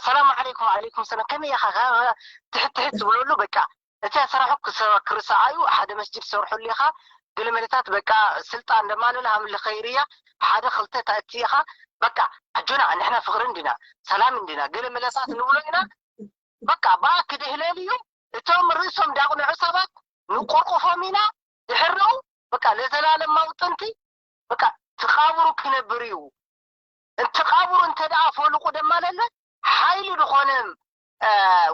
ሰላም ዓለይኩም ዓለይኩም ሰላም ከመይ ኢኻ ትሕት ትሕት ዝብለሉ በቃ እቲ ስራሑ ክርሰዓዩ ሓደ መስጅድ ሰርሐሉ ኢኻ ገለ መለታት በቃ ስልጣን ደማለለ ሃምለ ኸይርያ ሓደ ክልተ ታእትኻ በቃ ኣጆና ንሕና ፍቕሪ እንዲና ሰላም እንዲና ገለ መለታት ንብሎ ኢና። በቃ ብኣ ክድህለል እዩ። እቶም ርእሶም ዳቕንዑ ሰባት ንቆርቁፎም ኢና። ድሕረው በቃ ለዘላለማዊ ጥንቲ በቃ ትቓብሩ ክነብር እዩ። እንትቓብሩ እንተ ደኣ ፈልቁ ደማለለ ሓይሊ ዝኾነ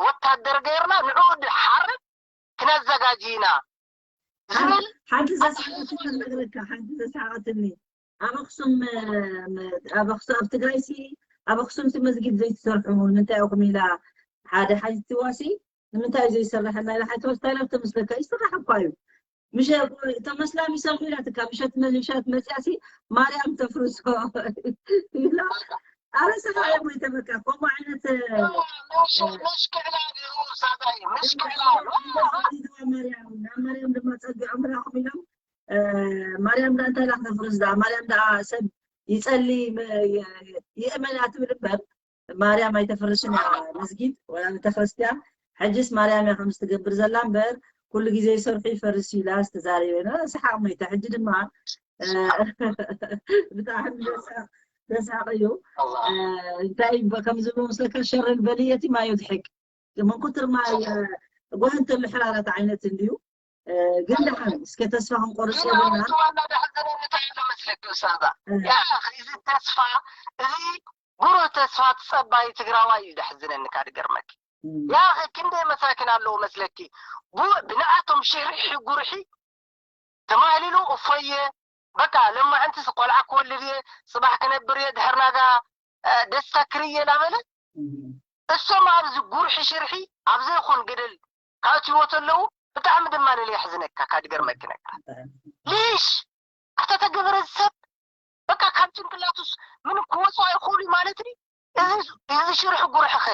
ወታደር ገይርና ንዕኡ ድሓርብ ክነዘጋጅ ኢና ዝብል ሓንቲ ዘስሓቀትኒ ነግረካ ሓንቲ ዘስሓቀትኒ ኣብ ኣክሱም ኣብ ኣክሱም ኣብ ትግራይ ሲ ኣብ ኣክሱም ሲ መስጊድ ዘይትሰርሑ ንምንታይ ኢኹም ኢላ ሓደ ሓቲትዋ ሲ ንምንታይ እዩ ዘይሰርሐና ኢላ ሓቲትዋ ስታይላ ተመስለካ ይስራሕ እኳ እዩ ምሸ እቶም ኣስላም ይሰርሑ ኢላትካ ምሸት ምሸት መፅያ ሲ ማርያም ተፍርሶ ኢላ ኣረ ሰሓ እዮም ወይ ተበካ ከምኡ ዓይነት ምሽ ክዕላ እዩ ሳዳይ ምሽ ክዕላ እዩ ማርያም ናብ ማርያም ድማ ፀጊዖም ራኹም ኢሎም ማርያም ዳ እንታይ ላ ክተፍርስ ዳ ማርያም ዳ ሰብ ይፀሊ ይእመን እያ ትብል እምበር ማርያም ኣይተፍርስን እያ መስጊድ ወላ ቤተክርስትያን ሕጅስ ማርያም እያ ከምዚ ትገብር ዘላ እምበር ኩሉ ግዜ ይሰርሑ ይፈርስ እዩ ኢላ ዝተዛረበ ሰሓቕ ሞይታ ሕጂ ድማ ብጣዕሚ ዘሳቕ እዩ እንታይ ከም ዝብሎ ምስለካ ሸረል በልየቲ ማዩ ዝሕቅ ምን ኩትር ማይ ጓህን ተሎ ሕራራት ዓይነት እንድዩ ግን ደሓን እስከ ተስፋ ክንቆርጽ የብልና ዋና ዳሕዘነኒ እንታይ ኣሎ መስለኪ ኡስታዛ ያ እዚ ተስፋ እዚ ብሩህ ተስፋ ትጸባይ ትግራዋይ እዩ ዳሕዝነኒ ካብ ድገርመኪ ያ ክንደይ መሳኪን ኣለዉ መስለኪ ብንኣቶም ሽርሒ ጉርሒ ተማህሊሉ እፎየ በቃ ለማዕንቲ ቆልዓ ክወልድ እየ ፅባሕ ክነብር እየ ድሕር ናጋ ደስታ ክርኢ እየ እናበለ እሶም ኣብዚ ጉርሒ ሽርሒ ኣብ ዘይኮን ገደል ካእትዎ ተለዉ ብጣዕሚ ድማ ለለ የሕዝነካ ካብ ድገርመኪ ነካ ሊሽ ኣታ ተገበረ ሰብ በቃ ካብ ጭንቅላቱስ ምንም ክወፁ ኣይኽእሉ ማለት ድዩ እዚ ሽርሒ ጉርሕኸ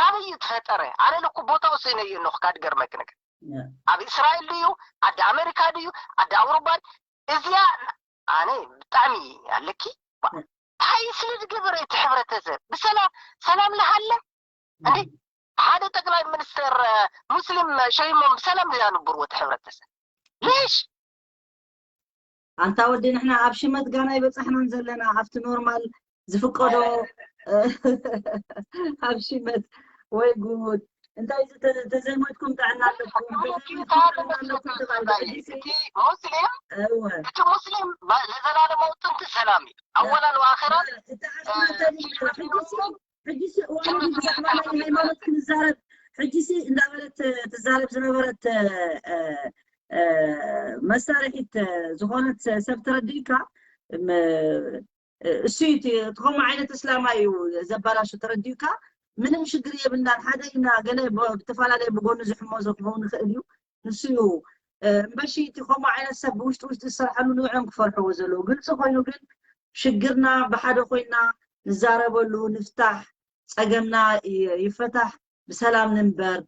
ካበይ እዩ ተፈጠረ ኣነ ልኩ ቦታው ስእነዮ ኣለኹ ካብ ድገርመኪ ነካ ኣብ እስራኤል ድዩ ዓዲ ኣሜሪካ ድዩ ዓዲ ኣውሮባ እዚኣ ኣነ ብጣዕሚ ኣለኪ እንታይ ስለ ዝገበረ እቲ ሕብረተሰብ ብሰላም ሰላም ለሃለ እንዴ ሓደ ጠቅላይ ሚኒስትር ሙስሊም ሸይሞም ብሰላም ዘያንብርዎ እቲ ሕብረተሰብ ሌሽ ኣንታ ወዲ ንሕና ኣብ ሽመት ጋና ይበጻሕናን ዘለና ኣብቲ ኖርማል ዝፍቀዶ ኣብ ሽመት ወይ ጉድ እንታይ ተዘይሞትኩም ጥዕና ኣለኩም ሙስሊም እቲ ሙስሊም ለዘላለማዊ ጥንቲ ሰላም እዩ ኣወላን ወኣኸራን ሕጂ እዋን ብዛዕባ ናይ ሃይማኖት ክንዛረብ ሕጂ ሲ እንዳበለት ትዛረብ ዝነበረት መሳርሒት ዝኾነት ሰብ ተረዲእካ እሱ እቲ ከምኡ ዓይነት እስላማ እዩ ዘባላሹ ተረዲእካ ምንም ሽግር የብልናን ሓደ ኢና ገለ ብተፈላለየ ብጎኒ ዝሕመዞ ክኸውን ይኽእል እዩ ንሱ እዩ እምበሺ እቲ ከምኡ ዓይነት ሰብ ብውሽጢ ውሽጢ ዝሰርሓሉ ንዕኦም ክፈርሕዎ ዘለዎ ግልፂ ኮይኑ ግን ሽግርና ብሓደ ኮይና ንዛረበሉ ንፍታሕ ፀገምና ይፈታሕ ብሰላም ንንበር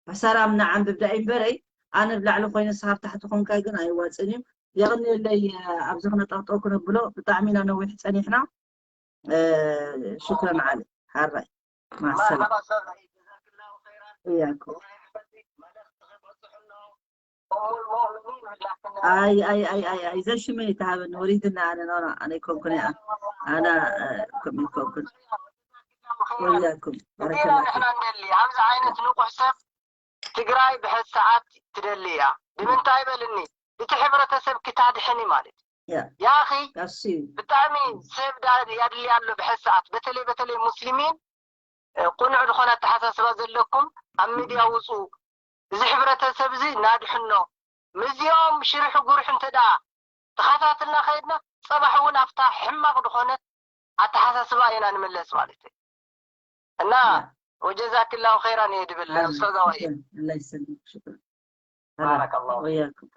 ብሰላም ንዓንብብ ዳኣ ይንበረይ ኣነ ብላዕሊ ኮይነ ስኻ ብታሕቲ ኮንካ ግን ኣይዋፅን እዩ የቕንየለይ ኣብዚ ክነጠቕጠው ክነብሎ ብጣዕሚ ኢና ነዊሕ ፀኒሕና ሽክረን ዓሊ ሓራይ ማሰላ እያኩም ኣይ ኣይ ኣይ ኣይ ኣይ ዘሽመ ይተሃበኒ ወሪድና ኣነ ኖና ኣነ ይኮንኩን እያ ኣነ ከም ይኮንኩን ወያኩም ንሕና እንደሊ ኣብዚ ዓይነት ንቑሕ ሰብ ትግራይ ብሕዚ ሰዓት ትደሊ እያ ንምንታይ በልኒ እቲ ሕብረተሰብ ክታድሕኒ ማለት ያኺ ብጣዕሚ ሰብ ያድሊ ኣሎ ብሕዚ ሰዓት በተለይ በተለይ ሙስሊሚን ቁኑዕ ዝኾነ ኣተሓሳስባ ዘለኩም ኣብ ሚድያ ውፁ እዚ ሕብረተሰብ እዚ ናድሕኖ ምዚኦም ሽርሒ ጉርሒ እንተ ደኣ ተኸታትልና ከይድና ፀባሕ እውን ኣብታ ሕማቕ ዝኾነት ኣተሓሳስባ ኢና ንምለስ ማለት እዩ እና ወጀዛክላሁ ኸይራን እየ ድብል ኡስታዛዋ እየ الله يسلمك شكرا بارك الله وياكم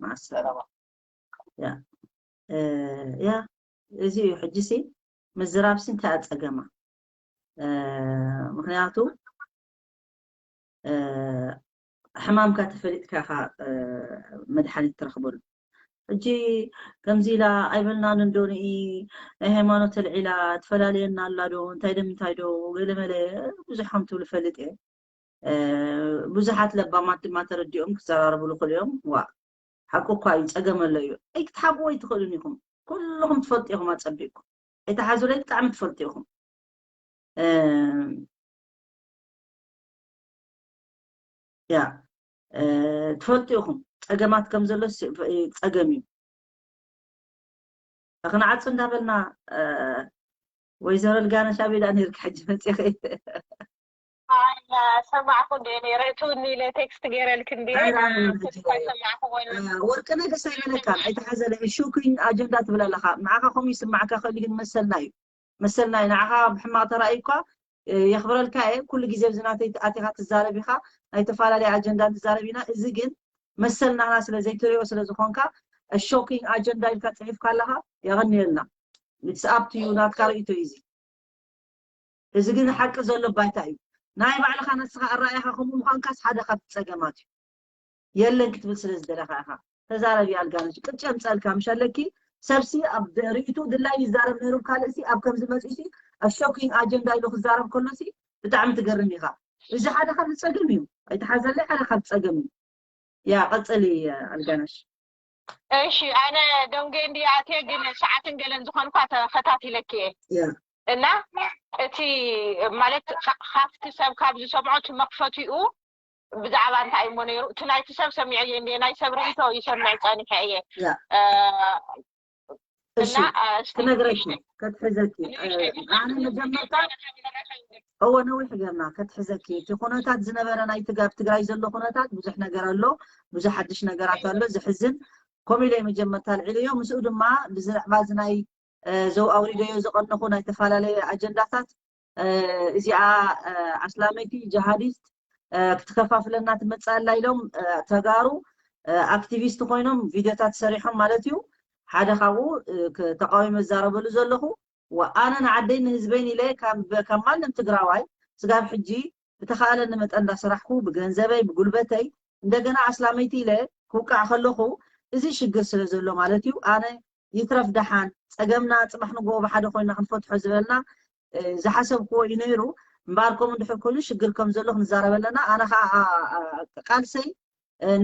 مع السلامة يا يا እዚ እዩ ሕጂ ሲ ምዝራብ ሲ እንታይ ኣፀገማ ምክንያቱ ሕማምካ ተፈሊጥካ ኢኻ መድሓኒት ትረኽበሉ ሕጂ ከምዚ ኢላ ኣይበልናን እንዶ ንኢ ናይ ሃይማኖት ኣልዒላ ትፈላለየና ኣላ ዶ እንታይ ዶ ምንታይ ዶ ገለመለ ብዙሕ ከም ትብሉ ፈልጥ እየ ብዙሓት ለባማት ድማ ተረዲኦም ክዘራረቡ ልኽእሉ እዮም ዋ ሓቁ እኳ እዩ፣ ጸገም ኣሎ እዩ። ኣይክትሓብዎ ኣይትኽእሉን ኢኹም። ኩልኹም ትፈልጡ ኢኹም ኣጸቢቕኩም። ኣይትሓዙለይ፣ ብጣዕሚ ትፈልጡ ኢኹም። ያ ትፈልጡ ኢኹም፣ ጸገማት ከም ዘሎ ጸገም እዩ። ክንዓጹ እንዳበልና ወይዘሮ ልጋነሽ ኣበይ ደኣ ነይርኪ ሕጂ መጺኺ? ሰማዕኩ እንደ ነይረ እትውኒ ኢለ ቴክስት ገይረልክ እንደ ሰማዕኩ ወርቅነ ደስ ኣይበለካን ኣይተሓዘለ ሹኪንግ ኣጀንዳ ትብል ኣለኻ። ንዓኻ ከምኡ ይስማዕካ ክእል ግን መሰልና እዩ። መሰልና እዩ። ንዓኻ ብሕማቕ ተራእዩ እኳ የኽብረልካ እየ። ኩሉ ግዜ ኣብዚ ናተይ ኣቲኻ ትዛረብ ኢኻ። ናይ ተፈላለየ ኣጀንዳ ንዛረብ ኢና። እዚ ግን መሰልናና ስለ ዘይትሪኦ ስለ ዝኾንካ ሾኪንግ ኣጀንዳ ኢልካ ጽሒፍካ ኣለኻ። የቐንየልና። It's up to you ናትካ ርእይቶ እዩ እዚ። እዚ ግን ሓቂ ዘሎ ባይታ እዩ። ናይ ባዕልኻ ነስኻ ኣረኣእያኻ ከምኡ ምዃንካስ ሓደ ካብቲ ጸገማት እዩ። የለን ክትብል ስለ ዝደለኻ ኢኻ። ተዛረቢ ኣልጋነሽ ቅጭ የምፀልካ ምሽ ኣለኪ። ሰብሲ ኣብ ርእይቱ ድላይ ይዛረብ ነይሩ ካልእሲ ኣብ ከምዚ መፅኡሲ ኣብ ሾኪንግ ኣጀንዳ ኢሉ ክዛረብ ከሎሲ ብጣዕሚ ትገርም ኢኻ። እዚ ሓደ ካብ ፀገም እዩ። ኣይተሓዘለይ ሓደ ካብ ፀገም እዩ። ያ ቀፅሊ ኣልጋነሽ። እሺ ኣነ ደንጌ እንዲ ኣትየ ግን ሰዓትን ገለን ዝኾንኳ ተኸታቲለኪ እየ እና እቲ ማለት ካብቲ ሰብ ካብ ዝሰምዖ እቲ መክፈቲኡ ብዛዕባ እንታይ እሞ ነይሩ እቲ ናይቲ ሰብ ሰሚዐ እየ እንዲ ናይ ሰብ ርእይቶ ይሰምዕ ፀኒሐ እየ ክነግረኪ ከትሕዘኪ ኣነ መጀመርታ እወ ነዊሕ ገርና ከትሕዘኪ እቲ ኩነታት ዝነበረ ናይቲ ጋብ ትግራይ ዘሎ ኩነታት ብዙሕ ነገር ኣሎ ብዙሕ ሓድሽ ነገራት ኣሎ ዝሕዝን ከምኡ ኢለ መጀመርታ ኣልዒለዮ ምስኡ ድማ ብዛዕባ እዚ ናይ ዘው ኣውሪደዮ ዝቐነኹ ናይ ተፈላለየ ኣጀንዳታት እዚኣ ኣስላመይቲ ጀሃዲስት ክትከፋፍለና ትመፅእ ኣላ ኢሎም ተጋሩ ኣክቲቪስት ኮይኖም ቪድዮታት ሰሪሖም ማለት እዩ ሓደ ካብኡ ተቃዊሞ ዝዛረበሉ ዘለኹ ኣነ ንዓደይ ንህዝበይን ኢለ ካብ ማንም ትግራዋይ ስጋብ ሕጂ ብተኻእለኒ መጠን እንዳሰራሕኩ ብገንዘበይ ብጉልበተይ እንደገና ኣስላመይቲ ኢለ ክውቃዕ ከለኹ እዚ ሽግር ስለ ዘሎ ማለት እዩ ኣነ ይትረፍ ደሓን ፀገምና ፅባሕ ንጎ ብሓደ ኮይና ክንፈትሖ ዝበልና ዝሓሰብክዎ እዩ ነይሩ እምበኣር ከምኡ እንድሕር ኮይኑ ሽግር ከም ዘሎ ክንዛረብ ኣለና ኣነ ከዓ ቃልሰይ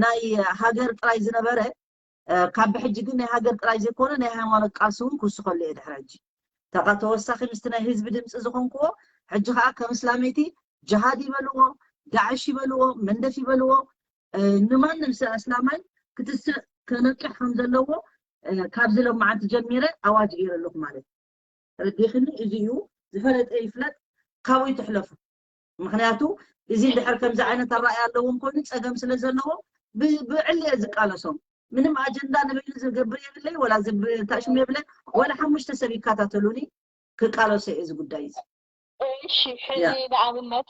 ናይ ሃገር ጥራይ ዝነበረ ካብ ብሕጂ ግን ናይ ሃገር ጥራይ ዘይኮነ ናይ ሃይማኖት ቃልሲ እውን ክውስኸሉ እየ ድሕሪ ሕጂ ተወሳኺ ምስቲ ናይ ህዝቢ ድምፂ ዝኾንክዎ ሕጂ ከዓ ከም እስላመይቲ ጅሃድ ይበልዎ ዳዕሽ ይበልዎ መንደፍ ይበልዎ ንማንም ሰብ ኣስላማይ ክትስእ ከነቅሕ ከም ዘለዎ ካብዚ ሎማዓንቲ ጀሚረ ኣዋጅ ገይረ ኣለኹ ማለት ረዲኽኒ እዚ እዩ ዝፈለጠ ይፍለጥ ካብኡ ይትሕለፉ ምክንያቱ እዚ እንድሕር ከምዚ ዓይነት ኣረኣያ ኣለዎም ኮይኑ ፀገም ስለ ዘለዎ ብዕሊ እየ ዝቃለሶም ምንም ኣጀንዳ ንበይኑ ዝገብር የብለይ ወላ ታሽሙ የብለይ ወላ ሓሙሽተ ሰብ ይከታተሉኒ ክቃለሶ እየ እዚ ጉዳይ እዚ እሺ ሕዚ ንኣብነት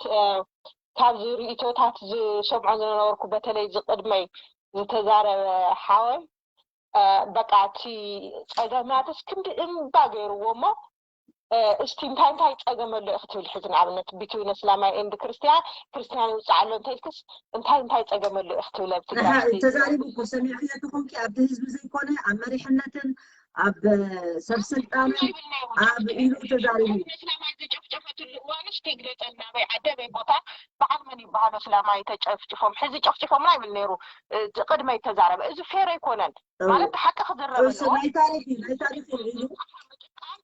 ካብዚ ርእቶታት ዝሰምዖ ዝነበርኩ በተለይ ዝቅድመይ ዝተዛረበ ሓወይ በቃ እቲ ፀገማትስ ክንዲ እምባ ገይርዎ እሞ እስቲ እንታይ እንታይ ፀገም ኣሎ ኢክ ትብል ሕዚ ንኣብነት between እስላማይ and ክርስትያን ክርስትያን ይውፃእ ኣሎ እንተልክስ እንታይ እንታይ ፀገም ኣሎ ኢክ ትብል ኣብ ትግራይ ተዛሪቡ እኮ ሰሚዕክዮ ተኾንኪ ኣብቲ ህዝቢ ዘይኮነ ኣብ መሪሕነትን ኣብ ሰብ ስልጣንን ኣብ ኢሉ ተዛሪቡ እስላማይ ዝጨፍጨፈትሉ እዋንስ ትግለፀልና በይ ዓደ በይ ቦታ በዓል መን ይበሃሉ እስላማይ ተጨፍጭፎም ሕዚ ጨፍጭፎምና ይብል ነይሩ ቅድመ ይተዛረበ እዚ ፌር ኣይኮነን ማለት ሓቂ ክዝረብ ኣለዎ ናይ ታሪክ እዩ ናይ ታሪክ እዩ ኢሉ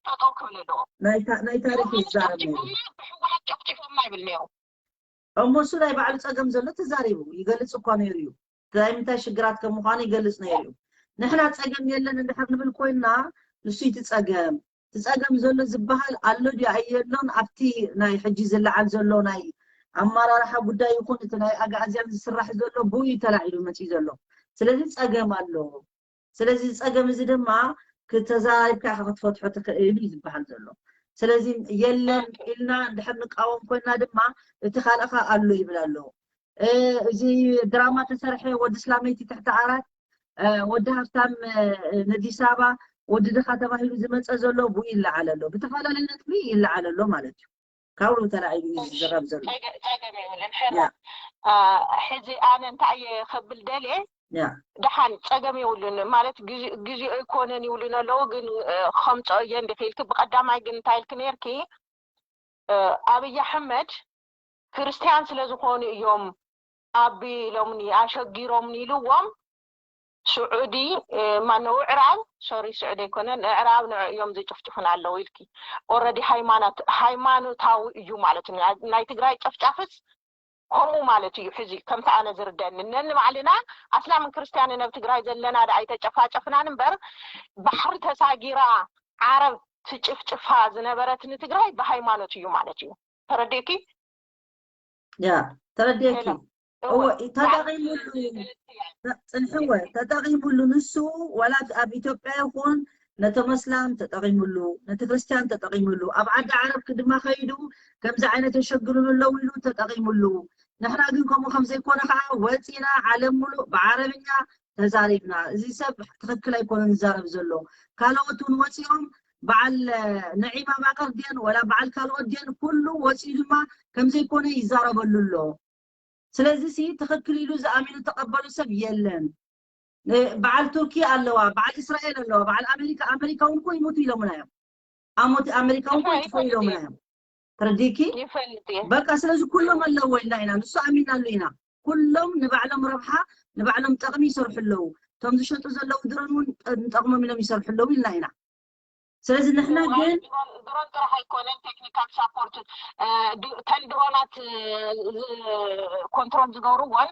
ጠጠው ክብል ኣለዎ ናይ ታሪክ ይዛረብ ነይሩ ብሕወሓት ጨፍጭፎምና ይብል ነይሩ እሞ እሱ ናይ ባዕሉ ፀገም ዘሎ ተዛሪቡ ይገልፅ እኳ ነይሩ እዩ ናይ ምንታይ ሽግራት ከም ምዃኑ ይገልፅ ነይሩ እዩ ንሕና ፀገም የለን እንድሕር ንብል ኮይንና ንሱ እቲ ፀገም እቲ ፀገም ዘሎ ዝበሃል ኣሎ ድዩ ኣየሎን ኣብቲ ናይ ሕጂ ዝለዓል ዘሎ ናይ ኣመራርሓ ጉዳይ ይኹን እቲ ናይ ኣግኣዝያን ዝስራሕ ዘሎ ብኡ እዩ ተላዒሉ መፅኡ ዘሎ ስለዚ ፀገም ኣሎ ስለዚ እዚ ፀገም እዚ ድማ ተዛሪብካ ኢኻ ክትፈትሖ ትኽእል እዩ ዝበሃል ዘሎ ስለዚ የለን ኢልና እንድሕር ንቃወም ኮይና ድማ እቲ ካልእኻ ኣሎ ይብል ኣሎ እዚ ድራማ ተሰርሐ ወዲ ስላመይቲ ትሕቲ ዓራት ወዲ ሃፍታም ነዲስ ኣበባ ወዲ ድኻ ተባሂሉ ዝመፀ ዘሎ ብኡ ይለዓል ኣሎ ብተፈላለዩ ነጥቢ ይለዓል ኣሎ ማለት እዩ ካብኡ ተላዒሉ እዩ ዝዝረብ ዘሎ ሕዚ ኣነ እንታይ እየ ከብል ደልየ ደሓን ፀገም የብሉን ማለት ግዜኡ ኣይኮነን ይብሉን ኣለዉ ግን ከምፀኦ እየ እንዲኺ ኢልኪ ብቀዳማይ ግን እንታይ ኢልኪ ነይርኪ ኣብይ ኣሕመድ ክርስትያን ስለ ዝኾኑ እዮም ኣቢሎምኒ ኣሸጊሮምኒ ኢልዎም ስዑዲ ማነው ዕራብ ሶሪ ስዑዲ ኣይኮነን ዕራብ ንዕ እዮም ዝጭፍጭፉን ኣለዉ ኢልኪ። ኦረዲ ሃይማኖት ሃይማኖታዊ እዩ ማለት እዩ። ናይ ትግራይ ጨፍጫፍስ ከምኡ ማለት እዩ። ሕዚ ከምቲ ኣነ ዝርደኒ ነንባዕልና ኣስላምን ክርስትያንን ኣብ ትግራይ ዘለና ደኣ ኣይተጨፋጨፍናን እምበር ባሕሪ ተሳጊራ ዓረብ ትጭፍጭፋ ዝነበረት ንትግራይ ብሃይማኖት እዩ ማለት እዩ። ተረዲእኪ? ያ ተረዲእኪ። እወ ተጠቂሙሉ እዩ። ጽንሕወ ተጠቂሙሉ ንሱ ዋላ ኣብ ኢትዮጵያ ይኹን ነቶም ኣስላም ተጠቂሙሉ፣ ነቲ ክርስትያን ተጠቂሙሉ፣ ኣብ ዓዲ ዓረብ ድማ ከይዱ ከምዚ ዓይነት የሸግሩን ኣለዉ ኢሉ ተጠቂሙሉ። ንሕና ግን ከምኡ ከምዘይኮነ ከዓ ወፂና ዓለም ሙሉእ ብዓረብኛ ተዛሪብና። እዚ ሰብ ትኽክል ኣይኮነን ዝዛረብ ዘሎ። ካልኦት እውን ወፂኦም በዓል ነዒማ ባቀር ድየን ወላ በዓል ካልኦት ድየን ኩሉ ወፂኡ ድማ ከምዘይኮነ ይዛረበሉ ኣሎ። ስለዚ ሲ ትኽክል ኢሉ ዝኣሚኑ ተቐበሉ ሰብ የለን። በዓል ቱርኪ ኣለዋ፣ በዓል እስራኤል ኣለዋ፣ በዓል ኣሜሪካ ኣሜሪካ እውን እኮ ይሞቱ ኢሎምና እዮም። ኣሞቲ ኣሜሪካ እውን እኮ ይጥፎ ኢሎምና እዮም። ተረዲኪ? በቃ ስለዚ ኩሎም ኣለዎ ኢልና ኢና፣ ንሱ ኣሚናሉ ኢና። ኩሎም ንባዕሎም ረብሓ ንባዕሎም ጠቕሚ ይሰርሑ ኣለዉ። እቶም ዝሸጡ ዘለዉ ድሮን እውን ንጠቕሞም ኢሎም ይሰርሑ ኣለዉ ኢልና ኢና። ስለዚ ንሕና ግን ድሮን ጥራሕ ኣይኮነን ቴክኒካል ሳፖርት ተን ድሮናት ኮንትሮል ዝገብርዎን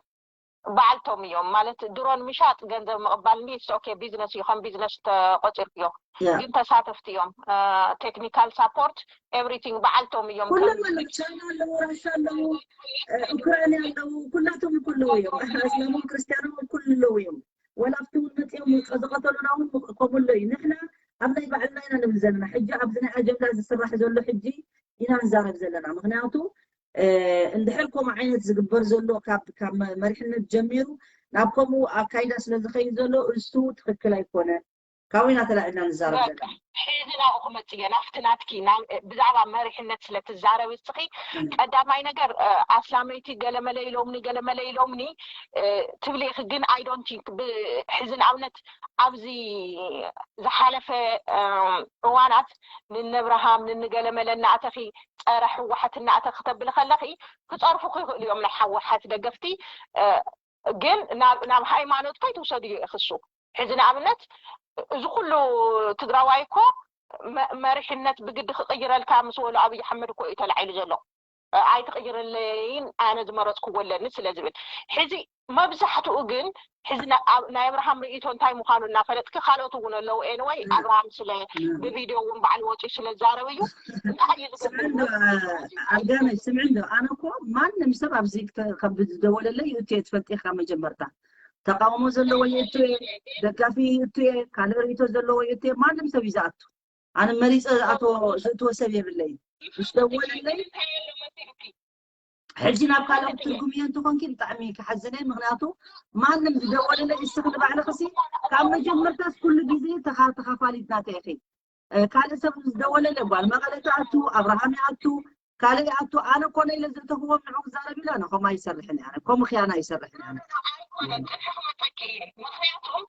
በዓልቶም እዮም ማለት ድሮን ምሻጥ ገንዘብ ምቕባል ሚ ኦኬ ቢዝነስ እዩ ከም ቢዝነስ ተቆፂርክዮ ግን ተሳተፍቲ እዮም ቴክኒካል ሳፖርት ኤቭሪቲንግ በዓልቶም እዮም ኩሎም ኣለዉ ቻይና ኣለዉ ራሻ ኣለዉ ኡክራይና ኣለዉ ኩላቶም እኮ ኣለዉ እዮም ኣስላሞም ክርስትያኖም ኩሉ ኣለዉ እዮም ወላ ኣብቲ እውን መፂኦም ዝቐተሉና እውን ከምኡ ኣሎ እዩ ንሕና ኣብ ናይ ባዕልና ኢና ንብል ዘለና ሕጂ ኣብዚ ናይ ኣጀንዳ ዝስራሕ ዘሎ ሕጂ ኢና ንዛረብ ዘለና ምክንያቱ እንድሕር ከምኡ ዓይነት ዝግበር ዘሎ ካብ ካብ መሪሕነት ጀሚሩ ናብ ከምኡ ኣካይዳ ስለ ዝኸይድ ዘሎ እሱ ትኽክል ኣይኮነ ካብኡ ኢና ተላዒልና ንዛረብ ዘለና ሕዚ ናብኡ ክመፅእ እየ ናብቲ ናትኪ ብዛዕባ መሪሕነት ስለ ትዛረብ እስኺ ቀዳማይ ነገር ኣስላመይቲ ገለመለ ኢሎምኒ ገለመለ ኢሎምኒ ትብሊ ኢኺ ግን I don't think ሕዚ ንኣብነት ኣብዚ ዝሓለፈ እዋናት ንነብርሃም ንንገለመለ እናእተኺ ፀረ ህወሓት እናእተኺ ክተብሊ ከለኺ ክፀርፉ ክኽእሉ እዮም ናይ ህወሓት ደገፍቲ ግን ናብ ናብ ሃይማኖት ከይትውሰድዮ ኢኺ እሱ ሕዚ ንኣብነት እዚ ኩሉ ትግራዋይ እኮ መሪሕነት ብግዲ ክቕይረልካ ምስ በሉ ኣብይ ኣሕመድ እኮ እዩ ተላዒሉ ዘሎ ኣይትቕይርለይን ኣነ ዝመረፅክዎ ኣለኒ ስለ ዝብል ሕዚ መብዛሕትኡ ግን ሕዚ ናይ ኣብርሃም ርእይቶ እንታይ ምዃኑ እናፈለጥኪ ካልኦት እውን ኣለዉ ኤንወይ ኣብርሃም ስለ ብቪድዮ እውን በዓል ወፂኡ ስለ ዝዛረብ እዩ እንታይ እዩ ዝገብር ኣልጋነሽ ስምዒ እንዶ ኣነ እኮ ማንም ሰብ ኣብዚ ዝደወለለይ ይእቱ እየ ትፈልጢ ካብ መጀመርታ ተቃውሞ ዘለዎ ይእቱ እየ ደጋፊ ይእቱ እየ ካልእ ርእይቶ ዘለዎ ይእቱ እየ ማንም ሰብ እዩ ዝኣቱ ኣነ መሪፀ ዝኣትዎ ዝእትዎ ሰብ የብለይ ምስ ደወለለይ ሕጂ ናብ ካልኦም ትርጉም እየ እንትኾንኪ ብጣዕሚ ክሓዝነ ምክንያቱ ማንም ዝደወለለ እስኺ ንባዕልኽሲ ካብ መጀመርታስ ኩሉ ግዜ ተኻፋሊት ናተ ኢኺ ካልእ ሰብ ዝደወለለ ጓል መቐለ ትኣቱ ኣብርሃም ይኣቱ ካልእ ይኣቱ ኣነ ኮነ ኢለ ዘእተኽዎም ንዑ ክዛረብ ኢለ ኣነ ከምኡ ኣይሰርሕን እየ ኣነ ከምኡ ክያና ኣይሰርሕን እየ ምክንያቱም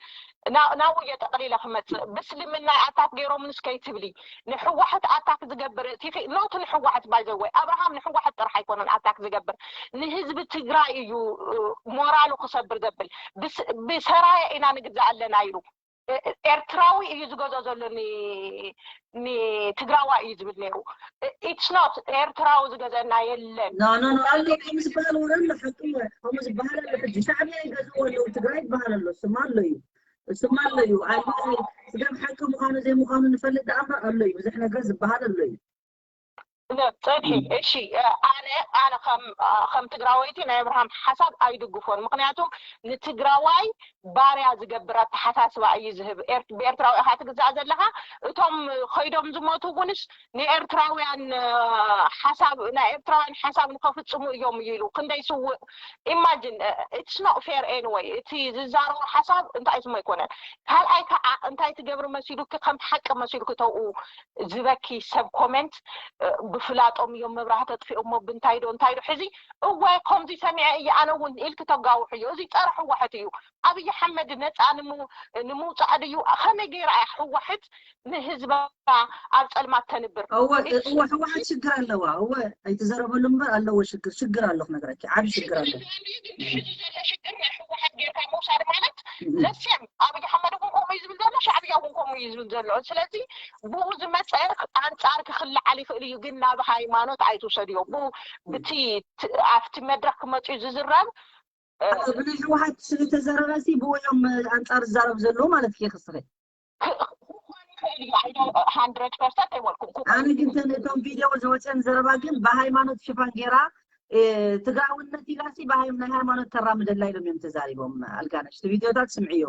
ናብኡ እየ ጠቕሊለ ክመፅእ ብስልምና ኣታክ ገይሮምንስ ከይትብሊ ንሕዋሕት ኣታክ ዝገብር እቲ ኖት ንሕዋሕት ባይዘወይ ኣብርሃም ንሕዋሕት ጥራሕ ኣይኮነን ኣታክ ዝገብር ንህዝቢ ትግራይ እዩ ሞራሉ ክሰብር ዘብል ብሰራየ ኢና ንግዛእ ኣለና ኢሉ ኤርትራዊ እዩ ዝገዝኦ ዘሎ ንትግራዋ እዩ ዝብል ነይሩ it's not ኤርትራዊ ዝገዘአና የለን ኣሎ ከምኡ ዝበሃል ወረ ኣሎ ሓቂ ከምኡ ዝበሃል ኣሎ ሕጂ ሻዕብያ ይገዝእዎ ኣለዉ ትግራይ ይበሃል ኣሎ ስማ ኣሎ እዩ ስማ ኣሎ እዩ ስጋብ ሓቂ ምዃኑ ዘይምዃኑ ንፈልጥ ደኣ እምበር ኣሎ እዩ ብዙሕ ነገር ዝበሃል ኣሎ እዩ ፀንሒ እሺ ኣነ ኣነ ከም ትግራወይቲ ናይ ኣብርሃም ሓሳብ ኣይድግፎን ምክንያቱ ንትግራዋይ ባርያ ዝገብር ኣተሓሳስባ እዩ ዝህብ ብኤርትራዊ ኢካ ትግዛእ ዘለካ እቶም ከይዶም ዝሞቱ እውንስ ንኤርትራውያን ሓሳብ ናይ ኤርትራውያን ሓሳብ ንከፍፅሙ እዮም ኢሉ ክንደይ ስውእ imagine it's not fair anyway እቲ ዝዛረቦ ሓሳብ እንታይ ስሞ ኣይኮነን ካልኣይ ከዓ እንታይ ትገብሪ መሲሉኪ ከም ሓቂ መሲሉኪ ተውኡ ዝበኪ ሰብ ኮመንት ብፍላጦም እዮም መብራህቲ ኣጥፊኦሞ ብንታይ ዶ እንታይ ዶ ሕዚ እወ ከምዚ ሰሚዐ እየ ኣነ እውን ኢልኪ ተጋውሑ እዩ እዚ ፀረ ህወሓት እዩ ኣብይ ሓመድ ነፃ ንምውፃእ ድዩ ከመይ ገይራ እያ ህወሓት ንህዝባ ኣብ ፀልማት ተንብር እወ ህወሓት ሽግር ኣለዋ እወ ኣይትዘረበሉ እምበር ኣለዎ ሽግር ሽግር ኣሎ ክነግረኪ ዓብ ሽግር ኣሎ ሽግር ናይ ህወሓት ጌርካ ምውሳድ ማለት ዘስም ዘለዎን። ስለዚ ብኡ ዝመፀ ኣንፃር ክኽልዓል ይኽእል እዩ፣ ግን ናብ ሃይማኖት ኣይትውሰድዮ። ብኡ ብቲ ት- ኣብቲ መድረክ ክመፅኡ ዝዝረብ እ፣ ብናይ ህወሓት ስለተዘረበ ሲ ብኡ እዮም ኣንፃር ዝዛረቡ ዘለዉ ማለት እዩ ክስኸ ክ- ክኾን ይኽእል እዩ። I don't- hundred percent ኣይበልኩም። ክኾን ኣነ ግን ተን እቶም ቪድዮ ዝወፅአን ዘረባ ግን ብሃይማኖት ሽፋን ገይራ እ፣ ትግራውነት ኢላ ሲ ብሃይ- ናይ ሃይማኖት ተራምደላ ኢሎም እዮም ተዛሪቦም። ኣልጋነሽ እቲ ቪድዮታት ስምዕዮ፣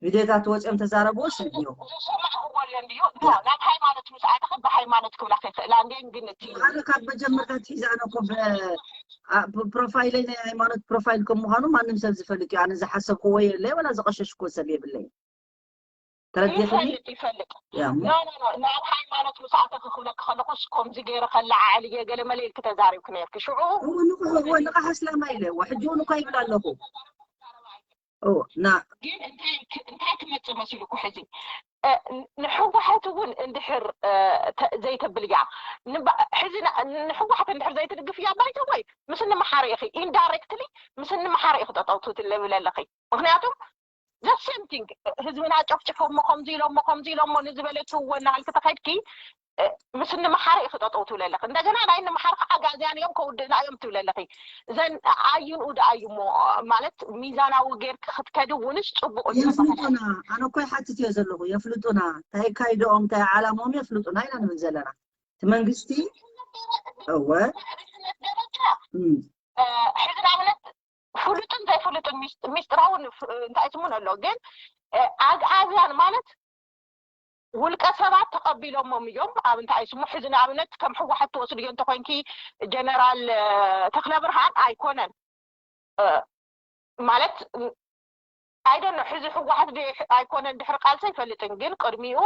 ቪድዮታት ወፅኦም ተዛረብዎ ስምዕዮ። ዝሰማዕክዎ ኣሎ እንድዩ። ኖ፣ ናብ ሃይማኖት ምስ ኣተኸ ብሃይማኖት ክብላ ከይክእላ እንድየን። ግን እቲ ኣነ ካብ መጀመርታ ትሒዛ ኣነ እኮ ብ- ኣ- ብ- ፕሮፋይለይ ናይ ሃይማኖት ፕሮፋይል ከም ምዃኑ ማንም ሰብ ዝፈልጥ እዩ። ኣነ ዝሓሰብክዎ የለይ ወላ ዝቐሸሽክዎ ሰብ የብለይ። ተረዲኽኒ? ይፈልጥ ይፈልጥ ያ እሞ ኖ ኖ ኖ ናብ ሃይማኖት ምስ ኣተኺ ክብለኪ ከለኹስ ከምዚ ገይረ ከለዓዕል እየ ገለ መለ ኢልኪ ተዛሪብኪ ነርኪ ሽዑ እው ንቑሕ እው ንቓሕ ኣስላማይ ኢለ እዎ ሕጂ እውን እኳ ይብል ኣለኹ። እው ና ግን እንታይ ክ- እንታይ ክመፅእ መሲሉኩ ሕዚ እ፣ ን- ንሕወሓት እውን እንድሕር እ፣ ተ- ዘይተብል እያ ንባ- ሕዚ ና- ንሕወሓት እንድሕር ዘይትድግፍ እያ ባይተ ወይ ምስ እንመሓረ ኢኺ ኢንዳይሬክትሊ ምስ እንመሓረ ኢኺ ጠጠውቱ ትለብል ኣለኺ ምክንያቱ the same thing ህዝብና ጨፍጭፎሞ ከምዚ ኢሎሞ ከምዚ ኢሎሞ ንዝበለችው ወናሃል ክተኸድኪ እ፣ ምስ እንመሓረ ኢኺ ጠጠው ትብለለኺ እንደገና ናይ እንመሓረ ከዓ ኣጋዝያን እዮም ከውድእና እዮም ትብለለኺ ዘን ኣዩን ኡድ ኣዩሞ ማለት ሚዛናዊ ጌርኪ ክትከዲ እውንስ ፅቡቅ እዩ ዝበሃል የፍልጡና። ኣነ እኮ ይሓትት እየ ዘለኹ። የፍልጡና፣ እንታይ ኣካይድኦም እንታይ ዓላምኦም የፍልጡና ኢና ንብል ዘለና። እቲ መንግስቲ እወ መሪሕነት ደረጃ እም፣ እ፣ ሕዚ ንኣብነት ፍሉጥን ዘይፍሉጥን ሚስ- ሚስጥራውን ፍ- እንታይ ስሙን ኣሎ ግን እ፣ ኣግኣዝያን ማለት ውልቀ ሰባት ተቐቢሎሞም እዮም ኣብ እንታይ ስሙ ሕዚ ንኣብነት ከም ሕወሓት ትወስድዮ እንተኮይንኪ ጀነራል እ፣ ተክለ ብርሃን ኣይኮነን እ፣ ማለት ኣይደኖ ሕዚ ህወሓት ድ- ኣይኮነን ድሕሪ ቃልሲ ኣይፈልጥን ግን ቅድሚኡ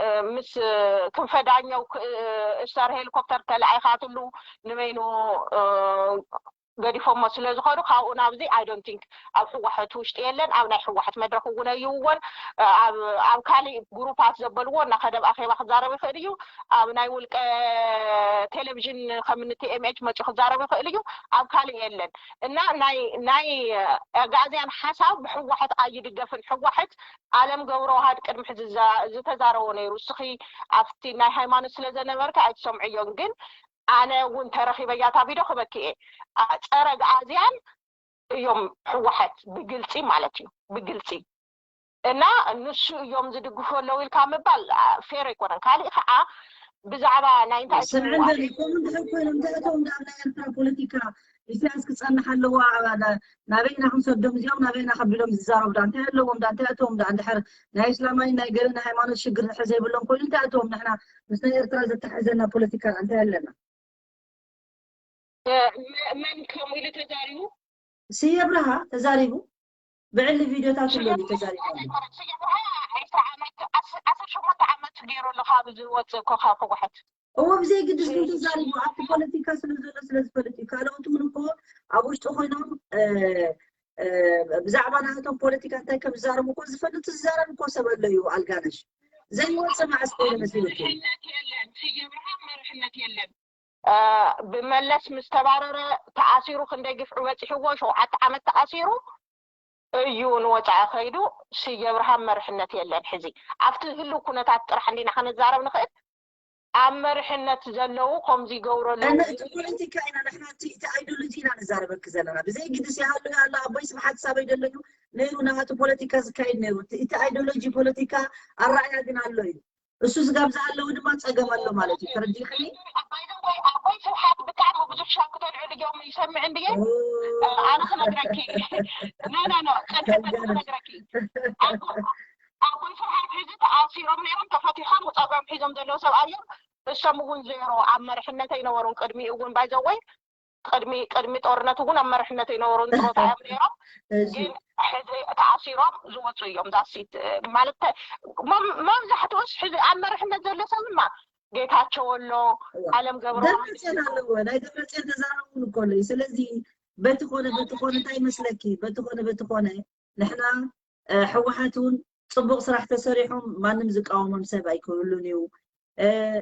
እ፣ ምስ እ፣ ክንፈ ዳኘው ክ- እ፣ ስታር ሄሊኮፕተር ተለኣይኻትሉ ንበይኑ እ፣ ገዲፎሞ ስለ ዝኸዱ ካብኡ ናብዚ I don't think ኣብ ህወሓት ውሽጢ የለን ኣብ ናይ ህወሓት መድረክ እውን ኣይውዎን እ፣ ኣብ ኣብ ካሊእ ግሩፓት ዘበልዎ እናኸደ ኣብ ኣኼባ ክዛረብ ይኽእል እዩ ኣብ ናይ ውልቀ ቴሌቪዥን ከም ን T M H መፂኡ ክዛረብ ይኽእል እዩ ኣብ ካሊእ የለን እና ናይ ናይ ኣጋዝያን ሓሳብ ብሕወሓት ኣይድገፍን ሕወሓት ኣለም ገብረዋህድ ቅድሚ ሕዚ ዝተዛረቦ ነይሩ እስኺ ኣብቲ ናይ ሃይማኖት ስለ ዘነበርካ ኣይትሰምዕዮን ግን ኣነ እውን ተረኺበ እያ እታ ቪድዮ ክበኪ እየ ጸረ ኣግኣዝያን እዮም ሕወሓት ብግልፂ ማለት እዩ ብግልፂ እና ንሱ እዮም ዝድግፉ ኣለዉ ኢልካ ምባል ፌር ኣይኮነን ካሊእ ከዓ ብዛዕባ ናይ እንታይ ስምዕን በሊ ከምኡ እንድሕር ኮይኖም እንታይ እቶም ዳ ናይ ኤርትራ ፖለቲካ ኢሳያስ ክፀንሕ ኣለዎ ናበይና ክንሰዶም እዚኦም ናበይና ከቢሎም ዝዛረቡ ዳ እንታይ ኣለዎም ዳ እንታይ እቶም ዳ እንድሕር ናይ እስላማይ ናይ ገለ ናይ ሃይማኖት ሽግር ድሕር ዘይብሎም ኮይኑ እንታይ እቶም ንሕና ምስ ናይ ኤርትራ ዘተሓዘና ፖለቲካ እንታይ ኣለና መን ከምኡ ኢሉ ተዛሪቡ ስየ ብርሃ ተዛሪቡ ብዕሊ ቪድዮታት ኣሎ ተዛሪቡ ስየ ብርሃ ዓሰርተ ዓመት ዓሰርተ ሸሞንተ ዓመት ገይሩ ኣሎ ካብ ዝወፅእ እኮ ካብ ህወሓት እዎ ብዘይ ግድስ ግን ተዛሪቡ ኣብቲ ፖለቲካ ስለ ዘሎ ስለ ዝፈልጥ እዩ ካልኦት እውን እኮ ኣብ ውሽጢ ኮይኖም ብዛዕባ ናቶም ፖለቲካ እንታይ ከም ዝዛረቡ እኮ ዝፈልጥ ዝዛረብ እኮ ሰብ ኣሎ እዩ ኣልጋነሽ ዘይወፀ መዓስ ኮይኑ መሲሉኪ መርሕነት የለን ስየ ብርሃን መርሕነት የለን ብመለስ ምስ ተባረረ ተኣሲሩ ክንደይ ግፍዒ በፂሕዎ ሸውዓተ ዓመት ተኣሲሩ እዩ ንወፃኢ ከይዱ ስየ ብርሃን መርሕነት የለን ሕዚ ኣብቲ ህልው ኩነታት ጥራሕ እንዲና ከነዛረብ ንኽእል ኣብ መርሕነት ዘለዉ ከምዚ ይገብሩ ኣለዉ እቲ ፖለቲካ ኢና ንሕና እቲ ኣይዶሎጂ ኢና ንዛረበኪ ዘለና ብዘይ ግድስ ይሃሉ ኣሎ ኣቦይ ስብሓት ሳበይ ደለዩ ነይሩ ናሃቱ ፖለቲካ ዝካየድ ነይሩ እቲ ኣይዶሎጂ ፖለቲካ ኣረኣያ ግን ኣሎ እዩ እሱ ስጋብ ዝሃለዉ ድማ ፀገም ኣሎ ማለት እዩ ተረዲእክኒ ኣቦይ ስብሓት ብጣዕሚ ብዙሕ ሻም ክተልዕሉ እዮም ይሰምዕ እንድየ ኣነ ክነግረኪ ኖ ኖ ኖ ፀገም ክነግረኪ ኣቦይ ስብሓት ሕዚ ተኣሲሮም ነይሮም ተፈቲሖም ፀገም ሒዞም ዘለዉ ሰብኣዮም እሶም እውን ዜሮ ኣብ መርሕነት ኣይነበሩን ቅድሚ እውን ባይዘወይ ቅድሚ ቅድሚ ጦርነት እውን ኣብ መርሕነት ኣይነበሩን ጥሮታ እዮም ነይሮም ግን ሕዚ ተኣሲሮም ዝወፁ እዮም ዛሲት ማለት መብዛሕትኡስ ሕዚ ኣብ መርሕነት ዘሎ ሰብ ድማ ጌታቸው ኣሎ ኣለም ገብረ ደብረፅዮን ኣለዎ ናይ ደብረፅዮን ተዛረቡ እውን እኮ ኣለዩ ስለዚ በቲ ኮነ በቲ ኮነ እንታይ ይመስለኪ በቲ ኮነ በቲ ኮነ ንሕና ሕወሓት እውን ፅቡቅ ስራሕ ተሰሪሖም ማንም ዝቃወሞም ሰብ ኣይክህሉን እዩ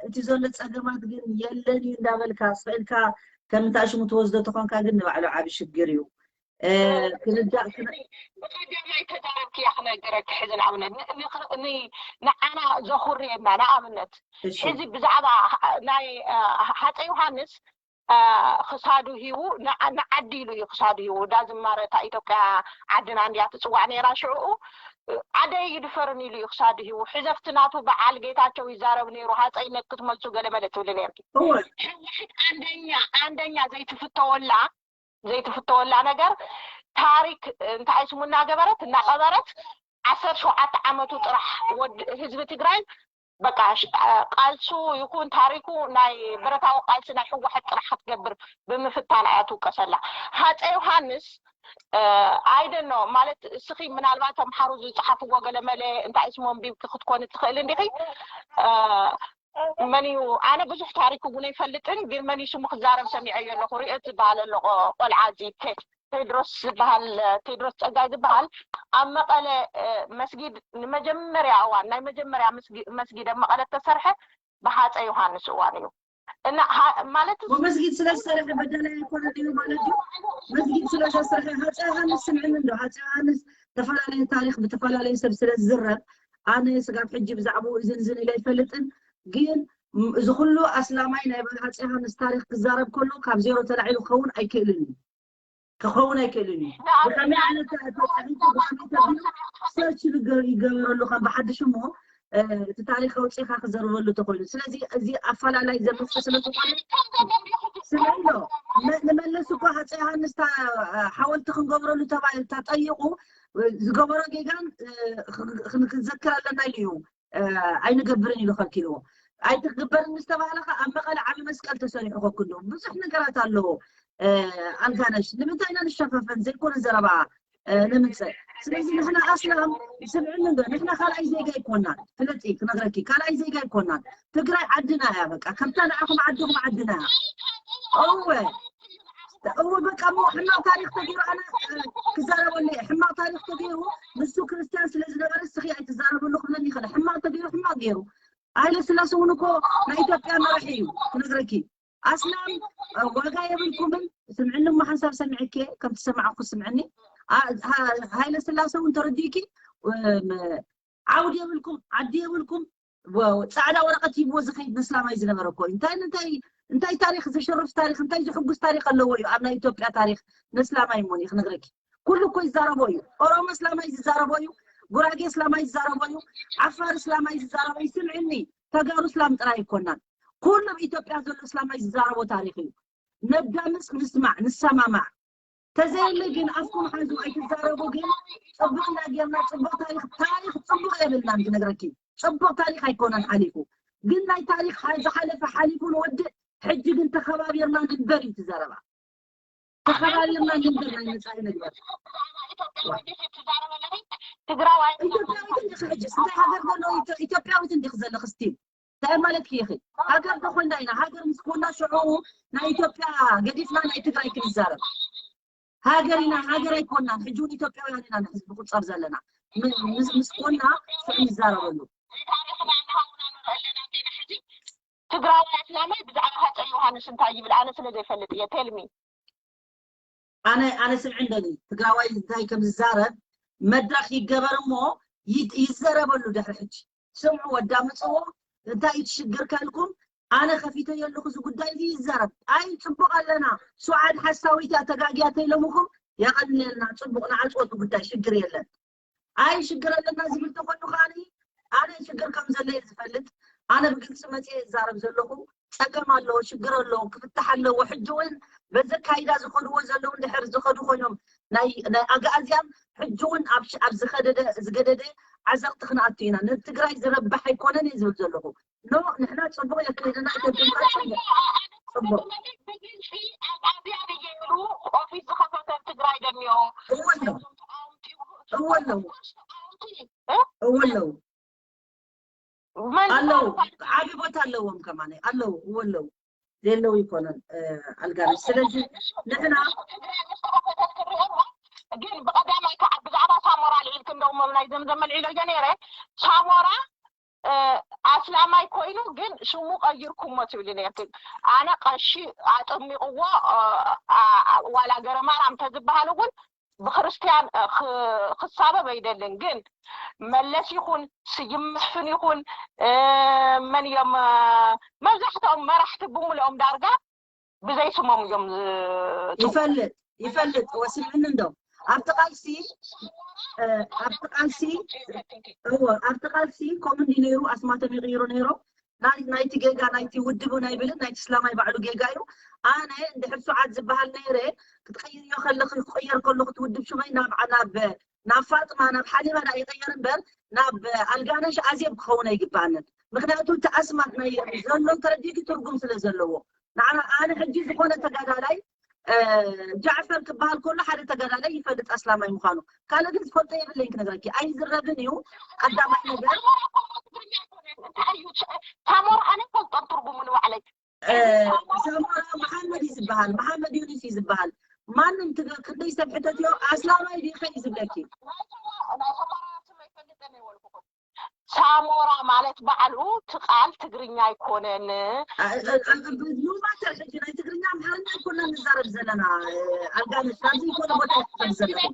እቲ ዘሎ ፀገማት ግን የለን እዩ እንዳበልካ ስኢልካ ከም እንታይ ሽሙ ትወስዶ ተኾንካ ግን ንባዕሉ ዓቢ ሽግር እዩ ክንዳእ ብቀዳማይ ተዛረብክያ ክነገረኪ ሕዚ ንኣብነት ንዓና ዘኹርየና ንኣብነት ሕዚ ብዛዕባ ናይ ሃፀ ዮሃንስ ክሳዱ ሂቡ ንዓዲ ኢሉ እዩ ክሳዱ ሂቡ እዳ ዝማረታ ኢትዮጵያ ዓድና እንድያ ትፅዋዕ ነይራ ሽዕኡ ዓደይ ይድፈርን ኢሉ እዩ ክሳዱ ሂቡ ሕዘፍቲ ናቱ በዓል ጌታቸው ይዛረብ ነይሩ ሃፀይነት ክትመልሱ ገለመለ ትብሊ ነርኪ ሕወሓት አንደኛ አንደኛ ዘይትፍተወላ ዘይትፍተወላ ነገር ታሪክ እንታይ ስሙ እናገበረት እናቀበረት ዓሰርተ ሸውዓተ ዓመቱ ጥራሕ ህዝቢ ትግራይ በቃ ቃልሱ ይኹን ታሪኩ ናይ ብረታዊ ቃልሲ ናይ ህወሓት ጥራሕ ክትገብር ብምፍታን እያ ትውቀሰላ። ሃፀ ዮሃንስ ኣይደኖ ማለት እስኺ ምናልባት ተምሓሩ ዝፀሓፍዎ ገለመለ እንታይ ስሙ ኣንቢብኪ ክትኮኒ ትኽእል እንዲኺ መን እዩ ኣነ ብዙሕ ታሪኩ እውን ኣይፈልጥን ግን መን እዩ ስሙ ክዛረብ ሰሚዐዮ ኣለኹ ሪኦ ዝበሃል ኣሎ ቆልዓ እዚ ቴድሮስ ዝበሃል ቴድሮስ ፀጋይ ዝበሃል ኣብ መቐለ መስጊድ ንመጀመርያ እዋን ናይ መጀመርያ መስጊድ ኣብ መቐለ ተሰርሐ ብሃፀ ዮሃንስ እዋን እዩ እና ማለት መስጊድ ስለ ዝሰርሐ በደላይ ኣይኮነ ድዩ ማለት እዩ መስጊድ ስለ ዘሰርሐ ሃፀ ዮሃንስ ስምዕኒ እንዶ ሃፀ ዮሃንስ ዝተፈላለዩ ታሪክ ብተፈላለዩ ሰብ ስለ ዝዝረብ ኣነ ስጋብ ሕጂ ብዛዕባኡ እዝን ዝን ኢለ ኣይፈልጥን ግን እዚ ኩሉ ኣስላማይ ናይ ሃፀ ዮሃንስ ታሪክ ክዛረብ ከሎ ካብ ዜሮ ተላዒሉ ክኸውን ኣይክእልን እዩ ክኸውን ኣይክእልን እዩ ብከመይ ዓይነት ተፃሒፉ ብከመይ ተቢሉ ሰርች ይገበረሉ ከም ብሓድሽ እሞ እቲ ታሪክ ኣውፂእካ ክዘርበሉ ተኮይኑ ስለዚ እዚ ኣፈላላይ ዘምፅእ ስለዝኮነ ስምዕሎ ንመለስ እኮ ሃፀ ዮሃንስ ሓወልቲ ክንገብረሉ ተባሂሉ ተጠይቁ ዝገበሮ ጌጋን ክንዘክር ኣለና ኢሉ እዩ ኣይንገብርን ኢሉ ከልኪልዎ ኣይትግበርን ምስ ተባሃለ ከ ኣብ መቐለ ዓቢ መስቀል ተሰሪሑ ከክንዶ ብዙሕ ነገራት ኣለዎ ኣልጋነሽ ንምንታይ ኢና ንሸፋፈን ዘይኮነ ዘረባ ንምፅእ ስለዚ ንሕና ኣስላም ስምዕኒ ዶ ንሕና ካልኣይ ዜጋ ኣይኮናን ፍለጢ ክነግረኪ ካልኣይ ዜጋ ኣይኮናን ትግራይ ዓድና እያ በቃ ከምታ ንዓኹም ዓድኹም ዓድና እያ እወ እወ በቃ እሞ ሕማቕ ታሪክ ተገይሩ ኣነ ክዛረበሉ እየ ሕማቕ ታሪክ ተገይሩ ንሱ ክርስትያን ስለ ዝነበረ እስኺ ኣይትዛረበሉ ክብለኒ ይኽእል ሕማቕ ተገይሩ ሕማቕ ገይሩ ሃይለ ስላሴ እውን እኮ ናይ ኢትዮጵያ መራሒ እዩ ክነግረኪ ኣስላም ዋጋ የብልኩምን ስምዕኒ እሞ ሓንሳብ ሰሚዐኪ ከም ትሰማዕኩ ስምዕኒ ሃይለ ስላሴ እውን ተረዲእኪ ዓውዲ የብልኩም ዓዲ የብልኩም ጻዕዳ ወረቀት ሂብዎ ዝኸይድ ንስላማይ ዝነበረ እኮ እዩ እንታይ እንታይ እንታይ ታሪክ ዘሸርፍ ታሪክ እንታይ ዝሕጉስ ታሪክ ኣለዎ እዩ ኣብ ናይ ኢትዮጵያ ታሪክ ንስላማይ እሞ ክነግረኪ ኩሉ እኮ ይዛረቦ እዩ ኦሮሞ እስላማይ ዝዛረቦ እዩ ጉራጌ እስላማይ ዝዛረቦ እዩ ዓፋር እስላማይ ዝዛረቦ እዩ ስምዕኒ ተጋሩ እስላም ጥራይ ኣይኮናን ኩሉ ኣብ ኢትዮጵያ ዘሎ እስላማይ ዝዛረቦ ታሪክ እዩ ነዳምፅ ንስማዕ ንሰማማዕ ተዘየለ ግን ኣፍኩም ሓዙ ኣይትዛረቡ ግን ፅቡቅ ኢና ጌርና ፅቡቅ ታሪክ ታሪክ ፅቡቅ የብልናን ክነግረኪ ፅቡቅ ታሪክ ኣይኮነን ሓሊፉ ግን ናይ ታሪክ ዝሓለፈ ሓሊፉ ንወድእ ሕጂ ግን ተኸባቢርና ንንበር እዩ ትዘረባ ተኸባቢርና ንንበር ናይ መፃኢ ንግበር ትግራዋይ ኢትዮጵያዊት እንዲኺ ሕጅስ እንታይ ሃገር ዘሎ ኢትዮጵያዊት እንዲኺ ዘለኺ ስቲል እንታይ ማለት ክይኺ ሃገር ተኮንና ኢና ሃገር ምስ ኮና ሽዑ ናይ ኢትዮጵያ ገዲፍና ናይ ትግራይ ክንዛረብ ሃገር ኢና ሃገር ኣይኮናን ሕጂ እውን ኢትዮጵያውያን ኢና ንሕዝቢ ቁፀር ዘለና ምስ ኮና ሽዑ ንዛረበሉ ትግራዋይ ኣስላማይ ብዛዕባ ሃፀ ዮሃንስ እንታይ ይብል ኣነ ስለ ዘይፈልጥ እየ ቴልሚ ኣነ ኣነ ስምዒ እንደኒ ትግራዋይ እንታይ ከም ዝዛረብ መድረክ ይገበር እሞ ይዘረበሉ ድሕሪ ሕጂ ስምዑ ወዳምፅዎ እንታይ እዩ ትሽግር ከልኩም ኣነ ከፊተዮ ኣለኹ እዚ ጉዳይ እዚ ይዛረብ ኣይ ፅቡቅ ኣለና ሱዓድ ሓሳዊት እያ ተጋግያ ተይሎምኹም የቐንየልና ፅቡቅ ንዓፅወቱ ጉዳይ ሽግር የለን ኣይ ሽግር ኣለና ዝብል ተኮይኑ ከዓኒ ኣነ ሽግር ከም ዘለየ ዝፈልጥ ኣነ ብግልፂ መፅየ ይዛረብ ዘለኹ ፀገም ኣለዎ ሽግር ኣለዎ ክፍታሕ ኣለዎ ሕጂ እውን በዚ ኣካይዳ ዝኸድዎ ዘለዉ እንድሕር ዝኸዱ ኮይኖም ናይ ኣግኣዝያን ሕጂ እውን ኣብ ዝኸደደ ዝገደደ ዓዘቕቲ ክንኣቱ ኢና ንትግራይ ዝረብሕ ኣይኮነን እየ ዝብል ዘለኹ ኖ ንሕና ፅቡቅ የካይደና ኣይተድምካ ፅቡቅ ፅቡቅ ኦፊስ ዝኸፈተ ትግራይ ደሚዮ እወ ኣለዉ እወ ኣለዉ ኣለዉ ዓቢ ቦታ ኣለዎም ከማነ ኣለዉ እወ ኣለዉ ዘየለዉ ይኮነን ኣልጋነሽ ስለዚ ንሕና ግን ብቀዳማይ ከዓ ብዛዕባ ሳሞራ ልዒልክ እንደውም ናይ ዘምዘም መልዒሎ እየ ነይረ ሳሞራ ኣስላማይ ኮይኑ ግን ሽሙ ቀይርኩሞ ትብሊ ነርኪ። ኣነ ቀሺ ኣጠሚቕዎ፣ እ፣ ኣ- ዋላ ገረማርያም ተዝበሃል እውን ብክርስትያን፣ እ፣ ክ- ክሳበብ ኣይደልን። ግን መለስ ይኹን ስዩም መስፍን ይኹን፣ እ፣ መን እዮም፣ እ፣ መብዛሕትኦም መራሕቲ ብምልኦም ዳርጋ ብዘይ ስሞም እዮም ዝትው ይፈልጥ ይፈልጥ ወስምዕኒ እንዶ ኣብቲ ቃልሲ እ፣ ኣብቲ ቃልሲ እዎ ኣብቲ ቃልሲ ከምኡ እንዲ ነይሩ ኣስማቶም ይቕይሩ ነይሮም። ናይ ናይቲ ጌጋ ናይቲ ውድቡ ናይ ብልን ናይቲ እስላማይ ባዕሉ ጌጋ እዩ። ኣነ እንድሕር ሱዓድ ዝበሃል ነይረ ክትቀይርዮ ከለኺ ክቀየር ከለኹ እቲ ውድብ ሽመይ ናብ ናብ ናብ ፋጥማ ናብ ሓሊማ ዳ ይቀየር እምበር ናብ ኣልጋነሽ ኣዜብ ክኸውን ኣይግባኣንን። ምክንያቱ እቲ ኣስማት ናይ ዘሎ ተረዲእኪ ትርጉም ስለ ዘለዎ ንዓና ኣነ ሕጂ ዝኾነ ተጋዳላይ እ፣ ጃዕፈር ክበሃል ከሎ ሓደ ተጋዳላይ ይፈልጥ ኣስላማይ ምዃኑ ካልእ ግን ዝፈልጦ የብለይን ክነግረኪ ኣይዝረብን እዩ። ቀዳማይ ነገር ሳሞራ ኣነ ፈልጦም ትርጉሙ ንባዕለይ እ፣ ሳሞራ መሓመድ እዩ ዝበሃል መሓመድ ዩኒስ እዩ ዝበሃል። ማንም ትግ- ክንደይ ሰብ ሕተትዮ ኣስላማይ ዲኸ እዩ ዝብለኪ። ሳሞራ ማለት ባዕሉ እቲ ቃል ትግርኛ ኣይኮነን። ኖማተር ሕጂ ናይ ትግርኛ ኣምሓርኛ ኣይኮና ንዛረብ ዘለና። ኣልጋነሽ ናብዚ ይኮነ ቦታ ይዛረብ ዘለኹ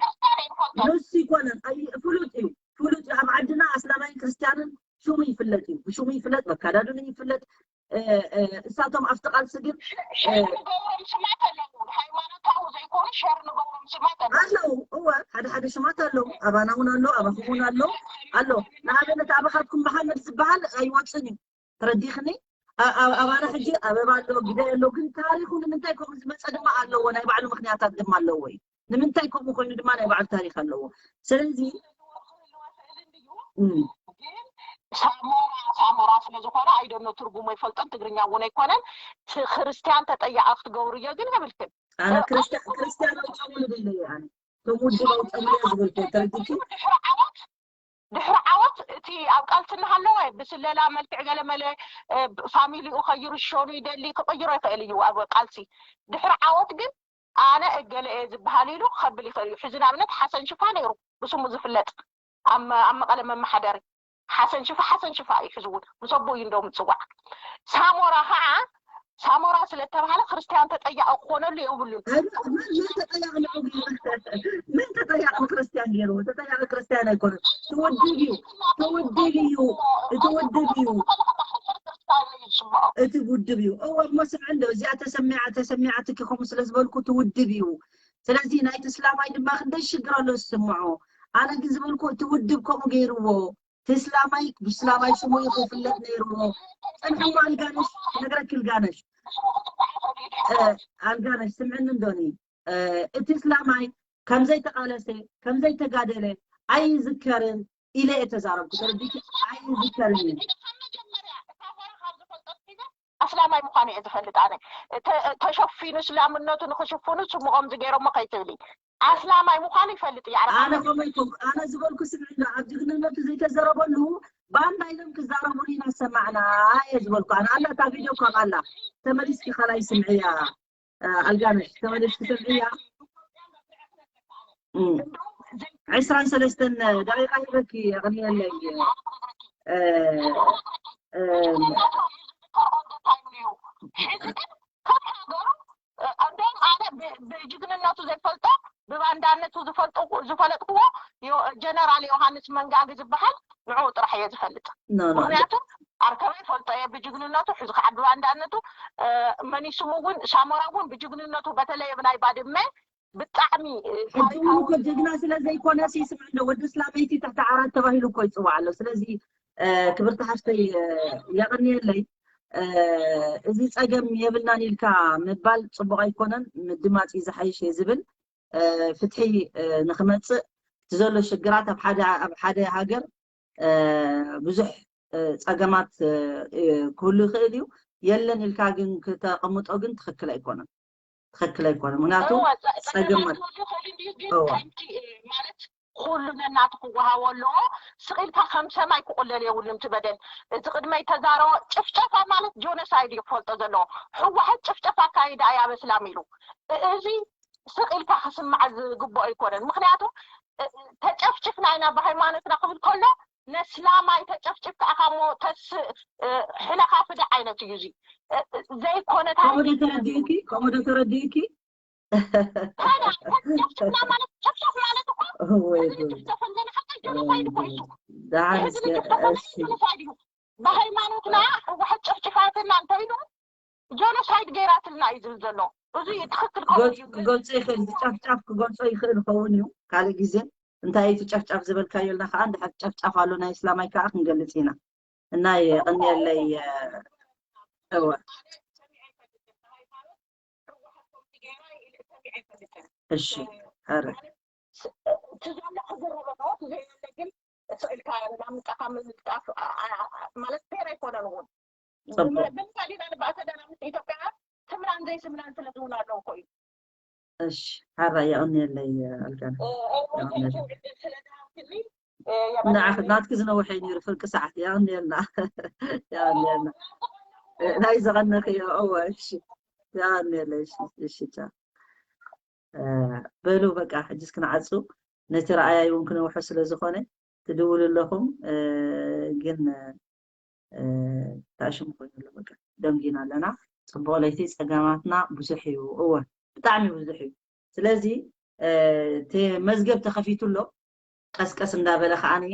ንሱ ይኮነ ኣይ- ፍሉጥ እዩ ፍሉጥ እዩ። ኣብ ዓድና ኣስላማይን ክርስትያንን ሽሙ ይፍለጥ እዩ። ብሽሙ ይፍለጥ በካዳዱን ይፍለጥ። እ፣ እ፣ እሳቶም ኣብቲ ቃልሲ ግን እ፣ ሸር ንገብሮም ስማት ኣለዉ። ሃይማኖታዊ ዘይኮኑ ሸር ንገብሮም ስማት ኣለዉ። ኣለዉ እወ ሓደ ሓደ ሽማት ኣለዉ። ኣባና እውን ኣሎ ኣባኹም እውን ኣሎ ኣሎ። ንኣብነት ኣባኻትኩም መሓመድ ዝበሃል ኣይወፅን እዩ። ተረዲኽኒ? ኣ- ኣ- ኣባና ሕጂ ኣበባ ኣሎ ግደ ኣሎ ግን ታሪኹ ንምንታይ ከምኡ ዝመፀ ድማ ኣለዎ። ናይ ባዕሉ ምክንያታት ድማ ኣለዎ እዩ። ንምንታይ ከምኡ ኮይኑ ድማ ናይ ባዕሉ ታሪክ ኣለዎ። ስለዚ እም፣ ሳሞራ ሳሞራ ስለ ዝኾነ ኣይደኖ ትርጉሙ ኣይፈልጦን ትግርኛ እውን ኣይኮነን። ቲ- ክርስትያን ተጠያቂ ክትገብርዮ ግን የብልክን። ኣነ ክርስትያን ክርስትያን ኣውፀሙሉ ድለ ኣነ እቶም ውድብ ኣውፀሙሉ ዝብል ተረዲኪ ድሕሪ ዓወት ድሕሪ ዓወት እቲ ኣብ ቃልሲ እናሃለወ ብስለላ መልክዕ ገለመለ እ፣ ፋሚሊኡ ከይርሸኑ ይደሊ ክቕይሮ ይኽእል እዩ። ኣብ ቃልሲ ድሕሪ ዓወት ግን ኣነ እገለ እየ ዝበሃል ኢሉ ክኸብል ይኽእል እዩ። ሕዚ ንኣብነት ሓሰን ሽፋ ነይሩ ብስሙ ዝፍለጥ ኣብ መ- ኣብ መቐለ መመሓደሪ ሓሰን ሽፋ ሓሰን ሽፋ እዩ። ሕዚ እውን ምስ ኣቦኡ እዩ እንደውም ዝፅዋዕ። ሳሞራ ከዓ ሳሞራ ስለተባሃለ ክርስትያን ተጠያቂ ክኾነሉ የብሉን። ምን ተጠያቂ ንዑ ምን ተጠያቂ ክርስትያን ገይሩ ተጠያቂ ክርስትያን ኣይኮነ ትውድብ እዩ ትውድብ እዩ እቲ ውድብ እዩ እቲ ውድብ እዩ እወ እሞ ስምዕ እንዶ እዚኣ ተሰሚዓ ተሰሚዓ ትኪ ከምኡ ስለ ዝበልኩ ትውድብ እዩ ስለዚ ናይቲ እስላማይ ድማ ክንደይ ሽግር ኣሎ ዝስምዖ ኣነ ግን ዝበልኩ እቲ ውድብ ከምኡ ገይርዎ እቲ እስላማይ ብስላማይ ስሙ እዩ ክፍለጥ ነይርዎ። ፅንሕሞ ኣልጋነሽ ነግረኪ ኣልጋነሽ ኣልጋነሽ ስምዕኒ እንዶኒ እቲ እስላማይ ከምዘይተቃለሰ ከምዘይተጋደለ ኣይዝከርን ኢለ እየ ተዛረብኩ። ተረዲኪ? ኣይዝከርን እዩ። ኣስላማይ ምዃኑ እየ ዝፈልጥ ኣነ። ተሸፊኑ እስላምነቱ ንክሽፍኑ ስምኦም ዝገይሮሞ ከይትብሊ ኣስላማይ ምዃኑ ይፈልጥ እየ። ኣነ ከመይ ኮ ኣነ ዝበልኩ ስምዕና ኣብ ጅግንነቱ ዘይተዘረበሉ ባንዳ ኢሎም ክዛረቡሉ ኢና ሰማዕና እየ ዝበልኩ ኣነ ኣላ እታ ቪድዮ ካብ ኣላ ተመሊስኪ ካልኣይ ስምዕያ ኣልጋነሽ ተመሊስኪ ስምዕያ ዕስራን ሰለስተን ደቂቃ ሂበኪ ኣቕንየለይ እንደውም ኣነ ብጅግንነቱ ዘይፈልጦ ብባንዳነቱ ዝፈልጥዎ ጀነራል ዮሃንስ መንጋግ ዝበሃል ንዕኡ ጥራሕ እየ ዝፈልጥ። ምክንያቱ ኣርከበ ይፈልጦ እየ ብጅግንነቱ፣ ሕዚ ከዓ ብባንዳነቱ መኒስሙ እውን ሳሞራ እውን ብጅግንነቱ በተለይ ብናይ ባድመ ብጣዕሚ ሕጂ እውን እኮ ጀግና ስለ ዘይኮነ ሲስምዕ እንደ ወዲ ስላመይቲ ትሕቲ ዓራት ተባሂሉ እኮ ይፅዋዕ ኣሎ። ስለዚ ክብርቲ ሓፍተይ የቐንየለይ። እዚ ፀገም የብልናን ኢልካ ምባል ፅቡቕ ኣይኮነን፣ ምድማፅ እዩ ዝሓይሽ እየ ዝብል። ፍትሒ ንክመፅእ እቲ ዘሎ ሽግራት ኣብ ሓደ ኣብ ሓደ ሃገር ብዙሕ ፀገማት ክህሉ ይኽእል እዩ። የለን ኢልካ ግን ክተቐምጦ ግን ትኽክል ኣይኮነን። ትኽክል ኣይኮነ ምክንያቱ ፀገም ማለት ኩሉ ነናቱ ክወሃቦ ኣለዎ። ስቕ ኢልካ ከም ሰማይ ክቑለል የብሉን እቲ በደል። እቲ ቅድመይ ተዛረቦ ጭፍጨፋ ማለት ጆኖሳይድ እዩ ክፈልጦ ዘለዎ። ህወሓት ጭፍጨፋ ኣካይዳ እያ በስላም ኢሉ። እዚ ስቕ ኢልካ ክስማዕ ዝግብኦ ኣይኮነን። ምክንያቱ ተጨፍጭፍና ኢና ብሃይማኖትና ክብል ከሎ ነስላማይ ተጨፍጭፍ ከኣኻ እሞ ተስ ሕነኻ ፍደ ዓይነት እዩ እዚ ዘይኮነ ታሪክ። ከምኡ ዶ ተረዲእኪ? ከምኡ ዶ ተረዲእኪ? ታዲያ ጨፍጭፍና ማለት ጨፍጨፍ ማለት እኮ ወይ እዚ ንጭፍጨፈን ዘለና ሓቂ ጀኖሳይድ እኮ እዩ። ደሓን እዚ እስከ ንጭፍጨፈን እሺ ጀኖሳይድ እዩ። ብሃይማኖትና ህወሓት ጨፍጭፋትና እንተኢሉ ጀኖሳይድ ገይራትልና እዩ ዝብል ዘሎ። እዚ ትኽክል ከምኡ እዩ። ክገልጾ ይኽእል፣ እቲ ጨፍጫፍ ክገልጾ ይኽእል ይኸውን እዩ። ካልእ ግዜ እንታይ እዩ እቲ ጨፍጫፍ ዝበልካዮ ኢልና ከዓ እንድሕር ጨፍጫፍ ኣሎ ናይ እስላማይ ከዓ ክንገልጽ ኢና። እና የቐንየለይ እወ እሺ ኧረ እቲ ዘሎ ክዝረበ ነው እቲ ዘየለ ግን ስእልካ እንዳምጣኻ ምልጣፍ አ- አ- ማለት ፌር ኣይኮነን እውን ጽቡቅ ብምሳሌ ንኣተደና ምስ ኢትዮጵያ ስምናን ዘይስምናን ስለ ዝውን ኣለዉ እኮ እዩ እሺ ሓራ የቐንየለይ ኣልጋና እ- እ- የቐንየለይ ትውልዲ ስለ ዝሃብትኒ ንዓኽ ናትኪ ዝነውሐ እዩ ነይሩ ፍርቂ ሰዓት የቐንየልና የቐንየልና ናይ ዘቐነኽዮ እወ እሺ የቐንየለይ እሺ እሺ ቻው በሉ በቃ ሕጅስ ክንዓጹ ነቲ ረኣያይ እውን ክነውሖ ስለ ዝኾነ ትድውሉ ኣለኹም ግን ተኣሽሙ ኮይኑ ኣሎ በቃ ደንጊና ኣለና ጽቡቕ ለይቲ ጸገማትና ብዙሕ እዩ እወ ብጣዕሚ ብዙሕ እዩ ስለዚ እቲ መዝገብ ተኸፊቱ ኣሎ ቀስቀስ እንዳበለ ከዓኒ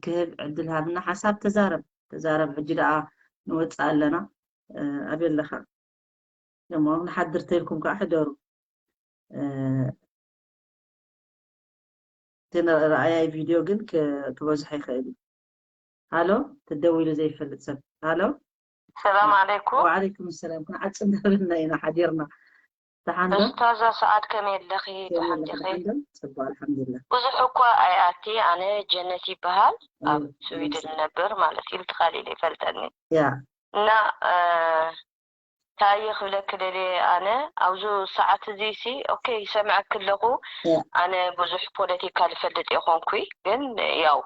ክህብ ዕድል ሃብና ሓሳብ ተዛረብ ተዛረብ ሕጂ ደኣ ንወፅእ ኣለና ኣበይ ኣለኻ ደሞ ንሓድር ተልኩም ከዓ ሕደሩ እቲ ረኣያይ ቪድዮ ግን ክበዝሖ ይኽእል እዩ ሃሎ ተደዊሉ ዘይፈልጥ ሰብ ሃሎ ሰላም ዓለይኩም ወዓለይኩም ሰላም ክንዓጽ እንዳበልና ኢና ሓዲርና ደሓን ዶ እስታዛ ሰዓድ ከመይ ኣለኺ ደሓን ዲኺ ጽቡቅ ኣልሓምዱሊላህ ብዙሕ እኳ ኣይኣቲ ኣነ ጀነት ይበሃል ኣብ ስዊድን ነበር ማለት እዩ ተኻሊለ ይፈልጠኒ ያ እና እንታይ ክብለኪ ደልየ ኣነ ኣብዚ ሰዓት እዚ ሲ ኦኬ ይሰምዐኪ ኣለኹ ያ ኣነ ብዙሕ ፖለቲካ ዝፈልጥ የኾንኩይ ግን ያው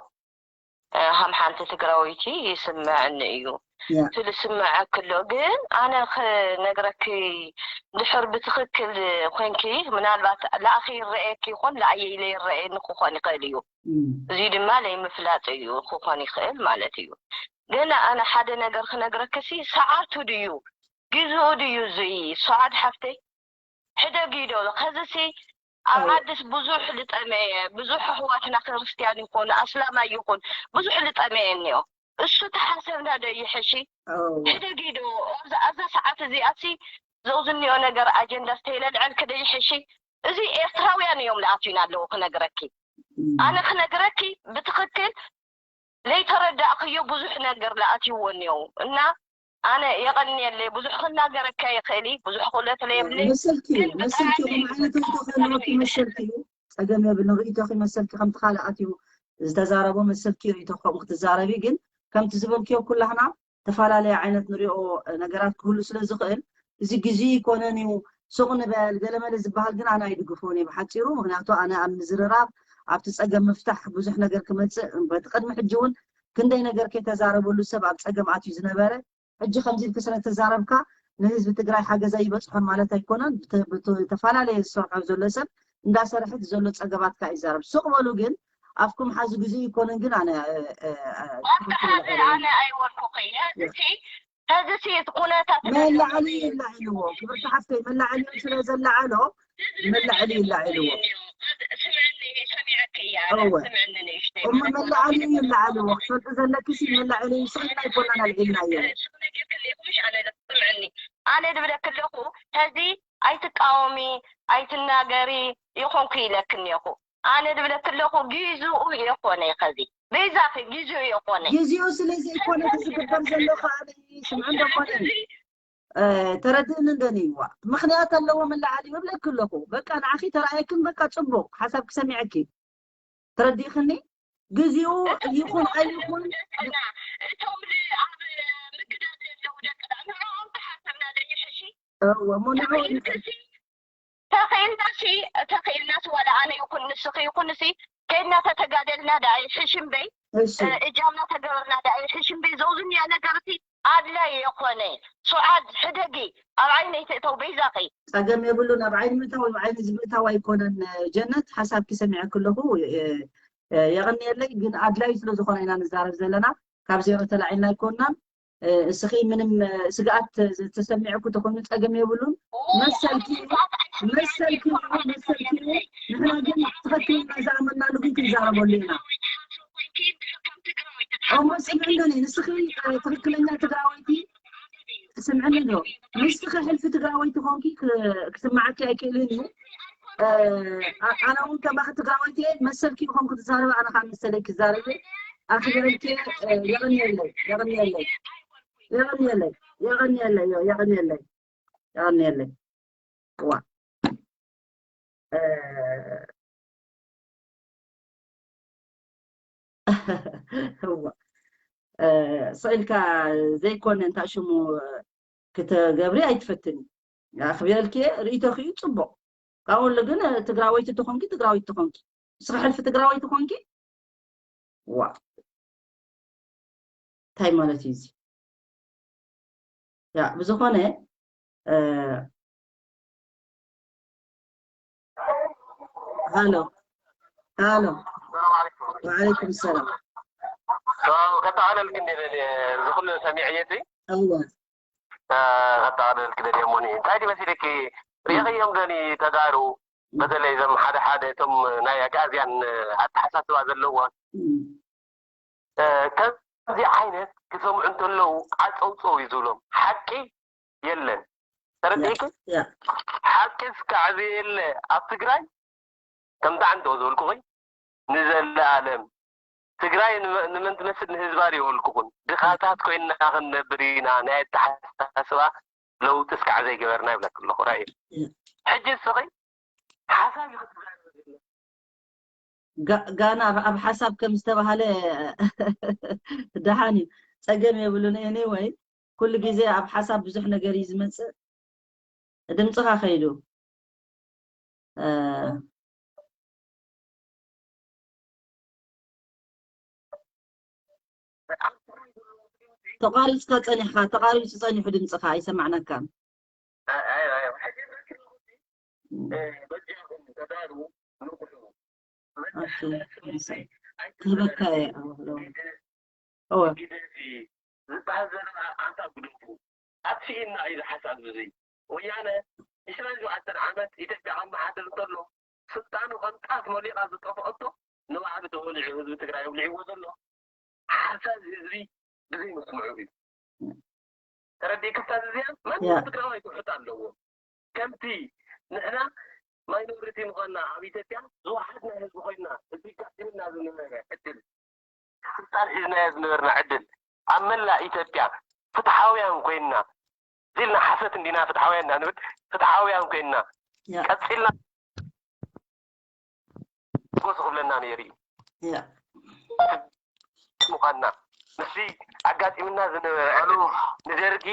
ሃም ሓንቲ ትግራወይቲ ይስምዐኒ እዩ ያ እቲ ዝስምዐኪ ኣሎ ግን ኣነ ክነግረኪ ድሕር ብትኽክል ኮንኪ ምናልባት ለኣኺ ይረኣየኪ ይኾን ለኣየ ኢለ ይረኣየኒ ክኾን ይኽእል እዩ እም፣ እዚ ድማ ለይምፍላጥ እዩ ክኾን ይኽእል ማለት እዩ ግን ኣነ ሓደ ነገር ክነግረኪ ሲ ሰዓቱ ድዩ ግዝኡ ድዩ እዚ ሰዓድ ሓፍተይ ሕደጊ ዶ ከዚ ሲ ኣብ ኣዎ። ዓድስ ብዙሕ ልጠመየ ብዙሕ ኣሕዋትና ክርስትያን ይኹን ኣስላማይ ይኹን ብዙሕ ልጠመየ እኒኦ እሱ ተሓሰብና ዶ ይሕሺ ኣዎ። ሕደጊ ዶ ኣብዛ ኣብዛ ሰዓት እዚኣ ሲ ዘውዝኒኦ ነገር ኣጀንዳ ስተይለልዐልኪ ዶ ይሕሺ እዚ ኤርትራውያን እዮም ልኣትዩና ኣለዉ ክነግረኪ እም፣ ኣነ ክነግረኪ ብትኽክል ለይተረዳእክዮ ብዙሕ ነገር ልኣትይዎ እኒው እና ኣነ የቐንየለይ ብዙሕ ክናገረካ ይኽእል ብዙሕ ክእለት ለየብለይ መሰልኪ እዩ ግን መሰልኪ ብጣዕሚ ከም ዓይነት ርእቶ ክህልወኪ መሰልኪ እዩ ጸገም የብልን ርእቶኺ መሰልኪ ከምቲ ካልኣት እዩ ዝተዛረቦ መሰልኪ ርእቶ ከምኡ ክትዛረቢ ግን ከምቲ ዝበልክዮ ኩላህና ተፈላለየ ዓይነት ንሪኦ ነገራት ክህሉ ስለ ዝኽእል እዚ ግዜ ይኮነን እዩ ሱቕ ንበል ገለመለ ዝበሃል ግን ኣነ ኣይድግፎን እየ ብሓፂሩ ምክንያቱ ኣነ ኣብ ምዝርራብ ኣብቲ ፀገም ምፍታሕ ብዙሕ ነገር ክመፅእ በቲ ቅድሚ ሕጂ እውን ክንደይ ነገር ከይተዛረበሉ ሰብ ኣብ ፀገም ኣትዩ ዝነበረ ሕጂ ከምዚ ኢልኪ ስለተዛረብካ ንህዝቢ ትግራይ ሓገዝ ኣይበፅሖን ማለት ኣይኮነን ብተፈላለየ ዝሰርሖ ዘሎ ሰብ እንዳሰርሐት ዘሎ ፀገማት ከዓ ይዛረብ ሱቕ በሉ ግን ኣፍኩም ሓዚ ግዜ ይኮነን ግን ኣነ ኣነ ኣይወልኩኺ ሕዚ ሕዚ ሲ ኩነታት መላዕሊ ይላዕልዎ ክብርቲ ሓፍተይ መላዕሊ ስለ ዘላዓሎ መላዕሊ ይላዕልዎ ስምዕኒ ሰሚዐኪ እያ እወ። ስምዕኒ እሞ መላዕሊ ይላዕልዎ ክፈልጢ ዘለኪ ሲ መላዕሊ ስኢልና ኣይኮናን ኣልዒልናዮ ኣነ ድብለክ ኣለኹ ሕዚ ኣይትቃወሚ ኣይትናገሪ ይኾንኩ ኢለክ እኒኹ ኣነ ድብለክ ኣለኹ ጊዝኡ የኾነ ከዚ በይዛኺ ጊዝኡ የኾነ ግዜኡ ስለ ዘይኮነ እቲ ዝግበር ዘሎ ከዓ ስምዑ እንደኮነ ተረድእኒ እንደንይዋ ምክንያት ኣለዎ መላዓሊ ይብለክ ኣለኹ በቃ ንዓኺ ተረኣየክን በቃ ፅቡቅ ሓሳብ ክሰሚዐኪ ተረዲእክኒ ግዜኡ ይኹን ኣይኹን እቶም ኣብ ምግዳል ዘለዉ ደቂ ንዕኦም ተሓሰብና ደይሕሺ እሞ ንዕኡ ንፈልጥ ተኽኢልናሲ ተኽኢልናሲ ዋላ ኣነ ይኹን ንስኺ ይኹንሲ ከይድና ተተጋደልና ደኣ ይሕሽ እምበይ እሺ እጃምና ተገበርና ደኣ ይሕሽ እምበይ ዘውዝንያ ነገርሲ ኣድላይ የኾነ ሱዓድ ሕደጊ ኣብ ዓይነይ ትእተው በይዛኺ ፀገም የብሉን ኣብ ዓይኒ ምእታው ኣብ ዓይኒ ዝምእታው ኣይኮነን ጀነት ሓሳብኪ ሰሚዐ ከለኹ እ፣ የቐንየለይ። ግን ኣድላዩ ስለ ዝኾነ ኢና ንዛረብ ዘለና። ካብ ዜሮ ተላዒልና ኣይኮንናን። እስኺ ምንም ስግኣት ዝተሰሚዕኩ ተኾይኑ ጸገም የብሉን። መሰልኪ መሰልኪ ንሕና ግን ትኽክለኛ ዝኣመናሉ ግን ክንዛረበሉ ኢና። እሞ ስምዕንዶኒ፣ ንስኺ ትኽክለኛ ትግራወይቲ ስምዕኒ ዶ? ንስኺ ሕልፊ ትግራወይቲ ኮንኪ ክስማዓኪ ኣይክእልን እዩ። ኣነ እውን ከማኺ ትግራወይቲ እየ። መሰልኪ ኮንኩ ትዛረብ፣ ኣነ ከዓ መሰለይ ክዛረብ። ኣኽቢረልኪ። የቐንየለይ፣ የቐንየለይ፣ የቐንየለይ፣ የቐንየለይ፣ የቐንየለይ፣ የቐንየለይ። ዋ እዋ፣ ስቕ ኢልካ ዘይኮነ እንታይ ሽሙ ክትገብሪ ኣይትፈትኒ። ኣኽቢረልኪ እየ፣ ርእይቶኺ እዩ ጽቡቕ። ካብኡ ግን ትግራወይቲ ተኾንኪ፣ ትግራወይቲ ተኾንኪ፣ ንስኺ ሕልፊ ትግራወይቲ ኮንኪ፣ ዋ እንታይ ማለት እዩ እዚ? ያ ብዝኾነ ሃሎ ሃሎ። ወዓለይኩም ሰላም። ከጠቓለልክ እንደ ዝኹሉ ሰሚዐየቲ እወ ከጠቓለልክ ደልየ እሞኒ እንታይ ዲ መሲለኪ ሪእኽዮም ዶኒ ተጋሩ በተለይ እዞም ሓደ ሓደ እቶም ናይ ኣግኣዝያን ኣተሓሳስባ ዘለዎም ከምዚ ዓይነት ክሰምዑ እንተለዉ ዓፀውፀው እዩ ዝብሎም ሓቂ የለን ተረዲእኪ ሓቂ እስካዕ ዘየለ ኣብ ትግራይ ከምታ ዓንተው ዝበልኩኺ ንዘለኣለም ትግራይ ንመን ትመስል ንህዝባ ዶ ይበልኩኹን ድኻታት ኮይንና ክንነብር ኢና ናይ ኣተሓሳስባ ለውጢ እስካዕ ዘይገበርና ይብለክ ኣለኹ ራእየ ሕጂ እስኺ ሓሳብ ጋና ኣብ ሓሳብ ከም ዝተባሃለ ደሓን እዩ ጸገም የብሉን anyway ኩሉ ግዜ ኣብ ሓሳብ ብዙሕ ነገር እዩ ዝመጽእ ድምፅኻ ከይዱ ተቋሪፅካ ፀኒሕካ ተቋሪፁ ፀኒሑ ድምፅኻ ኣይሰማዕናካን ክህበካ እየ ዝበሃል ዘሎ ኣንታ ግደፉ ኣጥፊእና እዩ ዝሓሳብ ብዙይ ወያነ ዕስራን ሸውዓተን ዓመት ኢትዮጵያ ከመሓድር እንተሎ ስልጣኑ ከም ጣፍ መሊቓ ዝጠፍአቶ ንባዕሉ ተወሊዑ ህዝቢ ትግራይ ኣብሊዕዎ ዘሎ ሓሳብ ህዝቢ ብዘይ መስምዑ እዩ ተረዲእክስታ እዚኣ ማንም ትግራዋይ ትውሕጥ ኣለዎ ከምቲ ንሕና ማይኖሪቲ ምዃንና ኣብ ኢትዮጵያ ዝወሓድና ህዝቢ ኮይና እቲ ጋጢምና ዝነበረ ዕድል ስልጣን ሒዝናዮ ዝነበርና ዕድል ኣብ መላእ ኢትዮጵያ ፍትሓውያን ኮይንና እዚ ኢልና ሓሰት እንዲና ፍትሓውያን ኢና ንብል ፍትሓውያን ኮይንና ቀፂልና ጎስ ክብለና ነይሩ እዩ ምዃንና ምስዚ ኣጋጢምና ዝነበረ ንደርጊ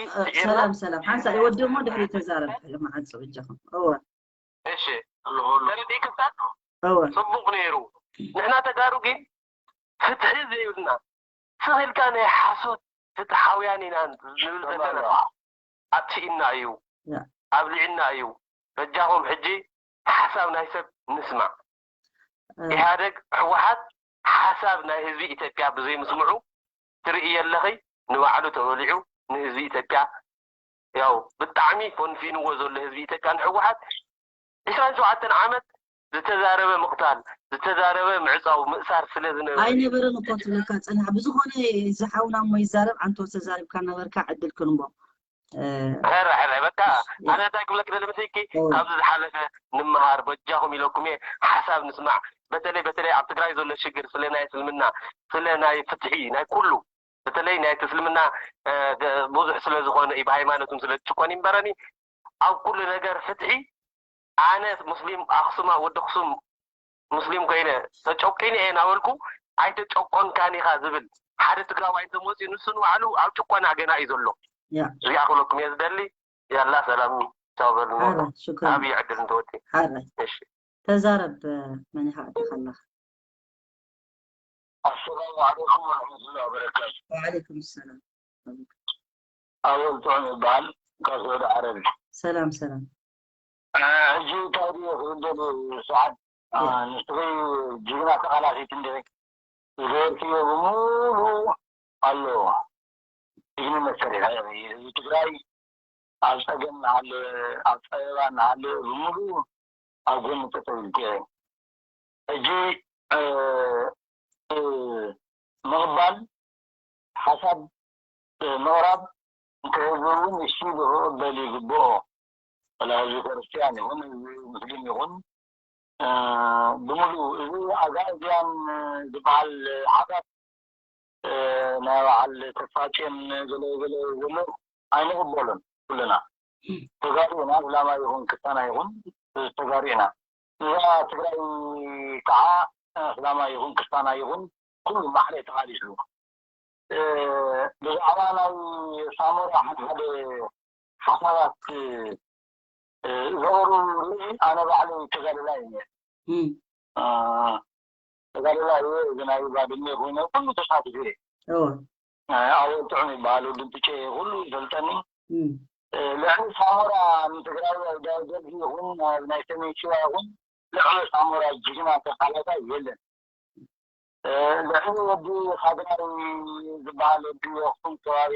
ሰላም ሰላም ሓንሳ ይወዲ እሞ ድሕሪ ተዛረብ መዓንፅው እጃኹም እወ እሺ ተረዲእክስታ ጽቡቕ ነይሩ ንሕና ተጋሩ ግን ፍትሒ ዘይብልና ስቕ ኢልካ ናይ ሓሶት ፍትሓውያን ኢና ንብል ዘለና ኣጥፊእና እዩ ኣብሊዕና እዩ በጃኹም ሕጂ ሓሳብ ናይ ሰብ ንስማዕ ኢህኣደግ ህወሓት ሓሳብ ናይ ህዝቢ ኢትዮጵያ ብዘይምስምዑ ትርኢ ኣለኺ ንባዕሉ ተበሊዑ ንህዝቢ ኢትዮጵያ ያው ብጣዕሚ ፈንፊንዎ ዘሎ ህዝቢ ኢትዮጵያ ንህወሓት ዕስራን ሸውዓተን ዓመት ዝተዛረበ ምቕታል ዝተዛረበ ምዕፃው ምእሳር ስለ ዝነበረ ኣይነበረን እኮ ትብለካ ፅናሕ ብዝኾነ ዝሓውና እሞ ይዛረብ ዓንቶ ተዛሪብካ ነበርካ ዕድል ክንቦ ሕረ ሕረ በቃ ኣነ እንታይ ክብለክ ደሊ መሲኪ ካብዚ ዝሓለፈ ንምሃር በጃኹም ኢለኩም እየ ሓሳብ ንስማዕ በተለይ በተለይ ኣብ ትግራይ ዘሎ ሽግር ስለ ናይ እስልምና ስለ ናይ ፍትሒ ናይ ኩሉ በተለይ ናይ እስልምና ብዙሕ ስለ ዝኾነ እዩ ብሃይማኖትም ስለ ዝጭቆን ይንበረኒ ኣብ ኩሉ ነገር ፍትሒ ኣነ ሙስሊም ኣክሱማ ወዲ ኣክሱም ሙስሊም ኮይነ ተጨቂነ እየ እናበልኩ ኣይተጨቆንካን ኢኻ ዝብል ሓደ ትግራዋይ እንተመፅኡ ንሱ ንባዕሉ ኣብ ጭቆና ገና እዩ ዘሎ እዚኣ ክብለኩም እየ ዝደሊ ያላ ሰላም ቻው በሉ ዓብዪ ዕድል እንተወፂ እሺ ተዛረብ መን ይሃእድኻ ኣለኻ السلام عليكم ورحمة الله وبركاته وعليكم السلام ኣወል ጥዑም ይበሃል ካብ ስዑዲ ዓረብ ሰላም ሰላም ሕጂ እንታይ ድዮ ክብል ደልየ ሰዓት ንስኺ ጅግና ተቓላሲት እንደ ዝገበርክዮ ብምሉኡ ኣሎ። ጅግንነት ሰሪሕኺ። ህዝቢ ትግራይ ኣብ ፀገም እናሃለወ፣ ኣብ ፀበባ እናሃለወ ብምሉኡ ኣብ ጎኒ ጠጠው ኢልክዮ። ሕጂ ምቕባል ሓሳብ ምቕራብ፣ እቲ ህዝቢ እውን እሺ ኢሉ ክቕበል ይግብኦ። ወላ ህዝቢ ክርስትያን ይኹን ህዝቢ ሙስሊም ይኹን ብምሉኡ እዚ ኣጋእዝያን ዝበሃል ሓሳብ ናይ በዓል ተስፋጽዮን ገለ ገለ ዘሎ ኣይንቕበሎን። ኩልና ተጋሩ ኢና። እስላማይ ይኹን ክርስትያናይ ይኹን ተጋሩ ኢና። እዛ ትግራይ ከዓ እስላማይ ይኹን ክርስትያናይ ይኹን ኩሉ ማዕረ ተቓሊሱ። ብዛዕባ ናይ ሳሞራ ሓደ ሓደ ሓሳባት ዘቕርቡ ርኢ ኣነ ባዕለይ ተጋደላይ እየ። ተጋደላይ እየ። እዚ ናይ ባድመ ኮይነ ኩሉ ተሳቲፈ እየ። ኣወል ጥዑም ይበሃል፣ ወዲ እንትጨ ኩሉ ይፈልጠኒ። ልዕሊ ሳሞራ ንትግራይ ደርጊ ይኹን ናይ ሰሜን ሽዋ ይኹን ልዕሊ ሳሞራ ጅግና ተቃላሳይ የለን። ልዕሊ ወዲ ኻግራይ ዝበሃል ወዲ ኣኽሱም ከባቢ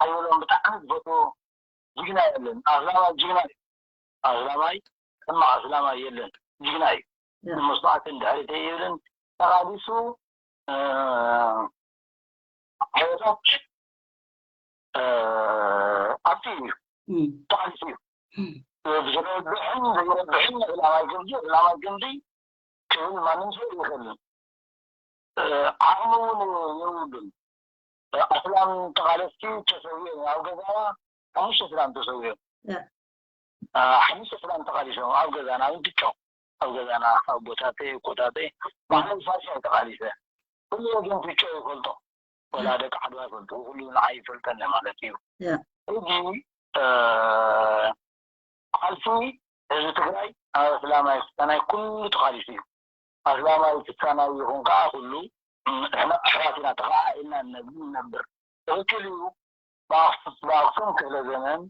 ሓየሎም ብጣዕሚ ዝፈትዎ ጅግና የለን። ኣስላማይ ጅግና እዩ። ኣስላማይ ሕማቕ ኣስላማይ የለን፣ ጅግና እዩ። ንመስዋእትን ድሕሪት የብልን። ተቓሊሱ ሓይልታት ኣብቲ እዩ ተቓሊሱ እዩ። ብዝረብሕን ዘይረብሕን ዕላማይ ግምዲ ዕላማይ ግምዲ ክብል ማንም ሰብ ይኽእልን ዓቕሚ እውን የብሉን። ኣስላም ተቓለስቲ ተሰዊኦም ኣብ ገዛና ሓሙሽተ ኣስላም ተሰዊኦም ሓሙሽተ ኣስላም ተቓሊሶም ኣብ ገዛና ኣብ እንትጮ ኣብ ገዛና ኣቦታተይ ኣኮታተይ ባዕሎም ፋርሻ ተቓሊሰ ኩሉ ወገን ትጮ ይፈልጦ ወላ ደቂ ዓድዋ ይፈልጡ ኩሉ ንዓይ ይፈልጠኒ ማለት እዩ። ሕጂ ቃልሲ ህዝቢ ትግራይ ኣብ ኣስላማይ ክስታናይ ኩሉ ተቓሊሱ እዩ። ኣስላማይ ክስታናይ ይኹን ከዓ ኩሉ ንሕና ኣሕዋት ኢና ተኸኣኢልና ንነብር። ትኽክል እዩ። ብኣኽሱም ክፍለ ዘመን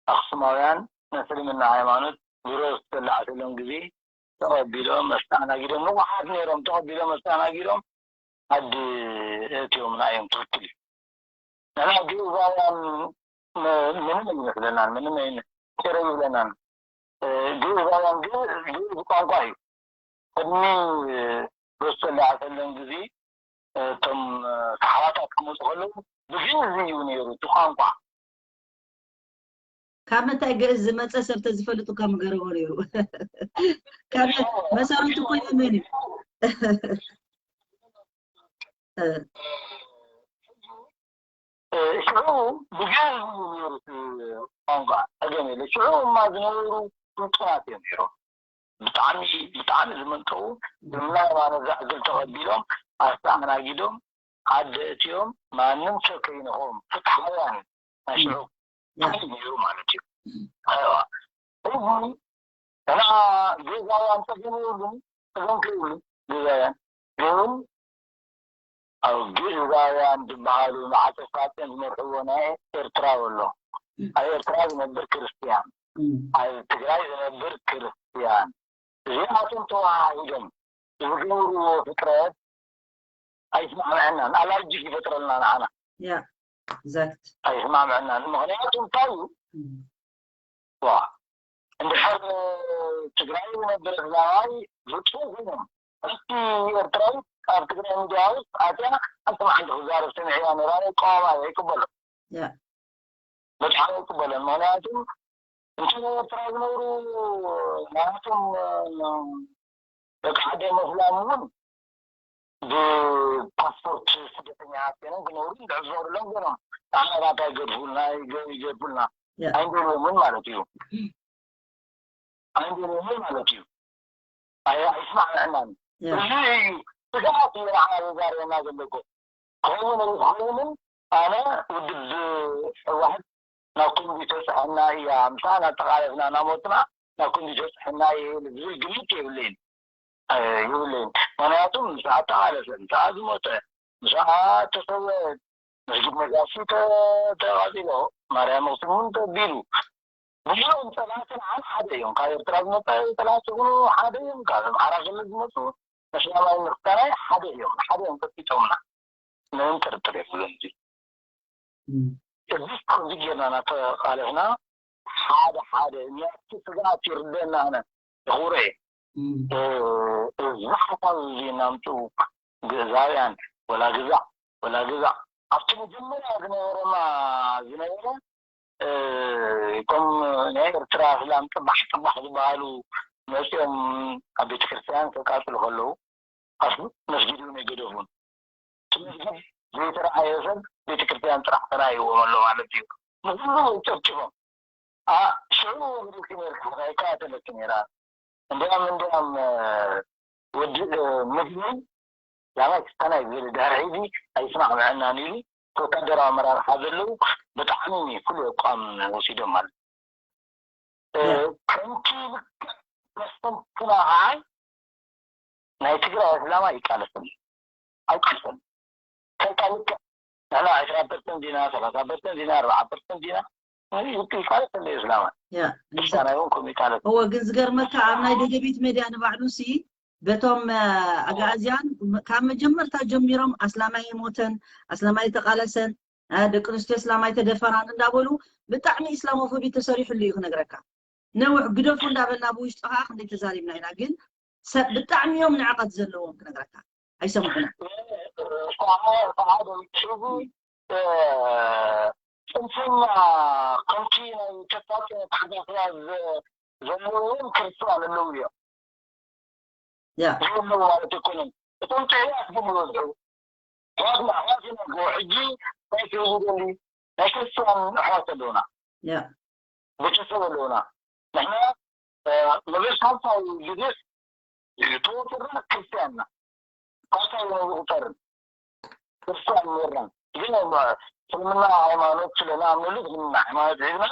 ኣኽሱማውያን ነስልምና ሃይማኖት ድሮ ዝተላዕሰሎም ግዜ ተቐቢሎም ኣስተኣናጊዶም ንቑሓት ነይሮም ተቐቢሎም ኣስተኣናጊዶም ዓዲ እትዮም ንኣዮም ትኽክል እዩ። ንሕና ግእዛውያን ምንም ኣይመስለናን፣ ምንም ኣይነ ጭረ ይብለናን። ግእዛውያን ግእዝ ቋንቋ እዩ። ቅድሚ ዶስ ተላዕሰሎም ግዜ እቶም ሰሓባታት ክመፁ ከለዉ ብግእዝ እዩ ነይሩ እቲ ቋንቋ። ካብ ምንታይ ግእዝ ዝመፀ ሰብ ተዝፈልጡ ከም ገረቦ ነይሩ። ካብ መሰረቱ ኮይኑ መን እዩ? ሽዑ ብግእዝ እዩ ነይሩ ቋንቋ፣ ፀገም የለ። ሽዑ እማ ዝነበሩ ስልጡናት እዮም ነይሮም። ብጣዕሚ ብጣዕሚ ዝመንጠቑ እምና ሃይማኖት ዛዕግል ተቐቢሎም ኣስተኣናጊዶም ዓዲ እትዮም ማንም ሰብ ከይነኽኦም ፍትሓውያን ናይ ሽዑ ዓዲ ነይሩ ማለት እዩ። ኣይዋ ሕጂ ንዓ ገዛውያን ፀገም የብሉን፣ ፀገም ከይብሉ ገዛውያን ግን ኣብ ግእዛውያን ዝበሃሉ መዓልቲ ፋጤን ዝመርሕዎ ናይ ኤርትራ ኣሎ። ኣብ ኤርትራ ዝነብር ክርስትያን፣ ኣብ ትግራይ ዝነብር ክርስትያን እዚኣቶም ተዋሃሂዶም ዝገብርዎ ፍጥረት ኣይስማዕምዐናን፣ ኣላርጂክ ይፈጥረልና ንዓና። ያ exact ኣይስማዕምዐናን። ምኽንያቱ እንታይ እዩ? ዋ እንድሕር ትግራይ ዝነብር ትግራዋይ ፍጹም ኮይኖም እስቲ ኤርትራዊ ኣብ ትግራይ ሚድያ ውስጥ ኣትያ ሓንቲ መዓልቲ ክዛረብ ሰሚዐያ ነራ ይቃወማ ኣይቅበሎ ያ በጣም ይቅበለን። ምክንያቱም እንትን ኤርትራ ዝነብሩ ናቶም ደቂ ሓደ መስላም እውን ብፓስፖርት ስደተኛ ኮይኖም ክነብሩ እንድሕር ዝፈቅድሎም ኮይኖም ንዓና ባታ ይገድፉልና ይገድፉልና ኣይንደልዮምን ማለት እዩ። ኣይንደልዮምን ማለት እዩ። ኣይ ኣይስማዕምዐናን። እዚ እዩ ስጋት እዩ ንዓና ዘዛርበና ዘሎ እኮ። ክኸውን ኣይክኸውንን ኣነ ውድብ ህወሓት ናብ ኮምቢተር ፅሕና እያ ምሳና ተቃለስና እናሞትና ናብ ኮምቢተር ፅሕና እየ ኢለ ብዙሕ ግምት የብለይን የብለይን። ምክንያቱ ምስኣ ተቃለሰ ምስኣ ዝሞተ ምስኣ ተሰወ መስጊድ ነጋሲ ተቃፂሎ ማርያም ኣክሱም እውን ተቢሉ ብዙኦም ጸላእትና ሓደ እዮም። ካብ ኤርትራ ዝመጸ ጸላእቲ ይኹኑ ሓደ እዮም። ካብ ኣምሓራ ክልል ዝመጹ መስላማይ ምርታናይ ሓደ እዮም። ሓደ እዮም ፈጢጦምና። ምንም ጥርጥር የብሉን። እዚ ከምዚ ጌርና እናተቓለስና ሓደ ሓደ ናብቲ ስግኣት ይርደና ኣነ ይኽብሮ እየ። እዚ ሓሳብ እዚ እናምፅኡ ግእዛውያን ወላ ግዛዕ ወላ ግዛዕ ኣብቲ መጀመርያ ዝነበረማ ዝነበረ እቶም ናይ ኤርትራ እስላም ፅባሕ ፅባሕ ዝበሃሉ መፂኦም ኣብ ቤተክርስትያን ከቃፅሉ ከለዉ ኣስሉ መስጊድ እውን ኣይገደፉን። እቲ መስጊድ ዘይተረኣየ ሰብ ቤተክርስትያን ጥራሕ ተረኣይዎም ኣሎ ማለት እዩ። ንኩሉ ጨፍጭፎም ሽዑ ወግደልኪ ነርካ ኣይከኣተለኪ ነራ እንዲያም እንዲያም ወዲ ምግቢ ላባይ ክስታና ይብል ድሕሪ ሕዚ ኣይስማዕምዐናን ኢሉ ወታደራዊ ኣመራርሓ ዘለዉ ብጣዕሚ ፍሉይ ኣቋም ወሲዶም ማለት ከምቲ ልክዕ መስተንትና ከዓ ናይ ትግራይ ዕላማ ይቃለሰሉ ኣይቃልሰሉ ከንካ ልክዕ ንሕና ዕስራ ፐርሰንት ዲና ሰላሳ ፐርሰንት ዲና ኣርባዓ ፐርሰንት ዲና ይቃለሰሉ እዩ ዕላማ ያ ክስታና እውን ከምኡ ይቃለስ እወ ግን ዝገርመካ ኣብ ናይ ደደቢት ሜድያ ንባዕሉ ሲ በቶም ኣጋእዝያን ካብ መጀመርታ ጀሚሮም ኣስላማይ ሞተን ኣስላማይ ተቃለሰን ደቂ ኣንስትዮ እስላማይ ተደፈራን እንዳበሉ ብጣዕሚ ኢስላሞፎቢ ተሰሪሕሉ እዩ ክነግረካ ነውሕ ግደፉ እንዳበልና ብውሽጢ ከዓ ክንደይ ተዛሪብና ኢና ግን ሰብ ብጣዕሚ እዮም ንዕቀት ዘለዎም ክነግረካ ኣይሰምዑና ጽንፈኛ ከምቲ ናይ ተፋቂ ተሓሳስባ ዘለዎም ክርስትያን ኣለዉ እዮም ያ ይህሉ ማለት ኣይኮነን። እቶም ጥዑያት ግን ይበዝሑ። ኣሕዋትና ኣሕዋት ኢና እኮ ሕጂ እንታይ ክህሉ ይደሊ ናይ ክርስትያን ኣሕዋት ኣለውና ያ ቤተሰብ ኣለውና። ንሕና መበል ሳልሳይ ግዜ ተወፍርና ክርስትያንና ሳልሳይ ነው ዝቁጠርን ክርስትያን ነርና ግን እስልምና ሃይማኖት ስለንኣምነሉ እስልምና ሃይማኖት ሒዝና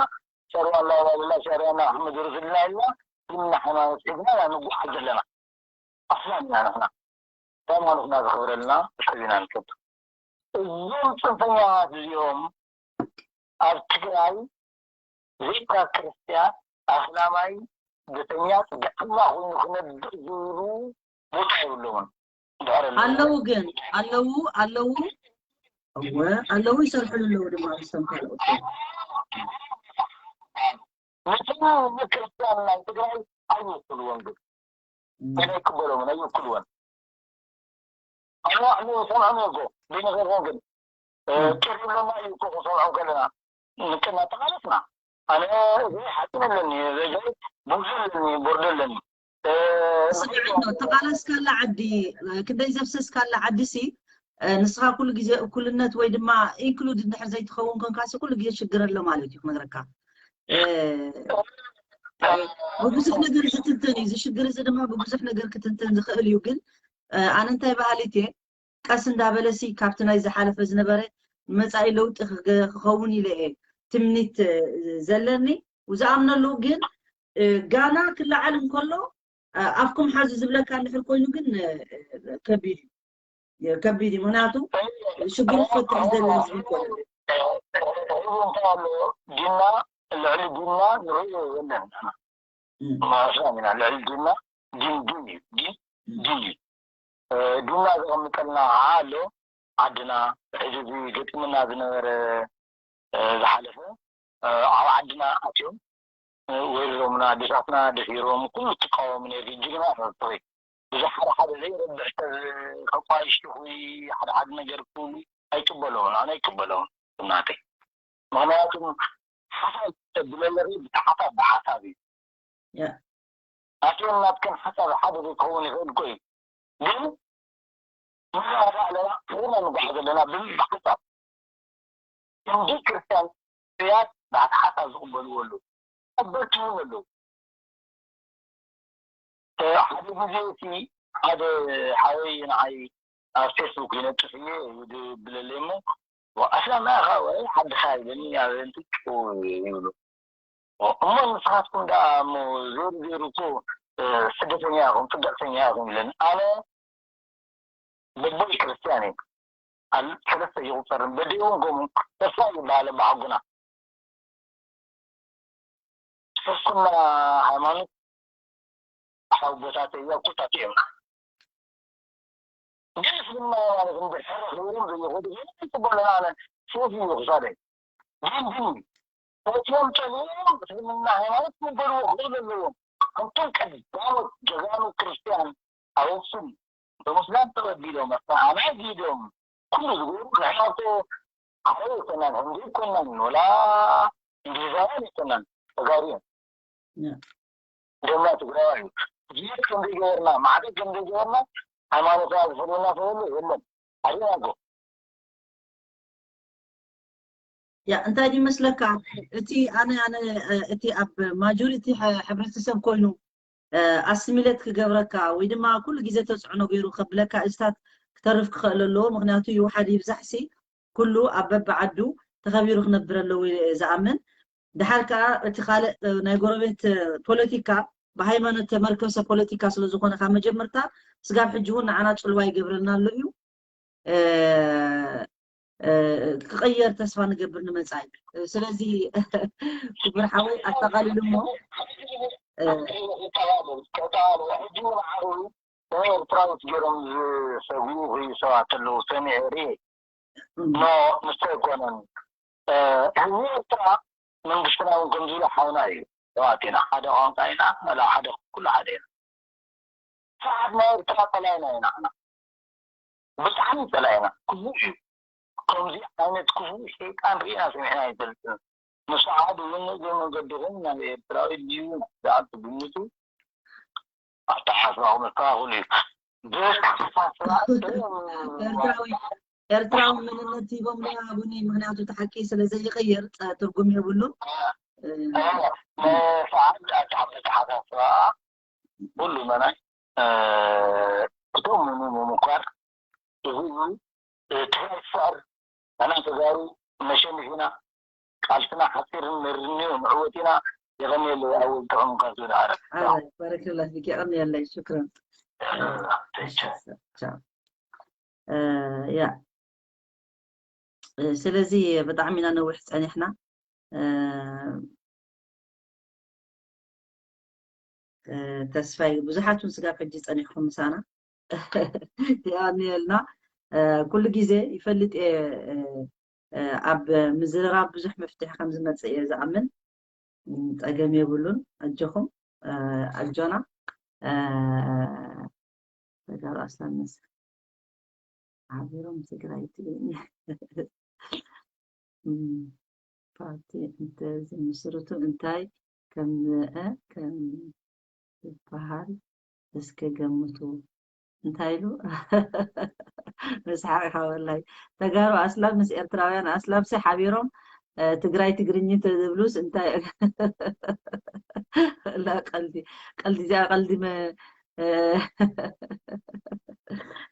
ሸሪያ ላኢላሃ ኢለላህ ሸሪያ መሓመድ ረሱሉላህ ኢልና እስልምና ሃይማኖት ሒዝና ኢና ንጓዓዝ ዘለና። ኣስላም ኢና ንሕና። ሃይማኖትና ዘኽብረልና ሰብ ኢና ንፈቱ። እዞም ፅንፈኛታት እዚኦም ኣብ ትግራይ ዘይካ ክርስትያን ኣስላማይ ስደተኛ ፅግዕተኛ ኮይኑ ክነብር ዝብሉ ቦታ የብሎምን። ድሕሪ ኣለዉ ኣለዉ ግን ኣለዉ ኣለዉ እወ ኣለዉ ይሰርሕሉ ኣለዉ ድማ ምስቶም ካልኦት ነቲ ንክርስቲያን ናይ ትግራይ ኣይወክልዎን ግን ግን ኣይቅበሎምን ኣይወክልዎን ኣነ ኣነ ሰምዖም እኮ ብነገርኩም ግን ጭር ብሎና እዩ እኮ ክንሰምዖም ከለና ንቅና ተቃለስና ኣነ እዚ ሓፂን ኣለኒ ዘይ ብዙ ኣለኒ ቦርዶ ኣለኒ ስምዕኖ ተቃለስካላ ዓዲ ክንደይ ዘፍሰስካላ ዓዲ ሲ ንስኻ ኩሉ ግዜ እኩልነት ወይ ድማ ኢንክሉድ እንድሕር ዘይትኸውን ኮንካ ሲ ኩሉ ግዜ ሽግር ኣሎ ማለት እዩ ክነግረካ ብብዙሕ ነገር ዝትንተን እዩ እዚ ሽግር እዚ ድማ ብብዙሕ ነገር ክትንተን ዝኽእል እዩ ግን ኣነ እንታይ ባህሊት እየ ቀስ እንዳበለሲ ካብቲ ናይ ዝሓለፈ ዝነበረ መፃኢ ለውጢ ክኸውን ኢለ እየ ትምኒት ዘለኒ ዝኣምነሉ ግን ጋና ክለዓል እንከሎ ኣፍኩም ሓዙ ዝብለካ እንድሕር ኮይኑ ግን ከቢድ እዩ ከቢድ እዩ ምክንያቱ ሽግር ክፈጥር ዝደሊ ህዝቢ ይኮነ ዲና ልዕሊ ዲና ንርእዮ የለን ማስላም ኢና ልዕሊ ዲና ዲን ዲን እዩ ዲን ዲን እዩ ዲና ዘቐምጠልና ከዓ ኣሎ ዓድና ሕዚ እዚ ገጢምና ዝነበረ ዝሓለፈ ኣብ ዓድና ኣትዮም ወሪሮምና ኣዴታትና ደፊሮም ኩሉ ትቃወሙ ነርኪ ጅግና ነርትኺ ብዚ ሓደ ሓደ ዘይረብሕ ሰብ ከቋይሽ ይኹይ ሓደ ሓደ ነገር ክብሉ ኣይቅበሎምን ኣነ ኣይቅበሎምን እናተይ ምክንያቱ ሓሳብ ተብለለኺ ብሓሳብ ብሓሳብ እዩ ኣቶም ናትከን ሓሳብ ሓደ ዘይከውን ይኽእል እኮ እዩ ግን ንረዳእ ኣለና ፍቕርና ንጓዓዝ ኣለና ብሓሳብ እንዲ ክርስቲያን ያት ብሓሳብ ዝቕበልዎ ኣለዉ ኣበርትውን ኣለዉ ሓደ ግዜ እቲ ሓደ ሓወይ ንዓይ ኣብ ፌስቡክ ይነጥፍ እየ ይብለለይ እሞ ኣስላም ኢኻ ወይ ዓድኻ ይብለኒ ኣብ እንትጭ ይብሉ እሞ ንስኻትኩም ደኣ እሞ ዞሩ ዞሩ እኮ ስደተኛ ኢኹም ስደተኛ ኢኹም ይብለኒ ኣነ በቦይ ክርስትያን እዩ ሰለስተ ይቁፀርን በዲኡ ጎሙ ተስፋ ይበሃል ኣባሓጎና እስልምና ሃይማኖት ሓውቦታተይ እያ ኩታት እዮም። ግን እስልምና ሃይማኖት እንድሕር ክብርም ዘይኸዱ ጽቡቅ ኣነ ሴፍ እዩ ክሳደይ። ግን ግን እቶም ጸሊኦም እስልምና ሃይማኖት ክበልዎ ክኽእሉ ኣለዎም። ከምቶም ቀዳሞት ጀጋኑ ክርስትያን ኣብ ኣክሱም ብሙስላም ተበዲሎም ኣስተሓማይ ዲዶም ኩሉ ዝገብሩ ንሕና እኮ ዓረብ ኣይኮናን፣ ህንዲ ኣይኮናን፣ ወላ እንግሊዛውያን ኣይኮናን፣ ተጋሩ እዮም። ደምና ትግራዋይ እዩ። ድሌት ከም ዘይገበርና፣ ማዕበል ከም ዘይገበርና፣ ሃይማኖትና ዝፈልየና ሰብ የለ፣ የለን። ኣሪናጎ። ያ እንታይ ይመስለካ? እቲ ኣነ ኣነ እቲ ኣብ ማጆሪቲ ሕብረተሰብ ኮይኑ ኣስሚለት ክገብረካ ወይ ድማ ኩሉ ግዜ ተፅዕኖ ገይሩ ከብለካ እስታት ክተርፍ ክኽእል ኣለዎ። ምክንያቱ ይውሓድ ይብዛሕሲ ኩሉ ኣብ በብዓዱ ተኸቢሩ ክነብር ኣለዎ ዝኣምን። ድሓር ከዓ እቲ ካልእ ናይ ጎረቤት ፖለቲካ ብሃይማኖት ተመርከሰ ፖለቲካ ስለዝኾነ ካብ መጀመርታ ስጋብ ሕጂ እውን ንዓና ፅልዋ ይገብረልና ኣሎ እዩ። ክቐየር ተስፋ ንገብር ንመጻኢ። ስለዚ ክቡር ሓወይ ኣጠቓሊሉ እሞ ኤርትራዊት ገይሮም ዝሰጉ ሰባት ኣለዉ ሰሚዐ ርኤ ኖ ንሱ ኣይኮነን። ህዝቢ ኤርትራ መንግስትና እውን ከምዚ ኢሉ ሓውና እዩ። ሰባት ኢና፣ ሓደ ቋንቋ ኢና፣ መላ ሓደ ኩሉ ሓደ ኢና። ስርዓት ናይ ኤርትራ ጸላኢና ኢና ንሕና። ብጣዕሚ ጸላኢና። ክፉእ እዩ። ከምዚ ዓይነት ክፉእ ሸይጣን ርኢና ሰሚዕና ኣይንፈልጥን። ንሱ ሓደ እውን እዚ መንገድኹም ናብ ኤርትራዊ ድዩ ዝኣቱ ግምቱ ኣተሓሳስባኹም መስተኻኽሉ እዩ። ብኣተሓሳስባ ኤርትራዊ ኤርትራዊ መንነት ሂቦም ይሃቡኒ፣ ምክንያቱ እቲ ሓቂ ስለ ዘይቕየር ትርጉም የብሉን። ንሰዓት ኣተሓሳስባ ኩሉ መናይ ክተምኑ ምምኳር እዚ ትግራይ ትስዕር ኣና ተጋሩ ነሸንፍ ኢና ቃልስና ሓፂርን መርርን እዩ ንዕወት ኢና የቐንየለይ ኣወል ጥዑም ካብ ዝብል ዓረብ ባረክላ ፊክ የቐንየለይ ሽክረን ያ ስለዚ ብጣዕሚ ኢና ነዊሕ ፀኒሕና ተስፋይ ብዙሓት እውን ስጋብ ሕጂ ፀኒሕኩም ምሳና የቐንየልና ኩሉ ግዜ ይፈልጥ እየ ኣብ ምዝርራብ ብዙሕ መፍትሒ ከም ዝመፅእ እየ ዝኣምን ፀገም የብሉን ኣጆኹም ኣጆና ተጋሩ ኣስላም ምስ ሓቢሮም ትግራይ ትግርኛ ፓርቲ እንተዝምስርቱ እንታይ ከም ከም ዝበሃል እስከ ገምቱ እንታይ ኢሉ መስሓቅ ኢኻ ወላይ ተጋሩ ኣስላም ምስ ኤርትራውያን ኣስላም ሲ ሓቢሮም ትግራይ ትግርኝ ተዝብሉስ እንታይ ቀልዲ ቀልዲ እዚኣ ቀልዲ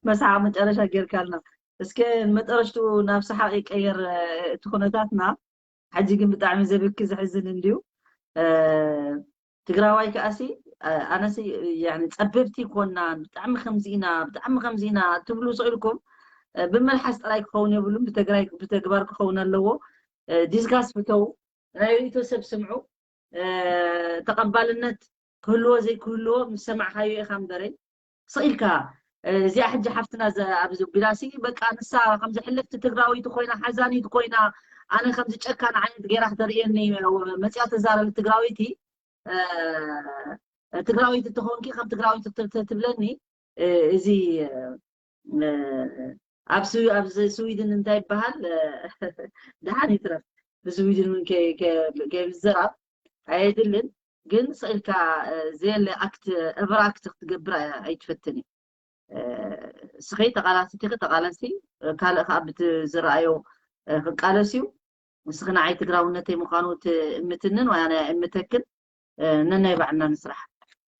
መሳሓቅ መጨረሻ ጌርካልና እስከ መጠረሽትኡ ናብ ሰሓቅ ይቀየር እቲ ኩነታትና ሕጂ ግን ብጣዕሚ ዘብኪ ዘሕዝን እንድዩ ትግራዋይ ከኣሲ ኣነሲ ጸበብቲ ኮና ብጣዕሚ ከምዚ ኢና ብጣዕሚ ከምዚ ኢና ትብሉ ስኢልኩም ብመልሓስ ጥራይ ክኸውን የብሉን ብተግባር ክኸውን ኣለዎ ዲስካስ ፍተው ናይ ርእቶ ሰብ ስምዑ ተቐባልነት ክህልዎ ዘይክህልዎ ምስ ሰማዕካዮ ኢኻ እምበረይ ስቕ ኢልካ እዚኣ ሕጂ ሓፍትና ኣብዚ ቢላሲ በቃ ንሳ ከምዚ ሕልፍቲ ትግራወይቲ ኮይና ሓዛኒት ኮይና ኣነ ከምዚ ጨካን ዓይነት ገይራ ክተርእየኒ መፅያ ተዛረብ ትግራወይቲ ትግራወይቲ ተኾንኪ ከም ትግራወይቲ ትብለኒ እዚ ኣብ ኣብዚ ስዊድን እንታይ ይበሃል ደሓን ይትረፍ ብስዊድን እውን ከይዝራብ ኣየድልን ግን ስኢልካ ዘየለ ኣክት እቨር ኣክት ክትገብር ኣይትፈትን እዩ ስኸይ ተቃላሲ ቲኺ ተቃለሲ ካልእ ከዓ ብቲ ዝረኣዮ ክቃለስ እዩ ንስኺ ንዓይ ትግራውነተይ ምዃኑ ትእምትንን ወይ ኣነ እምተክን ነናይ ባዕልና ንስራሕ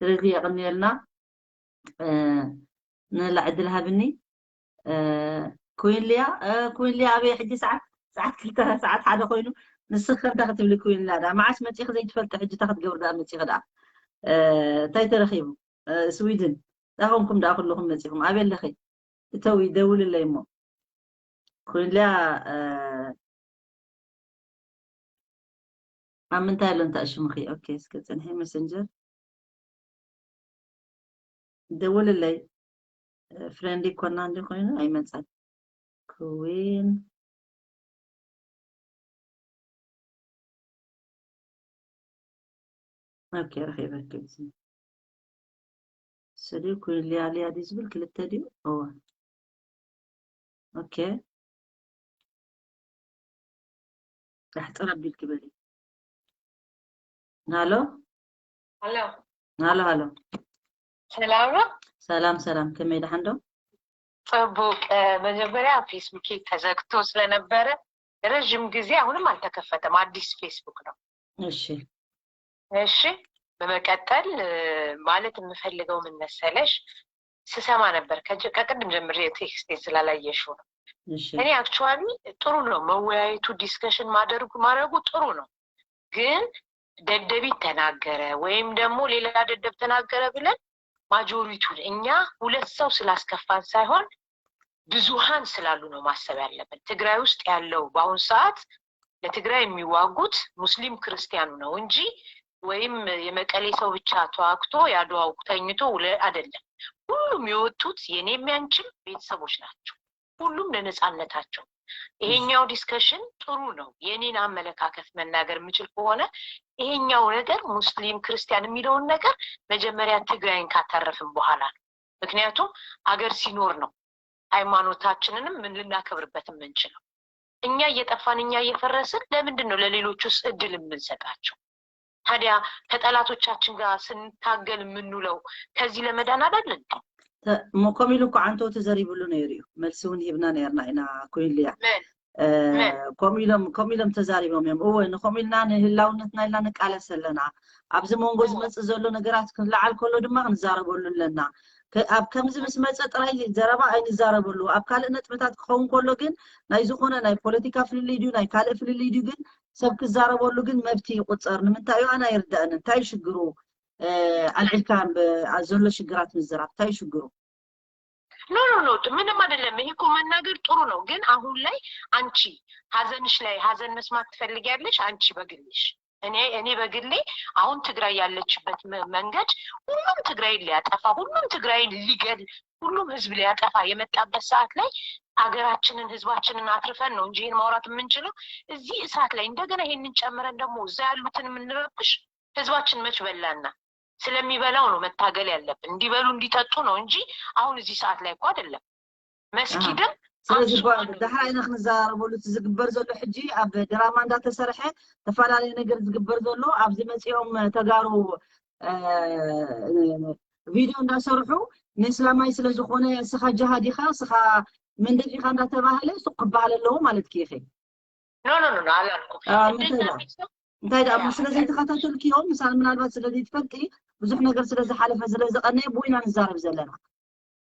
ስለዚ የቐንየልና ንላ ዕድል ሃብኒ ኩዊን ሊያ ኩዊን ሊያ ኣበይ ሕጂ ሰዓት ሰዓት ክልተ ሰዓት ሓደ ኮይኑ ንስኺ ከምታ ክትብሊ ኩዊን ሊያ ዳ መዓስ መፂኺ ዘይትፈልጢ ሕጂ ታ ክትገብሪ ዳ መፂኺ ዳ እንታይ ተረኺቡ ስዊድን ዳኸምኩም ዳ ኩልኹም መፂኹም ኣበይ ኣለኺ እተዊ ደውልለይ እሞ ኩዊን ሊያ ኣብ ምንታይ ኣሎ እንታይ ሽምኺ? ኦኬ፣ እስከ ጽንሒ፣ መሰንጀር ደውልለይ። ፍሬንድ ይኮና እንዲ ኮይኑ ኣይመጻን። ክዊን። ኦኬ፣ ረኺበኪ። ስዲ ኩን ሊያ ሊያ ድዩ ዝብል ክልተ ድዩ? እወ። ኦኬ። ኣሕጽር ኣቢልኪ በሊ። ሃሎ? ሃሎ። ሃሎ፣ ሃሎ። ሰላም ነው? ሰላም፣ ሰላም። ከመይ ደሓን ዶ? ጽቡቅ። እ፣ መጀመሪያ ፌስቡኬ ተዘግቶ ስለነበረ ረዥም ጊዜ፣ አሁንም አልተከፈተም። አዲስ ፌስቡክ ነው። እሺ። እሺ። በመቀጠል፣ እ፣ ማለት የምፈልገው ምን መሰለሽ፣ ስሰማ ነበር ከጀ-፣ ከቅድም ጀምሬ ቴክስቴን ስላላየሽው ነው። እሺ። እኔ አክቹዋሊ ጥሩ ነው መወያየቱ፣ ዲስከሽን ማድረጉ፣ ማድረጉ ጥሩ ነው። ግን ደደቢት ተናገረ ወይም ደግሞ ሌላ ደደብ ተናገረ ብለን ማጆሪቲውን፣ እኛ ሁለት ሰው ስላስከፋን ሳይሆን ብዙሃን ስላሉ ነው ማሰብ ያለብን። ትግራይ ውስጥ ያለው በአሁን ሰዓት ለትግራይ የሚዋጉት ሙስሊም ክርስቲያኑ ነው እንጂ፣ ወይም የመቀሌ ሰው ብቻ ተዋግቶ የአድዋው ተኝቶ ውለ አይደለም። ሁሉም የወጡት የኔም ያንቺም ቤተሰቦች ናቸው። ሁሉም ለነጻነታቸው። ይሄኛው ዲስከሽን ጥሩ ነው። የኔን አመለካከት መናገር የምችል ከሆነ ይሄኛው ነገር ሙስሊም ክርስቲያን የሚለውን ነገር መጀመሪያ ትግራይን ካተረፍን በኋላ ነው። ምክንያቱም አገር ሲኖር ነው ሃይማኖታችንንም ምን ልናከብርበት የምንችለው። እኛ እየጠፋን፣ እኛ እየፈረስን ለምንድን ነው ለሌሎቹስ እድል የምንሰጣቸው? ታዲያ ከጠላቶቻችን ጋር ስንታገል የምንውለው ከዚህ ለመዳን አይደል እንዴ? ተ-፣ ሞ-፣ ከምኡ ኢሉ እኮ ዓንተው ተዘሪብሉ ነይሩ እዩ። መልሲ እውን ሂብና ነርና ኢና፣ ኮይን ሊያ። ምን? እ፣ ምን? ከምኡ ኢሎም፣ ከምኡ ኢሎም ተዛሪቦም እዮም። እወ፣ ንከምኡ ኢልና ንህላውነትና ኢልና ንቃለስ ኣለና። ኣብዚ መንጎ እወ። ዝመጽእ ዘሎ ነገራት ክለዓል ከሎ ድማ ክንዛረበሉ ኣለና። ከ-፣ ኣብ ከምዚ ምስ መጸ ጥራይ ዘረባ ኣይንዛረበሉ። ኣብ ካልእ ነጥብታት ክኸውን ከሎ ግን ናይ ዝኾነ ናይ ፖለቲካ ፍልልይ ድዩ ናይ ካልእ ፍልልይ ድዩ ግን ሰብ ክዛረበሉ ግን መብቲ ይቁጸር። ንምንታይ እዩ? ኣነ ኣይርዳእንን። እንታይ እዩ ሽግሩ? እ፣ ኣልዒልካ ብ-፣ ኣ-፣ ዘሎ ሽግራት ምዝራብ እንታይ እዩ ሽግሩ? ኖ፣ ኖ፣ ኖ፣ ምንም አይደለም። ይሄ እኮ መናገር ጥሩ ነው። ግን አሁን ላይ አንቺ ሀዘንሽ ላይ ሀዘን መስማት ትፈልጊያለሽ? አንቺ በግልሽ። እኔ፣ እኔ በግሌ አሁን ትግራይ ያለችበት መ-፣ መንገድ ሁሉም ትግራይን ሊያጠፋ፣ ሁሉም ትግራይን ሊገል፣ ሁሉም ህዝብ ሊያጠፋ የመጣበት ሰዓት ላይ አገራችንን ህዝባችንን አትርፈን ነው እንጂ ይሄን ማውራት የምንችለው። እዚህ እሳት ላይ እንደገና ይሄንን ጨምረን ደግሞ እዛ ያሉትን የምንረብሽ፣ ህዝባችን መች በላና? ስለሚበላው ነው መታገል ያለብን። እንዲበሉ እንዲጠጡ ነው እንጂ አሁን እዚህ ሰዓት ላይ እኮ አይደለም። መስጊድም ስለዚ ኣክሱም ጓ-፣ አንዱ ዳሕራይ ኢና ክንዛረበሉ። እቲ ዝግበር ዘሎ ሕጂ ኣብ ድራማ እንዳተሰርሐ፣ ተፈላለየ ነገር ዝግበር ዘሎ፣ ኣብዚ መጺኦም ተጋሩ፣ እ፣ ቪድዮ እንዳሰርሑ፣ ንእስላማይ ስለ ዝኾነ፣ ስኻ ጅሃድ ኢኻ፣ ስኻ መንደፍ ኢኻ እንዳተባህለ ሱቕ ክበሃል ኣለዎ ማለት ኢኺ። ኖ፣ ኖ፣ ኖ፣ ኖ፣ አላልኩም። አ፣ እንደዛ ምንታይ ደኣ? ቢሰው እንታይ ደኣ እሞ ያ፣ ስለ ዘይተኸታተልክዮም፣ ምሳል ምናልባት ስለ ዘይትፈልጢ፣ ብዙሕ ነገር ስለ ዝሓለፈ ስለ ዝቐነየ፣ እቡ ኢና ንዛረብ ዘለና።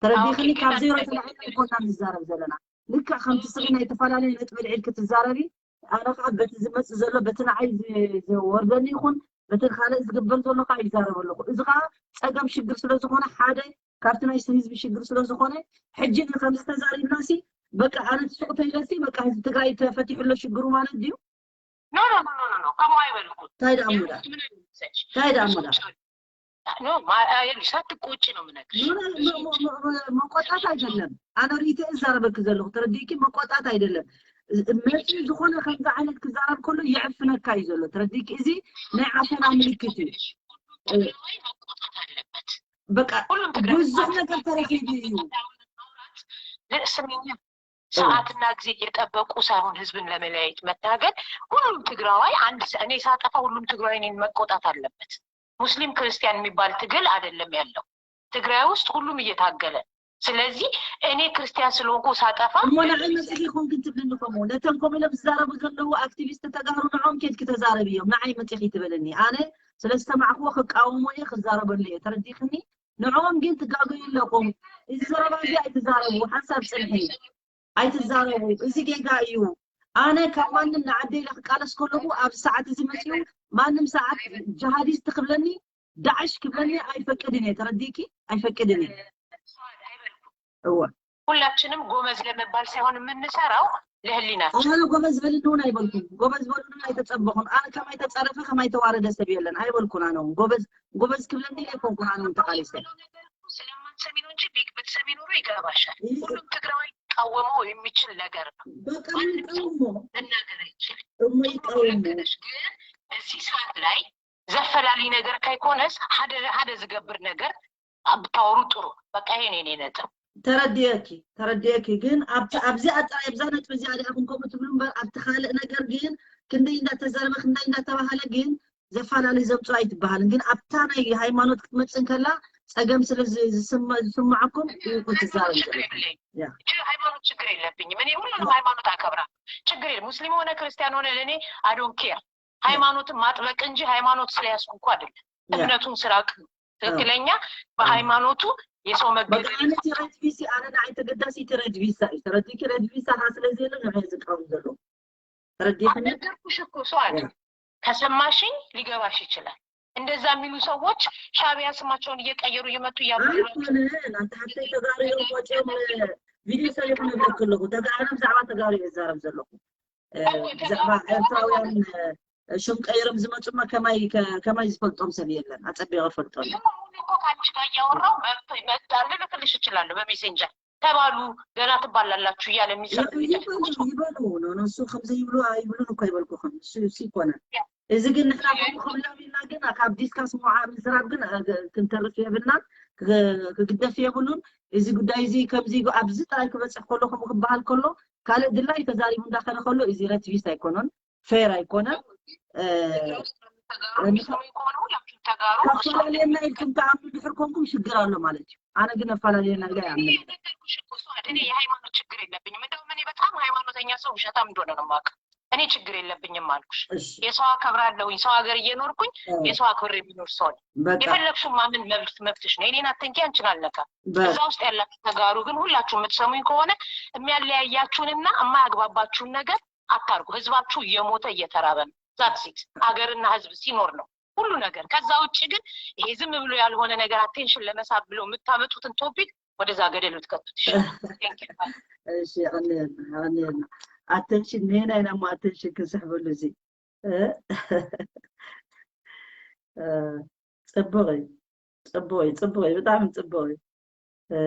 ተረዲኽኒ? ኦኬ፣ ካብ ግን ዜሮ አንተ ተላዒልካ ኣይኮና ንዛረብ ዘለና። ልክዕ ከምቲ ስኺ ናይ ተፈላለየ ነጥቢ ኣልዒልኪ ትዛረቢ፣ ኣነ ከዓ በቲ ዝመጽእ ዘሎ፣ በቲ ንዓይ ዝ-፣ ዝወርደኒ ይኹን፣ በቲ ካልእ ዝግበር ዘሎ ከዓ ይዛረብ ኣለኹ። እዚ ከዓ ጸገም ሽግር ስለ ዝኾነ፣ ሓደ ካብቲ ናይ ህዝቢ ሽግር ስለ ዝኾነ፣ ሕጂ ከምዚ ተዛሪብናሲ፣ በቃ ኣነ ትሱቕ ተይለሲ፣ በቃ ህዝቢ ትግራይ ተፈቲሑ ኣሎ ሽግሩ ማለት ድዩ? ኖ፣ ኖ፣ ኖ፣ ኖ፣ ኖ፣ ከምኡ ኣይበልኩም። እንታይ ደኣ እሞ ይኸውልሽ፣ ደኣ? ምን አይነት መሰለሽ? እንታይ ደኣ እሞ ደኣ? ብዙዎች አሉ። ኖ፣ ማ-፣ አ፣ ይኸውልሽ፣ ሳትቆጪ ነው የምነግርሽ። ኖ፣ ኖ፣ ኖ፣ ሞ-፣ ሞ-፣ ሞ-፣ መቆጣት ኣይደለም። ኣነ ርእይተ እዛረበኪ ዘለኹ፣ ተረዲእኪ? መቆጣት ኣይደለም። መፂ ዝኾነ ከምዚ ዓይነት ክዛረብ ከሎ የዕፍነካ እዩ ዘሎ። ተረዲእኪ? እዚ ናይ ዓፈና ምልክት እዩ። እ፣ መቆጣት አለበት። በቃ ሁሉም ትግራይ ብዙሕ ነገር ተረኺቡ እዩ። ስሚኛ፣ ሰዓትና ጊዜ እየጠበቁ ሳይሆን ህዝብን ለመለያየት መታገል። ሁሉም ትግራዋይ አንድ ሰ-፣ እኔ ሳጠፋ ሁሉም ትግራዋይ እኔን መቆጣት አለበት። ሙስሊም ክርስቲያን የሚባል ትግል አይደለም ያለው። ትግራይ ውስጥ ሁሉም እየታገለ። ስለዚህ እኔ ክርስቲያን ስለሆንኩ ሳጠፋ እሞ ንዓይ መፂኺ ይኹን ክንትብልኒ ከምኡ፣ ነተን ከምኡ ኢሎም ዝዛረቡ ዘለዉ ኣክቲቪስት ተጋሩ ንዖም ኬድኪ ተዛረብዮም። ንዓይ መፂኺ ትበልኒ። ኣነ ስለ ዝሰማዕክዎ ክቃወሞ እየ፣ ክዛረበሉ እየ። ተረዲኽኒ? ንዖም ግን ትጋገዩ ኣለኹም። እዚ ዘረባ እዚ ኣይትዛረቡ፣ ሓንሳብ ፅንሒ። ኣይትዛረቡ፣ እዚ ጌጋ እዩ። ኣነ ካብ ማንም ንዓደይ ኢለ ክቃለስ ከለኹ ኣብዚ ሰዓት እዚ መፂኡ ማንም ሰዓት ጅሃዲስት ክብለኒ፣ ዳዕሽ ክብለኒ ኣይፈቅድን እየ። ተረዲእኪ? ኣይፈቅድን እየ። እወ። ሁላችንም ጎመዝ ለመባል ሳይሆን የምንሰራው ለህሊናችን ኣነ ጎበዝ በልኒ እውን ኣይበልኩን። ጎበዝ በልኒ ኣይተጸበኹን። ኣነ ከማይ ተጸረፈ ከማይ ተዋረደ ሰብ የለን ኣይበልኩን። ኣነ እውን ጎበዝ ጎበዝ ክብለኒ ኣይኮንኩን። ኣነ እውን ተቃሊሰ ስለማትሰሚ ነው እንጂ ቢግ ብትሰሚ ኖሮ ይገባሻል። ሁሉም ትግራዊ ሊቃወመው የሚችል ነገር ነው። በቃ ምን ይቃወሞ መናገር አይችልም። እሞ ይቃወሞ ልክ ነሽ። ግን እዚህ ሰዓት ላይ ዘፈላሊ ነገር ካይኮነስ ሓደ ሓደ ዝገብር ነገር ብታወሩ ጥሩ። በቃ ይሄ ነው የኔ ነጥብ። ተረድየኪ ተረድየኪ። ግን ኣብቲ ኣብዚኣ ጥራይ ኣብዛ ነጥቢ እዚኣ ዲኣኹም ከምኡ ትብሉ እምበር ኣብቲ ካልእ ነገር ግን ክንደይ እንዳተዘረበ ክንደይ እንዳተባሃለ ግን ዘፋላሊ ዘምፅኦ ኣይትበሃልን። ግን ኣብታ ናይ ሃይማኖት ክትመፅእ እንከላ ፀገም ስለ ዝ- ዝስማ- ዝስማዓኩም እዩ ክትዛረብ ችግር ዘለኩም። የለኝ ያ። ችግር ሃይማኖት ችግር የለብኝም። እኔ ሁሉንም ሃይማኖት አከብራለሁ። ችግር የለም። ሙስሊም ሆነ ክርስቲያን ሆነ ለእኔ I don't care። ሃይማኖትን ማጥበቅ እንጂ ሃይማኖት ስለያዝኩ እኮ አይደለም። ያ። እምነቱን ስራቅ ትክክለኛ በሃይማኖቱ የሰው በቃ መገደል ኣነ እቲ ሬድ ቪሳ ኣነ ንዓይ ተገዳሲ እቲ ሬድ ቪሳ እዩ። ተረዲኪ? ሬድ ቪሳ ካ ስለ ዘየለ ንዓይ ዝቃወም ዘሎ ተረዲክኒ? ነገርኩሽ እኮ ሰው አለ ከሰማሽኝ ሊገባሽ ይችላል። እንደዛ የሚሉ ሰዎች ሻዕቢያ ስማቸውን እየቀየሩ እየመጡ እያሉ ኣይኮነ ናንተ ሓፍተይ ተጋሩ እዮም ወፂኦም ቪድዮ ሰሪሑ ነብለክ ኣለኹ። ተጋሩ ብዛዕባ ተጋሩ እየ ዝዛረብ ዘለኹ። እ፣ ብዛዕባ ኤርትራውያን እ፣ ሽም ቀይሮም ዝመፁማ ከማይ ከ- ከማይ ዝፈልጦም ሰብ የለን። ኣፀቢቐ ፈልጦም ይኸው አሁን እኮ ከአንቺ ጋር እያወራሁ መብት መብት አለ ልክልሽ እችላለሁ በሜሴንጀር ተባሉ ገና ትባላላችሁ እያለ የሚሰሩ ይበሉ ይበሉ ኖ ኖ፣ እሱ ከምዘይብሉ ኣይብሉን እኮ ይበልኩኹም። እሱ እሱ ይኮነ እዚ ግን ንሕና ከምኡ ክብሎም ኢልና ግን ካብ ዲስካስ ምዓብ ምዝራብ ግን እ፣ ክንተርፍ የብልና። ክ- ክግደፍ የብሉን። እዚ ጉዳይ እዚ ከምዚ ኢሉ ኣብዚ ጥራይ ክበፅሕ ከሎ ከምኡ ክበሃል ከሎ ካልእ ድላይ ተዛሪቡ እንዳኸደ ከሎ እዚ ሬት ቪስ ኣይኮነን፣ ፌር ኣይኮነን። እ፣ ተጋሩ የሚሰሙ ከሆነ ሁላችሁም ተጋሩ ከፈላለየና ኢልኩም ተኣምኑ ድሕር ኮንኩም ሽግር ኣሎ ማለት እዩ። ኣነ ግን ኣፈላለየና ኢለ ኣይኣምንን። ነገርኩሽ እኮ እሱ አይደል? የሃይማኖት ችግር የለብኝም። እንደውም እኔ በጣም ሃይማኖተኛ ሰው ውሸታም እንደሆነ ነው የማውቀው። እኔ ችግር የለብኝም አልኩሽ። እሺ የሰው አከብራለሁኝ። ሰው ሀገር እየኖርኩኝ እ፣ የሰው አክብሬ የሚኖር ሰው ነኝ። በቃ የፈለግሽው ማመን መብት መብትሽ ነው። እኔን አትንኪ፣ አንቺን አልነካም። በቃ እዛ ውስጥ ያላችሁ ተጋሩ ግን ሁላችሁ የምትሰሙኝ ከሆነ የሚያለያያችሁንና የማያግባባችሁን ነገር አታርጉ። ህዝባችሁ እየሞተ እየተራበ ነው። ዛትሲት ሀገርና ህዝብ ሲኖር ነው ሁሉ ነገር። ከዛ ውጭ ግን ይሄ ዝም ብሎ ያልሆነ ነገር አቴንሽን ለመሳብ ብሎ የምታመጡትን ቶፒክ ወደዛ ገደል ብትከቱት ይሻላል። Thank you። እሺ የቐንየልና የቐንየልና። ኣተንሽን ንየናይ ኢና እሞ ኣተንሽን ክንስሕበሉ እዚ እ? እ፣ ፅቡቕ እዩ ፅቡቕ እዩ ፅቡቕ እዩ ብጣዕሚ ፅቡቕ እዩ። እ፣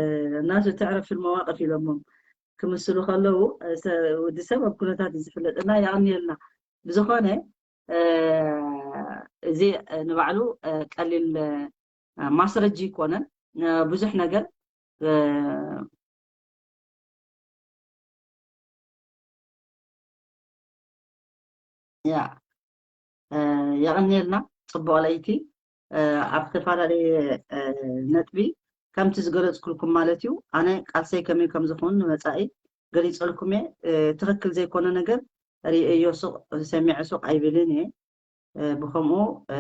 እናሱ ተዕረፍ ፊልም መዋቅፍ ኢሎሞም ክምስሉ ከለዉ እ፣ ሰ- ወዲ ሰብ ኣብ ኩነታት እዩ ዝፍለጥ እና የቐንየልና። ብዝኾነ እ፣ እዚ እ፣ ንባዕሉ እ፣ ቀሊል እ፣ ማስረጂ ይኮነን እ፣ ብዙሕ ነገር እ፣ ያ እ፣ የቐንየልና። ፅቡቕ ለይቲ እ፣ ኣብ ዝተፈላለየ እ፣ ነጥቢ ከምቲ ዝገለፅኩልኩም ማለት እዩ። ኣነ ቃልሰይ ከመይ ከም ዝኸውን ንመፃኢ ገሊፀልኩም እየ። እ፣ ትኽክል ዘይኮነ ነገር ርእዮ ሱቕ ሰሚዐ ሱቕ ኣይብልን እየ። እ፣ ብኸምኡ እ፣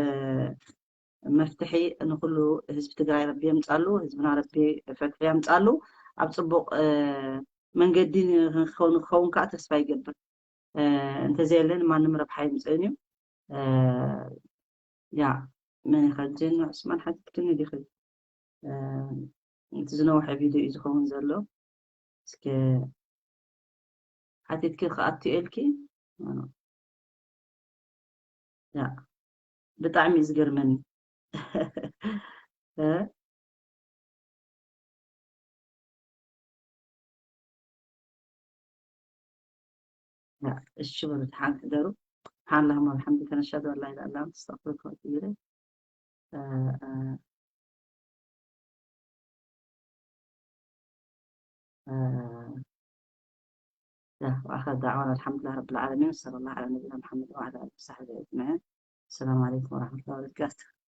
መፍትሒ ንኩሉ ህዝቢ ትግራይ ረቢ የምፃሉ፣ ህዝብና ረቢ ፈትሒ የምፃሉ። ኣብ ፅቡቕ እ፣ መንገዲ ንክኸውን ክኸውን ከዓ ተስፋ ይገብር። እ፣ እንተዘየለ ንማንም ረብሓ የምፅእን እዩ። እ፣ ያ መን ኢኻ ጀኒ ዑስማን ሓቲትክኒ ዲኺ? እ፣ እቲ ዝነውሐ ቪድዮ እዩ ዝኸውን ዘሎ። እስከ ሓቲትኪ ክኣቱ ኢልኪ ያ ብጣዕሚ እዩ ዝገርመኒ። እ? ያ፣ እሺ በሉ፣ ሓንቲ ደሩ ሓላም ወልሓምድ ከነሻዱ ኣላ ኢላ ኣላ ተስተቕፍር ከወት ይረ وآخر دعوانا الحمد لله رب العالمين، وصلى الله على نبينا محمد وعلى آله وصحبه أجمعين. السلام عليكم ورحمة الله وبركاته.